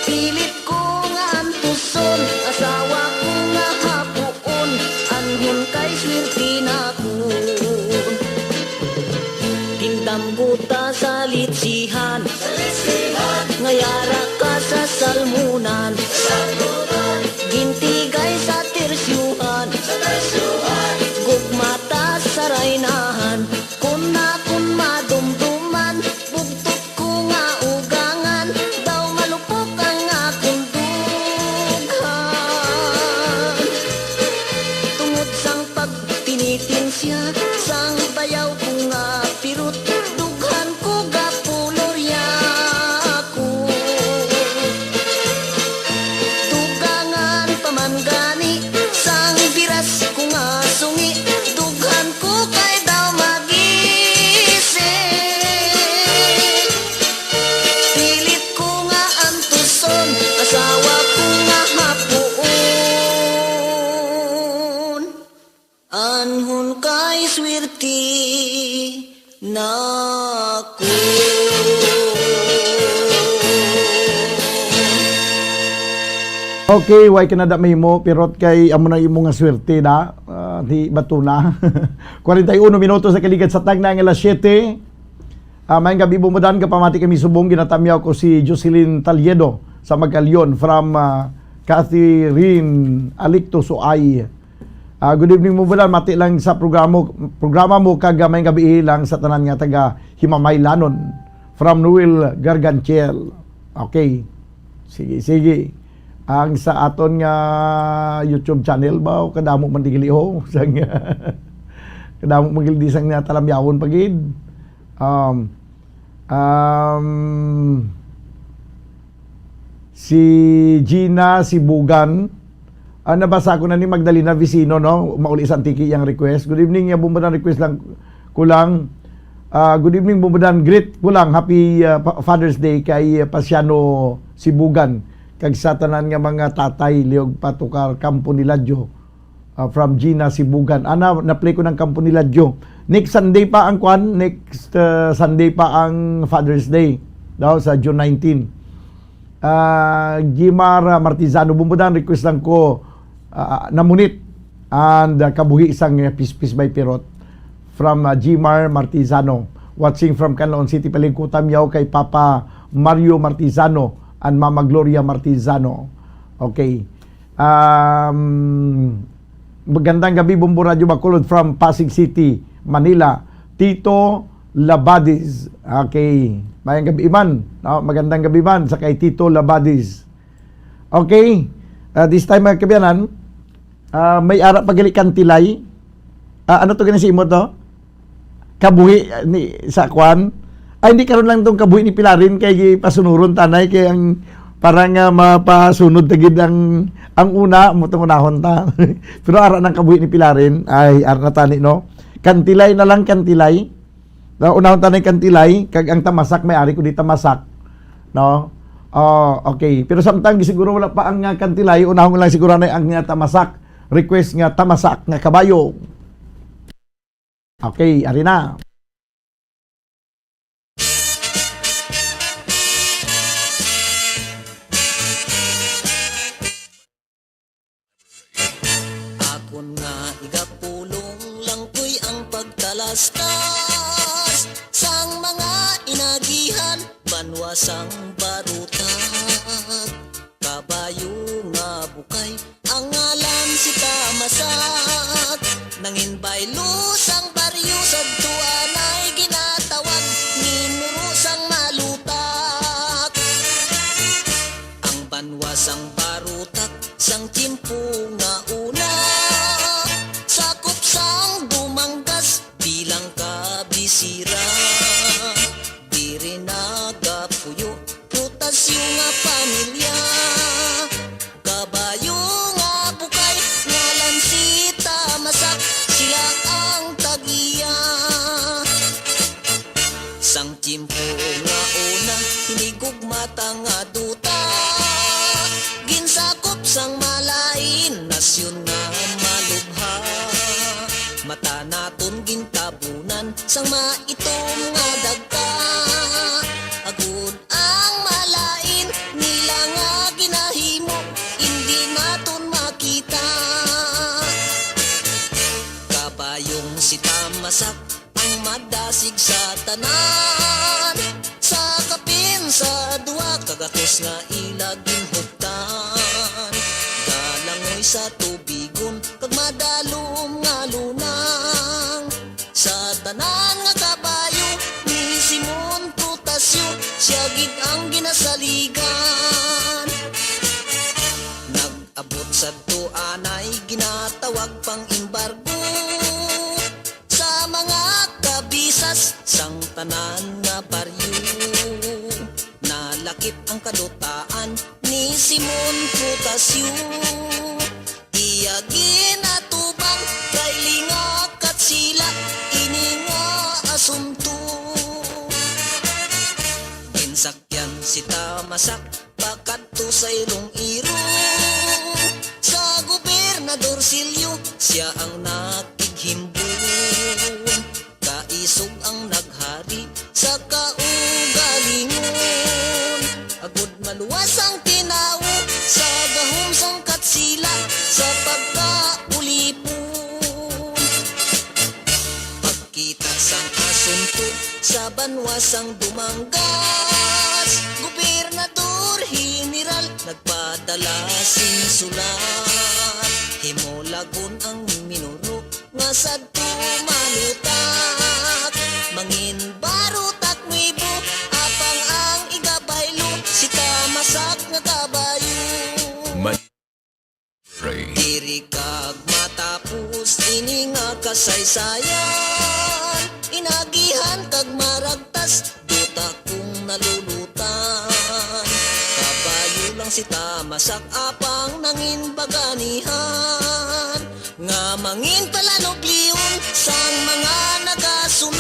Pilit ko nga antuson, asawa ko nga hapuon, anhon kay swerte nakon. Tindam ko ta sa litsihan, nga yara ka sa salmonan, gintigay sa tersyuhan, gugma ta sa raynahan. Kun akon madumduman, bugtot ko nga ugangan, daw malupok ang akon dughan. Tungod sang pagpinitensya sang bayaw ko nga pirot, dughan ko gapulorya ko. Dugangan pa man gani sang biras ko nga sungi, dughan ko kay daw magisi. Anhon kay swerte nako. Okay, why ka na da mahimo, pirot, kay amo na imo nga swerte na, ah, di bato na. Kwarenta y uno minutos sa kaligad sa tagna nga alas siyete. Ah, maayong gabi, Bumbudan, kapamati kami subong, ginatamyaw ko si Jocelyn Taliedo sa Magkalion from, ah, Catherine Alicto, Suay. Ah, good evening, Bumbudan. Mati lang sa programa, programa mo kag, ah, maayong gabi lang sa tanan nga taga Himamaylanon. From Noel Garganchiel. Okay. Sige, sige. Ang sa aton nga YouTube channel ba, o kadamo man digili ho? Sang, kadamo man gid sang nga talamyawon pa gid. Um, um, si Gina Sibugan, ah, nabasa ko na ni Magdalena Vicino, no? Mauli sa Antique yang request. Good evening, ya Bumbudan, request lang ko lang. Ah, good evening, Bumbudan. Greet ko lang, happy, ah, pa-, Father's Day kay, ah, Pasiano Sibugan, kag sa tanan nga mga tatay, liog patukar, Kampo ni Ladyo. Ah, from Gina Sibugan. Ana, na-play ko ng Kampo ni Ladyo. Next Sunday pa ang kwan, next, ah, Sunday pa ang Father's Day, daw sa June nineteen. Ah, Gimar, ah, Martizano, Bumbudan, request lang ko, ah, Namunit and, ah, Kabuhi sang, eh, Pispis by Pirot. From, ah, Gmar Martizano. Watching from Canlaon City, palingkutan yaw kay Papa Mario Martizano and Mama Gloria Martizano. Okay. Um, magandang gabi, Bombo Radyo Bacolod from Pasig City, Manila. Tito Labadis. Okay. Mayang gabi man. No? Magandang gabi man sa kay Tito Labadis. Okay. Ah, this time, mga kabiyanan, ah, may ara pa gali kantilay. Ah, ano to gani si imo to? Kabuhi, ah, ni, sa kwan? Ay, hindi, karon lang tong kabuhi ni Pilarin kay gipasunuron tanay kay ang parang, ah, mapasunod ta gid ang, ang una, mo tong unahon ta. Pero ara nang kabuhi ni Pilarin, ay, ara na tani, no? Kantilay na lang, kantilay. Na unahon ta na yung kantilay, kag ang tamasak may ari ko di tamasak. No? Ah, okay. Pero samtang siguro wala pa ang, ah, kantilay, unahon lang siguro na ang, ah, tamasak. Request nga tamasak nga kabayo. Okay, ari na. Akon nga igapulong lang ko'y ang pagtalastas sang mga inagihan, banwa sang barutak, kabayo nga bukay, ang ngalan si Tamasak. Nangin baylo sang baryo, sadto anay ginatawag ni Muro sang Malutak. Ang banwa sang barutak sang tiyempo nga una, sakop sang Dumangas bilang kabisira. Diri nagapuyo Prutasyo nga pamilya. Kabayo nga bukay, ngalan si Tamasak, sila ang tag-iya. Sang tiyempo nga una, hinigugma ta nga duta. Ginsakop sang malain, nasyon nga malubha. Mata naton gintabunan, sang maitom nga dagta. Agud ang malain nila nga ginahimo, indi naton makita. Kabayong si Tamasak ang madasig sa tanan. Sa kapin sa duha ka gatos nga ila ginhuptan, galangoy sa tubigon kag madalom nga lunang. Sa tanan nga kabayo ni Simon Prutasyo, siya gid ang ginasaligan. Nag-abot sadto anay ginatawag pang embargo sa mga kabisas sang tanan nga baryo. Nalakip ang kadutaan ni Simon Prutasyo. Iya ginatubang kay lingakat sila ini nga asunto. Ginsakyan si Tamasak pakadto sa Iloilo. Sa Gobernador Silio, siya ang nag- Sa banwa sang Dumangas, Gobernador General nagpadala sing sulat. Himulagon ang minuro nga sadto malutak. Mangin barutak nuebo, apang ang igabaylo si Tamasak nga kabayo. Ma- Diri kag matapos ini nga kasaysayan, inagihan kag maragtas, duta kung nalulutan. Kabayo lang si Tamasak apang nangin baganihan, nga mangin palanublion sang mga nagasunod.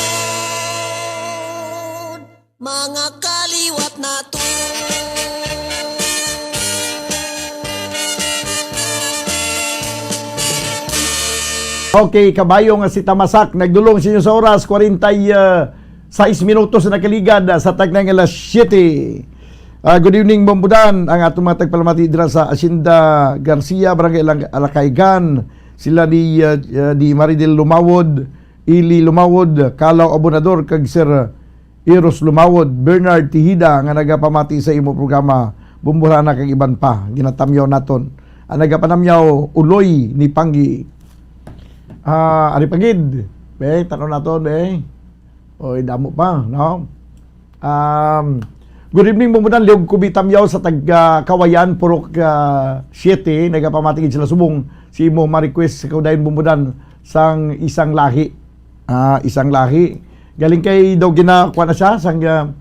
Mga kaliwat naton. Okay, kabayo nga si Tamasak, nagdulong sa inyo sa oras, kwarenta y sais minutos na nakaligad, ah, sa tagnang alas siyete. Ah, good evening, Bombudan, ang atong mga tagpalamati dira sa Hacienda Garcia, Barangay Alang-, Alakaygan, sila ni, ah, ah, di Maridel Lumawod, Ili Lumawod, Kalaw Abonador, kag Sir Eros Lumawod, Bernard Tihida nga nagapamati sa imo programa, Bumburana kag iban pa, ginatamyaw naton. Ang nagapanamyaw, Uloy ni Panggi. Ah, ari pa gid. Be, tan-aw naton, be. Oy, damo pa, no? Um, good evening, Bumbudan. Liog ko bitamyaw sa taga Kawayan, Purok, ah, siete. Nagapamati gid sila subong si imo ma-request sa kaudayon, Bumbudan, sang isang lahi. Ah, isang lahi. Galing kay daw gina-, kuha na siya, sang, ah,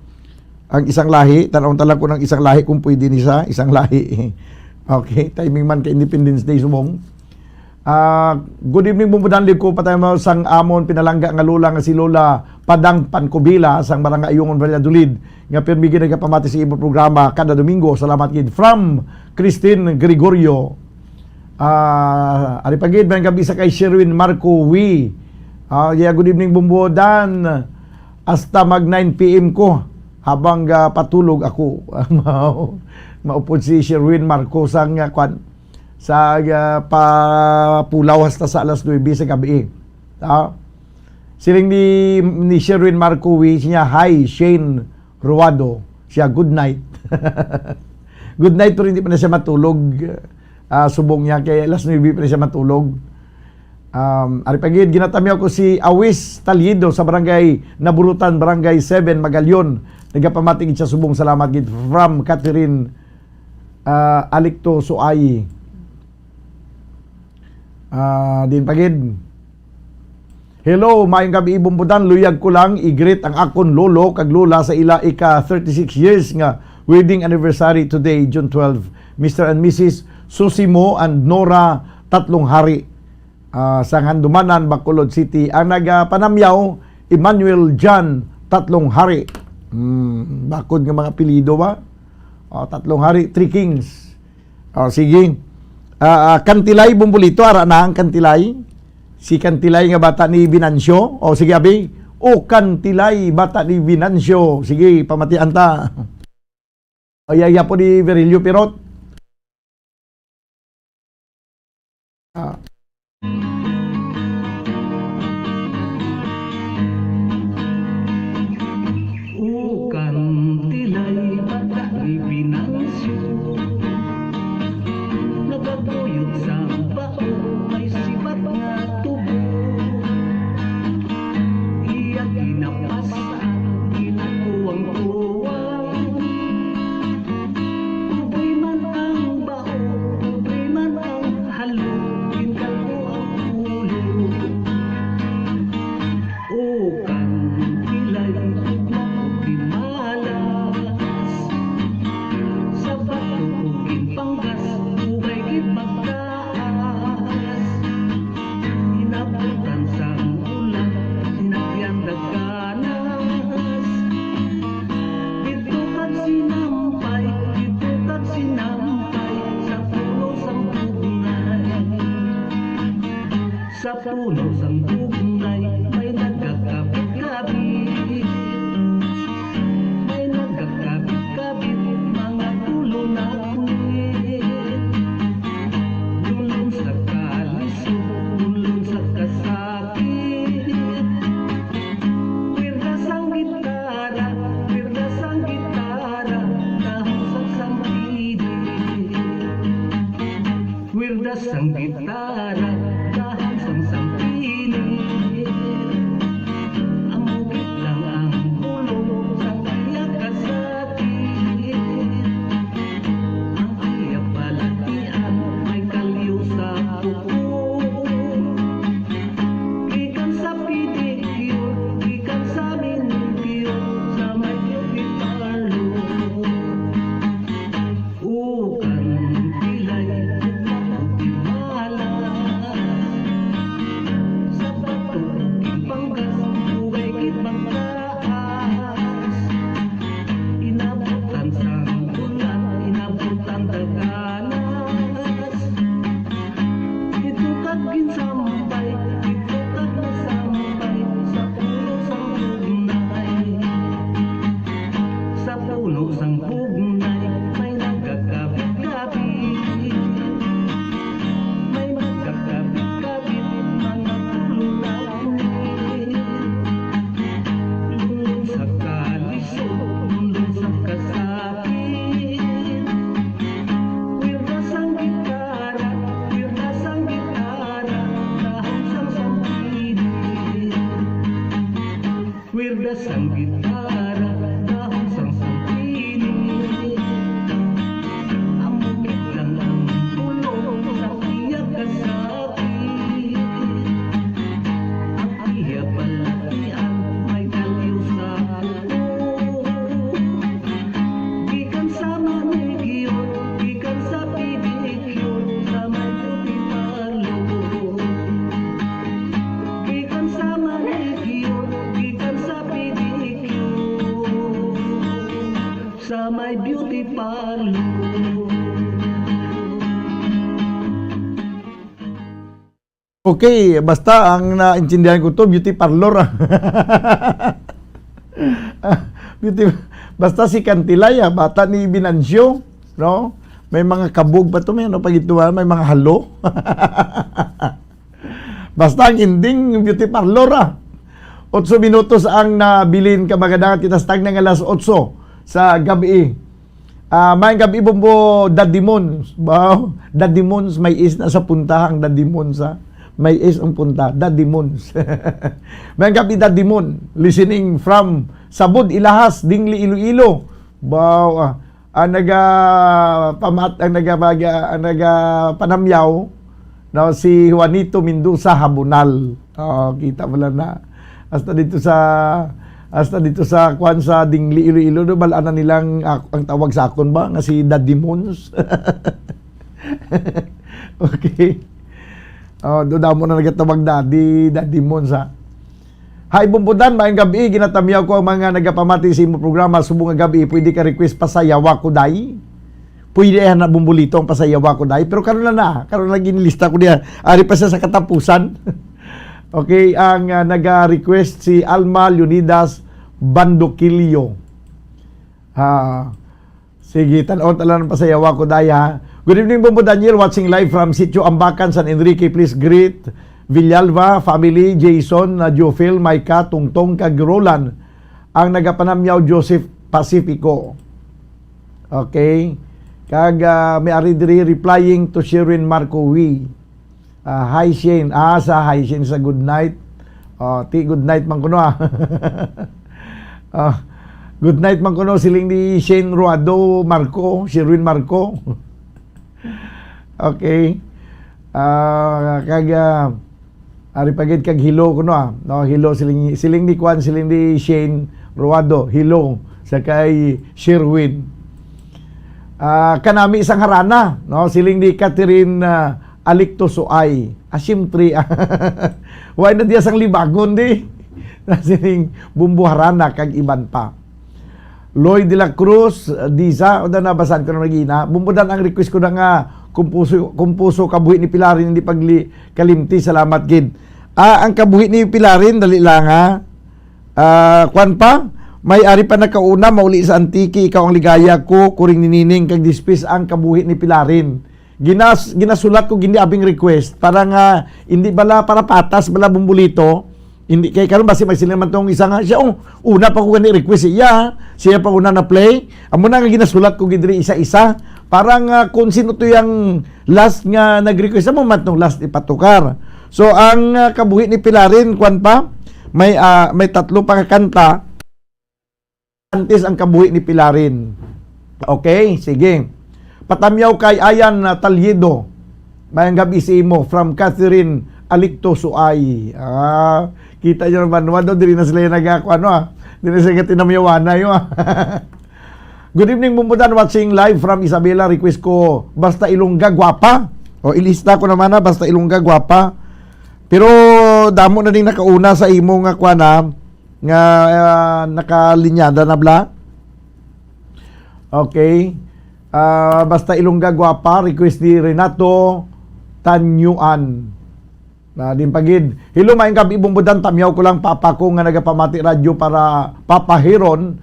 ang isang lahi. Tan-awon ta lang kung ang isang lahi, kung pwede ni siya, isang lahi. Okay, timing man kay Independence Day, subong. Ah, good evening, Bumbudan. Liog ko pa tayo mo sang amon pinalangga nga lola nga si Lola Padang Pancubila sang Barangay Ayungon, Valladolid, nga pirmi gid nagapamati sa imong programa kada Domingo. Salamat gid. From Christine Gregorio. Ah, ari pa gid, mayong gabi sa kay Sherwin Marco Wi. Ah, yeah, good evening, Bumbudan. Hasta mag nine P M ko habang, ah, patulog ako. Mao, maupod si Sherwin Marco sa nga kwan, sa, ah, papulaw hasta sa alas nuebe sa gabi. Ah, siling ni, ni Sherwin Marco Wi, siya, "Hi, Shane Ruado." Siya, "Good night." Good night, pero hindi pa na siya matulog. Ah, subong niya, kay alas nuebe pa na siya matulog. Um, ari pa gid, ginatamyaw ko si Awis Talido sa Barangay Naburutan, Barangay seven, Magalion. Nagapamati gid siya subong salamat gid from Catherine, ah, Alicto Suayi. Ah, din pa gid. Hello, maayong gabi, Bumbudan. Luyag ko lang i-greet ang akon lolo kag lola sa ila ika thirty-six years nga wedding anniversary today, June twelve. Mister and Missus Susimo and Nora Tatlong Hari. Ah, sa Handumanan, Bacolod City. Ang nagapanamyaw, Emmanuel John Tatlong Hari. Hmm, bakod nga mga apelyido ba? Oh, Tatlong Hari, Three Kings. Oh, sige. Ah, ah, Kantilay, Bumbulito, ara na ang Kantilay. Si Kantilay nga bata ni Binancio. Oh, sige, abi. O Kantilay, bata ni Binancio. Sige, pamatian ta. Ay, ay, po ni Virilio Pirot. Ah. Ukan tilay bata ni Binancio, nagaguyod sa bao may sibat nga tubo. Iya ginapas-an, ginakuwang-kuwang. Pobre man ang bao, pobre man ang halo, ginkalbo ang ulo. Ukan tilay, ugma ug dimalas. Sa bato ug ginpanggas, ugay gid magtaas. Inabutan sang ulan, sinakyan dagkanas. Didto kag sinampay, didto kag sinampay, sa puno sang bugnay. Sa puno sang bugnay, may nagakabit-kabit. May nagakabit-kabit, mga tulon-akwit. Dulon sa kalisod, dulon sa kasakit. Pwersa sang git-, Sang gitara, dahon sang santini. Amo gid lang ang tulong sa iya kasapi. Ang iya balatian may aliw sa ulo. Gikan sa manicure, gikan sa pedicure, sa may beauty parlor. Gikan sa manicure, gikan sa pedicure, sa may beauty parlor. Okay, basta ang naintindihan ko to, beauty parlor, ah. Ah, beauty, basta si Kantilay, ah, bata ni Binancio, no? May mga kabog pa to, may ano pa gituwa, may mga halo. Basta ang ending, beauty parlor, ah. Otso minutos ang nabilin, kamagadangat, kita stag na nga alas otso sa gabi. Ah, maayong gabi, Bombo Daddy Mons. Wow, Daddy Mons, may is na sa punta ang Daddy Mons, ha? May is ang punta, Daddy Mons. Maayong gabi, Daddy Mon. Listening from Sabod, Ilahas, Dingli, Iloilo. Wow, ah, ang naga pamat-, ang naga, ang naga panamyaw, no, si Juanito Mendoza Habonal. Oh, kita mo lang na. Hasta dito sa, hasta dito sa, kwan, sa Dingli, Iloilo, no, bal-an na nilang ak-, ang tawag sa akon ba nga si Daddy Mons? Okay. Oh, do damo na nagatawag Daddy, Daddy Mons, ha. Hi, Bumbudan, maayong gabi. Ginatamyaw ko ang mga nagapamati sa imong programa subong nga gabi. Pwede ka request Pasayawa Ko Day? Pwede, eh, na, Bumbulito, ang Pasayawa Ko Day. Pero karon na na, karon na ginlista ko niya. Ari pa siya sa katapusan. Okay, ang, ah, naga-request si Alma Leonidas Bandoquillo. Ah, sige, tan-aw, talan, Pasayawa Ko Day, ha. Good evening, Bombo Daniel, watching live from Sitio Ambacan, San Enrique. Please greet Villalba family, Jason, uh, Jofil, Micah, Tungtong, kag Roland, ang nagapanamyaw, Joseph Pacifico. Okay. Kag, ah, may ari diri replying to Sherwin Marco Wee. Ah, hi, Shane. Ah, sa hi, Shane, sa good night. Oh, ti good night man kuno, ah. Ah, good night man kuno, siling ni Shane Ruado Marco, Sherwin Marco. Okay. Ah, kag, ah, ari pa gid kag hello kuno, ah. No, hello, siling, siling ni Kwan, siling ni Shane Ruado. Hello sa kay Sherwin. Ah, kanami sang harana, no? Siling ni Catherine, ah, Alicto Suay. Ah, siyempre, ah. Why na diya sang libagon, di? Siling Bumbo Harana kag iban pa. Lloyd de la Cruz, Diza, o da, nabasan ko na lagi na. Bumbudan, ang request ko na nga, kumpuso, kumpuso, Kabuhi ni Pilarin, hindi pagli-, kalimti, salamat gid. Ah, ang Kabuhi ni Pilarin, dali lang, ha. Ah, kwan pa, may ari pa nakauna, mauli sa Antique, ikaw ang ligaya ko, Kuring ni Nining, kag Dispis ang Kabuhi ni Pilarin. Ginas-, ginasulat ko gindi abing request para nga hindi bala, para patas bala, Bumbulito. Hindi kay karon basi magsiling man tong isa nga siya, "Oh, una pa ko gani request siya, siya pa una na play." Amo na nga ginasulat ko gid diri isa-isa para nga kung sino to yang last nga nag-request, amo man tong last ipatukar. So ang, ah, Kabuhi ni Pilarin, kwan pa, may, ah, may tatlo pa ka kanta. Antes ang Kabuhi ni Pilarin. Okay, sige. Patamyaw kay Ayan, ah, Talyedo. Mayang gabi sa imo, from Catherine Alicto Suay. Ah, kita niyo naman, wado, diri na sila yung nag-, ano, ah. Diri na sila tinamyawanay, ah. Good evening, Bumbudan, watching live from Isabela. Request ko, Basta Ilongga Gwapa. O, ilista ko naman na, Basta Ilongga Gwapa. Pero damo na ding nakauna sa imo nga kwan, ah, nga, ah, nakalinyada na bala. Okay. Ah, Basta Ilongga Gwapa, request ni Renato Tanyuan. Na din pagid. Hello, maayong gabi, Bumbudan. Tamyaw ko lang, papa ko nga nagapamati radyo para Papa Hiron,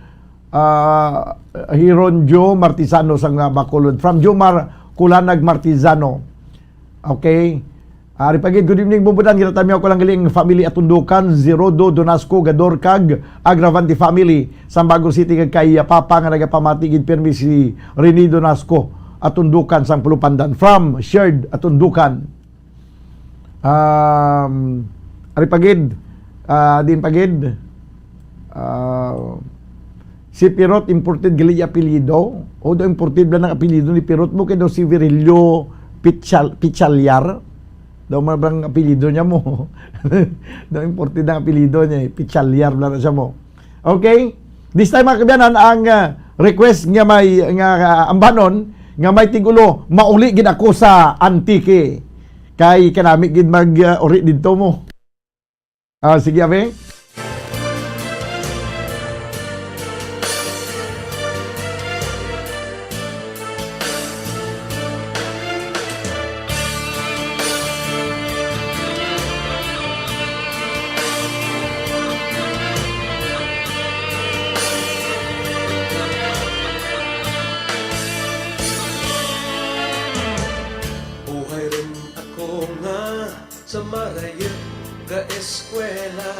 ah, Hiron Joe Martizano sa nga Bacolod. From Jomar Kulanag Martizano. Okay. Ari pa gid, good evening, Bumbudan. Ginatamyaw ko lang galing family Atundukan, Zerodo, Donasco, Gador, kag Agravante family, Sambago City, kag kay Papa nga nagapamati gid pirmi si Rene Donasco Atundukan sang Pulupandan. From Shared Atundukan. Um, ari pa gid, ah, din pa gid. Ah, si Pirot, imported gali apelyido. O daw imported ba ng apelyido ni Pirot mo? Kaya daw si Virilio Pichal-, Pichalyar. Daw man bang apelyido niya mo? Daw imported ang apelyido niya, eh. Pichalyar lang na siya mo. Okay? This time, mga kabyanan, ang, ah, request nga may, nga, ah, ambanon, nga may tigulo, mauli gid ako sa Antique. Kay kanami gid mag, ah, uri dito mo. Ah, sige, Abe. Buhay rin ako nga sa marayot ka eskwela.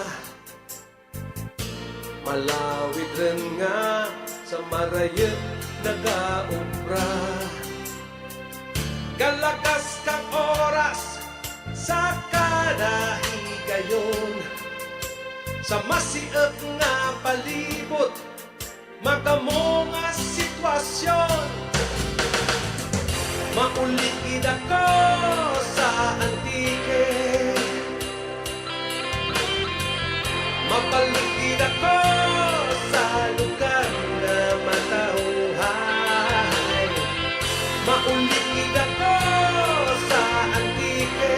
Malawid rin nga sa marayot nagaobra. Galakas kag oras sa kada higayon. Sa masiot nga palibot, madamo nga sitwasyon. Mauli gid ako sa Antique. Mabalik gid ako sa lugar nga matawhay. Mauli gid ako sa Antique.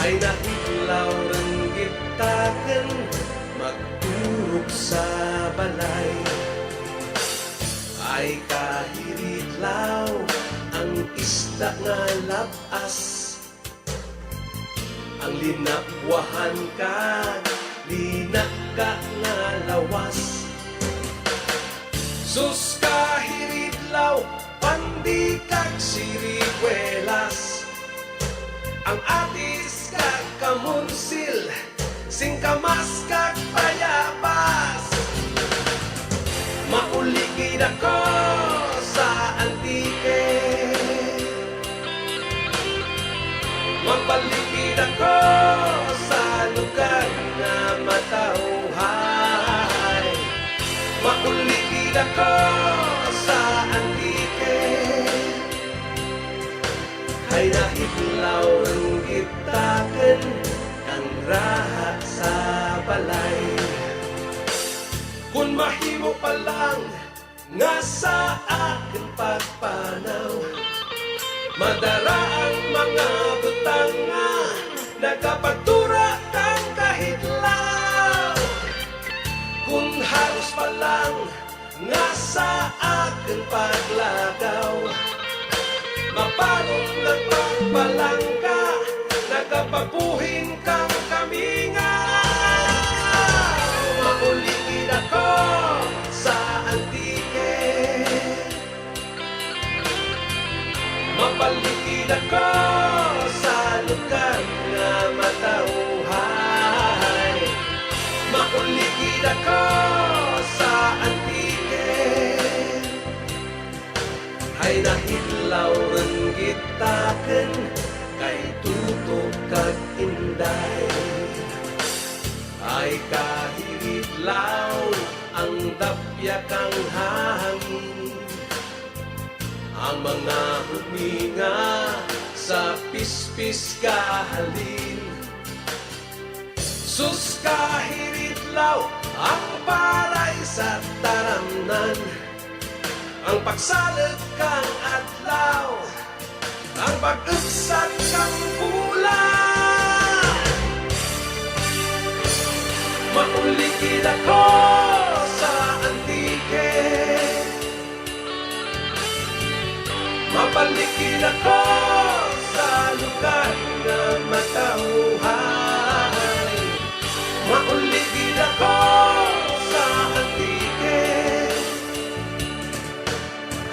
Ay nahidlaw rin gid takon magturok sa balay. Ay kahiridlaw ang isda nga lab-as. Ang linabwahan kag linaka nga lawas. Sus ka hiridlaw, pandi kag sirigwelas. Ang atis kag kamonsil, singkamas kag bayabas. Mauli gid ako sa Antique. Mabalik gid ako sa lugar nga matawhay. Mauli gid ako sa Antique. Ay nahidlaw rin gid takon ang raha sa balay. Kun mahimo pa lang nga sa akon pagpanaw, madara ang mga butang nga nagapagtura kang kahidlaw. Kun haros pa lang nga sa akon paglagaw, mabalong nagpagpalangga, nagapabuhin kang kamingaw. Mauli gid ako sa Antique. Mabalik gid ako sa lugar nga matawhay. Mauli gid ako sa Antique. Ay nahidlaw rin gid takon kay Tuto kag Inday. Ay kahiridlaw ang dapya kang hangin. Ang mga huminga sa pispis kahalin. Sus kahiridlaw ang paray sa taramnan. Ang pagsalog kang adlaw, ang pag-ugsat kang bulan. Mauli gid ako sa Antique. Mabalik gid ako sa lugar nga matawhay. Mauli gid ako sa Antique.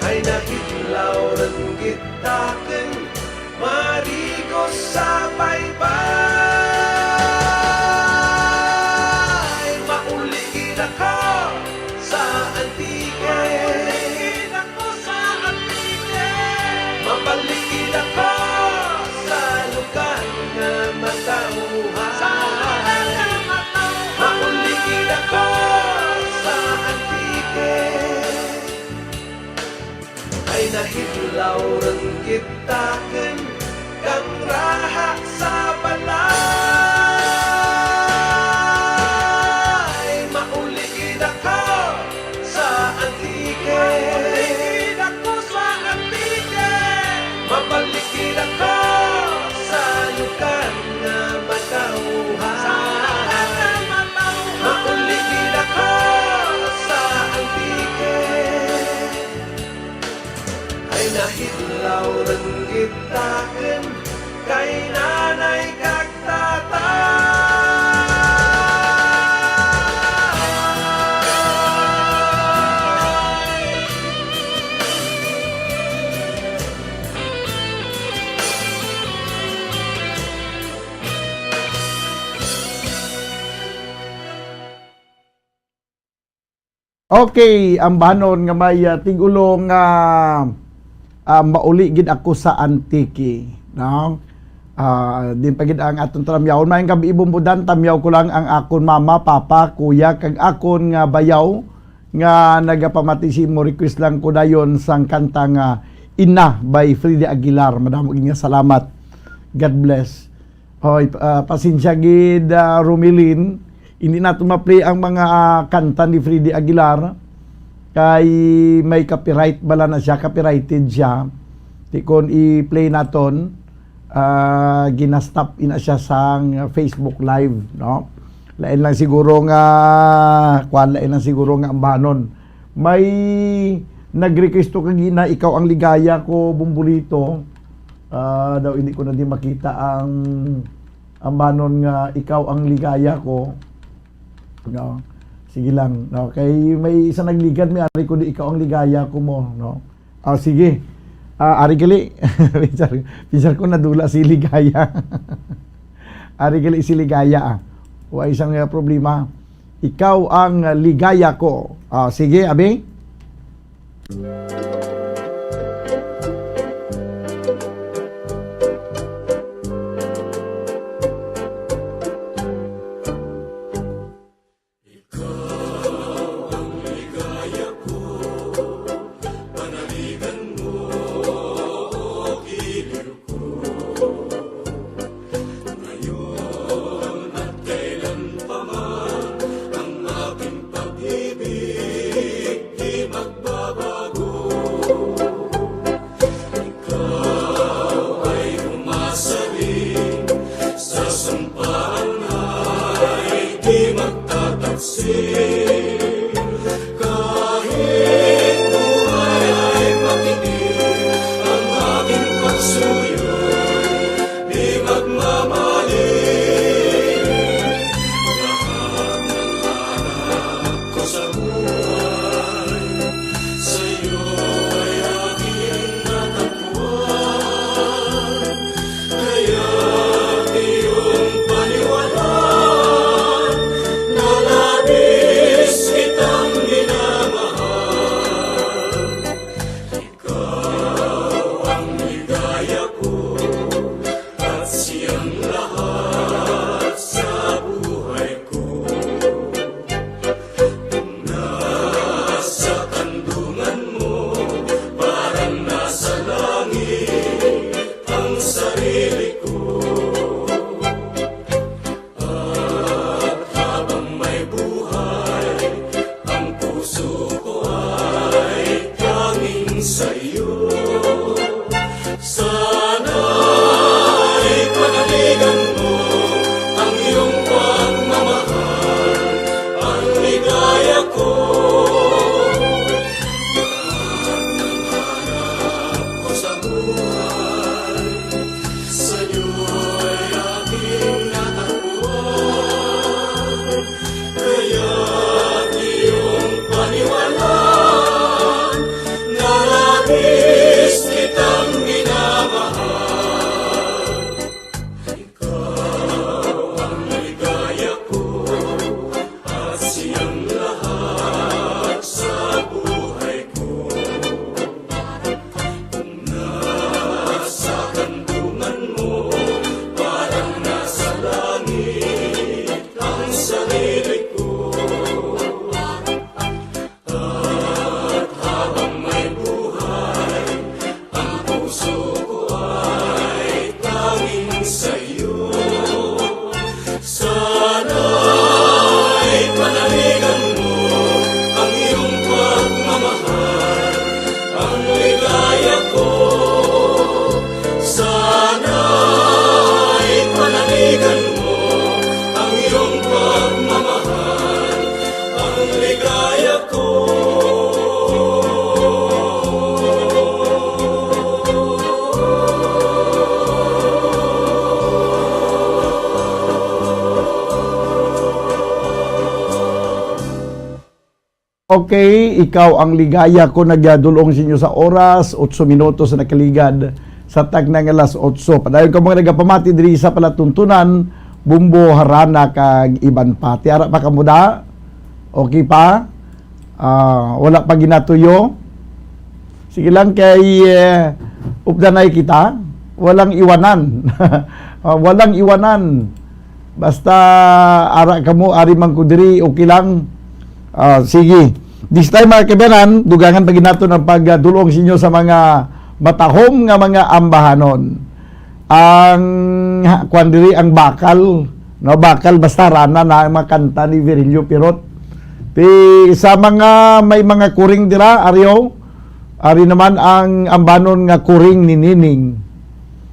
Ay nahidlaw rin gid takon marigo sa baybay. Mauli gid ako sa Antique. Mabalik gid ako sa lugar nga matawhay. Sa lugar nga matawhay. Hidlaw run kita kun kang raha sa balay. Mauli gid ako sa Antique. Mauli gid ako sa Antique. Mabalik gid ako sa lugar nga matawhan. Sa lugar nga matawhan. Mauli gid ako sa Antique. Ay nahidlaw lang kita kun kay nanay kag tatay. Okay, ambanon nga may, ah, tig-ulo nga, ah, mauli gid ako sa Antique, no? Ah, din pa gid ang aton tramyawon. Maayong gabi, Bumbudan. Tamyaw ko lang ang akon mama, papa, kuya, kag akon nga bayaw nga nagapamati sa imo. Request lang ko dayon sang kanta nga Ina by Freddy Aguilar. Madamo gid nga salamat. God bless. Hoy, ah, pasensya gid, ah, Romilin. Hindi nato ma-play ang mga, ah, kanta ni Freddy Aguilar. Kay may copyright bala na siya, copyrighted siya. Di kon i-play naton, ah, ginastop ina siya sang Facebook Live, no? Lain lang siguro nga, kwan, lain lang siguro nga ambanon. May nag-request to kagina, Ikaw ang Ligaya Ko, Bumbulito. Ah, daw hindi ko na din makita ang ambanon nga Ikaw ang Ligaya Ko. No? Sige lang, no? Kay may isa nagligad, may ari ko di Ikaw ang Ligaya Ko mo, no? Ah, sige. Ah, ari gali. Pinsar, pinsar ko nadula si Ligaya. Ari gali si Ligaya, ah. Wa isang, ah, problema. Ikaw ang Ligaya Ko. Ah, sige, abi. Ikaw ang ligaya ko, panaligan mo, o giliw ko. Ngayon at kailan pa man, ang aking pag-ibig di magbabago. Ikaw ay umasaling sa sampalay di magtataksil. Kahit buhay ay makinig, ang aking pagsuyo di magmamali. Lahat ng hanap ko sa buhay, sa'yo ay aking natagpuan. Kaya't iyong paniwalaan na labis kitang minamahal. Ikaw ang ligaya ko at siyang lahat sa buhay ko. Nasa kandungan mo, parang nasa langit ang sarili ko. At habang may buhay, ang puso ko ay tanging sa'yo. Sana'y panaligan Okay, ikaw ang ligaya ko nagadulong sa inyo sa oras, otso minutos na nakaligad sa tagna nga alas otso. Padayon ka mga nagapamati diri sa palatuntunan, Bumbo, Harana, kag iban pa. Ti ara pa kamo da? Okay pa? Ah, wala pa ginatuyo? Sige lang kay, eh, updanay kita. Walang iwanan. Ah, walang iwanan. Basta ara kamo, ari man ko diri, okay lang. Ah, sige. This time, mga kaibigan, dugangan pa gid naton ang pagdulong sa inyo sa mga matahom nga mga ambahanon. Ang, ha, kwan diri, ang bakal, no, bakal, basta Harana na ang mga kanta ni Virilio Pirot. Ti, sa mga may mga kuring dira, ari o, ari naman ang ambanon nga kuring ni Nining.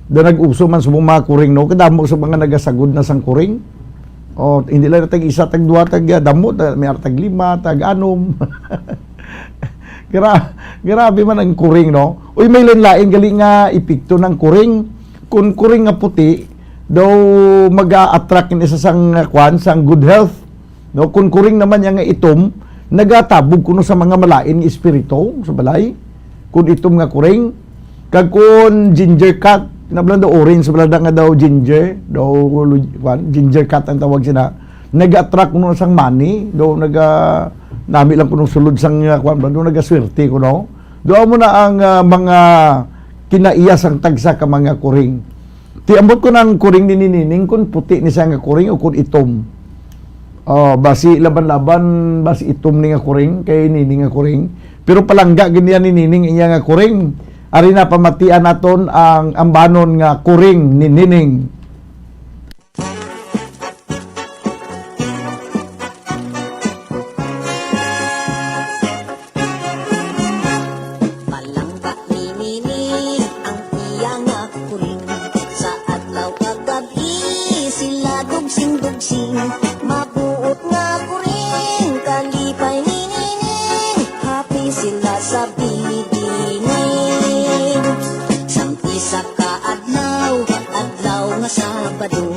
Da nag-uso man sa mga kuring, no? Kadamo sa mga nagasagod na sang kuring. O, hindi lang tag isa, tag duha, tag, ah, damo, ta-, may ara tag lima, tag anom. Gra-, grabe man ang kuring, no? Uy, may lain-lain gali nga epekto ng kuring. Kung kuring nga puti, daw mag-a-attract ini sa sang, ah, kwan, sang good health. No, kun kuring naman niya nga itom, nagatabog kuno sa mga malain nga espiritu sa balay. Kun itom nga kuring, kag kun ginger cat, na balanda orange, balanda nga daw ginger, daw lu-, kwan, ginger cat ang tawag sina. Nag-attract kuno sang money, daw naga, nami lang kuno sulod sang, uh, kwan, daw nagaswerte kuno. Daw mo na ang, uh, mga kinaiya sang tagsa ka mga kuring. Ti ambot ko nang kuring ni Nining, kun puti ni siya nga kuring o kun itom. Oh, basi laban-laban, basi itom ni nga kuring, kay Nining nga kuring. Pero palangga gid niya ni Nining iya nga kuring. Ari na, pamatian naton ang ambanon nga kuring ni Nining. Palangga ni Nining ang iya nga kuring. Sa adlaw kag gab-i sila dugsing-dugsing. Mabuot nga kuring, kalipay ni Nining. Happy sila sa bidingin. Sang isa ka adlaw, adlaw nga Sabado,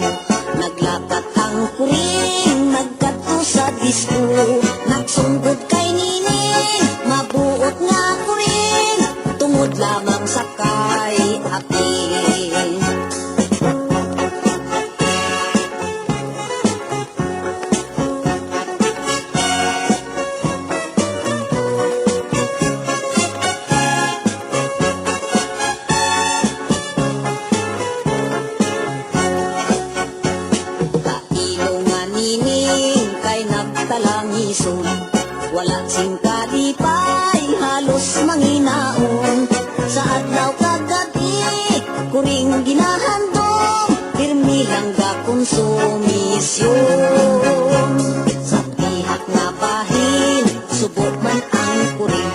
naglakat ang kuring, nagkadto sa disko. Nagsunggod kay Nining, mabuot nga kuring, tungod lamang sa kay Akin. Kailo nga Nining kay nagtalangison, wala sing kalipay, halos manginaon. Sa adlaw kag gab-i, kuring ginahandom, pirmi lang gakonsumisyon. Sa pihak nga bahin, subo man ang kuring.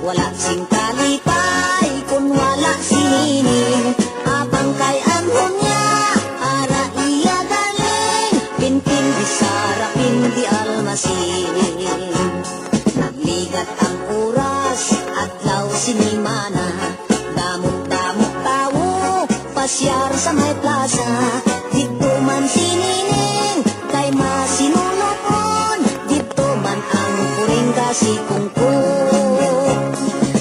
Wala sing kalipay kun wala si Nining. Abang kay anhon niya, ara iya galing. Pinpin di Sara, pin di Almasin. Nagligat ang oras, adlaw, sinimana. Damo-damo tawo, pasyar sa may plaza. Didto man si Nining, kay masinulupon. Didto man ang kuring kasikungkot.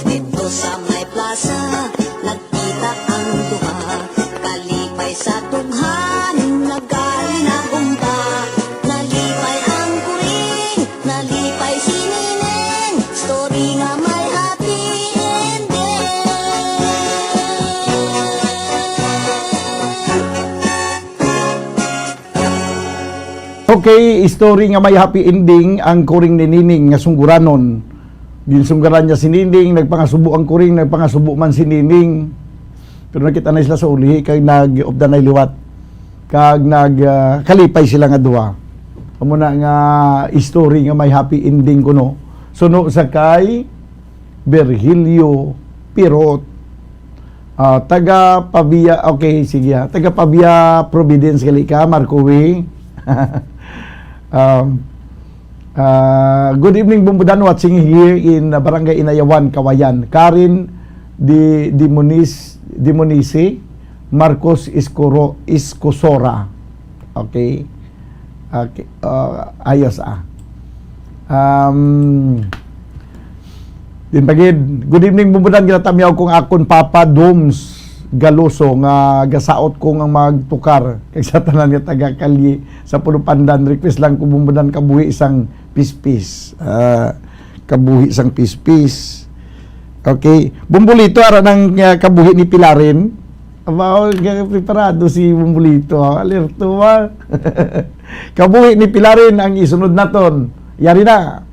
Didto sa may plaza, nagkita ang duha. Kalipay sa dughan, nagalinagumba. Nalipay ang kuring, nalipay si Nining. Story nga may happy ending. Okay, story nga may happy ending ang kuring ni Nining nga sungguranon. Ginsunggaran niya si Nining, nagpangasubo ang kuring, nagpangasubo man si Nining. Pero nakita na sila sa ulihi, kay nag-updanay liwat. Kag nag, ah, kalipay sila nga duha. Amo na nga story nga may happy ending kuno. Suno sa kay Virgilio Pirot. Ah, taga Pavia, okay, sige, ha. Taga Pavia, Providence, gali ka, Marcoy. Um, ah, good evening, Bumbudan. Watching here in, uh, Barangay Inayawan, Kawayan. Karen Di, Dimonis-, Dimonisi, Marcos Iscoro-, Iscosora. Okay. Okay. Uh, ayos, ah. Um, Din pa gid, good evening, Bumbudan. Ginatamyaw kong akon Papa Doms Galoso nga gasaot ko nga magtukar kag sa tanan nga taga Kalye sa Pulupandan. Request lang ko, Bumbudan, kabuhi sang pispis. Ah, kabuhi sang pispis. Okay. Bumbulito, ara nang, ah, kabuhi ni Pilarin. Aba, oh, preparado si Bumbulito, ah. Alerto, ah. Kabuhi ni Pilarin ang isunod naton. Yari na.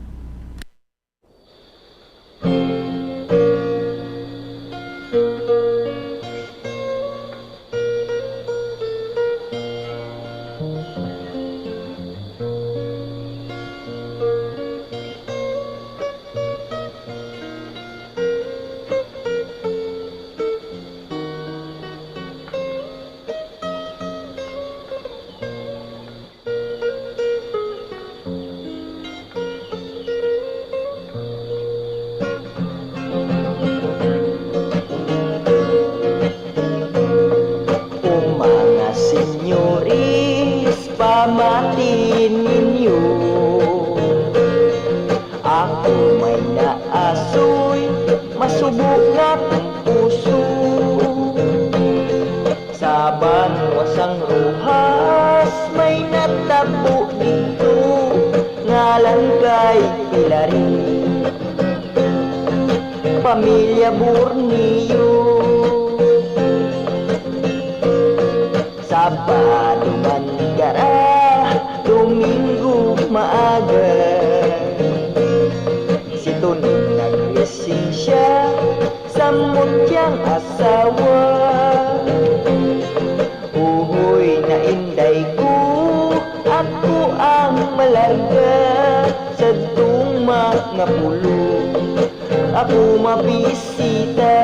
O mga senyores, pamati ninyo, ako may naasoy, masubo nga akong puso. Sa banwa sang Roxas may natabo didto, ngalan kay Pilarin, pamilya Borneo. Sabado man gara, Domingo maaga, si Toning naglisensya, samot siyang asawa. Uhoy, nainday ko, ako ang malarga, sadtong mga pulo ako mabisita.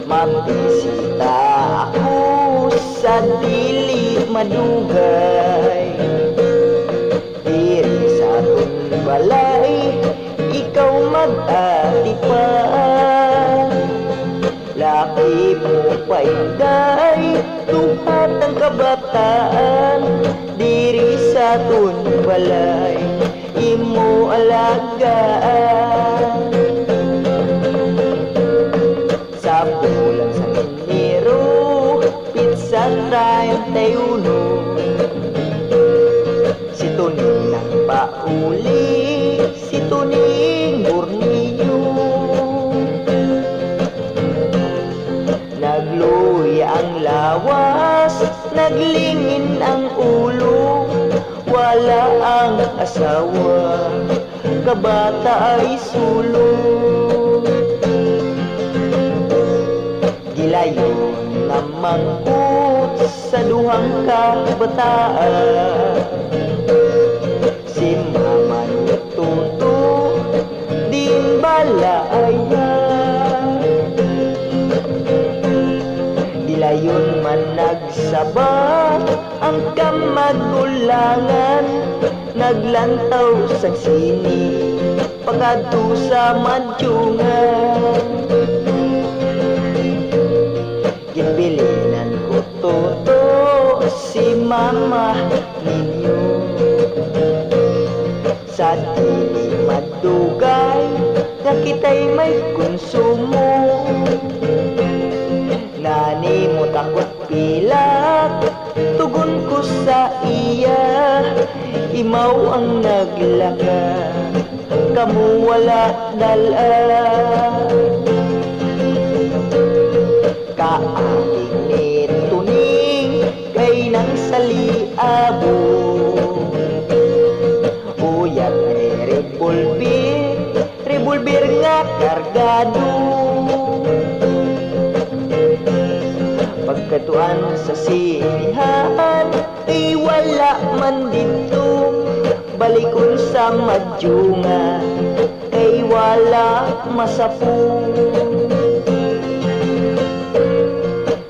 Mabisita ako sa dili madugay. Diri sa aton balay, ikaw mag-atipan. Laki mo pa, inday, duha tang kabataan. Diri sa aton balay, imo alagaan. Sa bulan sang Enero, petsa treinta y uno, si Toning nagpauli, si Toning Borneo. Nagluya ang lawas, naglingin ang ulo, wala ang asawa, kabata ay sulo. Gilayon namangkot sa duhang kabataan, si Mama ni Toto, diin bala iya? Gilayon man nagsabat ang kamagulangan, naglantaw sang sine pakadto sa madyungan. Ginbilinan ko, Toto, si Mama ninyo, sa dili madugay nga kita'y may konsumo. Nanimot ako't pilak, tugon ko sa iya, imaw ang naglakat, kamo wala dala. Kaagi ni Toning kay nang sa liabo, uyab ni revolver, revolver nga kargado. Pagkadtuan sa sinehan, ay wala man didto. Balikon sa madyungan, kay wala masapo.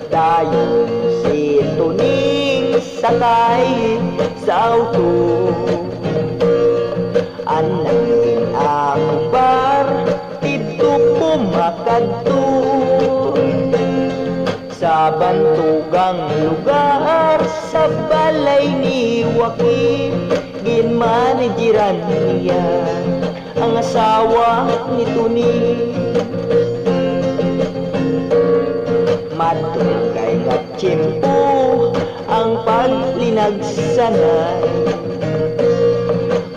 Dayon si Toning sakay sa auto. Anang din ako bar, didto ko makadto. Sa bantugang lugar, sa balay ni Joaquin, ginmanageran niya. Ang asawa ni Tuni. Madugay nga tiyempo ang paglinagsanay.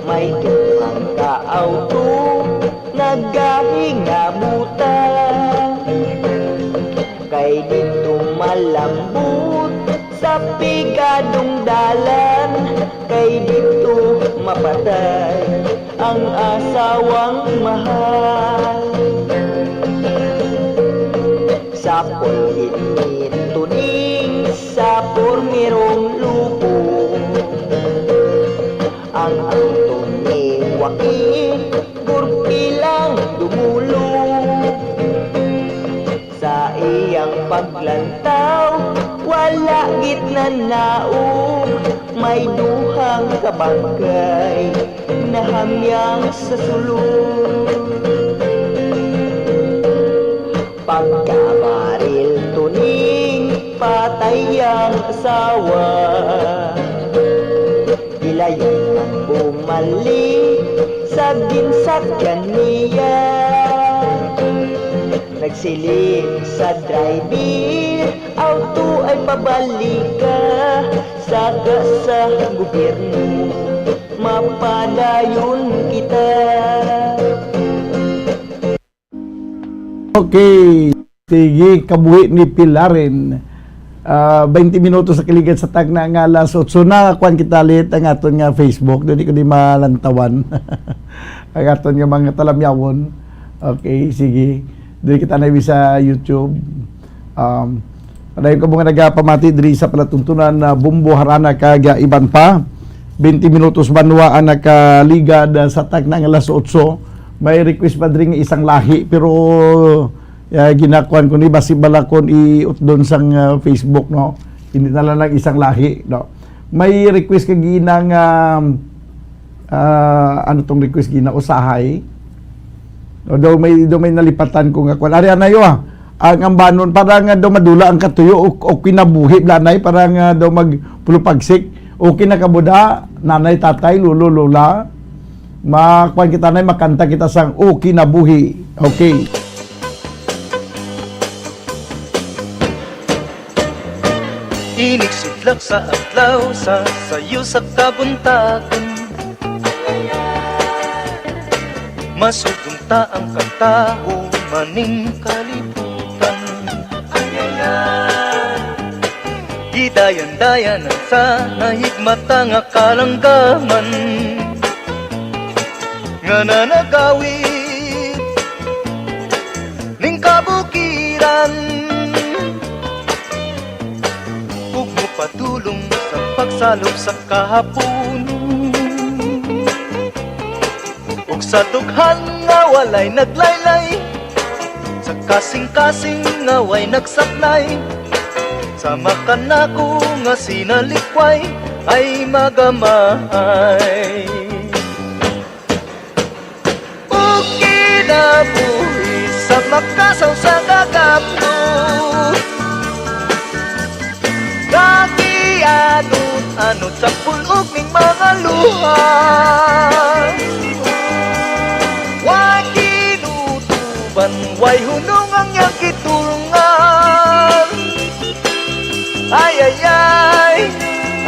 May duhang ka awto nagahingamutan. Kay didto malambot sa pigadong dalan, kay didto mapatay ang asawang mahal. Sapol gid ni Tuning sa pormerong lubong, ang awto ni Joaquin gurpi lang dumulong. Sa iyang paglantaw, wala gid nanaog. May duhang kabangkay nahamyang sa sulod. Pagkabaril Tuning, patay ang asawa. Gilayon ang bumalik sa ginsakyan niya. Nagsiling sa driver, "Auto ay pabalika, saka sa gobyerno mapadayon kita." Okay. Sige, kabuhi ni Pilarin. Ah, twenty minutos sa kaligad sa tagna nga alas otso na, kuwan kita lit ang aton nga Facebook. Dili ko di malantawan. Ang aton nga mga talamyawon. Okay, sige. Dili kita na sa YouTube. Um, padayon ko mga nagapamati diri sa palatuntunan na Bumbo, Harana, kag, ah, iban pa. Twenty minutos banwa ang nakaligad, ah, sa tagna nga alas otso. May request pa diri nga isang lahi, pero, ah, ginakuan ko ni, basi bala kon iutdon sang, ah, Facebook, no? Hindi na lang isang lahi, no? May request ka gina nga, ah, ano tong request gina? Usahay. No, daw may, daw may nalipatan ko nga kuan. Ari, anay, ah. Ang ambanon, para nga daw madula ang katuyo o, o kinabuhi, blanay, para nga daw magpulupagsik. Okay na kabuda, nanay, tatay, lolo, lola. Makuan kita, nay, makanta kita sang okay na buhi. Okay. Inig sidlak sa adlaw sa sayo sa kabuntagon. Masugong ta ang katawo maning kalibutan. Gidayan-dayanan sa nahigmata nga kalanggaman nga nanagawid ning kabukiran, ug mopadulong sa pagsalop sa kahapon. Ug sa dughan nga walay naglaylay, sa kasing-kasing nga way nagsaknay, sa makanako nga sinalikway ay magamahay. Ug kinabuhi sa makasaw sa kagapno, nagianod-anod sa pulog ning mga luha. Way ginutuban, way hunong ang iyang gitulungan. Ay, ay, ay,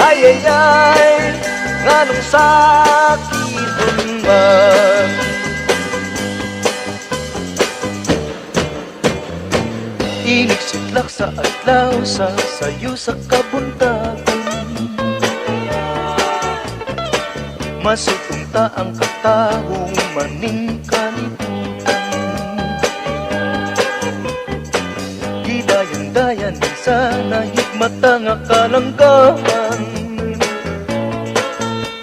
ay, ay, ay, nganong sakit man? Inig sidlak sa adlaw sa sayo sa kabuntagon. Masugong ta ang katawo maning kalibutan. Gidayan-dayan sa nahigmata nga kalanggaman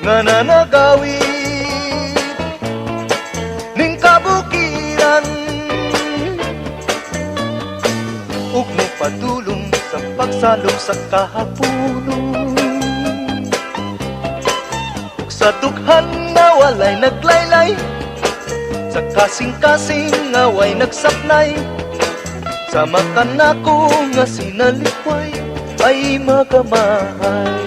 nga nanagawid ning kabukiran, ug mopadulong sa pagsalop sa kahaponon. Ug sa dughan nga walay naglaylay, sa kasing-kasing nga way nagsaknay, sa makanako nga sinalikway ay magamahay.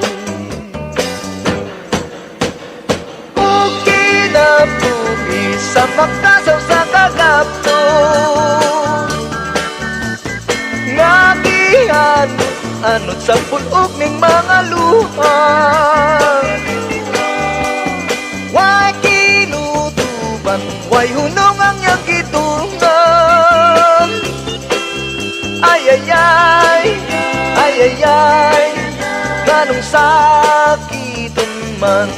Ug kinabuhi Isa makasaw sa kagapto. Nga gianod-anod sa pulog ning mga luha. Way kinutuban, way hunong ang iyang gidulngan. Ay, ay, ay, ay, ay, ay, nganong sakiton man.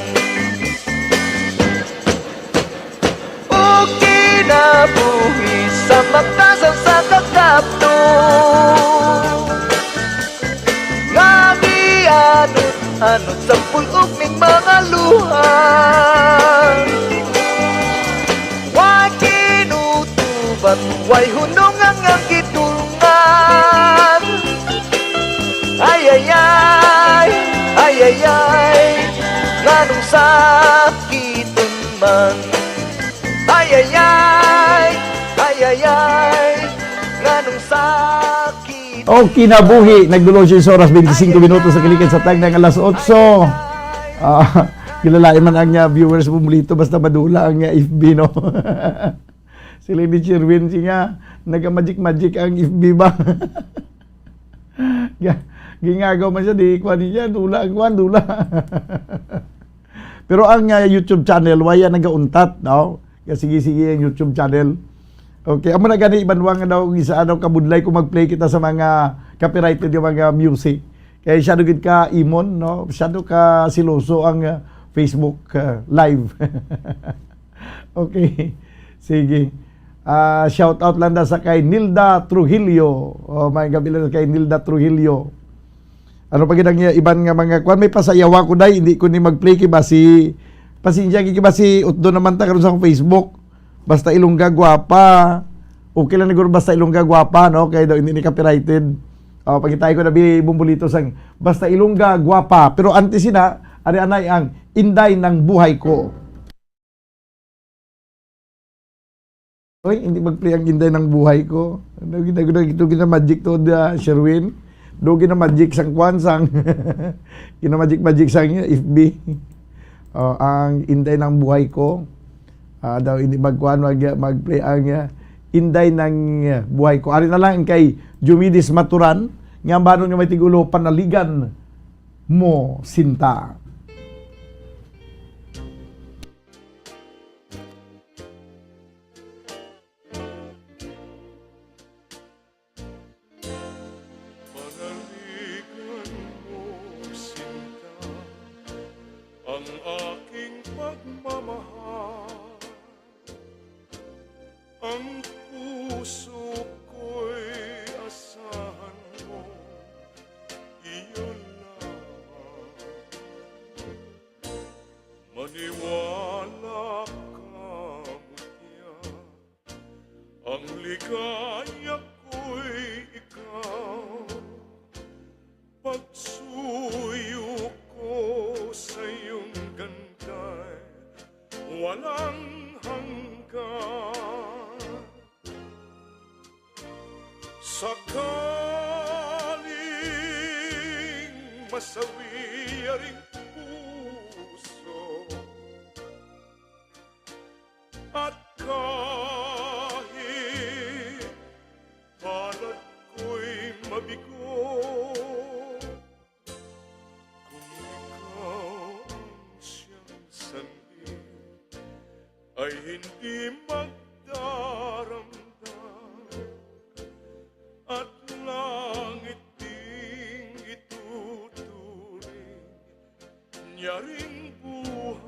O kinabuhi sa makasaw sa kagapto. Nga gianod-anod sa pulog ning mga luha. Way kinutuban, way hunong ang iyang gidulngan. Ay, ay, ay, ay, ay, ay, nganong sakiton man. Ay, ay, ay, ay, ay, ay, nganong sakit. O kinabuhi, nagdulo siyas oras, bente singko minutos sa kalikid sa tagna nga alas otso. Ah, kilalain man ang, ah, viewers, Bumbolito, basta madula ang, ah, F B, no? Sila ni Sherwin, siya, nagka-magic-magic ang F B ba? Ga-, gingagaw man siya, di kuan niya, dula ang kuan, dula. Pero ang, ah, YouTube channel, waya nagauntat, no? Kaya sige-sige ang YouTube channel. Okay, amo na gani, Banwa, nga daw, isa daw kabudlay kung mag-play kita sa mga copyrighted nga mga music. Kaya siya daw gid ka imon, no? Siya daw ka siloso ang, ah, Facebook, ah, Live. Okay. Sige. Ah, shout out lang da sa kay Nilda Trujillo. Oh, may gabi lang kay Nilda Trujillo. Ano pa gid ang iya-, iban nga mga kuan? May pasayawa ko, day. Hindi ko ni mag-play kay basi, pasensya kay basi utdo naman ta karon sa akong Facebook. Basta Ilongga Guwapa. Okay lang niguro basta Ilongga Guwapa, no? Kay daw hindi ni copyrighted. Oh, pagkitaay ko na bi Bumbolito sang basta Ilongga Guwapa. Pero antes sina, ari anay ang Inday ng Buhay Ko. Oy, hindi mag-play ang Inday ng Buhay Ko. Ano, gina-, gina-, ito gina-magic to, da, Sherwin. Do gina-magic sang kwan, sang gina-magic-magic sang F B. Oh, ang Inday ng Buhay Ko. Ah, daw hindi magkuan, mag-, mag-play ang, ah, Inday ng, ah, Buhay Ko. Ari na lang kay Jumidis Maturan, nga ang banon nga may tigulo, Panaligan Mo, Sinta. Panaligan mo, sinta, ang aking pagmamahal. Ang puso ko'y asahan mo, iyon lamang. Maniwala ka, mutya, ang ligaya ko'y ikaw. Pagsuyo ko sa iyong ganda'y walang hanggan. Sakaling masawi ring puso, at kahit palad ko'y mabigo, kung ikaw ang siyang sanhi, ay hindi magdaramdam, at langit ding ituturing niya ring buhay.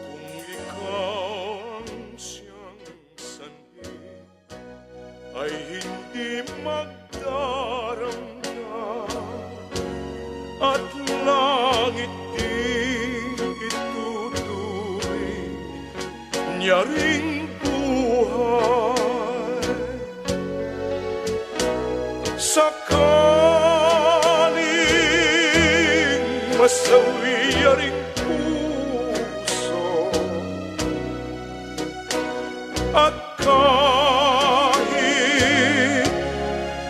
Kung ikaw ang siyang sanhi, ay hindi magdaramdam, at langit ding ituturing niya ring buhay. Saka Sa wiyaring puso, at kahit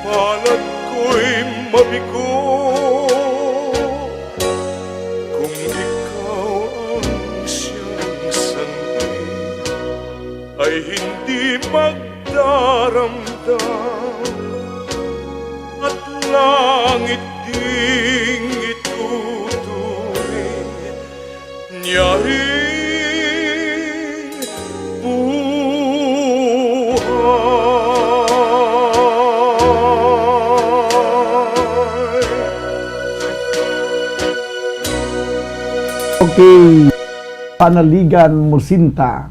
palad ko'y mabigo, kung ikaw ang siyang sanhi, ay hindi magdaramdam, at langit ding ituturing niya ring buhay. Okay. Panaligan mo sinta.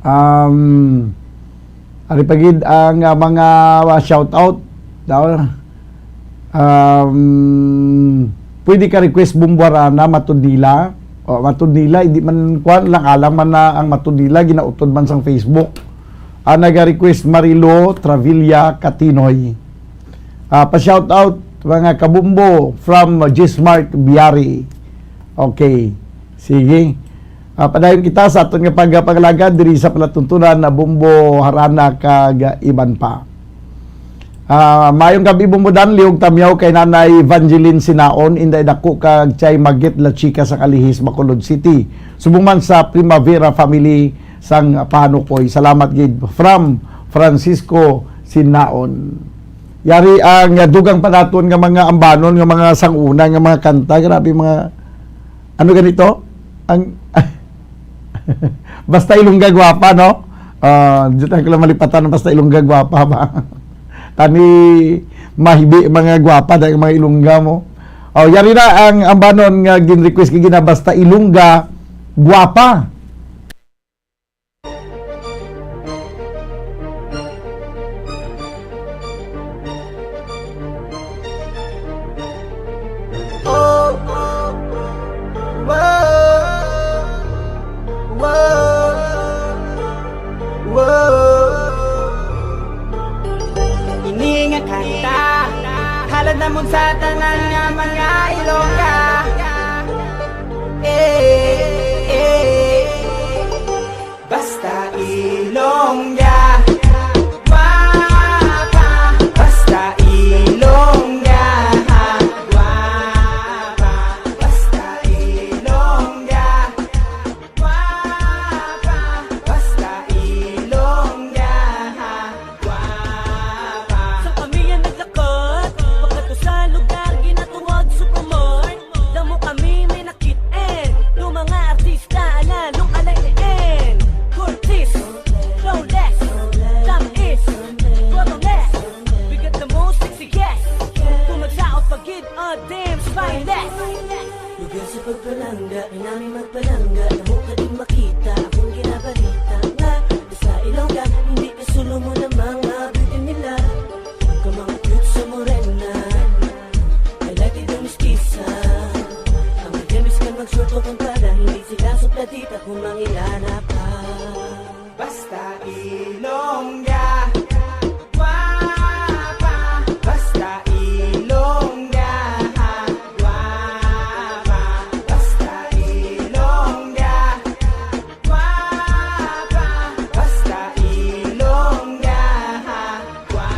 Um, ari pa gid ang, ah, mga, ah, shout out daw. Um, pwede ka request Bumbo Harana, matud nila. O, matud nila, hindi man kuan lang, alang man na ang matud nila, ginautod man sang Facebook. Ang naga-request, Marilo Travilla Catinoy. Ah, pa-shout out, mga kabumbo, from Gismart Biari. Okay. Sige. Ah, padayon kita sa aton nga pagpangalagad diri sa palatuntunan na Bumbo Harana kag iban pa. Ah, maayong gabi, Bumbo Danley, ug tamyaw kay Nanay Evangeline Sinaon, Inday Dako kag Chay Magit La Chica sa Calihis, Bacolod City. Subong man sa Primavera family sang Panukoy. Salamat gid. From Francisco Sinaon. Yari ang, ah, dugang pa naton nga mga ambanon, nga mga sang-una, nga mga kanta. Grabe, mga, ano ganito? Ang, basta Ilongga gwapa, no? Ah, di tayo lang malipatan, basta Ilongga gwapa ba? Tani, mahibi mga gwapa, dahil mga Ilongga mo. Oh, yari na ang ambanon nga gin-request kay gina, basta Ilongga gwapa. Ini nga kanta, halad namon sa tanan nga mga Ilongga. Eh, eh. Basta Ilongga, gwapa. Basta Ilongga, gwapa. Basta Ilongga, gwapa. Basta Ilongga, gwapa. Sa kami yan naglakot, pagkadto sa lugar, ginatawag Supermart. Damo kami may nakit-en, no mga artista na lung alay-en. Curtis, Flawless, Tamis, Corones, bigat na mo, sexy, yes. Kung magsaot pa gid, ah, damn, spineless. Lugar sa pagpalangga, kay nami magpalangga, damo ka din makita, akong ginabalita nga, sa Ilongga, hindi ka solo mo lamang, mga beauty nila. Ka mga cute sa morena, highlighted ang mistisa. Ang mga miss ka mag-short o kung para, hindi sila supladita kung mangilana pa. Basta Ilongga, gwapa. Basta Ilongga, gwapa. Basta Ilongga, gwapa. Basta Ilongga, gwapa.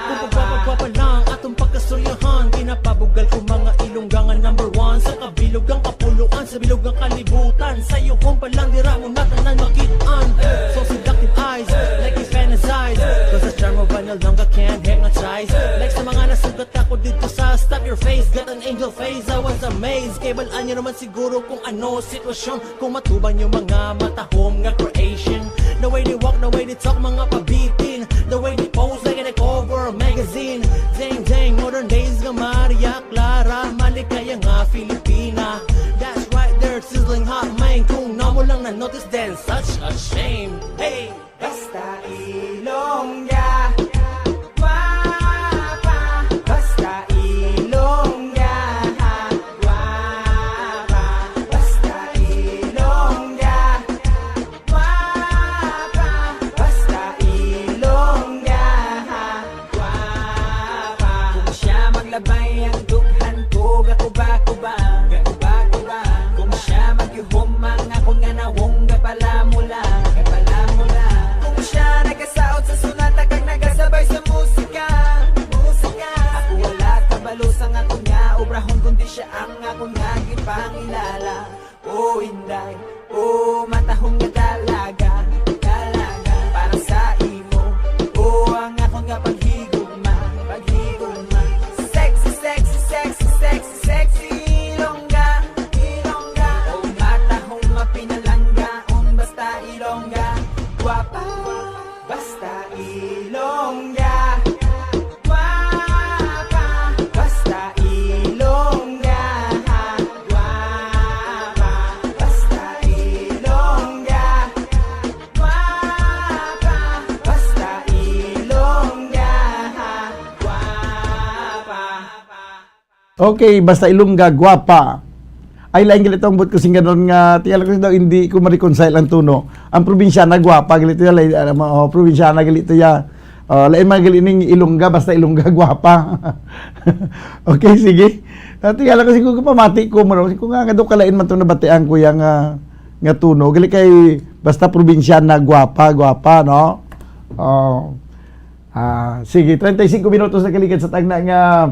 Kung pagwapa-gwapa lang atong pagkastoryahan, ginapabugal ko mga Ilongga nga number one sa kabilog ang kapuluan, sa bilog ang kalibutan. Sa iyo kung palang dira mo na tanan makit-an. So seductive eyes, like you fantasize. 'Cause the charm of an Ilongga can't hypnotize. Like sa mga nasugat ako dito sa Stop Your Face, got an angel face, I was amazed. Kay balaan nyo naman siguro kung ano sitwasyon. Kung matubang yung mga matahom nga creation. The way they walk, the way they talk, mga pabitin. The way they pose like a cover magazine. Dang, dang, modern days nga Maria Clara. Maligaya nga Filipina. That's right, they're sizzling hot, man. Kung namo lang na-notice, then such a shame. Hey! Basta Ilongga, gwapa. Basta Ilongga, gwapa. Basta Ilongga, gwapa. Basta Ilongga, gwapa. Kung siya maglabay ang dughan ko, gakuba-kuba. Okay, basta Ilongga, gwapa. Ay, lain gali to ang buot ko sing ganon nga, tingala ko daw, hindi ko ma-reconcile ang tono. Ang probinsyana, gwapa gali to ya, lain, ano, oh, probinsyana gali to ya. Oh, lain man gali ning Ilongga, basta Ilongga, gwapa. Okay, sige. Ah, tingala ko, sige ko, pamati ko mo, sige ko nga, nga daw kalain man tong nabatian ko ya nga, nga tono. Gali kay, basta probinsyana, gwapa, gwapa, no? Oh. Ah, sige, treinta y cinco minutos na kaligad sa tagna nga,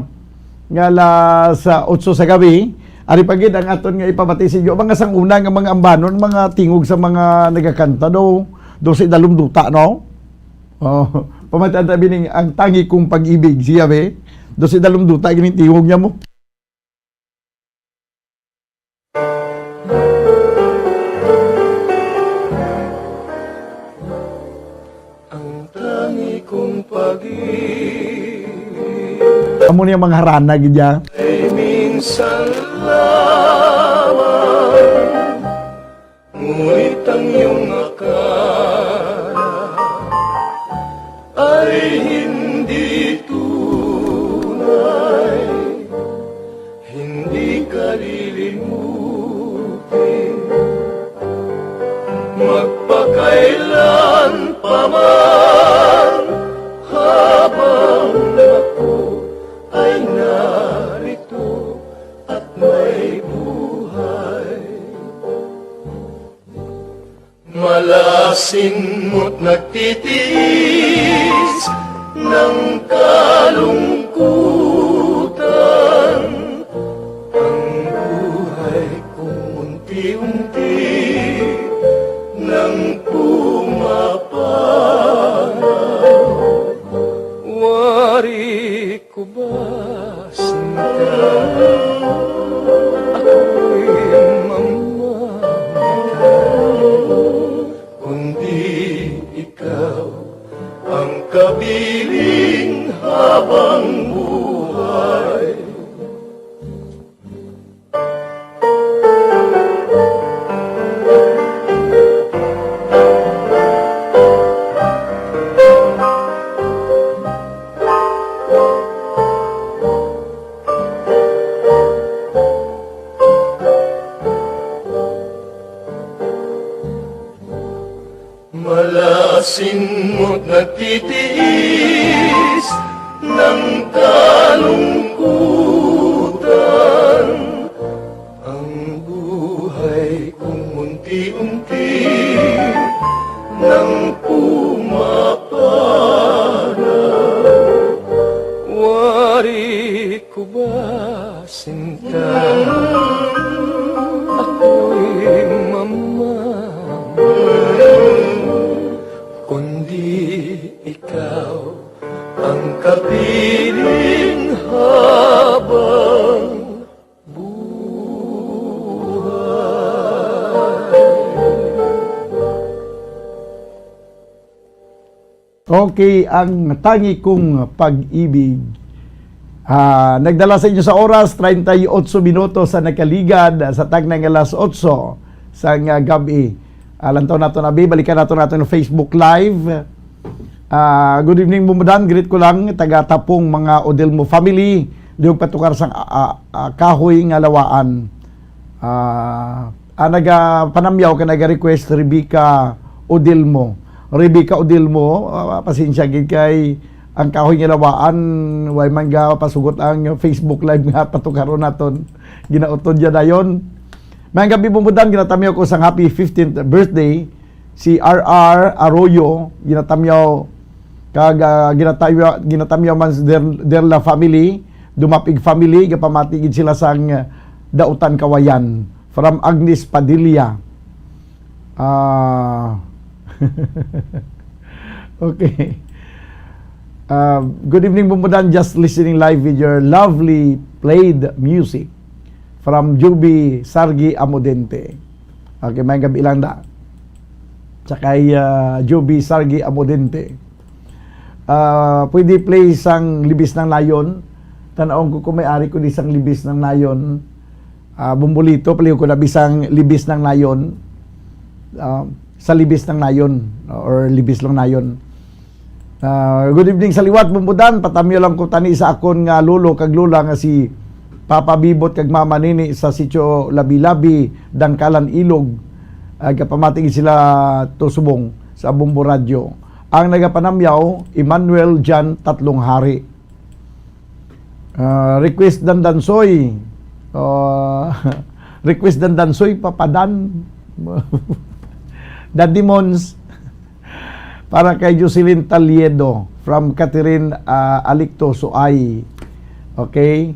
nga alas otso sa gabi. Ari pa gid ang aton nga ipamati sa inyo. Mga sang una nga mga ambanon, mga tingog sa mga nagakanta do, do si Dalom Duta, no? Oh, pamati ang tabi ning Ang Tangi Kong Pag-ibig, siya, be. Do si Dalom Duta, gining tingog niya mo. Ang tangi kong pag-ibig Amo niya mga harana gid ya. Ay minsan lamang, ngunit ang iyong akala ay hindi tunay. Hindi ka lilimutin, magpakailan pa man, habang ako ay narito at may buhay. Malasin mo't nagtitiis ng kalungkutan. Ang buhay kong unti-unti nang pumapanaw. Wari ko ba sinta? Ako'y mamamamatay, kundi ikaw ang kabiling habang buhay. Malasin mo't nagtitiis ng kalungkutan. Ang buhay kong unti-unti nang pumapanaw. Wari ko ba sinta? Ako'y mamamatay, kundi ikaw ang kapiling habang buhay. Okay, Ang Tangi Kong Pag-ibig. Ah, nagdala sa inyo sa oras, treinta y ocho minutos sa nakaligad sa tagna nga alas otso sa nga gab-i. Ah, lantaw nato na, bi, balikan nato nato ng Facebook Live. Ah, good evening, Bumudan. Greet ko lang, taga Tapong, mga Odelmo family. Diog patukar sang, ah, ah, ah, kahoy nga lawaan. Ah, ah, nagapanamyaw ka, naga-request, Rebecca Odelmo. Rebecca Odelmo, ah, pasensya gid kay ang kahoy nga lawaan, way man ga pasugot ang Facebook Live nga patukaron naton. Ginautod ya dayon. Mayang gabi, Bumudan, ginatamyaw ko sang happy fifteenth birthday si R R Arroyo, ginatamyaw kag, ah, ginatamyaw, ginatamyaw man si Der-, Derla family, Dumapig family, gapamati gid sila sang, ah, Dautan Kawayan. From Agnes Padilla. Ah, okay. Ah, good evening, Bumudan. Just listening live with your lovely played music. From Juby Sargi Amodente. Okay, may gabi lang da. Tsaka kay, ah, Juby Sargi Amodente. Ah, pwede play sang Libis ng Nayon. Tan-awon ko kung may ari ko di sang Libis ng Nayon. Ah, Bombolito, play ko na bisang Libis ng Nayon. Ah, sa Libis ng Nayon, or Libis lang Nayon. Ah, good evening sa liwat, Bumbudan. Patamyo lang ko tani sa akon nga lolo kag lola nga si Papa Bibot kag Mama Nini sa Sitio Labi-Labi, Dangkalan, Ilog. Ah, gapamati gid sila to subong sa Bombo Radyo. Ang nagapanamyaw, Emmanuel Jan Tatlong Hari. Ah, request Dandansoy. Ah, request Dandansoy, Papa Dan. Daddy Mons. Para kay Jocelyn Taliedo from Catherine, ah, Alicto, Suay. Okay?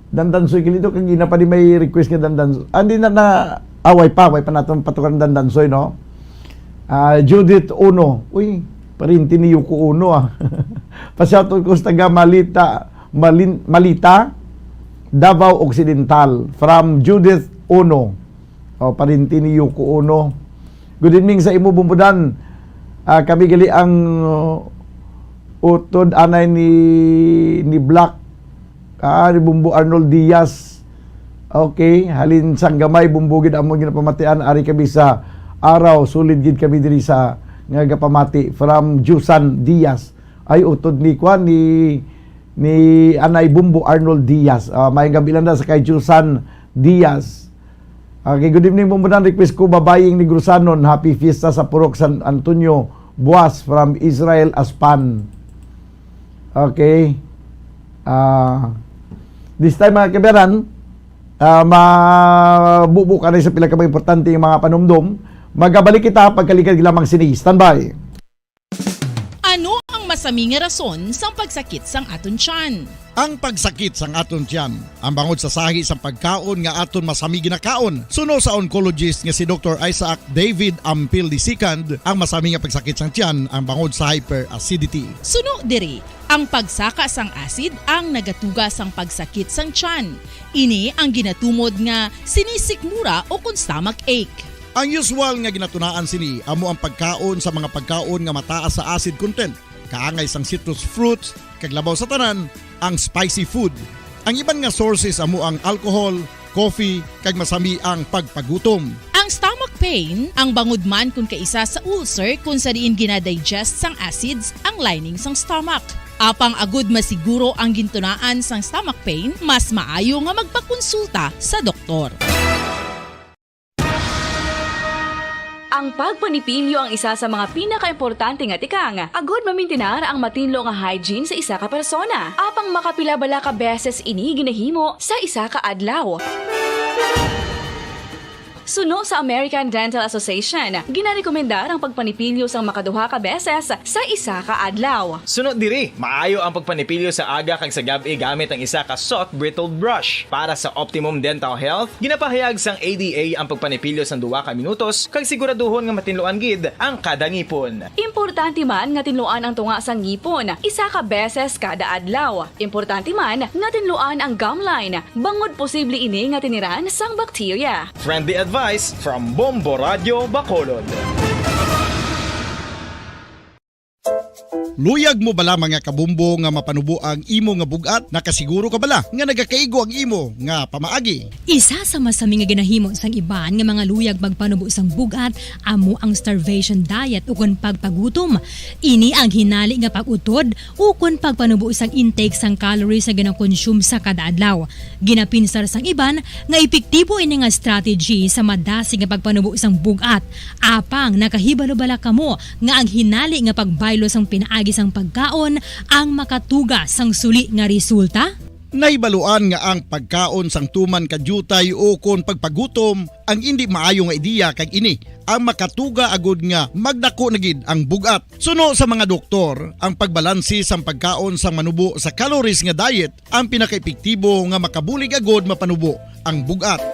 Dandansoy Kilido, kag ina pa di may request nga Dandansoy. Ah, di na, na, ah, way pa, way pa naton patukan Dandansoy, no? Ah, Judith Ono. Uy, parinti ni Yoko Ono, ah. Pa-shoutout ko sa taga Malita, Malin-, Malita, Davao Occidental, from Judith Ono. O, parinti ni Yoko Ono. Good evening sa imo, Bombo Dan. Ah, kami gali ang, uh, utod anay ni, ni Black. Ah, ni Bombo Arnold Diaz. Okay, halin sang gamay, Bombo gid among ginapamatian. Ari kami sa araw, sulid gid kami diri sa nga gapamati from Jusan Diaz. Ay, utod ni kwan, ni, ni Anay Bombo Arnold Diaz. Ah, maayong gabi lang na sa kay Jusan Diaz. Okay, good evening, Bombo Dan. Request ko, Babaying Negrosanon. Happy Fiesta sa Purok San Antonio, Buas, from Israel Aspan. Okay. Ah, this time, mga kabaran, ah, mabubo ka na sa pila ka mga importante nga mga panumdom. Magabalik kita pagkalikad lamang sini. Standby. Ano ang masami nga rason sang pagsakit sang aton tiyan? Ang pagsakit sang aton tiyan, ang bangod sa sahi sang pagkaon nga aton masami ginakaon, suno sa oncologist nga si Doktor Isaac David Ampil the second, ang masami nga pagsakit sang tiyan ang bangod sa hyperacidity. Suno diri, ang pagsaka sang acid ang nagatuga sang pagsakit sang tiyan. Ini ang ginatumod nga sinisikmura o kon stomach ache. Ang usual nga ginatunaan sini amo ang pagkaon sa mga pagkaon nga mataas sa acid content, kaangay sang citrus fruits, kag labaw sa tanan, ang spicy food. Ang iban nga sources amo ang alcohol, coffee, kag masami ang pagpagutom. Ang stomach pain, ang bangod man kon kaisa sa ulcer kon sa diin ginadigest sang acids ang lining sang stomach. Apang agud masiguro ang gintunaan sang stomach pain, mas maayo nga magpakonsulta sa doktor. Ang pagpanipilyo ang isa sa mga pinakaimportante nga tikang agud mamintinar ang matinlo nga hygiene sa isa ka persona. Apang makapila bala ka beses ini ginahimo sa isa ka adlaw? Suno sa American Dental Association, ginarekomendar ang pagpanipilyo sang makaduha ka beses sa isa ka adlaw. Suno diri, maayo ang pagpanipilyo sa aga kag sa gab-i gamit ang isa ka soft bristled brush. Para sa optimum dental health, ginapahayag sang A D A ang pagpanipilyo sang duha ka minutos kag siguraduhon nga matinluan gid ang kada ngipon. Importante man nga tinluan ang tunga sang ngipon isa ka beses kada adlaw. Importante man nga tinluan ang gum line, bangod posible ini nga tiniran sang bakterya. Friendly advice from Bombo Radio Bacolod. Luyag mo bala, mga kabombo, nga mapanubo ang imo nga bug-at? Nakasiguro ka bala nga nagakaigo ang imo nga pamaagi? Isa sa masami nga ginahimo sang iban nga mga luyag magpanubo sang bug-at amo ang starvation diet ukon pagpagutom. Ini ang hinali nga pag-utod ukon pagpanubo sang intake sang calories nga ginakonsume sa kada adlaw. Ginapinsar sang iban nga epektibo ini nga strategy sa madasig nga pagpanubo sang bug-at. Apang nakahibalo bala kamo nga ang hinali nga pagbaylo sang pinaagi sang pagkaon ang makatuga sang suli nga resulta? Nahibaluan nga ang pagkaon sang tuman ka diutay ukon pagpagutom ang indi maayo nga ideya, kag ini ang makatuga agud nga magdako na gid ang bug-at. Suno sa mga doktor, ang pagbalanse sang pagkaon sang manubo sa calories nga diet ang pinakaepektibo nga makabulig agud mapanubo ang bug-at.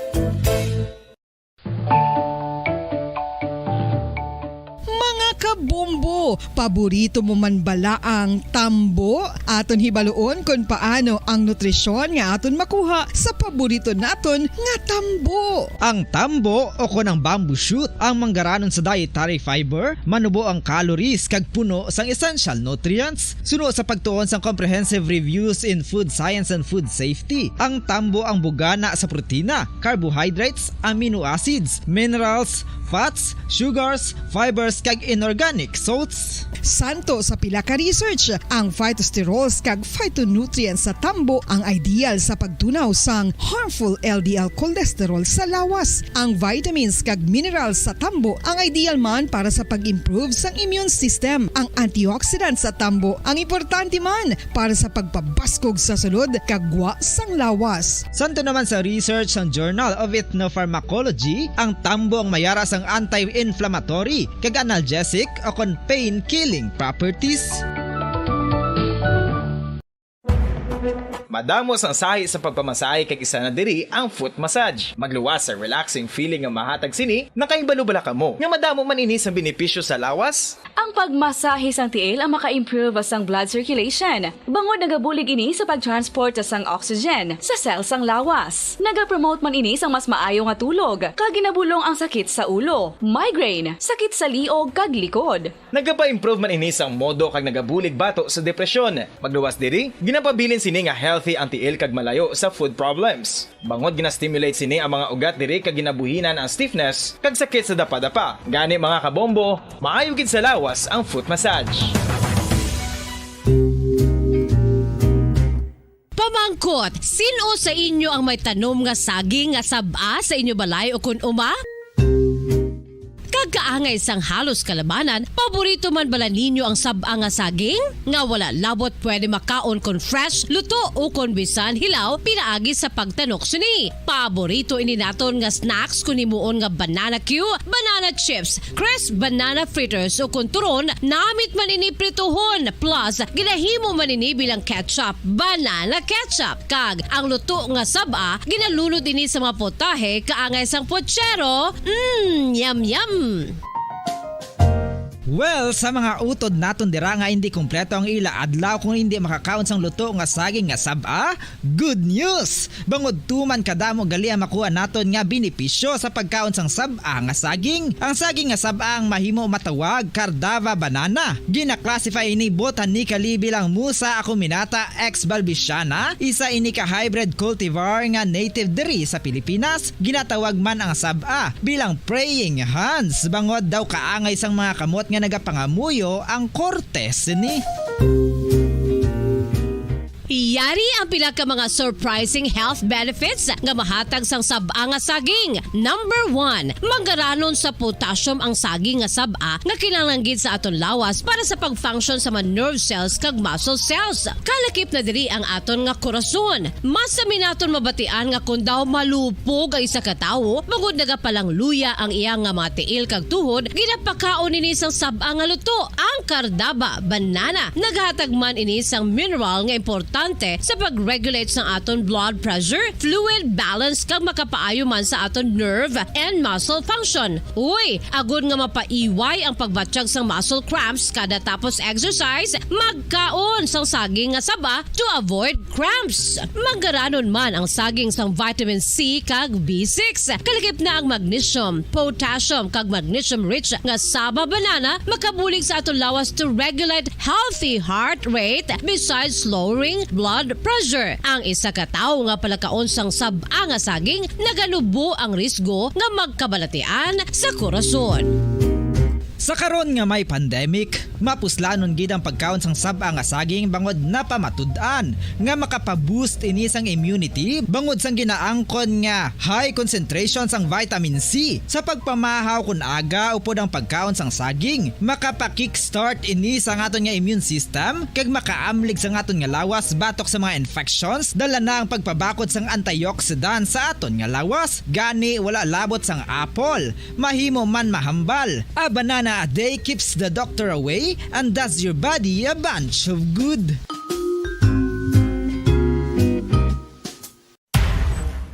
Mga kabombo, paborito mo man bala ang tambo? Aton hibaluon kon paano ang nutrisyon nga aton makuha sa paborito naton nga tambo. Ang tambo, o kon ang bamboo shoot, ang manggaranon sa dietary fiber, manubo ang calories kag puno sang essential nutrients. Suno sa pagtuon sang Comprehensive Reviews in Food Science and Food Safety, ang tambo ang bugana sa protina, carbohydrates, amino acids, minerals, fats, sugars, fibers, kag inorganic salts. Santo sa pila ka research, ang phytosterols kag phytonutrients sa tambo ang ideal sa pagtunaw sang harmful L D L cholesterol sa lawas. Ang vitamins kag minerals sa tambo ang ideal man para sa pag-improve sang immune system. Ang antioxidants sa tambo ang importante man para sa pagpabaskog sa sulod kag gwa sang lawas. Santo naman sa research sang Journal of Ethnopharmacology, ang tambo ang may ara sang anti-inflammatory kag analgesic o kon pain-killing properties. Madamo sang sahi sa pagpamasahe kag isa na diri ang foot massage. Magluwas sa relaxing feeling nga mahatag sini, nakahibalo bala kamo nga madamo man ini sang benepisyo sa lawas? Ang pagmasahe sang tiil ang maka-improve sang blood circulation, bangod nagabulig ini sa pag-transport sang oxygen sa cell sang lawas. Nagapromote man ini sang mas maayo nga tulog, kag ginabulong ang sakit sa ulo, migraine, sakit sa liog, kag likod. Nagapa-improve man ini sang modo kag nagabulig bato sa depresyon. Magluwas diri, ginapabilin sini nga healthy ang tiil kag malayo sa foot problems. Bangod gina-stimulate sini ang mga ugat diri kag ginabuhinan ang stiffness kag sakit sa dapadapa. Gani, mga kabombo, maayo gid sa lawas ang foot massage. Pamangkot, sin-o sa inyo ang may tanom nga saging nga sab-a sa inyo balay o kun uma? Kag kaangay sang halos kalabanan, paborito man bala ninyo ang sab-a nga saging? Nga wala labot pwede makaon kon fresh, luto, o kon bisan hilaw, pinaagi sa pagtanok sini. Paborito ini naton nga snacks kon himuon nga banana cue, banana chips, crisp banana fritters, o kon turon, namit man ini prituhon, plus ginahimo man ini bilang ketchup, banana ketchup. Kag ang luto nga sab-a, ginalunod ini sa mga potahe kaangay sang pochero. Mm, yum, yum! Well, sa mga utod naton dira nga hindi kompleto ang ila adlaw kung hindi makakaon sang luto nga saging nga sab-a, good news! Bangod tuman kadamo gali ang makuha naton nga benepisyo sa pagkaon sang sab-a nga saging. Ang saging nga sab-a ang mahimo matawag Cardava banana. Gina-classify ini botanically bilang Musa acuminata ex balbisiana, isa ini ka hybrid cultivar nga native diri sa Pilipinas. Ginatawag man ang sab-a bilang praying hands, bangod daw kaangay sang mga kamot nga nagapangamuyo ang korte sini. Yari ang pila ka mga surprising health benefits nga mahatag sang sab-a nga saging. Number one, mangaranon sa potassium ang saging nga sab-a nga kinahanglan gid sa aton lawas para sa pag-function sa mga nerve cells kag muscle cells. Kalakip na diri ang aton nga korason. Mas sami naton mabatian nga kon daw malupog ang isa ka tawo, bangod nagapalangluya ang iya nga mga tiil kag tuhod, ginapakaon ini sang sab-a nga luto, ang Cardava banana. Naghatag man ini sang mineral nga importante sa pag-regulate sang aton blood pressure, fluid balance, kag makapaayo man sa aton nerve and muscle function. Uy, agod nga mapaiway ang pagbatyag sang muscle cramps kada tapos exercise, magkaon sang saging nga saba to avoid cramps. Mangaranon man ang saging sang vitamin C kag B six. Kalakip na ang magnesium, potassium, kag magnesium-rich nga saba banana makabulig sa aton lawas to regulate healthy heart rate, besides lowering blood pressure. Ang isa ka tawo nga palakaon sang sab-a nga saging naganubo ang risgo nga magkabalatian sa korason. Sa karon nga may pandemic, mapuslanon gid ang pagkaon sang sab-a nga saging bangod napamatud-an nga makapa-boost ini sang immunity bangod sang ginaangkon nga high concentration sang vitamin C. Sa pagpamahaw kon aga upod ang pagkaon sang saging, makapa-kickstart ini sa aton nga immune system kag makaamlig sa aton nga lawas batok sa mga infections. Dala na ang pagpabakod sang antioxidant sa aton nga lawas. Gani, wala labot sang apple, mahimo man mahambal. A banana a day keeps the doctor away and does your body a bunch of good.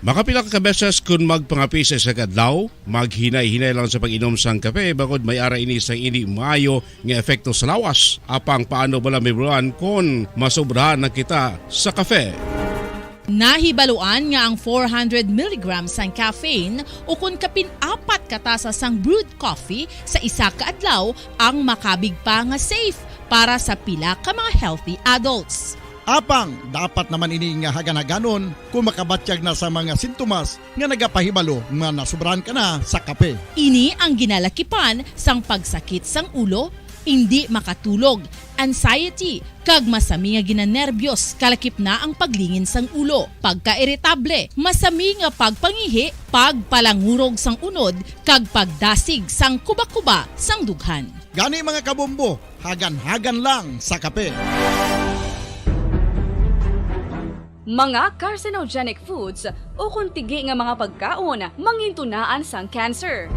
Makapila ka beses kon magpangape sa isa ka adlaw, maghinay-hinay lang sa pag-inom sang kape bangod may ara ini sang indi maayo nga epekto sa lawas. Apang paano bala mahibaluan kon masobrahan na kita sa kape? Nahibaluan nga ang four hundred milligrams sang caffeine ukon kapin apat ka tasa sang brewed coffee sa isa ka adlaw ang makabig pa nga safe para sa pila ka mga healthy adults. Apang dapat naman ini nga hagan-haganon kung makabatyag na sa mga sintomas nga nagapahibalo nga nasubrahan ka na sa kape. Ini ang ginalakipan sang pagsakit sang ulo, indi makatulog, anxiety, kag masami nga ginanerbyos, kalakip na ang paglingin sang ulo, pagkairitable, masami nga pagpangihi, pagpalangurog sang unod, kag pagdasig sang kubakuba sang dughan. Gani, mga kabombo, hagan-hagan lang sa kape. Mga carcinogenic foods ukon tigi nga mga pagkaon mangintunaan sang cancer.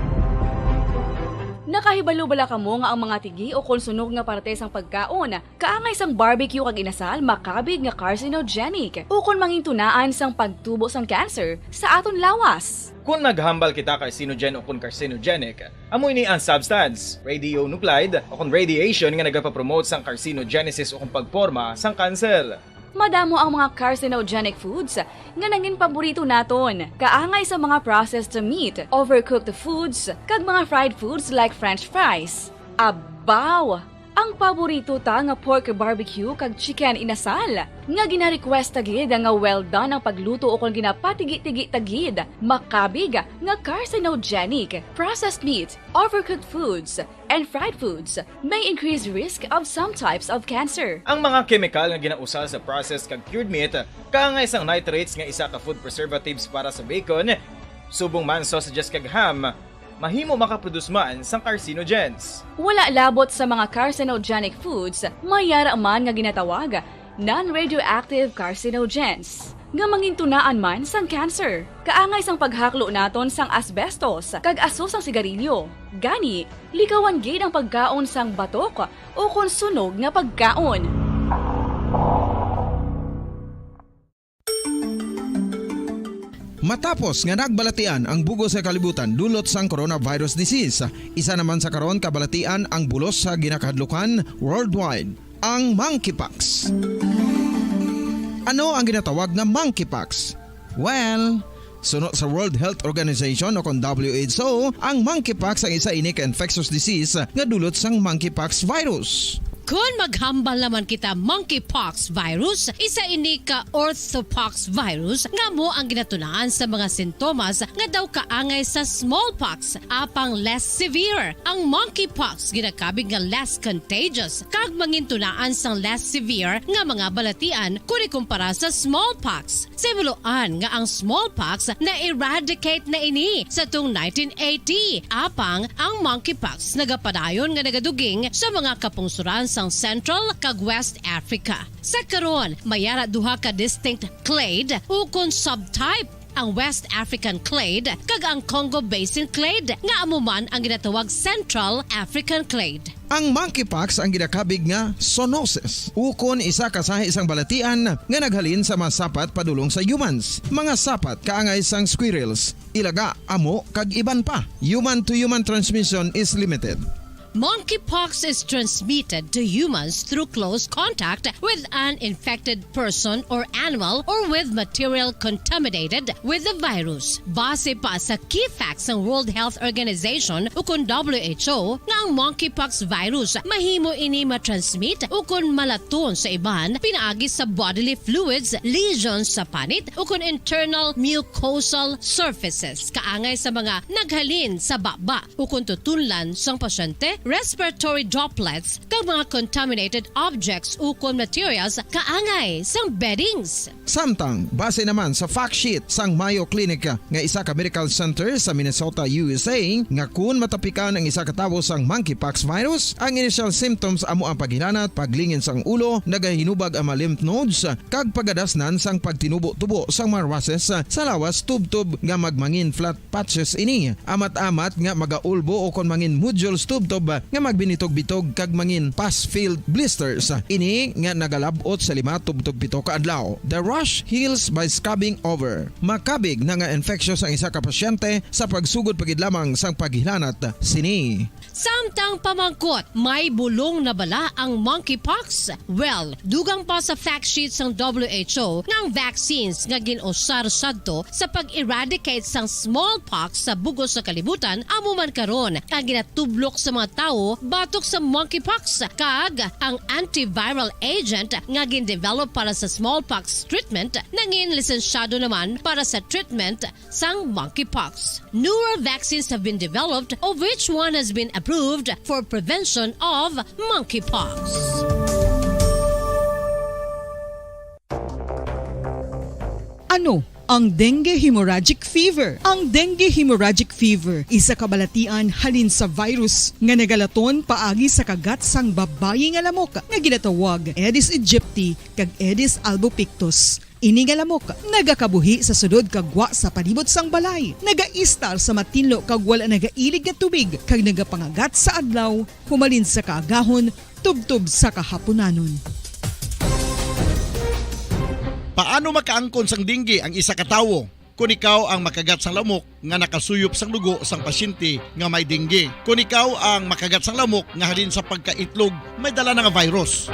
Nakahibalo bala kamo nga ang mga tigi ukon sunog nga parte sang pagkaon kaangay sang barbecue kag inasal makabig nga carcinogenic ukon mangintunaan sang pagtubo sang cancer sa aton lawas? Kon maghambal kita carcinogen ukon carcinogenic, amo ini ang substance, radionuclide, ukon radiation nga nagapapromote sang carcinogenesis ukon pagporma sang cancer. Madamo ang mga carcinogenic foods nga nangin paborito naton, kaangay sa mga processed meat, overcooked foods, kag mga fried foods like French fries. Abaw! Ang paborito ta nga pork barbecue kag chicken inasal, nga gina-request ta gid nga well done ang pagluto ukon ginapatigi-tigi ta gid, makabig nga carcinogenic. Processed meat, overcooked foods, and fried foods may increase risk of some types of cancer. Ang mga kemikal nga ginausar sa processed kag cured meat, kaangay sang nitrates nga isa ka food preservatives para sa bacon, subong man sausages kag ham, mahimo makaproduce man sang carcinogens. Wala labot sa mga carcinogenic foods, may yara man nga ginatawag non-radioactive carcinogens, nga mangintunaan man sang cancer. Kaangay sang paghaklo naton sang asbestos kag aso sang sigarilyo. Gani, likawan gid ang pagkaon sang batok ukon sunog nga pagkaon. Matapos nga nagbalatian ang bug-os nga kalibutan dulot sang coronavirus disease, isa naman sa karon kabalatian ang bulos sa ginakahadlukan worldwide, ang monkeypox. Ano ang ginatawag nga monkeypox? Well, suno sa World Health Organization o kon W H O, ang monkeypox ang isa ini ka infectious disease nga dulot sang monkeypox virus. Kon maghambal naman kita monkeypox virus, isa ini ka orthopox virus nga amo ang ginatunaan sa mga sintomas nga daw kaangay sa smallpox, apang less severe. Ang monkeypox ginakabig nga less contagious kag mangintunaan sang less severe nga mga balatian kon ikumpara sa smallpox. Sa himuloan nga ang smallpox na-eradicate na ini sa tuong nineteen eighty, apang ang monkeypox nagapadayon nga nagaduging sa mga kapungsoran sang Central kag West Africa. Sa karon, may ara duha ka distinct clade ukon subtype, ang West African clade kag ang Congo Basin clade, nga amo man ang ginatawag Central African clade. Ang monkeypox ang ginakabig nga zoonosis, ukon isa ka sahi sang balatian nga naghalin sa mga sapat padulong sa humans. Mga sapat kaangay sang squirrels, ilaga, amo, kag iban pa. Human-to-human transmission is limited. Monkeypox is transmitted to humans through close contact with an infected person or animal or with material contaminated with the virus. Base pa sa key facts sang World Health Organization ukon W H O nga ang monkeypox virus mahimo ini matransmit ukon malaton sa iban pinaagi sa bodily fluids, lesions sa panit ukon internal mucosal surfaces kaangay sa mga naghalin sa baba ukon tutunlan sang pasyente, respiratory droplets, kag mga contaminated objects ukon materials kaangay sang beddings. Samtang, base naman sa fact sheet sang Mayo Clinic nga isa ka medical center sa Minnesota, U S A, nga kun matapikan ang isa ka tawo sang monkeypox virus, ang initial symptoms amo ang paghilanat, paglingin sang ulo, nagahinubag ang mga lymph nodes, kag pagadasnan sang pagtinubo-tubo sang mga rushes sa lawas tubtob nga magmangin flat patches ini, amat-amat nga magaulbo ukon mangin nodules tubtob nga magbinitog-bitog kag mangin pus-filled blisters. Ini nga nagalab-ot sa lima tubtob pito ka adlaw. The rash heals by scabbing over. Makabig na nga infectious ang isa ka pasyente sa pagsugod pa gid lamang sang paghilanat sini. Samtang pamangkot, may bulong na bala ang monkeypox? Well, dugang pa sa fact sheet sang W H O nga ang vaccines nga gin-usar sadto sa pag-eradicate sang smallpox sa bug-os nga kalibutan amo man karon ang ginatublok sa mga tawo batok sa monkeypox, kag ang antiviral agent nga gin-develop para sa smallpox treatment nangin lisensyado naman para sa treatment sang monkeypox. Newer vaccines have been developed, of which one has been approved for prevention of monkeypox. Ano ang dengue hemorrhagic fever? Ang dengue hemorrhagic fever isa ka balatian halin sa virus nga nagalaton paagi sa kagat sang babayi nga lamok nga ginatawag Aedes aegypti kag Aedes albopictus. Ini nga lamok nagakabuhi sa sulod kag gwa sa palibot sang balay, nagaistar sa matinlo kag wala nagailig nga tubig, kag nagapangagat sa adlaw humalin sa kaagahon tubtob sa kahapunanon. Paano makaangkon sang dengue ang isa ka tawo? Kon ikaw ang makagat sang lamok nga nakasuyop sang dugo sang pasyente nga may dengue. Kon ikaw ang makagat sang lamok nga halin sa pagkaitlog may dala na nga virus.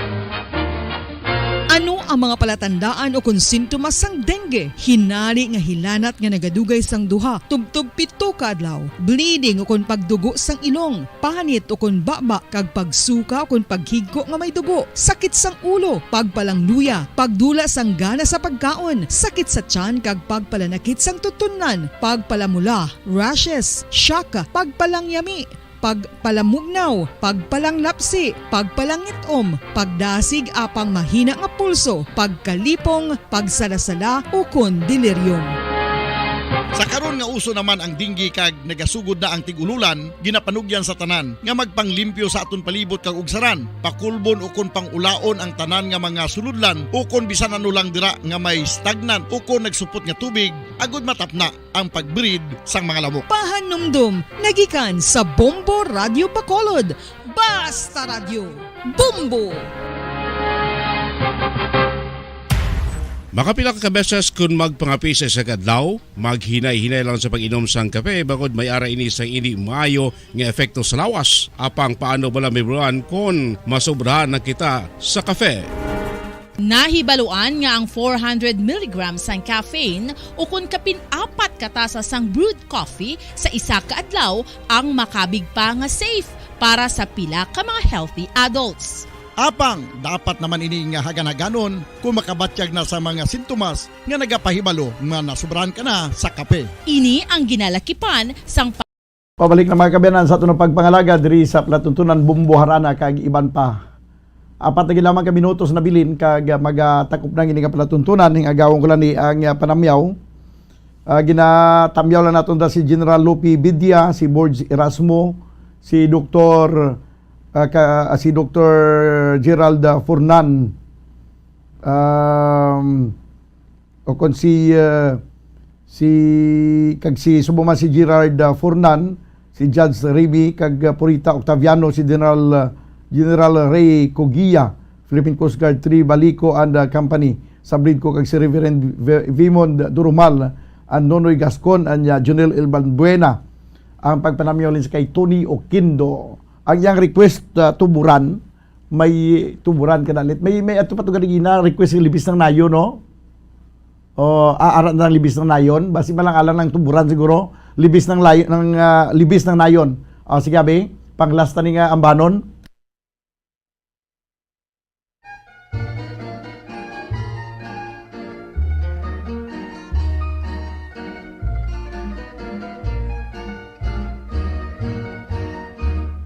Ano ang mga palatandaan o kon sintomas sang dengue? Hinali nga hilanat nga nagadugay sang duha tubtob pito ka adlaw, bleeding o kon pagdugo sang ilong, panit o kon baba, kag pagsuka o kon paghigko nga may dugo, sakit sang ulo, pagpalangluya, pagdula sang gana sa pagkaon, sakit sa tiyan kag pagpalanakit sang tutunlan, pagpalamula, rashes, shock, pagpalangyami, pagpalamugnaw, pagpalanglapsi, pagpalangit-om, pagdasig apang mahina nga pulso, pagkalipong, pagsalasala, ukon delirium. Sa karon nga uso naman ang dengue kag nagasugod na ang tig-ululan, ginapanugyan sa tanan nga magpanglimpyo sa aton palibot kag ugsaran, pakulbon ukon pang-ulaon ang tanan nga mga sulodlan ukon bisan ano lang dira nga may stagnant ukon nagsupot nga tubig, agud matapna ang pag-breed sang mga lamok. Pahanumdom nagikan sa Bombo Radio Bacolod. Basta Radyo, Bombo! Makapila ka beses kon magpangape sa isa ka adlaw, maghinay-hinay lang sa pag-inom sang kape, bangod may ara ini sang indi maayo nga epekto sa lawas. Apang paano bala mahibaluan kon masobrahan na kita sa kape? Nahibaluan nga ang four hundred milligrams sang caffeine ukon kapin apat ka tasa sang brewed coffee sa isa ka adlaw ang makabig pa nga safe para sa pila ka mga healthy adults. Apang dapat naman ini nga hagan-haganon kung makabatyag na sa mga sintomas nga nagapahibalo nga nasobrahan ka na sa kape. Ini ang ginalakipan sang Pabalik na, mga kaabyanan, sa aton pagpangalaga diri sa palatuntunan Bombo, Harana kag iban pa. Apat na gid lamang ka minutos nabilin kag magatakop na gini nga palatuntunan. Ning agawon ko lang ni ang, ah, panamyaw. Ah, ginatamyaw lang naton da si General Lupi Bidia, si Borge Erasmo, si Doktor, ah, ka, ah, si Doktor Gerald, ah, Furnan. Um, o kon si, ah, si, kag si, subong man si Gerard, ah, Furnan, si Judge Remy, kag, ah, Purita Octaviano, si General, ah, General Ray Coguia, Philippine Coast Guard three, Balico and, ah, Company, Sablidco, kag si Reverend V-, Vimond Durumal, and Nonoy Gascon, and, ah, Jonel Ilban Buena. Ang pagpanamyaw lin sa kay Tony Oquindo. Ang iyang request, ah, tuburan, may tuburan ka dalit. May, may ato pa to ganina, request ng Libis ng Nayon, no? O, a-, ara na ang Libis ng Nayon. Basi man lang alang ng tuburan siguro. Libis ng Lay-, ng, ah, Libis ng Nayon. O, sige, abi. Pang last na ni nga ambanon.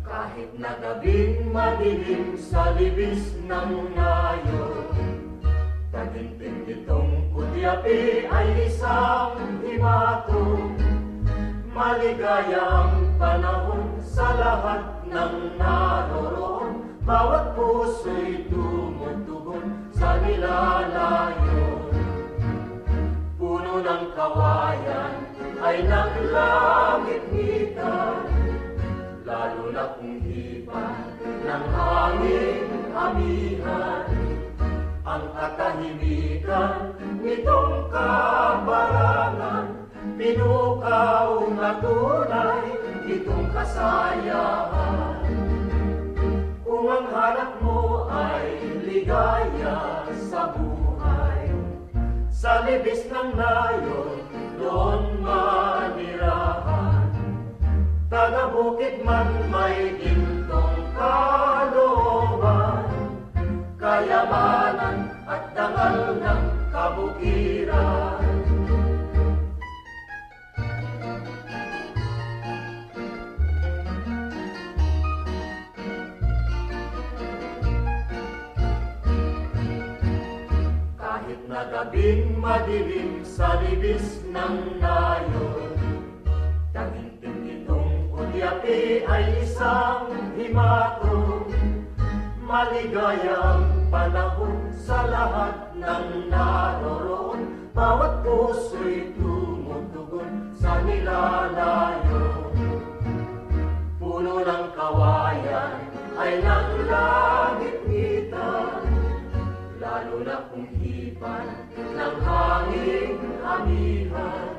Kahit na gabing madilim sa Libis ng Nayon, taginting nitong kuti api ay isang himato. Maligaya ang panahon sa lahat ng naroroon. Bawat puso'y tumutugon sa nilalayon. Puno ng kawayan ay naglangit-ngitan, lalo na kung hipan ng hangin amihan. Ang katahimikan nitong kabarangan, pinukaw na tunay nitong kasayahan. Kung ang hanap mo ay ligaya sa buhay, sa Libis ng Nayon, doon manirahan. Taga-bukid man may ginto Kalooban, kayamanan at dangal ng kabukiran. Kahit na gabing madilim sa libis ng nayon, taginting itong ulyapi ay isang himaton. Maligayang panahon sa lahat ng naroroon. Bawat puso'y tumutugon sa nilalayo. Puno ng kawayan ay naglangitan, lalo na kung hipan ng hanging amihan.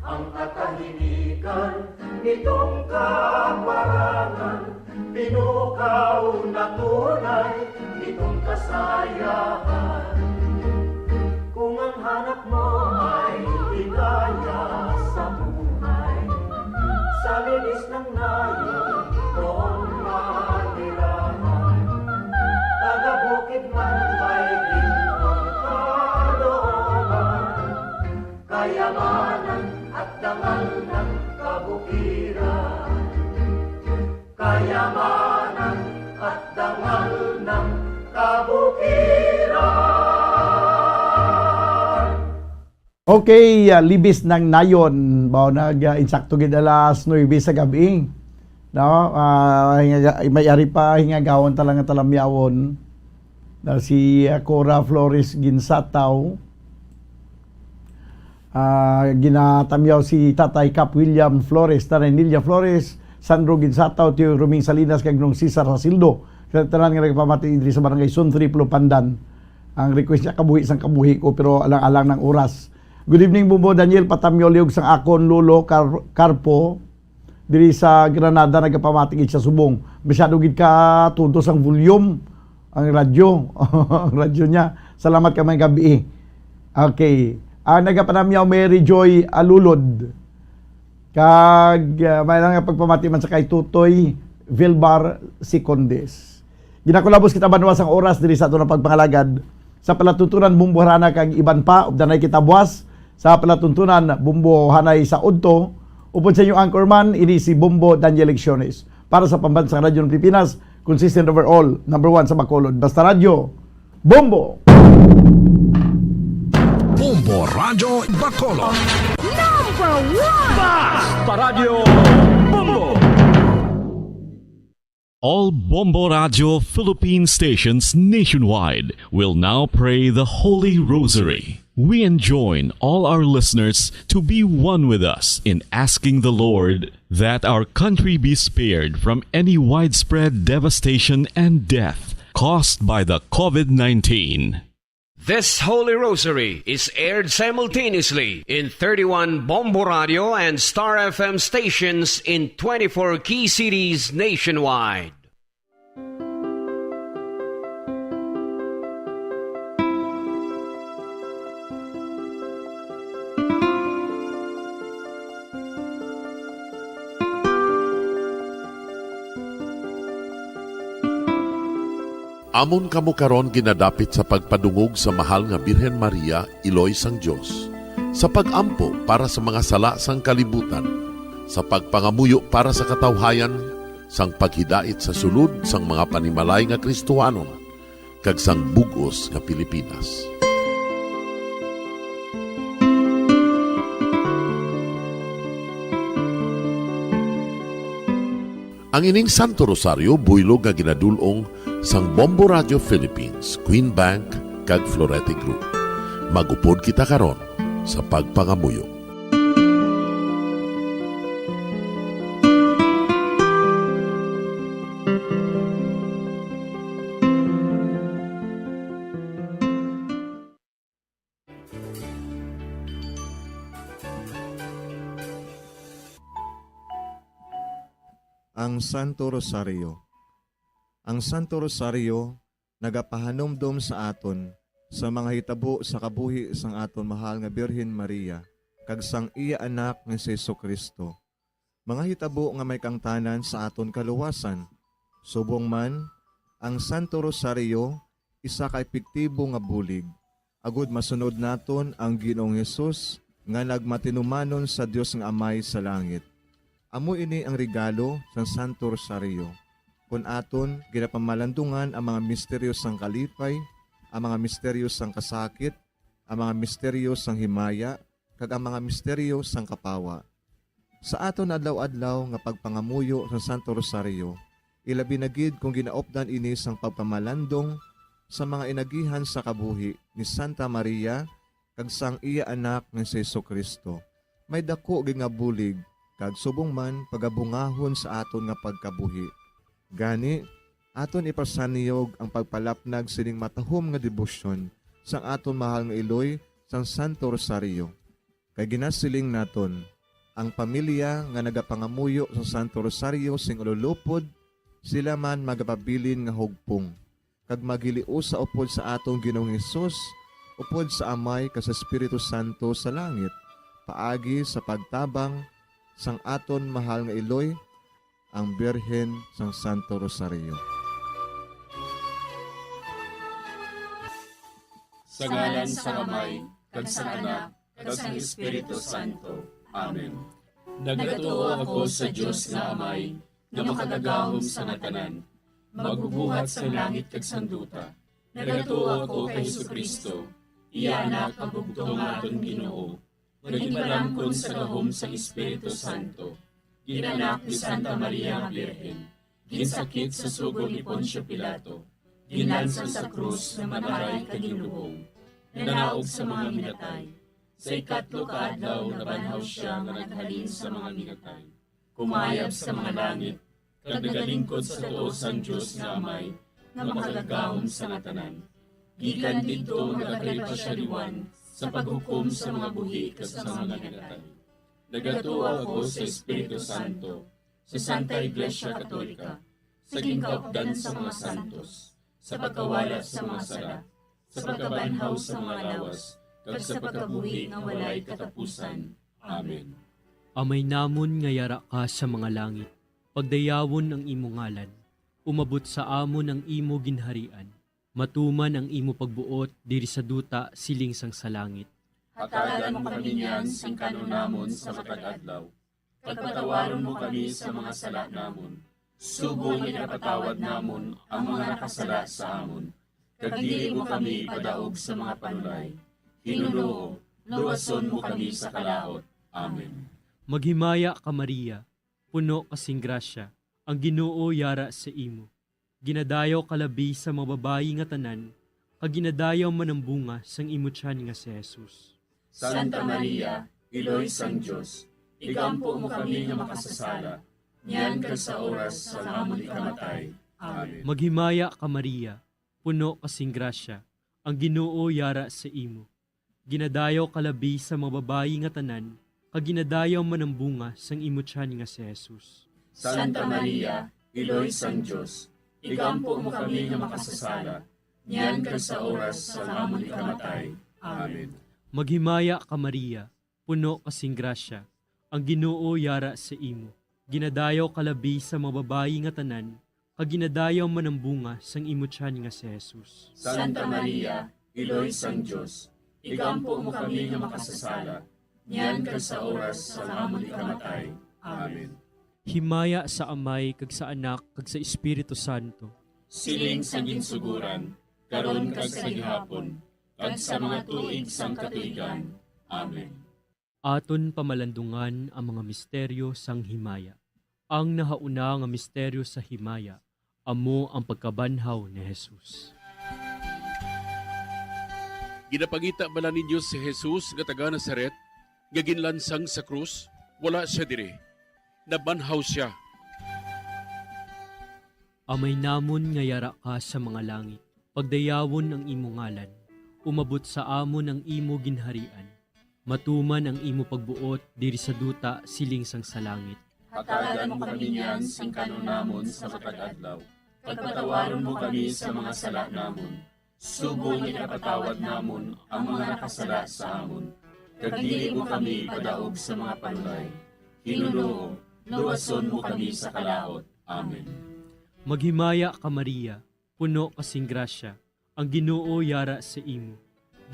Ang katahimikan nitong kaparangan, pinukaw na tunay nitong kasayahan. Kung ang hanap mo ay ligaya sa buhay, sa libis ng nayon noong manirahan, taga-bukid man may gintong kalooban, kayamanan at dangal ng kabukiran. Kayamanan at dangal ng kabukiran. Okay, ah, libis ng nayon. Bao nag, ah, insakto gid alas nuebe sa gabi. No? Ah, hingaga-, may ari pa, hingagawon ta lang nga talamyawon. Na si, ah, Cora Flores Ginsataw. Ah, ginatamyaw si Tatay Cap William Flores, Nanay Nelia Flores, Sandro Ginsataw, Tio Roming Salinas, kag Nong Cesar Rasildo. Sa tanan nga nagpamati diri sa Barangay Sun Triplo, Pandan. Ang request niya, "Kabuhi sang kabuhi ko," pero alang-alang ng oras. Good evening, Bumbo Daniel. Patamyaw liog sang akon lolo, Car-, Carpo. Diri sa Granada, nagapamati gid sa subong. Masyado gid ka tudos ang volume, ang radyo. Ang radyo niya. Salamat ka may gabi. Okay. Ah, nagapanamyaw Mary Joy Alulod. Kag, ah, may lang nga pagpamati man sa kay Tutoy Vilbar Secondes. Ginakulabos kita banwa sang oras diri sa aton nga pagpangalagad sa palatuntunan Bumbo Harana kag iban pa, ug danay kita buwas sa palatuntunan Bumbo Hanay sa udto. Upod sa inyo anchorman, ini si Bumbo Daniel Lecciones. Para sa Pambansang Radyo ng Pilipinas, consistent over all, number one sa Bacolod. Basta Radyo, Bumbo! Bombo Radyo Bacolod. Number one! Basta Radyo Bombo! All Bombo Radio Philippine stations nationwide will now pray the Holy Rosary. We enjoin all our listeners to be one with us in asking the Lord that our country be spared from any widespread devastation and death caused by the covid nineteen. This Holy Rosary is aired simultaneously in thirty-one Bombo Radio and Star F M stations in twenty-four key cities nationwide. Amon kamo karon ginadapit sa pagpadungog sa Mahal nga Birhen Maria, Iloy sang Dios, sa pag-ampo para sa mga sala sang kalibutan, sa pagpangamuyo para sa katawhayan, sang paghidait sa sulod sang mga panimalay nga Kristohanon, kag sang bug-os nga Pilipinas. Ang ining Santo Rosario buylog nga ginadul-ong sang Bombo Radio Philippines, Queen Bank, kag Florete Group. Mag-upod kita karon sa pagpangamuyo. Ang Santo Rosario. Ang Santo Rosario nagapahanumdom sa aton sa mga hitabo sa kabuhi sang aton mahal nga Birhen Maria kag sang iya Anak nga si Jesu-Cristo, mga hitabo nga may kaangtanan sa aton kaluwasan. Subong man, ang Santo Rosario isa ka epektibo nga bulig, agud masunod naton ang Ginoong Hesus nga nagmatinumanon sa Dios nga Amay sa langit. Amo ini ang regalo sang Santo Rosario. Kon aton ginapamalandungan ang mga misteryo sang kalipay, ang mga misteryo sang kasakit, ang mga misteryo sang himaya, kag ang mga misteryo sang kapawa. Sa aton adlaw-adlaw nga pagpangamuyo sa Santo Rosario, ilabi na gid kung ginaupdan ini sang pagpamalandong sa mga inagihan sa kabuhi ni Santa Maria kag sang iya Anak nga si Jesu-Cristo, may daku gid nga bulig kag subong man pagabungahon sa aton nga pagkabuhi. Gani, aton ipasanyog ang pagpalapnag sining matahom nga debosyon sang aton mahal nga iloy sang Santo Rosario. Kay ginasiling naton, ang pamilya nga nagapangamuyo sa Santo Rosario sing ululupod, sila man magapabilin nga hugpong, kag maghiliusa upod sa aton Ginoong Hesus, upod sa Amay kag sa Espiritu Santo sa langit, paagi sa pagtabang sang aton mahal nga iloy, ang Birhen sang Santo Rosario. Sa ngalan sang Amay, kag sang Anak, kag sang Espiritu Santo. Amen. Nagatuo ako sa Dios nga Amay, nga makagagahom sa nga tanan, magbubuhat sang langit kag sang duta. Nagatuo ako kay Jesu-Cristo, iya Anak, ang bugtong nga aton Ginoo, nga ginpalangkon sa gahom sang Espiritu Santo, ginanak ni Santa Maria nga Birhen, ginsakit sa sugo ni Poncio Pilato, ginlansang sa krus, namatay kag ginlubong, nanaog sa mga minatay. Sa ikatlo ka adlaw nabanhaw sia nga naghalin sa mga minatay, kumayab sa mga langit, kag nagalingkod sa tuo sang Dios nga Amay, nga makagagahom sa nga tanan. Gikan didto nagakari pa sia liwan sa paghukom sa mga buhi kag sa mga minatay. Nagatuo ako sa Espiritu Santo, sa Santa Iglesia Katolika, sa ginkaupdan sa mga santos, sa pagkawala sa mga sala, sa pagkabanhaw sa mga lawas, kag sa pagkabuhi nga walay katapusan. Amen. Amay namon nga yara ka sa mga langit, pagdayawon ang imo ngalan. Umabot sa amon ang imo ginharian. Matuman ang imo pagbuot diri sa duta siling sang sa langit. Hatagan mo kami niyan sing kan-on namon sa matag adlaw. Kag patawaron mo kami sa mga sala namon, subong nga ginapatawad namon ang mga nakasala sa amon. Kag dili mo kami ipadaog sa mga panulay. Hinunoo, luwason mo kami sa kalaut. Amen. Maghimaya ka, Maria, puno ka sing grasya, ang Ginoo yara sa imo. Ginadayaw ka labi sa mga babayi nga tanan, kag ginadayaw man ang bunga sang imo tiyan nga si Jesus. Santa Maria, Iloy sang Dios, igampo mo kami nga makasasala, niyan kag sa oras sang amon ikamatay. Amen. Maghimaya ka, Maria, puno ka sing grasya, ang Ginoo yara sa imo. Ginadayaw ka labi sa mga babayi nga tanan, kag ginadayaw man ang bunga sang imo tiyan nga si Jesus. Santa Maria, Iloy sang Dios, igampo mo kami nga makasasala, niyan kag sa oras sang amon ikamatay. Amen. Maghimaya ka, Maria, puno ka sing grasya, ang Ginoo yara sa imo. Ginadayaw ka labi sa mga babayi nga tanan, kag ginadayaw man ang bunga sang imo tiyan nga si Jesus. Santa Maria, Iloy sang Dios, igampo mo kami nga makasasala, niyan kag sa oras sang amon ikamatay. Amen. Himaya sa Amay, kag sa Anak, kag sa Espiritu Santo. Siling sa ginsugoran, karon kag sa gihapon, kag sa mga tuig sang katuigan. Amen. Aton pamalandungan ang mga misteryo sang himaya. Ang nahauna nga misteryo sa himaya amo ang pagkabanhaw ni Jesus. Ginapangita bala ninyo si Jesus nga taga Nazaret nga ginlansang sa krus? Wala sia diri. Nabanhaw sia. Amay namon nga yara ka sa mga langit, pagdayawon ang imo ngalan. Umabot sa amon ang imo ginharian. Matuman ang imo pagbuot diri sa duta siling sang sa langit. Hatagan mo kami niyan sing kan-on namon sa matag adlaw, kag patawaron mo kami sa mga sala namon, subong nga ginapatawad namon ang mga nakasala sa amon, kag dili mo kami ipadaog sa mga panulay. Ginoo, luwason mo kami sa kalaut. Amen. Maghimaya ka, Maria, puno ka sing grasya, ang Ginoo yara sa imo.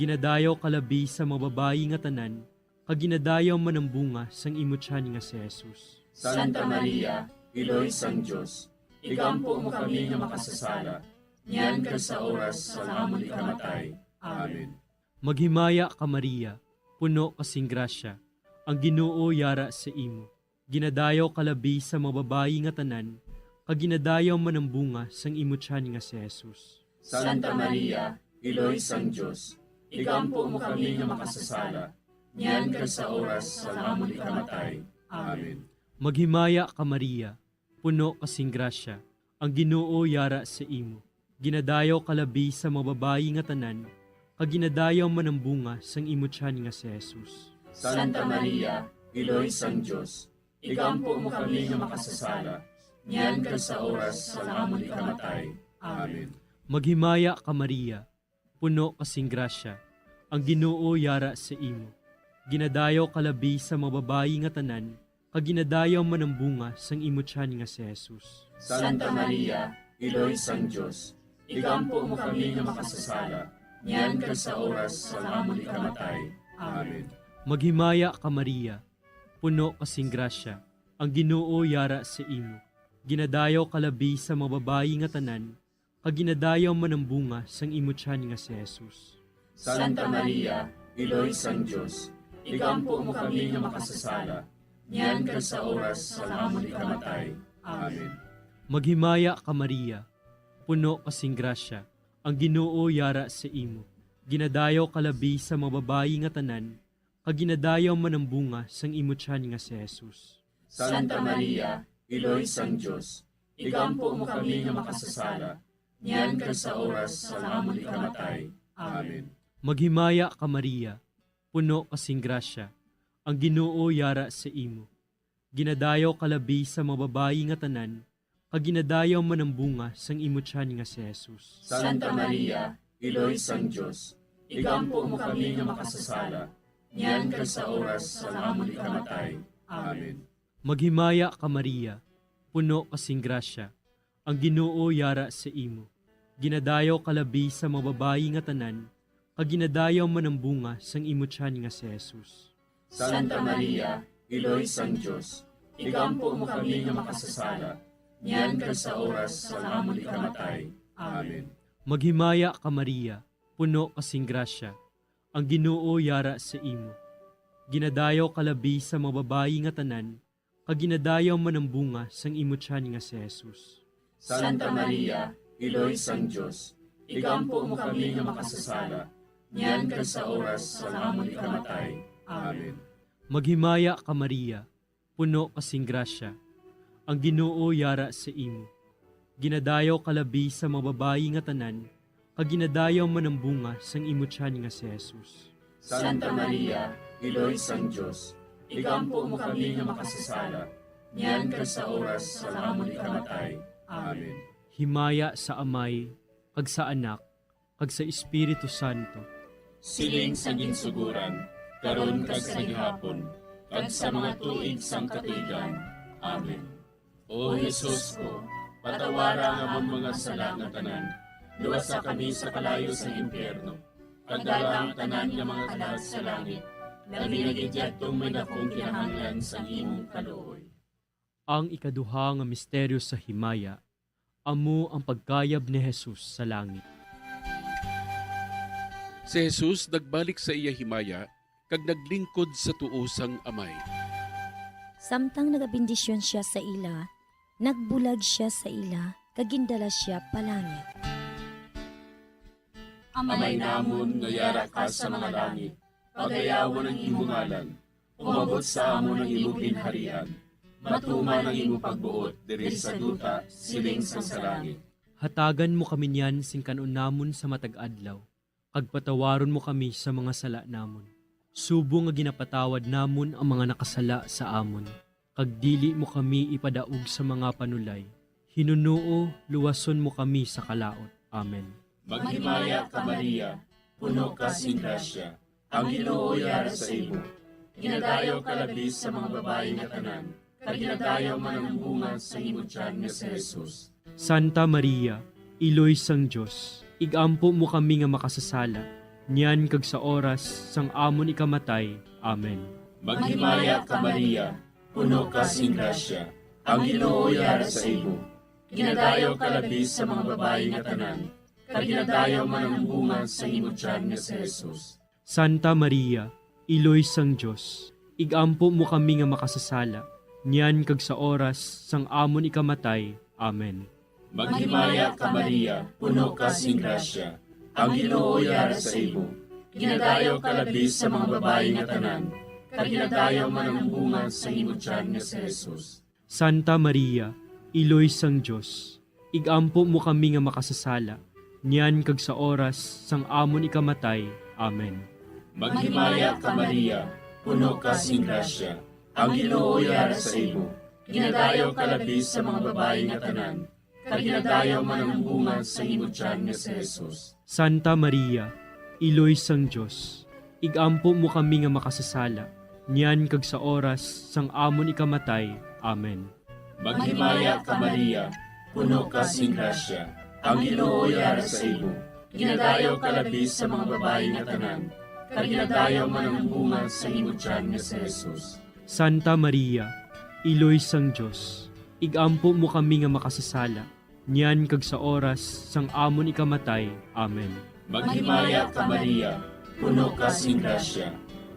Ginadayaw ka labi sa mga babayi nga tanan, kag ginadayaw man ang bunga sang imo tiyan nga si Jesus. Santa Maria, Iloy sang Dios, igampo mo kami nga makasasala, niyan kag sa oras sang amon ikamatay. Amen. Maghimaya ka, Maria, puno ka sing grasya, ang Ginoo yara sa imo. Ginadayaw ka labi sa mga babayi nga tanan, kag ginadayaw man ang bunga sang imo tiyan nga si Jesus. Santa Maria, Iloy sang Dios, igampo mo kami nga makasasala, niyan kag sa oras sang amon ikamatay. Amen. Maghimaya ka, Maria, puno ka sing grasya, ang Ginoo yara sa imo. Ginadayaw ka labi sa mga babayi nga tanan, kag ginadayaw man ang bunga sang imo tiyan nga si Jesus. Santa Maria, Iloy sang Dios, igampo mo kami nga makasasala, niyan kag sa oras sang amon ikamatay. Amen. Maghimaya ka, Maria, puno ka sing grasya, ang Ginoo yara sa imo. Ginadayaw ka labi sa mga babayi nga tanan, kag ginadayaw man ang bunga sang imo tiyan nga si Jesus. Santa Maria, Iloy sang Dios, igampo mo kami nga makasasala, niyan kag sa oras sang amon ikamatay. Amen. Maghimaya ka, Maria, puno ka sing grasya, ang Ginoo yara sa imo. Ginadayaw ka labi sa mga babayi nga tanan, kag ginadayaw man ang bunga sang imo tiyan nga si Jesus. Santa Maria, Iloy sang Dios, igampo mo kami nga makasasala, niyan kag sa oras sang amon ikamatay. Amen. Maghimaya ka, Maria, puno ka sing grasya, ang Ginoo yara sa imo. Ginadayaw ka labi sa mga babayi nga tanan, kag ginadayaw man ang bunga sang imo tiyan nga si Jesus. Santa Maria, Iloy sang Dios, igampo mo kami nga makasasala, niyan kag sa oras sang amon ikamatay. Amen. Maghimaya ka, Maria, puno ka sing grasya, ang Ginoo yara sa imo. Ginadayaw ka labi sa mga babayi nga tanan, kag ginadayaw man ang bunga sang imo tiyan nga si Jesus. Santa Maria, Iloy sang Dios, igampo mo kami nga makasasala, niyan kag sa oras sang amon ikamatay. Amen. Maghimaya ka, Maria, puno ka sing grasya, ang Ginoo yara sa imo. Ginadayaw ka labi sa mga babayi nga tanan, kag ginadayaw man ang bunga sang imo tiyan nga si Jesus. Santa Maria, Iloy sang Dios, igampo mo kami nga makasasala, niyan kag sa oras sang amon ikamatay. Amen. Maghimaya ka, Maria, puno ka sing grasya, ang Ginoo yara sa imo. Ginadayaw ka labi sa mga babayi nga tanan, kag ginadayaw man ang bunga sang imo tiyan nga si Jesus. Santa Maria, Iloy sang Dios, igampo mo kami nga makasasala, niyan kag sa oras sang amon ikamatay. Amen. Maghimaya ka, Maria, puno ka sing grasya, ang Ginoo yara sa imo. Ginadayaw ka labi sa mga babayi nga tanan, kag ginadayaw man ang bunga sang imo tiyan nga si Jesus. Santa Maria, Iloy sang Dios, igampo mo kami nga makasasala, niyan kag sa oras sang amon ikamatay. Amen. Himaya sa Amay, kag sa Anak, kag sa Espiritu Santo. Siling sa ginsuguran, karon kag sa gihapon, kag sa mga tuig sang katuigan. Amen. O Jesus ko, patawara ang amon mga sala nga tanan, luwasa kami sa kalayo sang impyerno, kag dala ang tanan nga mga kalag sa langit, labi na gid yadtong may dakong kinahanglan sang imong kaluoy. Ang ikaduha nga misteryo sa himaya, amo ang pagkayab ni Jesus sa langit. Si Jesus nagbalik sa iya himaya kag naglingkod sa tuo sang Amay. Samtang nagabendisyon sia sa ila, nagbulag sia sa ila kag gindala sia pa langit. Amay namon nga yara ka sa mga langit, pagayawon ang imo ngalan. Umabot sa amon ang imo ginharian. Matuman ang imo pagbuot diri sa duta siling sang sa langit. Hatagan mo kami niyan sing kan-on namon sa matag adlaw, kag patawaron mo kami sa mga sala namon, subong nga ginapatawad namon ang mga nakasala sa amon, kag dili mo kami ipadaog sa mga panulay. Hinunoo, luwason mo kami sa kalaut. Amen. Maghimaya ka, Maria, puno ka sing grasya, ang Ginoo yara sa imo. Ginadayaw ka labi sa mga babayi nga tanan, kag ginadayaw man ang bunga sa imo tiyan nga si Jesus. Santa Maria, Iloy sang Dios, ig-ampo mo kami nga makasasala, niyan kag sa oras sang amon ikamatay. Amen. Maghimaya ka, Maria, puno ka sing grasya, ang Ginoo yara sa imo. Ginadayaw ka labi sa mga babayi nga tanan, kag ginadayaw man ang bunga sa imo tiyan nga si Jesus. Santa Maria, Iloy sang Dios, ig-ampo mo kami nga makasasala, niyan kag sa oras sang amon ikamatay. Amen. Maghimaya ka, Maria, puno ka sing grasya, ang Ginoo yara sa imo. Ginadayaw ka labi sa mga babayi nga tanan, kag ginadayaw man ang bunga sa imo tiyan nga si Jesus. Santa Maria, Iloy sang Dios, ig-ampo mo kami nga makasasala, niyan kag sa oras sang amon ikamatay. Amen. Maghimaya ka, Maria, puno ka sing grasya, ang Ginoo yara sa imo. Ginadayaw ka labi sa mga babayi nga tanan, kag ginadayaw man ang bunga sa imo tiyan nga si Jesus. Santa Maria, Iloy sang Dios, ig-ampo mo kami nga makasasala, niyan kag sa oras sang amon ikamatay. Amen. Maghimaya ka, Maria, puno ka sing grasya, ang Ginoo yara sa imo. Ginadayaw ka labi sa mga babayi nga tanan, kag ginadayaw man ang bunga sa imo tiyan nga si Jesus. Santa Maria, Iloy sang Dios, ig-ampo mo kami nga makasasala, niyan kag sa oras sang amon ikamatay. Amen. Maghimaya ka, Maria, puno ka sing grasya,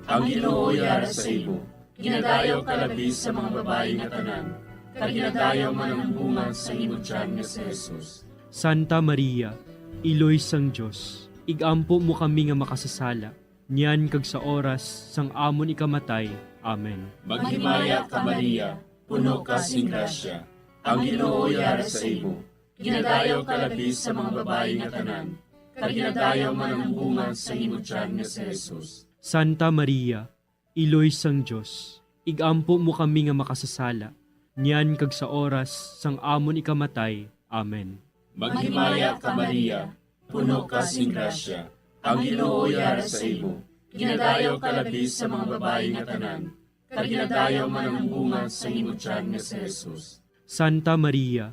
ang Ginoo yara sa imo. Ginadayaw ka labi sa mga babayi nga tanan, kag ginadayaw man ang bunga sa imo tiyan nga si Jesus. Santa Maria, Iloy sang Dios, ig-ampo mo kami nga makasasala, niyan kag sa oras sang amon ikamatay. Amen. Maghimaya ka, Maria, puno ka sing grasya, ang Ginoo yara sa imo. Ginadayaw ka labi sa mga babayi nga tanan, kag ginadayaw man ang bunga sa imo tiyan nga si Jesus. Santa Maria, Iloy sang Dios, ig-ampo mo kami nga makasasala, niyan kag sa oras sang amon ikamatay. Amen. Maghimaya ka, Maria, puno ka sing grasya, ang Ginoo yara sa imo. Ginadayaw ka labi sa mga babayi nga tanan, kag ginadayaw man ang bunga sa imo tiyan nga si Jesus. Santa Maria,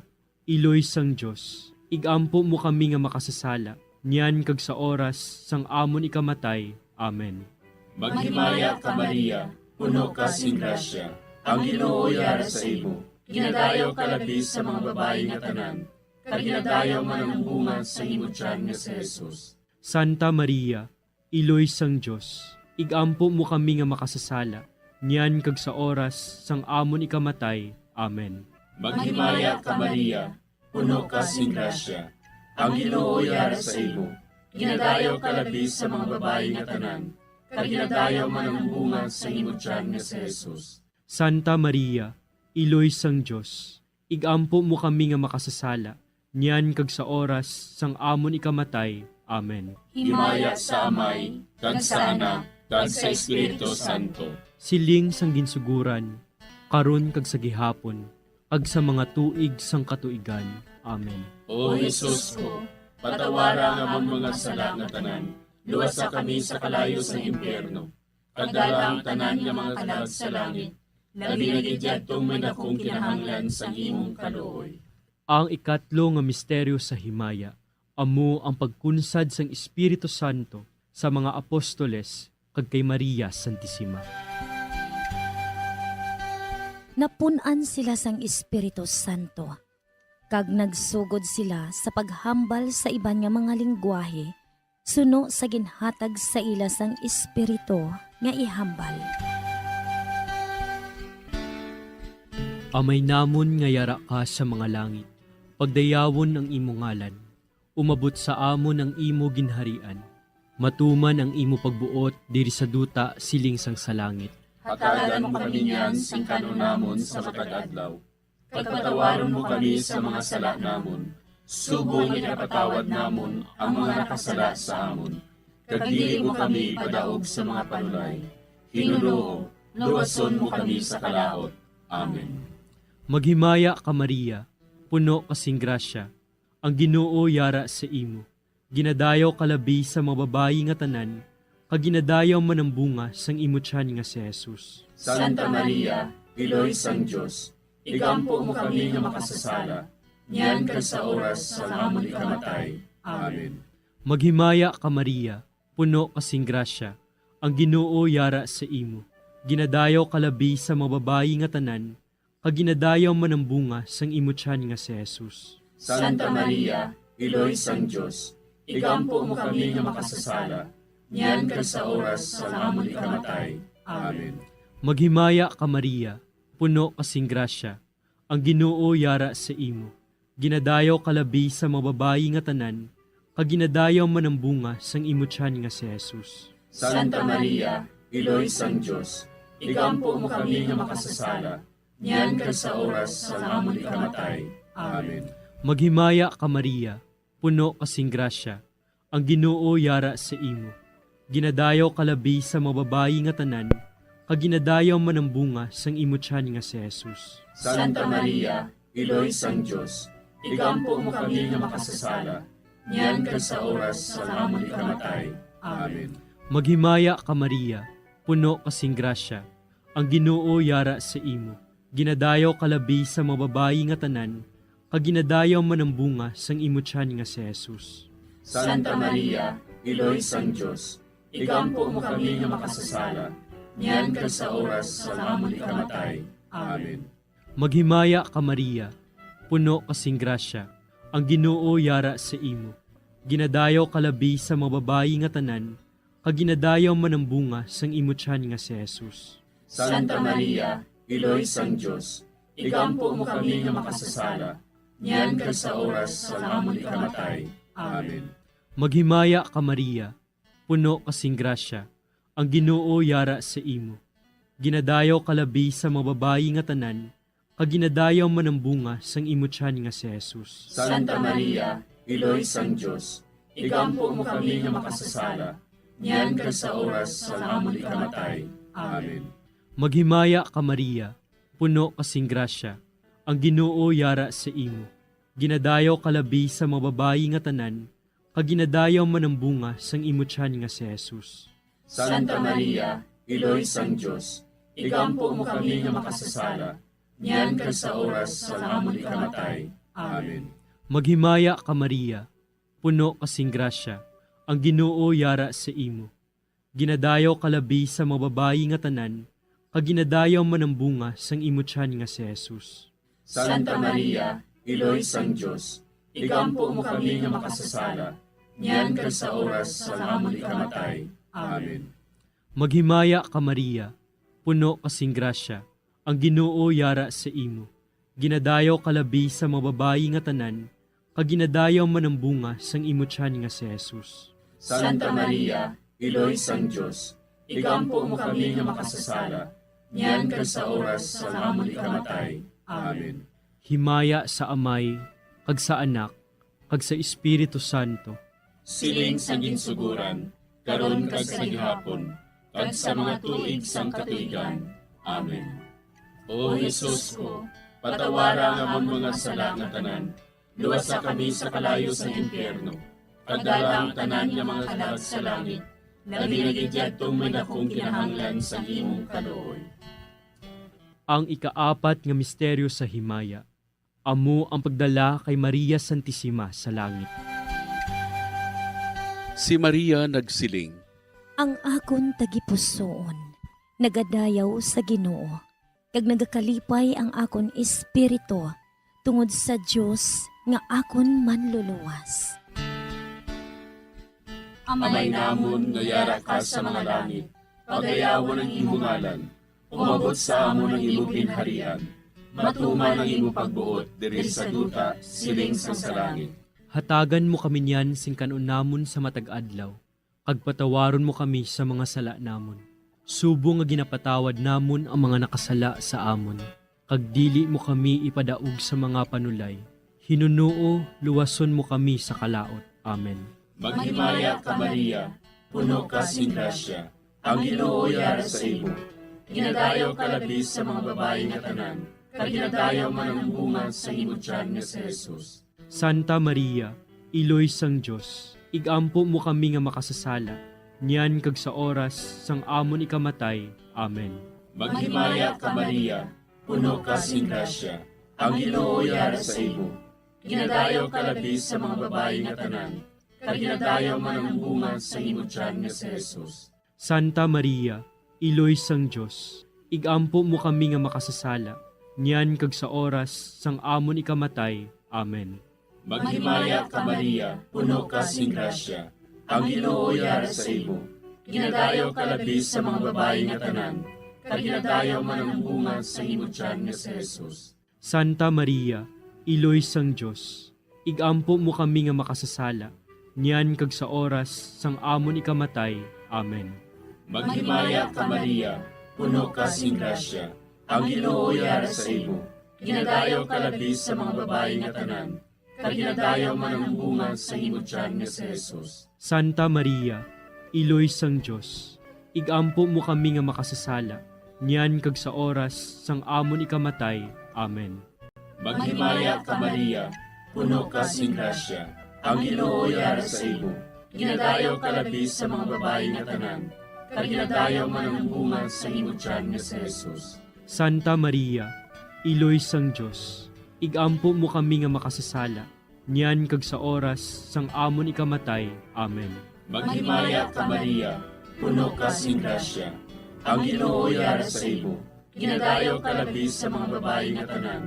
Iloy sang Dios, ig-ampo mo kami nga makasasala, niyan kag sa oras sang amon ikamatay. Amen. Maghimaya ka, Maria, puno ka sing grasya, ang Ginoo yara sa imo. Ginadayaw ka labi sa mga babayi nga tanan, kag ginadayaw man ang bunga sa imo tiyan nga si Jesus. Santa Maria, Iloy sang Dios, ig-ampo mo kami nga makasasala, niyan kag sa oras sang amon ikamatay. Amen. Maghimaya ka, Maria, puno ka sing grasya, ang Ginoo yara sa imo. Ginadayaw ka labi sa mga babayi nga tanan, kag ginadayaw man ang bunga sa imo tiyan nga si Jesus. Santa Maria, Iloy sang Dios, ig-ampo mo kami nga makasasala, niyan kag sa oras sang amon ikamatay. Amen. Himaya sa Amay, kag sa Anak, kag sa Espiritu Santo. Siling sang ginsuguran, karon kag sa gihapon, kag sa mga tuig sang katuigan. Amen. O Jesus ko, patawara ang amon mga sala nga tanan, luwasa kami sa kalayo sang impyerno, kag dala ang tanan nga mga kalag sa langit, labi na gid yadtong may dakong kinahanglan sang imong kaluoy. Ang ikatlo nga misteryo sa himaya amo ang pagkunsad sang Espiritu Santo sa mga apostoles kag kay Maria Santisima. Napun-an sila sang Espiritu Santo, kag nagsugod sila sa paghambal sa iban nga mga linggwahe suno sa ginhatag sa ila sang Espiritu nga ihambal. Amay namon nga yara ka sa mga langit, pagdayawon ang imo ngalan. Umabot sa amon ang imo ginharian. Matuman ang imo pagbuot diri sa duta siling sang sa langit. Hatagan mo kami niyan sing kan-on namon sa matag adlaw. Kag patawaron mo kami sa mga sala namon, subong nga ginapatawad namon ang mga nakasala sa amon. Kag dili mo kami ipadaog sa mga panulay. Ginoo, luwason mo kami sa kalaut. Amen. Maghimaya ka, Maria, puno ka sing grasya, ang Ginoo yara sa imo. Ginadayaw ka labi sa mga babayi nga tanan, kag ginadayaw man ang bunga sang imo tiyan nga si Jesus. Santa Maria, Iloy sang Dios, igampo mo kami nga makasasala, niyan kag sa oras sang amon ikamatay. Amen. Maghimaya ka, Maria, puno ka sing grasya, ang Ginoo yara sa imo. Ginadayaw ka labi sa mga babayi nga tanan, kag ginadayaw man ang bunga sang imo tiyan nga si Jesus. Santa Maria, Iloy sang Dios, igampo mo kami nga makasasala, niyan kag sa oras sang amon ikamatay. Amen. Maghimaya ka, Maria, puno ka sing grasya, ang Ginoo yara sa imo. Ginadayaw ka labi sa mga babayi nga tanan, kag ginadayaw man ang bunga sang imo tiyan nga si Jesus. Santa Maria, Iloy sang Dios, igampo mo kami nga makasasala, niyan kag sa oras sang amon ikamatay. Amen. Maghimaya ka, Maria, puno ka sing grasya, ang Ginoo yara sa imo. Ginadayaw ka labi sa mga babayi nga tanan, kag ginadayaw man ang bunga sang imo tiyan nga si Jesus. Santa Maria, Iloy sang Dios, igampo mo kami nga makasasala, niyan kag sa oras sang amon ikamatay. Amen. Maghimaya ka, Maria, puno ka sing grasya, ang Ginoo yara sa imo. Ginadayaw ka labi sa mga babayi nga tanan, kag ginadayaw man ang bunga sang imo tiyan nga si Jesus. Santa Maria, Iloy sang Dios, igampo mo kami nga makasasala, niyan kag sa oras sang amon ikamatay. Amen. Maghimaya ka, Maria, puno ka sing grasya, ang Ginoo yara sa imo. Ginadayaw ka labi sa mga babayi nga tanan, kag ginadayaw man ang bunga sang imo tiyan nga si Jesus. Santa Maria, Iloy sang Dios, igampo mo kami nga makasasala, niyan kag sa oras sang amon ikamatay. Amen. Maghimaya ka, Maria, puno ka sing grasya, ang Ginoo yara sa imo. Ginadayaw ka labi sa mga babayi nga tanan, kag ginadayaw man ang bunga sang imo tiyan nga si Jesus. Santa Maria, Iloy sang Dios, igampo mo kami nga makasasala, niyan kag sa oras sang amon ikamatay. Amen. Maghimaya ka, Maria, puno ka sing grasya, ang Ginoo yara sa imo. Ginadayaw ka labi sa mga babayi nga tanan, kag ginadayaw man ang bunga sang imo tiyan nga si Jesus. Santa Maria, Iloy sang Dios, igampo mo kami nga makasasala, niyan kag sa oras sang amon ikamatay. Amen. Maghimaya ka, Maria, puno ka sing grasya, ang Ginoo yara sa imo. Ginadayaw ka labi sa mga babayi nga tanan, kag ginadayaw man ang bunga sang imo tiyan nga si Jesus. Santa Maria, Iloy sang Dios, igampo mo kami nga makasasala, niyan kag sa oras sang amon ikamatay. Amen. Maghimaya ka, Maria, puno ka sing grasya, ang Ginoo yara sa imo. Ginadayaw ka labi sa mga babayi nga tanan, kag ginadayaw man ang bunga sang imo tiyan nga si Jesus. Santa Maria, Iloy sang Dios, igampo mo kami nga makasasala, niyan kag sa oras sang amon ikamatay. Amen. Himaya sa Amay, kag sa Anak, kag sa Espiritu Santo. Siling sa ginsuguran, karon kag sa gihapon, kag sa mga tuig sang katuigan. Amen. O Jesus ko, patawara ang amon mga sala nga tanan, luwasa kami sa kalayo sang impyerno, kag dala ang tanan nga mga kalag sa langit, labi na gid yadtong may dakong kinahanglan sang imong kaluoy. Ang ikaapat nga misteryo sa himaya, amo ang pagdala kay Maria Santisima sa langit. Si Maria nagsiling, "Ang akon tagipusoon nagadayaw sa Ginoo, kag nagakalipay ang akon espiritu tungod sa Dios nga akon Manluluwas." Amay namon nga yara ka sa mga langit, pagayawon ang imo ngalan. Umabot sa amon ang imo ginharian. Matuman ang imo pagbuot diri sa duta, siling sang sa langit. Hatagan mo kami niyan sing kan-on namon sa matag adlaw, kag patawaron mo kami sa mga sala namon, subong nga ginapatawad namon ang mga nakasala sa amon, kag dili mo kami ipadaog sa mga panulay. Hinunoo, luwason mo kami sa kalaut. Amen. Maghimaya ka, Maria, puno ka sing grasya, ang Ginoo yara sa imo. Ginadayaw ka labi sa mga babayi nga tanan, kag ginadayaw man ang bunga sa imo tiyan nga si Jesus. Santa Maria, Iloy sang Dios, igampo mo kami nga makasasala, niyan kag sa oras sang amon ikamatay. Amen. Maghimaya ka, Maria, puno ka sing grasya, ang Ginoo yara sa imo. Ginadayaw ka labi sa mga babayi nga tanan, kag ginadayaw man ang bunga sang imo tiyan nga si Jesus. Santa Maria, Iloy sang Dios, igampo mo kami nga makasasala, niyan kag sa oras sang amon ikamatay. Amen. Maghimaya ka, Maria, puno ka sing grasya. Ang Ginoo yara sa imo. Ginadayaw ka labi sa mga babayi nga tanan, kag ginadayaw man ang bunga sang imo tiyan nga si Jesus. Santa Maria, Iloy sang Dios, igampo mo kami nga makasasala, niyan kag sa oras sang amon ikamatay. Amen. Maghimaya ka, Maria, puno ka sing grasya. Ang Ginoo yara sa imo. Ginadayaw ka labi sa mga babayi nga tanan, kag ginadayaw man ang bunga sang imo tiyan nga si Jesus. Santa Maria, Iloy sang Dios, igampo mo kami nga makasasala, niyan kag sa oras sang amon ikamatay. Amen. Maghimaya ka, Maria, puno ka sing grasya. Ang Ginoo yara sa imo. Ginadayaw ka labi sa mga babayi nga tanan, kag ginadayaw man ang bunga sang imo tiyan nga si Jesus. Santa Maria, Iloy sang Dios, igampo mo kami nga makasasala, niyan kag sa oras sang amon ikamatay. Amen. Maghimaya ka, Maria, puno ka sing grasya. Ang Ginoo yara sa imo. Ginadayaw ka labi sa mga babayi nga tanan,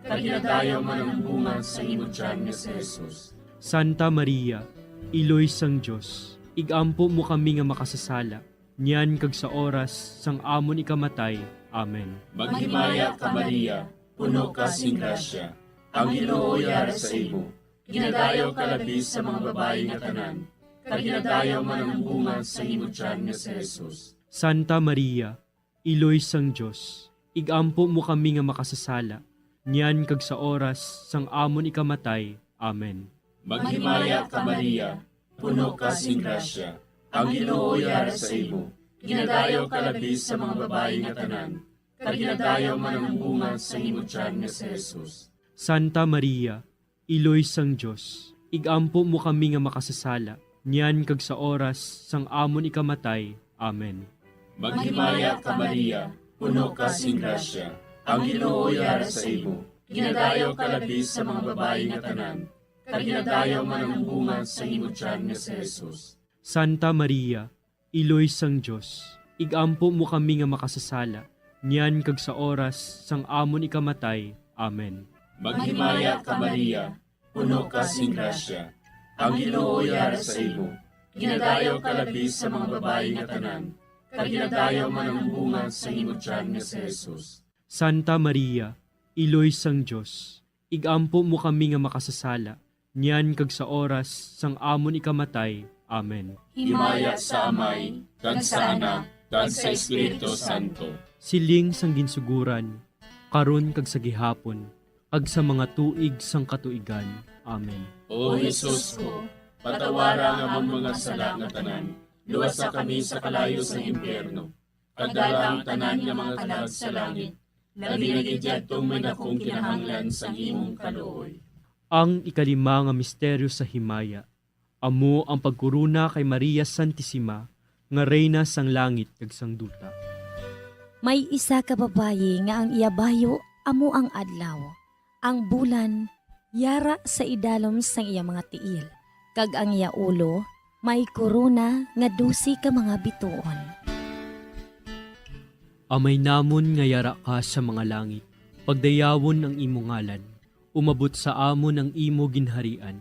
kag ginadayaw man ang bunga sang imo tiyan nga si Jesus. Santa Maria, Iloy sang Dios, igampo mo kami nga makasasala, niyan kag sa oras sang amon ikamatay. Amen. Maghimaya ka, Maria, puno ka sing grasya. Ang Ginoo yara sa imo. Ginadayaw ka labi sa mga babayi nga tanan, kag ginadayaw man ang bunga sang imo tiyan nga si Jesus. Santa Maria, Iloy sang Dios, igampo mo kami nga makasasala, niyan kag sa oras sang amon ikamatay. Amen. Maghimaya ka, Maria, puno ka sing grasya. Ang Ginoo yara sa imo. Ginadayaw ka labi sa mga babayi nga tanan, kag ginadayaw man ang bunga sang imo tiyan nga si Jesus. Santa Maria, Iloy sang Dios, igampo mo kami nga makasasala, niyan kag sa oras sang amon ikamatay. Amen. Maghimaya ka, Maria, puno ka sing grasya. Ang Ginoo yara sa imo. Ginadayaw ka labi sa mga babayi nga tanan, kag ginadayaw man ang bunga sang imo tiyan nga si Jesus. Santa Maria, Iloy sang Dios, igampo mo kami nga makasasala, niyan kag sa oras sang amon ikamatay. Amen. Maghimaya ka, Maria, puno ka sing grasya. Ang Ginoo yara sa imo. Ginadayaw ka labi sa mga babayi nga tanan, kag ginadayaw man ang bunga sang imo tiyan nga si Jesus. Santa Maria, Iloy sang Dios, igampo mo kami nga makasasala, niyan kag sa oras sang amon ikamatay. Amen. Himaya sa Amay, kag sa Anak, kag sa Espiritu Santo. Siling sang ginsuguran, karon kag sa gihapon, kag sa mga tuig sang katuigan. Amen. O Jesus ko, patawara ang amon mga sala nga tanan, luwasa kami sa kalayo sang impyerno, kag dala ang tanan nga mga kalag sa langit, labi na gid yadtong may dakong kinahanglan sang imong kaluoy. Ang ikalima nga misteryo sa himaya, amo ang pagkorona kay Maria Santisima nga Reyna sang langit kag sang duta. May isa ka babayi nga ang iya bayo amo ang adlaw, ang bulan yara sa idalom sang iya mga tiil, kag ang iya ulo may korona nga dose ka mga bituon. Amay namon nga yara ka sa mga langit, pagdayawon ang imo ngalan, umabot sa amon ang imo ginharian,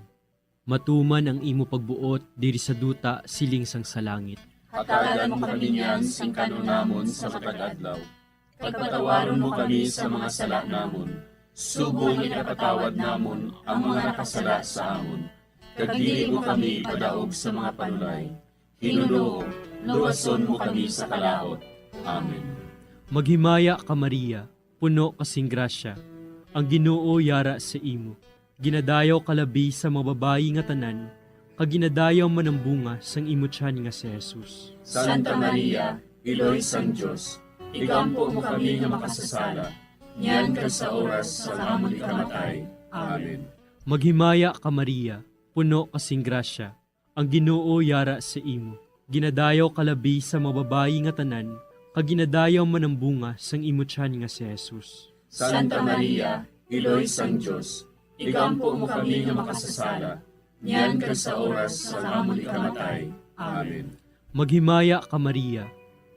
matuman ang imo pagbuot diri sa duta siling sang sa langit. Hatagan mo kami niyan sing kan-on namon sa matag adlaw. Pagpatawaron mo kami sa mga sala namon, subong nga ginapatawad namon ang mga nakasala sa amon. Kag dili mo kami ipadaog sa mga panulay. Hinunoo, luwason mo kami sa kalaut. Amen. Maghimaya ka, Maria, puno ka sing grasya. Ang Ginoo yara sa imo. Ginadayaw ka labi sa mga babayi nga tanan, kag ginadayaw man ang bunga sang imo tiyan nga si Jesus. Santa Maria, Iloy sang Dios, igampo mo kami nga makasasala, niyan kag sa oras sang amon ikamatay. Amen. Maghimaya ka, Maria, puno ka sing grasya. Ang Ginoo yara sa imo. Ginadayaw ka labi sa mga babayi nga tanan, kag ginadayaw man ang bunga sang imo tiyan nga si Jesus. Santa Maria, Iloy sang Dios, igampo mo kami nga makasasala, niyan kag sa oras sang amon ikamatay. Amen. Maghimaya ka, Maria,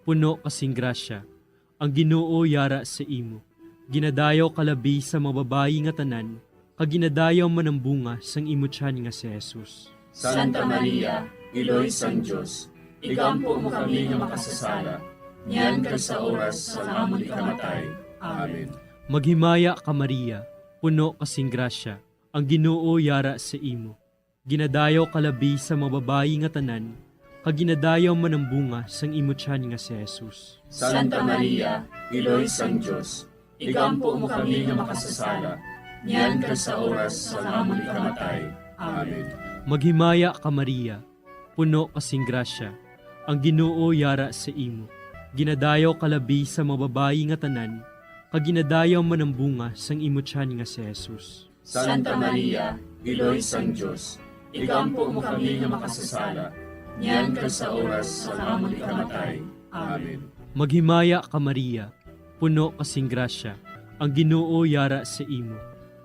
puno ka sing grasya, ang Ginoo yara sa imo. Ginadayaw ka labi sa mga babayi nga tanan, kag ginadayaw man ang bunga sang imo tiyan nga si Jesus. Santa Maria, Iloy sang Dios, igampo mo kami nga makasasala, niyan kag sa oras sang amon ikamatay. Amen. Maghimaya ka, Maria, puno ka sing grasya, ang Ginoo yara sa imo. Ginadayaw ka labi sa mga babayi nga tanan, kag ginadayaw man ang bunga sang imo tiyan nga si Jesus. Santa Maria, Iloy sang Dios, igampo mo kami nga makasasala, niyan kag sa oras sang amon ikamatay. Amen. Maghimaya ka, Maria, puno ka sing grasya, ang Ginoo yara sa imo. Ginadayaw ka labi sa mga babayi nga tanan, kag ginadayaw man ang bunga sang imo tiyan nga si Jesus. Santa Maria, Iloy sang Dios, igampo mo kami nga makasasala, niyan kag sa oras sang amon ikamatay. Amen. Maghimaya ka, Maria, puno ka sing grasya, ang Ginoo yara sa imo.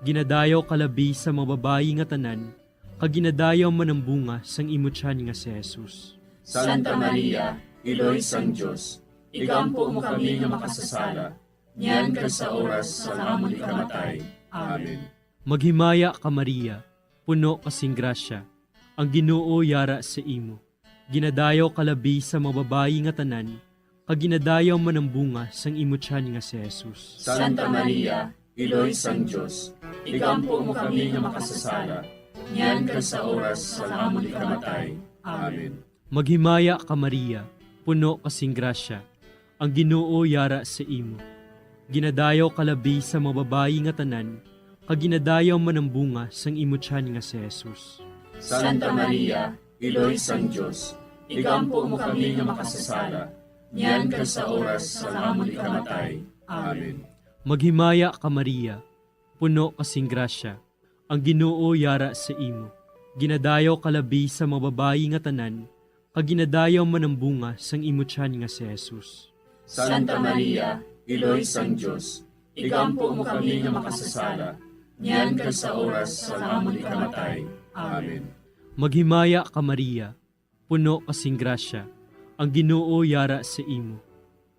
Ginadayaw ka labi sa mga babayi nga tanan, kag ginadayaw man ang bunga sang imo tiyan nga si Jesus. Santa Maria, Iloy sang Dios, igampo mo kami nga makasasala, niyan kag sa oras sang amon ikamatay. Amen. Maghimaya ka, Maria, puno ka sing grasya, ang Ginoo yara sa imo. Ginadayaw ka labi sa mga babayi nga tanan, kag ginadayaw man ang bunga sang imo tiyan nga si Jesus. Santa Maria, Iloy sang Dios, igampo mo kami nga makasasala, niyan kag sa oras sang amon ikamatay. Amen. Maghimaya ka, Maria, puno ka sing grasya, ang Ginoo yara sa imo. Ginadayaw ka labi sa mga babayi nga tanan, kag ginadayaw man ang bunga sang imo tiyan nga si Jesus. Santa Maria, Iloy sang Dios, igampo mo kami nga makasasala, niyan kag sa oras sang amon ikamatay. Amen. Maghimaya ka, Maria, puno ka sing grasya, ang Ginoo yara sa imo. Ginadayaw ka labi sa mga babayi nga tanan, kag ginadayaw man ang bunga sang imo tiyan nga si Jesus. Santa Maria, Iloy sang Dios, igampo mo kami nga makasasala, niyan kag sa oras sang amon ikamatay. Amen. Maghimaya ka, Maria, puno ka sing grasya, ang Ginoo yara sa imo.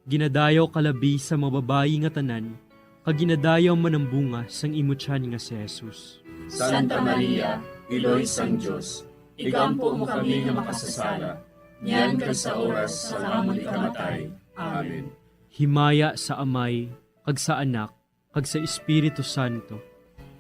Ginadayaw ka labi sa mga babayi nga tanan, kag ginadayaw man ang bunga sang imo tiyan nga si Jesus. Santa Maria, Iloy sang Dios, igampo mo kami nga makasasala, niyan kag sa oras sang amon ikamatay. Amen. Himaya sa Amay, kag sa Anak, kag sa Espiritu Santo.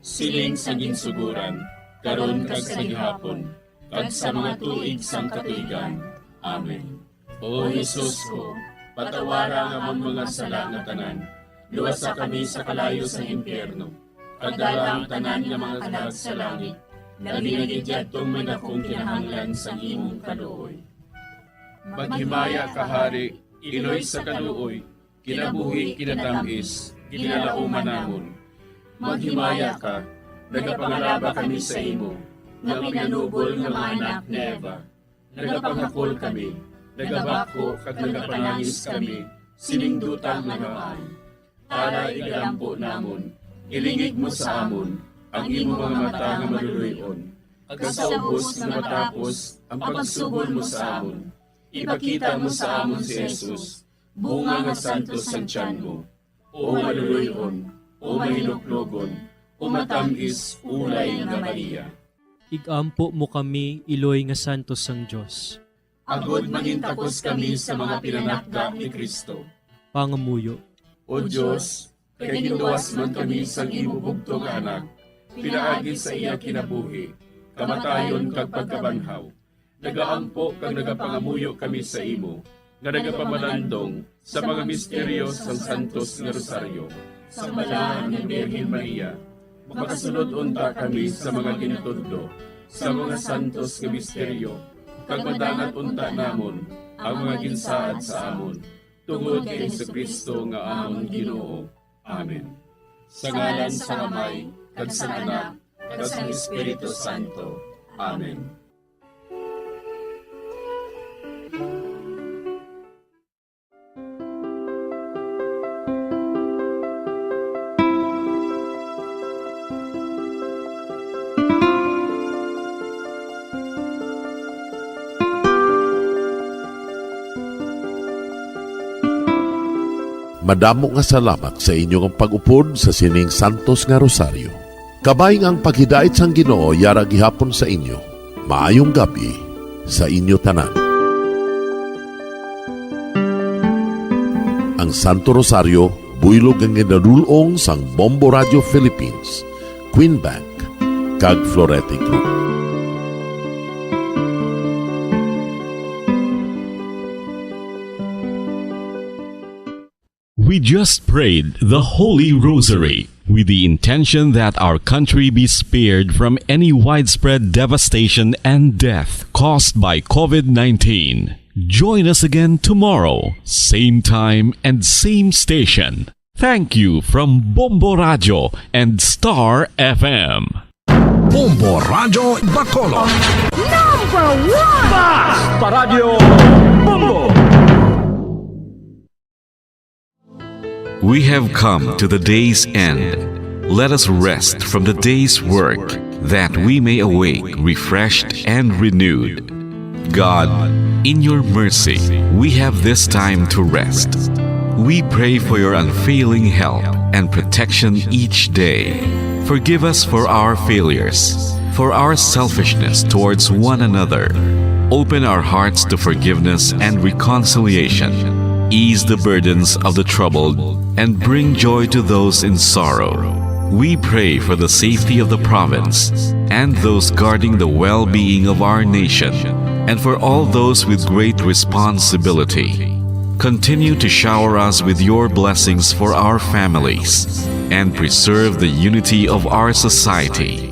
Siling sa ginsugoran, karon kag sa gihapon, kag sa mga tuig sang katuigan. Amen. O Jesus ko, patawara ang amon mga sala nga tanan, luwasa kami sa kalayo sang impyerno, kag dala ang tanan nga mga kalag sa langit, labi na gid yadtong may dakong kinahanglan sang imong kaluoy. Maghimaya ka, Hari, Iloy sa kaluoy, kinabuhi, kinatamis, ginalauman namon. Maghimaya ka, nagapangalaba kami sa imo, nga pinanubol nga mga anak ni Eva. Nagapangakol kami, nagabakho kag nagapanangis kami sining duta nga namaan. Tara, igalampo namon, ilingig mo sa amon ang imo mga mata nga maluloy-on, kag sa ubos nga matapos ang pagsubol mo sa amon, ipakita mo sa amon si Jesus, bunga nga santos sang tiyan mo. O maluloy-on, o mahinuklogon, o matamis, ulay nga Maria. Igampo mo kami, iloy nga santos sang Dios. Agod mangintakos kami sa mga pinanakda ni Cristo. Pangamuyo. O Dios, kay ginluwas man kami sang imo bugtong nga Anak, pinaagi sa iya kinabuhi, kamatayon kag pagkabanhaw, nagaampo kag nagapangamuyo kami sa imo, nga nagapamalandong sa mga misteryo sang Santos nga Rosaryo. Sang Balaan nga Birhen Maria, makasulod unta kami sa mga ginatudlo sa mga santos nga misteryo, kag madangat unta namon ang mga ginsaad sa amon, tungod kay Jesu-Cristo nga amon Ginoo. Amen. Sa ngalan sang Amay, kag sang Anak, kag sang Espiritu Santo. Amen. Madamo nga salamat sa inyo nga pag-upod sa sining santos nga rosaryo. Kabay nga ang paghidait sang Ginoo yara gihapon sa inyo. Maayong gab-i sa inyo tanan. Ang Santo Rosario, buylog nga ginadul-ong sang Bombo Radio Philippines, Queen Bank, kag Florete Group. We just prayed the Holy Rosary with the intention that our country be spared from any widespread devastation and death caused by COVID nineteen. Join us again tomorrow, same time and same station. Thank you from Bombo Radio and Star F M. Bombo Radio Bacolod. Number one! Basta Radyo Bombo! We have come to the day's end. Let us rest from the day's work, that we may awake refreshed and renewed. God, in your mercy, we have this time to rest. We pray for your unfailing help and protection each day. Forgive us for our failures, for our selfishness towards one another. Open our hearts to forgiveness and reconciliation. Ease the burdens of the troubled and bring joy to those in sorrow. We pray for the safety of the province and those guarding the well-being of our nation, and for all those with great responsibility. Continue to shower us with your blessings for our families and preserve the unity of our society.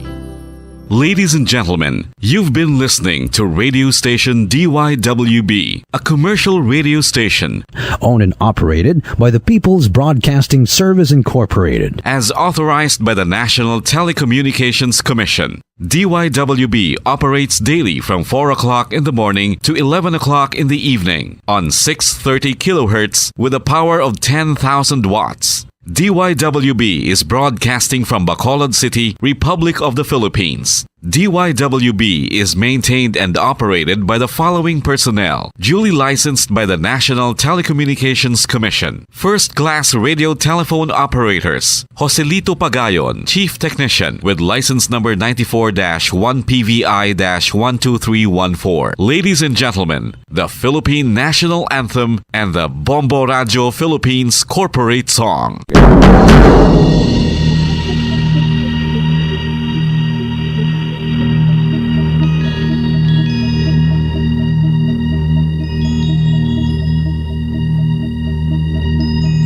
Ladies and gentlemen, you've been listening to radio station D Y W B, a commercial radio station owned and operated by the People's Broadcasting Service Incorporated, as authorized by the National Telecommunications Commission. D Y W B operates daily from four o'clock in the morning to eleven o'clock in the evening on six thirty kilohertz with a power of ten thousand watts. D Y W B is broadcasting from Bacolod City, Republic of the Philippines. D Y W B is maintained and operated by the following personnel, duly licensed by the National Telecommunications Commission. First class radio telephone operators, Joselito Pagayon, Chief Technician, with license number ninety-four dash one P V I dash one two three one four. Ladies and gentlemen, the Philippine National Anthem and the Bombo Radio Philippines corporate song.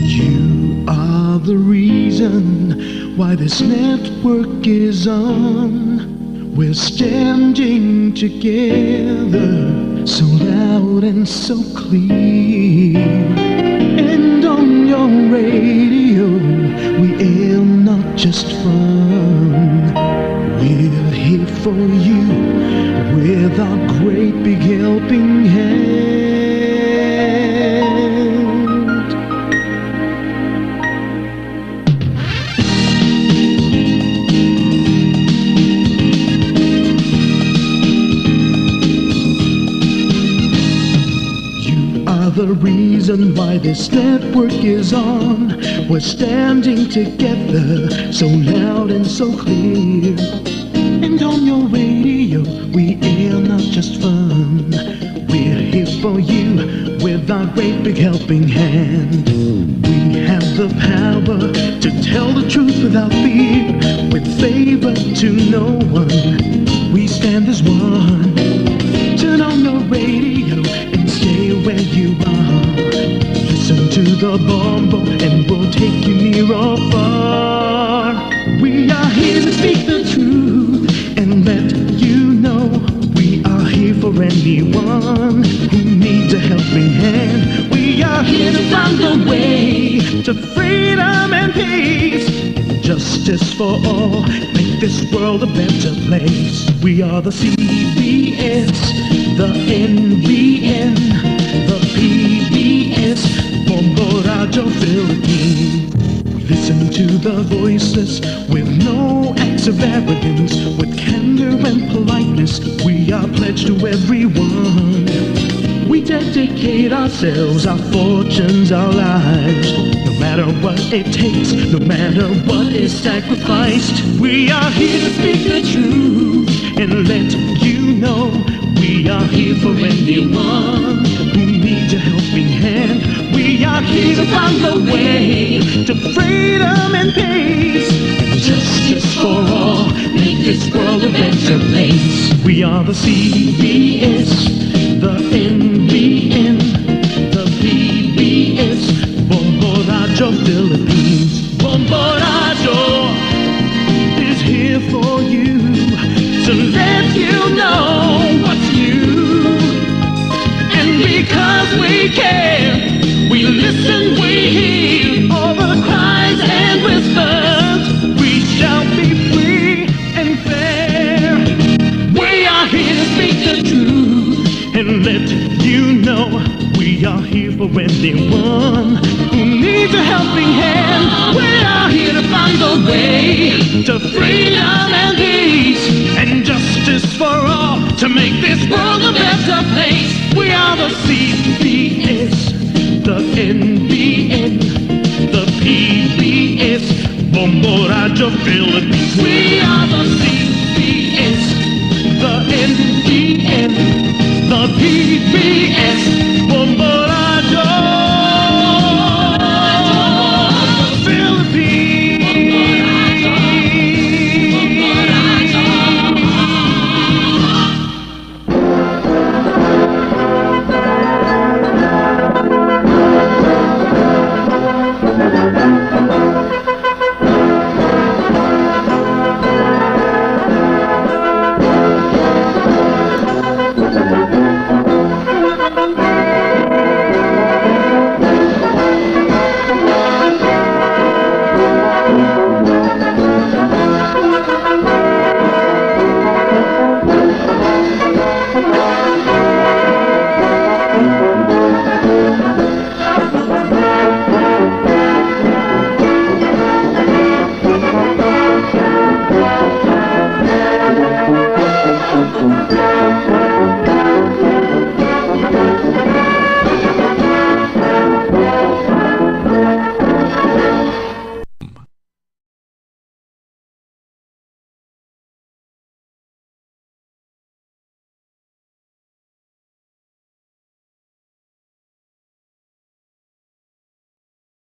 You are the reason why this network is on. We're standing together, so loud and so clear. And on your radio, we air not just fun. We're here for you with our great big helping hand. You are the reason why this network is on. We're standing together, so loud and so clear. And on your radio, we air not just fun. We're here for you with our great big helping hand. We have the power to tell the truth without fear, with favor to no one. We stand as one. Turn on your radio and stay where you are. Listen to the Bombo and we'll take you near or far. We are here to speak the truth and let you know we are here for anyone who needs a helping hand. We are here to find a way to freedom and peace, justice for all, make this world a better place. We are the C B S, the N B N, the P B S, Bombo Radio Philippines. Listen to the voices with no acts of arrogance, with candor and politeness. We are pledged to everyone. We dedicate ourselves, our fortunes, our lives. No matter what it takes, no matter what is sacrificed, we are here to speak the truth and let you know we are here for anyone who needs a helping hand. We are here to find the way to freedom and peace and justice for all. Make this world a better place. We are the C B S, the N B N, the P B S, Bombo Radyo Philippines. Bombo Radyo is here for you to let you know what's new. And because we care, we listen, we hear all the cries and whispers. We shall be free and fair. We are here to speak the truth and let you know we are here for anyone who needs a helping hand. We are here to find the way to freedom and peace and justice for all to make this world a better place. We are the C B S, the N B N, the P B S, Bombo Radyo Philippines. We are the C B S, the N B N, the P B S,